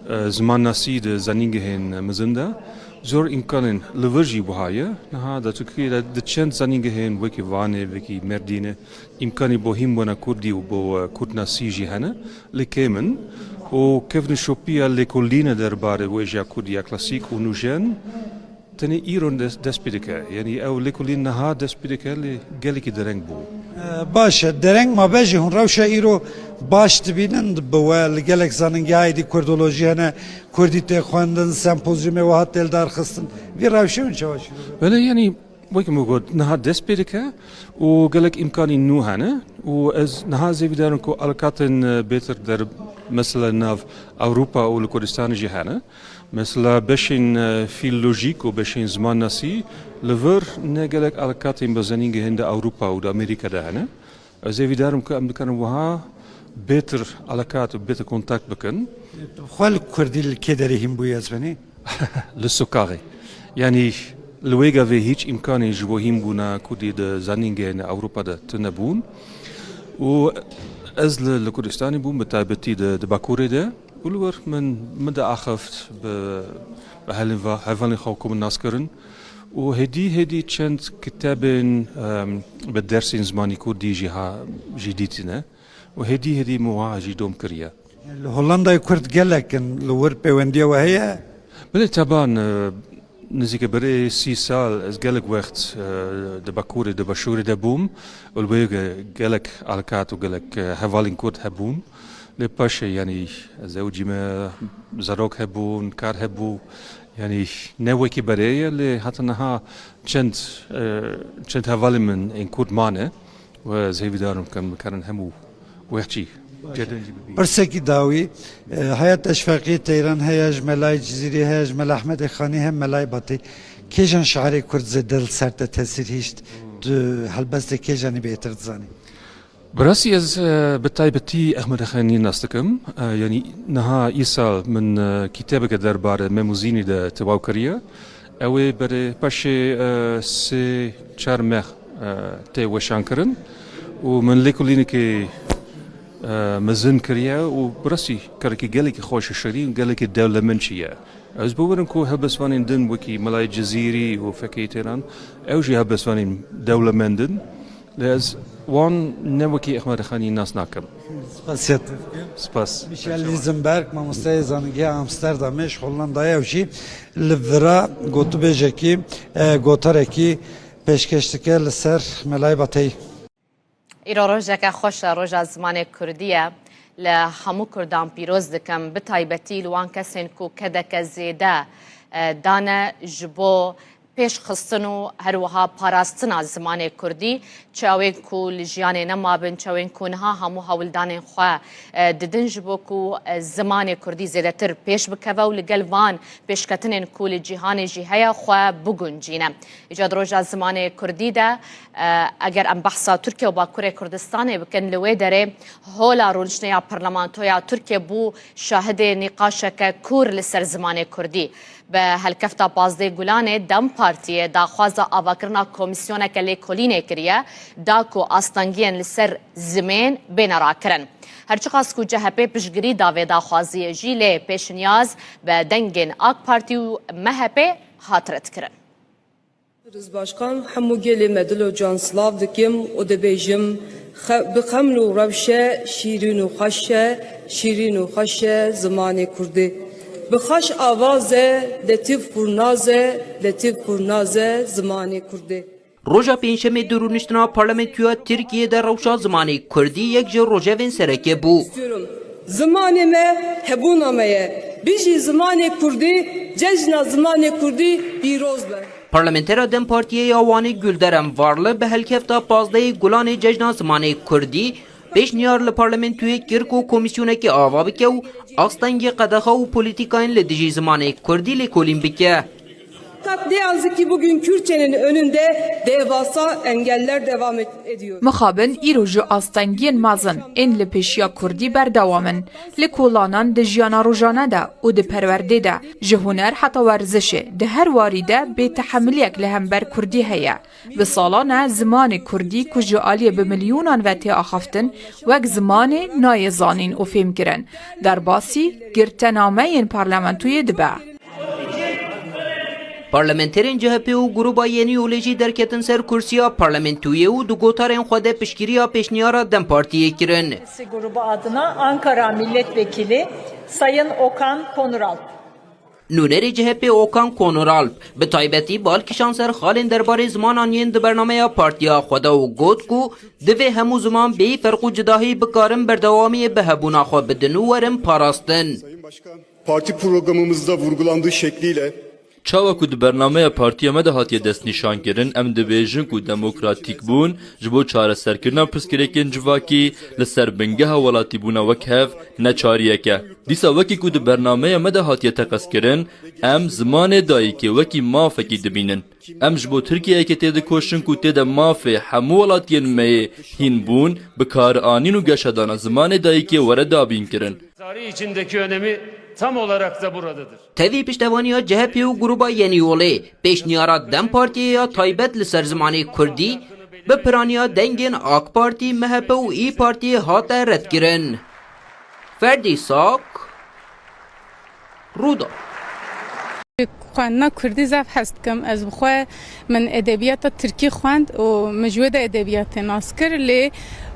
e, zimannasî di zanîngehên mezin de zor îmkanên li vir jî wiha ye. Niha di Tirkiyê de di çend zanîngehên wekî Vanê, wekî Merdînê, îmkanî bo hînbûna kurdî û bo, e, kurdnasî jî hene, lê kêm in. Û kevnişopiya lêkolîne derbarê wêjeya kurdî ya klasîk û nûjen tenê îro des-, dest pê dike. Yanî ew lêkolîn niha dest pê dike, lê gelekî dereng bû. E, baş e, dereng mabe jî hûn rewşa îro baş dibînin bi we li gelek zanîngeha êdî kurdolojî hene, kurdî tê xwendin, sempozyumê wiha tê lidarxistin. Vî rewşê hûn çawa şîrove? Belê, yanî Wek min got, niha dest pê dike û gelek îmkanî nû hene û ez niha zêvîdar im ku alakatên, e, bêtir der, mesela nav Ewropa û li Kurdistanê jî hene. Mesela beşên, e, fîlolojîk û beşên zimannasî li vir ne gelek alakatên bi zanîngehên di Ewropa û di Amerîka de hene. Ez zêvîdar im ku em dikarin wiha bêtir alakat û bêtir kontakt bikin. Xwe li kurdî li kê derê hîn bûyî ez benî? Li sokaxê. Yanî li wê gavê hîç îmkanê ji bo hînbûna kurdî di zanîngehên Ewropa de tune bûn. Û ez li, li Kurdistanê bûm, bi taybetî di, di Bakurê de. Û li wir min, min diaxift bi, bi helin va-, hevalên xwe ku min nas kirin. Û hêdî hêdî çend kitabên, em, bi dersên zimanî kurdî jî ha, jî dîtine. Û hêdî hêdî min wiha jî dom kiriye. Li Hollandayê Kurd gelek in, li wir pêwendiya we heye? Belê teban, e, nizîke berê sî sal ez gelek wext, e, di Bakurê, di Başûrê de bûm û li wê ge-, gelek alkat û gelek, e, hevalên Kurd hebûn. Lê paşê, yanî, zewicî me, zarok hebûn, kar hebû. Yanî, ne wekî berê ye, lê heta niha çend, e, çend hevalên min ên Kurd mane. Û ez hêvîdar im ku em bikarin hemû wextî cedin jî bibînin. Pirsekî dawî, e, heya te ji Feqî Teyran, heya ji Melayê Cizîrî, heya ji Mela Ehmedê Xanî, hem Melayê Batî. Kêjan şairê Kurd zêde li ser te tesîr hişt? Tu helbestê kê jenî bêtir dizanî? Bi rastî ez, e, bi taybetî Ehmed Xenî nas dikim. E, yanî niha îsal min, e, kîtebeke derbare Mem û Zînî de tewaw kiriye. Ew ê berê paşê, e, sê çar meh, e, tê weşankirin û min lêkolînekê, e, mezin kiriye û bi rastî karekî gelekî xweş û şirîn û gelekî dewlemend jî ye. Ez bawer im ku helbestvanên din wekî Melayê Cizîrî û Fekê Têran, ew jî helbestvanên dewlemend in. Lê ez wan ne wekî Ehmed Xanî nas nakim. Spasiya te dikim. Spas. Michel Lisenberg, mamosteyê zanîngeha Amsterdamê ji Hollandayê, ew jî li vira gotûbêjekî, e, gotarekî pêşkêş dike li ser Melayê Bateyî. Îro rojeke xweş e, roja zimanê kurdî ye. Li hemû kurdan pîroz dikim, bi taybetî li wan kesên ku kedeke zêde, e, dane ji bo pêşxistin û her wiha parastina zimanê kurdî, çi ew ên ku li jiyanê nemabin, çi ew ên ku niha hemû hewldanên xwe, e, didin ji bo ku, e, zimanê kurdî zêdetir pêş bikeve û li gel van pêşketinên ku li cîhanê jî heye xwe biguncîne. Îca di roja zimanê kurdî de, e, eger em behsa Tirkiye û Bakurê Kurdistanê bikin, li wê derê hola rûniştineya Parlamentoya Tirkiye bû şahidê nîqaşeke kûr li ser zimanê kurdî. Bi helkefta pazdeh Gulanê, DEM Partiyê daxwaza avakirina komîsyoneke lêkolînê kiriye, da ku astengiyên li ser zimên bêne rakirin. Her çiqas ku C H P piştgirî da vê daxwaziyê jî, lê pêşniyaz bi dengên AK Partî û M H P hat redkirin. Birêz Başkan, hemû gelê me dil û can silav dikim û dibêjim, xe-, bi xeml û rewşe şîrîn û xweş e, şîrîn û xweş e zimanê kurdî. Bi xweş avaze, letîf qurnaze, letîf qurnaze zimanê kurdî. Roja pêncşemê di rûniştina Parlamentoya Tirkiyê de rewşa zimanê kurdî yek ji rojevên sereke bû. Zimanê me hebûna me ye. Bijî zimanê kurdî, cejna zimanê kurdî pîroz be. Parlamentera DEM Partiyê ya Wanê Gülderem Varlı bi helkefta pazdehê Gulanê Cejna Zimanê Kurdî pêşniyar li parlamentoyê kir ku komîsyonekê ava bike û astengê qedexa û polîtîkayên li dijî zimanê kurdî lêkolîn bike. Fakat ne yazık ki bugün Kürtçenin önünde devasa engeller devam et-, ediyor. Mixabin îro ji astengiyên mezin ên li pêşiya kurdî berdewam in. Li kolanan di jiyana rojane de û di perwerdê de, ji huner heta werzişê, di her warî de bêtehemiliyek li hember kurdî heye. Bi salan e zimanê kurdî ku ji aliyê bi milyonan ve tê axaftin, wek zimanê nayê zanîn û fêmkirin, derbasî girtenameyên parlamentoyê dibe. Parlamenterên C H P û Gruba Yenî Yolê jî derketin ser kursiya parlamentoyê û di gotarên xwe de piştgiriya pêşniyara DEM Partiyê kirin. Sesi grubu adına Ankara Milletvekili Sayın Okan Konuralp. Nûnerê C H P Okan Konuralp bi taybetî bal kişand ser xalên derbarê zimanan yên di bernameya partiya xwe de û got ku divê hemû ziman bêyî ferq û cudahî bikarin berdewamiyê bi hebûna xwe bidin û werin parastin. Parti programımızda vurgulandığı şekliyle Çawa ku di bernameya partiya me de hatiye destnîşankirin, em dibêjin ku demokratîkbûn ji bo çareserkirina pirsgirêkên civakî li ser bingeha welatîbûna wek hev neçariyek e. Dîsa wekî ku di bernameya me de hatiye teqezkirin, em zimanê dayikê wekî mafekî dibînin. Em ji bo Tirkiyeyekê têdikoşin ku tê de mafê hemû welatiyên me yê hînbûn, bikaranîn û geşedana zimanê dayikê were dabînkirin. Tarih içindeki önemi tam olarak da buradadır. Tevî piştevaniya C H P û Gruba Yenî Yolê, pêşniyara DEM Partiyê ya taybet li ser zimanê kurdî, bi piraniya dengên AK Partî, M H P û İYİ Partiyê hate redkirin. Ferdî Sak, Rûda. Xwendina kurdî zaf hez dikim. Ez bi xwe min edebiyata tirkî xwend û min ji wê de edebiyatê nas kir. Lê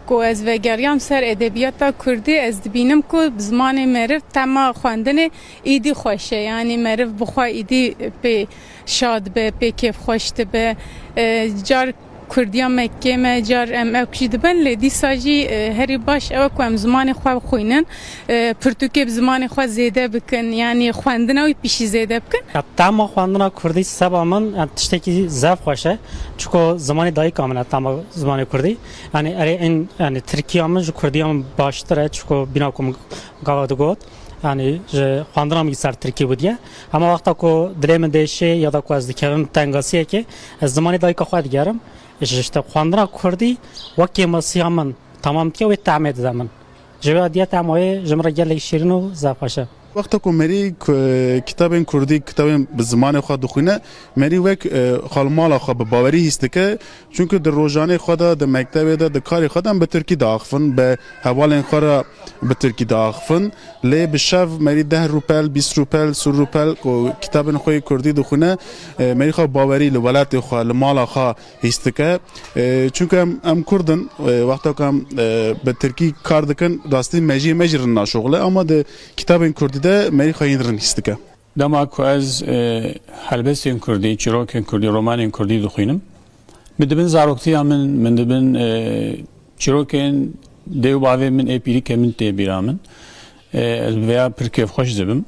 ku ez vegeriyam ser edebiyata kurdî, ez dibînim ku bi zimanê meriv tema xwendinê îdî xweş e. Yanî meriv bi xwe îdî pê şad be, pê kêfxweş dibe. E, car Kurdiya Mekkê me, car em ewk jî dibin, lê dîsa jî, e, herî baş ew e ku em zimanê xwe bixwînin, e, pirtûkê bi zimanê xwe zêde bikin, yanî xwendina wî pişî zêde bikin. Ya, tema xwendina kurdî seba min, yani, tiştekî zef xweş e. Çiko zimanê dayika min e, tema zimanê kurdî. Yani, erê in, yani, tirkiya min ji kurdiya min baştir e, çiko bîna ku min gava digot. Yani, ji xwendina min ser tirkî bûdiye. Hema wexta ku dilê min dêşê ya da ku ez dikevim tengasiyekê, ez zimanê dayika xwe digerim. Ji işte xwendina kurdî wekî masiya min tamam diye wê tehmê dide min. Ji wê diye tehma wê ji min re gelek şîrin û zaf xweş e. Wexta ku merî ku-, kitabên kurdî, kitabên bi zimanê xwe dixwîne, merî wek, e, xalmala xwe bi bawerî hîs dike. Çunku di rojanê xwe de, di mektebê de, di karê xwe de em bi tirkî diaxivin, bi hevalên xwe re bi tirkî diaxivin. Lê bi şev merî deh rûpel, bîst rûpel, sî rûpel ku kitabên xwe yê kurdî dixwîne, e, merî xwe bawerî li welatê xwe, li mala xwe hîs dike. E, çunku em, em kurd in, e, wexta ku em, e, bi tirkî kar dikin, rastî mejiyê me jî rind naşoxile, ama di kitabên kurdî de merî xwe yên rind hîs dike. Dema ku ez, e, helbestên kurdî, çîrokên kurdî, romanên kurdî dixwînim, min dibin zaroktiya min, min dibin, e, çîrokên dê û bavê min, ê pîrîkê min tê bîra min. E, ez bi vêya pir kêfxweş dibim.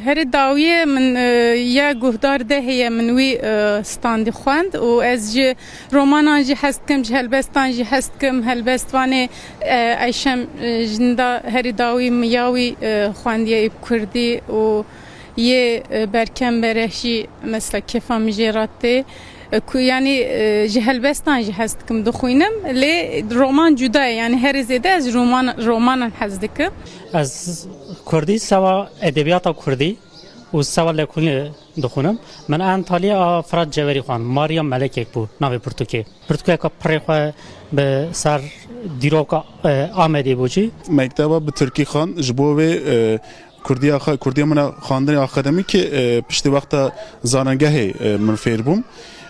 Herî dawiyê min, e, ya guhdar de heye min wî, e, standî xwend û ez ji romanan jî hez dikim, ji helbestan jî hez dikim. Helbestvanê, e, Eyşem, e, Jinda herî dawî min ya wî, e, xwendiye ê bi kurdî û yê, e, Berkem Bereh jî mesela kêfa min jê re tê. E, ku, yanî, e, ji helbestan jî hez dikim dixwînim, lê roman cuda ye, yanî herî zêde ez roman, romanan hez dikim. Ez kurdî sewa edebiyata kurdî û sewa lêkolînê dixwînim. Min Antalya a Firat Cewerî xwend, Maria Melekek bû navê pirtûkê. Pirtûkeka pirê xwe bi ser dîroka, e, Amedê bû jî. Mekteba bi tirkî xwend, ji bo wê, e, Kurdiya xwe, Kurdiya min a xwendinê akademîkê, e, piştî wexta zanengehê, e, min fêr bûm.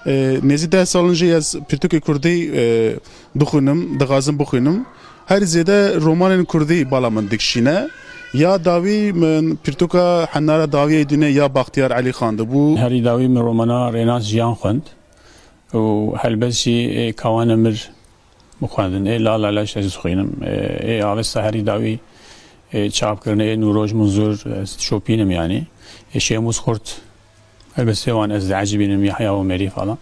E, nêzî deh sal in jî ez pirtûkê kurdî, e, dixwînim, dixwazim bixwînim. Herî zêde romanên kurdî bala min dikişîne. Ya dawî min pirtûka Henara Dawiyê Dînê ya Baxtiyar Elî xwendibû. Herî dawî min romana Rênas Jiyan xwend û helbest jî, e, Kawane Mir bixwendin. Ê Lala Leş ez dixwînim. Ê, ê Avesta Herî Dawî, ê çapkirinê ê Nûroj Munzur ez dişopînim yanî. Ê Şêmûs Xurt, helbestê wan ez diecibînim, Yahya Omerî falan.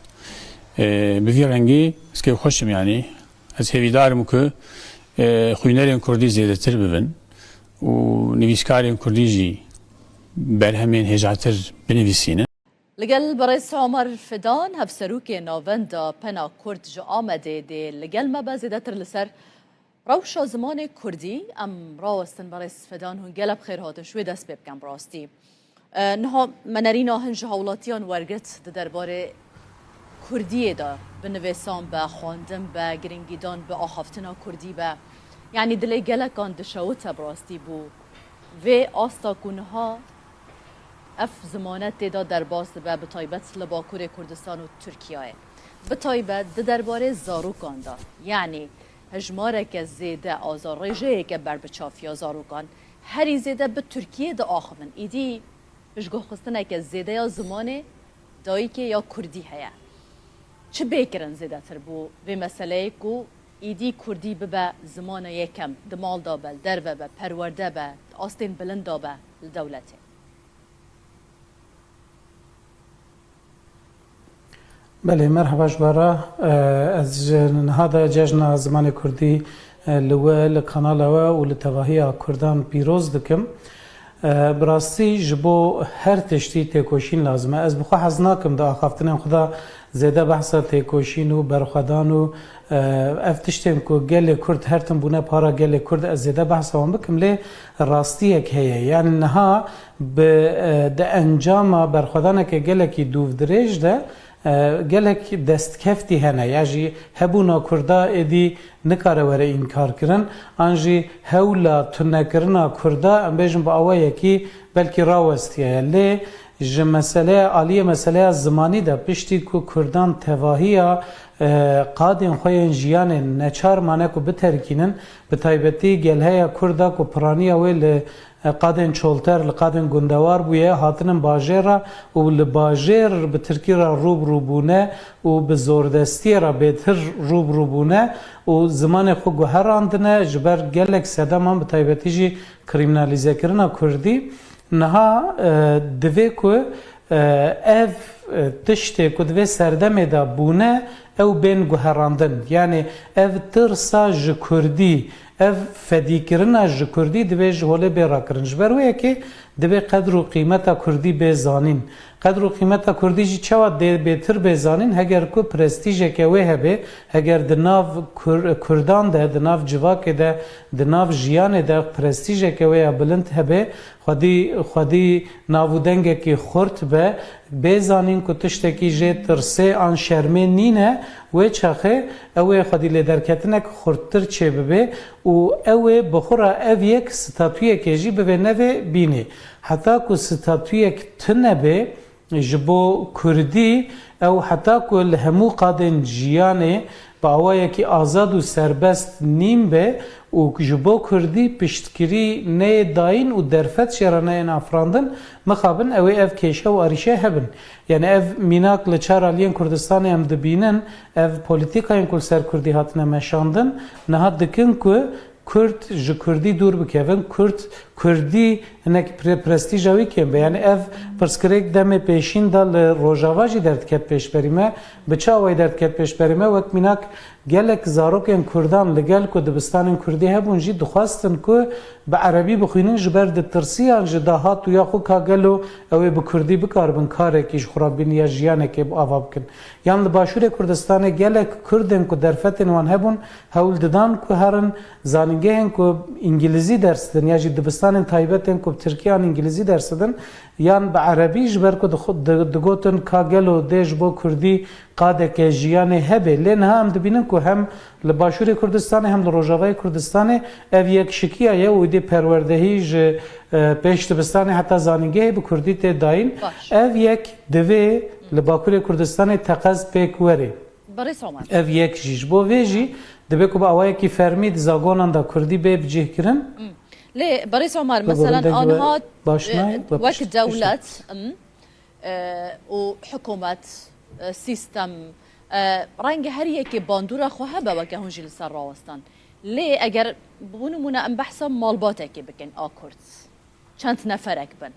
Ê, bi vî rengî ez kêfxweş im yanî. Ez hêvîdar im ku, ê, xwînerên kurdî zêdetir bibin û nivîskarên kurdî jî berhemên hêjatir binivîsînin. Li gel berêz Omer Fidan, hevserokê Navenda Pena Kurd ji Amedê dê li gel me be zêdetir li ser rewşa zimanê kurdî. Em rawestin berêz Fidan, hûn gelek bi xêr hatin, ji wê dest pê bikin bi rastî. E, niha me nerîna hin ji hawlatiyan wergirt di derbarê kurdiyê de, bi nivîsan be, xwendin be, giringîdan bi axaftina kurdî be. Yanî dilê gelekan dişewite bi rastî bû. Vê asta ku niha ev zimane tê de derbas dibe, bi taybet li Bakurê Kurdistan û Tirkiyeyê. Bi taybet di derbarê zarokan de, yanî hejmareke zêde azarrêjeyeke berbiçav ya zarokan herî zêde bi Tirkiyê diaxivin. Îdî piştguhxistineke zêde ya zimanê dayikê ya kurdî heye. Çi bê kirin zêdetir bo vê meseleyê ku îdî kurdî bibe zimana yekem, di mal de be, li derve be, perwerde be, di astên bilind de be li dewletê? Belê, merheba ji we re. E, ez ji niha de Cejna Zimanê Kurdî, e, li we, li kanala we û li tevahiya Kurdan pîroz dikim. E, bi rastî ji bo her tiştî têkoşîn lazim e. Ez bi xwe hez nakim di axaftinên xwe de zêde behsa têkoşîn û berxwedan û, e, ev tiştên ku gelê Kurd her tim bûne para gelê Kurd, ez zêde behsa wan bikim, lê rastiyek heye. Yanî niha bi, e, di encama berxwedaneke gelekî dûvdirêj de, e, gelek destkeftî hene ya jî hebûna Kurda êdî nikare were înkarkirin, an jî hewla tunekirina Kurda, em bêjin bi awayekî belkî rawestiye ye. Lê ji meseleya, aliyê meseleya zimanî de piştî ku Kurdan tevahiya, e, qadên xwe yên jiyanê neçar mane ku biterkînin, bi taybetî gelheya Kurda ku piraniya wê li qadên çolter, li qadên gundewar bûye, hatinin bajêr re û li bajêr bi tirkî re rû bi rû bûne û bi zordestiyê re bêtir rû bi rû bûne û zimanê xwe guherandine, ji ber gelek sedeman, bi taybetî jî krîminalîzekirina kurdî. Niha, e, divê ku, e, ev, e, tiştê ku di vê serdemê de bûne, ew bên guherandin. Yanî ev tirsa ji kurdî, Ev fedîkirina ji kurdî divê ji holê bê rakirin. Ji ber wê yekê divê qedr û qîmeta kurdî bê zanîn. Qedr û qîmeta kurdî jî çawa dê bêtir bê zanîn? Heger ku prestîjeke wê hebe, heger di nav kur-, kurdan de, di nav civakê de, di nav jiyanê de prestîjeke wê ya bilind hebe, xwedî, xwedî nav û dengekî xurt be, bê zanîn ku tiştekî jê tirsê an şermê nîne, wê çaxê ew ê xwedî lêderketinek xurttir çêbibe û ew ê bi xwe re ev yek statuyekê jî bivê nevê bînê. Heta ku statuyek tune be, ji bo kurdî, ew heta ku li hemû qadên jiyanê bi awayekî azad û serbest nîn be û ji bo kurdî piştgirî neyê dayîn û derfet jê re neyên afirandin, mixabin ew ê ev kêşe û arîşe hebin. Yani ev mînak li çar aliyên Kurdistanê em dibînin, ev polîtîkayên ku li ser kurdî hatine meşandin, niha dikin ku Kurd ji kurdî dûr bikevin, Kurd, kurdî hinek pre-, prestîja wî kêm be. Yani ev pirsgirêk demê pêşîn de li Rojava jî derdiket pêşberî me. Bi çi awayî derdiket pêşberî me? Wek mînak gelek zarokên kurdan li gel ku dibistanên kurdî hebûn jî dixwestin ku bi erebî bixwînin, ji ber ditirsiyan ji dahat û ya xwe ka gelo ew ê bi kurdî bikaribin karekî ji xwe re bibînin ya jiyanekê bi ava bikin. Yan li Başûrê Kurdistanê gelek kurdên ku derfetên wan hebûn, hewl didan ku herin zanîngehên ku îngilîzî ders didin ya jî dibistanên taybet ên ku bi tirkî an îngilîzî ders didin yan bi erebî, ji ber ku dixu-, di-, digotin ka gelo dê ji bo kurdî qadeke jiyanê hebe. Lê niha em dibînin ku hem li Başûrê Kurdistanê hem li Rojavayê Kurdistanê ev yekşikiya ye û êdî perwerdehî ji, e, pêş dibistanê heta zanîngehê bi kurdî tê dayîn. Baş. Ev yek divê li Bakurê Kurdistanê teqez pêk were. Barîs Omer. Ev yek jî. Ji bo vê jî divê ku bi awayekî fermî di zagonan de kurdî bê bicihkirin. Hmm. Lê Barîs Omer, Bibûrin mesela dengê we aniha, baş e, nayê, we wek pişt-, pişt- dewlet, hmm, e, û hikûmet, e, sîstem, e, renge her yekê bandora xwe hebe weke hûn jî li ser rawestan. Lê eger, bo nimûne, em behsa malbatekê bikin a Kurd. Çend neferek bin.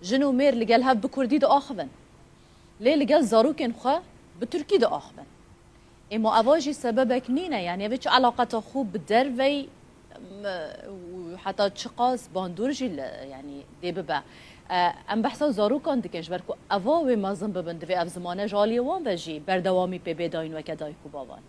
Jin û mêr li gel hev bi kurdî diaxivin. Lê li gel zarokên xwe bi tirkî diaxivin. Ê ma eva jî sebebek nîne, yanî ev ê çi eleqeta xwe bi dervey, m-, û heta çiqas bandor jî li, yanî dê bibe. E, em behsa zarokan dikin, ji ber ku eva wê mezin bibin, divê ev zimane ji aliyê wan ve jî berdewamî pê bê dayîn weke dayik û bavan.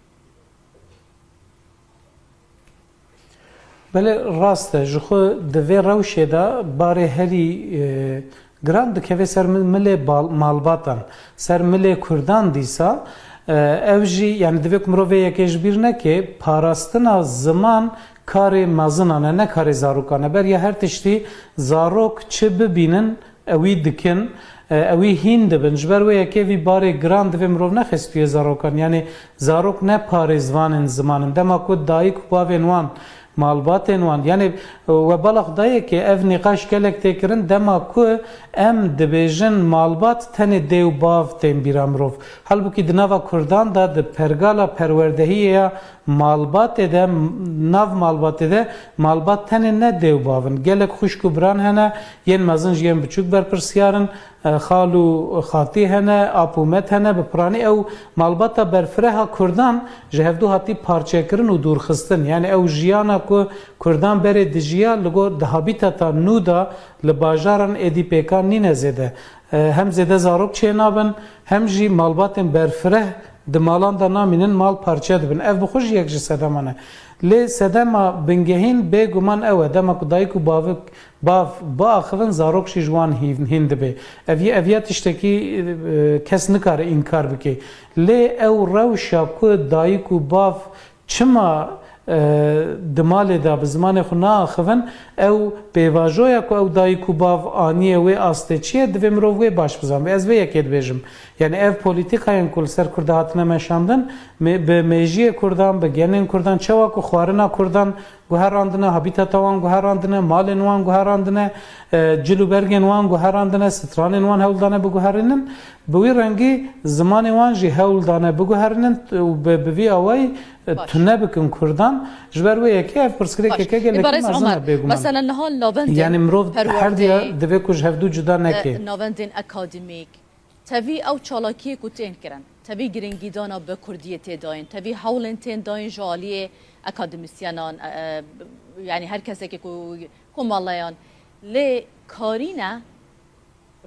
Belê rast e, ji xwe di vê rewşê de barê herî, e, giran dikeve ser mi-, milê bal-, malbatan, ser milê kurdan dîsa, e, ev jî, yani divê ku mirov vê yekê ji bîr neke, parastina ziman karê mezinan e, ne karê zarokan e. Beriya her tiştî zarok çi bibînin, ewî dikin, e, ewî hîn dibin. Ji ber wê yekê vî barê giran divê mirov nexe stûyê zarokan. Yanî zarok ne parêzvanên ziman in. Dema ku dayik û bavên wan, malbatên wan, yanî, e, we bala xwe dayê ke ev nîqaş gelek tê kirin, dema ku em dibêjin malbat tenê dê û bav tên bîra mirov. Halbûkî di nava kurdan de, di pergala perwerdehiyê ya malbatê de, nav malbatê de, malbat tenê ne dê û bav in. Gelek xwişk û biran hene, yên mezin ji yên biçûk berpirsiyar in, e, xal û xatî hene, ap û met hene, bi piranî ew malbata berfireha kurdan ji hevdû hatî parçekirin û dûrxistin. Yani ew jiyana ku kurdan berê dijiya li gor di habîtata nû de li bajaran êdî pêkan nîne zêde. E, hem zêde zarok çênabin, hem jî malbatên berfireh di malan de namînin, mal parçe dibin. Ev bi xwe jî yek ji sedeman e. Lê sedema bingehîn bêguman ew e, dema ku dayik û bavik, bav biaxivin, zarok jî ji wan hîn, hîn dibe. Ev, ev ya tiştekî, e, kes nikare înkar bike. Lê ew rewşa ku dayik û bav çima, e, di malê de bi zimanê xwe naaxivin, ew pêvajoya ku ew dayik û bav aniye wê astê çi ye, divê mirov wê baş bizanbe. Ez vê yekê dibêjim. Yani ev polîtîkayên ku li ser Kurda hatine meşandin, me-, bi mêjiyê Kurdan, bi genên Kurdan, çawa ku xwarina Kurdan guherandine, habîtata wan guherandine, malên wan guherandine, e, cil û bergên wan guherandine, stranên wan hewl dane biguherînin, bi wî rengî zimanê wan jî hewl dane biguherînin û bi, bi vî awayî, e, Baş. tune bikin Kurdan. Ji ber wê yekê ev pirsgirêkeke Baş. gelekî Îbarez mezin Omer, e, bêguman. Mesela niha li navendên Yani mirov her perwerdeyê, diya divê ku ji hevdû cuda neke. e, navendên akademîk, tevî ew çalakiyê ku tên kirin, Tevî giringîdana bi kurdiyê tê dayîn, tevî hewlên tên dayîn ji aliyê akademîsyenan, e, e, yanî her kesekê ku komeleyan lê karîne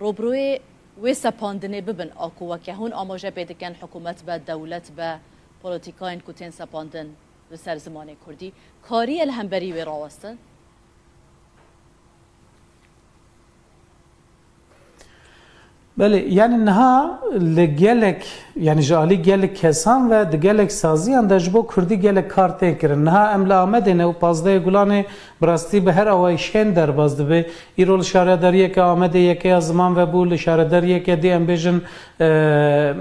robroyê wê sepandinê bibin a ku weke hûn amaje pê dikin, hikûmet be, dewlet be, polîtîkayên ku tên sepandin li ser zimanê kurdî, kariye li hemberî wê rawestin? Belê, yani niha li gelek, yani ji alî gelek kesan ve di gelek saziyan de ji bo kurdî gelek kar tê kirin. Niha em li Amedê ne û pazdehê Gulanê bi rastî bi her awayî şên derbas dibe. Îro li şaredariyeke Amedê yekeya ziman vebû, li şaredariyeke dî em bêjin, e,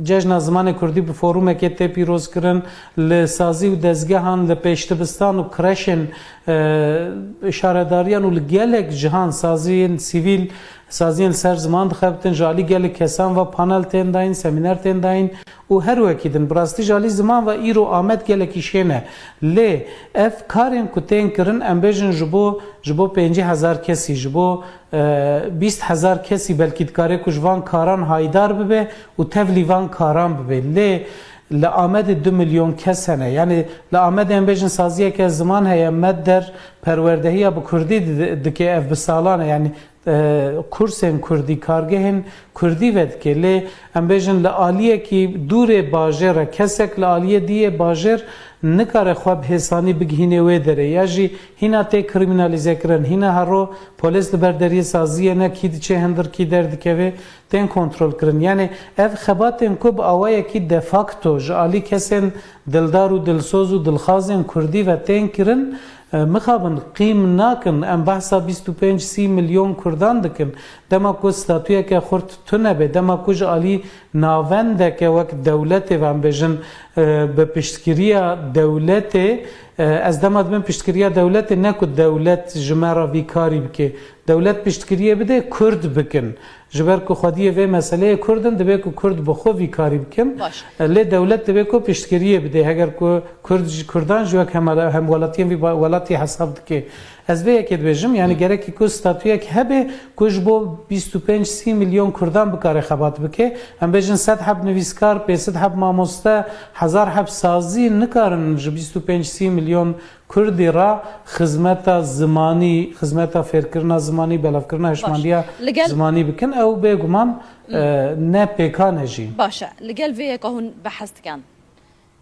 Cejna Zimanê Kurdî bi forumekê tê pîrozkirin, li sazî û dezgehan, li pêşdibistan û kreşên, e, şaredariyan û li gelek cihan saziyên sivîl, saziyên li ser ziman dixebitin, ji alî gelek kesan ve panel tên dayîn, semîner tên dayîn û her wekî din. Bi rastî ji alî ziman ve îro Amed gelekî şên e. Lê ev karên ku tên kirin, em bêjin ji bo, ji bo pêncî hezar kesî, ji bo, e, bîst hezar kesî belkî dikare ku ji van karan haydar bibe û tevlî van karan bibe. Lê li Amedê du milyon kes hene. Yanî li Amedê em bêjin saziyeke ziman heye, Medder perwerdehiya bi kurdî di-, dike, ev bi salan e. Yanî, e, kursên kurdî, kargehên kurdî vedike. Lê em bêjin li aliyekî dûrê bajêr e, kesek li aliyê dî yê bajêr nikare xwe bi hêsanî bigihînê wê derê. Ya jî hîna tê krîmînalîzekirin, hîna hero polês li ber deriyê saziyê ne, kî diçe hindir kî derdikeve, tên kontrolkirin. Yanî ev xebatên ku bi awayekî de facto ji alî kesên dildar û dilsoz û dilxazên kurdî ve tên kirin, e, mixabin qîm nakin. Em behsa bîst û pênc sî milyon kurdan dikin. Dema ku statuyeke xurt tune be, dema ku ji alî navendeke wek dewletê ve em bêjin, e, bi piştgiriya dewletê, e, ez dema dibim piştgiriya dewletê, ne ku dewlet ji me re vî karî bike. Dewlet piştgiriyê bide, kurd bikin. Ji ber ku xwediyê vê meseleyê kurd in, divê ku kurd bi xwe vî karî bikin. Baş. Lê dewlet divê ku piştgiriyê bide. Heger ku kurd ji kurdan ji wek hemala-, hemwelatiyên vî ba-, welatî hesab dike. Ez vê yekê dibêjim, yani gerekî ku statuyek hebe ku ji bo bîst û pênc sî milyon kurdan bikare xebat bike. Em bêjin sed heb nivîskar, pênc sed heb mamoste, hezar heb sazî nikarin ji bîst û pênc sî milyon kurdî re xizmeta zimanî, xizmeta fêrkirina zimanî, belavkirina hişmandiya Baş. Li gel zimanî bikin, ew bêguman, Hı. e, ne pêkan e jî. Baş e. Li gel vê yeka hûn behs dikin.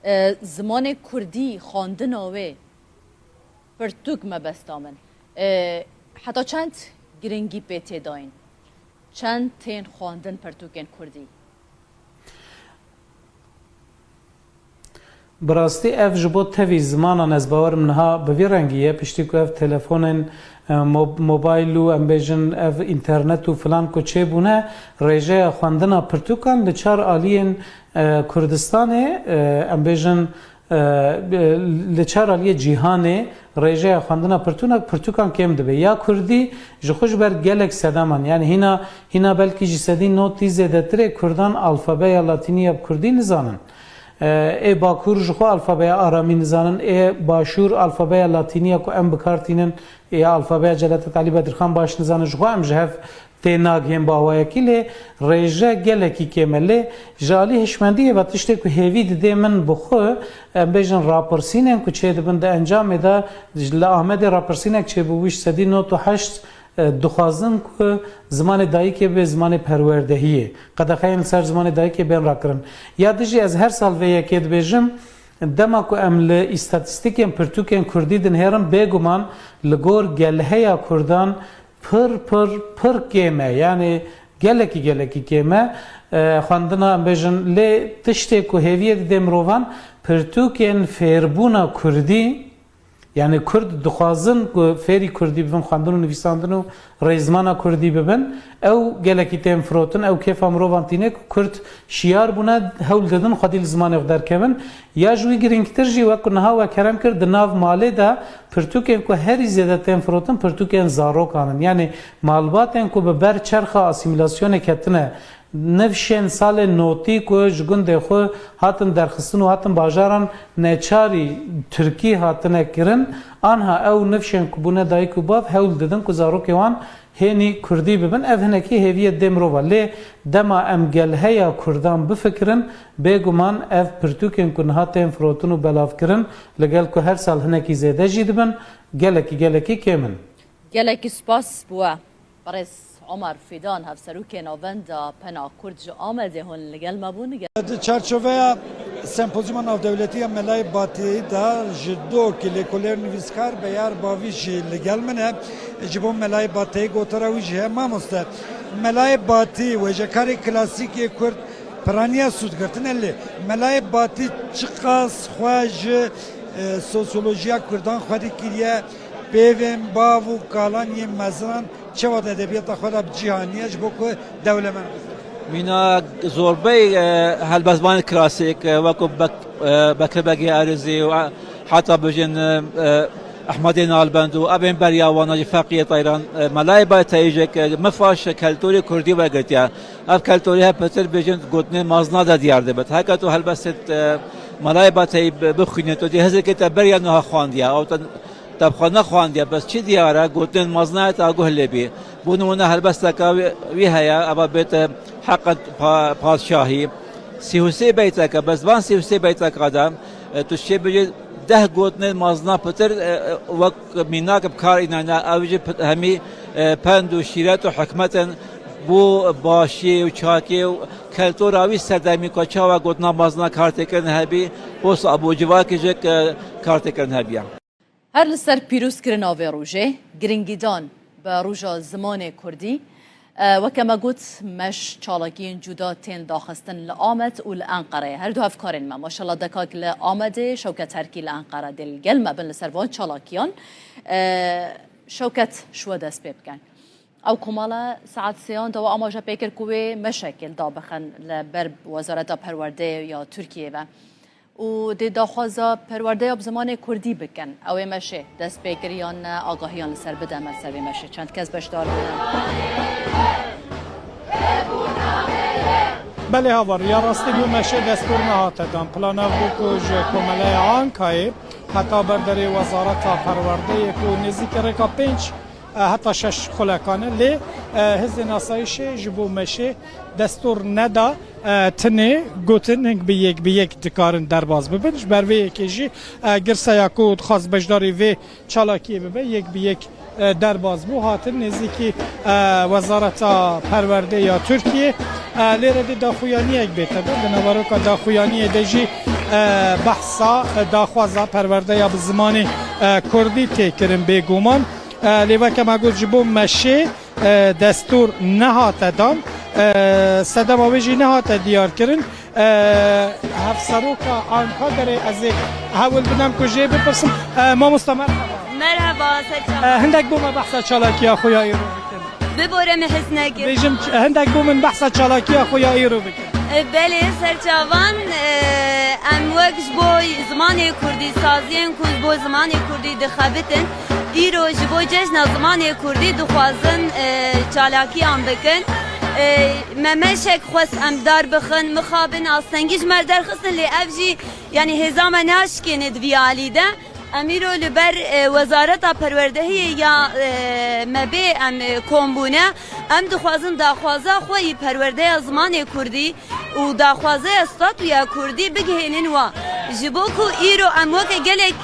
E, zimanê kurdî, xwendina wê pirtûk mebesta min. E, heta çend giringî pê tê dayîn? Çend tên xwendin pirtûkên kurdî? Bi rastî ev ji bo tevî zimanan ez bawerim niha bi vî rengî ye, piştî ku ev telefonên, e, mo-, mobayl û em bêjin ev înternet û filan ku çêbûne, rêjeya xwendina pirtûkan li çar aliyên, e, Kurdistanê, e, em bêjin, e, li çar aliyê cîhanê rêjeya xwendina pirtûna, pirtûkan kêm dibe. Ya kurdî ji xwe ji ber gelek sedeman, yani hîna, hîna belkî ji sedî notî zêdetirê kurdan alfabeya latînî ya bi kurdî nizanin. E, ê Bakur ji xwe alfabeya aramî nizanin, ê Başûr alfabeya latînî ya ku em bi kar tînin, ê alfabeya Celadet Alî Bedirxan baş nizanin, ji xwe em ji hev tê nagihên bi awayekî, lê rêje gelekî kêm e. Lê ji alî hişmendiyê ve tiştê ku hêvî didê min bi xwe, em bêjin rapirsînên ku çêdibin di encamê de, ji, li Amedê rapirsînek çêbûbû ji sedî nod û heşt, e, dixwazin ku zimanê dayikê bibe zimanê perwerdehiyê. Qedexeyên li ser zimanê dayikê bên rakirin. Ya dijî ez her sal vê yekê dibêjim, dema ku em li îstatîstîkên pirtûkên kurdî dinihêrin, bêguman li gor gelheya kurdan pir, pir, pir kêm e. Yanî gelekî, gelekî kêm e. E, xwendina, em bêjin, lê tiştê ku hêviyê didê mirovan, pirtûkên fêrbûna kurdî, yanî kurd dixwazin ku fêrî kurdî bibin, xwendin û nivîsandin û rêzimana kurdî bibin, ew gelekî tên firotin, ew kêfa mirovan tîne ku kurd şiyar bûne, hewl didin xwedî li zimanê xwe derkevin. Ya ji wî girîngtir jî, wek ku niha we kerem kir, di nav malê de pirtûkên ku herî zêde tên firotin, pirtûkên zarokan in. Yanî malbatên ku bi ber çerxa asîmîlasyonê ketine, Nifşên salên notî ku ji gundê xwe hatin derxistin û hatin bajaran neçarî tirkî hatine kirin, anha ew nifşên ku bûne dayik û bav hewl didin ku zarokê wan hênî kurdî bibin. Ev hinekî hêviyê dê mirova. Lê dema em gel heya kurdan bifikirin, bêguman ev pirtûkên ku niha tên firotin û belavkirin, li gel ku her sal hinekî zêde jî dibin, gelekî, gelekî kêm in. Gelekî spas bo we. Birêz Omer Fîdan, Hevserokê Navenda Pena Kurd ji Amedê hûn li gel me bûn. Di çarçoveya Sempozyuma Navdewletî ya Melayê Batiyê de ji dok lêkolêr nivîskar Beyar Bavî jî li gel min e. Ji bo Melayê Batiyê gotara wî jî heye, mamoste. Melayê Batî, wêjekarê klasîk yê Kurd, piraniya sûd girtine lê Melayê Batî çiqas xwe ji, e, sosyolojiya Kurdan xwedî kiriye, peyvên bav û kalan yên mezinan çawa di edebiyata xwe de bi cih aniye ji bo ku dewlemend bibe? Mîna zorbey, e, helbestvanên klasîk, e, wekû Bek-, e, Bekir Begê Erizî û, e, heta bêjin, e, e, Ehmedê Nalbend û evên beriya wana jî Feqiyê Teyran, e, Melayê Bateyî jî, e, mifaş keltorê kurdî wergirtiye. Ev keltorî hep pitir bêjin gotinên mazna de diyar dibit. Heke tu helbestê, e, Melayê Bateyî bi-, bixwînî, tu dê hizreke te beriya niha xwandiye. Ew te Te bi xwe nexwandiye, bes çi diyar e, gotinên mazna te aguh lê bî. Bo nimûne helbesteke wî, wî heye, eva bête Heqet Pa-, Padşahî. Sî û sê beyteke, bes van sî û sê beyteka de, e, tu şê bêjî deh gotinên mazna pitir, e, e, wek mînak bi kar înane, ew jî pit-, hemî, e, pend û şîret û hikmet in bo başiyê û çakiyê û keltora wî serdemî ku çawa gotina mazna kar tê kirin hebî, bo sab û civakê jî, e, kar tê kirin hebiye. Her li ser pîrozkirina vê rojê, giringîdan bi roja zimanê kurdî, e, weke me got, meş çalakiyên cuda tên daxistin li Amed û li Enqereyê. Her du hevkarên me, maşallah dekak li Amedê, Şewket Herkî li Enqere dê li gel me bin li ser van çalakiyan. E, Şewket, ji we dest pê bikin. Ew komala saet sêyan de we amaje pê kir ku wê meşekê li da bixin li ber Wezareta Perwerdeyê ya Tirkiyê ve. Û dê daxwaza perwerdeya bi zimanê kurdî bikin. Ew ê meşê dest pê kir yan ne, agahiyan li ser bide me li ser vê meşê. Çend kes beşdar bûne? Belê havar, ya rastî bû meşê destûr nehate dan. Plan ev bû ku ji Komeleya Ankayê heta ber derê Wezareta Perwerdeyê ku nêzîkî rêka pênc e, heta şeş xulekan e. Lê, e, hêzên asayîşê ji bo meşê destûr neda, e, tinê gotin hing bi yek bi yek dikarin derbas bibin. Ji ber vê yekê jî, e, girseya ku dixwast beşdarî vê çalakiyê bibe, yek bi yek, e, derbas bû. Hatin nêzîkî, e, Wezareta Perwerdê ya Tirkiyê. E, lê re dê daxuyaniyek bête bin. Di naveroka daxuyaniyê de jî, e, behsa, e, daxwaza perwerdeya bi zimanê, e, kurdî tê kirin bêguman. E, lê weke me got ji bo meşê, e, destûr nehate dan, e, sedema wê jî nehate diyar kirin. E, Hevseroka Ankaderê ez ê hewl bidem ku jê bipirsim. E, mamosta merhaba. Merhaba, serçe. E, hindek bo me behsa çalakiya xwe ya îro bikin. Bibore me hez neke. Bêjim, ç-, hindek bo min behsa çalakiya xwe ya îro bikin. E, belê, serçavan, e, em wek ji bo zimanê kurdî, saziyên ku ji bo zimanê kurdî dixebitin, îro ji bo cejna zimanê kurdî dixwazin, e, çalakiyan bikin. E, me meşek xwest em dar bixin, mixabin astengî ji me derxistin, lê ev jî, yanî hêza me naşkêne di vî alî de. Em îro li ber, e, Wezareta Perwerdehiyê ya, e, me bê em, e, kom bûne. Em dixwazin daxwaza xwe yî perwerdeya zimanê kurdî û daxwazeya statûya kurdî bigihênin wa. Ji bo ku îro em weke gelek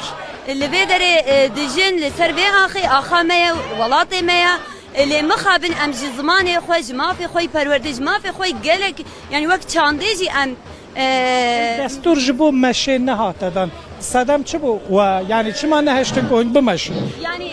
li vê derê, e, dijin, li ser vê axê axa me ye, welatê me ye. E, lê mixabin em ji zimanê xwe, ji mafê xwe yî perwerdê, ji mafê xwe yî gelek, yanî wek çandê jî em, e, destûr ji bo meşê nehate dan. Sedem çi bû? We, yanî çima nehiştin ku hûn bimeşin? Yanî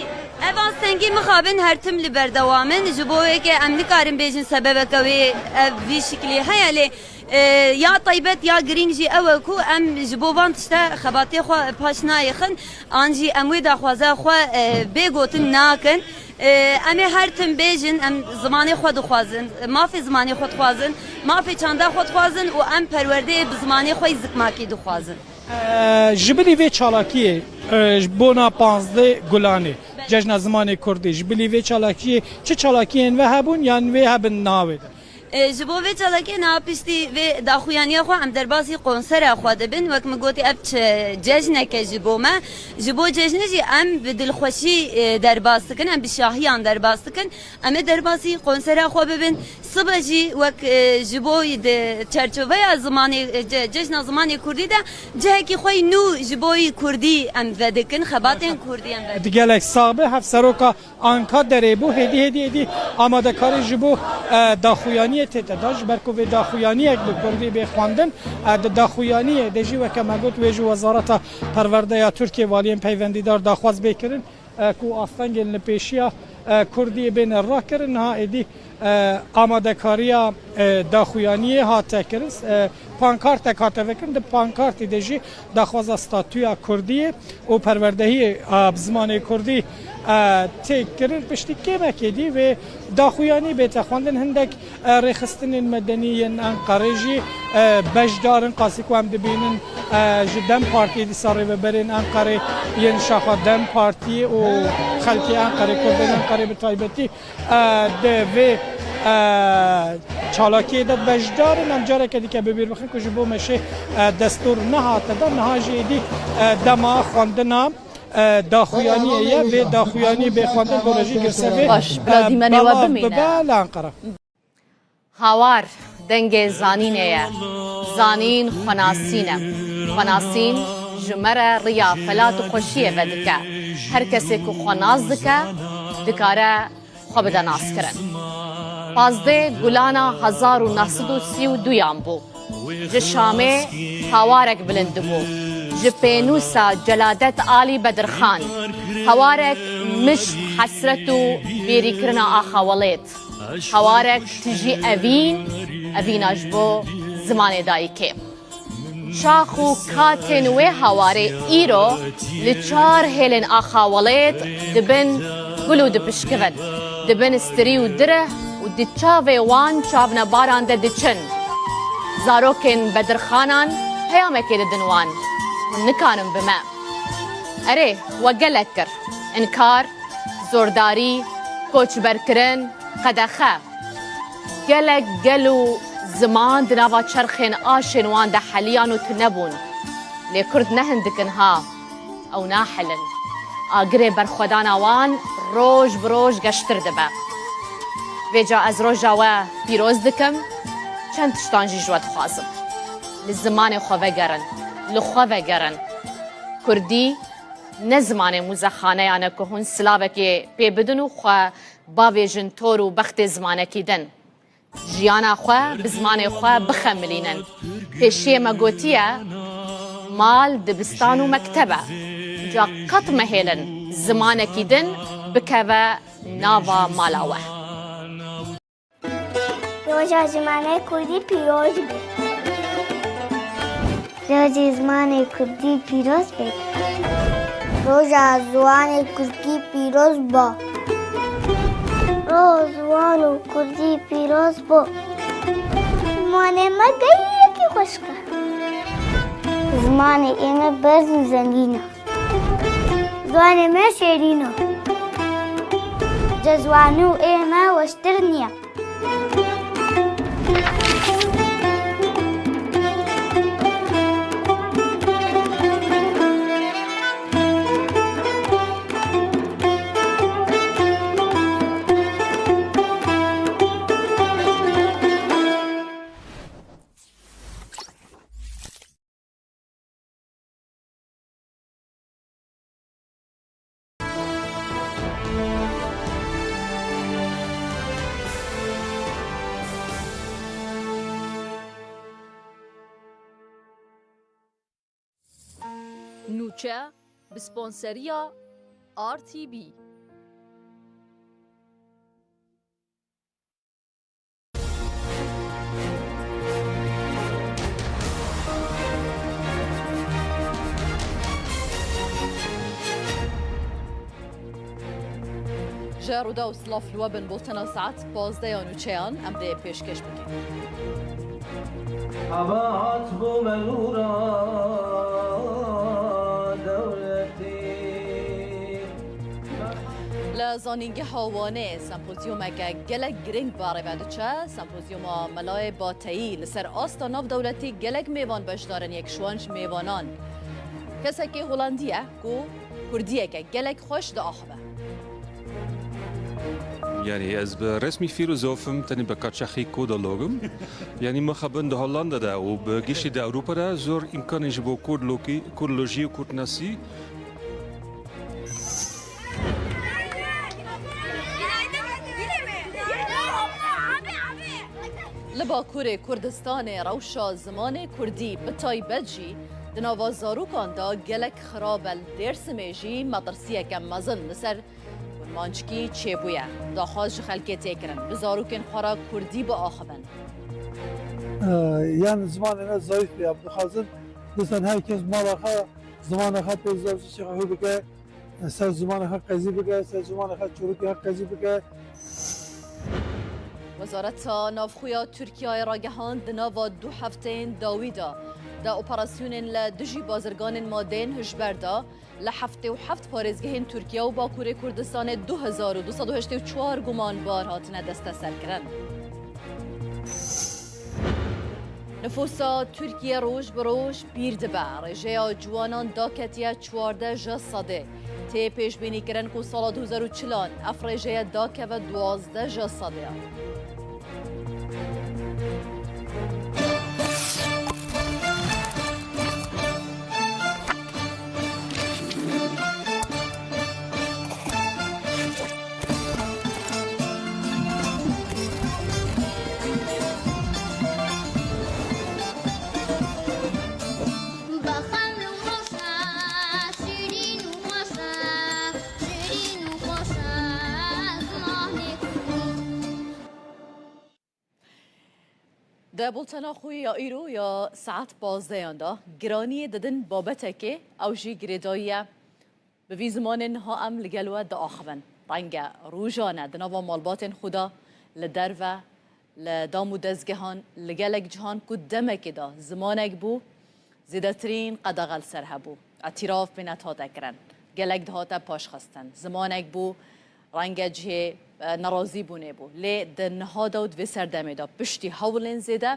ev astengî mixabin her tim li berdewam in. Ji bo wê ke em nikarin bêjin sebebeke wê ev vî şiklî heye, lê, e, ya taybet ya girîng jî ew e ku em ji bo van tişte xebatê xwe paş nayêxin, an jî em wê daxwaza xwe, e, bê gotin nakin. E, em ê her tim bêjin, em zimanê xwe dixwazin, mafê zimanê xwe dixwazin, mafê çanda xwe dixwazin û em perwerdeyê bi zimanê xwe yî zikmakî dixwazin. E, ji bilî vê çalakiyê, e, ji bona panzdeh Gulanê, Cejna Zimanê Kurdî, ji bilî vê çalakiyê çi çalakiyên ve hebûn yan wê hebin navê de? E, ji bo vê çalakê niha piştî vê daxuyaniya xwe em derbasî konsera xwe dibin. Wek min gotî, ev çi cejneke ji bo me. Ji bo cejnê jî em bi dilxweşî, e, derbas dikin, em bi şahiyan derbas dikin. Em ê derbasî konsera xwe bibin. Sibe jî wek, e, ji bo di çerçoveya zimanê, e, ce-, cejna zimanê kurdî de cihekî xwe yî nû ji bo yî kurdî em vedikin, xebatên kurdî em vedikin. Di gelek sax be, hevseroka Anka derê bû, hêdî, hêdî, hêdî amadekarî ji bo, e, daxuyaniyê tête da, ji ber ku vê daxuyaniyek bi kurdî bê xwendin, e, di daxuyaniyê de jî weke me got wê ji Wezareta Perwerde ya Tirkiyê, valiyên peywendîdar daxwaz bê kirin, e, ku astengên li pêşiya, e, kurdiyê bêne rakirin. Niha êdî, e, amadekariya, e, daxuyaniyê hate kirin. E, pankartek hate vekirin. Di pankartê de jî daxwaza statûya kurdiyê û perwerdehiyê, e, bi zimanê kurdî, e, tê kirin. Piştî kêmekê dî vê daxuyanî bête xwendin. Hindek, e, rêxistinên medenî yên Enqerê jî, e, beşdar in. Qasî ku em dibînin, e, ji DEM Partiyê dîsa rêveberên Enqerê yên şaxa DEM Partiyê û xelkê Enqerê, kurdên Enqerê bi taybetî, e, di vê, e, çalakiyê de beşdar in. Em careke dîke bi bîr bixin ku ji bo meşê, e, destûr nehate dan, niha jî êdî, e, dema xwendina, e, daxuyaniyê ye. Vê daxuyanî bê xwendin, gore jî girse vê, Baş, bila e, dîmenê we belav bimîne. Bibe li Enqere. Hawar dengê zanînê ye. Zanîn xwenasîn e. Xwenasîn ji me re riya felat û xweşiyê vedike. Her kesê ku xwe nas dike, dikare xwe bide naskirin. Pazdeh Gulana hezar û neh sed û sî û duyan bû. Ji Şamê hawarek bilind dibû. Ji pênûsa Celadet Alî Bedirxan. Hawarek mişt, hesret û bêrîkirina axa welêt. Hawarek tijî evîn, evîna ji bo zimanê dayikê. Çax û katên wê hawarê îro li çar hêlên axa welêt di bin gul û dipişkivin, di bin stirî û direh û di çavê wan çavnebaran de diçin. Zarokên Bedirxanan peyamekê didin wan, hûn nikarin bi me. Erê, we gelek kir. Înkar, zordarî, koçberkirin, qedexe. Gelek gel û ziman di nava çerxên aşên wan de heliyan û tune bûn. Lê kurd ne hindik in ha, ew nahilin. Agirê berxwedana wan roj bi roj geştir dibe. Vêca ez roja we pîroz dikim, çend tiştan jî ji we dixwazim. Li zimanê xwe vegerin, li xwe vegerin. Kurdî ne zimanê muzexaneyan e ku hûn silavekê pê bidin û xwe bavêjin tor û bextê zimanekî din. Jiyana xwe bi zimanê xwe bixemilînin. Pêşiyê me gotiye, mal dibistan û mekteb e. Ca qet mehêlin zimanekî din bikeve nava mala we. Roja zimanê kurdî pîroz be. Rojê zimanê kurdî pîroz be. Roja ziwanê kurdî pîroz ba. Roja ziwan û kurdî pîroz bo. Zimanê me gelekî xweşik e. Zimanê ê me berz û zengîn e. Ziwanê me şêrîn e. Ji ziwanû ê me weştir niye. Nûçe, bi sponseriya R T B. Ji Rûdaw silav li we bin, bultena saet pazdeh ya nûçeyan em dê pêşkêş bikin. Xebat bû me nûra dewletî. Li Zanîngeha Wanê sempozyûmeke gelek girîng bi arê ve diçe. Sempozyûma Melayê Bateyî li ser asta navdewletî gelek mêvan beşdar in, yek ji wan ji mêvanan kesekî Holandî ye ku kurdiyeke gelek xweş diaxive. Yani ez bi resmî fîlozof im, tenê bi kaçaxî kodolog im. Yani mixabin di Hollanda de û bi giştî di Ewropa de zor îmkanên ji bo kurdlokî-, kurdlojî û kurdnasî. Li Bakurê Kurdistanê rewşa zimanê kurdî, bi taybet jî di nava zarokan de gelek xirab e. Li Dêrsimê jî metirsiyeke mezin li ser kurmanckî çêbûye. Daxwaz ji xelkê tê kirin, bi zarokên xwe re kurdî biaxivin. Ee, yani zimanê me zayıf ya. Dixwazin, dixwazin her kes mala xwe, zimanê xwe pê zazî çi xwe bike, ser zimanê xwe qezî bike, ser zimanê xwe çorokê xwe qezî bike. Wezareta Navxwe ya Tirkiyeyê ragihand, di nava du hefteyên dawî de di operasyonên li dijî bazirganên madeyên hişber de li heftê û heft parêzgehên Tirkiye û Bakurê Kurdistanê du hezar û du sed û heştê û çar gumanbar hatine desteserkirin. Nifûsa Tirkiye roj bi roj pîr dibe. Rêjeya ciwanan daketiye çardeh ji sedê. Tê pêşbînîkirin ku sala du hezar û çil an ev rêjeye dakeve duwazdeh ji sedê. Baxan û roşa, şirîn û xweşa, şirîn û xweşa, zimanê kurdî. Di bultena xwe ya îro ya saet pazdehan de giraniyê didin babetekê, ew jî girêdayî ye. Bi vî zimanê niha em li gel we diaxivin. Renge rojan e di nava malbatên xwe de, li derve, li dam û dezgehan, li gelek cihan ku demekê de zimanek bû, zêdetirîn qedexe li ser hebû. Îtîraf bi net hate kirin. Gelek dihate paşxistin. Zimanek bû, renge cihê, e, nerazîbûnê bû. Lê di niha de û di vê serdemê de piştî hewlên zêde,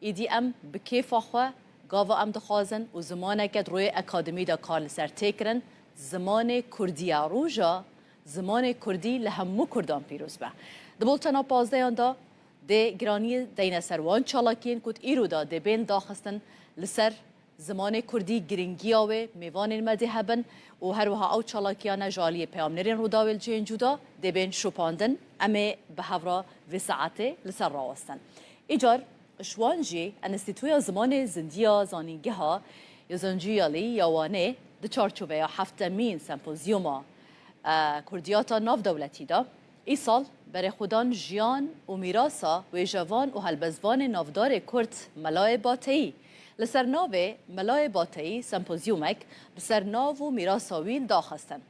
îdî em bi kêfa xwe gava em dixwazin û zimaneke di royê akademî de kar li ser tê kirin, zimanê kurdî ye. Roja zimanê kurdî li hemû kurdan pîroz be. Di bultena pazdehan de dê giraniyê deyne ser wan çalakiyên ku di îro de dê bên daxistin li ser zimanê kurdî, giringiya wê, mêvanên me dê hebin û her wiha ew çalakiyane ji aliyê peyamnêrên Rûdawê li cihên cuda dê bên şopandin. Em ê bi hev re vê saetê li ser rawestin. Îcar ji wan jî Enstîtuya Zimanê Zindî ya Zanîngeha Yozîncîyalî ya Wanê di çarçoveya heftemîn sempozyûma, e, kurdiyata navdewletî de, îsal berê xwedan jiyan û mîrasa wêjevan û helbestvanê navdarê kurd Melayê Bateyî, li ser navê Melayê Bateyî sempozyûmek bi ser nav û mîrasa wî li daxistin.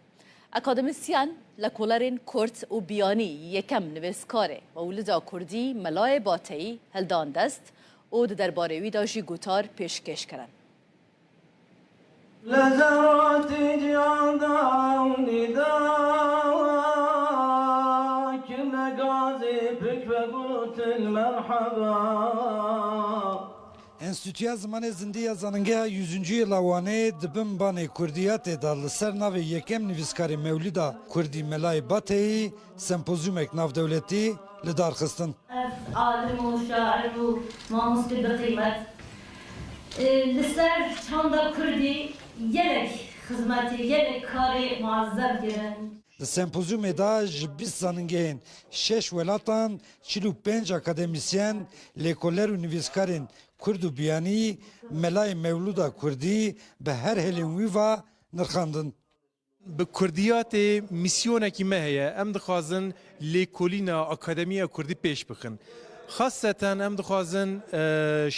Akademîsyen, lekolerên kurd û biyanî yekem nivîskarê Mewlida Kurdî Melayê Bateyî hildan dest û di derbarê wî de jî gotar pêşkêş kirin. Li zeratî cihan da û nîda, kine gazî pik vegotin merheba. Enstîtuya Zimanê Zindî ya Zanîngeha Yüzüncü Yıla Wanê di bin banê kurdiyatê de li ser navê yekem nivîskarê Mewlida Kurdî Melayê Bateyî sempozyûmek navdewletî li dar xistin. Ev alim û şair û mamostê bi qîmet, e, li ser çanda kurdî gelek xizmetê, gelek karê muezzem kirin. Di sempozyûmê de ji bîst zanîngehên şeş welatan çil û pênc akademîsyen, lêkoler û nivîskarên kurd û biyanî Melayê Mewlûda Kurdî bi her hêlên wî ve nirxandin. Bi kurdiyatê mîsyonekî me heye. Em dixwazin lêkolîna akademiya kurdî pêş bixin. Xaseten em dixwazin, e,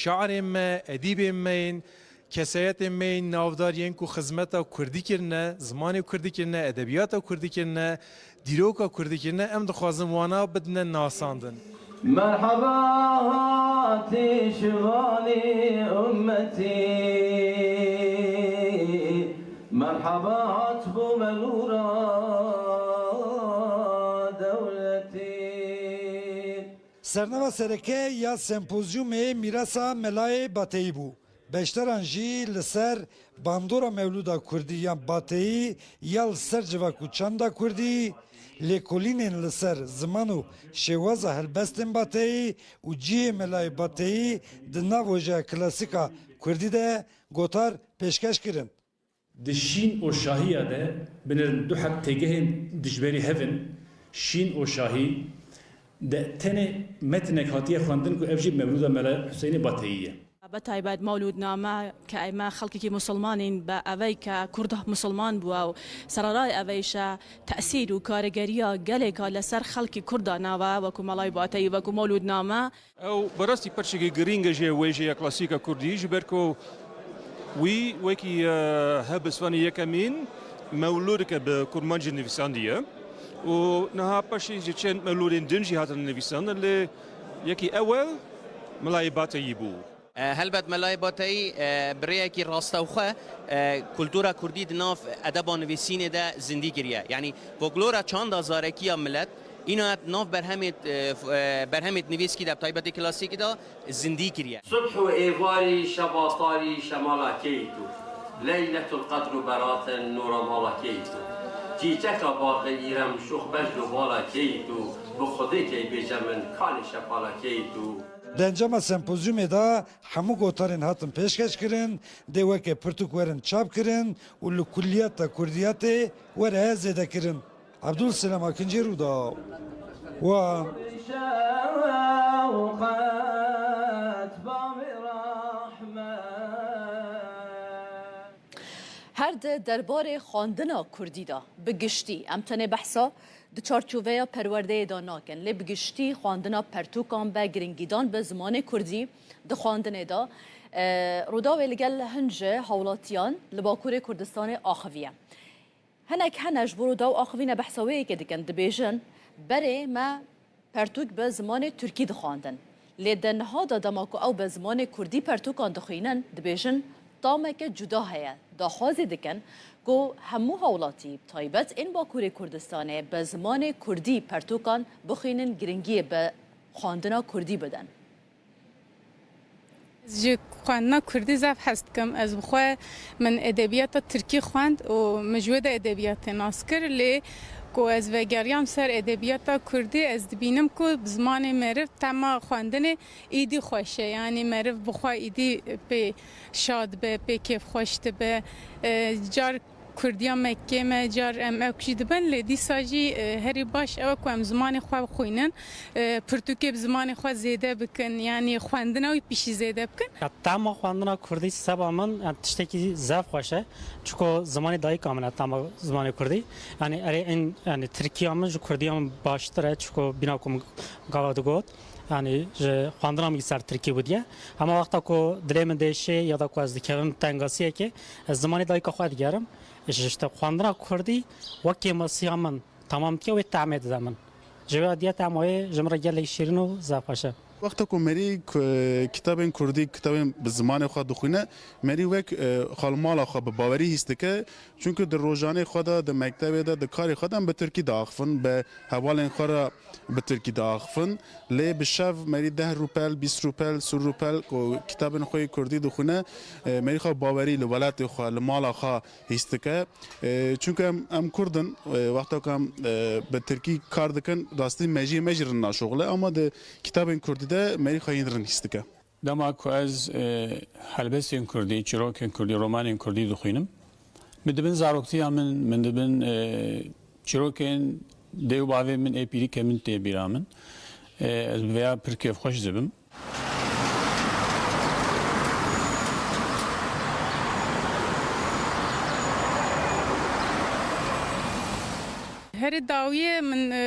şairên me, edîbên me yên, kesayetên me yên navdar yên ku xizmeta kurdî kirine, zimanê kurdî kirine, edebiyata kurdî kirine, dîroka kurdî kirine, em dixwazin wana bidine nasandin. Merhaba hatî şivanî ummetî, merhaba hat bo me nûra. Sernava sereke ya sempozyumê mîrasa Melayê Bateyî bû. Beşdaran jî li ser bandora mewlûda kurdî yan bateyî ya li ser civak û çanda kurdî, lêkolînên li ser ziman û şêwaza helbestên bateyî û cihê Melayê Bateyî di nav wejeya klasîka kurdî de gotar pêşkeş kirin. Di şîn û şahiya de binêrin du heb têgehên dijberî hev in. Şîn û şahî de tenê metinek hatiye xwendin ku ev jî Mewlûda Mela Huseynê Bateyî ye. Bi taybet Mewlûdname ke ême xelkekî musulmanîn, bi evey ke Kurd musulman bûye û sererayê evey şe tesîr û karîgeriya gelêka li ser xelkî Kurd danawe, wekû Melayê Bateyî, wekû Mewlûdname. Ew bi rastî perçekî girîng e ji wêjeya klasîka kurdî, ji ber ku wî wekî, e, helbestvanê yekemîn mewlûdeke bi kurmancî nivîsandiye û niha paşê ji çend mewlûdên din jî hatine nivîsandin, lê yekî ewel Melayê Bateyî bû. E, helbet Melayê Bateyî, e, bi rêyekî rastewxwe, e, kultura kurdî di nav edeba nivîsînê de zindî kiriye. Yanî folklora çanda zarekiya milet, îna di nav berhemêt, e, f-, e, berhemêt nivîskî de, bi taybetî klasîkî de zindî kiriye. Subh û êvarî, şeva tarî, şemala keyî tu. Leyletul qedr û beratin, nûra mala keyî tu. Çîçeka baxê îrem, şûx bejn û bala keyî tu. Bi Xwedê key bêje min, kanê şepala keyî tu. Di encama sempozyumê de hemû gotarên hatin pêşkeş kirin, dê weke pirtûk werin çap kirin û li kulliyeta kurdiyetê were zêde kirin. Abdul Selam Akincî, Rûdaw. Wa. Her di derbarê xwendina kurdî de bi giştî, em tenê behsa di çarçoveya perwerdeyê de nakin, lê bi giştî xwendina pertûkan be giringîdan bi zimanê kurdî di xwendinê de, e, Rûdawê li gel hin ji hawlatiyan li Bakurê Kurdistanê axiviye. Hinek hene ji bo Rûdaw axivîne behsa wê yekê dikin, dibêjin, berê me pertûk bi zimanê tirkî dixwendin. Lê di niha de dema ku ew bi zimanê kurdî pertûkan dixwînin, dibêjin tameke cuda heye. Daxwazê dikin ku hemû hawlatî, bi taybet ên Bakurê Kurdistanê, bi zimanê kurdî pertûkan bixwînin, giringiyê bi xwendina kurdî bidin. Ez ji xwendina kurdî zaf hez dikim. Ez bi xwe min edebiyata tirkî xwend û min ji wê de edebiyatê nas kir. Lê ku ez vegeriyam ser edebiyata kurdî, ez dibînim ku bi zimanê meriv tema xwendinê îdî xweş e. Yanî meriv bi xwe îdî pê şad be, pê kêfxweş dibe. E, car Kurdiya me kêm e, car em ewk jî dibin, lê dîsa jî, e, herî baş ew e ku em zimanê xwe bixwînin, e, pirtûkê bi zimanê xwe zêde bikin, yanî xwendina wî pişî zêde bikin. Ya, tema xwendina kurdî seba min, ya, tiştekî zaf xweş e. Çiko zimanê dayika min e, tema zimanê kurdî. Yanî erê in, yanî tirkiya min ji kurdiya min baştir e, çiko bîna ku min gava digot. Yanî ji xwendina min ser tirkî bûdiye. Hema wexta ku dilê min dêşê ya da ku ez dikevim tengasiyekê, ez zimanê dayika xwe digerim. Ji, işte, xwendina kurdî wek kêmasiya min tamam dike, wê tehmê dide min. Ji wê diye tema wê ji min re gelek şîrin û zaf xweş e. Wexta ku merî ku, kitabên kurdî, kitabên bi zimanê xwe dixwîne, merî wek, e, xalmala xwe bi bawerî hîs dike. Çunku di rojanê xwe de, di mektebê de, di karê xwe de em bi tirkî diaxifin, bi hevalên xwe re bi tirkî diaxifin. Lê bi şev merî deh rûpel, bîst rûpel, sî rûpel ku kitabên xwe yê kurdî dixwîne, e, merî xwe bawerî li welatê xwe, li mala xwe hîs dike. E, çunku em, em kurd in, e, wexta ku em, e, bi tirkî kar dikin, rastî mejiyê me jî rind naşoxile, ama di kitabên kurdî de merî xwe yên rind hîs dike. Dema ku ez, e, helbestên kurdî, çîrokên kurdî, romanên kurdî dixwînim, min dibin zaroktiya min, min dibin, e, çîrokên dê û bavê min, ê pîrîkê min tê bîra min. E, ez bi vêya pir kêfxweş dibim. Herî dawiyê min, e,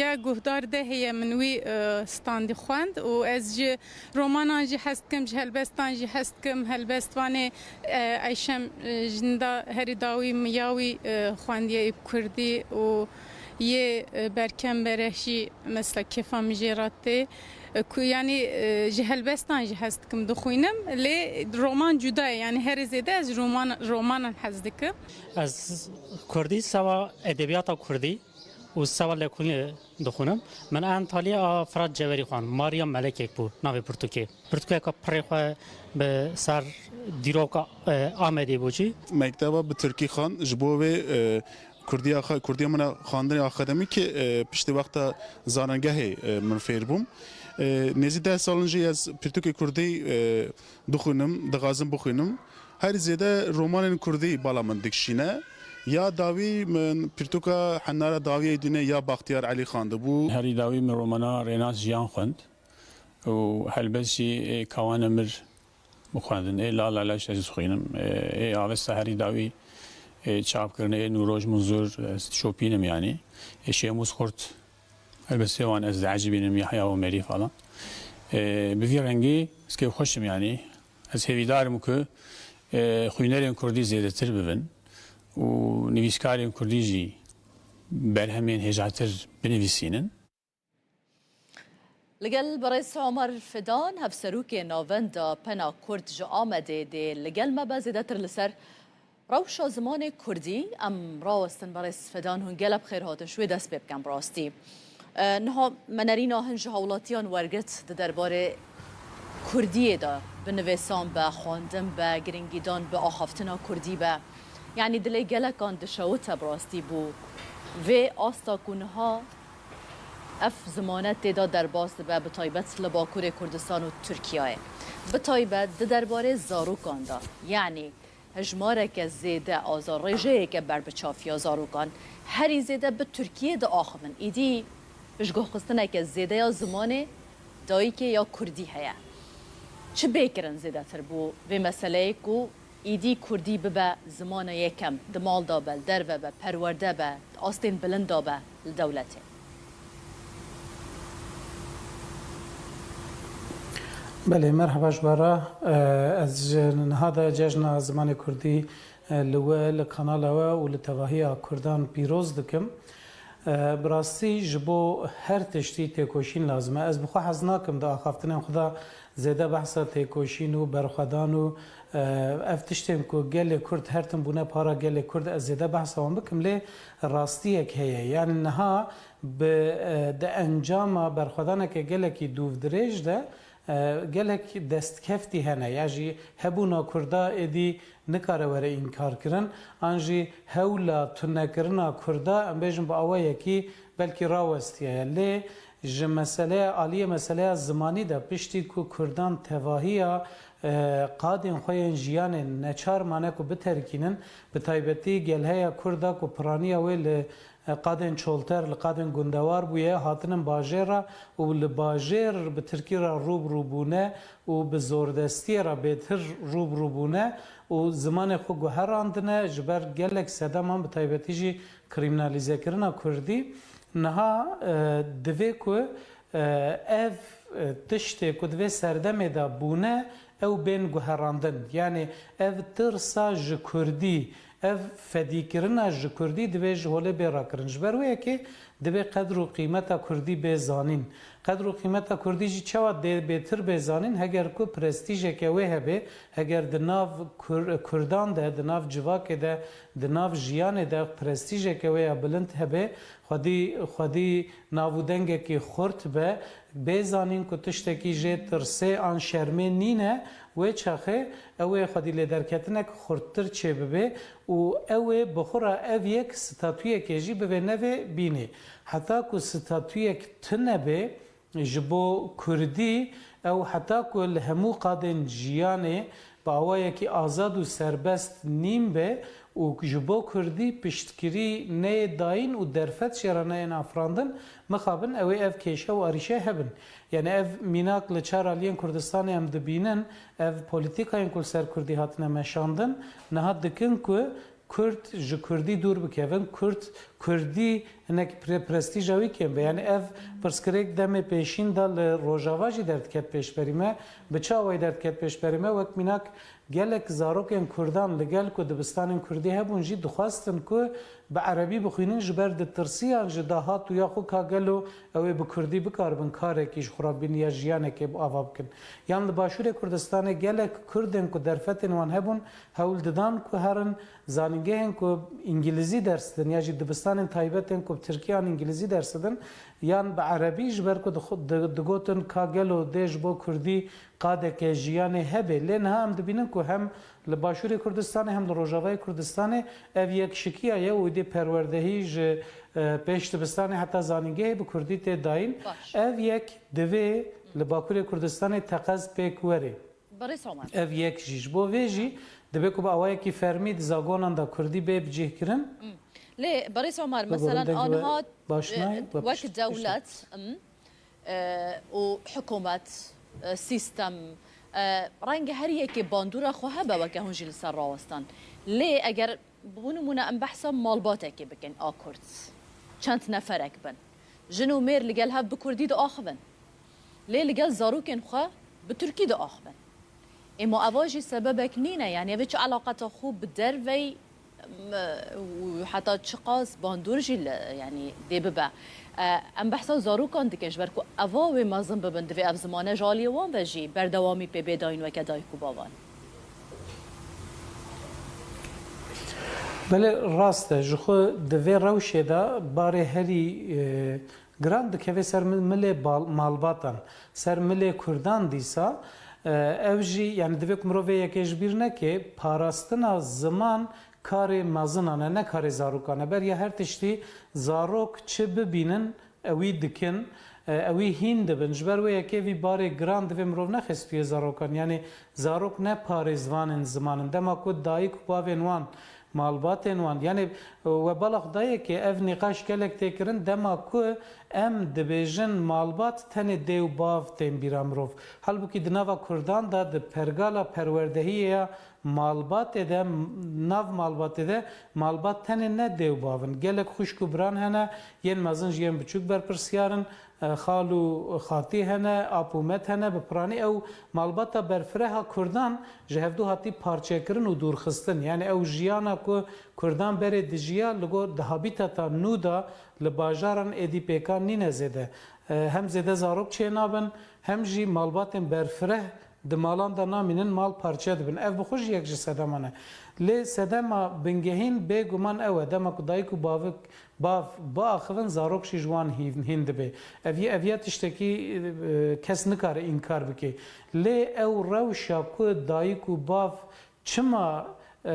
ya guhdar de heye, min wî, e, standî xwend û ez ji romanan jî hez dikim, ji helbestan jî hez dikim. Helbestvanê, e, Eyşem, e, Jinda herî dawî min ya wî, e, xwendiye ê bi kurdî û yê, e, Berkem Bereh jî mesela kêfa min jê re tê. E, ku, yanî, e, ji helbestan jî hez dikim dixwînim, lê roman cuda ye, yanî herî zêde ez roman, romanan hez dikim. Ez kurdî seba edebiyata kurdî, û sê sala lêkolînê dixwînim. Min Antalya a Firat Cewerî xwend. Mariya Melekek bû navê pirtûkê. Pirtûkeka pirê xwe bi ser dîroka, e, Amedê bû jî. Mekteba bi tirkî xwend, ji bo wê, e, kurdiya xwe, kurdiya min a xwendinê akademîkê, e, piştî wexta zanengehê, e, min fêr bûm. E, nêzî deh sal in jî ez pirtûkê kurdî, e, dixwînim, dixwazim bixwînim. Herî zêde romanên kurdî bala min dikişîne. Ya dawî min pirtûka Henara Dawiyê Dînê ya Baxtiyar Elî xwendibû. Herî dawî min romana Rênas Jiyan xwend û helbest jî ê Kawan Emir bixwendin. Ê Lala Leş ez dixwînim. Ê, ê Avesta herî dawî, ê çapkirinê ê Nûroj Munzur ez dişopînim yanî. Ê Şêmûs Xurt, helbestê wan ez diecibînim, Yahya Omerî falan. Ê, bi vî rengî ez kêfxweş im yanî. Ez hêvîdar im ku, e, xwînerên kurdî zêdetir bibin û nivîskarên kurdî jî berhemên hêjatir binivîsînin. Li gel birêz Omer Fidan, hevserokê Navenda Pena Kurd ji Amedê dê li gel me be, zêdetir li ser rewşa zimanê kurdî. Em rawestin birêz Fidan, hûn gelek bi xêr hatin, ji wê dest pê bikin bi rastî. E, niha me nerîna hin ji hawlatiyan wergirt di derbarê kurdiyê de, bi nivîsan be, xwendin be, giringîdan bi axaftina kurdî be. Yanî dilê gelekan dişewite bi rastî bû vê asta ku niha ev zimane tê de derbas dibe, bi taybet li Bakurê Kurdistan û Tirkiyeyê. Bi taybet di derbarê zarokan de, yanî hejmareke zêde azarrêjeyeke berbiçav ya zarokan herî zêde bi Tirkiyê diaxivin. Îdî piştguhxistineke zêde ya zimanê dayikê ya kurdî heye. Çi bê kirin zêdetir bo vê meseleyê ku îdî kurdî bibe zimana yekem, di mal de be, li derve be, perwerde be, di astên bilind de be li dewletê? Belê, merheba ji we re. Ez ji niha de Cejna Zimanê Kurdî, e, li we, li kanala we û li tevahiya Kurdan pîroz dikim. E, bi rastî ji bo her tiştî têkoşîn lazim e. Ez bi xwe hez nakim di axaftinên xwe de zêde behsa têkoşîn û berxwedan û, e, ev tiştên ku gelê Kurd her tim bûne para gelê Kurd, ez zêde behsa wan bikim, lê rastiyek heye. Yanî niha bi, e, di encama berxwedaneke gelekî dûvdirêj de, e, gelek destkeftî hene ya jî hebûna Kurda êdî nikare were înkarkirin, an jî hewla tunekirina Kurda, em bêjin bi awayekî belkî rawestiye ye. Lê ji meseleya, aliyê meseleya zimanî de piştî ku Kurdan tevahiya, e, qadên xwe yên jiyanê neçar mane ku biterkînin, bi taybetî gelheya Kurda ku piraniya wê li qadên çolter, li qadên gundewar bûye, hatinin bajêr re û li bajêr bi tirkî re rû bi rû bûne û bi zordestiyê re bêtir rû bi rû bûne û zimanê xwe guherandine ji ber gelek sedeman, bi taybetî jî krîminalîzekirina kurdî. Niha, e, divê ku, e, ev, e, tiştê ku di vê serdemê de bûne, ew bên guherandin. Yanî ev tirsa ji kurdî, ev fedîkirina ji kurdî divê ji holê bê rakirin. Ji ber wê yekê divê qedr û qîmeta kurdî bê zanîn. Qedr û qîmeta kurdî jî çawa dê bêtir bê zanîn? Heger ku prestîjeke wê hebe, heger di nav Kur-, kurdan de, di nav civakê de, di nav jiyanê de prestîjeke wê ya bilind hebe, xwedî, xwedî nav û dengekî xurt be, bê zanîn ku tiştekî jê tirsê an şermê nîne, wê çaxê ew ê xwedî lêderketinek xurttir çêbibe û ew ê bi xwe re ev yek statuyekê jî bivê nevê bînê. Heta ku statuyek tune bê, ji bo kurdî, ew heta ku li hemû qadên jiyanê bi awayekî azad û serbest nîn be û ji bo kurdî piştgirî neyê dayîn û derfet jê re neyên afirandin, mixabin ew ê ev kêşe û arîşe hebin. Yanî ev mînak li çar aliyên Kurdistanê em dibînin, ev polîtîkayên ku li ser kurdî hatine meşandin, niha dikin ku Kurd ji kurdî dûr bikevin. Kurd, kurdî hinek pre-, prestîja wî kêm be. Yanî ev pirsgirêk demê pêşîn de li Rojava jî derdiket pêşberî me. Bi çi awayî derdiket pêşberî me? Wek mînak Gelek zarokên kurdan li gel ku dibistanên kurdî hebûn jî dixwestin ku bi erebî bixwînin, ji ber ditirsiyan ji dahat û ya xwe ka gelo ew ê bi kurdî bikaribin karekî ji xwe re bibînin ya jiyanekê bi ava bikin. Yan li Başûrê Kurdistanê gelek kurdên ku derfetên wan hebûn hewl didan ku herin zanîngehên ku îngilîzî ders didin ya jî dibistanên taybet ên ku bi tirkî an îngilîzî ders didin yan bi erebî, ji ber ku dixu-, di-, digotin ka gelo dê ji bo kurdî qadeke jiyanê hebe. Lê niha em dibînin ku hem li Başûrê Kurdistanê hem li Rojavayê Kurdistanê ev yekşikiya ye û êdî perwerdehî ji, e, pêş dibistanê heta zanîngehê bi kurdî tê dayîn. Baş. Ev yek divê li Bakurê Kurdistanê teqez pêk were. Birêz Omer. Ev yek jî. Ji bo vê jî divê ku bi awayekî fermî di zagonan de kurdî bê bicihkirin. Hmm. Lê Birêz Omer, Bigorin mesela dengê we anha, baş e, nayê, we wek pişt-, pişt- dewlet, hmm, e, û hikûmet, e, sîstem, e, renge her yekê bandora xwe hebe weke hûn jî li ser rawestan. Lê eger, bo nimûne, em behsa malbatekê bikin a kurd, çend neferek bin, jin û mêr li gel hev bi kurdî diaxivin. Lê li gel zarokên xwe bi tirkî diaxivin. Ê ma eva jî sebebek nîne, yanî ev ê çi eleqeta xwe bi dervey, m-, û heta çiqas bandor jî li, yanî dê bibe. E, em behsa zarokan dikin, ji ber ku eva wê mezin bibin, divê ev zimane ji aliyê wan ve jî berdewamî pê bê dayîn weke dayik û bavan. Belê rast e, ji xwe di vê rewşê de barê herî, e, giran dikeve ser mi-, milê bal-, malbatan, ser milê kurdan dîsa, e, ev jî, yanî divê ku mirov vê yekê ji bîr neke, parastina ziman karê mezinan e, ne karê zarokan e. Beriya her tiştî zarok çi bibînin, ewî dikin, e, ewî hîn dibin. Ji ber wê yekê vî barê giran divê mirov nexe stûyê zarokan. Yanî zarok ne parêzvanên ziman in. Dema ku dayik û bavên wan, malbatên wan, yanî, e, we bala xwe dayê ke ev nîqaş gelek tê kirin, dema ku em dibêjin malbat tenê dê û bav tên bîra mirov. Halbûkî di nava kurdan de, di pergala perwerdehiyê ya malbatê de, nav malbatê de, malbat tenê ne dê û bav in. Gelek xwişk û biran hene, yên mezin jî yên biçûk berpirsiyar in, e, xal û xatî hene, ap û met hene, bi piranî ew malbata berfireha kurdan ji hevdû hatî parçekirin û dûrxistin. Yanî ew jiyana ku kurdan berê dijiya li gor di habîtata nû de li bajaran êdî pêkan nîne zêde. E, hem zêde zarok çênabin, hem jî malbatên berfireh di malan de namînin, mal parçe dibin. Ev bi xwe jî yek ji sedeman e. Lê sedema bingehîn bêguman ew e, dema ku dayik û bavik, bav biaxivin, zarok jî ji wan hîn, hîn dibe. Ev yê, ev ya tiştekî, e, kes nikare înkar bike. Lê ew rewşa ku dayik û bav çima, e,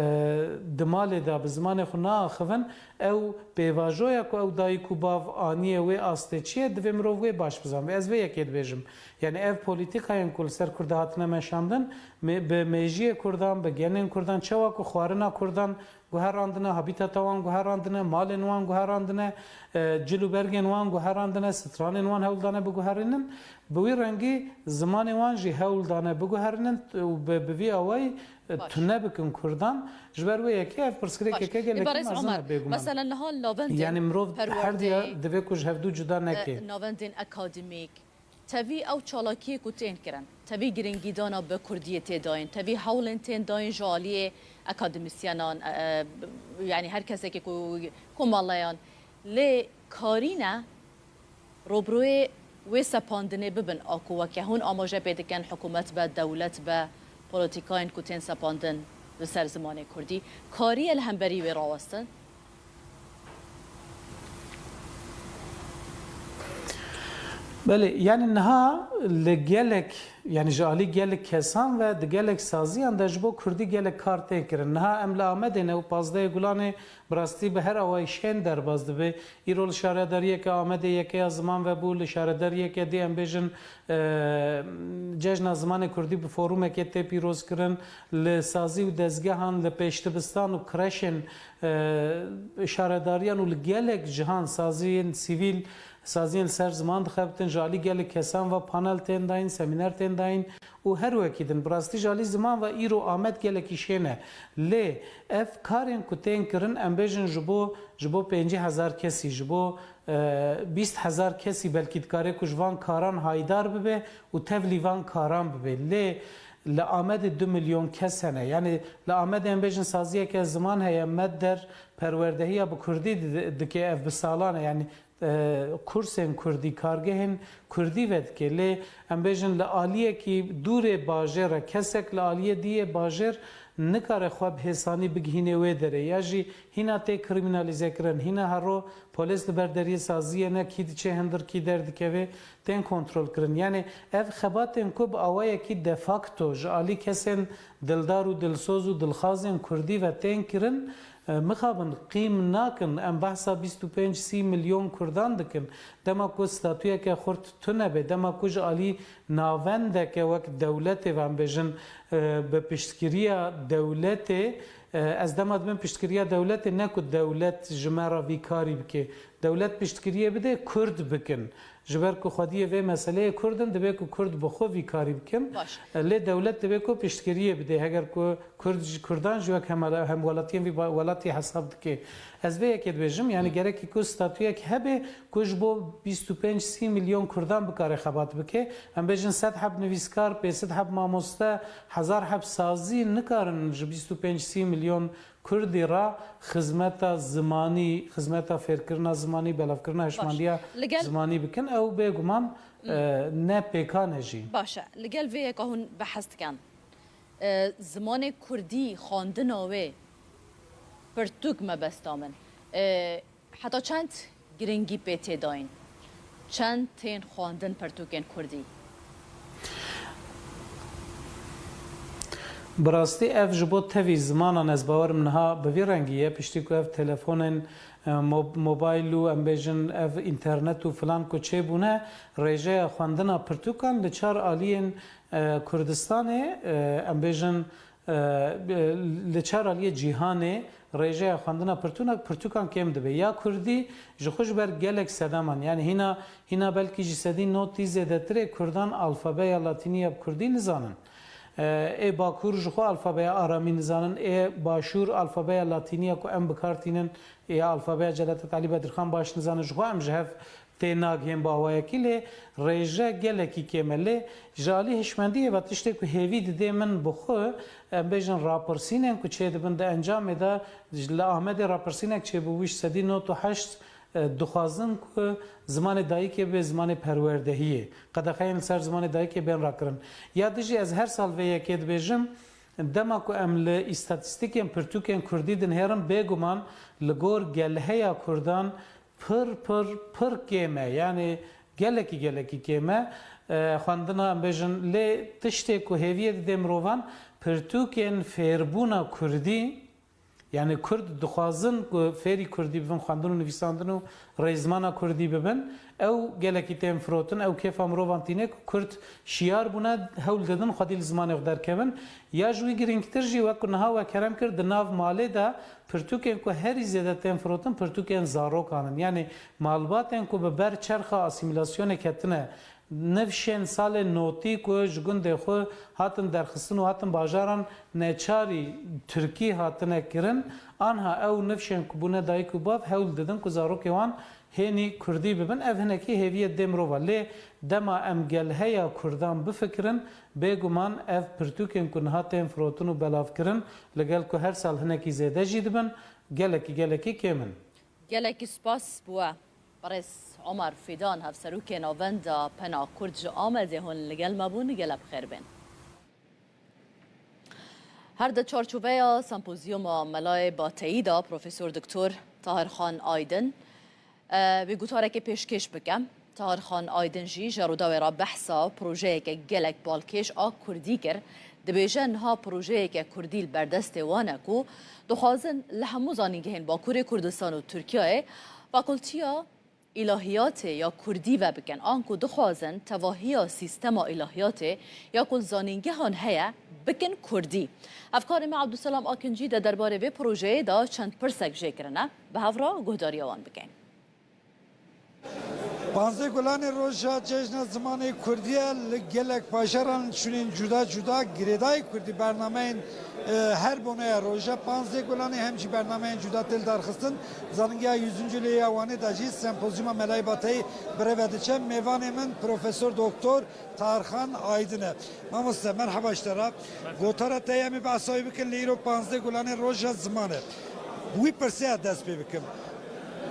di malê de bi zimanê xwe naaxivin, ew pêvajoya ku ew dayik û bav aniye wê astê çi ye, divê mirov wê baş bizanbe. Ez vê yekê dibêjim. Yanî ev polîtîkayên ku li ser Kurda hatine meşandin, mê-, bi mêjiyê Kurdan, bi genên Kurdan, çawa ku xwarina Kurdan guherandine, habîtata wan guherandine, malên wan guherandine, e, cil û bergên wan guherandine, stranên wan hewl dane biguherînin, bi wî rengî zimanê wan jî hewl dane biguherînin û bi, bi vî awayî, e, Baş. tune bikin Kurdan. Ji ber wê yekê ev pirsgirêkeke Baş. E, gelekî Barêz mezin Omer, e, bêguman. Mesela niha navendên Yanî mirov her diya perwerdeyî, divê ku ji hevdû cuda neke. e, navendên akademîk, Tevî ew çalakiyê ku tên kirin, tevî giringîdana bi kurdiyê tê dayîn, tevî hewlên tên dayîn ji aliyê akademîsyenan, e, e, yanî her kesekê ku komeleyan, lê karîne robroyê wê sepandinê bibin, a ku weke hûn amaje pê dikin, hikûmet be, dewlet be, polîtîkayên ku tên sepandin li ser zimanê kurdî, kariye li hemberî wê rawestin? Belê, yanî niha li gelek, yanî ji alî gelek kesan ve di gelek saziyan de ji bo kurdî gelek kar tên kirin. Niha em li Amedê ne û pazdehê Gulanê bi rastî bi her awayî şên derbas dibe. Îro li şaredariyeke Amedê yekeya ziman vebû, li şaredariyeke dî em bêjin, e, cejna zimanê kurdî bi forumekê tê pîrozkirin. Li sazî û dezgehan, li pêşdibistan û kreşên, e, şaredariyan û li gelek cihan saziyên sivîl, saziyên li ser ziman dixebitin, ji alî gelek kesan ve panel tên dayîn, semîner tên dayîn û her wekî din. Bi rastî ji alî ziman ve îro Amed gelekî şên e. Lê ev karên ku tên kirin, em bêjin ji bo, ji bo pêncî hezar kesî, ji bo, e, bîst hezar kesî belkî dikare ku ji van karan haydar bibe û tevlî van karan bibe. Lê Li Amedê du milyon kes hene. Yanî li Amedê em bêjin saziyeke ziman heye, Medder perwerdehiya bi kurdî di-, dike, ev bi salan e. Yanî, e, kursên kurdî, kargehên kurdî vedike. Lê em bêjin li aliyekî dûrê bajêr e, kesek li aliyê dî yê bajêr nikare xwe bi hêsanî bigihînê wê derê. Ya jî hîna tê krîmînalîzekirin, hîna hero polês li ber deriyê saziyê ne, kî diçe hindir kî derdikeve, tên kontrolkirin. Yanî ev xebatên ku bi awayekî de facto ji alî kesên dildar û dilsoz û dilxazên kurdî ve tên kirin, e, mixabin qîm nakin. Em behsa bîst û pênc sî milyon kurdan dikin. Dema ku statuyeke xurt tune be, dema ku ji alî navendeke wek dewletê, ve em bêjin, e, bi piştgiriya dewletê, e, ez dema dibim piştgiriya dewletê, ne ku dewlet ji me re vî karî bike. Dewlet piştgiriyê bide, kurd bikin. Ji ber ku xwediyê vê meseleyê kurd in, divê ku kurd bi xwe vî karî bikin. Baş. Lê dewlet divê ku piştgiriyê bide. Heger ku kurd ji kurdan jî wek hemala-, hemwelatiyên vî ba-, welatî hesab dike. Ez vê yekê dibêjim, yanî gerekî ku statuyek hebe ku ji bo bîst û pênc sî milyon kurdan bikare xebat bike. Em bêjin sed heb nivîskar, pênc sed heb mamoste, hezar heb sazî nikarin ji bîst û pênc sî milyon kurdî re xizmeta zimanî, xizmeta fêrkirina zimanî, belavkirina hişmendiya Li gel zimanî bikin, ew bêguman, Hmm. e, ne pêkan e jî. Baş e. Li gel vê yeka hûn behs dikin. E, zimanê kurdî, xwendina wê, pirtûk mebesta min. E, heta çend girîngî pê tê dayîn? Çend tên xwendin pirtûkên kurdî? Bi rastî ev ji bo tevî zimanan, ez bawerim niha bi vî rengî ye, piştî ku ev telefonên, e, mo-, mobayl û em bêjin ev înternet û filan ku çêbûne, rêjeya xwendina pirtûkan li çar aliyên, e, Kurdistanê, e, em bêjin, e, li çar aliyê cîhanê rêjeya xwendina pirtûna-, pirtûkan kêm dibe. Ya kurdî ji xwe ji ber gelek sedeman, yanî hîna, hîna belkî ji sedî notî zêdetirê kurdan alfabeya latînî ya bi kurdî nizanin. E, ê Bakur ji xwe alfabeya aramî nizanin, ê Başûr alfabeya latînî ya ku em bi kar tînin, ya alfabeya Celadet Elî Bedirxan baş nizanin, ji xwe em ji hev tê nagihên bi awayekî, lê rêje gelekî kêm e. Lê ji alî hişmendiyê ve tiştê ku hêvî didê min bi xwe, em bêjin rapirsînên ku çêdibin di encamê de, ji li Amedê rapirsînek çêbûbû ji sedî nod û heşt, e, dixwazin ku zimanê dayikê bibe zimanê perwerdehiyê. Qedexeyên li ser zimanê dayikê bên rakirin. Ya dijî ez her sal vê yekê dibêjim, dema ku em li îstatîstîkên pirtûkên kurdî dinihêrin, bêguman li gor gelheya kurdan pir, pir, pir kêm e. Yanî gelekî, gelekî kêm e. E, xwendina, em bêjin, lê tiştê ku hêviyê didê mirovan, pirtûkên fêrbûna kurdî, yanî kurd dixwazin ku fêrî kurdî bibin, xwendin û nivîsandin û rêzmana kurdî bibin, ew gelekî tên firotin, ew kêfa mirovan tîne ku kurd şiyar bûne, hewl didin xwedî li zimanê xwe derkevin. Ya ji wî girîngtir jî, wek ku niha we kerem kir, di nav malê de pirtûkên ku herî zêde tên firotin, pirtûkên zarokan in. Yanî malbatên ku bi ber çerxa asîmîlasyonê ketine, nifşên salê notî ku ji gundê xwe hatin derxistin û hatin bajaran neçarî tirkî hatine kirin, anha ew nifşên ku bûne dayik û bav hewl didin ku zarokê wan hênî kurdî bibin. Ev hinekî hêviyê dê mirova. Lê dema em gelheya kurdan bifikirin, bêguman ev pirtûkên ku niha tên firotin û belavkirin, li gel ku her sal hinekî zêde jî dibin, gelekî, gelekî kêm in. Gelekî spas bi we. Birêz Omer Fîdan, Hevserokê Navenda Pena Kurd ji Amedê hûn li gel me bûn, gelek bi xêr bên. Her di çarçoveya sempozyuma Melayê Bateyî de Profesor Doktor Tahir Xan Aydin, e, wê gotarekê pêşkêş bike. Tahir Xan Aydin jî ji Rûdawê re behsa projeyeke gelek balkêş a kurdî kir. Dibêje niha projeyeke kurdî li ber destê wan e ku dixwazin li hemû zanîngehên Bakurê Kurdistan û Tirkiyeyê fakultiya îlahiyatê ya kurdî vebikin, anku dixwazin tevahiya sîstema îlahiyatê ya ku li zanîngehan heye, bikin kurdî. Hevkarê me Abdulselam Akincî de derbarê vê projeyê de çend pirsek jê kirine. Bi hev re guhdariya wan bikin. Panzdeh Gulanê roja Cejna Zimanê Kurdî ye. Li gelek bajaran şûnên cuda cuda girêdayî kurdî bernameyên Her boneya roja panzdeh Gulanê hem jî bernameyên cuda tê lidarxistin. Zanîngeha yüzüncü lê ya Wanê de jî sempozyuma Melayê Bateyî bi rê ve diçe. Mêvanê min Profesor Doktor Tarxan Aydin e. Mamoste, merheba ji te re. Gotara te ya em ê behsa wî bikin, lê îro panzdeh Gulanê roja ziman e. Bi wî pirseya dest pê bikim.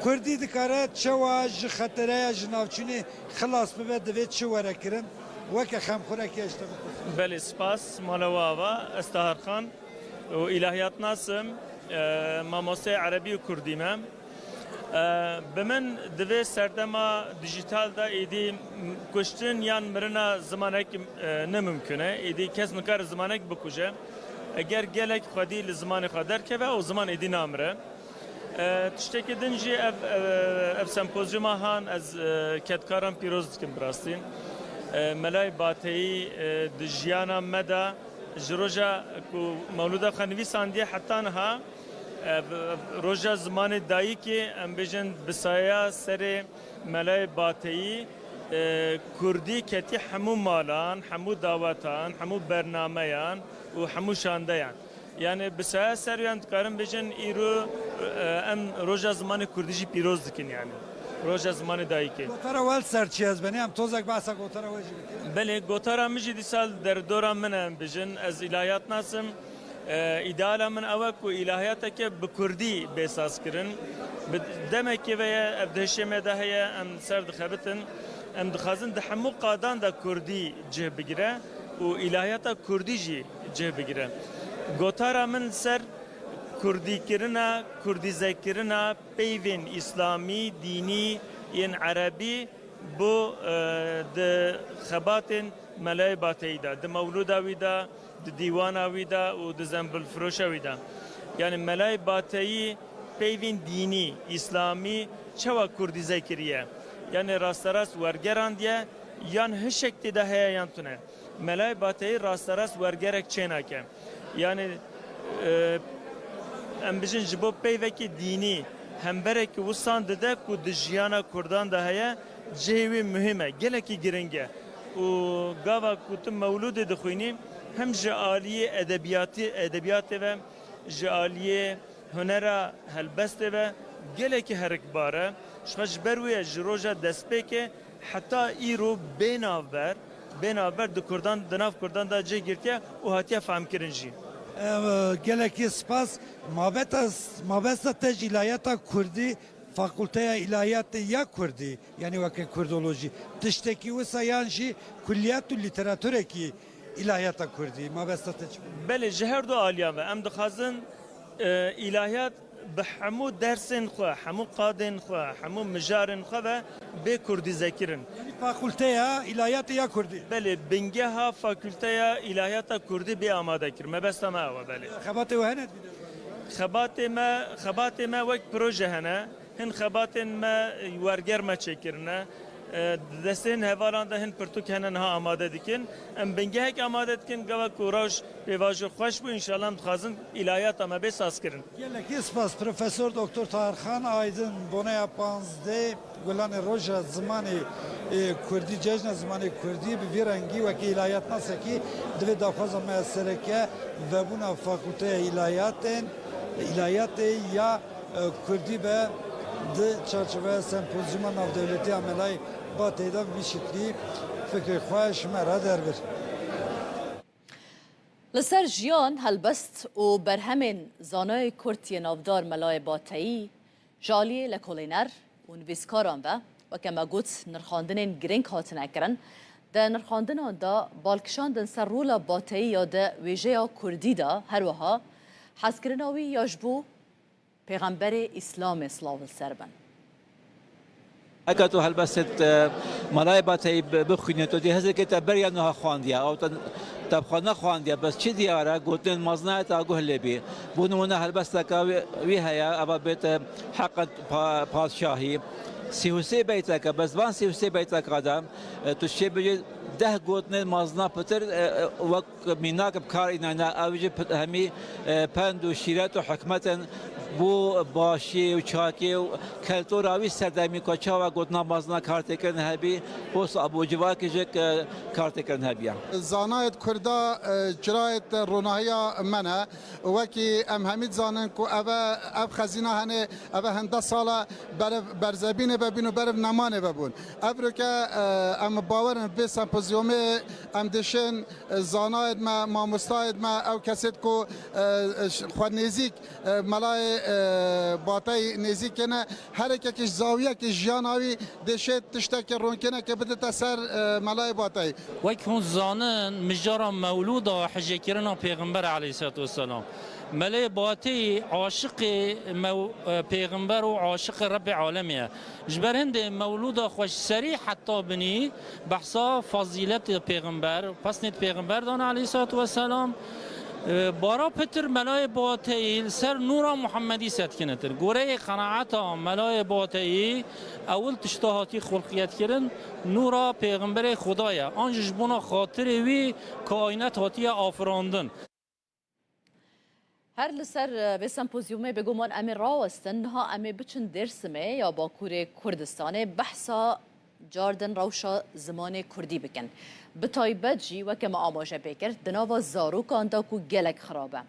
Kurdî dikare çawa ji xetereya ji navçînê xilas bibe, divê çi were kirin? Weke xemxurekî ez ji te bipirsim. Belê, spas, mala we ava. Ez Tahar Xan û îlahiyatnas im, e, mamosteyê erebî û kurdî me. E, bi min di vê serdema dijîtal de êdî kuştin yan mirina zimanek, e, ne mimkun e. Êdî kes nikare zimanek bikuje. Eger gelek xwedî li zimanê xwe derkeve, û ziman êdî namire. E, tiştekî din jî ev, ev, ev sempozyuma han ez, e, kedkaran pîroz dikim bi rastî. E, Melayê Bateyî, e, di jiyana me de ji roja ku Mewlûda xwe nivîsandiye heta niha, ev, ev roja zimanê dayikê, em bêjin bi saya serê Melayê Bateyî, e, kurdî ketî hemû malan, hemû dawetan, hemû bernameyan û hemû şandeyan. Yani bi saya ser yan dikarin bêjin îro, e, em roja zimanê kurdî jî pîroz dikin yani. Roja zimanê dayikê. Gotara we li ser çi ez benî? Em tozek behsa gotara we jî bikin. Belê, gotara min jî dîsa li derdora min e, em bêjin. Ez îlahiyatnas im. E, îdeala min ew e ku îlahiyateke bi kurdî bê sazkirin. Bi demekê ve ye, ev di hişê me de heye, em ser dixebitin. Em dixwazin di hemû qadan de kurdî cih bigire û îlahiyata kurdî jî cih bigire. Gotara min li ser kurdîkirina, kurdîzekirina peyvên îslamî, dînî, yên erebî bo, e, di xebatên Melayê Bateyî de, di mewlûda wî de, di dîwana wî de û di zembilfiroşa wî de. Yani Melayê Bateyî peyvên dînî, îslamî çawa kurdîze kiriye? Yani rasterast wergerandiye yan hişek tê de heye yan tune? Melayê Bateyî rasterast wergerek çênake. Yani, e, em bijin ji bo peyvekî dînî hemberekî wisan dide ku di jiyana kurdan de heye, cihê wî muhîm e, gelekî giring e. Û gava ku tu mewlûdê dixwînî, hem ji aliyê edebiyatî, edebiyatê ve, ji aliyê hunera helbestê ve gelekî herikbar e. Ji xwe ji ber wê ye ji roja destpêkê heta îro bê navber, bê navber di kurdan, di nav kurdan de cih girtiye û hatiye fehmkirin jî. Ev, gelekî spas. Mabeta, mabesta te ji îlahiyata kurdî, fakulteya îlahiyatê ya kurdî, yani weke kurdolojî, tiştekî wisa yan jî kulliyat û lîteraturekî îlahiyata kurdî, mabesta te çi bû? Belê, ji her du aliyan ve em dixwazin, e, îlahiyat bi hemû dersên xwe, hemû qadên xwe, hemû mijarên xwe ve bê kurdîzekirin. Yani fakulteya îlahiyatê ya kurdî? Belê, bingeha fakulteya îlahiyata kurdî bê amade kir. Mebesta me ew e, belê. Xebatê we hene di vî derbarê? Xebatê me, xebatê me wek proje hene. Hin xebatên me werger me çêkirine. E, di destên hevalan de hin pirtûk hene niha amade dikin. Em bingehek amade dikin, gava ku rewş pêvajo xweş bû, înşallah em dixwazin îlahiyata me bê sazkirin. Gelekî spas Profesor Doktor Tahir Xan Aydin, boneya panzdeh Gulanê Roja Zimanê, e, Kurdî, Cejna Zimanê Kurdî bi vî rengî wekî îlahiyatnasekî divê daxwaza me sereke vebûna Fakulteya Îlahiyatên, Îlahiyatê ya e, Kurdî be di çarçoveya sempozyuma navdewletî ya Melayê Bateyî de bi vî şiklî fikrê xwe ji me re derbir. Li ser jiyan, helbest û berhemên zanayê Kurd yê navdar Melayê Bateyî ji aliyê lekolîner û nivîskaran ve, weke me got, nirxandinên girîng hatine kirin. Di nirxandinan de bal kişandin ser rola Bateyî ya di wêjeya Kurdî de, her wiha hezkirina wî ya ji bo Pêxemberê Îslamê silav li ser bin. Eke tu helbestê, e, Melayê Bateyî bi-, bixwînî, tu dê hezekê te beriya niha xwandiye, ew te, te bi xwe nexwandiye, bes çi diyar e, gotinên mezin e te guh lê bî. Bo nimûne helbesteke wî, wî heye, eva bêt, e, Heqa pa-, Padşahî. Sî û sê beyteke, bes van sî û sê beyteka de, e, tu çê bicî deh gotinên mezin e pitir, e, e, wek mînak bi kar înayne, ew jî pit-, hemî, e, pend û şîret û hikmet in. Bo başiyê û çakê û keltora wî serdemî ku çawa gotina mezina kartêkirin hebî, posta bo civakê jî, e, kartêkirin hebiya. Zanayêd Kurda, e, çirayêd ronahiya me ne. Wekî em hemî dizanin ku eve, ev xezîna hene, eve hende sala berev berzebînê vebîn û berev nemanê vebûn. Evroke, e, em bawerin vê sempozyumê em dişin, e, zanayêd me, mamostayêd me, ew kesêd ku, e, e, ş-, xwe nêzîk, e, melayê, e, Bateyî nêzîk kene, her yekekî ji zawiyekî jiyana wî dê şêt tiştekê ronkinekê bidite ser, e, melayê Bateyî. Wek hûn zanin, mijara mewlûda hicêkirina Pêxember aleyhisselatu vesselam. Melayê Bateyî aşiqê mew-, e, Pêxember û aşiqê Rebbê alemê ye. Ji ber hindê mewlûda xwe ji serî heta binî behsa fazîletê pêxember, pesnêd pêxember dane aleyhissalatu vesselam. E, bara pitir melayê Bateyî li ser nûra Muhemmedî setkinetir. Goreyê qenaeta melayê Bateyî ewil tişta hatî xulqiyetkirin nûra pêxemberê Xuda ye. An jî ji bona xatirê wî kaînet hatiye afirandin. Her li ser, e, vê sempozyumê bêguman em ê rawestin, niha em ê biçin Dêrsimê ya Bakurê Kurdistanê, behsa cardin rewşa zimanê kurdî bikin. Bi taybet jî, weke me amaje pê kir, di nava zarokan de ku gelek xirab e.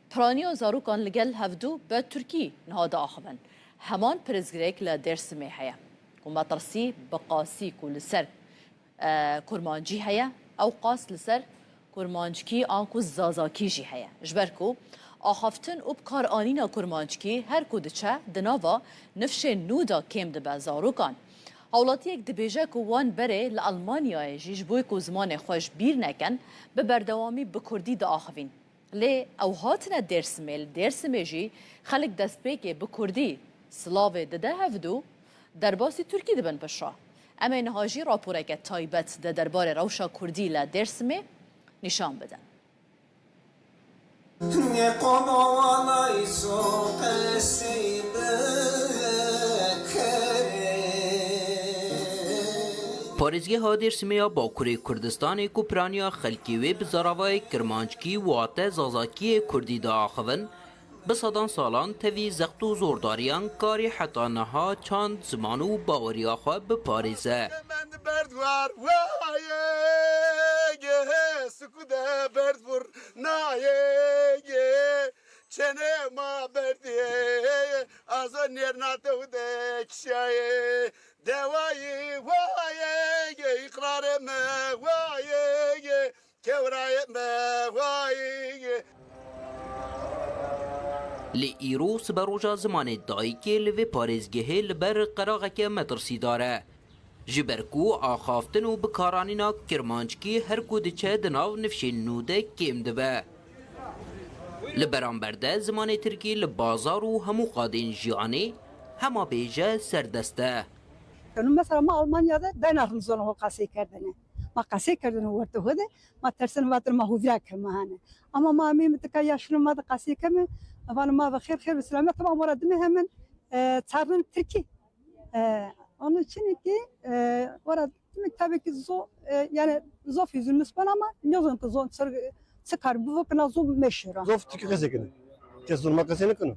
Piraniya zarokan li gel hevdû bi tirkî niha diaxivin. Heman pirsgirêk li Dêrsimê heye ku metirsî bi qasî ku li ser e, kurmancî heye, ew qas li ser kurmanckî anku zazakî jî heye. Ji ber ku axaftin û bikaranîna kurmanckî her ku diçe di nava nifşên nû de kêm dibe zarokan. Hawlatiyek dibêje ku wan berê li Almanyayê jî ji bo ku zimanê xwe ji bîr nekin, bi berdewamî bi kurdî diaxivîn. Lê ew hatine Dêrsimê, li Dêrsimê jî xelk destpêkê bi kurdî silavê dide hevdû, derbasî tirkî dibin piştre. Em ê niha jî raporeke taybet di derbarê rewşa kurdî li Dêrsimê nîşan bidin. Parêzgeha Dêrsimê ya Bakurê Kurdistanê ku piraniya xelkê wê bi zaravayê kirmanckî wate zazakiyê kurdî diaxivin, bi sedan salan tevî zext û zordariyan karî heta niha çand, ziman û baweriya xwe biparêze. Berd war wayê, suku de berd vur nayê, çene ma berdê, azo nêrna te û de kişayê, dewayê wayê, îqrarê me wayê, Kewrayê me wayê. Li îro siberoja zimanê dayikê li vê parêzgehê li ber qeraxeke metirsîdar e. Ji ber ku axaftin û bikaranîna kirmanckî her ku diçe di nav nifşên nû de kêm dibe. Li beramber de zimanê tirkî li bazar û hemû qadên jiyanê hema bêje serdest e. Mesela ma Almanya'da ben aklım zor o kasayı kerdene. Ma qesê kirin û wertê xwe de, ma tersin vatir ma hûvîra kir ma hene. Ama ma em ê mitika yaşlı ma de qesê keme, van ma ve xêr xêr bi selamet, tamam, ora dime hemen, e, çarnin Tirkî. E, onun için ki, e, ora dime tabii ki zo, e, yani zof yüzün mispan ama ne zon ki zon çir, çıkar bu vakına zo meşhur. Zof Tirkî qesê kene. Kes zon ma qesê ne kene.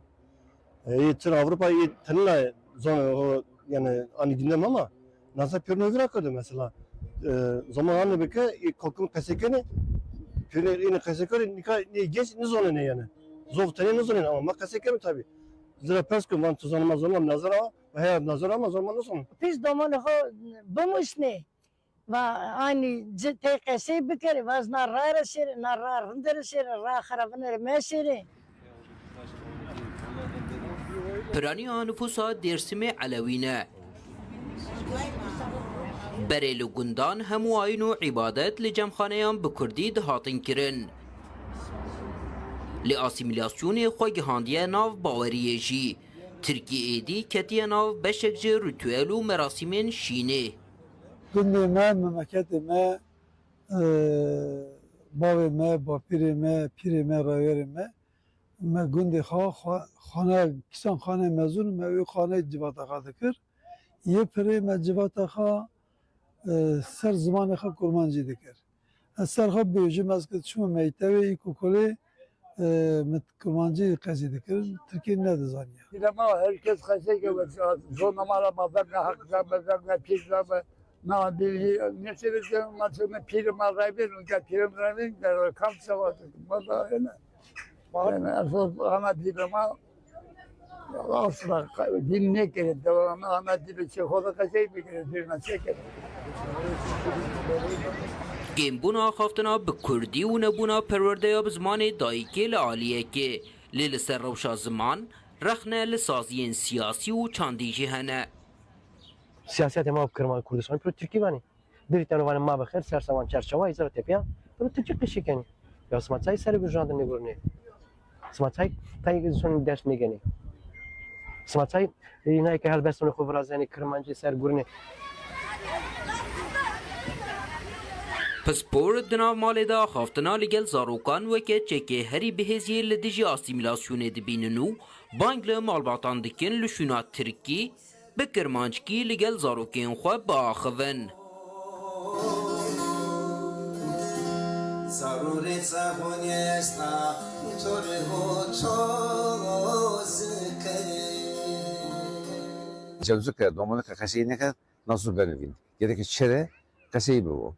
E, yê çir Avrupa yê tenine zon o yani ani gündem ama nasa pêrno vira kode mesela. E, zaman anne bike, e, kalkın qesê kene, pêrno yine qesê kene, nika ne genç ne zonene yani. Zof tenê ne zonene ama ma qesê kene tabi. Zira pers kön van tu zanma zonma nazar ama, veya nazar ama zonma ne zonma. Pis domanı ho bumuşne. Va ani ci tê qesey bikeri, va na rare şêre, na ra rindere şêre, ra xerabinere meşêre. Piraniya nifûsa Dêrsimê Elewî ne. Berê li gundan hemû ayîn û îbadet li cemxaneyan bi kurdî dihatin kirin. Lê asîmîlasyonê xwe gihandiye nav baweriyê jî. Tirkî êdî ketiye nav beşek ji rituel û merasîmên şînê. Gundê me, memleketê me, e, bavê me, bapîrê me, pîrê me, raywerê me, me gundê xwe, xwe, xane, kîsan xane mezûn me wê xane civata xwe dikir. Yê pirê me civata xwe, e, ser zimanê xwe kurmancî dikir. Ez ser xwe bêjim, ez ki çûme mektebê îlkokulê, Ee, min kurmancî qesî dikirin, tirkî nedizaniya. Dîlema herkes qesey ke, zona me re mezin e, heq zame, zame, pîr zame. Na, dî, ne sebebi ma çûme pîr ma revên, ke pîr revên, de kam sewa, ma da, yani. Yani, esas ana dîlema asla dîn nekere, devam ana dîlê çê xwe de qesey bikire, dîlma çê kere. Kêmbûna axaftina bi kurdî û nebûna perwerdeya bi zimanê dayikê li aliyekê, lê li ser rewşa ziman rexne li saziyên siyasî û çandî jî hene. Siyasetê ma bi kirman Kurdistanê piro tirkî vanî. Dirî teno vanê ma bi xêr, ser sewan çerçewa, îzara tepiya, piro tirkî qişî kenî. Ya sima çay serê gurjandin nêgurinê. Sima çay tay son ders nêgenê. Sima çay nayê ke helbestonê xwe virazenê kirmancî ser gurinê. Pispor di nav malê de axaftina li gel zarokan weke çekê herî bihêziyê li dijî asîmîlasyonê dibînin û bang li malbatan dikin li şûna tirkî bi kirmanckî li gel zarokên xwe biaxivin. Cewzike, domonike qesey neke, nasû benivîn. Gereke çere qesey bibo.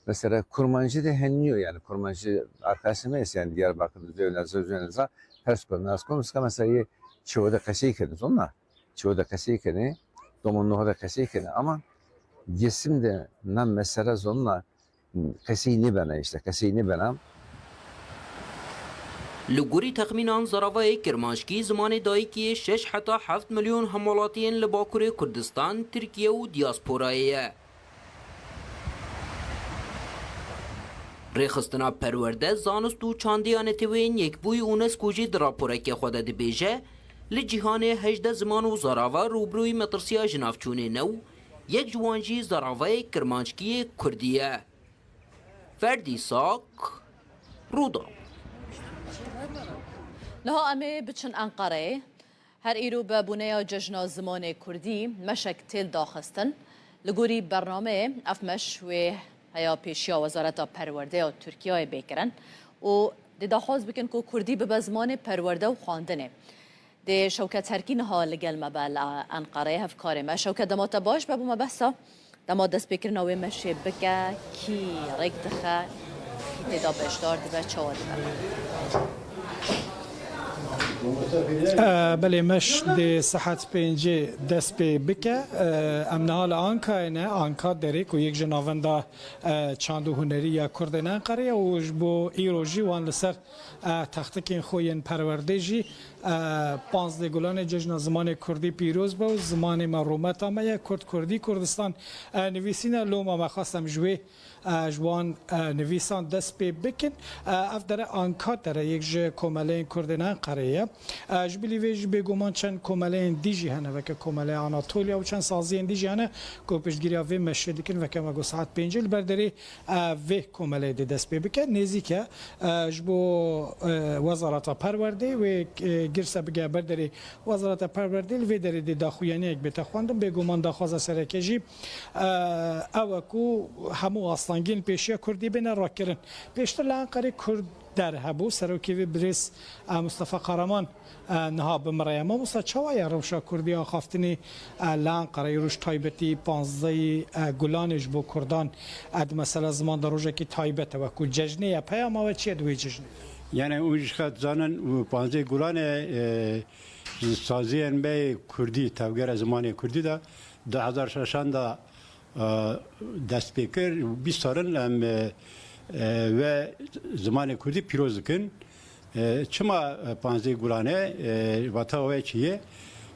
Mesela kurmancî de henî yo, yani kurmancî arkadaşlarım hesî, yani Diyarbakır, Zöyle, Zöyle, Zöyle, Pers kurmancî, mesela yê çewe de qesey kene, zonna. Çewe de qesey kene, domon noha de qesey kene. Ama Dêsim de na mesela zonna qesey nêbena, işte qesey nêbena. Li gorî texmînan zaravayê kirmanckî zimanê dayikî yê şeş heta heft milyon hemwelatiyên li Bakurê Kurdistan, Tirkiye û diyasporayê ye. Rêxistina Perwerde, Zanist û Çandî ya Neteweyên Yekbûyî UNESCO jî di raporekê xwe de dibêje, li cîhanê hejdeh ziman û zarava rûbirûyî metirsiya jinavçûnê ne û yek ji wan jî zaravayê kirmanckiyê kurdî ye. Ferdî Sak, Rûdaw. Niha em ê biçin Enqereyê. Her îro bi boneya Cejna Zimanê Kurdî meşek têl daxistin. Li gorî bernameyê ev meş wê heya pêşiya Wezareta Perwerdeya Tirkiyeyê bê kirin û dê daxwaz bikin ku kurdî bibe zimanê perwerde û xwendinê. Dê Şewket Terkî niha li gel me be li Enqereyê, hevkarê me. Şewket, dema te baş be, bo me behsa dema destpêkirina wê meşê bike, kî rêk dixe, kî tê de beşdar dibe, çawa dibe? E, belê, meş dê saet pêncê dest pê bike. E, em niha li Ankayê ne, Anka Derê ku yek ji navenda, e, çand û hunerî ya Kurdên Enqerê ye û ji bo îro jî wan li ser, e, textikên xwe yên perwerdê jî, e, panzdeh Gulanê Cejna Zimanê Kurdî pîroz be û zimanê me rûmeta me ye, Kurd, Kurdî, Kurdistan, e, nivîsîne. Loma me xwestem ji wê, e, ji wan, e, nivîsan dest pê bikin. E, ev dere Anka Dere yek ji komeleyên Kurdên Enqerê ye. E, ji bilî vê jî bêguman çend komeleyên dî jî hene, weke Komeleya Anatoliya û çend saziyên dî jî hene ku piştgiriya vê meşê dikin, weke me got saet pêncê li ber derê, e, vê komeleyê dê dest pê bike. Nêzîk e, e, ji bo, e, Wezareta Perwerdê wê, e, girse bige ber derê Wezareta Perwerdê, li vê derê dê daxuyaniyek bête xwendin. Bêguman daxwaza sereke jî, e, ew e ku hemû astengiyên pêşiya kurdî bêne rakirin. Pêştir li Enqerê Kurd Der hebû. Serokê vê birêz, e, Mustafa Kahraman, e, niha bi min re ye. Mamosta, çawa ye rewşa kurdî, axaftinê, e, li Enqereyê roj taybetî panzdehî, e, Gulanê ji bo kurdan, e, di mesela ziman de rojekî taybet e, wekû cejnê ye. Peyama we çi ye di wê cejnê? Yani û ji xwe dizanin û panzdehî Gulanê, e, ji saziyên me yê kurdî, tevgera zimanê kurdî de du hezar şeşan de e, dest pê kir. Bîst sal in em, e, e, ve zimanê kurdî pîroz dikin. E, çima, e, panzdeh Gulanê, e, vata we çi ye?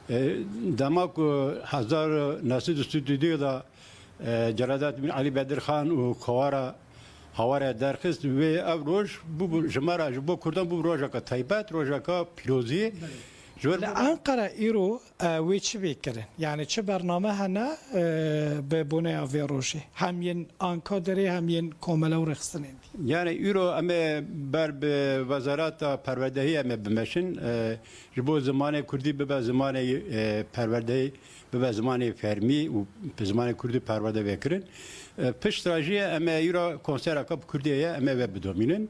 E, dema ku hezar û neh sed û sî û du de, e, Celalettin Elî Bedirxan û Kovara Hawara derxist, wê ev roj bûbû ji me re, ji bo Kurdan bûbû rojeke taybet, rojeke pîrozî. Belê. Ji wir Li Enqere îro, e, wê çi bê kirin? Yani çi bername hene, e, bi boneya vê rojê? Hem yên Anka Derê hem yên komele û rêxistinên dî. Yani îro em ê ber bi Wezareta Perwerdehî em ê bimeşin, e, ji bo zimanê kurdî bibe zimanê, e, perwerdehî, bibe zimanê fermî û bi zimanê kurdî perwerde vê kirin. E, pişt re jî em ê îro konsereke bi kurdî heye, em ê ve bidomînin.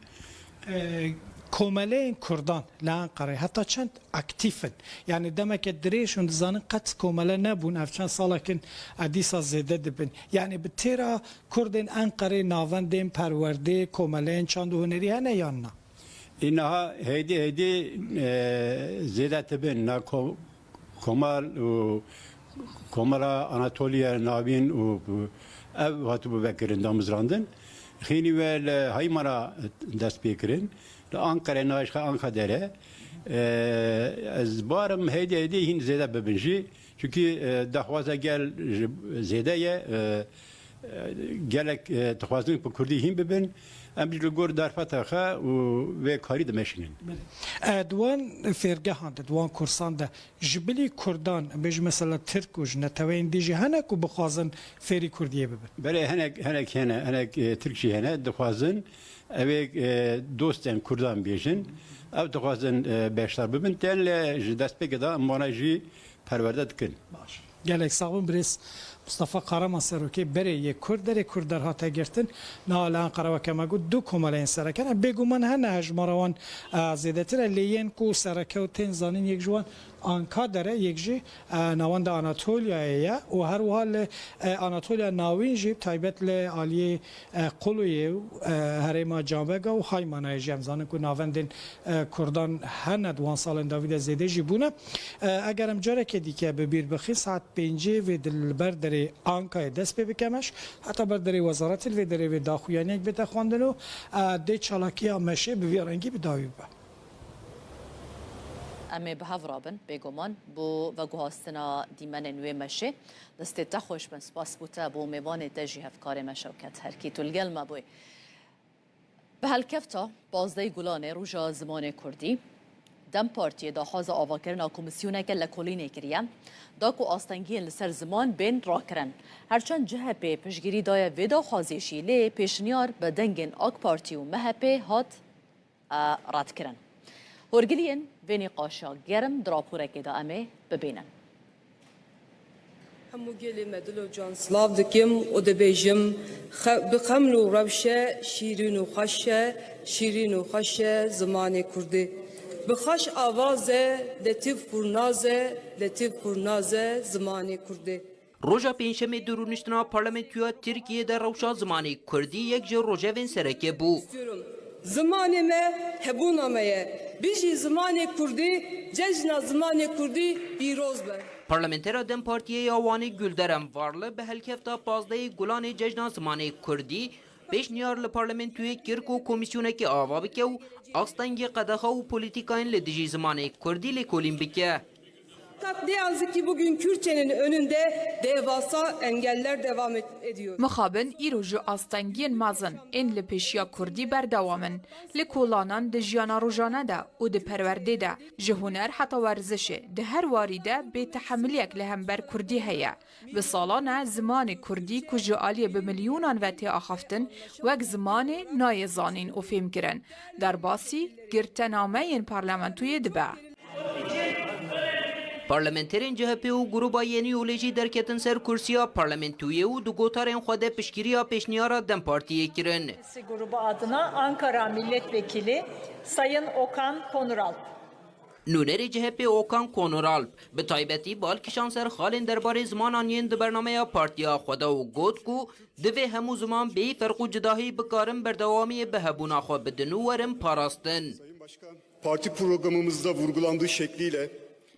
E, Komeleyên Kurdan li Enqerê heta çend aktîf in? Yani demeke dirêj hûn dizanin qet komele nebûn, ev çend salek in, e, dîsa zêde dibin. Yani bi têra Kurdên Enqerê navendên perwerdê, komeleyên çand û hunerî hene yan na? Înaha heydê heydê, e, zêde dibin. Na ko-, Komal û Komela Anatoliya Navîn û ev hatibû vekirin, damizrandin. Xênî we li Haymana dest pê kirin. Li Anqere, nayşka Anqadere. E, ez barim heydê heydê hîn zêde bibin jî. Çunkî, e, daxwaza gel ji zêde ye. E, e, gelek, e, dixwazin ku Kurdî hîn bibin. Em jî li gor derfeta xwe û vê karî dimeşînin. E, di wan fêrgehan de, di wan kursan de ji bilî Kurdan, bêjin mesela Tirk û ji neteweyên dî jî hene ku bixwazin fêrî Kurdiyê bibin? Belê, hinek, hinek hene, hinek, e, Tirk jî hene, dixwazin ew ê, e, dostên Kurdan bêjin. Ew dixwazin, e, beşdar bibin. Tên lê ji destpêkê de em wana jî perwerde dikin. Baş. Gelek sax bin birêz Mustafa Kahraman, serokê berê yê Kurd, berê Kurd derhate girtin. Niha li Enqere weke me got du komeleyên sereke ne. Bêguman hene hejmara wan, e, zêdetir e, lê yên ku sereke û tên zanîn yek ji wan Ankader e, yek jî, e, navenda Anatoliya ye û her wiha li, e, Anatoliya Navîn jî taybet li aliyê, e, Quluyê û, e, herêma Canbega û Haymanayê jî em zanin ku navendên, e, Kurdan hene di wan salên dawî de zêde jî bûne. E, eger em carekê dîke bi bîr bixin, saet pêncê vê di li ber derê Ankayê dest pê bike meş, heta ber derê wezaretê li vê derê vê daxuyaniyek bête xwendin û, e, dê çalakiya meşê bi vî rengî bi dawî bibe. Em ê bi hev rabin, bêguman, bo veguhastina dîmenên wê meşê. Destê te xweş bin, spas bo te, bo mêvanê te jî hevkarê me Şewket Herkî, tu li gel me bûyî. Bi helkefta pazdehê Gulanê Roja Zimanê Kurdî, DEM Partiyê daxwaza avakirina komîsyoneke lekolînê kiriye, da ku astengiyên li ser ziman bên rakirin. Herçend C H P piştgirî daye vê daxwazê jî, lê pêşniyar bi dengên AK Partî û M H P hat, e, redkirin. Horgiliyên vê nîqaşa germ di raporekê de em ê bibînin. Hemû gelê me dil û can silav dikim û dibêjim, xe-, bi xeml û rewşe, şîrîn û xweş e, şîrîn û xweş e zimanê kurdî. Bi xweş avaz e, letîf kurnaz e, letîf kurnaz e zimanê kurdî. Roja Pêncşemê di rûniştina Parlamentoya Tirkiyê de rewşa zimanê kurdî yek ji rojevên sereke bû. Zimanê me hebûna me ye. Bijî zimanê kurdî, cejna zimanê kurdî pîroz be. Parlamentera DEM Partiyê ya Wanê Gülderem Varlı bi helkefta pazdehê Gulanê cejna zimanê kurdî pêşniyar li parlamentoyê kir ku komîsyonekê ava bike û astengê qedexa û polîtîkayên li dijî zimanê kurdî lêkolîn bike. Fakat ne yazık ki bugün Kürtçenin önünde devasa engeller devam et-, ediyor. Mixabin îro jî astengiyên mezin ên li pêşiya kurdî berdewam in. Li kolanan, di jiyana rojane de û di perwerdê de, ji huner heta werzişê, di her warî de bêtehemiliyek li hember kurdî heye. Bi salan e zimanê kurdî ku ji aliyê bi milyonan ve tê axaftin, wek zimanê nayê zanîn û fêhmkirin, derbasî girtenameyên parlamentoyê dibe. Parlamenterên C H P û Gruba Yenî Yolê jî derketin ser kursiya parlamentoyê û di gotarên xwe de piştgiriya pêşniyara DEM Partiyê kirin. Sesi grubu adına Ankara Milletvekili Sayın Okan Konuralp. Nûnerê C H P Okan Konuralp bi taybetî bal kişand ser xalên derbarê zimanan yên di bernameya partiya xwe de û got ku divê hemû ziman bêyî ferq û cidahî bikarin berdewamiyê bi hebûna xwe bidin û werin parastin. Parti programımızda vurgulandığı şekliyle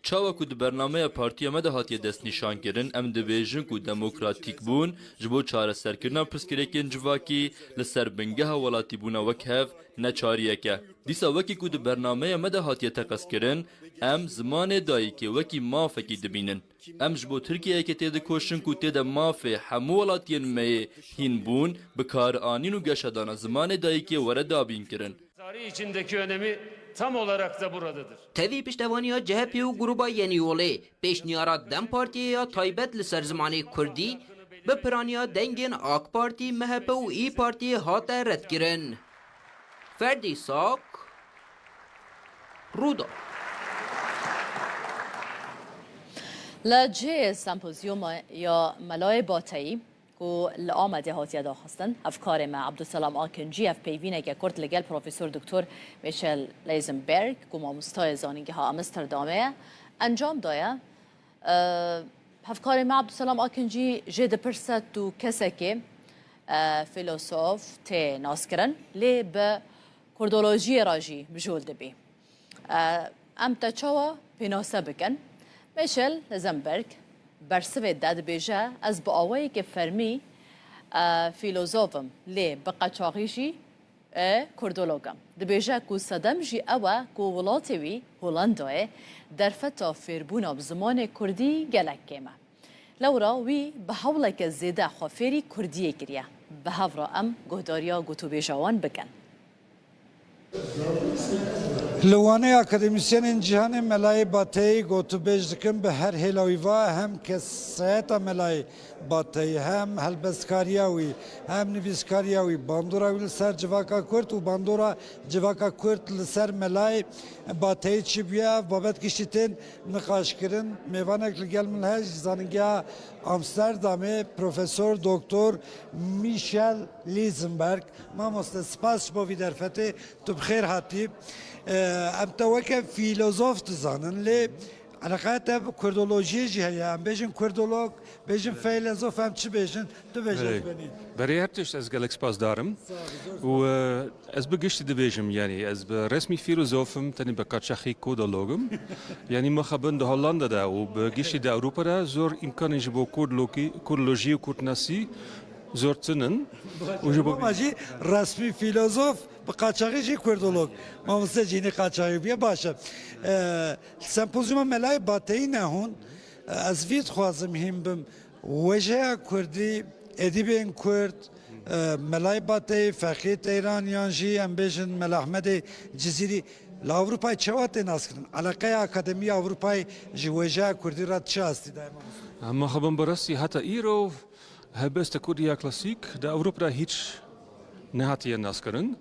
Çawa ku di bernameya partiya me de hatiye destnîşankirin, em dibêjin ku demokratîkbûn ji bo çareserkirina pirsgirêkên civakî li ser bingeha welatîbûna wek hev neçariyek e. Dîsa wekî ku di bernameya me de hatiye teqezkirin, em zimanê dayikê wekî mafekî dibînin. Em ji bo Tirkiyeyeke têdikoşin ku tê de mafê hemû welatiyên me yê hînbûn, bikaranîn û geşedana zimanê dayikê were dabînkirin. Tarih içindeki önemi tam olarak da buradadır. Tevî piştevaniya C H P û Gruba Yenî Yolê, pêşniyara DEM Partiyê ya taybet li ser zimanê kurdî, bi piraniya dengên AK Partî, M H P û İYİ Partiyê hate redkirin. Ferdî Sak, Rûda. Li cihê sempozyuma ya Melayê Bateyî, Ku li Amedê hatiye daxistin. Hevkarê me Abdulselam Akincî ev peyvîneke kurt li gel Profesor Doktor Michel Leisenberg, ku mamostayê Zanîngeha Amsterdamê ye, encam daye. E, hevkarê me Abdulselam Akincî jê dipirse, tu kesekê, e, fîlosof tê naskirin, lê bi kurdolojiyê re jî mijûl dibî. E, em te çawa pênase bikin? Michel Leisenberg bersivê de dibêje, ez bi awayekî fermî, e, fîlozof im, lê bi qeçaxî jî, e, kurdolog im. Dibêje ku sedem jî ew e ku welatê wî, Holandayê, derfeta fêrbûna bi zimanê kurdî gelek kêm e. Lewra wî bi hewleke zêde xwe fêrî kurdiyê kiriye. Bi hev re em guhdariya gotûbêja wan bikin. Li Wanê akademîsyenên cîhanê Melayê Bateyî gotûbêj dikin, bi her hêla wî va hem kesayeta Melayê Bateyî, hem helbestkariya wî, hem nivîskariya wî, bandora wî li ser civaka Kurd û bandora civaka Kurd li ser Melayê Bateyî çi bûye, ev babet giştî tên niqaşkirin. Mêvanek li gel min heye, ji Zanîngeha Amsterdamê, Profesor Doktor Michel Leisenberg. Mamoste, spas ji bo vî derfetê, tu bi xêr hatî. Em te weke fîlozof dizanin, lê eleqeya te bi kurdolojiyê jî heye. Em bêjin kurdolog, bêjin feylezof, em çi bêjin? Tu bêje, Belê. Ji benî. Berê her tişt ez gelek spasdar im. Sağ ol, zor spas. Û, e, ez bi giştî dibêjim, yanî ez bi resmî fîlozof im, tenê bi qaçaxî kurdolog im. Yanî mixabin di Hollanda de û bi giştî di Ewropa de zor îmkanên ji bo kurdlokî-, kurdlojî û kurdnasî zor tune in. Û ji bo Ama jî resmî fîlozof, bi qaçaxî jî kurdolog. Mamoste jî hinî qaçaxî bûye, baş e. E, sempozyuma Melayê Bateyî ne hûn. E, ez vî dixwazim hîn bim. Wêjeya kurdî, edîbên kurd, e, Melayê Bateyî, Feqî Teyran yan jî em bêjin Mela Ehmedê Cizîrî li Ewropayê çawa tê naskirin? Eleqeya Akademî Ewropayê ji wêjeya kurdî re çi astî daye, mamoste? Em mixabin bi rastî heta îro helbesta kurdî ya klasîk di Ewropa de hîç nehatiye naskirin.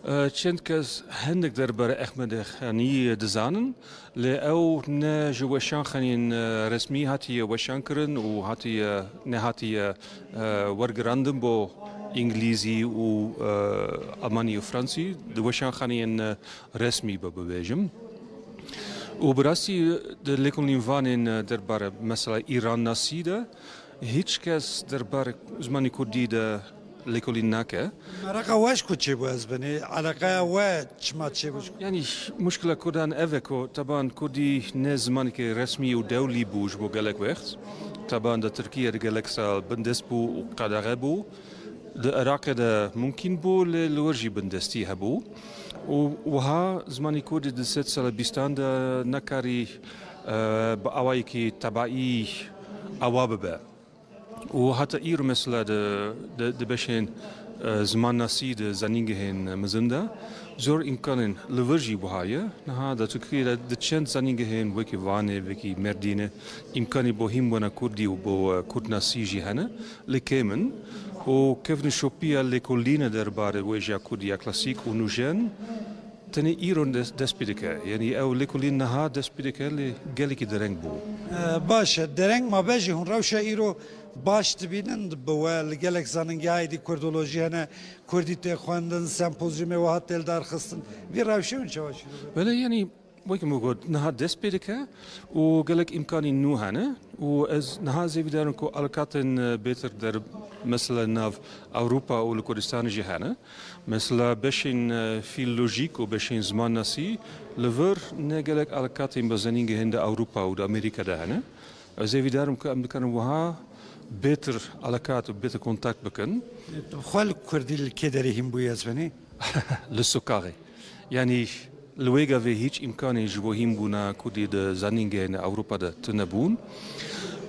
E, çend kes hinek derbarê Ehmedê Xanî dizanin, lê ew ne ji weşanxaneyên, e, resmî hatiye weşankirin û hatiye, nehatiye, e, wergirandin bo îngilîzî û, e, almanî û fransî, di weşanxaneyên, e, resmî be bibêjim. Û bi rastî di lêkolînvanên, e, derbarê mesela Îrannasî de, Hîç kes derbarê zimanê kurdî de lêkolîn nake. Mereqa we ji ku çêbû ez binê? Eleqeya we çima çêbû ji ku? Yanî, muşkila kurdan ev e ku teban kurdî ne zimanekî resmî û dewlî bû ji bo gelek wext. Teban di Tirkiye de gelek sal bindest bû û qedexe bû. Di Iraqê de mumkîn bû, lê li wir jî bindestî hebû. Û wiha zimanê kurdî di sed sala bîstan de nekarî, e, bi awayekî tebaî awa bibe. Û heta îro mesela di, di, di beşên, e, zimannasî di zanîngehên mezin de zor îmkanên li vir jî wiha ye. Niha di Tirkiyê de di çend zanîngehên wekî Vanê, wekî Mêrdînê îmkanî bo hînbûna kurdî û bo, e, kurdnasî jî hene, lê kêm in. Û kevnîşopiya lêkolînê derbarê wêjeya kurdî ya klasîk û nûjen Tenê îro des-, dest pê dike. Yanî ew lêkolîn niha dest pê dike, lê gelekî dereng bû. E, baş e. Dereng mabe jî hûn rewşa îro baş dibînin bi we li gelek zanîngeha êdî kurdolojî hene, kurdî tê xwendin, sempozyumê wiha tê li dar xistin. Vî rewşê hûn çawa şîrove? Belê, yanî wekî min got, niha dest pê dike û gelek îmkanî nû hene û ez niha zêvîdar im ku alakatên, e, bêtir der mesela nav Ewropa û li Kurdistanê jî hene. Mesela beşên, e, fîlolojîk û beşên zimannasî li vir ne gelek alakatên bi zanîngehên di Ewropa û di Amerîka de hene. Ez hêvîdar im ku em dikarin wiha bêtir alakat û bêtir kontakt bikin. Xwe li kurdî li kê derê hîn bûyî ez benî? Li sokaxê. Yanî li wê gavê hîç îmkanê ji bo hînbûna kurdî di zanîngehên Ewropa de tune bûn.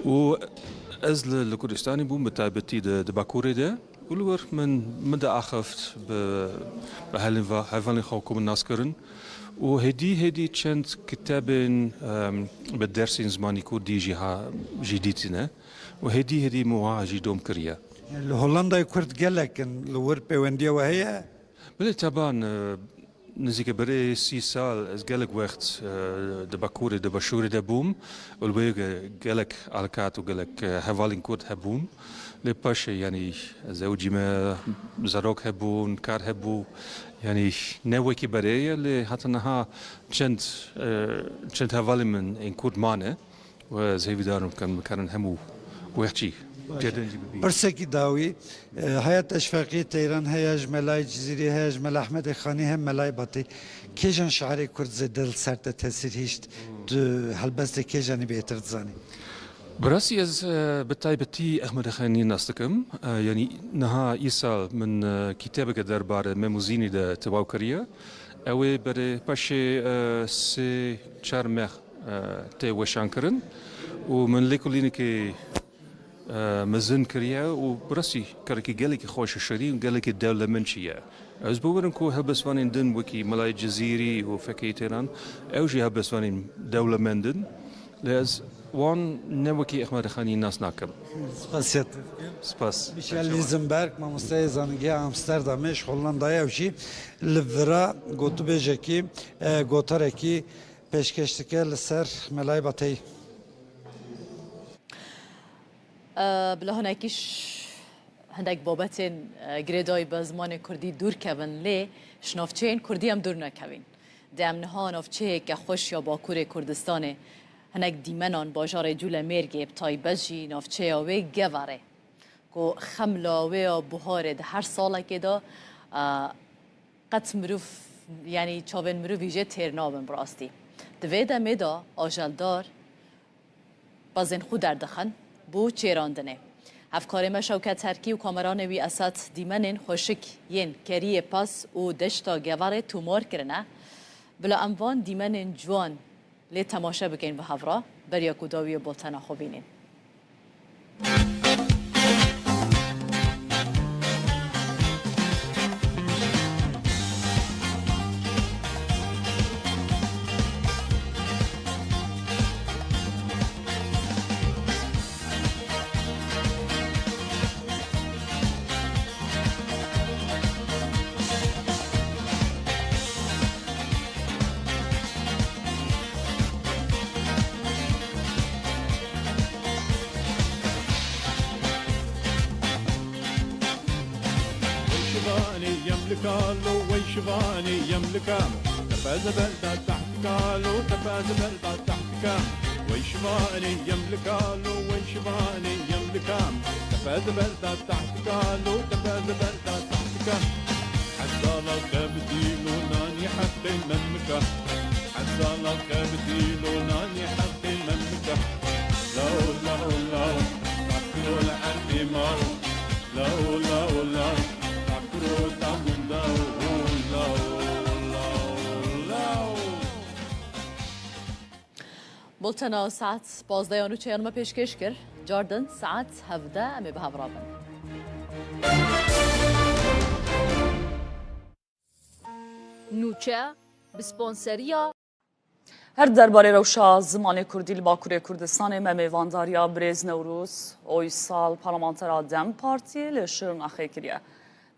Û ez li, li Kurdistanê bûm, bi taybetî di, di Bakurê de. Û li wir min, min diaxift bi, bi helin va-, hevalên xwe ku min nas kirin. Û hêdî hêdî çend kitabên, em, bi dersên zimanî kurdî jî ha, jî dîtine. Û hêdî hêdî min wiha jî dom kiriye. Li Hollandayê Kurd gelek in, li wir pêwendiya we heye? Belê, teban, e, Nizîke berê sî sal ez gelek wext, e, di Bakurê, di Başûrê de bûm û li wê ge-, gelek alkat û gelek, e, hevalên Kurd hebûn. Lê paşê, yanî, zewicî me, zarok hebûn, kar hebû. Yanî ne wekî berê ye, lê heta niha çend, e, çend hevalên min ên Kurd mane. Û ez hêvîdar im, em bikarin hemû wextî pêdengî bibîn. Pirsekî dawî, e, heye Teşfeqî Teyran, heye ji Melayê Cizîrî, heye ji Mela Ehmedê Xanî, hem Melayê Batî. Kêjan şairê Kurd zêde li ser te tesîr hişt? Tu helbestê kêjanî bêhtir dizanî? Bi rastî ez, e, bi taybetî Ehmedê Xanî nas dikim. E, yanî niha îsal min, e, kîtebeke derbarê Mem û Zînî de tewaw kiriye. Ew ê berê paşê, e, sê çar meh, e, tê weşankirin û min lêkolînekê, e, mezin kiriye û bi rastî karekî gelekî xweş û şirîn û gelekî dewlemend jî ye. Ez bawer im ku helbestvanên din wekî Melayê Cizîrî û Fekê Teyran, ew jî helbestvanên dewlemend in. Lê ez wan ne wekî Ehmedê Xanî nas nakim. Spasiya te dikim. Spas. Michel Lisenberg, mamosteyê zanîngeha Amsterdamê, ji Hollandayê, ew jî li vira gotûbêjekî, e, gotarekî pêşkêş dike li ser Melayê Bateyî. E, bila hinekî ş-, hindek babetên, e, girêdayî bi zimanê kurdî dûr kevin, lê ji navçeyên kurdî em dûr nekevîn. Dê em niha navçeyeke xweş ya Bakurê Kurdistanê, hinek dîmenan bajarê Cûlemêrgê, bi taybet jî navçeya wê Geverê, ku xemla wê ya buharê di her salekê de, e, qet mirov, yanî çavên mirovî jê têr nabin bi rastî. Di vê demê de ajeldar pezên xwe derdixin bo çêrandinê. Hevkarê me Şewket Terkî û kameranê wî Esat Dîmenên xweşik yên Keriyê Pez û Deşta Geverê tomar kirine. Bila em van dîmenên ciwan lê temaşe bikin bi hev re, beriya ku dawiyê bultena xwe bînin. Wey şivanê yemlika lo, wey şivanê yemlika. Tepe ziber da tehtika lo, tepe ziber da tehtika. Wey şivanê yemlika lo, wey şivanê yemlika. Tepe ziber da tehtika lo, tepe ziber da tehtika. Hezala xebitî lo nanî heqê memika. Hezala xebitî lo nanî heqê memika. Law, law, law. Takiro li erdê maro. Law, law, law. Takiro tamûn daw. Law, law, law. Bultena saet pazdeh ya nûçeyan me pêşkêş kir. Cardin saet hevdeh em ê bi hev re bin. Nûçe, bi sponseriya. Her derbarê rewşa zimanê kurdî li Bakurê Kurdistanê me mêvandariya birêz Newroz Oysal, parlamentera DEM Partiyê li Şirnexê kiriye.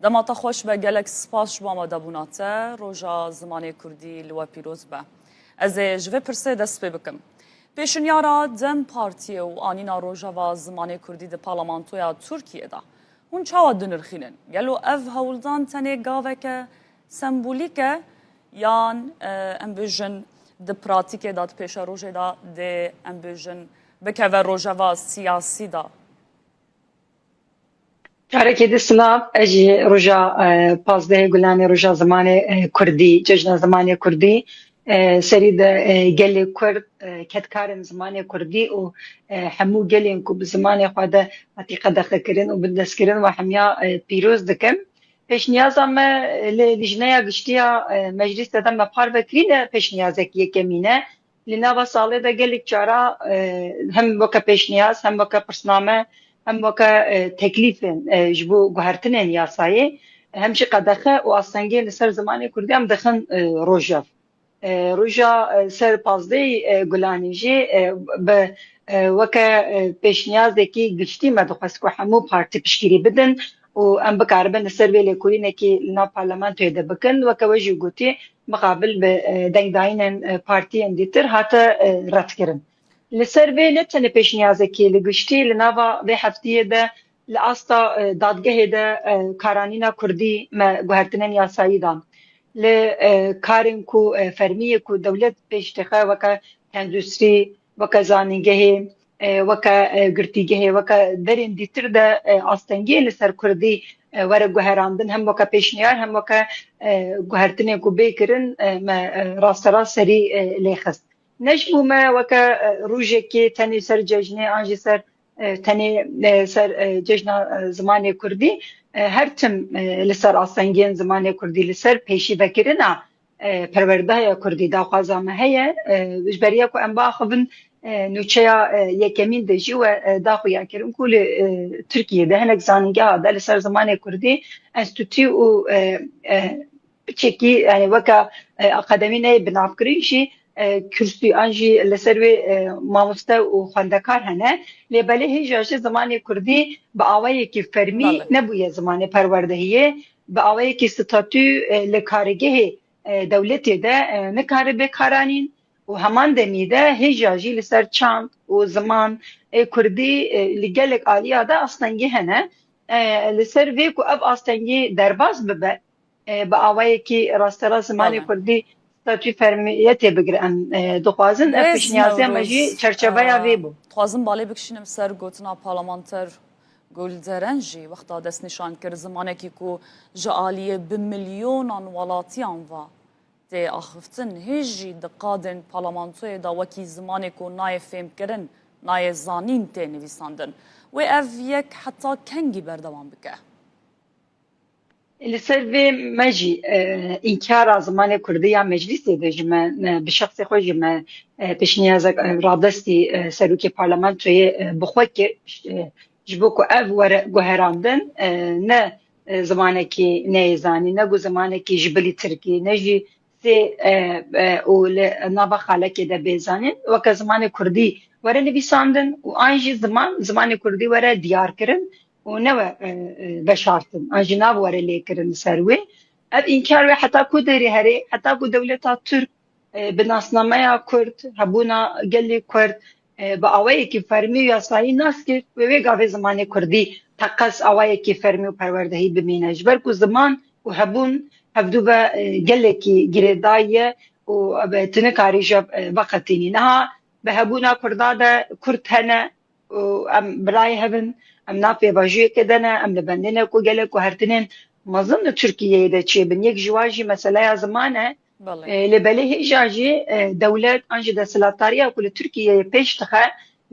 Dema te xweş be, gelek spas ji bo amadebûna te. Roja zimanê kurdî li we pîroz be. Ez ê ji vê pirsê dest pê bikim. Pêşinyara DEM Partiyê û anîna Rojeva Zimanê Kurdî di parlamentoya Tirkiyê de hûn çawa dinirxînin? Gelo ev hewldan tenê gaveke sembolîk e yan, e, em bêjin di pratîkê de, di pêşerojê de dê, em bêjin, bikeve rojeva siyasî de? Carekê din silav, ez jî roja, e, pazdehê Gulanê, roja zimanê, e, kurdî, cejna zimanê kurdî, e, serî de, e, gelê kurd, e, kedkarên zimanê kurdî û, e, hemû gelên ku bi zimanê xwe de hatî qedexekirin û bindestkirin we hemiya, e, pîroz dikim. Pêşniyaza me, e, li Lijneya Giştî ya, e, Meclîsê de me parve kirî, ne pêşniyazek yekemîn e. Li nava salê de gelek cara, e, hem weke pêşniyaz, hem weke pirsname, hem weke, e, teklîfên, e, ji bo guhertinên yasayê, hem jî qedexe û astengê li ser zimanê kurdî em dixin, e, rojev. E, roja, e, ser pazdehê, e, Gulanê jî, e, bi, e, weke, e, pêşniyazekî giştî me dixwest ku hemû partî piştgirî bidin. û em bikaribin li ser vê lêkolînekî li nav parlamentoyê de bikin. Weke we jî gotî, mixabil bi, e, dengdayînên, e, partiyên dîtir hate, e, redkirin. Li ser vê ne tenê pêşniyazekî, li giştî li nava vê heftiyê de li asta, e, dadgehê de, e, karanîna kurdî me guhertinên yasayî dan. Li, e, karên ku, e, fermiyê ku dewlet pêş dixe, weke tenduristî, weke zanîngehê, e, weke, e, girtîgehê, weke derên dîtir de, e, astengiyên li ser kurdî, e, were guherandin, hem weke pêşniyar, hem weke, e, guhertinên ku bê kirin, e, me, e, rasterast serî, e, lê xist. Ne ji bo me weke, e, rojekê tenê ser cejnê an jî ser, e, tenê, e, ser, e, cejna, e, zimanê kurdî, e, her tim, e, li ser astengiyên zimanê kurdî, li ser pêşîvekirina, e, perwerdeya kurdî daxwaza me heye. E, ji beriya ku em biaxivin, e, nûçeya, e, yekemîn de jî we, e, da xuya kirin ku li, e, Tirkiyê de hinek zanîngeha de li ser zimanê kurdî enstîtû û, e, e, piçekî, yani weke, e, akademî neyê binavkirin jî, e, kursî an jî li ser wê, e, mamoste û xwendekar hene. Lê belê hêja jî zimanê kurdî bi awayekî fermî Belê. nebûye zimanê perwerdehiyê, bi awayekî statû, e, li kargehê, e, dewletê de, e, nikare bê karanîn û heman demî de hêja jî li ser çand û ziman ê kurdî, e, li gelek aliya de astengî hene. E, li ser vê ku ev astengî derbas bibe, e, bi awayekî rasterast zimanê Belê. kurdî statû fermiyetê bigire. Em, e, dixwazin ev Birêz pêşniyazê me jî Newroz, çerçeveya e, vê bû. Dixwazim balê bikişînim ser gotina parlamenter Gulderen jî wexta destnîşan kir, zimanekî ku ji aliyê bi milyonan welatiyan ve tê axiftin, hê jî di qadên parlamentoyê de wekî zimanê ku nayê fêmkirin, nayê zanîn tê nivîsandin. Wê ev yek heta kengî berdewam bike? Li ser vê me jî, e, înkara zimanê kurdî ya meclîsê de ji me, e, bi şexsê xwe ji me, e, pêşniyazek, e, radestî, e, serokê parlamentoyê, e, bi xwe kir, e, ji bo ku ev were guherandin, e, ne, e, zimanekî neyê zanî, ne ku zimanekî ji bilî tirkî, ne jî sê, e, e, û li nava xalekê de bê zanîn, weke zimanê kurdî were nivîsandin û an jî ziman, zimanê kurdî were diyar kirin û ne we, e, e, veşartin, an jî nav were lêkirin li ser wê. Ev înkar wê heta ku derê herê, heta ku dewleta Tirk, e, bi nasnameya Kurd, hebûna gelê Kurd, e, bi awayekî fermî û yasayî nas kir, wê wê gavê zimanê Kurdî teqez awayekî fermî û perwerdehî bimîne. Ji ber ku ziman û hebûn hevdu ve, e, gelekî girêdayî ye û, e, tu nikarî ji, e, veqetînî. Niha bi hebûna Kurda de Kurd hene, û em birayê hev in, em nav pêvajoyekê de ne, em li bendê ne ku gelek guhertinên mezin li Tirkiyeyê de çêbin. Yek ji wan jî meseleya ziman e. Belê. E, lê belê hêja jî, e, dewlet an jî desthilatdariya ku li Tirkiyeyê pêş dixe,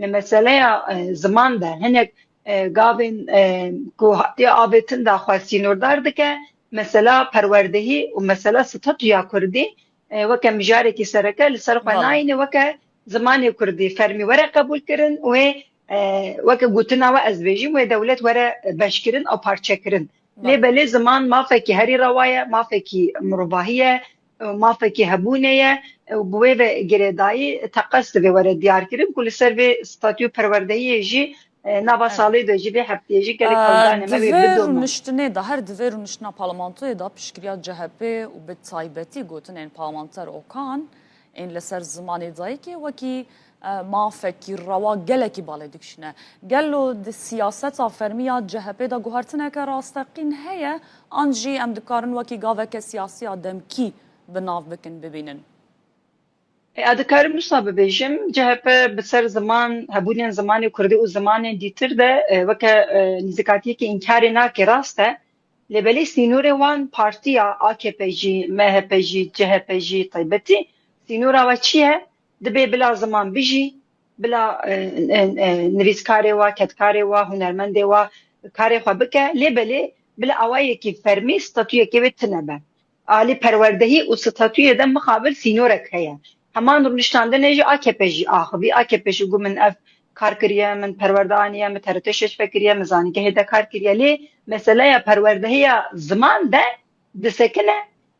li meseleya, e, ziman de hinek, e, gavên, e, ku hatiye avêtin de xwe sînordar dike, mesela perwerdehî û mesela statûya kurdî, e, weke mijarekî sereke li ser xwe Belê. nayîne, weke zimanê kurdî fermî were qebûl kirin û wê, e, weke gotina we ez dibêjim, wê dewlet were beşkirin û parçekirin. Lê Belê. belê ziman mafekî herî rewa ye, mafekî mirovahî ye, e, mafekî hebûnê ye, e, û bi wê ve girêdayî teqez divê were diyar kirin ku li ser vê statû perwerdehiyê jî, e, nava Evet. salê de jî vê heftiyê jî gelek E, hewldanê me wê di vê bidome. rûniştinê de, her di vê rûniştina parlamentoyê de piştgiriya C H P û bi taybetî gotinên parlamenter Okan ên li ser zimanê dayikê wekî, e, mafekî rewa gelekî balê dikişîne. Gelo di siyaseta fermî ya C H P de guhertineke rasteqîn heye, an jî em dikarin wekî gaveke siyasî ya demkî bi nav bikin, bibînin? E, ez dikarim wisa bibêjim, C H P bi ser ziman, hebûnên zimanê kurdî û zimanên dîtir de, e, weke, e, nîzikatiyekî înkarê nake, rast e. Lê belê sînorê wan partiya A K P jî, M H P jî, C H P jî taybetî sînora we çi ye? Dibê bila ziman bijî, bila, e, e, e, nivîskarê wa, kedkarê wa, hunermendê wa karê xwe bike. Lê belê bila awayekî fermî statûyekê wê tune be. Alî perwerdehî û statûyê de mixabil sînorek heye. Heman rûniştandinê jî A K P jî axivî. A K P jî got min ev kar kiriye, min perwerde aniye, min T R T şeş vekiriye, min zanîngehê de kar kiriye. Lê meseleya perwerdehiya ziman de disekine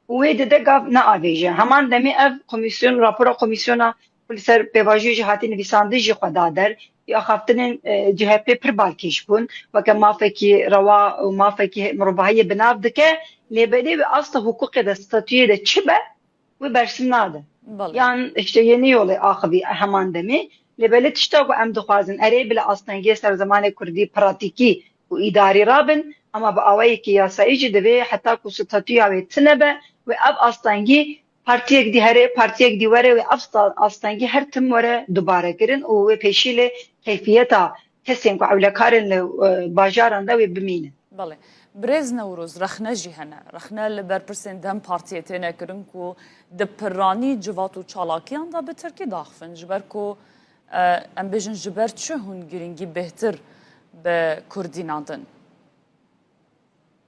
û wê dide gav neavêje. Heman demê ev komîsyon, rapora komîsyona ku li ser pêvajoyê jî hatî nivîsandin jî xwe da der. axaftinên, e, C H P pir balkêş bûn, weke mafekî rewa û mafekî mirovahiyê bi nav dike, lê belê wê asta hiqûqê de, statuyê de çi be, wê bersiv nade. Belê. Yan işte yeni yolê axivî heman demê. Lê belê tişta ku em dixwazin, erê bila astengiyê ser zimanê kurdî pratîkî û îdarî rabin, ama bi awayekî yasayî jî divê heta ku statûya wê tune be, wê ev astengî partiyek dî here, partiyek dî were, wê ev sta-, astengî her tim were dubare kirin û wê pêşî lê keyfiyeta kesên ku ewlekarên li, e, bajaran de wê bimînin. Belê. Birêz Newroz, rexne jî hene. Rexne li berpirsên DEM Partiyê têne kirin ku di piranî civat û çalakiyan de bi tirkî daxivin. Ji ber ku, e, em bêjin ji ber çi hûn girîngî bêhtir bi kurdî nadin?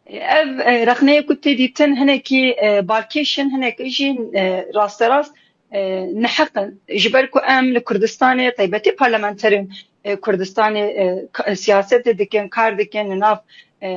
Ev, e, rexneyê ku tê dîtin hinekî, e, balkêş in, hinek jî, e, rasterast, e, neheq in. Ji ber ku em li Kurdistanê, taybetî parlamenterên, e, Kurdistanê, e, ka-, siyasetê dikin, kar dikin, li nav, e,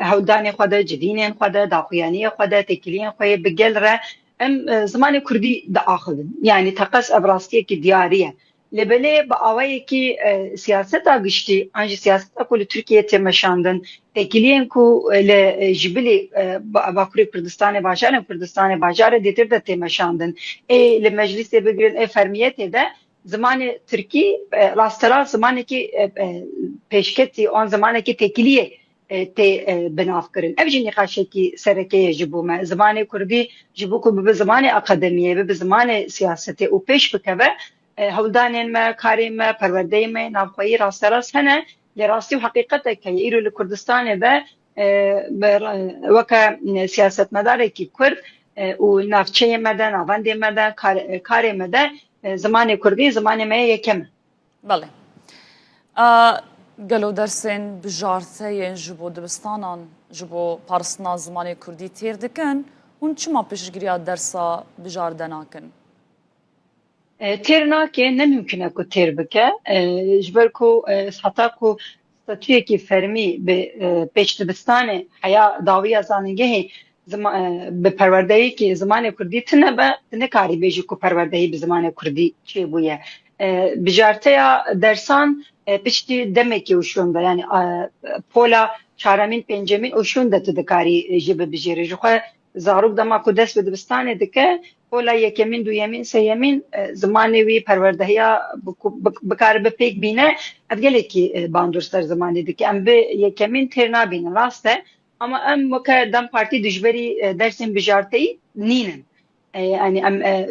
hewldanê xwe de, cidînên xwe de, daxuyaniyê xwe de, têkiliyên xwe yê bi gel re em, e, zimanê kurdî diaxivin. Yanî teqez ev rastiyekî diyarî ye. Lê belê bi awayekî, e, siyaseta giştî, an jî siyaseta ku li Tirkiyeyê tê meşandin, têkiliyên ku, e, li, e, ji bilî, e, ba-, Bakurê Kurdistanê, bajarên Kurdistanê, bajarê dîtir de tê meşandin, ê li meclîsê bigirin, ê fermiyetê de zimanê tirkî, e, rasterast zimanekî, e, e, pêşketî, an zimanekî têkiliyê, e, tê, e, binavkirin. Ev jî nîqaşekî sereke ye ji bo me. Zimanê kurdî ji bo ku bibe zimanê akademiyê, bibe zimanê siyasetê û pêş bikeve, e, hewldanên me, karê me, perwerdeyê me navxweyî rasterast hene. Lê rastî û heqîqetek heye. Îro li Kurdistanê de, e, bi re-, weke, e, siyasetmedarekî kurd, e, û navçeyê me de, navendê me de, kar-, e, karê me de, e, zimanê kurdî zimanê me yê yekem e. Belê. A, gelo dersên bijarte yên ji bo dibistanan, ji bo parastina zimanê kurdî têr dikin, hûn çima piştgiriya dersa bijarte nakin? E, têr nake, ne mimkun e ku têr bike. E, ji ber ku, e, heta ku statuyekî fermî bi, e, pêşdibistanê heya dawiya zanîngehê zima-, e, bi perwerdeyekî zimanê kurdî tune be, tu nikarî bêjî ku perwerdehî bi zimanê kurdî çêbûye. E, bijarteya dersan, e, piştî demekê û şûn de, yanî, e, pola çaremîn, pêncemîn û şûn de tu dikarî, e, jî bibijêrî. Ji xwe zarok dema ku dest bi dibistanê dike, pola yekemîn, duyemîn, sêyemîn, e, zimanê wî, perwerdehiya bi-, bi-, bikaribe pêk bîne, ev gelekî, e, bandor ser zimanê dike. Em bi yekemîn têr nabînin, rast e. Ama em weke DEM Partî dijberî, e, dersên bijarteyî nînin. E, yanî em, e,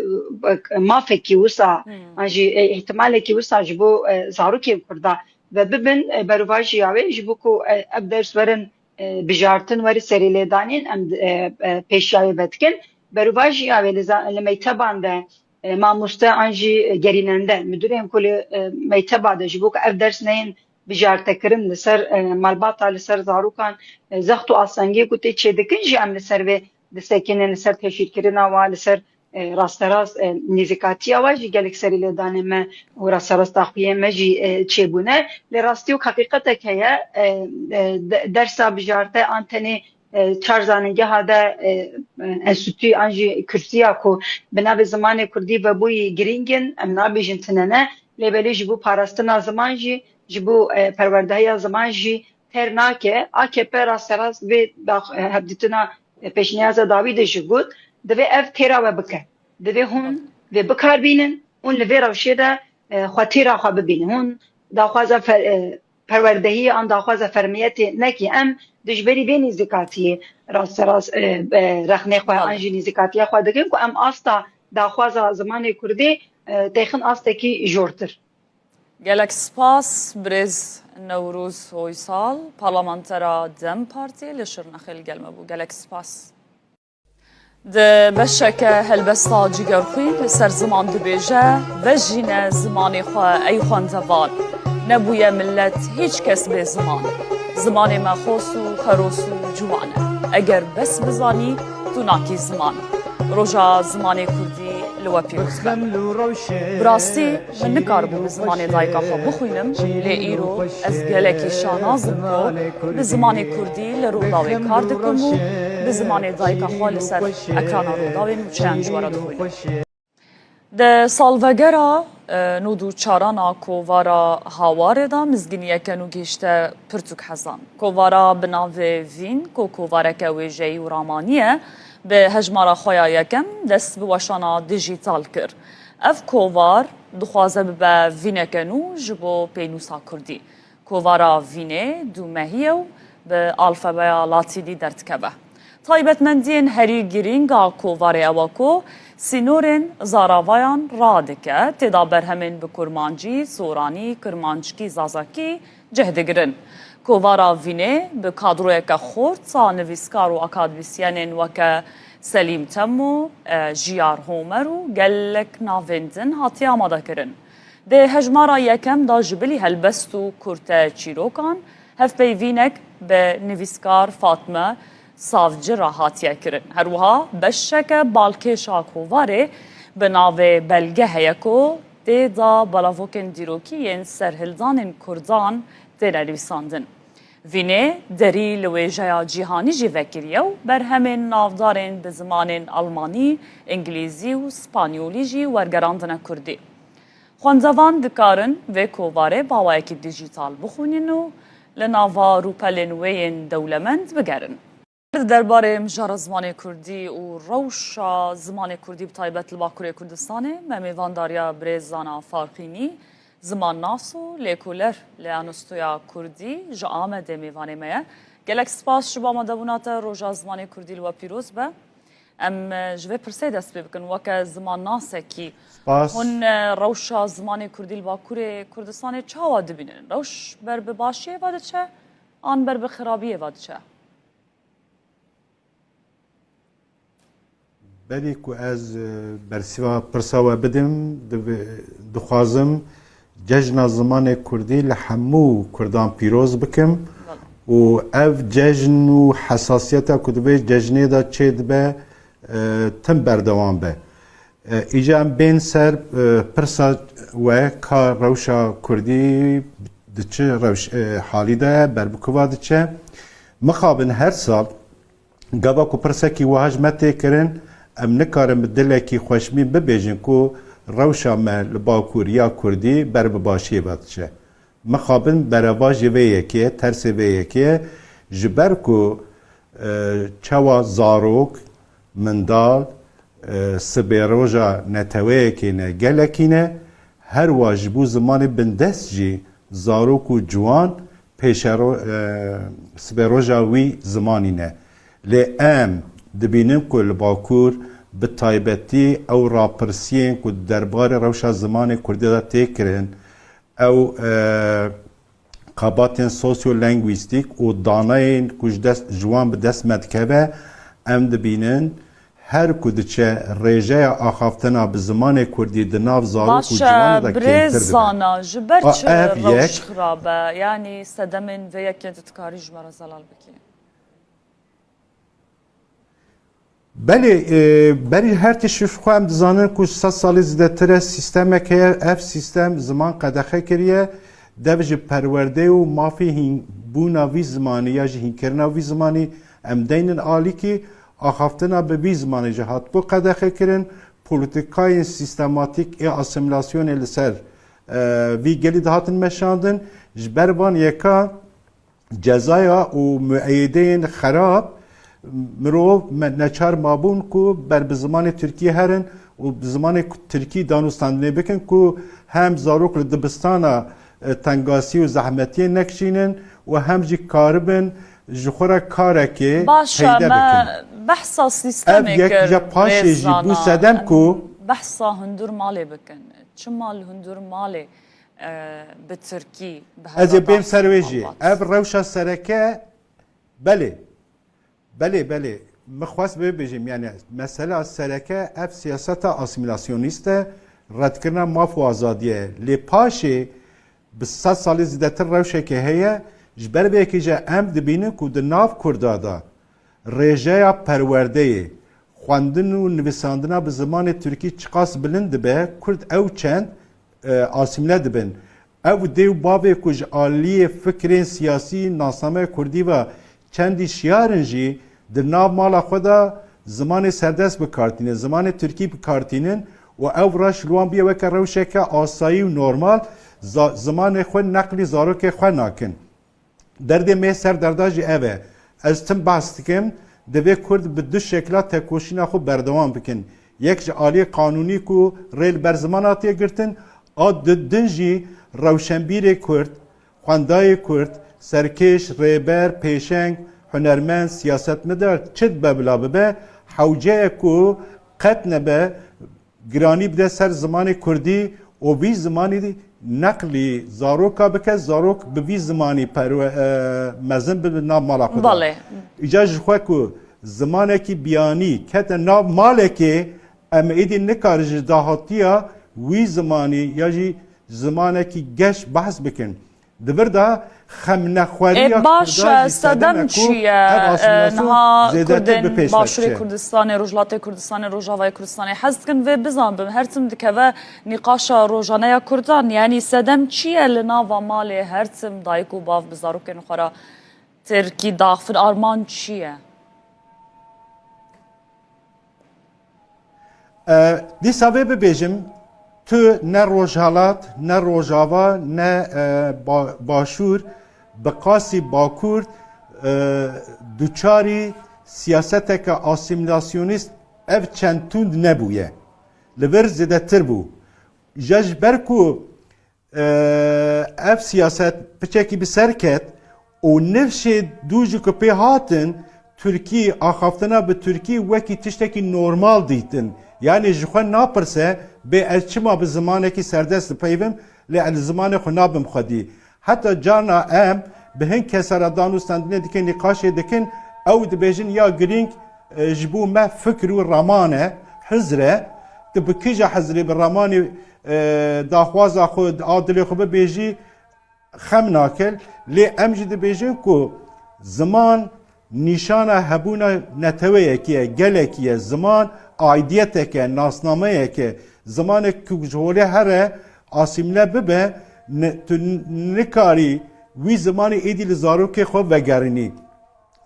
mafekî wisa, Hmm. an jî, e, îhtimalekî wisa ji bo, e, zarokên Kurda ve bibin, e, berovajîya wê ji bo ku, e, ev ders werin, e, bijartin, weri serî lêdanîn, em, e, e, pêşiya wê vedikin. Berovajîya wê li za-, li meyteban de, e, mamoste an jî gerînende, midûrên ku li, e, meyteba de ji bo ku ev ders neyên bijartekirin li ser, e, malbata, li ser zarokan, e, zext û astengiyê ku tê çêdikin jî em li ser vê disekinin, li ser teşhîrkirina wa, li ser, e, rasterast, e, nêzîkatiya wa jî gelek serî lêdanê me û rasterast daxuyên me jî, e, çêbûne. Lê rastî û heqîqetek heye, e, e, de-, dersa bijarte an tenê, e, çar zanîngeha de, e, e, enstîtûyî an jî kursiya ku bi navê zimanê kurdî vebûyî girîng in, em nabêjin tune ne, lê belê ji bo parastina ziman jî, ji bo, e, perwerdehiya ziman jî têr nake. A K P rasterast vê dax-, e, hevdîtina, e, pêşniyaza dawî de jî got, divê ev têra we bike. Divê hûn vê bikar bînin, hûn li vê rewşê de, e, xwe têra xwe bibînin. Hûn daxwaza fe-, e, perwerdehiyê an daxwaza fermiyetê nekî. Em dijberî vê nêzîkatiyê rasterast, e, e, rexnê xwe Belê. an jî nêzîkatiya xwe dikin ku em asta daxwaza zimanê kurdî, e, têxin astekî jortir. Gelek spas, birêz Newroz Oysal, parlamentera DEM Partî li Şirnexê li gel me bû. Gelek spas. Di beşeke helbesta Cigerxwîn li ser ziman dibêje, vejîne zimanê xwe ey xwendevan. Nebûye millet hîç kes bê ziman. Zimanê me xos û xeros û ciwan e. Eger bes bizanî, tu nakî ziman. Roja zimanê kurdî li we pîroz be. Bi rastî, min nikaribû bi zimanê dayika xwe bixwînim, lê îro ez gelekî şanaz im ku bi zimanê kurdî li Rûdawê kar dikim û bi zimanê dayika xwe li ser ekrana Rûdawê nûçeyan ji we re dixwînim. Di salvegera Nod û çaran a kovara Hawarê de mizgîniyeke nû gihişte pirtûk hezan. Kovara bi navê Vîn, ku kovareke wêjeyî û ramanî ye, bi hejmara xwe ya yekem dest bi weşana dijîtal kir. Ev kovar dixwaze bibe vîneke nû ji bo pênûsa kurdî. Kovara Vînê dûmehî ye û bi alfabeya latînî derdikeve. Taybetmendiyên herî girîng a kovarê ew e ku sînorên zaravayan radike, tê de berhemên bi kurmancî, soranî, kirmanckî, zazakî cih digirin. Kovara Vînê bi kadroyeke xurt a nivîskar û akademîsyenên weke Selîm Temo, e, Jiyar Homer û gelek navên din hatiye amadekirin. Di hejmara yekem de ji bilî helbest û kurte çîrokan, hevpeyvînek bi nivîskar Fatme Savcı re hatiye kirin. Her wiha beşeke balkêş a kovarê bi navê Belge heye ku tê de belavokên dîrokî yên serhildanên kurdan têne nivîsandin. Vînê derî li wêjeya cîhanî jî vekiriye û berhemên navdarên bi zimanên almanî, îngilîzî û spanyolî jî wergerandine kurdî. Xwendevan dikarin vê kovarê bi awayekî dijîtal bixwînin û li nava rûpelên wê yên dewlemend bigerin. Di derbarê mijara zimanê kurdî û rewşa zimanê kurdî bi taybet li Bakurê Kurdistanê me mêvandariya birêz Zana Farqînî, zimannas û lêkoler li Enstitûya Kurdî ji Amedê mêvanê me ye. Gelek spas ji bo amadebûna te, roja zimanê kurdî li we pîroz be. Em, e, ji vê pirsê dest pê bikin. Weke zimannasekî, Spas. hûn, e, rewşa zimanê kurdî li Bakurê Kurdistanê çawa dibînin? Rewş ber bi başiyê ve diçe an ber bi xirabiyê ve diçe? Berî ku ez, e, bersiva pirsa we bidim, divi-, dixwazim cejna zimanê kurdî li hemû kurdan pîroz bikim û ev cejn û hesasiyeta ku di vê cejnê de çêdibe, e, tim berdewam be. E, îca em bên ser, e, pirsa we, ka rewşa kurdî di çi rewş-, e, halî de ye, ber bi kuva diçe? Mixabin her sal, gava ku pirsekî wiha ji me tê kirin, em nikarin bi dilekî xweşmîn bibêjin ku rewşa me li Bakur ya Kurdî ber bi başiyê ve diçe. Mixabin berevajê vê yekê ye, tersê vê yekê ye, ji ber ku, e, çawa zarok, mindal, e, sibê roja neteweyekê ne, gelekî ne, her wa ji bo zimanê bindest jî zarok û ciwan pêşero-, e, sibê roja wî zimanî ne. Lê em dibînin ku li Bakur bi taybetî ew rapirsiyên ku di derbarê rewşa zimanê kurdî de tê kirin, ew, e, xebatên sosyolenguîstîk û daneyên ku ji dest, ji wan bi dest me dikeve, em dibînin her ku diçe rêjeya axaftina bi zimanê kurdî di nav zarok û Baş e, ciwanan de birêz kêmtir dibe. Zana, ji ber A, çi ev rewş yek. Xirab e? Yanî sedemên vê yekê tu dikarî ji me re zelal bikî? Belê, e, berî her tişt ji xwe em dizanin ku sed salî zêdetir e sîstemek heye, ev sîstem ziman qedexe kiriye, dev ji perwerdeyê û mafê hîn-, bûna vî zimanî ya jî hînkirina vî zimanî em deynin alîkî, axaftina bi vî zimanî jî hatibû qedexe kirin, polîtîkayên sîstematîk ê asîmîlasyonê li ser, e, vî gelî dihatin meşandin, ji ber van yeka cezaya û mueyedeyên xerab, mirov me-, neçar mabûn ku ber bi zimanê tirkî herin û bi zimanê ku-, tirkî danûstandinê bikin ku hem zarok li dibistana, e, tengasî û zehmetiyê nekişînin û hem jî karibin ji xwe re karekê Baş e, peyde me bikin. Behsa Ev sîstemê yek kir, ya paşê jî bû sedem ku behsa hundur malê bikin. Çima li hundur malê e, bi tirkî, bi Ez ê hevra bêm ser wê jî. malbat. Ev rewşa sereke, belê. Belê, belê. Min xwest vê bêjim, yani mesela sereke ev siyaseta asîmîlasyonîst e, redkirina maf û azadiyê. Lê paşê bi sed salî zêdetir rewşeke heye, ji ber vê yekê jî em dibînin ku di nav Kurda de rêjeya perwerdeyê, xwendin û nivîsandina bi zimanê tirkî çiqas bilind dibe, Kurd ew çend, e, asîmle dibin. Ew dê û bavê ku ji aliyê fikrên siyasî nasnameya kurdî ve çendî şiyar in jî di nav mala xwe de zimanê serdest bi kar tînin, zimanê tirkî bi kar tînin Û ew reş li wan bûye weke rewşeke asayî û normal, za-, zimanê xwe neqlî zarokê xwe nakin. Derdê me ser derda jî ev e. Ez tim behs dikim, divê Kurd bi du şekla tekoşîna xwe berdewam bikin. Yek ji aliyê qanûnî ku rê li ber ziman hatiye girtin, a di din jî rewşenbîrê Kurd, xwendayê Kurd, serkêş, rêber, pêşeng, hunermend, siyasetmedar çi dibe bila bibe, hewce ye ku qet nebe giranî bide ser zimanê Kurdî û vî zimanî neqlî zaroka bike, zarok bi vî zimanî perwe-, e, mezin bibe nav mala xwe de. Belê. Îca ji xwe ku zimanekî biyanî kete nav malekê, em êdî nikarin ji dahatiya wî zimanî ya jî zimanekî geş behs bikin. Di vir de xemnexweriya Ê, baş, Kurdan jî sedem sedem e ku çi ye? ev E, asîmilasyon niha zêdetir bi Kurdên pêş ve Başûrê diçe. Kurdistanê, Rojhilatê Kurdistanê, Rojavayê Kurdistanê hez dikin vê bizanbin. Her tim dikeve nîqaşa rojane ya Kurdan. Yanî sedem çi ye li nava malê her tim dayik û bav bi zarokên xwe re tirkî daxivin? Armanc çi ye? E, dîsa vê bibêjim, tu ne Rojhelat, ne Rojava, ne, e, ba-, Başûr, bi qasî Bakur, e, duçarî siyaseteke asîmîlasyonîst ev çend tund nebûye. Li vir zêdetir bû. Ja ji ber ku Ev siyaset piçekî bi ser ket û nifşê dû jî ku pê hatin, Tirkî, axaftina bi Tirkî wekî tiştekî normal dîtin. Yanî ji xwe napirse, bê ez çima bi zimanekî serdest dipeyivim, lê ez li zimanê xwe nabim xwedî. Heta carna em bi hin kesa re dan û stendinê dikin, nîqaşê dikin, ew dibêjin ya girîng, e, ji bo me fikr û raman e, hizr e, tu bi kîja hizrê, bi ramanê e, daxwaza xwe, a dilê xwe bibêjî, xem nake. Lê em jî dibêjin ku ziman nîşana hebûna neteweyekî ye, gelekî ye. Ziman aîdiyetek e, nasnameyek e. Zimanek ku ji holê here asîmle bibe, ni-, tu n-, nikarî wî zimanî êdî li zarokê xwe vegerînî.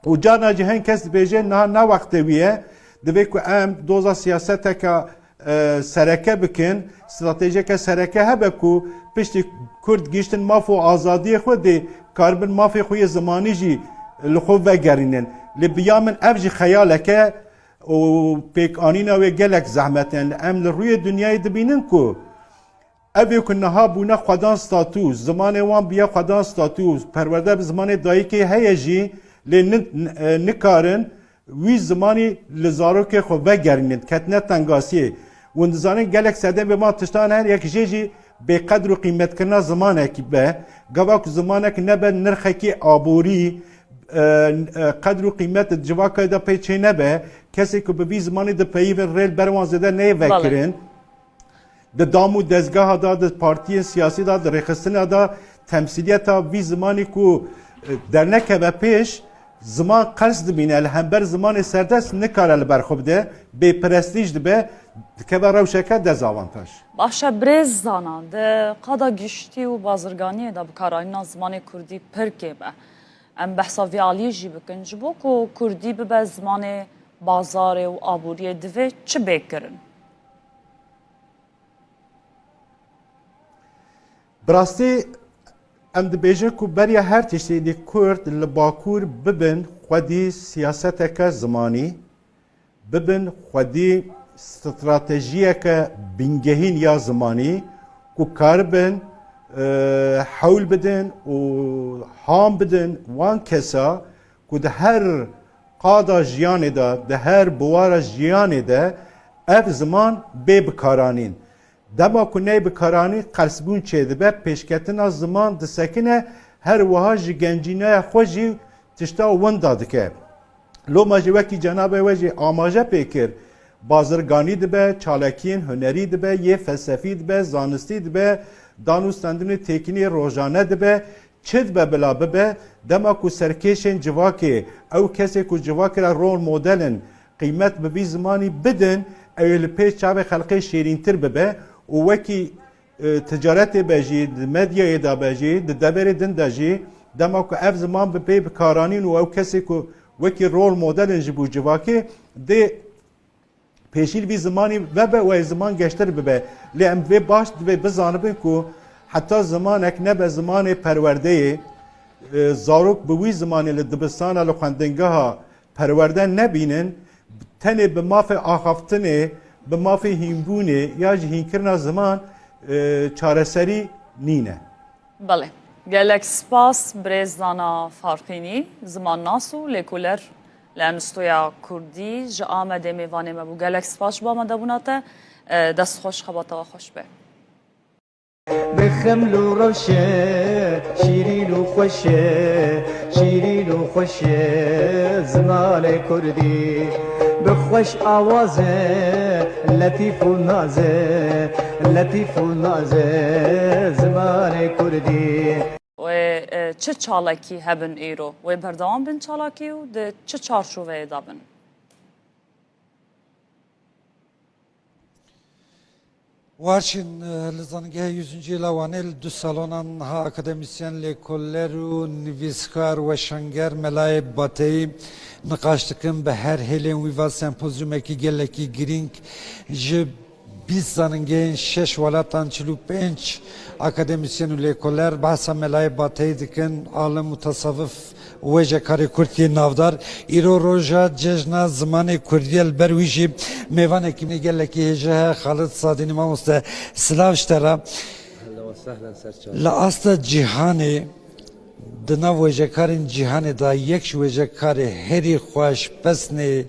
Û carna jî hin kes dibêje, niha ne wextê wî ye, divê ku em doza siyaseteke, e, sereke bikin, stratejiyeke sereke hebe ku piştî Kurd gihîştin maf û azadiyê xwe dê karibin mafê xwe yê zimanî jî li xwe vegerînin. Lê bi ya min ev jî xeyaleke û pêkanîna wê gelek zehmet e. Em li rûyê dinyayê dibînin ku Ev ê ku niha bûne xwedan statû, zimanê wan bûye xwedan statû, perwerde bi zimanê dayikê heye jî, lê ni-, e, nikarin wî zimanî li zarokê xwe vegerînin, ketine tengasiyê. Hûn dizanin gelek sedemê ma tiştan her yek jê jî bêqedr û qîmetkirina zimanekî be. Gava ku zimanek nebe nirxekî aborî, e, e, qedr û qîmet di civakê de pê çê nebe, kesê ku bi vî zimanî dipeyivin rê li ber wan zêde neyê Belê. vekirin. Di dam û dezgeha de, di partiyên siyasî de, di rêxistina de, temsîliyeta vî zimanî ku, e, dernekeve pêş, ziman qers dimîne, li hember zimanê serdest nikare li ber xwe bide, bêprestîj dibe, dikeve rewşeke dezavantaj. Baş e, birêz Zana, di qada giştî û bazirganiyê de bikaranîna zimanê kurdî pir kêm e. Em behsa vî alî jî bikin, ji bo ku kurdî bibe zimanê bazarê û aboriyê, divê çi bê kirin? Bi rastî em dibêjin ku beriya her tiştî dê Kurd li Bakur bibin xwedî siyaseteke zimanî, bibin xwedî stratejiyeke bingehîn ya zimanî ku karibin, e, hewl bidin û ham bidin wan kesa ku di her qada jiyanê de, di her biwara jiyanê de ev ziman bê bikaranîn. Dema ku neyê bikaranîn, qersbûn çêdibe, pêşketina ziman disekine, her wiha ji gencîneya xwe jî tişta winda dike. Loma jî wekî cenabê we jî amaje pê kir, bazirganî dibe, çalakiyên hunerî dibe, yê felsefî dibe, zanistî dibe, dan û stendinê têkilî rojane dibe, Çi dibe bila bibe, dema ku serkêşên civakê, ew kesê ku civakê re rol model in, qîmet bi vî zimanî bidin, ew ê li pêş çavê xelkê şêrîntir bibe û wekî, e, ticaretê be jî, di medyayê de be jî, di deverê din de jî, dema ku ev ziman bi pê bikaranîn û ew kesê ku wekî rol model in ji bo civakê, dê Pêşî li vî zimanî vebe û ê ziman geştir bibe. Lê em vê baş divê bizanibin ku heta zimanek nebe zimanê perwerdeyê, e, zarok bi wî zimanê li dibistana, li xwendingeha perwerde nebînin, tenê bi mafê axaftinê, bi mafê hînbûnê ya jî hînkirina ziman, e, çareserî nîne. Belê. Gelek spas birêz Zana Farqînî, zimannas û lêkoler li Enstitûya Kurdî ji Amedê mêvanê me bû. Gelek spas ji bo amadebûna te. E, dest xweş, xebata we xweş be. Bi xeml û rewşe, şîrîn û xweş e, şîrîn û xweş e zimanê kurdî. Bi xweş awaz e, letîf û naz e, letîf û naz e zimanê kurdî. Wê, e, çi çalakî hebin îro? Wê berdewam bin çalakî û di çi çarçoveyê de bin? Warşîn, e, li Zanîngeha Yüzüncü yê Lawanê li du salonan niha akademîsyen, lêkoller û nivîskar, weşanger Melayê Bateyî niqaş dikin. Bi her hêlên wî va sempozyumekî gelekî girîng ji bîst zanîngehên şeş welatan çil û pênc akademîsyen û lêkoller behsa Melayê Bateyî dikin, alim û tasavif wêjekarê kurd yê navdar. Îro roja cejna zimanê kurdî ye, li ber wî jî mêvanekî min gelekî hêja heye, Xalid Sadînî. Mamoste, silav ji te re. Ehlen we sehlen, ser çav. Li asta cîhanê, di nav wêjekarên cîhanê de yek ji wêjekarê herî xweş pesnê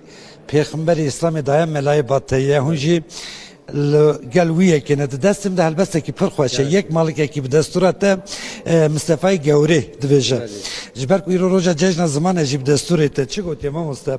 pêxemberê Îslamê daye Melayê Bateyî ye. Hûn jî li gel wî yekê ne. Di destê min de helbestekî pir xweş e. Evet. Yek malikekî bi destûra te, e, Mistefayê Gewrê dibêje. Belê. Ji ber ku îro roja cejna ziman e jî bi destûrê te. Çi gotiye mamoste?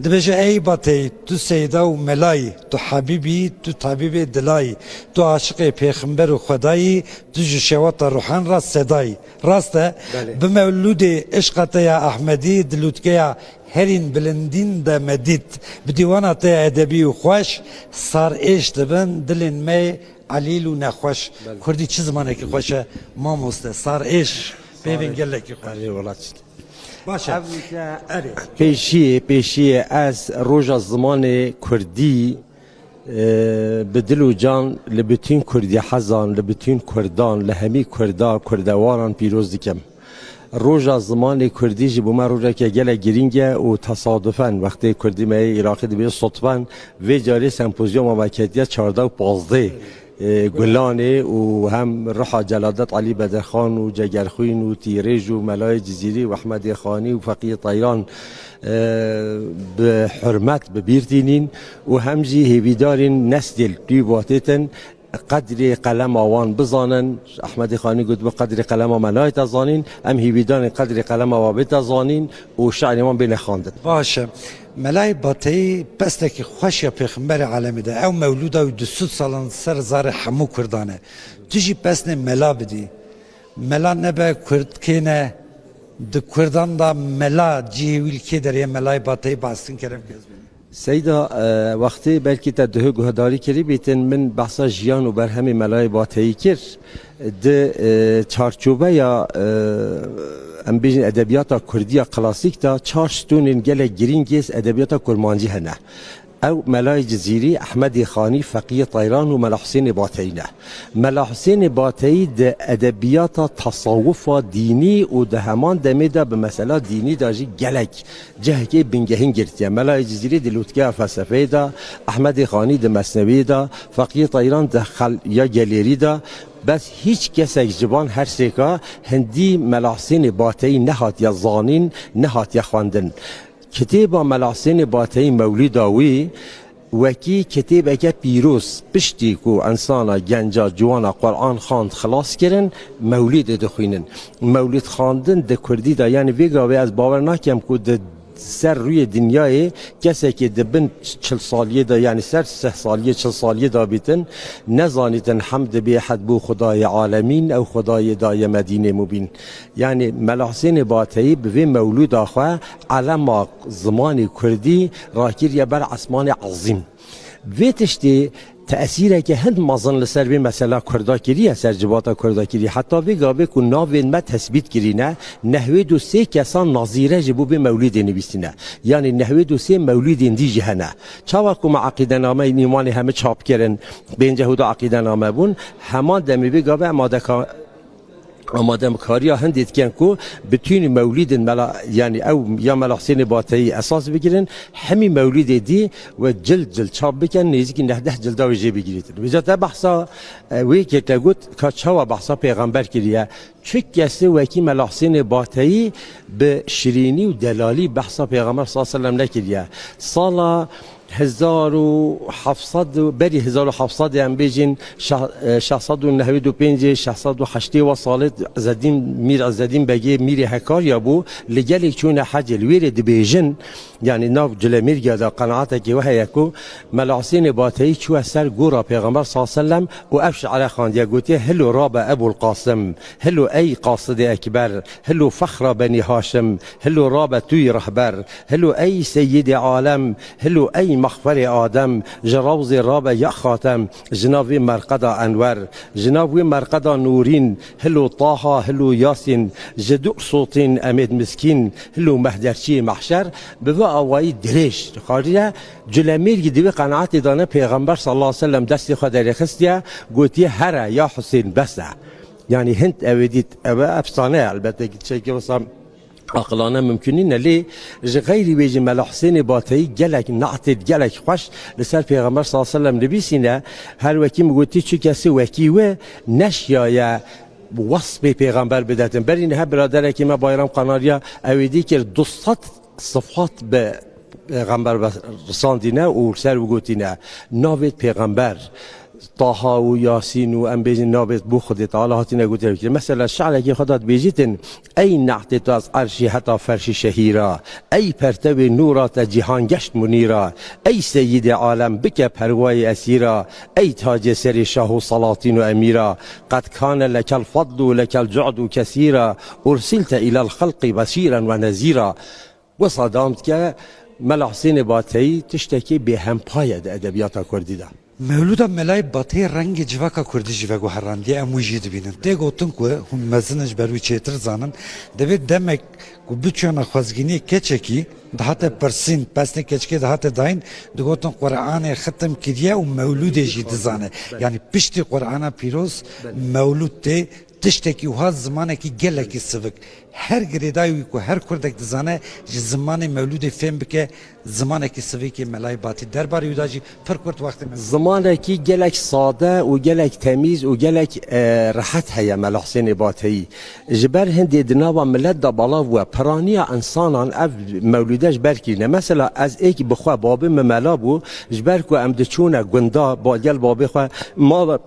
Dibêje, ey Bateyî, tu seyda û melayî, tu habîbî, tu tabîbê dilayî, tu aşiqê pêxember û Xwedayî, tu ji şewata ruhan re sedayî. Rast e? Belê. Bi mewlûdê işqa te ya Ehmedî, di lûtkeya herîn bilindîn de me dît. Bi dîwana te ya edebî û xweş, sar êş dibin dilên me elîl û nexweş. Belê. Kurdî çi zimanekî xweş e, mamoste. Sar êş, peyvên gelekî xweş. Erê, wela çi. Baş e. Ev erê. Pêşiyê, pêşiyê ez roja zimanê kurdî, e, bi dil û can li bütün kurdî hezan, li bütün kurdan, li hemî kurda, kurdewaran pîroz dikim. Roja zimanê kurdî ji bo me rojeke gelek girîng e û tesadufen wextê kurdî me yê Iraqî dibê sodfen vê carê sempozyuma me ketiye çardeh û pazdeh, e, Gulanê û hem ruha Celadet Elî Bedirxan û Cegerxwîn û Tîrêj û Melayê Cizîrî û Ehmedê Xanî û Feqiyê Teyran, e, bi hurmet bi bîr tînîn û hem jî hêvîdarîn neslê li dû ve têtin qedrê qelema wan bizanin. Ehmedê Xanî gotibû, qedrê qelema me nayête zanîn, em hêvîdarîn qedrê qelema we bête zanîn û şi'rê wan bêne xwendin. Baş e. Melayê Bateyî pestekî xweş ya pêxemberê alemê de. Ew mewlûda wî du sed salan ser zarê hemû kurdan e. Tu jî pesnê mela bidî. Mela nebe kurd kê ne? Di kurdan de mela cihê wî li kê derê ye? Melayê Bateyî behs kin, kerem ke ez bînim. Seyda, e, wextê belkî te duhê guhdarî kirî bîtin, min behsa jiyan û berhemê Melayê Bateyî kir. Di, e, çarçoveya, e, em bêjin edebiyata kurdî ya klasîk de çar stûnên gelek girîng ê edebiyata kurmancî hene. Ew Melayê Cizîrî, Ehmedê Xanî, Feqiyê Teyran û Mela Husênê Bateyî ne. Mela Husênê Bateyî di edebiyata tasawufa dînî û di heman demê de bi mesela dînî de jî gelek cihekê bingehîn girtiye. Melayê Cizîrî di lûtkeya felsefeyê de, Ehmedê Xanî di Mesnewiyê de, Feqiyê Teyran di Xel ya Gelêrî de, bes hîç kesek ji van her sêka hindî Mela Husênê Bateyî nehatiye zanîn, nehatiye xwendin. Kitêba Mela Husênê Bateyî, mewlûda wî, wekî kitêbeke pîroz, piştî ku insana genca ciwana Quran xwend xilas kirin, mewlîdê dixwînin. Mewlîd xwendin di kurdî de, yanî vê gavê ez bawer nakem ku di ser rûyê dinyayê kesekê di bin çil saliyê de, yanî ser sih saliyê, çil saliyê de bîtin, nezanîtin hemd bê hed bo Xwedayê alemîn, ew Xwedayê daye me dînê mubîn. Yanî Mela Husênê Bateyî bi vê mewlûda xwe elema zimanê kurdî rakiriye ber esmanê ezîm. Vê tiştê Tesîreke hin mezin li ser vê mesela Kurda kiriye, ser civata Kurda kiriye. Heta vê gavê ku navên me tesbît kirîne, nehwêd û sê kesan nazîre ji bo vê mewlîdê nivîsîne. Yanî nehwêd û sê mewlîdên dî jî hene. Çawa ku me eqîdenameyên îmanê hemî çap kirin, pênceh û du eqîdename bûn, heman demê vê gavê em adeka-, amadekariya hindê dikin ku bitûnî mewlîdên mela, yanî ew ya Mela Husênê Bateyî esas bigirin, hemî mewlîdê dî we cild cild çap bikin, nêzîkî nehdeh cilda wê jê bigirîtin. Vêca te behsa, e, wê kir, te got ka çawa behsa pêxember kiriye. Çi kesê wekî Mela Husênê Bateyî bi şirînî û delalî behsa Pêxember sallallahu aleyhi ve sellem nekiriye. Sala hezar û heft sed û, berî hezar û heft sed em bêjin, şeh-, e, şeş sed û nehwêd û pêncê, şeş sed û heştê wa salê Ezzedîn, Mîr Ezzedîn Begê, Mîrê Hekarya bû, li gelek çûne hecê, li wê rê dibêjin, yanî nav Culemêrgiya de qenaetekê we heye ku Mela Husênê Bateyî çûye ser gora Pêxember sallallahu aleyhi ve sellem û ev şi're xandiye, gotiye: "Hilo rabe Ebul Qasim, hilo ey Qasidê Ekber, hilo fexra Benî Haşim, hilo rabe tu yî rehber, hilo ey Seyyidê Alem, hilo ey mexferê Adem, ji rewzê rabe ya Xatem, ji nav vê merqeda Enwer, ji nav wê merqeda Nûrîn, hilo Taha, hilo Yasîn, ji du sotîn emêd miskîn, hilo mehderçiyê mehşer." Bi vê awayî dirêj dixwariye. Culemêrgî di vê qenaetê de ne, Pêxember sallallahu aleyhi ve sellem destê xwe derêxistiye, gotiye: "Here ya Husên, bes e." Yanî hind ew ê dît, ew e efsane ye, elbette ki tiştekî wisa aqilane mimkun nîne, lê ji xeyrî wê jî Mela Husênê Bateyî gelek ne'têt gelek xweş li ser Pêxember sallallahu aleyhi ve sellem nivîsîne. Her wekî min gotî, çi kesî wekî wê neşiyaye wesfê Pêxember bidetin. Berî niha biraderekî me Bayram Qanariya ew ê dî kir, du sed sifat bi Pêxember ve risandîne û ser wî gotîne: "Navêt Pêxember, Taha û Yasîn û em bêjin navêt bo Xwedê Teala hatine gotin." Mesela şi'rekî xwe de dibêjîtin: "Ey ne'tê tu ez erşî heta ferşî şehîra, ey pertewê nûra te cîhan geşt munîra, ey Seyyidê alem bike perwayê esîra, ey tacê serê şah û salatîn û emîra, qed kane lekel fadl û lekel cu'd û kesîra, ursîlte îlel xelqî beşîren ve nezîra." Wisa dam dike, Mela Husênê Bateyî tiştekî bêhempa ye di edebiyata kurdî de. Mewlûda Melayê Bateyî rengê civaka kurdî jî veguherandiye, em wî jî dibînin. Tê gotin ku hûn mezin in, ji ber wî çêtir zanin, divê demek ku biçûyana xwezgîniyê keçekî dihate pirsîn, pesnê keçikê dihate dayîn, digotin Qur'anê xitim kiriye û mewlûdê jî dizane. Yanî piştî Qur'ana pîroz mewlûd tê, tiştekî wiha zimanekî gelekî sivik. Her girêdayî wî ku her kurdek dizane ji zimanê mewlûdê fêm bike, zimanekî sivikê Melayê Batî. Derbarê wî de jî pir kurt wextê me. Zimanekî gelek sade û gelek temîz û gelek, e, rehet heye Mela Husênê Bateyî. Ji ber hindê di nava milet de belav bûye. Piraniya însanan ev mewlûde ji ber kirîne. Mesela ez êk bi xwe babê min mela bû, ji ber ku em diçûne gunda, ba-, gel babê xwe mala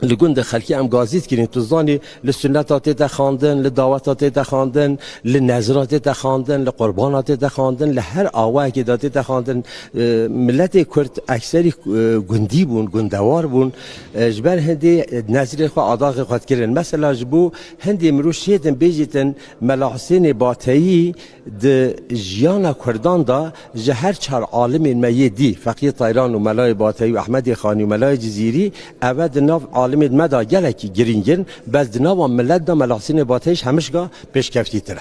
li gundê xelkê em gazî dikirin, tu zanî, li sunneta tête xandin, li daweta tête xandin, li nezra tête xandin, li qurbana tête xandin, li her awayekê de tête xandin. E, miletê Kurd ekserî, e, gundî bûn, gundewar bûn. E, ji ber hindê, e, nezrê xwe, adaxê xwe dikirin. Mesela ji bo hindê mirov şêtin bêjîtin Mela Husênê Bateyî, di jiyana Kurdan de ji her çar alimên me yê dî, Feqiyê Tayran û Melayê Bateyî û Ehmedê Xanî û Melayê Cizîrî, eve di nav alimên me de gelekî girîng in, bes di nava milet de Mela Husênê Bateyî ji hemişka pêşkeftîtir e.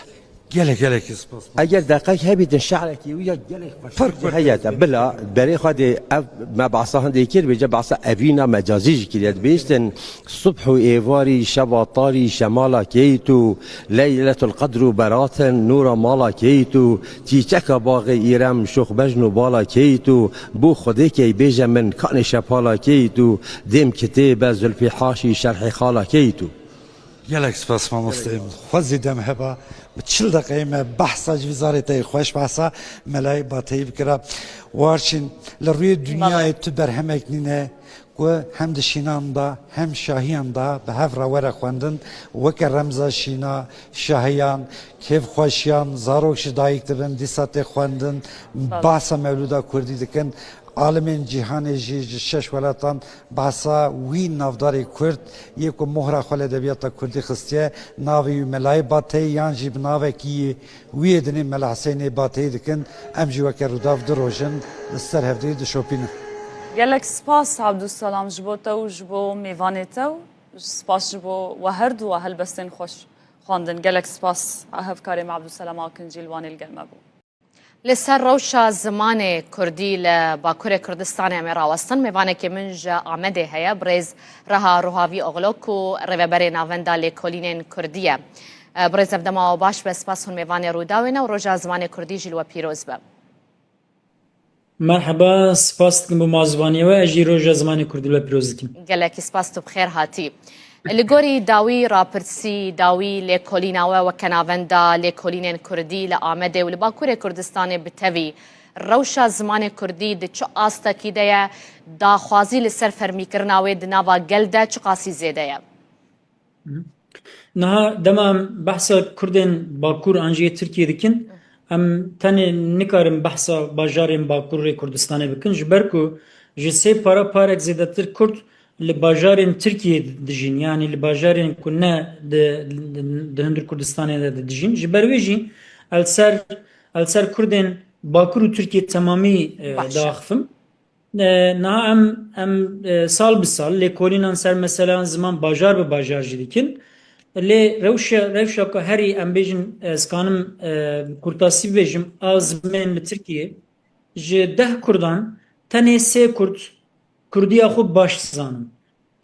Gelek, gelekî spas. Eger deqek hebîtin şi'rekî wî ya gelek xweş heye te. Bila, berê xwe dê ev me behsa hindê kir, bêje behsa evîna mecazî jî kiriye. Dibêjtin, Subh û êvarî, şeva tarî, şemala kêyî tu, Leyletul Qedr û beratin, nûra mala kêyî tu, çîçeka baxê îrem, şox bejn û bala kêyî tu, bû Xwedê key bêje min, kanê şepala kêyî tu, dêm kitêbe, zulfî haşî, şerhê xala kêyî tu. Gelek spas mamoste. Xwezî dem heba, bi çil deqeyê me behsa ji vî zarê te yê xweş, behsa Melayê Bateyî bikira. Warçîn, li rûyê dinyayê tu berhemek nîne, ku hem di şînan de hem şahiyan de bi hev re were xwendin, weke remza şîna, şahiyan, kêfxweşiyan, zarok ji dayik dibin, dîsa tê xwendin, Sağ ol. Behsa mewlûda kurdî dikin. Alimên cîhanê jî ji şeş welatan behsa wî navdarê kurd yê ku mohra xwe li edebiyata kurdî xistiye, navê wî Melayê Bateyî yan jî bi navekî wî yê dinê Mela Husênê Bateyî dikin. Em jî weke Rûdaw du roj in li ser hevdî dişopînin. Gelek spas Abdulselam ji bo te û ji bo mêvanê te û spas ji bo we her du we helbestên xweş xwendin. Gelek spas hevkarê me Abdulselam Akincî li Wanê li gel me bû. Li ser rewşa zimanê kurdî li Bakurê Kurdistanê em ê rawestin. Mêvanekê min ji Amedê heye, birêz Reha Ruhavî Oxlo ku rêveberê Navenda Lêkolînên Kurdî ye. Birêz, ev dema we baş be, spas hûn mêvanê Rûdawê ne û roja zimanê kurdî jî li we pîroz be. Merheba, spas dikim bo mazvaniyê we, ez jî roja zimanê kurdî we pîroz dikim. Gelekî spas, tu bi xêr hatî. Li gorî dawî rapirsî, dawî lêkolîna we weke navenda lêkolînên kurdî li Amedê û li Bakurê Kurdistanê bi tevî, rewşa zimanê kurdî di çi astekî de ye, daxwazî li ser fermîkirina wê di nava gel de çiqasî zêde ye? Niha dema em behsa Kurdên Bakur an jî yê Tirkiyê dikin, em tenê nikarin behsa bajarên Bakurê Kurdistanê bikin, ji ber ku ji sê para parek zêdetir Kurd li bajarên Tirkiyê dijîn, yanî li bajarên ku ne di, di, di hundir Kurdistanê de dijîn. Ji ber wê jî el ser, el ser Kurdên Bakur û Tirkiyê temamî, e, Baş e. diaxifim. E, niha em, em, e, sal bi sal lêkolînan ser meseleyan ziman bajar bi bajar jî dikin. Lê rewşa, rewşa ku herî em bêjin, ez kanim, e, kurtasî bibêjim, a zimên li Tirkiyê ji deh kurdan tenê sê kurd kurdiya xwe baş dizanin. Aha.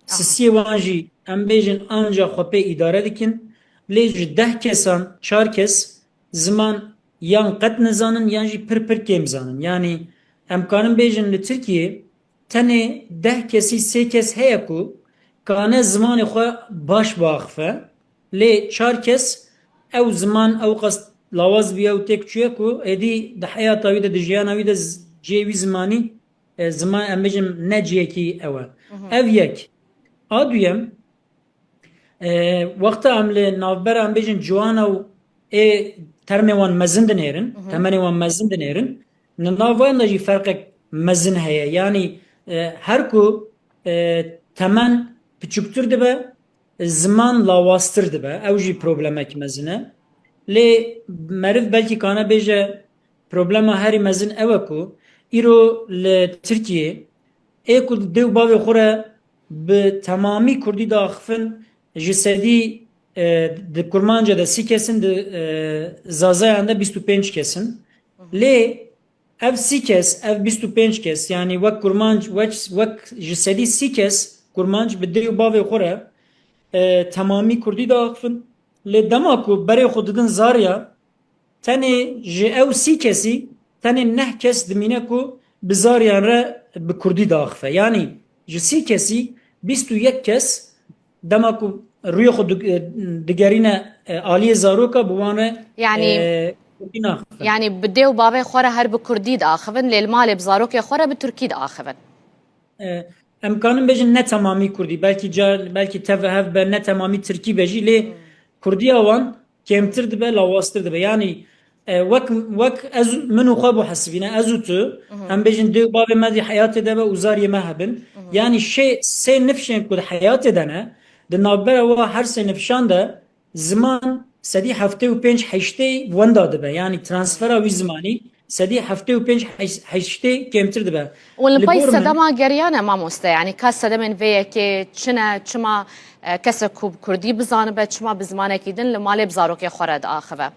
Sisiyê wan jî em bêjin anca xwe pê îdare dikin. Lê ji deh kesan çar kes ziman yan qet nizanin yan jî pir pir kêm zanin. Yanî em karin bêjin li Tirkiyê tenê deh kesî sê kes heye ku kane zimanê xwe baş biaxife. Lê çar kes ew ziman ew qas lawaz bûye û têk çûye ku êdî di heyata wî de, di jiyana wî de z-, cihê wî zimanî, e, ziman, em bêjin, ne cihekî ew e. Mhm. Ev yek. A duyem, e, wexta em li navbera, em bêjin, ciwana û ê termê wan mezin dinêrin, Mhm. temenê wan mezin dinêrin, li nav wan de jî ferqek mezin heye. Yanî, e, her ku, e, temen piçûktir dibe, ziman lawaztir dibe. Ew jî problemek mezin e. Lê meriv belkî kane bêje, problema herî mezin ew e ku îro li Tirkiyê ê ku dê û bavê xwe re bi temamî kurdî diaxifin, ji sedî, e, di kurmanca de sî kes in, di, e, zazayan de bîst û pênc kes in. Lê ev sî kes, ev bîst û pênc kes, yanî wek kurmanc, wek, wek ji sedî sî kes kurmanc bi dê û bavê xwe re, e, temamî kurdî diaxifin. Lê dema ku berê xwe didin zarya, tenê ji ew sî kesî, tenê neh kes dimîne ku bi zariyan re bi kurdî diaxife. Yanî ji sî kesî bîst û yek kes dema ku rûyê xwe dig-, digerîne, e, aliyê zaroka, bi wan re, Yanî, e, kurdî naxife. Yanî bi dê û bavê xwe re her bi kurdî diaxivin, lê li malê bi zarokê xwe re bi tirkî diaxivin. E, em kanin bêjin ne temamî kurdî, belkî car, belkî tev hev be, ne temamî tirkî be jî, lê Hmm. kurdiya wan kêmtir dibe, lawaztir dibe. Yanî, e, wek, wek ez, min û xwe bo hesibîne, ez û tu, Mhm. em bêjin dê û bavê me di heyatê de be û zariyê me hebin. Mhm. Yanî şê, sê nifşên ku di heyatê de ne, di navbera wa her sê nifşan de ziman sedî heftê û pênc heştê wenda dibe. Yanî transfera wî zimanî sedî heftê û pênc heş-, heştê kêmtir dibe. Û li Li pey gor min sedema geriyan e mamoste, yanî ka sedemên vê yekê çi ne, çima, e, kesek ku bi kurdî bizanibe, çima bi zimanekî din li malê bi zarokê xwe re diaxive?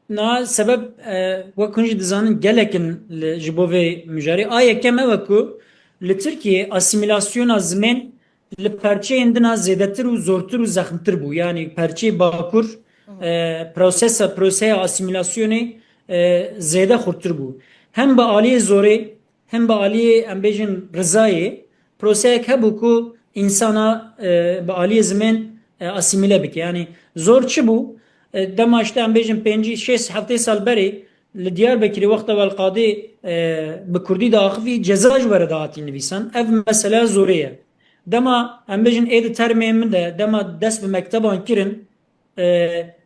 Na sebeb, e, wek hûn jî dizanin, gelek in li, ji bo vê mijarê. A yekem ew e ku li Tirkiyê asîmîlasyona zimên li perçeyên din a zêdetir û zortir û zexmtir bû. Yanî perçeyê Bakur, Hı hı. e, prosesa, proseya asîmîlasyonê, e, zêde xurtir bû. Hem bi aliyê zorê, hem bi aliyê, em bêjin, rizayê, proseyek hebû ku însana, e, bi aliyê zimên, e, asîmîle bike. Yanî zor çi bû? E, dema işte, em bêjin, pêncî, şêst, heftê sal berê li Diyarbekirê wexta Welqadê, e, bi kurdî diaxivî, ceza ji we re dihatî nivîsan. Ev mesele zorê ye. Dema, em bêjin, ê di termê min de, dema dest bi mekteban kirin, e,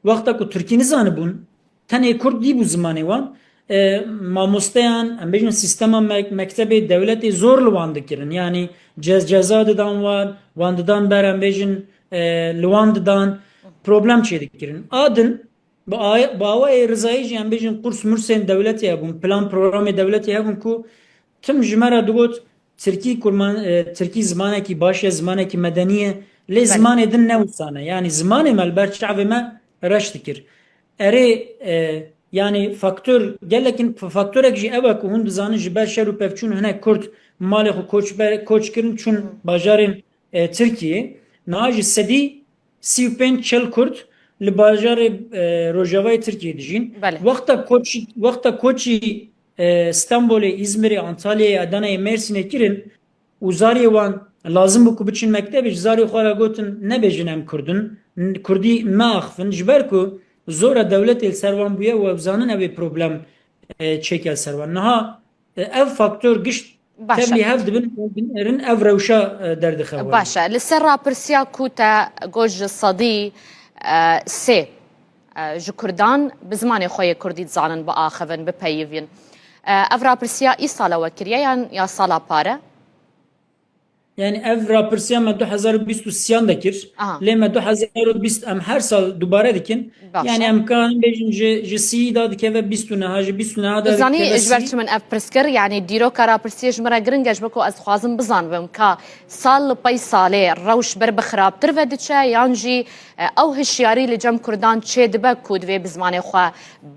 wexta ku tirkî nizanibûn, tenê kurd dî bû zimanê wan, e, mamosteyan, em bêjin, sîstema me-, mektebê dewletê zor li wan dikirin. Yanî ce-, ceza didan wan, wan didan ber, em bêjin, e, li wan didan, problem çêdikirin. A din, bi a-, bi awayê rizayî jî, em bêjin, qurs mursên dewletê hebûn, plan programê dewletê hebûn ku Tim ji me re digot, Tirkî kurman, e, Tirkî zimanekî baş e, zimanekî medenî ye. Lê Belê. zimanê din ne wisa ne. Yanî zimanê me li ber çavê me reş dikir. Erê, e, yanî faktor, gelek in, faktorek jî ew e ku hûn dizanin ji ber şer û pevçûn hinek Kurd malê xwe koç ber, koç kirin çûn bajarên, e, Tirkiyê. Niha ji sedî sî û pênc çil Kurd li bajarê, e, rojavayê Tirkiyê dijîn. Belê. Wexta koçî, wexta koçî, e, Stenbolê, Îzmirê, Antalyayê, Adanayê, Mêrsînê kirin û zariyê wan lazim bû ku biçin mektebê, ji zariyê xwe re gotin, nebêjin em Kurd in, n-, Kurdî meaxivin, ji ber ku zora dewletê li ser wan bûye û ew zanin ew ê problem, e, çêke li ser wan. Niha, e, ev faktor gişt Baş e. tevlî hev dibin, binêrin ev rewşa, e, derdixewin. Baş e. Li ser rapirsiya ku te got ji sedî, e, sê, e, ji Kurdan bi zimanê xwe yê Kurdî dizanin, biaxivin, bipeyivîn. E, ev rapirsiya îsala we kiriye yan ya sala pare? Yani ev rapirsiya me du hezar û bîst û sêyan de kir. Aha. Lê me du hezar û bîst em her sal dubare dikin. Baş Yani e. em kanin bêjin ji, ji sî da dikeve bîst û neha, ji bîst û neha da Zanî dikeve ji ber sî. çi min ev pirs kir? Yani dîroka rapirsiyê ji min re giring e, ji ber ku ez dixwazim bizanibim ka sal li pey salê rewş ber bi xirabtir ve diçe yan jî, e, ew hişyarî li cem Kurdan çê dibe ku divê bi zimanê xwe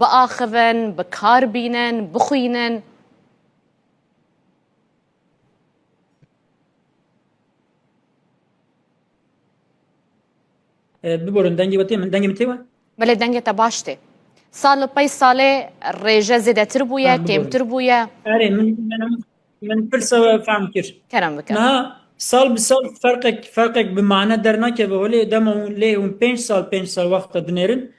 biaxivin, bi kar bînin, bixwînin? E, biborin, dengê we tê min, dengê min tê we? Belê, dengê te baş tê. Sal li pey salê rêje zêdetir bûye, Ha, biborin. kêmtir bûye? Erê, min, min, min pirsa we fehm kir. Kerem bike. Niha sal bi sal ferqek, ferqek bi mane dernakeve holê, dema hûn lê hûn pênc sal, pênc sal wexta dinêrin,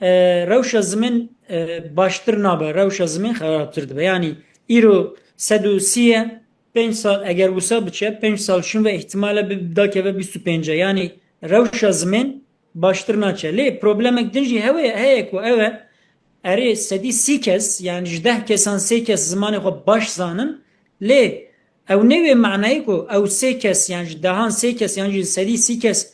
e, rewşa zimên, e, baştir nabe, rewşa zimên xerabtir dibe. Yani îro sed û sî ye, pênc sal eger wisa biçe, pênc sal şûn ve îhtimale bi dakeve bîst û pênc e. Yani rewşa zimên baştir naçe. Lê problemek din jî hewe, heye ku ew e, erê sedî sî kes, yani ji deh kesan sê kes zimanê xwe baş zanin, lê ew nê wê manayê ku ew sê kes, yani ji dehan sê kes, yani ji sedî sî kes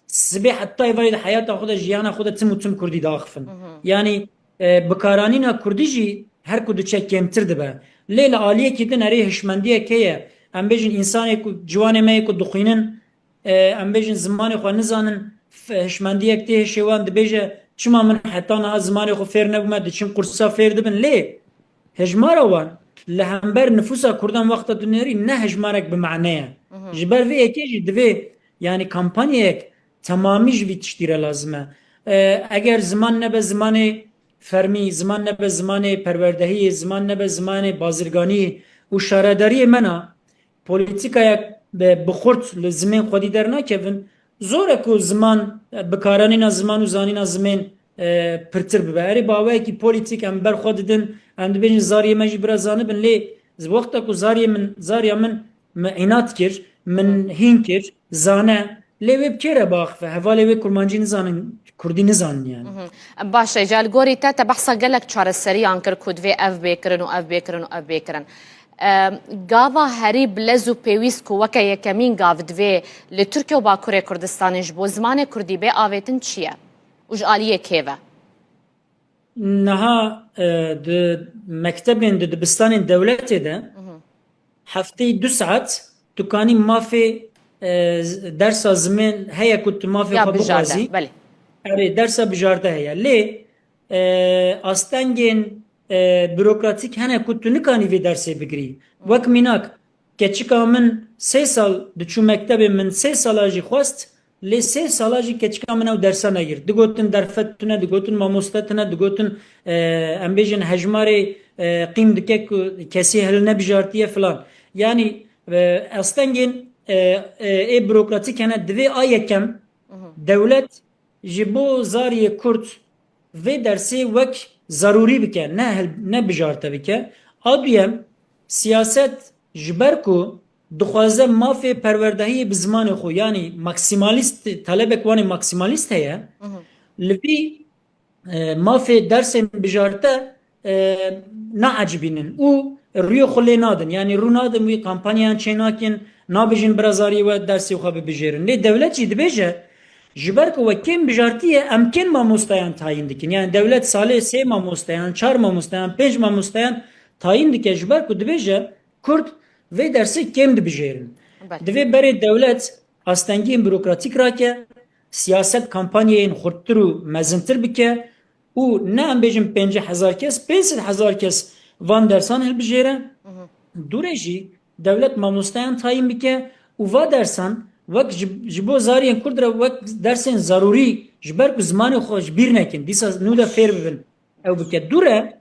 sibê heta êvarê di heyata xwe de, jiyana xwe de tim û tim Kurdî diaxifin. Hı hı. Yani, e, bikaranîna Kurdî jî her ku diçe kêmtir dibe. Lê li aliyekî din erê hişmendiyek heye. Em bêjin, însanê ku, ciwanê me yê ku dixwînin, e, em bêjin, zimanê xwe nizanin, f-, hişmendiyek tê hişê wan, dibêje, çima min heta niha zimanê xwe fêr nebûme, diçin qursa fêr dibin. Lê hejmara wan li hember nifûsa Kurdan wexta tu nêrî ne hejmarek bi mane ye. Mhm. Ji ber vê yekê jî divê, yani, kampanyayek temamî ji vî tiştî re lazim e. E, eger ziman nebe zimanê fermî, ziman nebe zimanê perwerdehiyê, ziman nebe zimanê bazirganiyê û şaredariyê me na, polîtîkayek bi, bi xurt li zimên xwedî dernakevin, zor e ku ziman, bikaranîna ziman û zanîna zimên, e, pirtir bibe. Erê, bi awayekî polîtîk em ber xwe didin, em dibêjin zariyê me jî bira zanibin, lê wexta ku zariyê min, zariya min, min înat kir, min hîn kir, zane, lê wê bi kê re biaxife? Hevalê wê kurmancî nizanin, kurdî nizanin yani. Mhm. Baş e, îcar li gorî te, te behsa gelek çareseriyan kir ku divê ev bê kirin û ev bê kirin û ev bê kirin. E, gava herî bi lez û pêwîst ku weke yekemîn gav divê li Tirkiye û Bakurê Kurdistanê ji bo zimanê kurdî bê avêtin çi ye? Û ji aliyê kê ve? Niha, e, di mektebên, di dibistanên dewletê de Mhm. hefteyê du saet tu kanî mafê, e, z-, dersa zimên heye ku tu mafê Ya xwe bijarte, bixwazî. belê. Erê, dersa bijarte heye. Lê, e, astengên, e, bürokratîk hene ku tu nikanî vê dersê bigirî. Wek mînak, keçika min sê sal diçû mektebê, min sê sala jî xwest, lê sê sala jî keçika min ew dersa negir. Digotin derfet tune, digotin mamoste tune, digotin, e, em bêjin hejmarê, e, qîm dike ku kesî hil nebijartiye filan. Yani, e, astengên, e, e, ê bürokratîk hene, divê a yekem Mhm. dewlet ji bo zariyê Kurd vê dersê wek zarûrî bike, ne hil-, ne bijarte bike. A duyem, siyaset ji ber ku dixwaze mafê perwerdehiyê bi zimanê xwe, yanî maksimalîst, talebek wan ê maksimalîst heye, Mhm. li vî, e, mafê dersên bijarte, e, naecibînin û rûyê xwe lê nadin. Yanî rû nadin wî, kampanyayan çê nakin, nabêjin bira zariyê we dersê xwe bibijêrin. Lê dewlet jî dibêje, ji ber ku we kêm bijartiye, em kêm mamostayan tayîn dikin. Yani dewlet salê sê mamostayan, çar mamostayan, pênc mamostayan tayîn dike, ji ber ku dibêje, Kurd vê dersê kêm dibijêrin. Belê. Divê berê dewlet astengiyên burokratîk rake, siyaset kampanyayên xurttir û mezintir bike û ne em bêjin pêncî hezar kes, pênc sed hezar kes van dersan hilbijêre. Dûrê jî dewlet mamosteyan tayîn bike û va dersan wek ji, ji bo zariyên Kurd re wek dersên zarûrî ji ber ku zimanê xwe ji bîr nekin, dîsa nû de fêr bibin, ew bike. Dû re,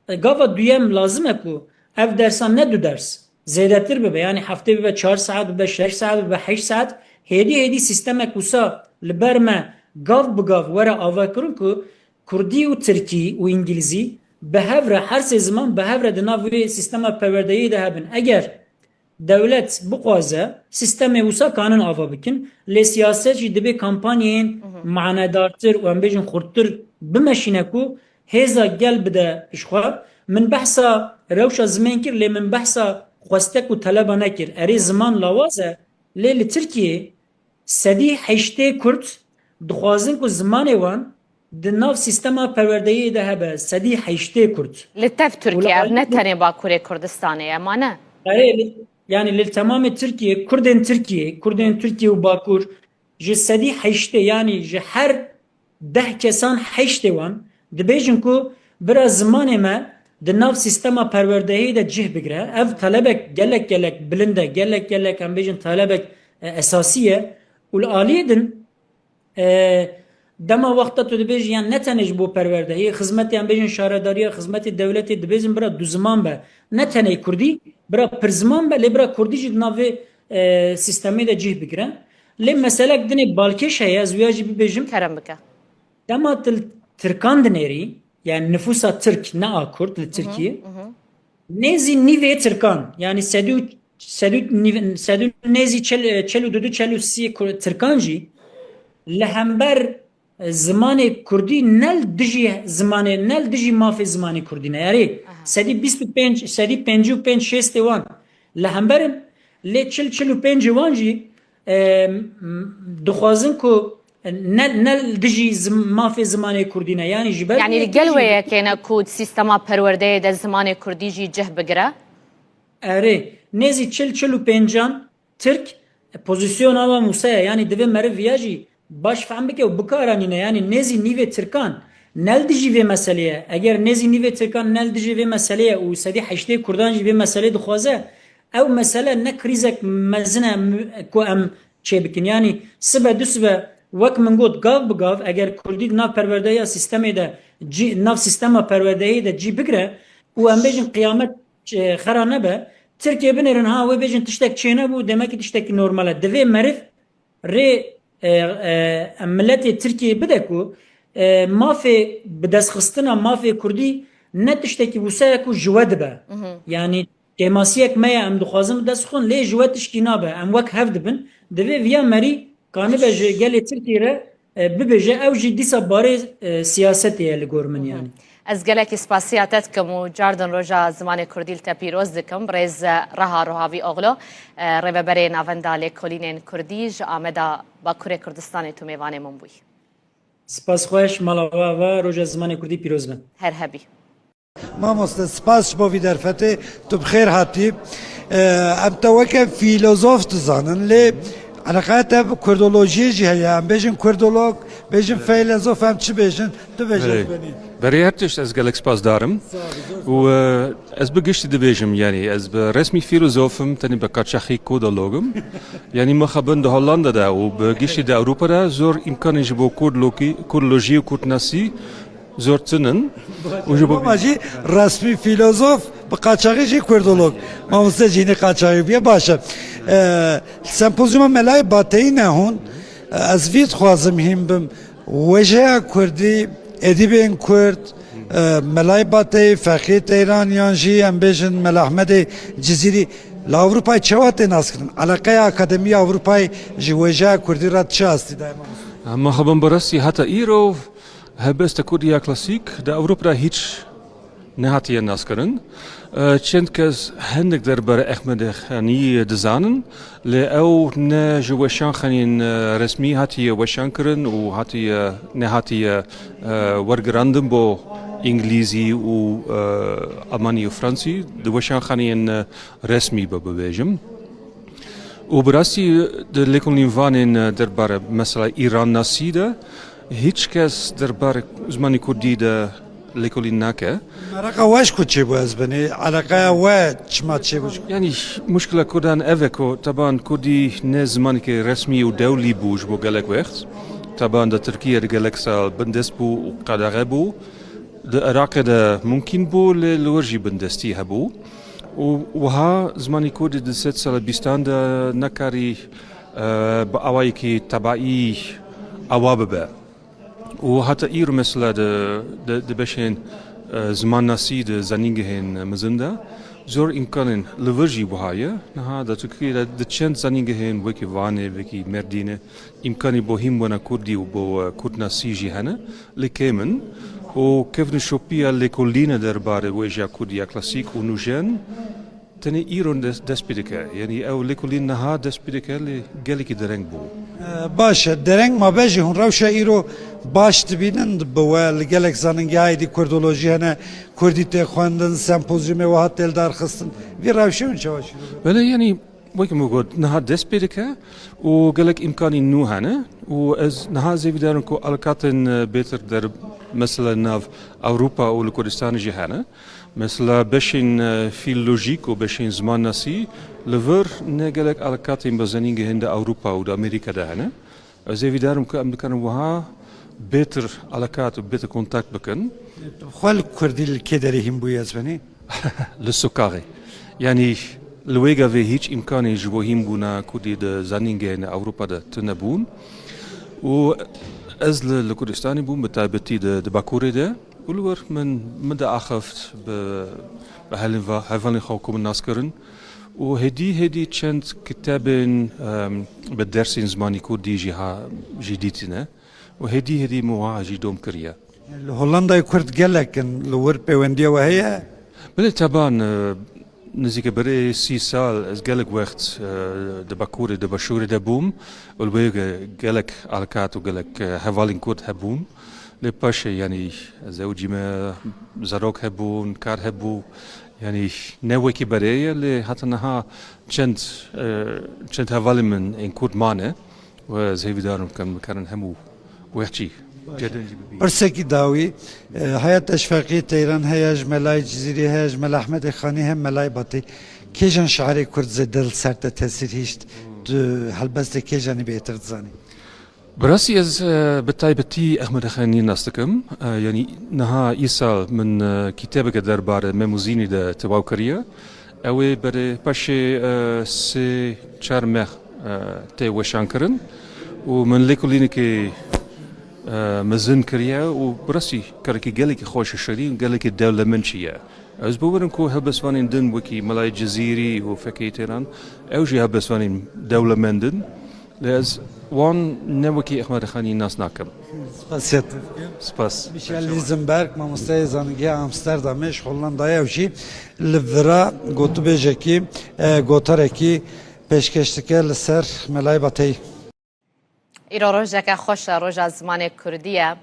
e, gava duyem lazim e ku ev dersan ne du ders, zêdetir bibe. Yanî heftê bibe çar saet, bibe şeş saet, bibe heşt saet. Hêdî hêdî sîstemek wisa li ber me gav bi gav were avakirin ku Kurdî û Tirkî û Îngilîzî bi hev re, her sê ziman bi hev re di nav wê sîstema perwerdeyê de hebin. Eger dewlet bixwaze, sîstemê wisa kanin ava bikin, lê siyaset jî dibê kampanyayên manedartir û em bêjin xurttir bimeşîne ku hêza gel bide ji xwe. Min behsa rewşa zimên kir, lê min behsa xwestek û teleba nekir. Erê, ziman lawaz e, lê li Tirkiyê sedî heştê Kurd dixwazin ku zimanê wan di nav sîstema perwerdeyê de hebe. Sedî heştê Kurd. Li tev Tirkiye, ev ne tenê Bakurê Kurdistanê ye, ma ne? Erê, li, yanî li temamê Tirkiye, Kurdên Tirkiye, Kurdên Tirkiye û Bakur, ji sedî heştê, yanî ji her deh kesan heştê wan dibêjin ku bira zimanê me di nav sîstema perwerdehiyê de cih bigire. Ev talebek gelek gelek bilind e, gelek gelek em bêjin talebek, e, esasî ye. Û li aliyê din, e, dema wexta tu dibêjî, yan ne tenê ji bo perwerdehiyê, xizmetê em bêjin şaredariya, xizmetê dewletê dibêjin bira du ziman be. Ne tenê kurdî, bira pir ziman be, lê bira kurdî jî di nav vê, e, sîstemê de cih bigire. Lê meselek dinê balkêş heye, ez wiya jî bibêjim. Kerem bike. Dema tu li tirkan dinêrî, yani nüfusa tirk, ne a kurd li Tirkiye, nêzî nîvê tirkan, yani sedû, sedû nîv-, sedû nêzî çel, çel û dudu, çel û sî kur-, tirkan jî li hember, e, zimanê kurdî ne li dijî zimanê, ne li dijî mafê zimanê kurdî ne. Erê, sedî bîst û pênc, sedî pêncî û pênc şêstê wan li hember in, lê çil, çil û pêncê wan jî, e, m-, dixwazin ku ne, ne li dijî zim-, mafê zimanê kurdî ne. Yani ji ber Yanî li gel wê yekê ne ku di sîstema perwerdeyê de zimanê kurdî jî cih bigire? Erê, nêzî çil, çil û pêncan Tirk, e, pozisyona wan wisa ye. Yanî divê meriv viya jî baş fehm bike û bikaranîne. Yanî nêzî nîvê tirkan ne li dijî vê meselê ye. Eger nêzî nîvê tirkan ne li dijî vê meselê ye û sedî heştê kurdan jî vê meselê dixwaze, ew mesele ne krîzek mezin e, mü-, ku em çêbikin. Yanî sibe du sibe, wek min got, gav bi gav, eger kurdî di nav perwerdehiya sîstemê de cî, nav sîstema perwerdehiyê de cî bigire û em bêjin qiyamet, e, xera nebe, Tirkiyê binêrin, ha, wê bêjin tiştek çênebû, demekî tiştekî normal e. Divê meriv rê, e, e, em miletê Tirkiyê bide ku, e, mafê bidestxistina mafê kurdî ne tiştekî wisa ye ku ji we dibe. Yanî kêmasiyek me ye, em dixwazin bi dest xwe, lê ji we tişkî nabe. Em wek hev dibin. Divê viya merî kanibe ji gelê Tirkiyê re, e, bibêje, ew jî dîsa barê, e, siyasetê ye li gor min, yanî. Ez gelekî spasiya te dikim û cardin roja zimanê kurdî li te pîroz dikim. Birêz, e, Reha Rohavî Oxlo, e, rêveberê Navenda Lêkolînên Kurdî ji Ameda Bakurê Kurdistanê tu mêvanê min bûyî. Spas xweş, mala we ava, roja zimanê kurdî pîroz be. Her hebî. Mamoste, spas ji bo vî derfetê, tu bi xêr hatî. Em te weke fîlozof dizanin, lê eleqeya te bi kurdolojiyê jî heye. Em bêjin kurdolog, bêjin feylezof, em çi bêjin? Tu bêje Belê. Ji benî. Berê her tişt ez gelek spasdar im. Sağ ol, zor Û, e, ez bi giştî dibêjim, yanî ez bi resmî fîlozof im, tenê bi qaçaxî kurdolog im. Yanî mixabin di Hollanda de û bi giştî di Ewropa de zor îmkanên ji bo kurdlokî-, kurdlojî û kurdnasî zor tune in. Û ji bo Mama jî resmî fîlozof, bi qaçaxî jî kurdolog. Mamoste jî hinî qaçaxî bûye, baş e. E, sempozyuma Melayê Bateyî ne hûn. E, ez vî dixwazim hîn bim. Wêjeya kurdî, edîbên kurd, e, Melayê Bateyî, Fexrî Teyran yan jî em bêjin Mela Ehmedê Cizîrî li Ewropayê çawa tê naskirin? Eleqeya Akademiya Ewropayê ji wêjeya kurdî re çi astî daye, mamoste? Em mixabin bi rastî heta îro helbesta kurdî ya klasîk di Ewropa de hîç nehatiye naskirin. E, çend kes hinek derbarê Ehmedê Xanî dizanin, lê ew ne ji weşanxaneyên, e, resmî hatiye weşankirin û hatiye, nehatiye, e, wergirandin bo Îngilîzî û, e, Almanî û Fransî di weşanxaneyên, e, resmî be bibêjim. Û bi rastî di lêkolînvanên, e, derbare mesela Îrannasî de hîç kes derbarê zimanê kurdî de lêkolîn nake. Meraqa we ji ku çêbû ez binê? Eleqeya we çima çêbû? Yanî muşkila kurdan ev e ku teban kurdî ne zimanekî resmî û dewlî bû ji bo gelek wext. Teban di Tirkiye de gelek sal bindest bû û qedexe bû. Di Iraqê de mumkîn bû, lê li wir jî bindestî hebû. Û wiha zimanê kurdî di sed sala bîstan de nekarî, e, bi awayekî tebaî awa bibe. Û heta îro mesela di, di, di beşên, e, zimannasî di zanîngehên mezin de zor îmkanên li vir jî wiha ye. Niha di Tirkiyê de di çend zanîngehên wekî Vanê, wekî Mêrdînê îmkanî bo hîn bûna kurdî û bo, e, kurdnasî jî hene, lê kêm in. Û kevnişopiya lêkolîna derbarê wêjeya kurdî ya klasîk û nûjen Tenê îro des-, dest pê dike. Yanî ew lêkolîn niha dest pê dike, lê gelekî dereng bû. E, baş e, dereng mabe jî hûn rewşa îro baş dibînin bi we li gelek zanîngehayê dî kurdolojî hene, kurdî tê xwendin, sempozyumê wiha tê lidarxistin. Vî rewşê hûn çawa şîrove? Belê, yanî wekî min got, niha dest pê dike û gelek îmkanî nû hene û ez niha zêvîdar im ku alakatên, e, bêtir der, mesela nav Ewropa û li Kurdistanê jî hene. Mesela beşên, e, fîlolojîk û beşên zimannasî li vir ne gelek alakatên bi zanîngehên di Ewropa û di Amerîka de hene. Ez hêvîdar im ku em dikarin wiha bêtir alakat û bêtir kontakt bikin. Xwe li kurdî li kê derê hîn bûyî ez benî? Li sokaxê. Yanî li wê gavê hîç îmkanê ji bo hînbûna kurdî di zanîngehên Ewropa de tune bûn. Û ez li, li Kurdistanê bûm, bi taybetî di, di Bakurê de. Û li wir min, min diaxift bi, bi helin va-, hevalên xwe ku min nas kirin. Û hêdî hêdî çend kitabên, em, bi dersên zimanî kurdî jî ha, jî dîtine. Û hêdî hêdî min wiha jî dom kiriye. Li Hollandayê Kurd gelek in, li wir pêwendiya we heye? Belê teban, e, nizîke berê sî sal ez gelek wext, e, di Bakurê, di Başûrê de bûm. Û li wê ge-, gelek alkat û gelek, e, hevalên Kurd hebûn. Lê paşê, yanî, ez ewcîme, zarok hebûn, kar hebû. Yanî, ne wekî berê ye, lê heta niha çend, e, çend hevalên min ên Kurd mane. Û ez hêvîdar im ku em bikarin hemû wextî cedên jî bibînin. Pirsekî dawî, e, heya Teşfeqiyê Teyran heye, ji Melayê Cizîrî heye, ji Mela Ehmedê Xanî heye, Melayê Batî. Kêjan şairê Kurd zêde li ser te tesîr hişt? Tu helbestê kêjanî bêhtir dizanî? Bi rastî ez, e, bi taybetî Ehmed Xanî nas dikim. E, yanî niha îsal min, e, kitêbeke derbarê Mem û Zînî de tewaw kiriye. Ew ê berê paşê, e, sê çar meh, e, tê weşankirin û min lêkolînekê, e, mezin kiriye û bi rastî karekî gelekî xweş û şirîn, gelekî dewlemend jî ye. Ez bawer im ku helbestvanên din wekî Melayê Cizîrî û Fekê Teyran, ew jî helbestvanên dewlemend in. Lê ez wan ne wekî Ehmed Xanî nas nakim. Spasiya te dikim. Spas. Michel Lisenberg, mamosteyê zanîngeha Amsterdamê, ji Hollandayê, ew jî li vira gotûbêjekî, e, gotarekî pêşkêş dike li ser Melayê Bateyî. Îro rojeke xweş e, roja zimanê kurdî ye.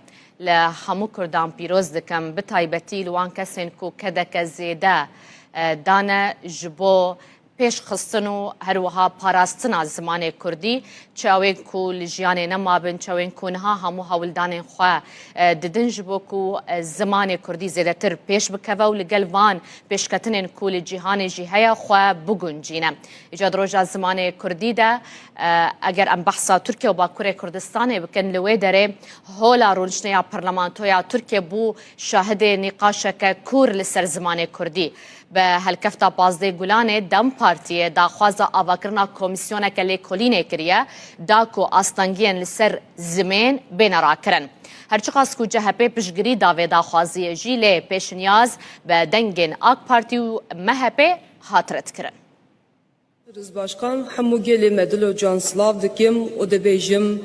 Li hemû kurdan pîroz dikim, bi taybetî li wan kesên ku kedeke zêde, e, dane ji bo pêşxistin û her wiha parastina zimanê kurdî, çi ew ên ku li jiyanê nemabin, çi ew ên ku niha hemû hewldanên xwe, e, didin ji bo ku, e, zimanê kurdî zêdetir pêş bikeve û li gel van pêşketinên ku li cîhanê jî heye xwe biguncîne. Îca di roja zimanê kurdî de, e, eger em behsa Tirkiye û Bakurê Kurdistanê bikin, li wê derê hola rûniştine ya Parlamentoya Tirkiye bû şahidê nîqaşeke kûr li ser zimanê kurdî. Bi helkefta pazdeh Gulanê DEM Partiyê daxwaza avakirina komîsyoneke lêkolînê kiriye, da ku astengiyên li ser zimên bêne rakirin. Her çiqas ku C H P piştgirî da vê daxwaziyê jî, lê pêşniyaz bi dengên AK Partî û M H P hat redkirin. Birêz Başkan, hemû gelê me dilo can silav dikim û dibêjim,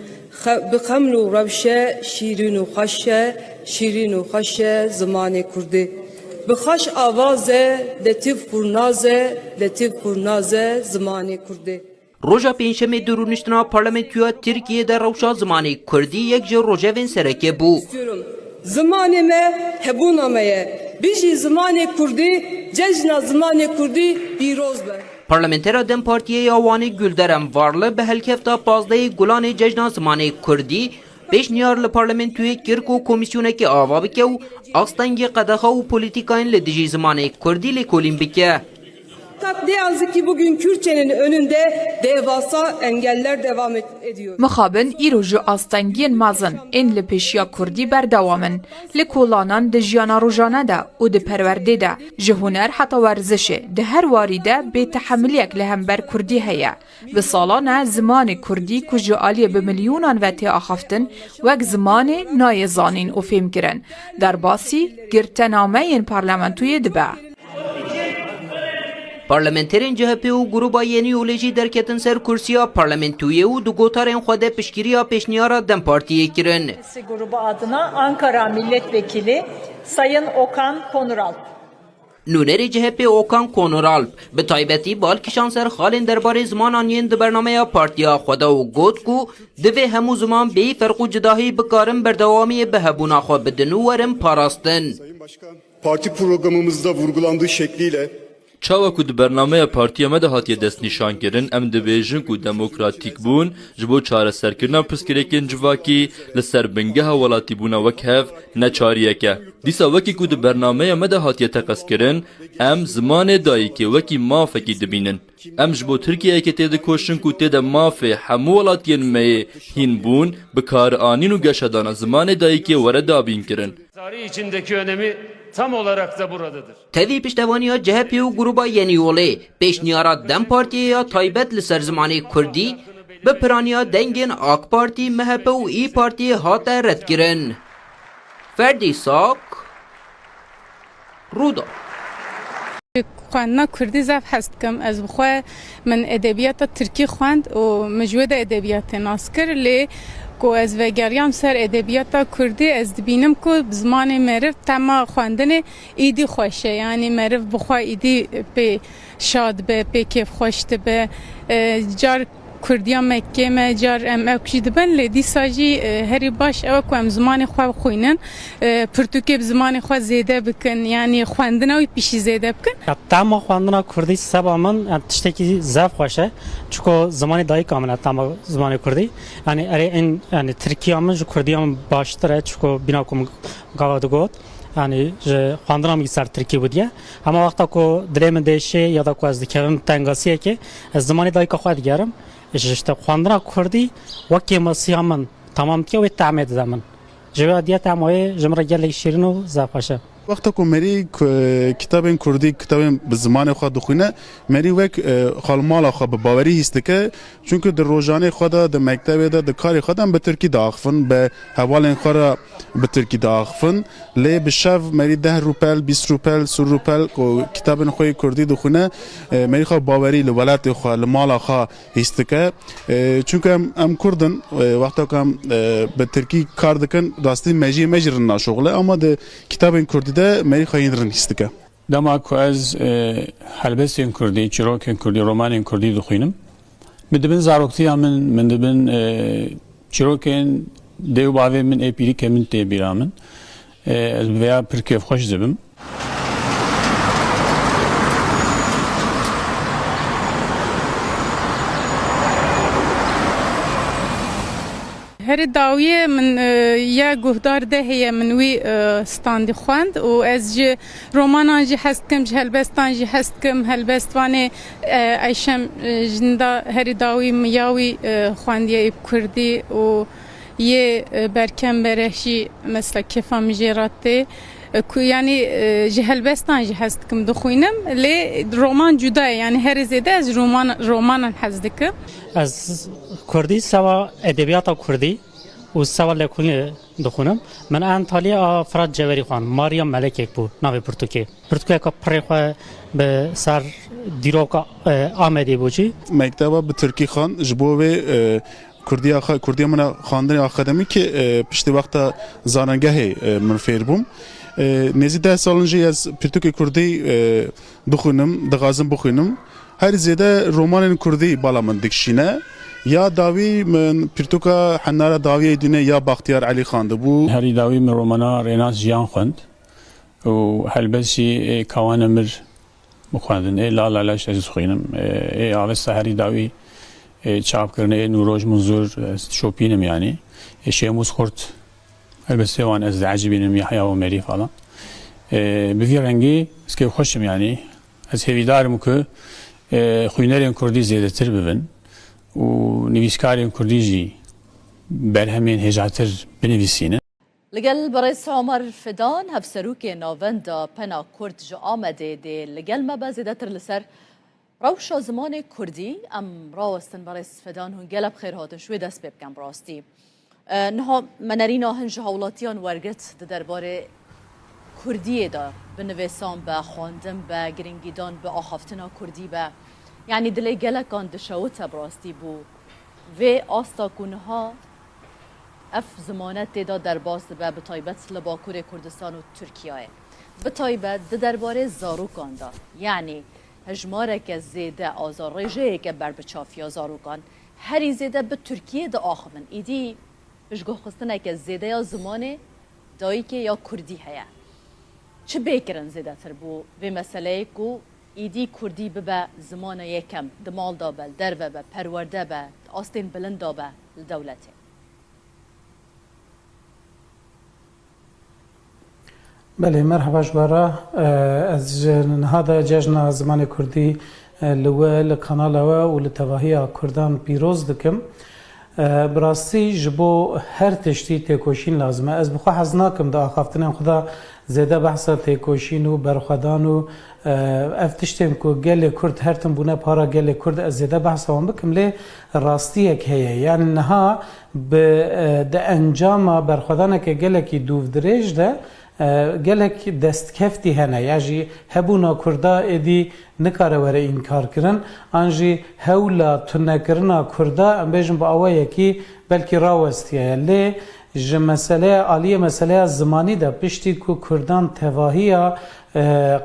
xe-, bi xeml û rewş e, şîrîn û xweş e, şîrîn û xweş e zimanê kurdî. Bi xweş avaz e, letîf qurnaz e, letîf qurnaz e zimanê kurdî. Roja Pêncşemê di rûniştina Parlamentoya Tirkiyê de rewşa zimanê kurdî yek ji rojevên sereke bû. İstiyorum. Zimanê me hebûna me ye. Bijî zimanê kurdî, cejna zimanê kurdî pîroz be. Parlamentera DEM Partiyê ya Wanê Gülderem Varlı bi helkefta pazdehê Gulanê Cejna Zimanê Kurdî pêşniyar li parlamentoyê kir ku komîsyonekê ava bike û astengî qedexa û polîtîkayên li dijî zimanê kurdî lêkolîn bike. Fakat ne yazık ki bugün Kürtçenin önünde devasa engeller devam et- ediyor. Mixabin îro ji astengiyên mezin ên li pêşiya kurdî berdewam in. Li kolanan, di jiyana rojane de û di perwerdê de, ji huner heta werzişê, di her warî de bêtehemiliyek li hember kurdî heye. Bi salan e zimanê kurdî ku ji aliyê bi milyonan ve tê axaftin, wek zimanê nayê zanîn û fêmkirin, derbasî girtenameyên parlamentoyê dibe. Parlamenterên C H P û Gruba Yenî Yolê jî derketin ser kursiya parlamentoyê û di gotarên xwe de piştgiriya pêşniyara DEM Partiyê kirin. Sesi grubu adına Ankara Milletvekili Sayın Okan Konuralp. Nûnerê C H P Okan Konuralp bi taybetî bal kişand ser xalên derbarê zimanan yên di bernameya partiya xwe de û got ku divê hemû ziman bêyî ferq û cudahî bikarin berdewamiyê bi hebûna xwe bidin û werin parastin. Parti programımızda vurgulandığı şekliyle Çawa ku di bernameya partiya me de hatiye destnîşankirin, em dibêjin ku demokratîkbûn ji bo çareserkirina pirsgirêkên civakî li ser bingeha welatîbûna wek hev neçariyek e. Dîsa wekî ku di bernameya me de hatiye teqezkirin, em zimanê dayikê wekî mafekî dibînin. Em ji bo Tirkiyeyekê têdikoşin ku tê de mafê hemû welatiyên me yê hînbûn, bikaranîn û geşedana zimanê dayikê were dabînkirin. Tarih içindeki önemi tam olarak da buradadır. Tevî piştevaniya C H P û Gruba Yenî Yolê, pêşniyara DEM Partiyê ya taybet li ser zimanê kurdî, bi piraniya dengên AK Partî, M H P û İYİ Partiyê hate redkirin. Ferdî Sak, Rûda. Xwendina kurdî zaf hez dikim. Ez bi xwe, min edebiyata tirkî xwend û min ji wê de edebiyatê nas kir. Lê ku ez vegeriyam ser edebiyata kurdî, ez dibînim ku bi zimanê meriv tema xwendinê îdî xweş e. Yanî meriv bi xwe îdî pê şa dibe, pê kêfxweş dibe. E, car Kurdiya me kêm e, car em ewk jî dibin, lê dîsa jî, e, herî baş ew e ku em zimanê xwe bixwînin, e, pirtûkê bi zimanê xwe zêde bikin, yanî xwendina wî pişî zêde bikin. Ya, tema xwendina kurdî seba min, ya, tiştekî zaf xweş e. Çiko zimanê dayika min e, tema zimanê kurdî. Yanî erê in, yanî tirkiya min ji kurdiya min baştir e, çiko bîna ku min gava digot, yanî ji xwendina min ser tirkî bû diye. Hema wexta ku dilê min dêşê ya da ku ez dikevim tengasiyekê, ez zimanê dayika xwe digerim. Ji, işte, xwendina kurdî wek kêmasiya min temam diye wê tehmê dide min. Ji vê diye temayê ji min re gelek şîrin û zaf xweş e. Wexta ku merî ku, kitabên kurdî, kitabên bi zimanê xwe dixwîne, merî wek, e, xalmala xwe bi bawerî hîs dike. Çunku di rojanê xwe de, di mektebê de, di karê xwe de em bi tirkî diaxifin, bi hevalên xwe re bi tirkî diaxifin. Lê bi şev merî deh rûpel, bîst rûpel, sî rûpel ku kitabên xwe yê kurdî dixwîne, e, merî xwe bawerî li welatê xwe, li mala xwe hîs dike. E, çunku em, em kurd in, e, wexta ku em, e, bi tirkî kar dikin, rastî mejiyê me jî rind naşoxile, ama di kitabên kurdî de merî xwe yên rind hîs dike. Dema ku ez, e, helbestên kurdî, çîrokên kurdî, romanên kurdî dixwînim, min dibin zaroktiya min, min dibin, e, çîrokên dê û bavê min, ê pîrîkê min tê bîra min. E, ez bi vêya pir kêfxweş dibim. Herî dawiyê min, e, ya guhdar de heye, min wî, e, standî xwend û ez ji romanan jî hez dikim, ji helbestan jî hez dikim. Helbestvanê, e, Eyşem, e, Jinda herî dawî min ya wî, e, xwendiye ê bi kurdî û yê, e, Berkem Bereh jî mesela kêfa min jê re tê. E, ku, yanî, e, ji helbestan jî hez dikim dixwînim, lê roman cuda ye, yanî herî zêde ez roman, romanan hez dikim. Ez kurdî sewa edebiyata kurdî û sewa lêkolînê dixwînim. Min Antalyayê a Firat Cewerî xwend, Mariya Melekek bû navê pirtûkê. Pirtûkeka pirê xwe bi ser dîroka, e, Amedê bû jî. Mekteba bi tirkî xwend, ji bo vê, e, Kurdiya xwe, kurdiya min a xwendinê akademîkê, e, piştî wexta zanengehê, e, min fêr bûm. E, nêzî deh salin jî ez pirtûkê kurdî, e, dixwînim, dixwazim bixwînim. Her zêde romanên kurdî bala min dikişîne. Ya dawî min pirtûka Henara Dawiyê Dînê ya Baxtiyar Elî xwendibû. Herî dawî min romana Rênas Jiyan xwend û helbestî ê Kawan Emir bixwendin. Ê Lala Leş ez dixwînim. Ê Avesta Herî Dawî ê çapkirin. Ê Nûroj Munzur ez şopînim yanî. Ê Şêmûs Xurt helbestê wan ez diecibînim, Yahya Omerî falan. Ê, bi vî rengî ez kêfxweş im yanî. Ez hêvîdar im ku, e, xwînerên kurdî zêdetir bibin û nivîskarên kurdî jî berhemên hêjatir binivîsînin. Li gel birêz Omer Fidan, hevserokê Navenda Pena Kurd ji Amedê dê li gel me be zêdetir li ser rewşa zimanê kurdî. Em rawestin birêz Fidan, hûn gelek bi xêr hatin. Ji wê dest pê bikin bi rastî. E, niha me nerîna hin ji hawlatiyan wergirt di derbarê kurdiyê de, binivîsan be, xwendin be, girîngîdan bi axaftina kurdî be. Yanî dilê gelekan dişewite bi rastî bo vê asta ku niha ev zimane tê de derbas dibe, bi taybet li Bakurê Kurdistan û Tirkiyeyê. Bi taybet di derbarê zarokan de, yanî hejmareke zêde azarrêjeyeke berbiçav ya zarokan herî zêde bi Tirkiyê diaxivin. Îdî piştguhxistineke zêde ya zimanê dayikê ya kurdî heye. Çi bê kirin zêdetir bo vê meseleyê ku îdî kurdî bibe zimana yekem, di mal de be, li derve be, perwerde be, di astên bilind de be li dewletê? Belê, merheba ji we re. Ez ji niha de Cejna Zimanê Kurdî, e, li we, li kanala we û li tevahiya Kurdan pîroz dikim. E, bi rastî ji bo her tiştî têkoşîn lazim e. Ez bi xwe hez nakim di axaftinên xwe de zêde behsa têkoşîn û berxwedan û, e, ev tiştên ku gelê Kurd her tim bûne para gelê Kurd, ez zêde behsa wan bikim, lê rastiyek heye. Yanî niha bi, e, di encama berxwedaneke gelekî dûvdirêj de, e, gelek destkeftî hene ya jî hebûna Kurda êdî nikare were înkarkirin, an jî hewla tunekirina Kurda, em bêjin bi awayekî belkî rawestiye ye. Lê ji meseleya, aliyê meseleya zimanî de piştî ku Kurdan tevahiya, e,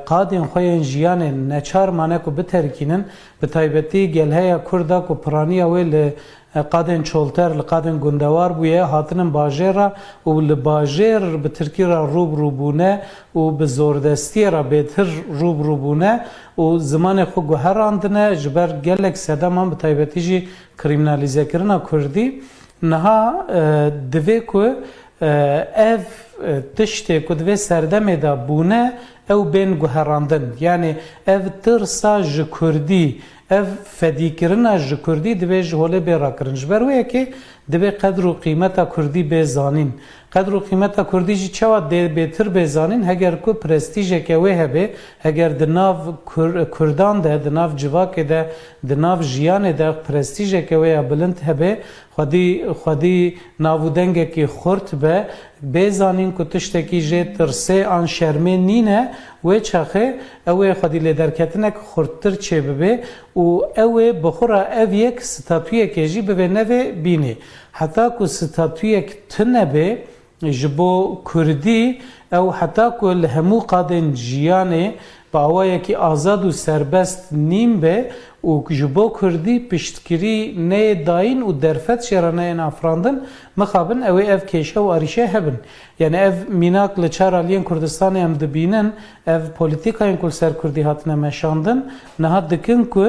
qadên xwe yên jiyanê neçar mane ku biterikînin, bi taybetî gelheya Kurda ku piraniya wê li qadên çolter, li qadên gundewar bûye, hatinin bajêr re û li bajêr bi tirkî re rû bi rû bûne û bi zordestiyê re bêtir rû bi rû bûne û zimanê xwe guherandine ji ber gelek sedeman, bi taybetî jî krîminalîzekirina kurdî. Niha, e, divê ku, e, ev, e, tiştê ku di vê serdemê de bûne, ew bên guherandin. Yanî ev tirsa ji kurdî, ev fedîkirina ji kurdî divê ji holê bê rakirin. Ji ber wê yekê divê qedr û qîmeta kurdî bê zanîn. Qedr û qîmeta kurdî jî çawa dê bêtir bê zanîn? Heger ku prestîjeke wê hebe, heger di nav Kur-, kurdan de, di nav civakê de, di nav jiyanê de prestîjeke wê ya bilind hebe, xwedî, xwedî nav û dengekî xurt be, bê zanîn ku tiştekî jê tirsê an şermê nîne, wê çaxê ew ê xwedî lêderketinek xurttir çêbibe û ew ê bi xwe re ev yek statuyekê jî bivê nevê bînê. Heta ku statuyek tune bê, ji bo kurdî, ew heta ku li hemû qadên jiyanê bi awayekî azad û serbest nîn be û ji bo kurdî piştgirî neyê dayîn û derfet jê re neyên afirandin, mixabin ew ê ev kêşe û arîşe hebin. Yanî ev mînak li çar aliyên Kurdistanê em dibînin, ev polîtîkayên ku li ser kurdî hatine meşandin, niha dikin ku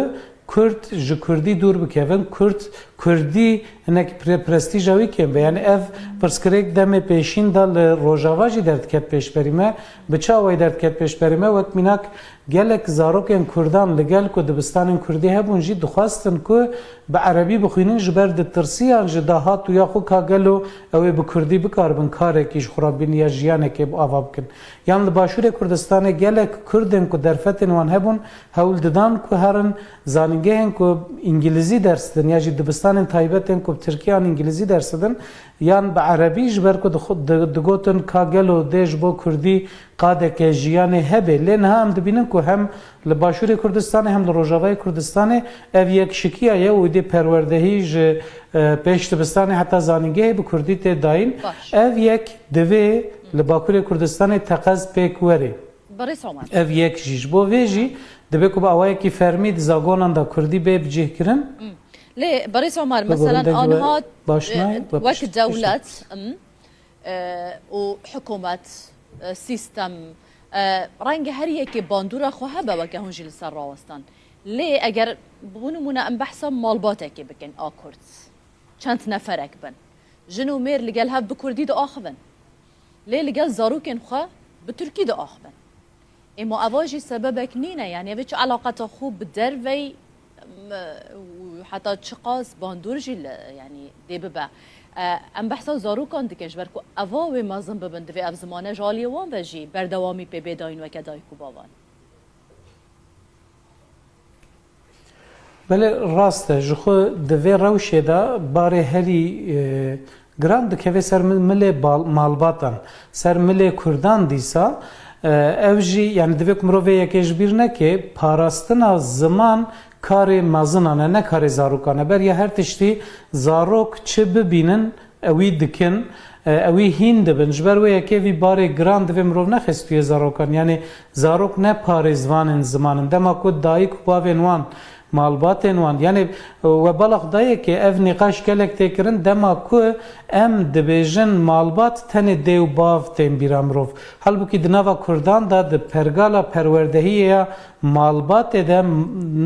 Kurd ji kurdî dûr bikevin, Kurd, kurdî hinek pre-, prestîja wî kêm be. Yanî ev pirsgirêk demê pêşîn de li Rojava jî derdiket pêşberî me. Bi çi awayî derdiket pêşberî me? Wek mînak gelek zarokên kurdan li gel ku dibistanên kurdî hebûn jî dixwestin ku bi erebî bixwînin, ji ber ditirsiyan ji dahat û ya xwe ka gelo ew ê bi kurdî bikaribin karekî ji xwe re bibînin ya jiyanekê bi ava bikin. Yan li Başûrê Kurdistanê gelek kurdên ku derfetên wan hebûn, hewl didan ku herin zanîngehên ku îngilîzî ders didin ya jî dibistanên taybet ên ku bi tirkî an îngilîzî ders didin, yan bi erebî, ji ber ku dixu-, di-, digotin ka gelo dê ji bo kurdî qadeke jiyanê hebe. Lê niha em dibînin ku hem li Başûrê Kurdistanê hem li Rojavayê Kurdistanê ev yekşikiya ye û êdî perwerdehî ji, e, pêş dibistanê heta zanîngehê bi kurdî tê dayîn. Baş. Ev yek divê li Bakurê Kurdistanê teqez pêk were. Birêz Omer. Ev yek jî. Ji bo vê jî divê ku bi awayekî fermî di zagonan de kurdî bê bicihkirin. Hmm. Lê Berêz Omar, Bi mesela, dengê we anha, baş e, nayê, we wek pişt-, dewlet, pişt- m, e, û hikûmet, e, sîstem, e, renge her yekê bandora xwe hebe weke hûn jî li ser rawestan. Lê eger, bo nimûne, em behsa malbatekê bikin a Kurd. Çend neferek bin. Jin û mêr li gel hev bi Kurdî diaxivin. Lê li gel zarokên xwe bi Tirkî diaxivin. Ê ma eva jî sebebek nîne, yanî ev çi eleqeta xwe bi dervey, m, û heta çiqas bandor jî li, yanî dê bibe. E, em behsa zarokan dikin, ji ber ku eva wê mezin bibin, divê ev zimane ji aliyê wan ve jî berdewamî pê bê dayîn weke dayik û bavan. Belê, rast e. Ji xwe di vê rewşê de barê herî, e, giran dikeve ser mi-, milê bal-, malbatan, ser milê Kurdan dîsa, e, ev jî, yani, divê ku mirov vê yekê ji bîr neke, parastina ziman karê mezinan e, ne karê zarokan e. Beriya her tiştî zarok çi bibînin, ewî dikin, e, ewî hîn dibin. Ji ber wê yekê vî barê giran divê mirov nexe stûyê zarokan. Yani, zarok ne parêzvanên ziman in. Dema ku dayik û bavên wan, malbatên wan, yani, we bala xwe dayê ke ev nîqaş gelek tê kirin, dema ku em dibêjin malbat, tenê dê û bav tên bîra mirov. Halbûkî di nava Kurdan de, di pergala perwerdehiyê ya malbatê de,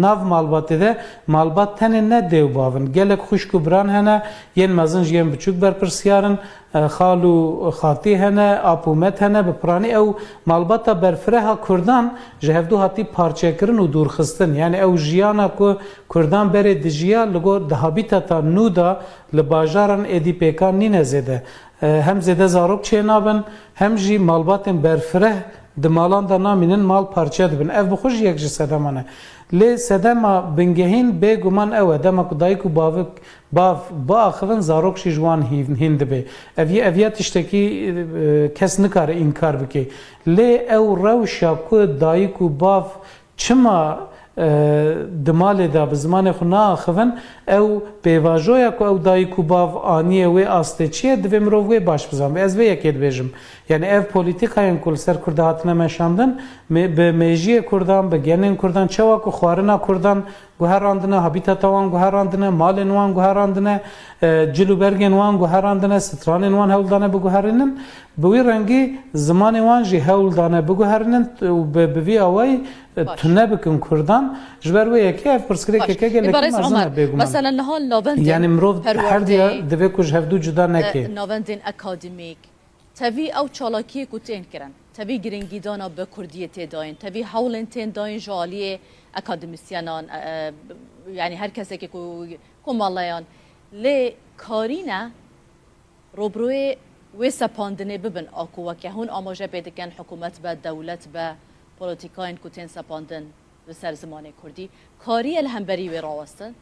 nav malbatê de, malbat tenê ne dê û bav in. Gelek xwişk û biran hene, yên mezin ji yên biçûk berpirsiyar in, e, xal û xatî hene, ap û met hene, bi piranî ew malbata berfireha Kurdan ji hevdû hatî parçekirin û dûrxistin. Yani ew jiyana ku Kurdan berê dijiya li gor di habîtata nû de li bajaran êdî pêkan nîne zêde. E, hem zêde zarok çênabin, hem jî malbatên berfireh di malan de namînin, mal parçe dibin. Ev bi xwe jî yek ji sedeman e. Lê sedema bingehîn bêguman ew e, dema ku dayik û bavik, bav biaxivin, zarok jî ji wan hîn, hîn dibe. Ev yê, ev ya tiştekî, e, kes nikare înkar bike. Lê ew rewşa ku dayik û bav çima, e, di malê de bi zimanê xwe naaxivin, ew pêvajoya ku ew dayik û bav aniye wê astê çi ye, divê mirov wê baş bizanbe. Ez vê yekê dibêjim. Yani ev polîtîkayên ku li ser Kurda hatine meşandin, me-, bi mêjiyê Kurdan, bi genên Kurdan, çawa ku xwarina Kurdan guherandine, habîtata wan guherandine, malên wan guherandine, e, cil û bergên wan guherandine, stranên wan hewl dane biguherînin, bi wî rengî zimanê wan jî hewl dane biguherînin û bi, bi vî awayî, e, Baş. tune bikin Kurdan. Ji ber wê yekê ev pirsgirêkeke Baş. gelekî Îbarez mezin Omer, e, bêguman. Mesela niha li navendên Yani mirov her perwerdeyê, diya divê ku ji hevdû cuda neke. e, navendên akademîk, tevî ew çalakiyê ku tên kirin, tevî giringîdana bi kurdiyê tê dayîn, tevî hewlên tên dayîn ji aliyê akademîsyenan, e, e, yani her kesekê ku komeleyan, lê karîne robroyê wê sepandinê bibin, a ku weke hûn amaje pê dikin, hikûmet be, dewlet be, polîtîkayên ku tên sepandin li ser zimanê kurdî, kariye li hemberî wê rawestin?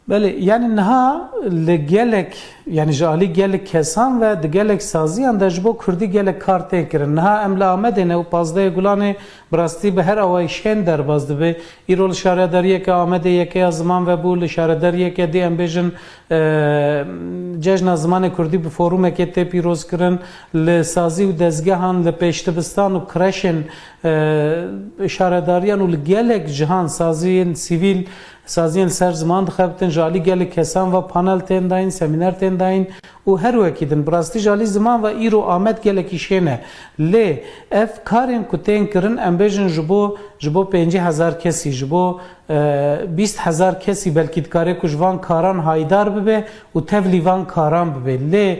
Belê, yani niha li gelek, yani ji alî gelek kesan ve di gelek saziyan de ji bo kurdî gelek kar tê kirin. Niha em li Amedê ne û pazdehê Gulanê bi rastî bi her awayî şên derbas dibe. Îro li şaredariyeke Amedê yekeya ziman vebû, li şaredariyeke dî em bêjin, e, Cejna Zimanê Kurdî bi forumekê tê pîrozkirin, li sazî û dezgehan, li pêşdibistan û kreşên, e, şaredariyan û li gelek cihan saziyên sivîl, saziyên li ser ziman dixebitin, ji alî gelek kesan ve panel tên dayîn, semîner tên dayîn û her wekî din. Bi rastî ji alî ziman ve îro Amed gelekî şên e. Lê ev karên ku tên kirin, em bêjin ji bo, ji bo pêncî hezar kesî, ji bo, e, bîst hezar kesî belkî dikare ku ji van karan haydar bibe û tevlî van karan bibe. Lê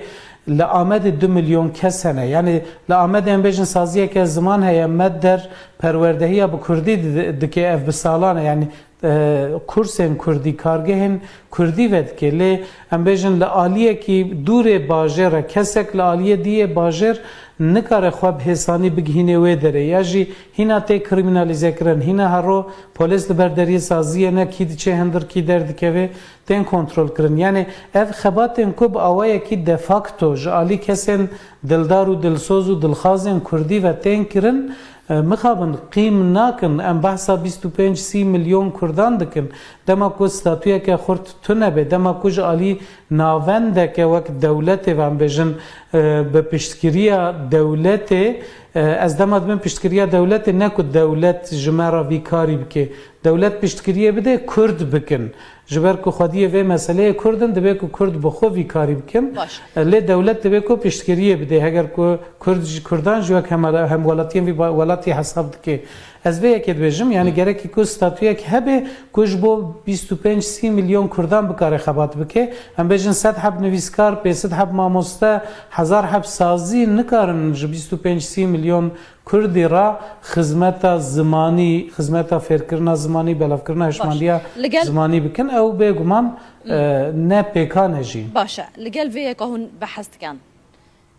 li Amedê du milyon kes hene. Yani li Amedê em bêjin saziyeke ziman heye, Medder perwerdehiya bi kurdî di-, dike, ev bi salan e. Yani, e, kursên kurdî, kargehên kurdî vedike. Lê em bêjin li aliyekî dûrê bajêr e, kesek li aliyê diyê bajêr nikare xwe bi hêsanî bigihînê wê derê. Ya jî hîna tê kriminalîze kirin, hîna hero polês li ber deriyê saziyê ne, kî diçe hindir kî derdikeve, tên kontrol kirin. Yani ev xebatên ku bi awayekî de facto ji alî kesên dildar û dilsoz û dilxazên kurdî ve tên kirin, E, mixabin, qîm nakin, em behsa bîst û pênc sî milyon Kurdan dikin. Dema ku statuyeke xurt tune be, dema ku ji alî navendeke wek dewletê ve em bêjin, e, bi piştgiriya dewletê, e, ez dema dibim piştgiriya dewletê, ne ku dewlet ji me re vî karî bike. Dewlet piştgiriyê bide, Kurd bikin. Ji ber ku xwediyê vê meseleyê Kurd in, divê ku Kurd bi xwe vî karî bikin. Baş. Lê dewlet divê ku piştgiriyê bide. Heger ku Kurd ji Kurdan jî wek hemala-, hemwelatiyên vî ba-, welatî hesab dike. Ez vê yekê dibêjim, yani gerekî ku statuyek hebe ku ji bo bîst û pênc sî milyon Kurdan bikare xebat bike. Em bêjin sed heb nivîskar, pênc sed heb mamoste, hezar heb sazî nikarin ji bîst û pênc sî milyon Kurdî re xizmeta zimanî, xizmeta fêrkirina zimanî, belavkirina hişmandiya Li gel zimanî bikin, ew bêguman, Hmm. e, ne pêkan e jî. Baş e. Li gel vê yeka hûn behs dikin.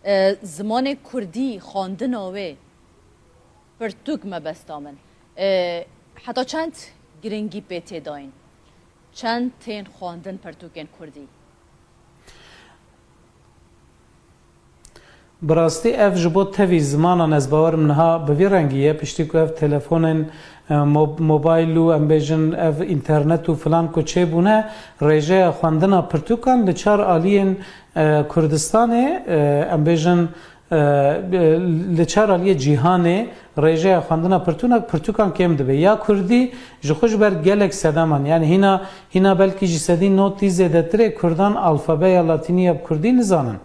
E, zimanê kurdî, xwendina wê, pirtûk mebesta min. E, heta çend girîngî pê tê dayîn? Çend tên xwendin pirtûkên kurdî? Bi rastî ev ji bo tevî zimanan ez bawerim niha bi vî rengî ye, piştî ku ev telefonên, e, mo-, mobayl û em bêjin ev înternet û filan ku çêbûne, rêjeya xwendina pirtûkan li çar aliyên, e, Kurdistanê, e, em bêjin, e, li çar aliyê cîhanê rêjeya xwendina pirtûna, pirtûkan kêm dibe. Ya kurdî ji xwe ji ber gelek sedeman, yani hîna, hîna belkî ji sedî notî zêdetirê Kurdan alfabeya latînî ya bi kurdî nizanin.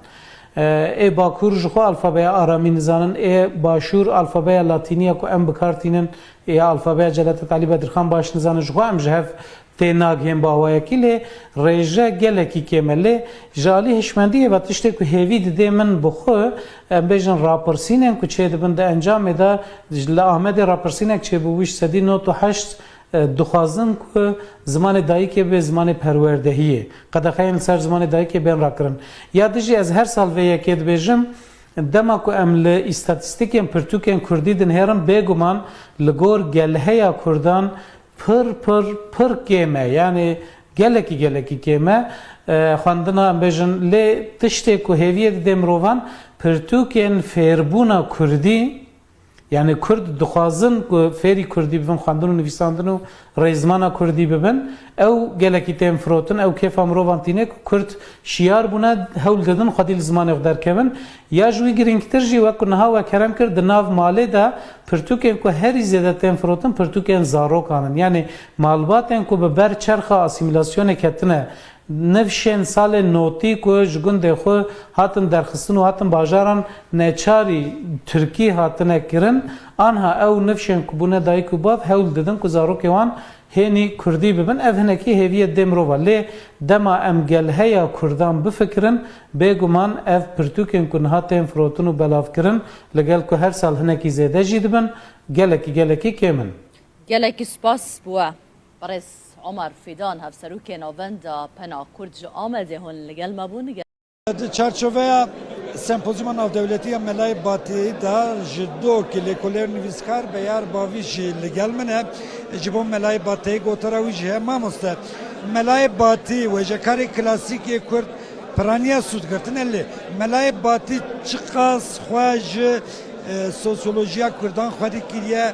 E, ê Bakur ji xwe alfabeya aramî nizanin, ê Başûr alfabeya latînî ya ku em bi kar tînin, ya alfabeya Celadet Alî Bedirxan baş nizanin, ji xwe em ji hev tê nagihên bi awayekî, lê rêje gelekî kêm e. Lê ji alî hişmendiyê ve tiştê ku hêvî didê min bi xwe, em bêjin rapirsînên ku çêdibin di encamê de, li Amedê rapirsînek çêbû, wî ji sedî nod û heşt e, dixwazin ku zimanê dayikê bibe zimanê perwerdehiyê, qedexeyên li ser zimanê dayikê bên rakirin. Ya dijî ez her sal vê yekê dibêjim, dema ku em li îstatîstîkên pirtûkên kurdî dinihêrin, bêguman li gor gelheya kurdan pir, pir, pir kêm e. Yanî gelekî, gelekî kêm e. E, xwendina, em bêjin, lê tiştê ku hêviyê didê mirovan, pirtûkên fêrbûna kurdî, Yani Kurd dixwazin ku fêrî kurdî bibin, xwendin û nivîsandin û rêzimana kurdî bibin. Ew gelekî tên firotin, ew kêfa mirovan tîne ku Kurd şiyar bûne, hewl didin xwedî li zimanê xwe derkevin. Ya ji wî girîngtir jî, wek ku niha we kerem kir, di nav malê de pirtûkên ku herî zêde tên firotin, pirtûkên zarokan in. Yani malbatên ku bi ber çerxa asîmîlasyonê ketine, Nifşên salên notî ku ji gundê xwe hatin derxistin û hatin bajaran neçarî tirkî hatine kirin, anha ew nifşên ku bûne dayik û bav hewl didin ku zarokê wan hênî kurdî bibin. Ev hinekî hêviyê dê mirova. Lê dema em gelheya kurdan bifikirin, bêguman ev pirtûkên ku niha tên firotin û belavkirin, li gel ku her sal hinekî zêde jî dibin, gelekî, gelekî kêm in. Gelekî spas bi we. Birêz Omer Fîdan, hevserokê Navenda Pena Kurd ji Amedê hûn li gel me bûn. Di çarçoveya sempozyuma navdewletî ya Melayê Batî de ji do ki lêkolêr nivîskar Beyar Bavî jî li gel min e. Ji bo Melayê Batî gotara wî jî heye. Mamoste, Melayê Batî, wêjekarê klasîk yê Kurd, piraniya sûdgirtin e, lê Melayê Batî çiqas xwe ji, e, sosyolojiya Kurdan xwedî kiriye,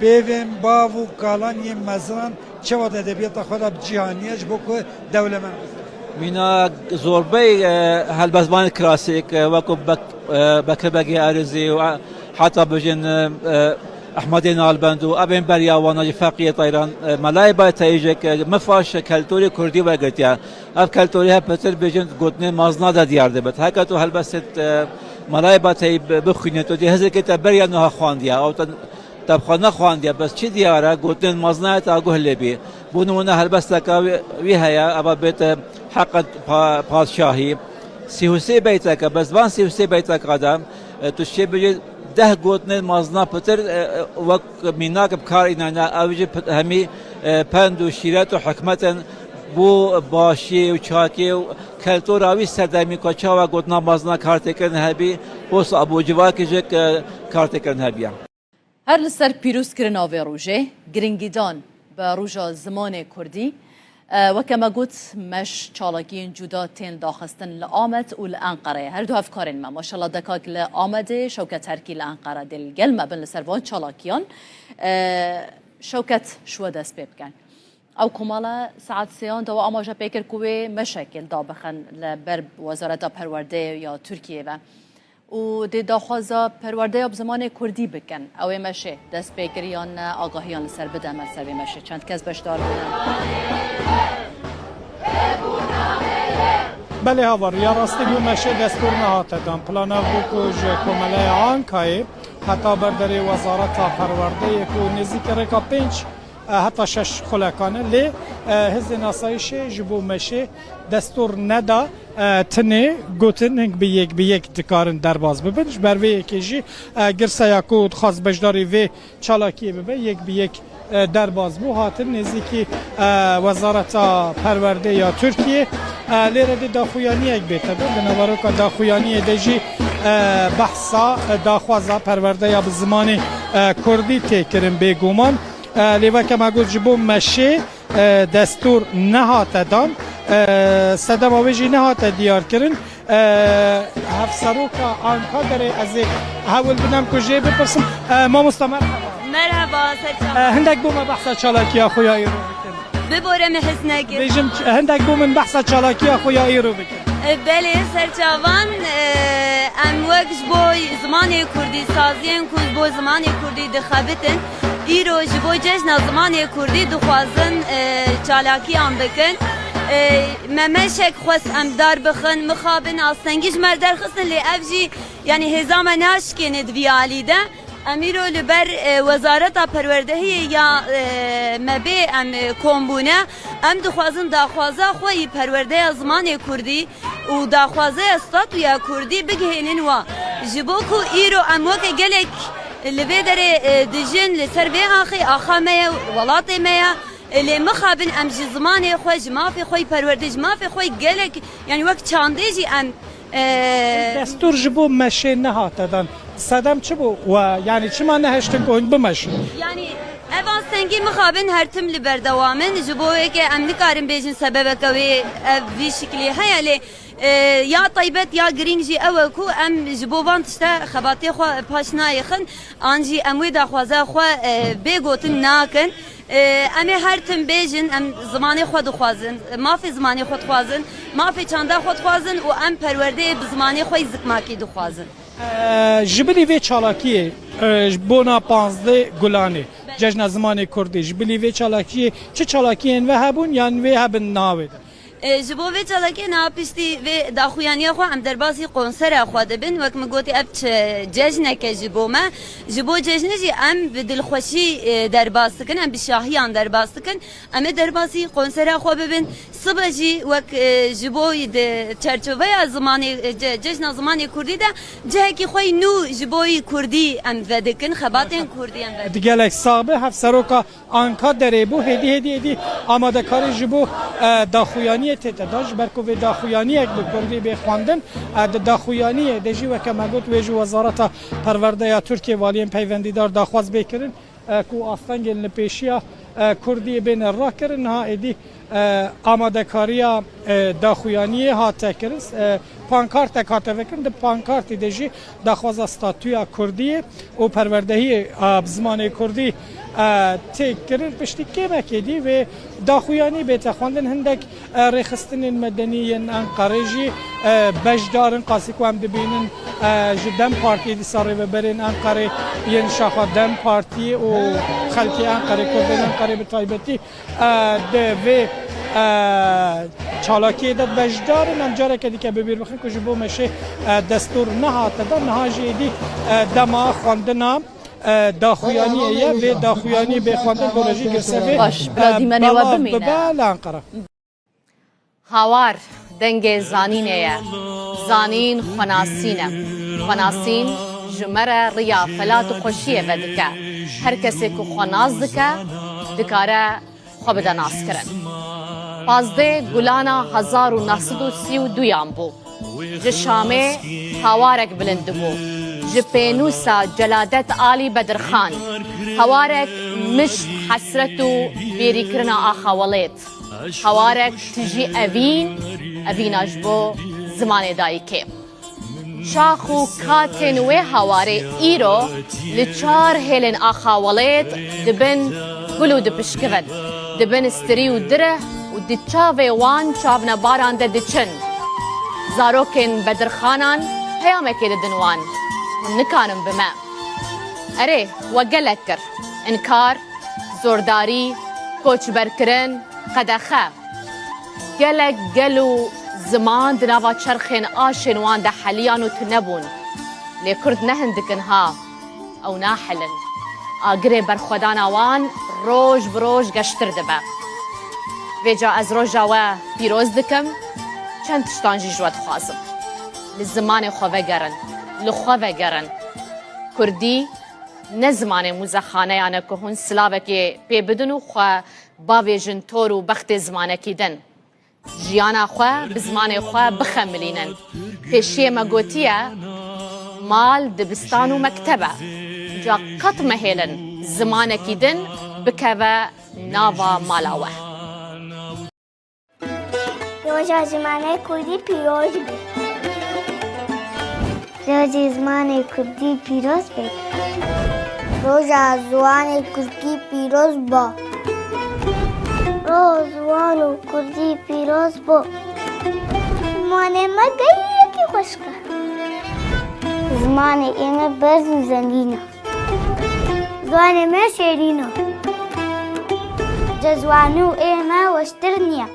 peyvên bav û kalan yên mezinan çawa di edebiyata xwe de bi cî haniye ji bo ku dewlemend bibe? Mîna zorbey, e, helbestvanên klasîk, e, wekû Bek-, e, Bekir Begê Arîzî û, e, heta bijin, e, e, Ehmedê Nalbend û evên beriya wana jî Feqiyê Teyran, e, Melayê Batî jî, e, mifaş keltorê kurdî wergirtiye. Ev keltorî hep pitir bêjin gotinên mazna de diyar dibit. Heke tu helbestê, e, Melayê Batî bi-, bixwînî, tu dê hizirkê te beriya niha xwandiye. Ew te Te bi xwe nexwandiye, bes çi diyar e, gotinên mazna te guh lê bî. Bo nimûne helbesteke wî, wî heye, eva bête heqa pa-, padşahî. Sî û sê beytek e, bes van sî û sê beyteka de, e, tu çê bêjî deh gotinên mazna pitir, e, e, wek mînak bi kar înayne, ew jî pit-, hemî, e, pend û şîret û hikmetên bo başiyê û çakiyê û keltora wî serdemî ku çawa gotina mazna kar tê kirin hebî, posta Ebû Civakê jî, e, kar tê kirin hebiye. Her li ser pîrozkirina vê rojê, girîngîdan bi Roja Zimanê Kurdî, E, weke me got, meş çalakiyên cuda tên daxistin li Amed û li Enqereyê. Her du hevkarên me, maşallah dekak li Amedê, Şewket Herkî li Enqere dê li gel me bin li ser van çalakiyan. E, Şewket, ji we dest pê bikin. Ew komala saet sêyan de we amaje pê kir ku wê meşekê li da bixin li ber Wezareta Perwerdeyê ya Tirkiyê ve. Û dê daxwaza perwerdeya bi zimanê kurdî bikin. Ew ê meşê dest pê kir yan ne, agahiyan li ser bide me li ser vê meşê. Çend kes beşdar bûne? Belê, havar, ya rastî bû meşê destûr nehate dan. Plana bû ku ji Komeleya Ankayê heta ber derê Wezareta Perwerdeyê ku nêzîkî rêka pênc e, heta şeş xulekan e. Lê, e, Hêzên Asayîşê ji bo meşê destûr neda, e, tinê gotin hing bi yek bi yek dikarin derbas bibin. Ji ber vê yekê jî, e, girseya ku dixwast beşdarî vê çalakiyê bibe, yek bi yek, e, derbas bû. Hatin nêzîkî, e, Wezareta Perwerdê ya Tirkiyê, e, lê re dê daxuyaniyek bête bin. Di naveroka daxuyaniyê de jî, e, behsa, e, daxwaza perwerdeya bi zimanê, e, kurdî tê kirin bêguman. E, lê weke me got ji bo meşê, e, destûr nehate dan, e, sedema wê jî nehate diyar kirin. E, Hevseroka Anka derê ez ê hewl bidem ku jê bipirsim. E, mamosta, merhaba. Merhaba, ser çava. E, hindek bo me behsa çalakiya xwe ya îro bikin. Bibore me hez nekir. Bêjim, ç-, hindek bo min behsa çalakiya xwe ya îro bikin. E, belê, ser çavan, e, em wek ji bo zimanê kurdî, saziyên ku ji bo zimanê kurdî dixebitin, îro ji bo cejna zimanê kurdî dixwazin, e, çalakiyan bikin. E, me meşek xwest em dar bixin, mixabin astengî ji me derxistin, lê ev jî, yanî, hêza me naşkêne di vî alî de. Em îro li ber, e, Wezareta Perwerdehiyê ya, e, me bê em, e, kom bûne. Em dixwazin daxwaza xwe yî perwerdeya zimanê kurdî û daxwazeya statuya kurdî bigihênin wa. Ji bo ku îro em weke gelek li vê derê, e, dijin, li ser vê axê axa me ye, welatê me ye. E, lê mixabin em ji zimanê xwe, ji mafê xwe yî perwerdê, ji mafê xwe yî gelek, yanî wek çandê jî em, e, Destûr ji bo meşê nehate dan. Sedem çi bû? We, yanî çima nehiştin ku hûn bimeşin? Yanî ev astengî mixabin her tim li berdewam in. Ji bo wê ke em nikarin bêjin sebebeke wê ev vî şiklî heye, lê, e, ya taybet ya girîng jî ew e ku em ji bo van tişte xebatê xwe paş nayêxin, an jî em wê daxwaza xwe, e, bê gotin nakin. E, em ê her tim bêjin, em zimanê xwe dixwazin, mafê zimanê xwe dixwazin, mafê çanda xwe dixwazin û em perwerdeyê bi zimanê xwe yî zikmakî dixwazin. E, ji bilî vê çalakiyê, e, ji bona panzdeh Gulanê, Cejna Zimanê Kurdî, ji bilî vê çalakiyê çi çalakiyên ve hebûn yan wê hebin niha wê de? E, ji bo vê çalakiyê niha piştî vê daxuyaniya xwe em derbasî konsera xwe dibin. Wek min gotî, ev çi cejneke ji bo me. Ji bo cejnê jî em bi dilxweşî, e, derbas dikin, em bi şahiyan derbas dikin. Em ê derbasî konsera xwe bibin. Sibe jî wek, e, ji bo di çerçoveya zimanê, e, ce-, cejna zimanê kurdî de cihekî xwe yî nû ji bo yî kurdî em vedikin, xebatên kurdî em vedikin. Di gelek sax be, Hevseroka Anka derê bû, hêdî, hêdî, hêdî amadekarî ji bo, e, daxuyaniyê tête dan, ji ber ku vê daxuyaniyek bi kurdî bê xwendin, e, di daxuyaniyê de jî weke me got wê ji Wezareta Perwerdeya Tirkiyê, valiyên peywendîdar daxwaz bê kirin, e, ku astengên li pêşiya, e, kurdiyê bêne rakirin. Niha êdî, e, amadekariya, e, daxuyaniyê hate kirin, e, pankartek hate vekirin. Di pankartî de jî daxwaza statûya kurdiyê û perwerdehiyê, e, bi zimanê kurdî, e, tê kirin. Piştî kêmekê dî vê daxuyanî bête xwendin, hindek, e, rêxistinên medenî yên Enqerê jî, e, beşdar in. Qasî ku em dibînin, e, ji DEM Partiyê dîsa rêveberên Enqerê yên şaxa DEM Partiyê û xelkê Enqerê, Kurdên Enqerê bi taybetî, e, di vê, e, çalakiyê de beşdar in. Em careke dîke bi bîr bixin ku ji bo meşê, e, destûr nehate dan, niha jî êdî, e, dema xwendina, e, daxuyaniyê ye. Vê daxuyanî bê xwendin, dore jî girsevê, Baş, bila e, dîmenê we belav bimîne. Bibe li Enqere. Hawar dengê zanînê ye. Zanîn xwenasîn e. Xwenasîn ji me re riya felat û xweşiyê vedike. Her kesê ku xwe nas dike, dikare xwe bide naskirin. Pazdeh Gulana hezar û neh sed û sî û duyan bû. Ji Şamê hawarek bilind dibû. Ji pênûsa Celadet Alî Bedirxan. Hawarek mişt, hesret û bêrîkirina axa welêt. Hawarek tijî evîn, evîna ji bo zimanê dayikê. Çax û katên wê hawarê îro li çar hêlên axa welêt dibin gul û dipişkivin, dibin stirî û direh û di çavê wan çavnebaran de diçin. Zarokên bedirxanan peyamekê didin wan, hûn nikarin bi me. Erê, we gelek kir. Înkar, zordarî, koçberkirin, qedexe. Gelek gel û ziman di nava çerxên aşên wan de heliyan û tune bûn. Lê Kurd ne hindik in ha. Ew nahilin. Agirê berxwedana wan roj bi roj geştir dibe. Vêca ez roja we pîroz dikim, çend tiştan jî ji we dixwazim. Li zimanê xwe vegerin, li xwe vegerin. Kurdî ne zimanê muzexaneyan e ku hûn silavekê pê bidin û xwe bavêjin tor û bextê zimanekî din. Jiyana xwe bi zimanê xwe bixemilînin. Pêşiyê me gotiye, mal, dibistan û mekteb e. Ca qet mehêlin zimanekî din bikeve nava mala we. Roja Zimanê Kurdî pîroz be. Roja Zimanê Kurdî pîroz be. Roja Zimanê Kurdî pîroz be. Roja Zimanê Kurdî pîroz be. Zimanê me gelekî xweşik e. Zimanê ê me berz û zengîn e. Zimanê me şêrîn e. Ji zimanê ê me weştir niye.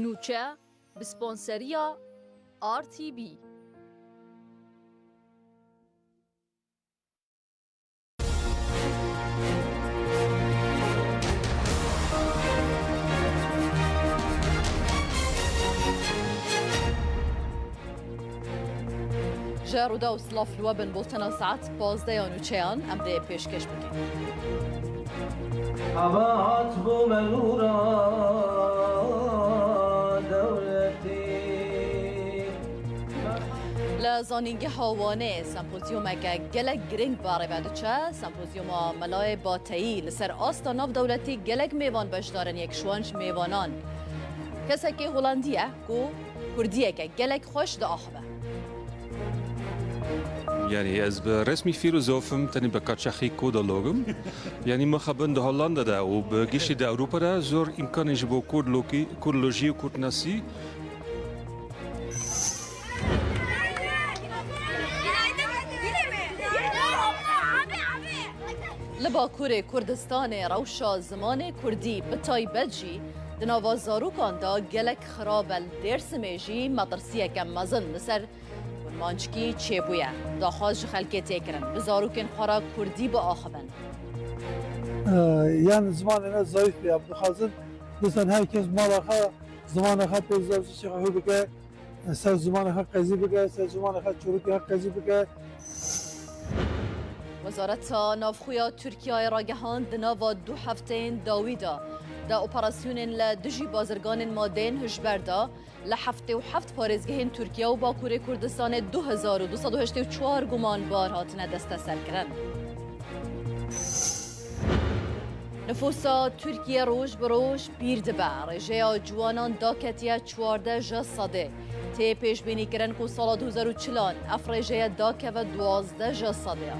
Nûçe, bi sponseriya R T B. Ji Rûdaw silav li we bin, bultena saet pazdeh ya nûçeyan em dê pêşkêş bikin. Xebat bû me nûra dewletî. Li Zanîngeha Wanê sempozyumeke gelek girîng berê ve diçe. Sempozyuma Melayê Bateyî li ser asta navdewletî gelek mêvan beşdar in, yek ji wan ji mêvanan kesekê Holandî ye ku kurdiyeke gelek xweş diaxive. Yanî ez bi resmî fîlozof im, tenê bi kaçaxî kodolog im. Yanî mixabin di Hollanda de û bi giştî di Ewropa de zor îmkanên ji bo kurdlokî-, kurdlojî û kurdnasî. Li Bakurê Kurdistanê rewşa zimanê kurdî, bi taybet jî di nava zarokan de gelek xirab e. Li Dêrsimê jî metirsiyeke mezin li ser kurmanckî çêbûye. Daxwaz ji xelkê tê kirin, bi zarokên xwe re kurdî biaxivin. Ee, yan zimanê me zayîf bûye. Em dixwazin, dîsan her kes mala xwe, zimanê xwe pê zazî çi xwe bike, ser zimanê xwe qezî bike, ser zimanê xwe çorokê xwe qezî bike. Wezareta Navxwe ya Tirkiyeyê ragihand, di nava du hefteyên dawî de, di operasyonên li dijî bazirganên madeyên hişber de, li heftê û heft parêzgehên Tirkiye û Bakurê Kurdistanê du hezar û du sed û heştê û çar gumanbar hatine desteserkirin. Nifûsa Tirkiye roj bi roj pîr dibe. Rêjeya ciwanan daketiye çardeh ji sedê. Tê pêşbînîkirin ku sala du hezar û çil an ev rêjeye dakeve duwazdeh ji sedê.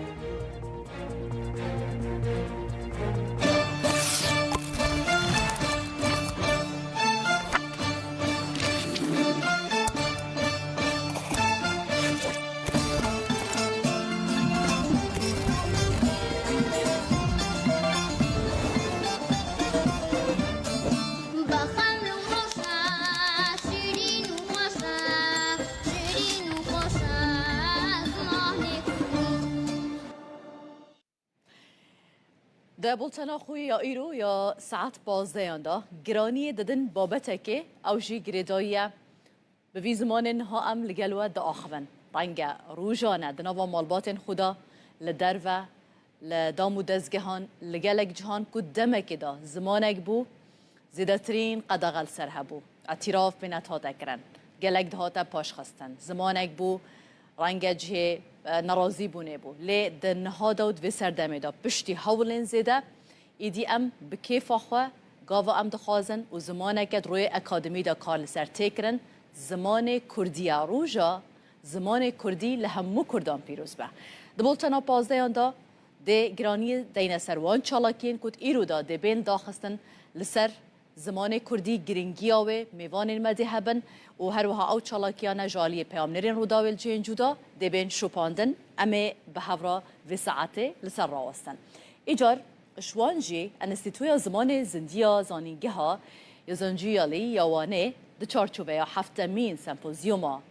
Baxan û xweş e, şirîn û xweş e, şirîn û xweş e, zimanê kurdî. Di bultena xwe ya îro ya saet pazdeyan de giraniyê didin babetekê, ew jî girêdayî ye. Bi vî zimanê niha em li gel we diaxivin. Renge rojane di nava malbatên xwe de, li derve, li dam û dezgehan, li gelek cihan ku demekê de zimanek bû, zêdetirîn qedexe li ser hebû. Îtîraf pê nehate kirin. Gelek dihate paşxistin. Zimanek bû, renge cihê, e, nerazîbûnê bû. Lê di niha de û di vê serdemê de piştî hewlên zêde, îdî em bi kêfa xwe gava em dixwazin û zimaneke di rûyê akademî de kar li ser tê kirin, zimanê kurdî ye. Roja zimanê kurdî li hemû kurdan pîroz be. Di bultena pazdeyan de dê giraniyê deyne ser wan çalakiyên ku di îro de dê bên daxistin li ser zimanê kurdî, giringiya wê, mêvanên me dê hebin û her wiha ew çalakiyane ji aliyê peyamnêrên Rûdawê li cihên cuda dê bên şopandin. Em ê bi hev re vê saetê li ser rawestin. Îcar ji wan jî Enstîtuya Zimanê Zindî ya Zanîngeha Yazıncıyalı ya Wanê di çarçoveya heftemîn sempozyuma,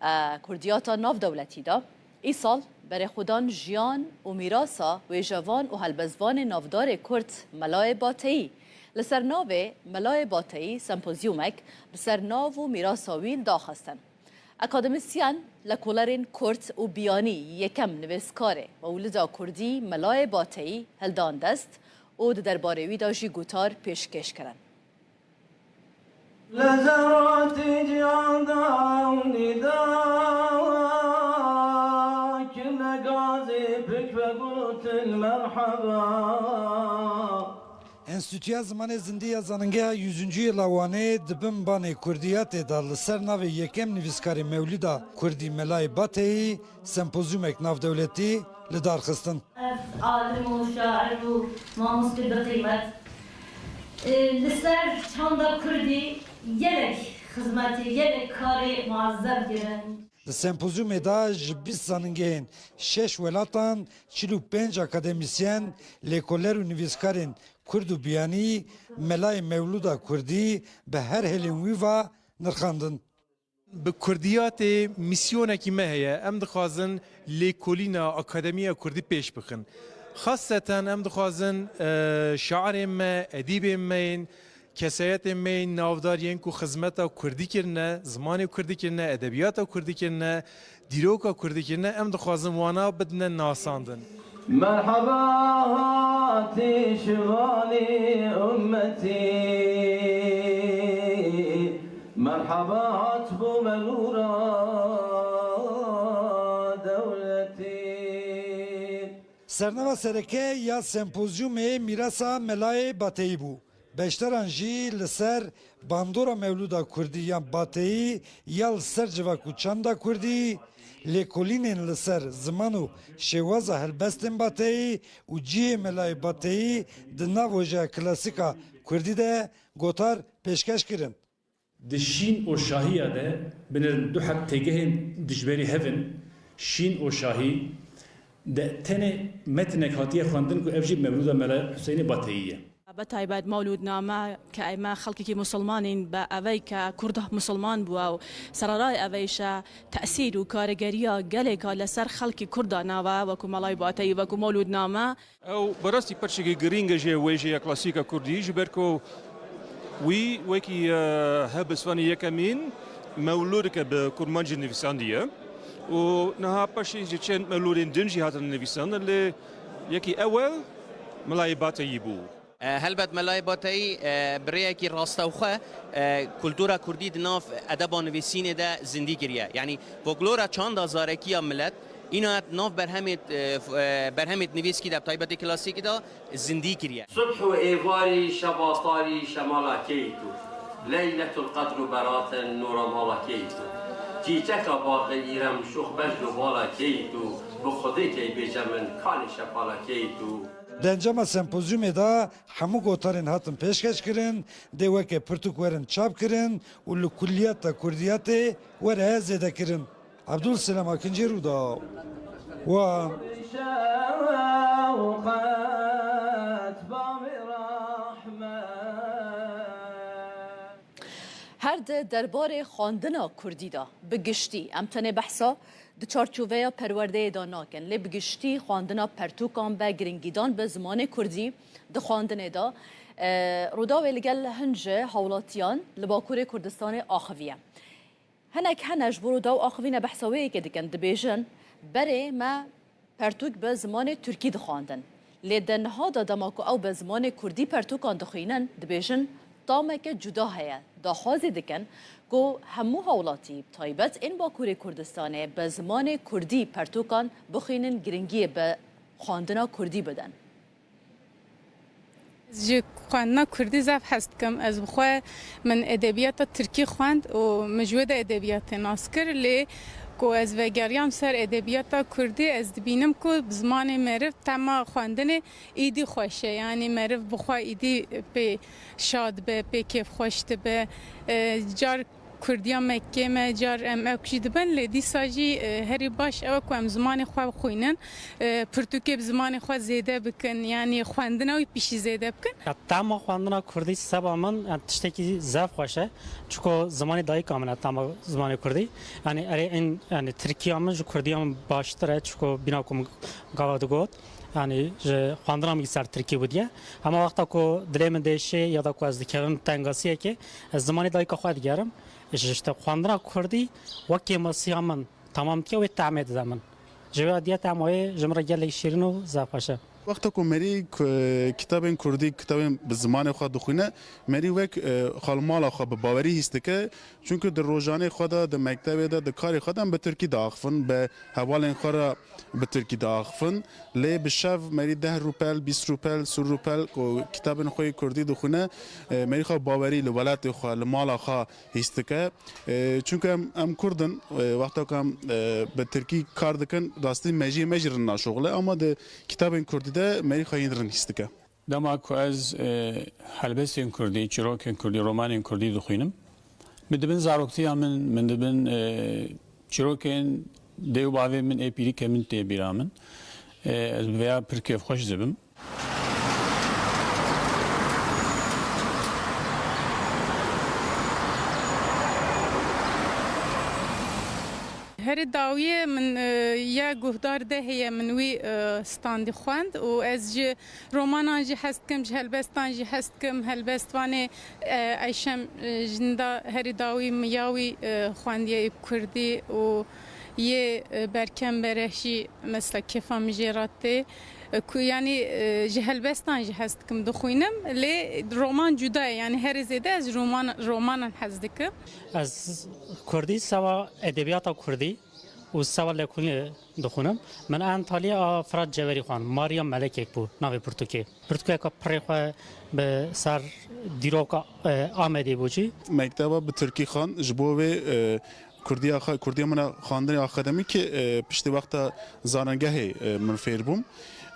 e, kurdiyata navdewletî de, îsal berê xwedan jiyan û mîrasa wêjevan û helbestvanê navdarê kurd Melayê Bateyî li ser navê Melayê Bateyî sempozyumek bi ser nav û mîrasa wî li daxistin. Akademîsyen, lekolerên kurd û biyanî yekem nivîskarê Mewlida Kurdî Melayê Bateyî hildan dest û di derbarê wî de jî gotar pêşkêş kirin. لە زەڕاتی جیاندا و نیدا کردە گازی پک بە گوتن مەرحەبا. Enstîtuya Zimanê Zindî ya Zanîngeha Yüzüncü Yıla Wanê di bin banê kurdiyatê de li ser navê yekem nivîskarê Mewlida Kurdî Melayê Bateyî sempozyumek navdewletî li dar xistin. Ev alim û şair û mamoste bi qîmet, e, li ser çanda kurdî gelek xizmetê, gelek karê muezzem kirin. Di sempozyumê de ji bîst zanîngehên şeş welatan çil û pênc akademîsyen, lêkoler û nivîskarên kurd û biyanî Melayê Mewlûda Kurdî bi her hêlên wî ve nirxandin. Bi kurdiyatê mîsyonekî me heye. Em dixwazin lêkolîna Akademiya Kurdî pêş bixin. Xaseten em dixwazin, e, şairên me, edîbên me yên, kesayetên me yên navdar yên ku xizmeta kurdî kirine, zimanê kurdî kirine, edebiyata kurdî kirine, dîroka kurdî kirine, em dixwazin wana bidine nasandin. Merheba hatî şivanî ummetî, merheba hat bo me nûra dewletî. Sernava sereke ya sempozyumê mîrasa Melayê Bateyî bû. Beşdaran jî li ser bandora Mewlûda Kurdî yan Bateyî ya li ser civak û çanda Kurdî, lêkolînên li ser ziman û şêwaza helbestên Bateyî û cihê Melayê Bateyî di nav wêjeya klasîk a Kurdî de gotar pêşkeş kirin. Di şîn û şahiya de binêrin du heb têgehên dijberî hev in. Şîn û şahî de tenê metinek hatiye xwendin ku ev jî Mewlûda Mela Huseyinê Bateyî ye. Bi taybet Mewlûdname ke ême xelkekî musulmanîn, bi evey ke Kurd musulman bûye û sererayê eveyşe tesîr û karîgeriya gelêka li ser xelkî Kurd danawe, wekû Melayê Bateyî, wekû Mewlûdname. Ew bi rastî perçekî girîng e ji wêjeya klasîka kurdî, ji ber ku wî wekî, e, helbestvanê yekemîn mewlûdeke bi kurmancî nivîsandiye û niha paşê jî çend mewlûdên din jî hatine nivîsandin, lê yekî ewel Melayê Bateyî bû. E, helbet Melayê Bateyî, e, bi rêyekî rastewxwe, e, kultura kurdî di nav edeba nivîsînê de zindî kiriye. Yanî folklora çanda zarekiya milet, îna di nav berhemêt, e, f-, e, berhemêt nivîskî de, bi taybetî klasîkî de zindî kiriye. Subh û êvarî, şeva tarî, şemala keyt û. Leyletul qedr û beratin, nûra mala keyt û. Çîçeka baxê îrem, şûx bejn û bala keyt û. Bi Xwedê key bêje min, kanê şepala keyt û. Di encama sempozyumê de hemû gotarên hatin pêşkeş kirin, dê weke pirtûk werin çap kirin û li kulliyata kurdiyatê were zêde kirin. Abdul Selam Akincî, Rûdaw, Wan. Her di derbarê xwendina kurdî de bi giştî, em tenê behsa di çarçoveya perwerdeyê de nakin, lê bi giştî xwendina pertûkan be, giringîdan bi zimanê kurdî di xwendinê de, e, Rûdawê li gel hin ji hawlatiyan li Bakurê Kurdistanê axiviye. Hinek hene ji bo Rûdaw axivîne behsa wê yekê dikin, dibêjin, berê me pertûk bi zimanê tirkî dixwandin. Lê di niha de dema ku ew bi zimanê kurdî pertûkan dixwînin, dibêjin tameke cuda heye. Daxwazê dikin ku hemû hawlatî, bi taybet ên Bakurê Kurdistanê, bi zimanê kurdî pertûkan bixwînin, giringiyê bi xwendina kurdî bidin. Ez ji xwendina kurdî zaf hez dikim. Ez bi xwe min edebiyata tirkî xwend û min ji wê de edebiyatê nas kir. Lê ku ez vegeriyam ser edebiyata kurdî, ez dibînim ku bi zimanê meriv tema xwendinê îdî xweş e. Yanî meriv bi xwe îdî pê şa dibe, pê kêfxweş dibe. E, car Kurdiya me kêm e, car em ewk jî dibin, lê dîsa jî, e, herî baş ew e ku em zimanê xwe bixwînin, e, pirtûkê bi zimanê xwe zêde bikin, yanî xwendina wî pişî zêde bikin. Ya, tema xwendina kurdî seba min, yani, tiştekî zaf xweş e. Çiko zimanê dayika min e, tema zimanê kurdî. Yani, erê in, yani, tirkiya min ji kurdiya min baştir e, çiko bîna ku min gava digot. Yani, ji xwendina min ser tirkî bûdiye. Hema wexta ku dilê min dêşê ya da ku ez dikevim tengasiyekê, ez zimanê dayika xwe digerim. Ji, işte, xwendina kurdî wek kêmasiya min tamam dike, wê tehmê dide min. Ji wê diye tema wê ji min re gelek şîrin û zaf xweş e. Wexta ku merî ku-, kitabên kurdî, kitabên bi zimanê xwe dixwîne, merî wek, e, xalmala xwe bi bawerî hîs dike. Çunku di rojanê xwe de, di mektebê de, di karê xwe de em bi tirkî diaxivin, bi hevalên xwe re bi tirkî diaxivin. Lê bi şev merî deh rûpel, bîst rûpel, sî rûpel ku kitabên xwe yê kurdî dixwîne, e, merî xwe bawerî li welatê xwe, li mala xwe hîs dike. E, çunku em, em kurd in, e, wexta ku em, e, bi tirkî kar dikin, rastî mejiyê me jî rind naşoxile, ama di kitabên kurdî de merî xwe yên rind hîs dike. Dema ku ez, e, helbestên kurdî, çîrokên kurdî, romanên kurdî dixwînim, min dibin zaroktiya min, min dibin, e, çîrokên dê û bavê min, ê pîrîkê min tê bîra min. E, ez bi vêya pir kêfxweş dibim. Herî dawiyê min, e, ya guhdar de heye, min wî, e, standî xwend û ez ji romanan jî hez dikim, ji helbestan jî hez dikim. Helbestvanê, e, Eyşem, e, Jinda herî dawî min ya wî, e, xwendiye yê bi kurdî û yê, e, Berkem Bereh jî mesela kêfa min jê re tê. E, ku, yanî, e, ji helbestan jî hez dikim dixwînim, lê roman cuda ye. Yanî herî zêde ez roman, romanan hez dikim. Ez kurdî, sewa edebiyata kurdî û sewa lêkolînê dixwînim. Min Antalya a Firat Cewerî xwend. Mariya Melekek bû navê pirtûkê. Pirtûkeka pirê xwe bi ser dîroka, e, Amedê bû jî. Mekteba bi tirkî xwend, ji bo vê, e, kurdiya xwe, kurdiya min a xwendinê akademîkê, e, piştî wexta zanengehê, e, min fêr bûm.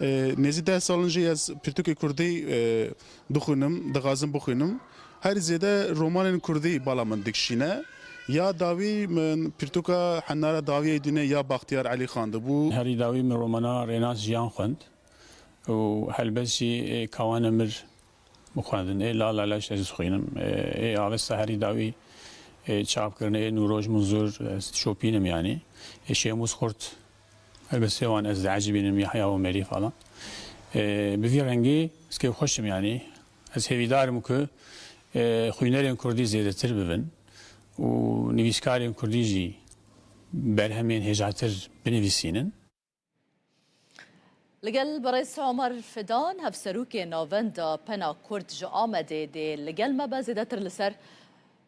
E, nêzî deh sal in jî ez pirtûkê kurdî, e, dixwînim, dixwazim bixwînim. Herî zêde romanên kurdî bala min dikişîne. Ya dawî min pirtûka Henara Dawiyê Dînê ya Baxtiyar Elî xwendibû. Herî dawî min romana Rênas Jiyan xwend û helbest jî, ê, Kawan Emir bixwendin. Ê, La La La jî ez dixwînim. Ê, ê, Avesta Herî Dawî, ê, çapkirinê, ê, Nûroj Munzur, ez dişopînim yanî. Ê, Şêmûs Xurt, helbestê wan ez diecibînim, Yahya Omerî falan. E, bi vî rengî ez kêfxweş im yanî. Ez hêvîdar im ku, e, xwînerên kurdî zêdetir bibin û nivîskarên kurdî jî berhemên hêjatir binivîsînin. Li gel berêz Omer Fidan, hevserokê Navenda Pena Kurd ji Amedê dê li gel me be zêdetir li ser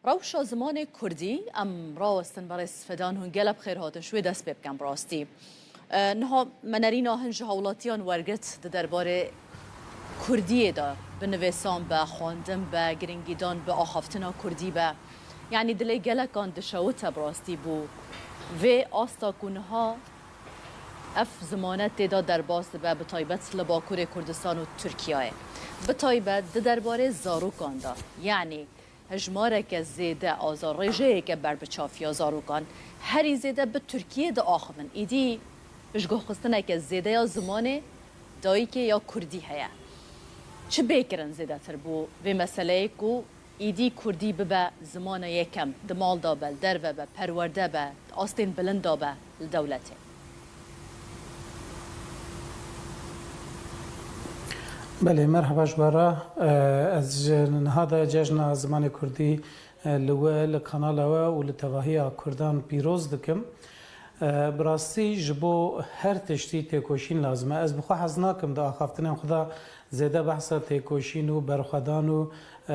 rewşa zimanê kurdî. Em rawestin berêz Fidan, hûn gelek bi xêr hatin, ji wê dest pê bikin bi rastî. E, niha me nerîna hin ji hawlatiyan wergirt di derbarê kurdiyê de, bi nivîsan be, xwendin be, giringîdan bi axaftina kurdî be. Yanî dilê gelekan dişewite bi rastî bo vê asta ku niha ev zimane tê de derbas dibe, bi taybet li Bakurê Kurdistan û Tirkiyeyê. Bi taybet di derbarê zarokan de, yanî hejmareke zêde azarrêjeyeke berbiçav ya zarokan herî zêde bi Tirkiyê diaxivin. Îdî piştguhxistineke zêde ya zimanê dayikê ya kurdî heye. Çi bê kirin zêdetir bo vê meseleyê ku Êdî kurdî bibe zimana yekem, di mal de be, li derve be, perwerde be, di astên bilind de be li dewletê. Belê, merheba ji we re. Ez ji niha de Cejna Zimanê Kurdî, e, li we, li kanala we û li tevahiya Kurdan pîroz dikim. E, bi rastî ji bo her tiştî têkoşîn lazim e. Ez bi xwe hez nakim di axaftinên xwe de zêde behsa têkoşîn û berxwedan û, e,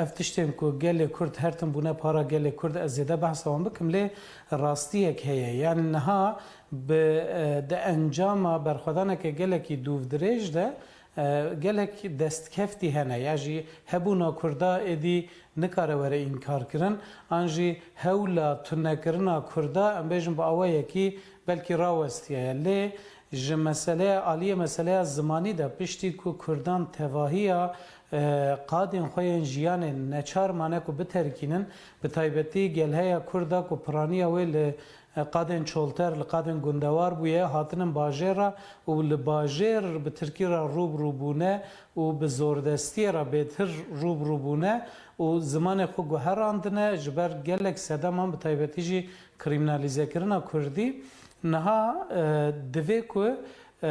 ev tiştên ku gelê Kurd her tim bûne para gelê Kurd, ez zêde behsa wan bikim, lê rastiyek heye. Yani niha bi, e, di encama berxwedaneke gelekî dûvdirêj de, e, gelek destkeftî hene ya jî hebûna Kurda êdî nikare were înkarkirin, an jî hewla tunekirina Kurda, em bêjin, bi awayekî belkî rawestiyaye. Lê ji meseleya, aliyê meseleya zimanî de, piştî ku Kurdan tevahiya, e, qadên xwe yên jiyanê neçar mane ku biterkînin, bi taybetî gelheya Kurda ku piraniya wê li, e, qadên çolter, li qadên gundewar bûye, hatinin bajêr re û li bajêr bi tirkî re rû bi rû bûne û bi zordestiyê re bêtir rû bi rû bûne û zimanê xwe guherandine, ji ber gelek sedeman, bi taybetî jî krîminalîzekirina kurdî. Niha, e, divê ku, e,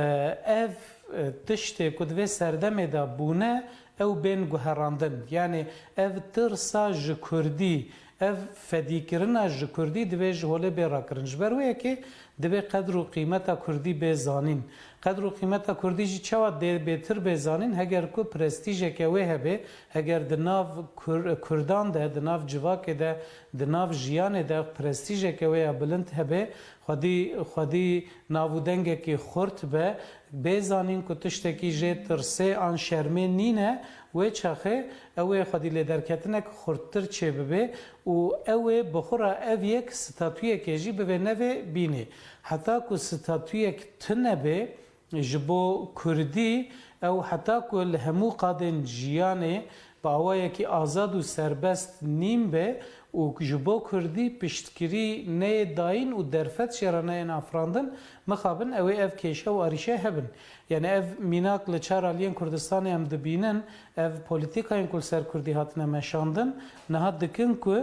ev, e, tiştê ku di vê serdemê de bûne, ew bên guherandin. Yanî ev tirsa ji kurdî, ev fedîkirina ji kurdî divê ji holê bê rakirin. Ji ber wê yekê divê qedr û qîmeta kurdî bê zanîn. Qedr û qîmeta kurdî jî çawa dê bêtir bê zanîn? Heger ku prestîjeke wê hebe, heger di nav Kur-, kurdan de, di nav civakê de, di nav jiyanê de prestîjeke wê ya bilind hebe, xwedî, xwedî nav û dengekî xurt be, bê zanîn ku tiştekî jê tirsê an şermê nîne, wê çaxê ew ê xwedî lêderketinek xurttir çêbibe û ew ê bi xwe re ev yek statuyekê jî bivê nevê bînê. Heta ku statuyek tune bê, ji bo kurdî, ew heta ku li hemû qadên jiyanê bi awayekî azad û serbest nîn be û ji bo kurdî piştgirî neyê dayîn û derfet jê re neyên afirandin, mixabin ew ê ev kêşe û arîşe hebin. Yani ev mînak li çar aliyên Kurdistanê em dibînin, ev polîtîkayên ku li ser kurdî hatine meşandin, niha dikin ku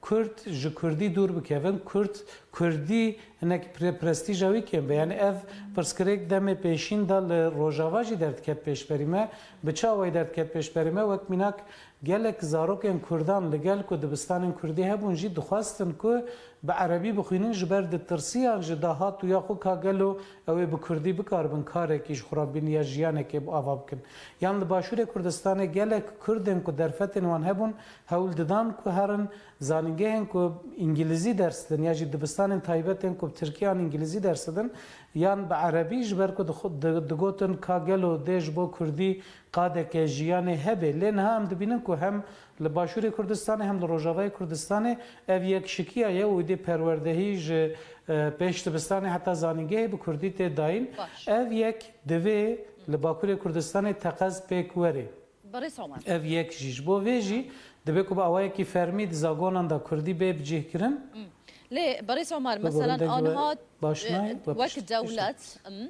Kurd ji kurdî dûr bikevin, Kurd, kurdî hinek pre-, prestîja wî kêm be. Yani ev pirsgirêk demê pêşîn de li Rojava jî derdiket pêşberî me. Bi çi awayî derdiket pêşberî me? Wek mînak gelek zarokên kurdan li gel ku dibistanên kurdî hebûn jî dixwestin ku bi erebî bixwînin, ji ber ditirsiyan ji dahat û ya xwe ka gelo ew ê bi kurdî bikaribin karekî ji xwe re bînin ya jiyanekê bi ava bikin. Yan li Başûrê Kurdistanê gelek kurdên ku derfetên wan hebûn hewl didan ku herin zanîngehên ku îngilîzî ders didin ya jî dibistanên taybet ên ku bi tirkî an îngilîzî ders didin yan bi erebî, ji ber ku dixu-, di-, digotin ka gelo dê ji bo kurdî qadeke jiyanê hebe. Lê niha em dibînin ku hem li Başûrê Kurdistanê hem li Rojavayê Kurdistanê ev yekşikiya ye û êdî perwerdehî ji, e, pêş dibistanê heta zanîngehê bi kurdî tê dayîn. Baş. Ev yek divê li Bakurê Kurdistanê teqez pêk were. Birêz Omar. Ev yek jî. Ji bo vê jî divê ku bi awayekî fermî di zagonan de kurdî bê bicihkirin. Hmm. Lê Birêz Omar, Biborin, meselan, dengê we anha, baş e, nayê, we wek pişt-, pişt- dewlet, hmm,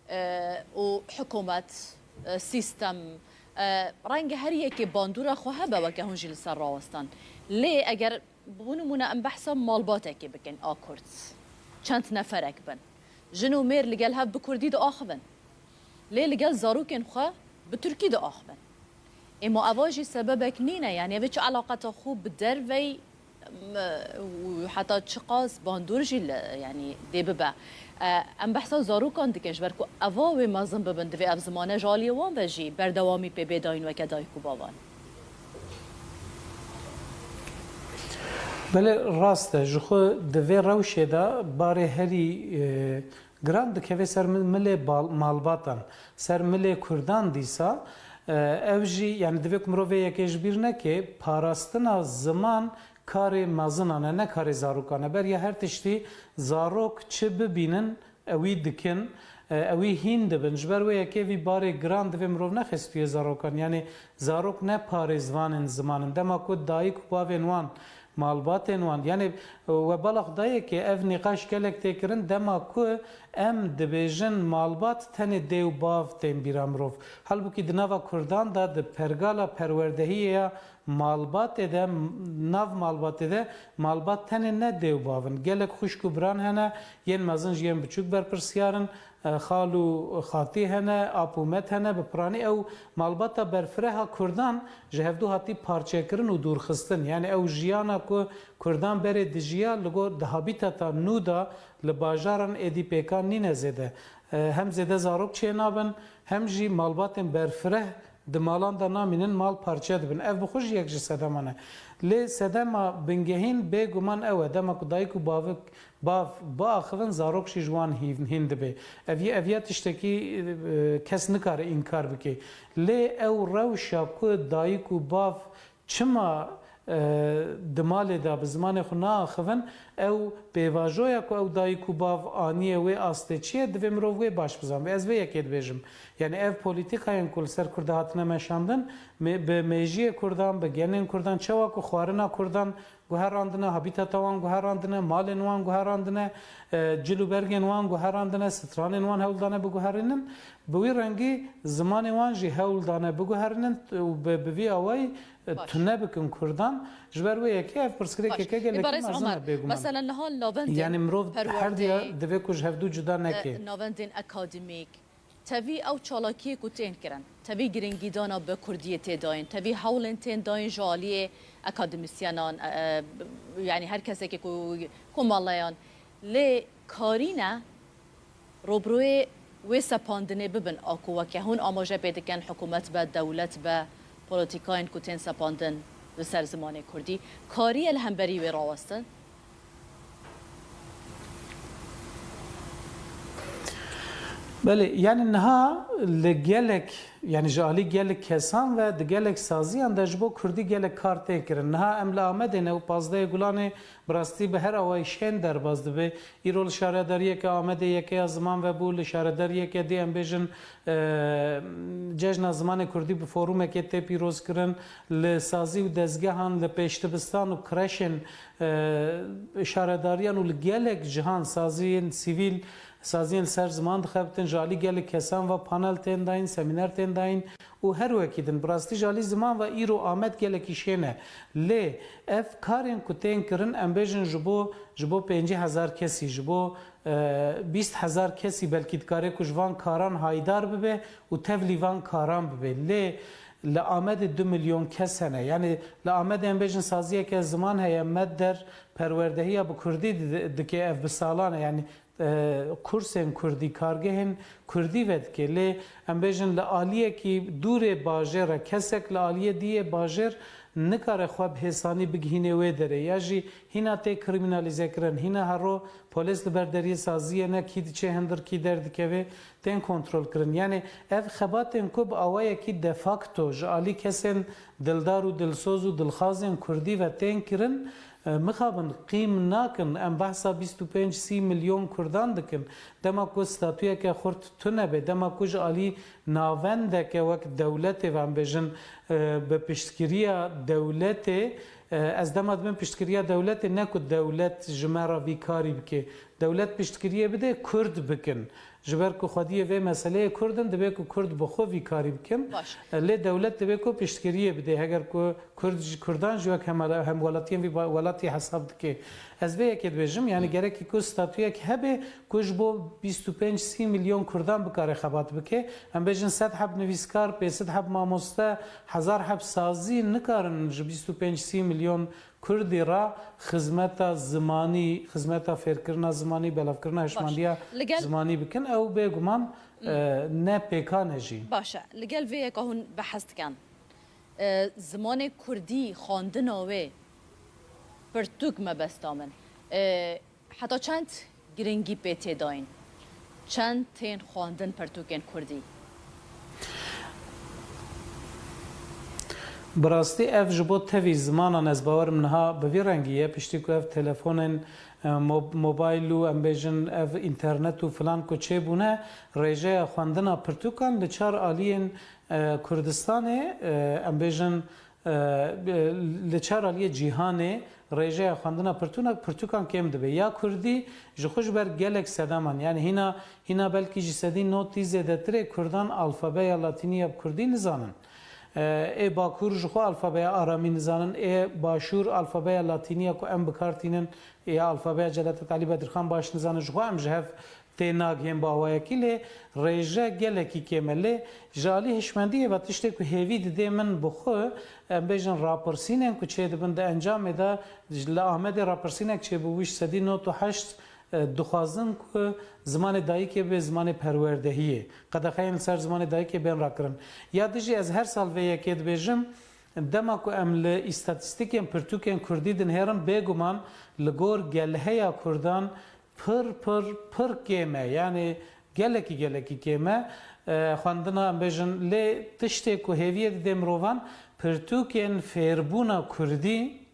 e, û hikûmet, e, sîstem, e, renge her yekê bandora xwe hebe, weke hûn jî li ser rawestan. Lê eger, bo nimûne, em behsa malbatekê bikin a Kurd, çend neferek bin, jin û mêr li gel hev bi kurdî diaxivin. Lê li gel zarokên xwe bi tirkî diaxivin. Ê ma eva jî sebebek nîne, yani evê çi eleqeta xwe bi dervey, m-, û heta çiqas bandor jî li, yani dê bibe. E, em behsa zarokan dikin, ji ber ku eva wê mezin bibin, divê ev zimane ji aliyê wan ve jî berdewamî pê bê dayîn weke dayik û bavan. Belê rast e, ji xwe di vê rewşê de barê herî, e, giran dikeve ser mi-, milê bal-, malbatan, ser milê kurdan dîsa, e, ev jî, yani divê ku mirov vê yekê ji bîr neke, parastina ziman karê mezinan e, ne karê zarokan e. Beriya her tiştî zarok çi bibînin, ewî dikin, e, ewî hîn dibin. Ji ber wê yekê vî barê giran divê mirov nexe stûyê zarokan. Yani zarok ne parêzvanên ziman in. Dema ku dayik û bavên wan malbatên wan. Yanî, webala Xwedayê ke ev nîqaş gelek tê kirin, dema ku em dibêjin malbat, tenê dê û bav tên bîra mirov. Halbûkî di nava Kurdan de, di pergala perwerdehiyê ya malbatê de, nav malbatê de, malbat tenê ne dê û bav in. Gelek xwişk û biran hene, yên mezin ji yên biçûk berpirsiyar in, e, xal û xatî hene, ap û met hene, bi piranî ew malbata berfireha Kurdan ji hevdû hatî parçekirin û dûrxistin. Yanî ew jiyana ku Kurdan berê dijiya, li gor di habîtata nû de li bajaran êdî pêkan nîne zêde. E, hem zêde zarok çênabin, hem jî malbatên berfireh di malan de namînin, mal parçe dibin. Ev bi xwe jî yek ji sedeman e. Lê sedema bingehîn bêguman ew e, dema ku dayik û bavik, bav biaxivin, zarok jî ji wan hîn, hîn dibe. Ev, ev ya tiştekî, e, kes nikare înkar bike. Lê ew rewşa ku dayik û bav çima, e, di malê de bi zimanê xwe naaxivin, ew pêvajoya ku ew dayik û bav aniye wê astê çi ye, divê mirov wê baş bizanbe. Ez vê yekê dibêjim. Yanî ev polîtîkayên ku li ser Kurda hatine meşandin, mê-, bi mêjiyê Kurdan, bi genên Kurdan, çawa ku xwarina Kurdan guherandine, habîtata wan guherandine, malên wan guherandine, e, cil û bergên wan guherandine, stranên wan hewl dane biguherînin. Bi wî rengî zimanê wan jî hewl dane biguherînin û bi, bi vî awayî, e, Baş. tune bikin Kurdan. Ji ber wê yekê ev pirsgirêkeke Baş. gelekî Îbarez mezin Omer, e, bêguman. Mesela niha navendên Yanî mirov perwerdeyê, her diya divê ku ji hevdû cuda neke. e, navendên akademîk, tevî ew çalakiyê ku tên kirin, tevî girîngîdana bi kurdiyê tê dayîn, tevî hewlên tên dayîn ji aliyê akademisyenan, e, e, yanî her kesekê ku komeleyan, lê karî ne robroyê wê sepandinê bibin a ku weke hûn amaje pê dikin, hikûmet be, dewlet be, polîtîkayên ku tên sepandin li ser zimanê kurdî, kariye li hemberî wê rawestin? Belê, yanî niha li gelek, yanî ji alî gelek kesan ve di gelek saziyan de ji bo kurdî gelek kar tên kirin. Niha em li Amedê ne û pazdehê Gulanê bi rastî bi her awayî şên derbas dibe. Îro li şaredariyeke Amedê yekeya ziman vebû, li şaredariyeke dî em bêjin, e, Cejna Zimanê Kurdî bi forumekê tê pîrozkirin, li sazî û dezgehan, li pêşdibistan û kreşên, e, şaredariyan û li gelek cihan saziyên sivîl, saziyên li ser ziman dixebitin, ji alî gelek kesan ve panel tên dayîn, semîner tên dayîn û her wekî din. Bi rastî ji alî ziman ve îro Amed gelekî şên e. Lê ev karên ku tên kirin, em bêjin ji bo, ji bo pêncî hezar kesî, ji bo, e, bîst hezar kesî belkî dikare ku ji van karan haydar bibe û tevlî van karan bibe. Lê li Amedê du milyon kes hene. Yanî li Amedê em bêjin saziyeke ziman heye, Medder perwerdehiya bi kurdî di-, dike, ev bi salan e. Yanî, e, kursên kurdî, kargehên kurdî vedike. Lê em bêjin li aliyekî dûrê bajêr e, kesek li aliyê dî yê bajêr nikare xwe bi hêsanî bigihînê wê derê, ya jî hîna tê krîmînalîzekirin, hîna hero polês li ber deriyê saziyê ne, kî diçe hindir, kî derdikeve, tên kontrolkirin. Yanî ev xebatên ku bi awayekî de facto ji alî kesên dildar û dilsoz û dilxazên kurdî ve tên kirin, e, mixabin, qîm nakin. Em behsa bîst û pênc sî milyon kurdan dikin. Dema ku statuyeke xurt tune be, dema ku ji alî navendeke wek dewletê ve, em bêjin, e, bi piştgiriya dewletê, e, ez dema dibim piştgiriya dewletê, ne ku dewlet ji me re vî karî bike. Dewlet piştgiriyê bide, kurd bikin. Ji ber ku xwediyê vê meseleyê kurd in, divê ku kurd bi xwe vî karî bikin. Baş. E, lê dewlet divê ku piştgiriyê bide. Heger ku kurd ji kurdan jî wek hemala-, hemwelatiyên vî ba-, welatî hesab dike. Ez vê yekê dibêjim, yanî gerekî ku statuyek hebe ku ji bo bîst û pênc sî milyon kurdan bikare xebat bike. Em bêjin sed heb nivîskar, pênc sed heb mamoste, hezar heb sazî nikarin ji bîst û pênc sî milyon kurdî re xizmeta zimanî, xizmeta fêrkirina zimanî, belavkirina Baş. hişmandiya Li gel zimanî bikin, ew bêguman, Hmm. e, ne pêkan e jî. Baş e. Li gel vê yeka hûn behs dikin. E, zimanê kurdî, xwendina wê pirtûk mebesta min. E, heta çend girîngî pê tê dayîn? Çend tên xwendin pirtûkên kurdî? Bi rastî ev ji bo tevî zimanan, ez bawerim niha bi vî rengî ye, piştî ku ev telefonên, e, mo-, mobayl û, em bêjin, ev înternet û filan ku çêbûne, rêjeya xwendina pirtûkan li çar aliyên, e, Kurdistanê, e, em bêjin, e, li çar aliyê cîhanê rêjeya xwendina pirtûna, pirtûkan kêm dibe. Ya kurdî ji xwe ji ber gelek sedeman, yani hîna, hîna belkî ji sedî notî zêdetirê kurdan alfabeya latînî ya bi kurdî nizanin. E, ê Bakur ji xwe alfabeya aramî nizanin, ê Başûr alfabeya latînî ya ku em bi kar tînin, ya alfabeya Celadet Alî Bedirxan baş nizanin, ji xwe em ji hev tê nagihên bi awayekî, lê rêje gelekî kêm e. Lê ji alî hişmendiyê ve tiştê ku hêvî didê min bi xwe, em bêjin rapirsînên ku çêdibin di encamê de, ji li Amedê rapirsînek çêbû, wî ji sedî nod û heşt, e, dixwazin ku zimanê dayikê bê zimanê perwerdehiyê. Qedexeyên li ser zimanê dayikê bên rakirin. Ya dijî ez her sal vê yekê dibêjim, dema ku em li îstatîstîkên pirtûkên kurdî dinihêrin, bêguman li gor gelheya kurdan pir, pir, pir kêm e. Yani gelekî, gelekî kêm e. E, xwendina, em bêjin, lê tiştê ku hêviyê didê mirovan, pirtûkên fêrbûna kurdî,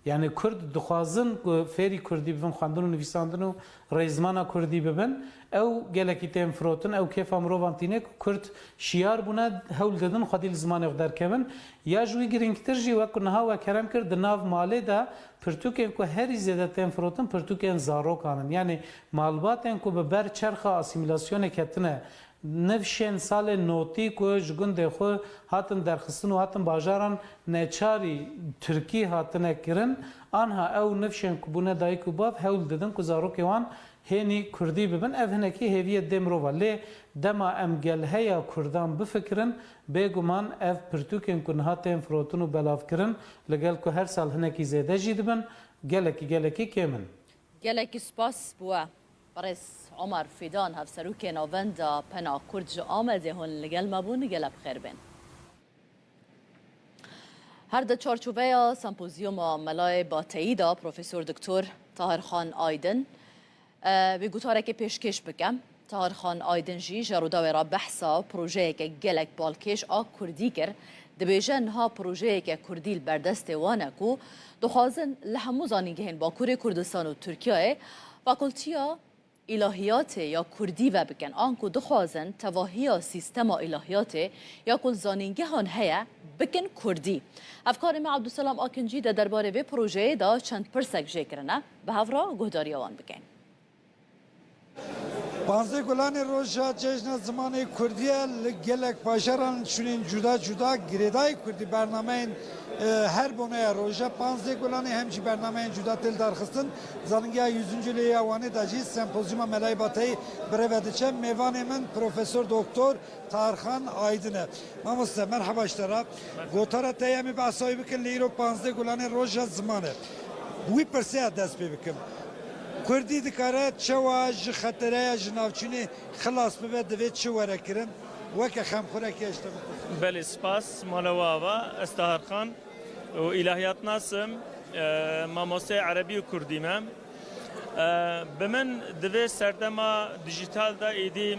yani kurd dixwazin ku fêrî kurdî bibin, xwendin û nivîsandin û rêzmana kurdî bibin, ew gelekî tên firotin, ew kêfa mirovan tîne ku kurd şiyar bûne, hewl didin xwedî li zimanê xwe derkevin. Ya ji wî girîngtir jî, wek ku niha we kerem kir, di nav malê de pirtûkên ku herî zêde tên firotin, pirtûkên zarokan in. Yani malbatên ku bi ber çerxa asîmîlasyonê ketine, nifşên salê notî ku ji gundê xwe hatin derxistin û hatin bajaran neçarî tirkî hatine kirin, anha ew nifşên ku bûne dayik û bav hewl didin ku zarokê wan hênî kurdî bibin. Ev hinekî hêviyê dê mirova. Lê dema em gelheya kurdan bifikirin, bêguman ev pirtûkên ku niha tên firotin û belavkirin, li gel ku her sal hinekî zêde jî dibin, gelekî, gelekî kêm in. Gelekî spas bi we. Birêz Omer Fîdan, Hevserokê Navenda Pena Kurd ji Amedê hûn li gel me bûn, gelek bi xêr bên. Her di çarçoveya sempozyuma Melayê Bateyî de Profesor Doktor Tahir Xan Aydin, e, wê gotarekê pêşkêş bike. Tahir Xan Aydin jî ji Rûdawê re behsa projeyeke gelek balkêş a kurdî kir. Dibêje niha projeyeke kurdî li ber destê wan e ku dixwazin li hemû zanîngehên Bakurê Kurdistan û Tirkiyeyê fakultiya îlahiyatê ya kurdî vebikin, anku dixwazin tevahiya sîstema îlahiyatê ya ku li zanîngehan heye bikin kurdî. Hevkarê me Abdulselam Akincî de derbarê vê projeyê de çend pirsek jê kirine. Bi hev re guhdariya wan bikin. Panzdeh Gulanê roja Cejna Zimanê Kurdî ye. Li gelek bajaran şûnên cuda cuda girêdayî kurdî bernameyên, e, her boneya roja panzdeh Gulanê hem jî bernameyên cuda tê lidarxistin. Zanîngeha Yüzüncü Lê ya Wanê de jî sempozyuma Melayê Bateyî bi rê ve diçe. Mêvanê min Profesor Doktor Tarxan Aydin e. Mamoste, merheba ji te re. Gotara te ye, em ê behsa wî bikin, lê îro panzdeh Gulanê roja ziman e. Bi wî pirseya dest pê bikim. Kurdî dikare çawa ji xetereya ji navçînê xilas bibe, divê çi were kirin? Weke xemxurekê ji te bipirsim. Belê, spas, mala we ava. Ez Tahir Xan û îlahiyatnas im, e, mamosteyê erebî û kurdî me. E, bi min di vê serdema dijîtal de êdî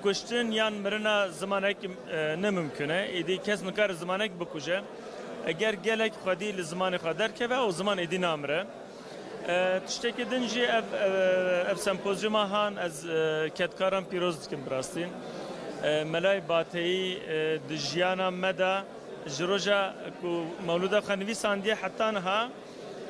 kuştin yan mirina zimanek, e, ne mimkun e. Êdî kes nikare zimanek bikuje. Eger gelek xwedî li zimanê xwe derkeve, ew ziman êdî namire. E, tiştekî din jî ev, ev, ev sempozyuma han ez, e, kedkaran pîroz dikim bi rastî. E, Melayê Bateyî, e, di jiyana me de ji roja ku Mewlûda xwe nivîsandiye heta niha,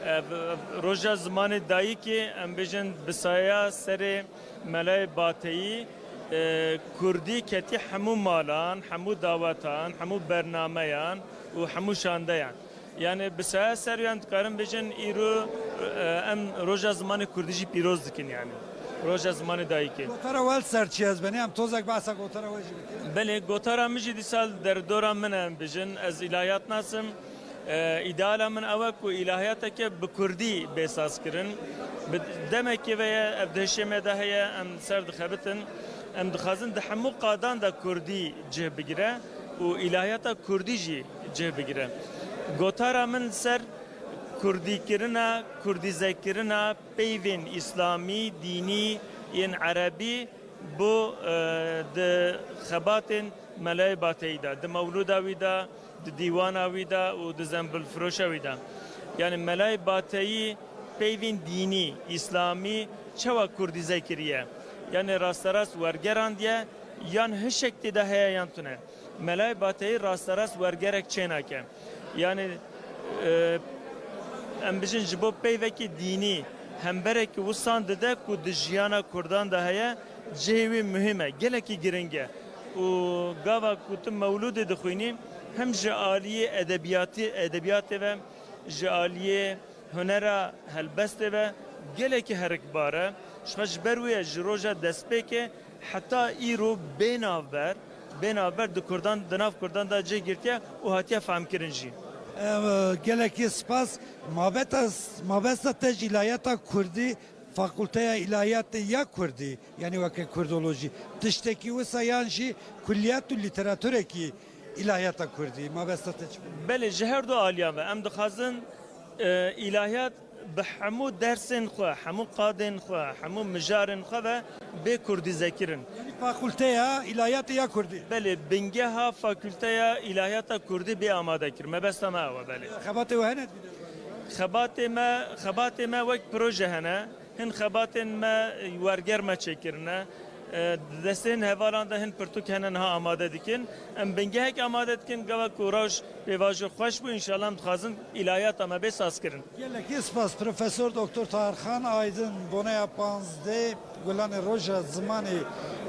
e, v-, v-, roja zimanê dayikê, em bêjin bi saya serê Melayê Bateyî, e, kurdî ketî hemû malan, hemû dawetan, hemû bernameyan û hemû şandeyan. Yani bi saya ser yan dikarin bêjin îro, e, em roja zimanê kurdî jî pîroz dikin yani. Roja zimanê dayikê. Gotara we li ser çi ye? Ez benî em tozek behsa gotara we jî bikin. Belê, gotara min jî dîsa li derdora min e, em bêjin. Ez îlahiyatnas im. E, îdeala min ew e ku îlahiyateke bi kurdî bê sazkirin. Bi demekê ve ye, ev di hişê me de heye, em ser dixebitin. Em dixwazin di hemû qadan de kurdî cih bigire û îlahiyata kurdî jî cih bigire. Gotara min li ser kurdîkirina, kurdîzekirina peyvên îslamî, dînî, yên erebî bo, e, di xebatên Melayê Bateyî de, di mewlûda wî de, di dîwana wî de û di zembilfiroşa wî de. Yani Melayê Bateyî peyvên dînî, îslamî çawa kurdîze kiriye? Yani rasterast wergerandiye yan hişek tê de heye yan tune? Melayê Bateyî rasterast wergerek çênake. Yani, e, em bijin ji bo peyvekî dînî hemberekî wisan dide ku di jiyana Kurdan de heye, cihê wî muhîm e, gelekî giring e. Û gava ku tu mewlûdê dixwînî, hem ji aliyê edebiyatî, edebiyatê ve, ji aliyê hunera helbestê ve gelekî herikbar e. Ji xwe ji ber wê ye ji roja destpêkê heta îro bê navber, bê navber di Kurdan, di nav Kurdan de cih girtiye û hatiye fehmkirin jî. Ev, gelekî spas. Mabeta, mabesta te ji îlahiyata Kurdî, Fakulteya Îlahiyatê ya Kurdî, yanî weke Kurdolojî, tiştekî wisa yan jî kulliyat û lîteraturek îlahiyata Kurdî, mabesta te çi? Belê, ji her du aliyan ve em dixwazin, e, îlahiyat bi hemû dersên xwe, hemû qadên xwe, hemû mijarên xwe ve bê kurdîzekirin. Yanî fakulteya îlahiyatê ya Kurdî? Belê, bingeha fakulteya îlahiyata Kurdî bê amadekir. Mebesta me ew e, belê. Xebatê we hene? Xebatê me, xebatê me wek proje hene. Hin xebatên me werger me çêkirine. E, di destên hevalan de hin pirtûk hene niha amade dikin. Em bingehek amade dikin, gava ku rewş pêvajo xweş bû, înşallah em dixwazin îlahiyata me bê sazkirin. Gelekî spas, Profesor Doktor Tahir Xan Aydin, boneya panzdeh Gulanê Roja Zimanê,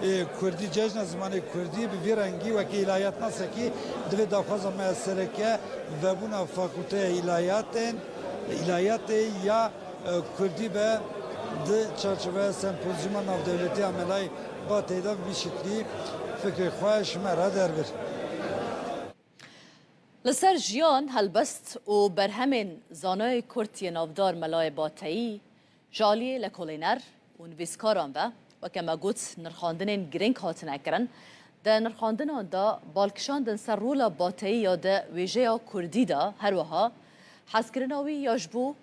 e, Kurdî, Cejna Zimanê Kurdî, bi vî rengî wekî îlahiyatnasekî divê daxwaza me sereke vebûna Fakulteya Îlahiyatên, Îlahiyatê ya e, Kurdî be di çarçoveya sempozyuma navdewletî ya Melayê Bateyî de bi vî şiklî fikrê xwe ji me re derbir. Li ser jiyan, helbest û berhemên zanayê Kurd yê navdar Melayê Bateyî ji aliyê lekolîner û nivîskaran ve, weke me got, nirxandinên girîng hatine kirin. Di nirxandinan de bal kişandin ser rola Bateyî ya di wêjeya Kurdî de, her wiha hezkirina wî ya ji bo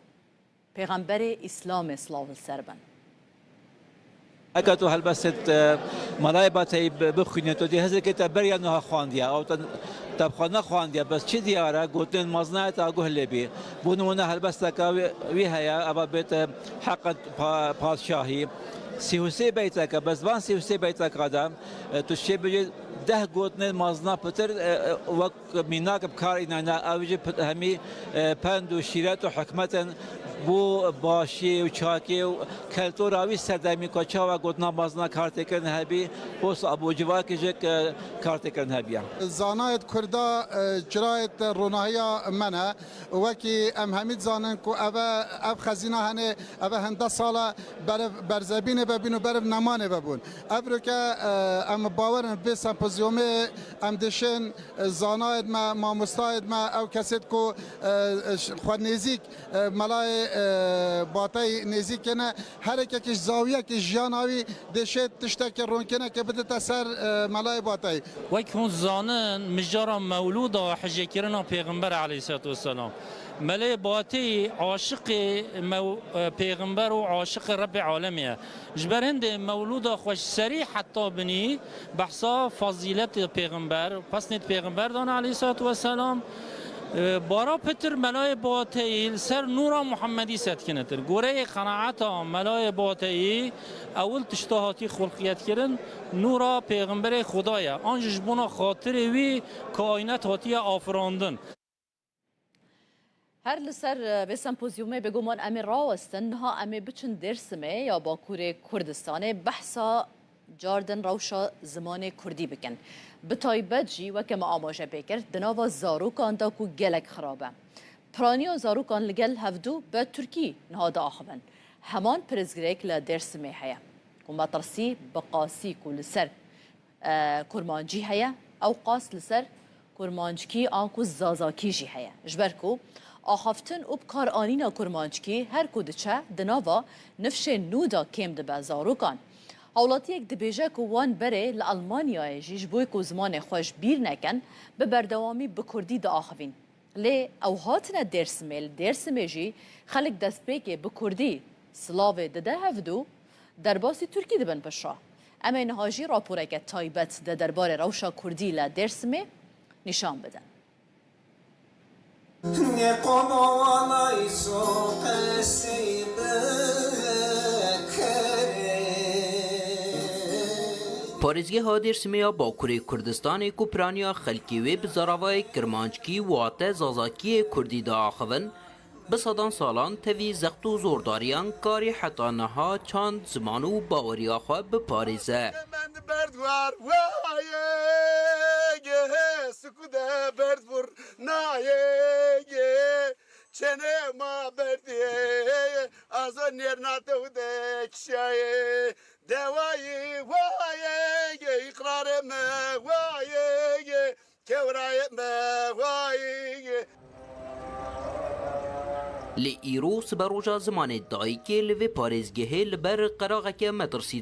Pêxemberê Îslamê silav li ser bin. Heke tu helbestê, e, Melayê Bateyî bi-, bixwînî, tu dê hizreke te beriya niha xwandiye, ew te, te bi xwe nexwandiye, bes çi diyar e, gotinên mezin e te guh lê bî. Bo nimûne helbesteke wî, wî heye, eva bête Heqet Pa-, Padşahî. Sî û sê beyteke, bes van sî û sê beyteka de, e, tu çê bicî deh gotinên mezina pitir, e, e, wek mînak bi kar înayne, ew jî p-, hemî, e, pend û şîret û hikmet in bo başiyê û çakê û keltora wî serdemî ku çawa gotina mezina kar tê kirin hebî, post abû civakê jî, e, kar tê kirin hebiye. Zanayêt Kurda, e, çirayêt ronahiya me ne. Wekî em hemî dizanin ku ev e, ev xezîna hene, ev e hende sala beriv berzebînê vebîn û beriv nemanê vebûn. Evroke, e, em bawer in vê sempozyumê em dişin, e, zanayêd me, mamostayêd me, ew kesêd ku, e, e, ş-, xwe nêzîk, e, Melayê, e, Bateyî nêzîk kene, her yekekî ji zawiyekî jiyana wî dê şêt tiştekê ronkinekê bidite ser, e, Melayê Bateyî. Wek hûn zanin, mijara mewlûda hijêkirina Pêxember aleyhisselatu vesselam. Melê Bateyî aşiqê mew-, e, Pêxember û aşiqê Rebbê Alemê ye. Ji ber hindê mewlûda xwe ji serî heta binî behsa fazîletê Pêxember, pesnêt Pêxember dane aleyhisselatu vesselam. E, bara pitir Melayê Bateyî li ser nûra Muhammedî setkinetir. Goreyê qenaeta Melayê Bateyî ewil tişta hatî xulqiyet kirin, nûra Pêxemberê Xuda ye. An jî ji bona xatirê wî kaînet hatiye afirandin. Her li ser, e, vê sempozyumê bêguman em ê rawestin, niha em ê biçin Dêrsimê ya Bakurê Kurdistanê, behsa cardin rewşa zimanê Kurdî bikin. Bi taybet jî, weke me amaje pê kir, di nava zarokan de ku gelek xirab e. Piraniya zarokan li gel hevdû bi Tirkî niha diaxivin. Heman pirsgirêk li Dêrsimê heye ku metirsî bi qasî ku li ser e, kurmancî heye, ew qas li ser kurmanckî anku zazakî jî heye. Ji ber ku axaftin û bikaranîna kurmanckî her ku diçe di nava nifşên nû de kêm dibe zarokan. Hawlatiyek dibêje ku wan berê li Elmanyayê jî ji bo ku zimanê xwe ji bîr nekin, bi berdewamî bi kurdî diaxivîn. Lê ew hatine Dêrsimê, li Dêrsimê jî xelk destpêkê bi kurdî silavê dide hevdû, derbasî tirkî dibin piştre. Em ê niha jî raporeke taybet di derbarê rewşa kurdî li Dêrsimê nîşan bidin. Parêzgeha Dêrsimê ya Bakurê Kurdistanê ku piraniya xelkê wê bi zaravayê kirmanckî wate zazakiyê kurdî diaxivin, bi sedan salan tevî zext û zordariyan karî heta niha çand, ziman û baweriya xwe biparêze. Berd war wayê, suku de berd vur nayê, çene ma berdê, azo nêrna tew de kişayê. Dewayê wayê, îqrarê me wayê, kewrayê me wayê. Lê îro siberoja zimanê dayikê li vê parêzgehê li ber qeraxeke metirsî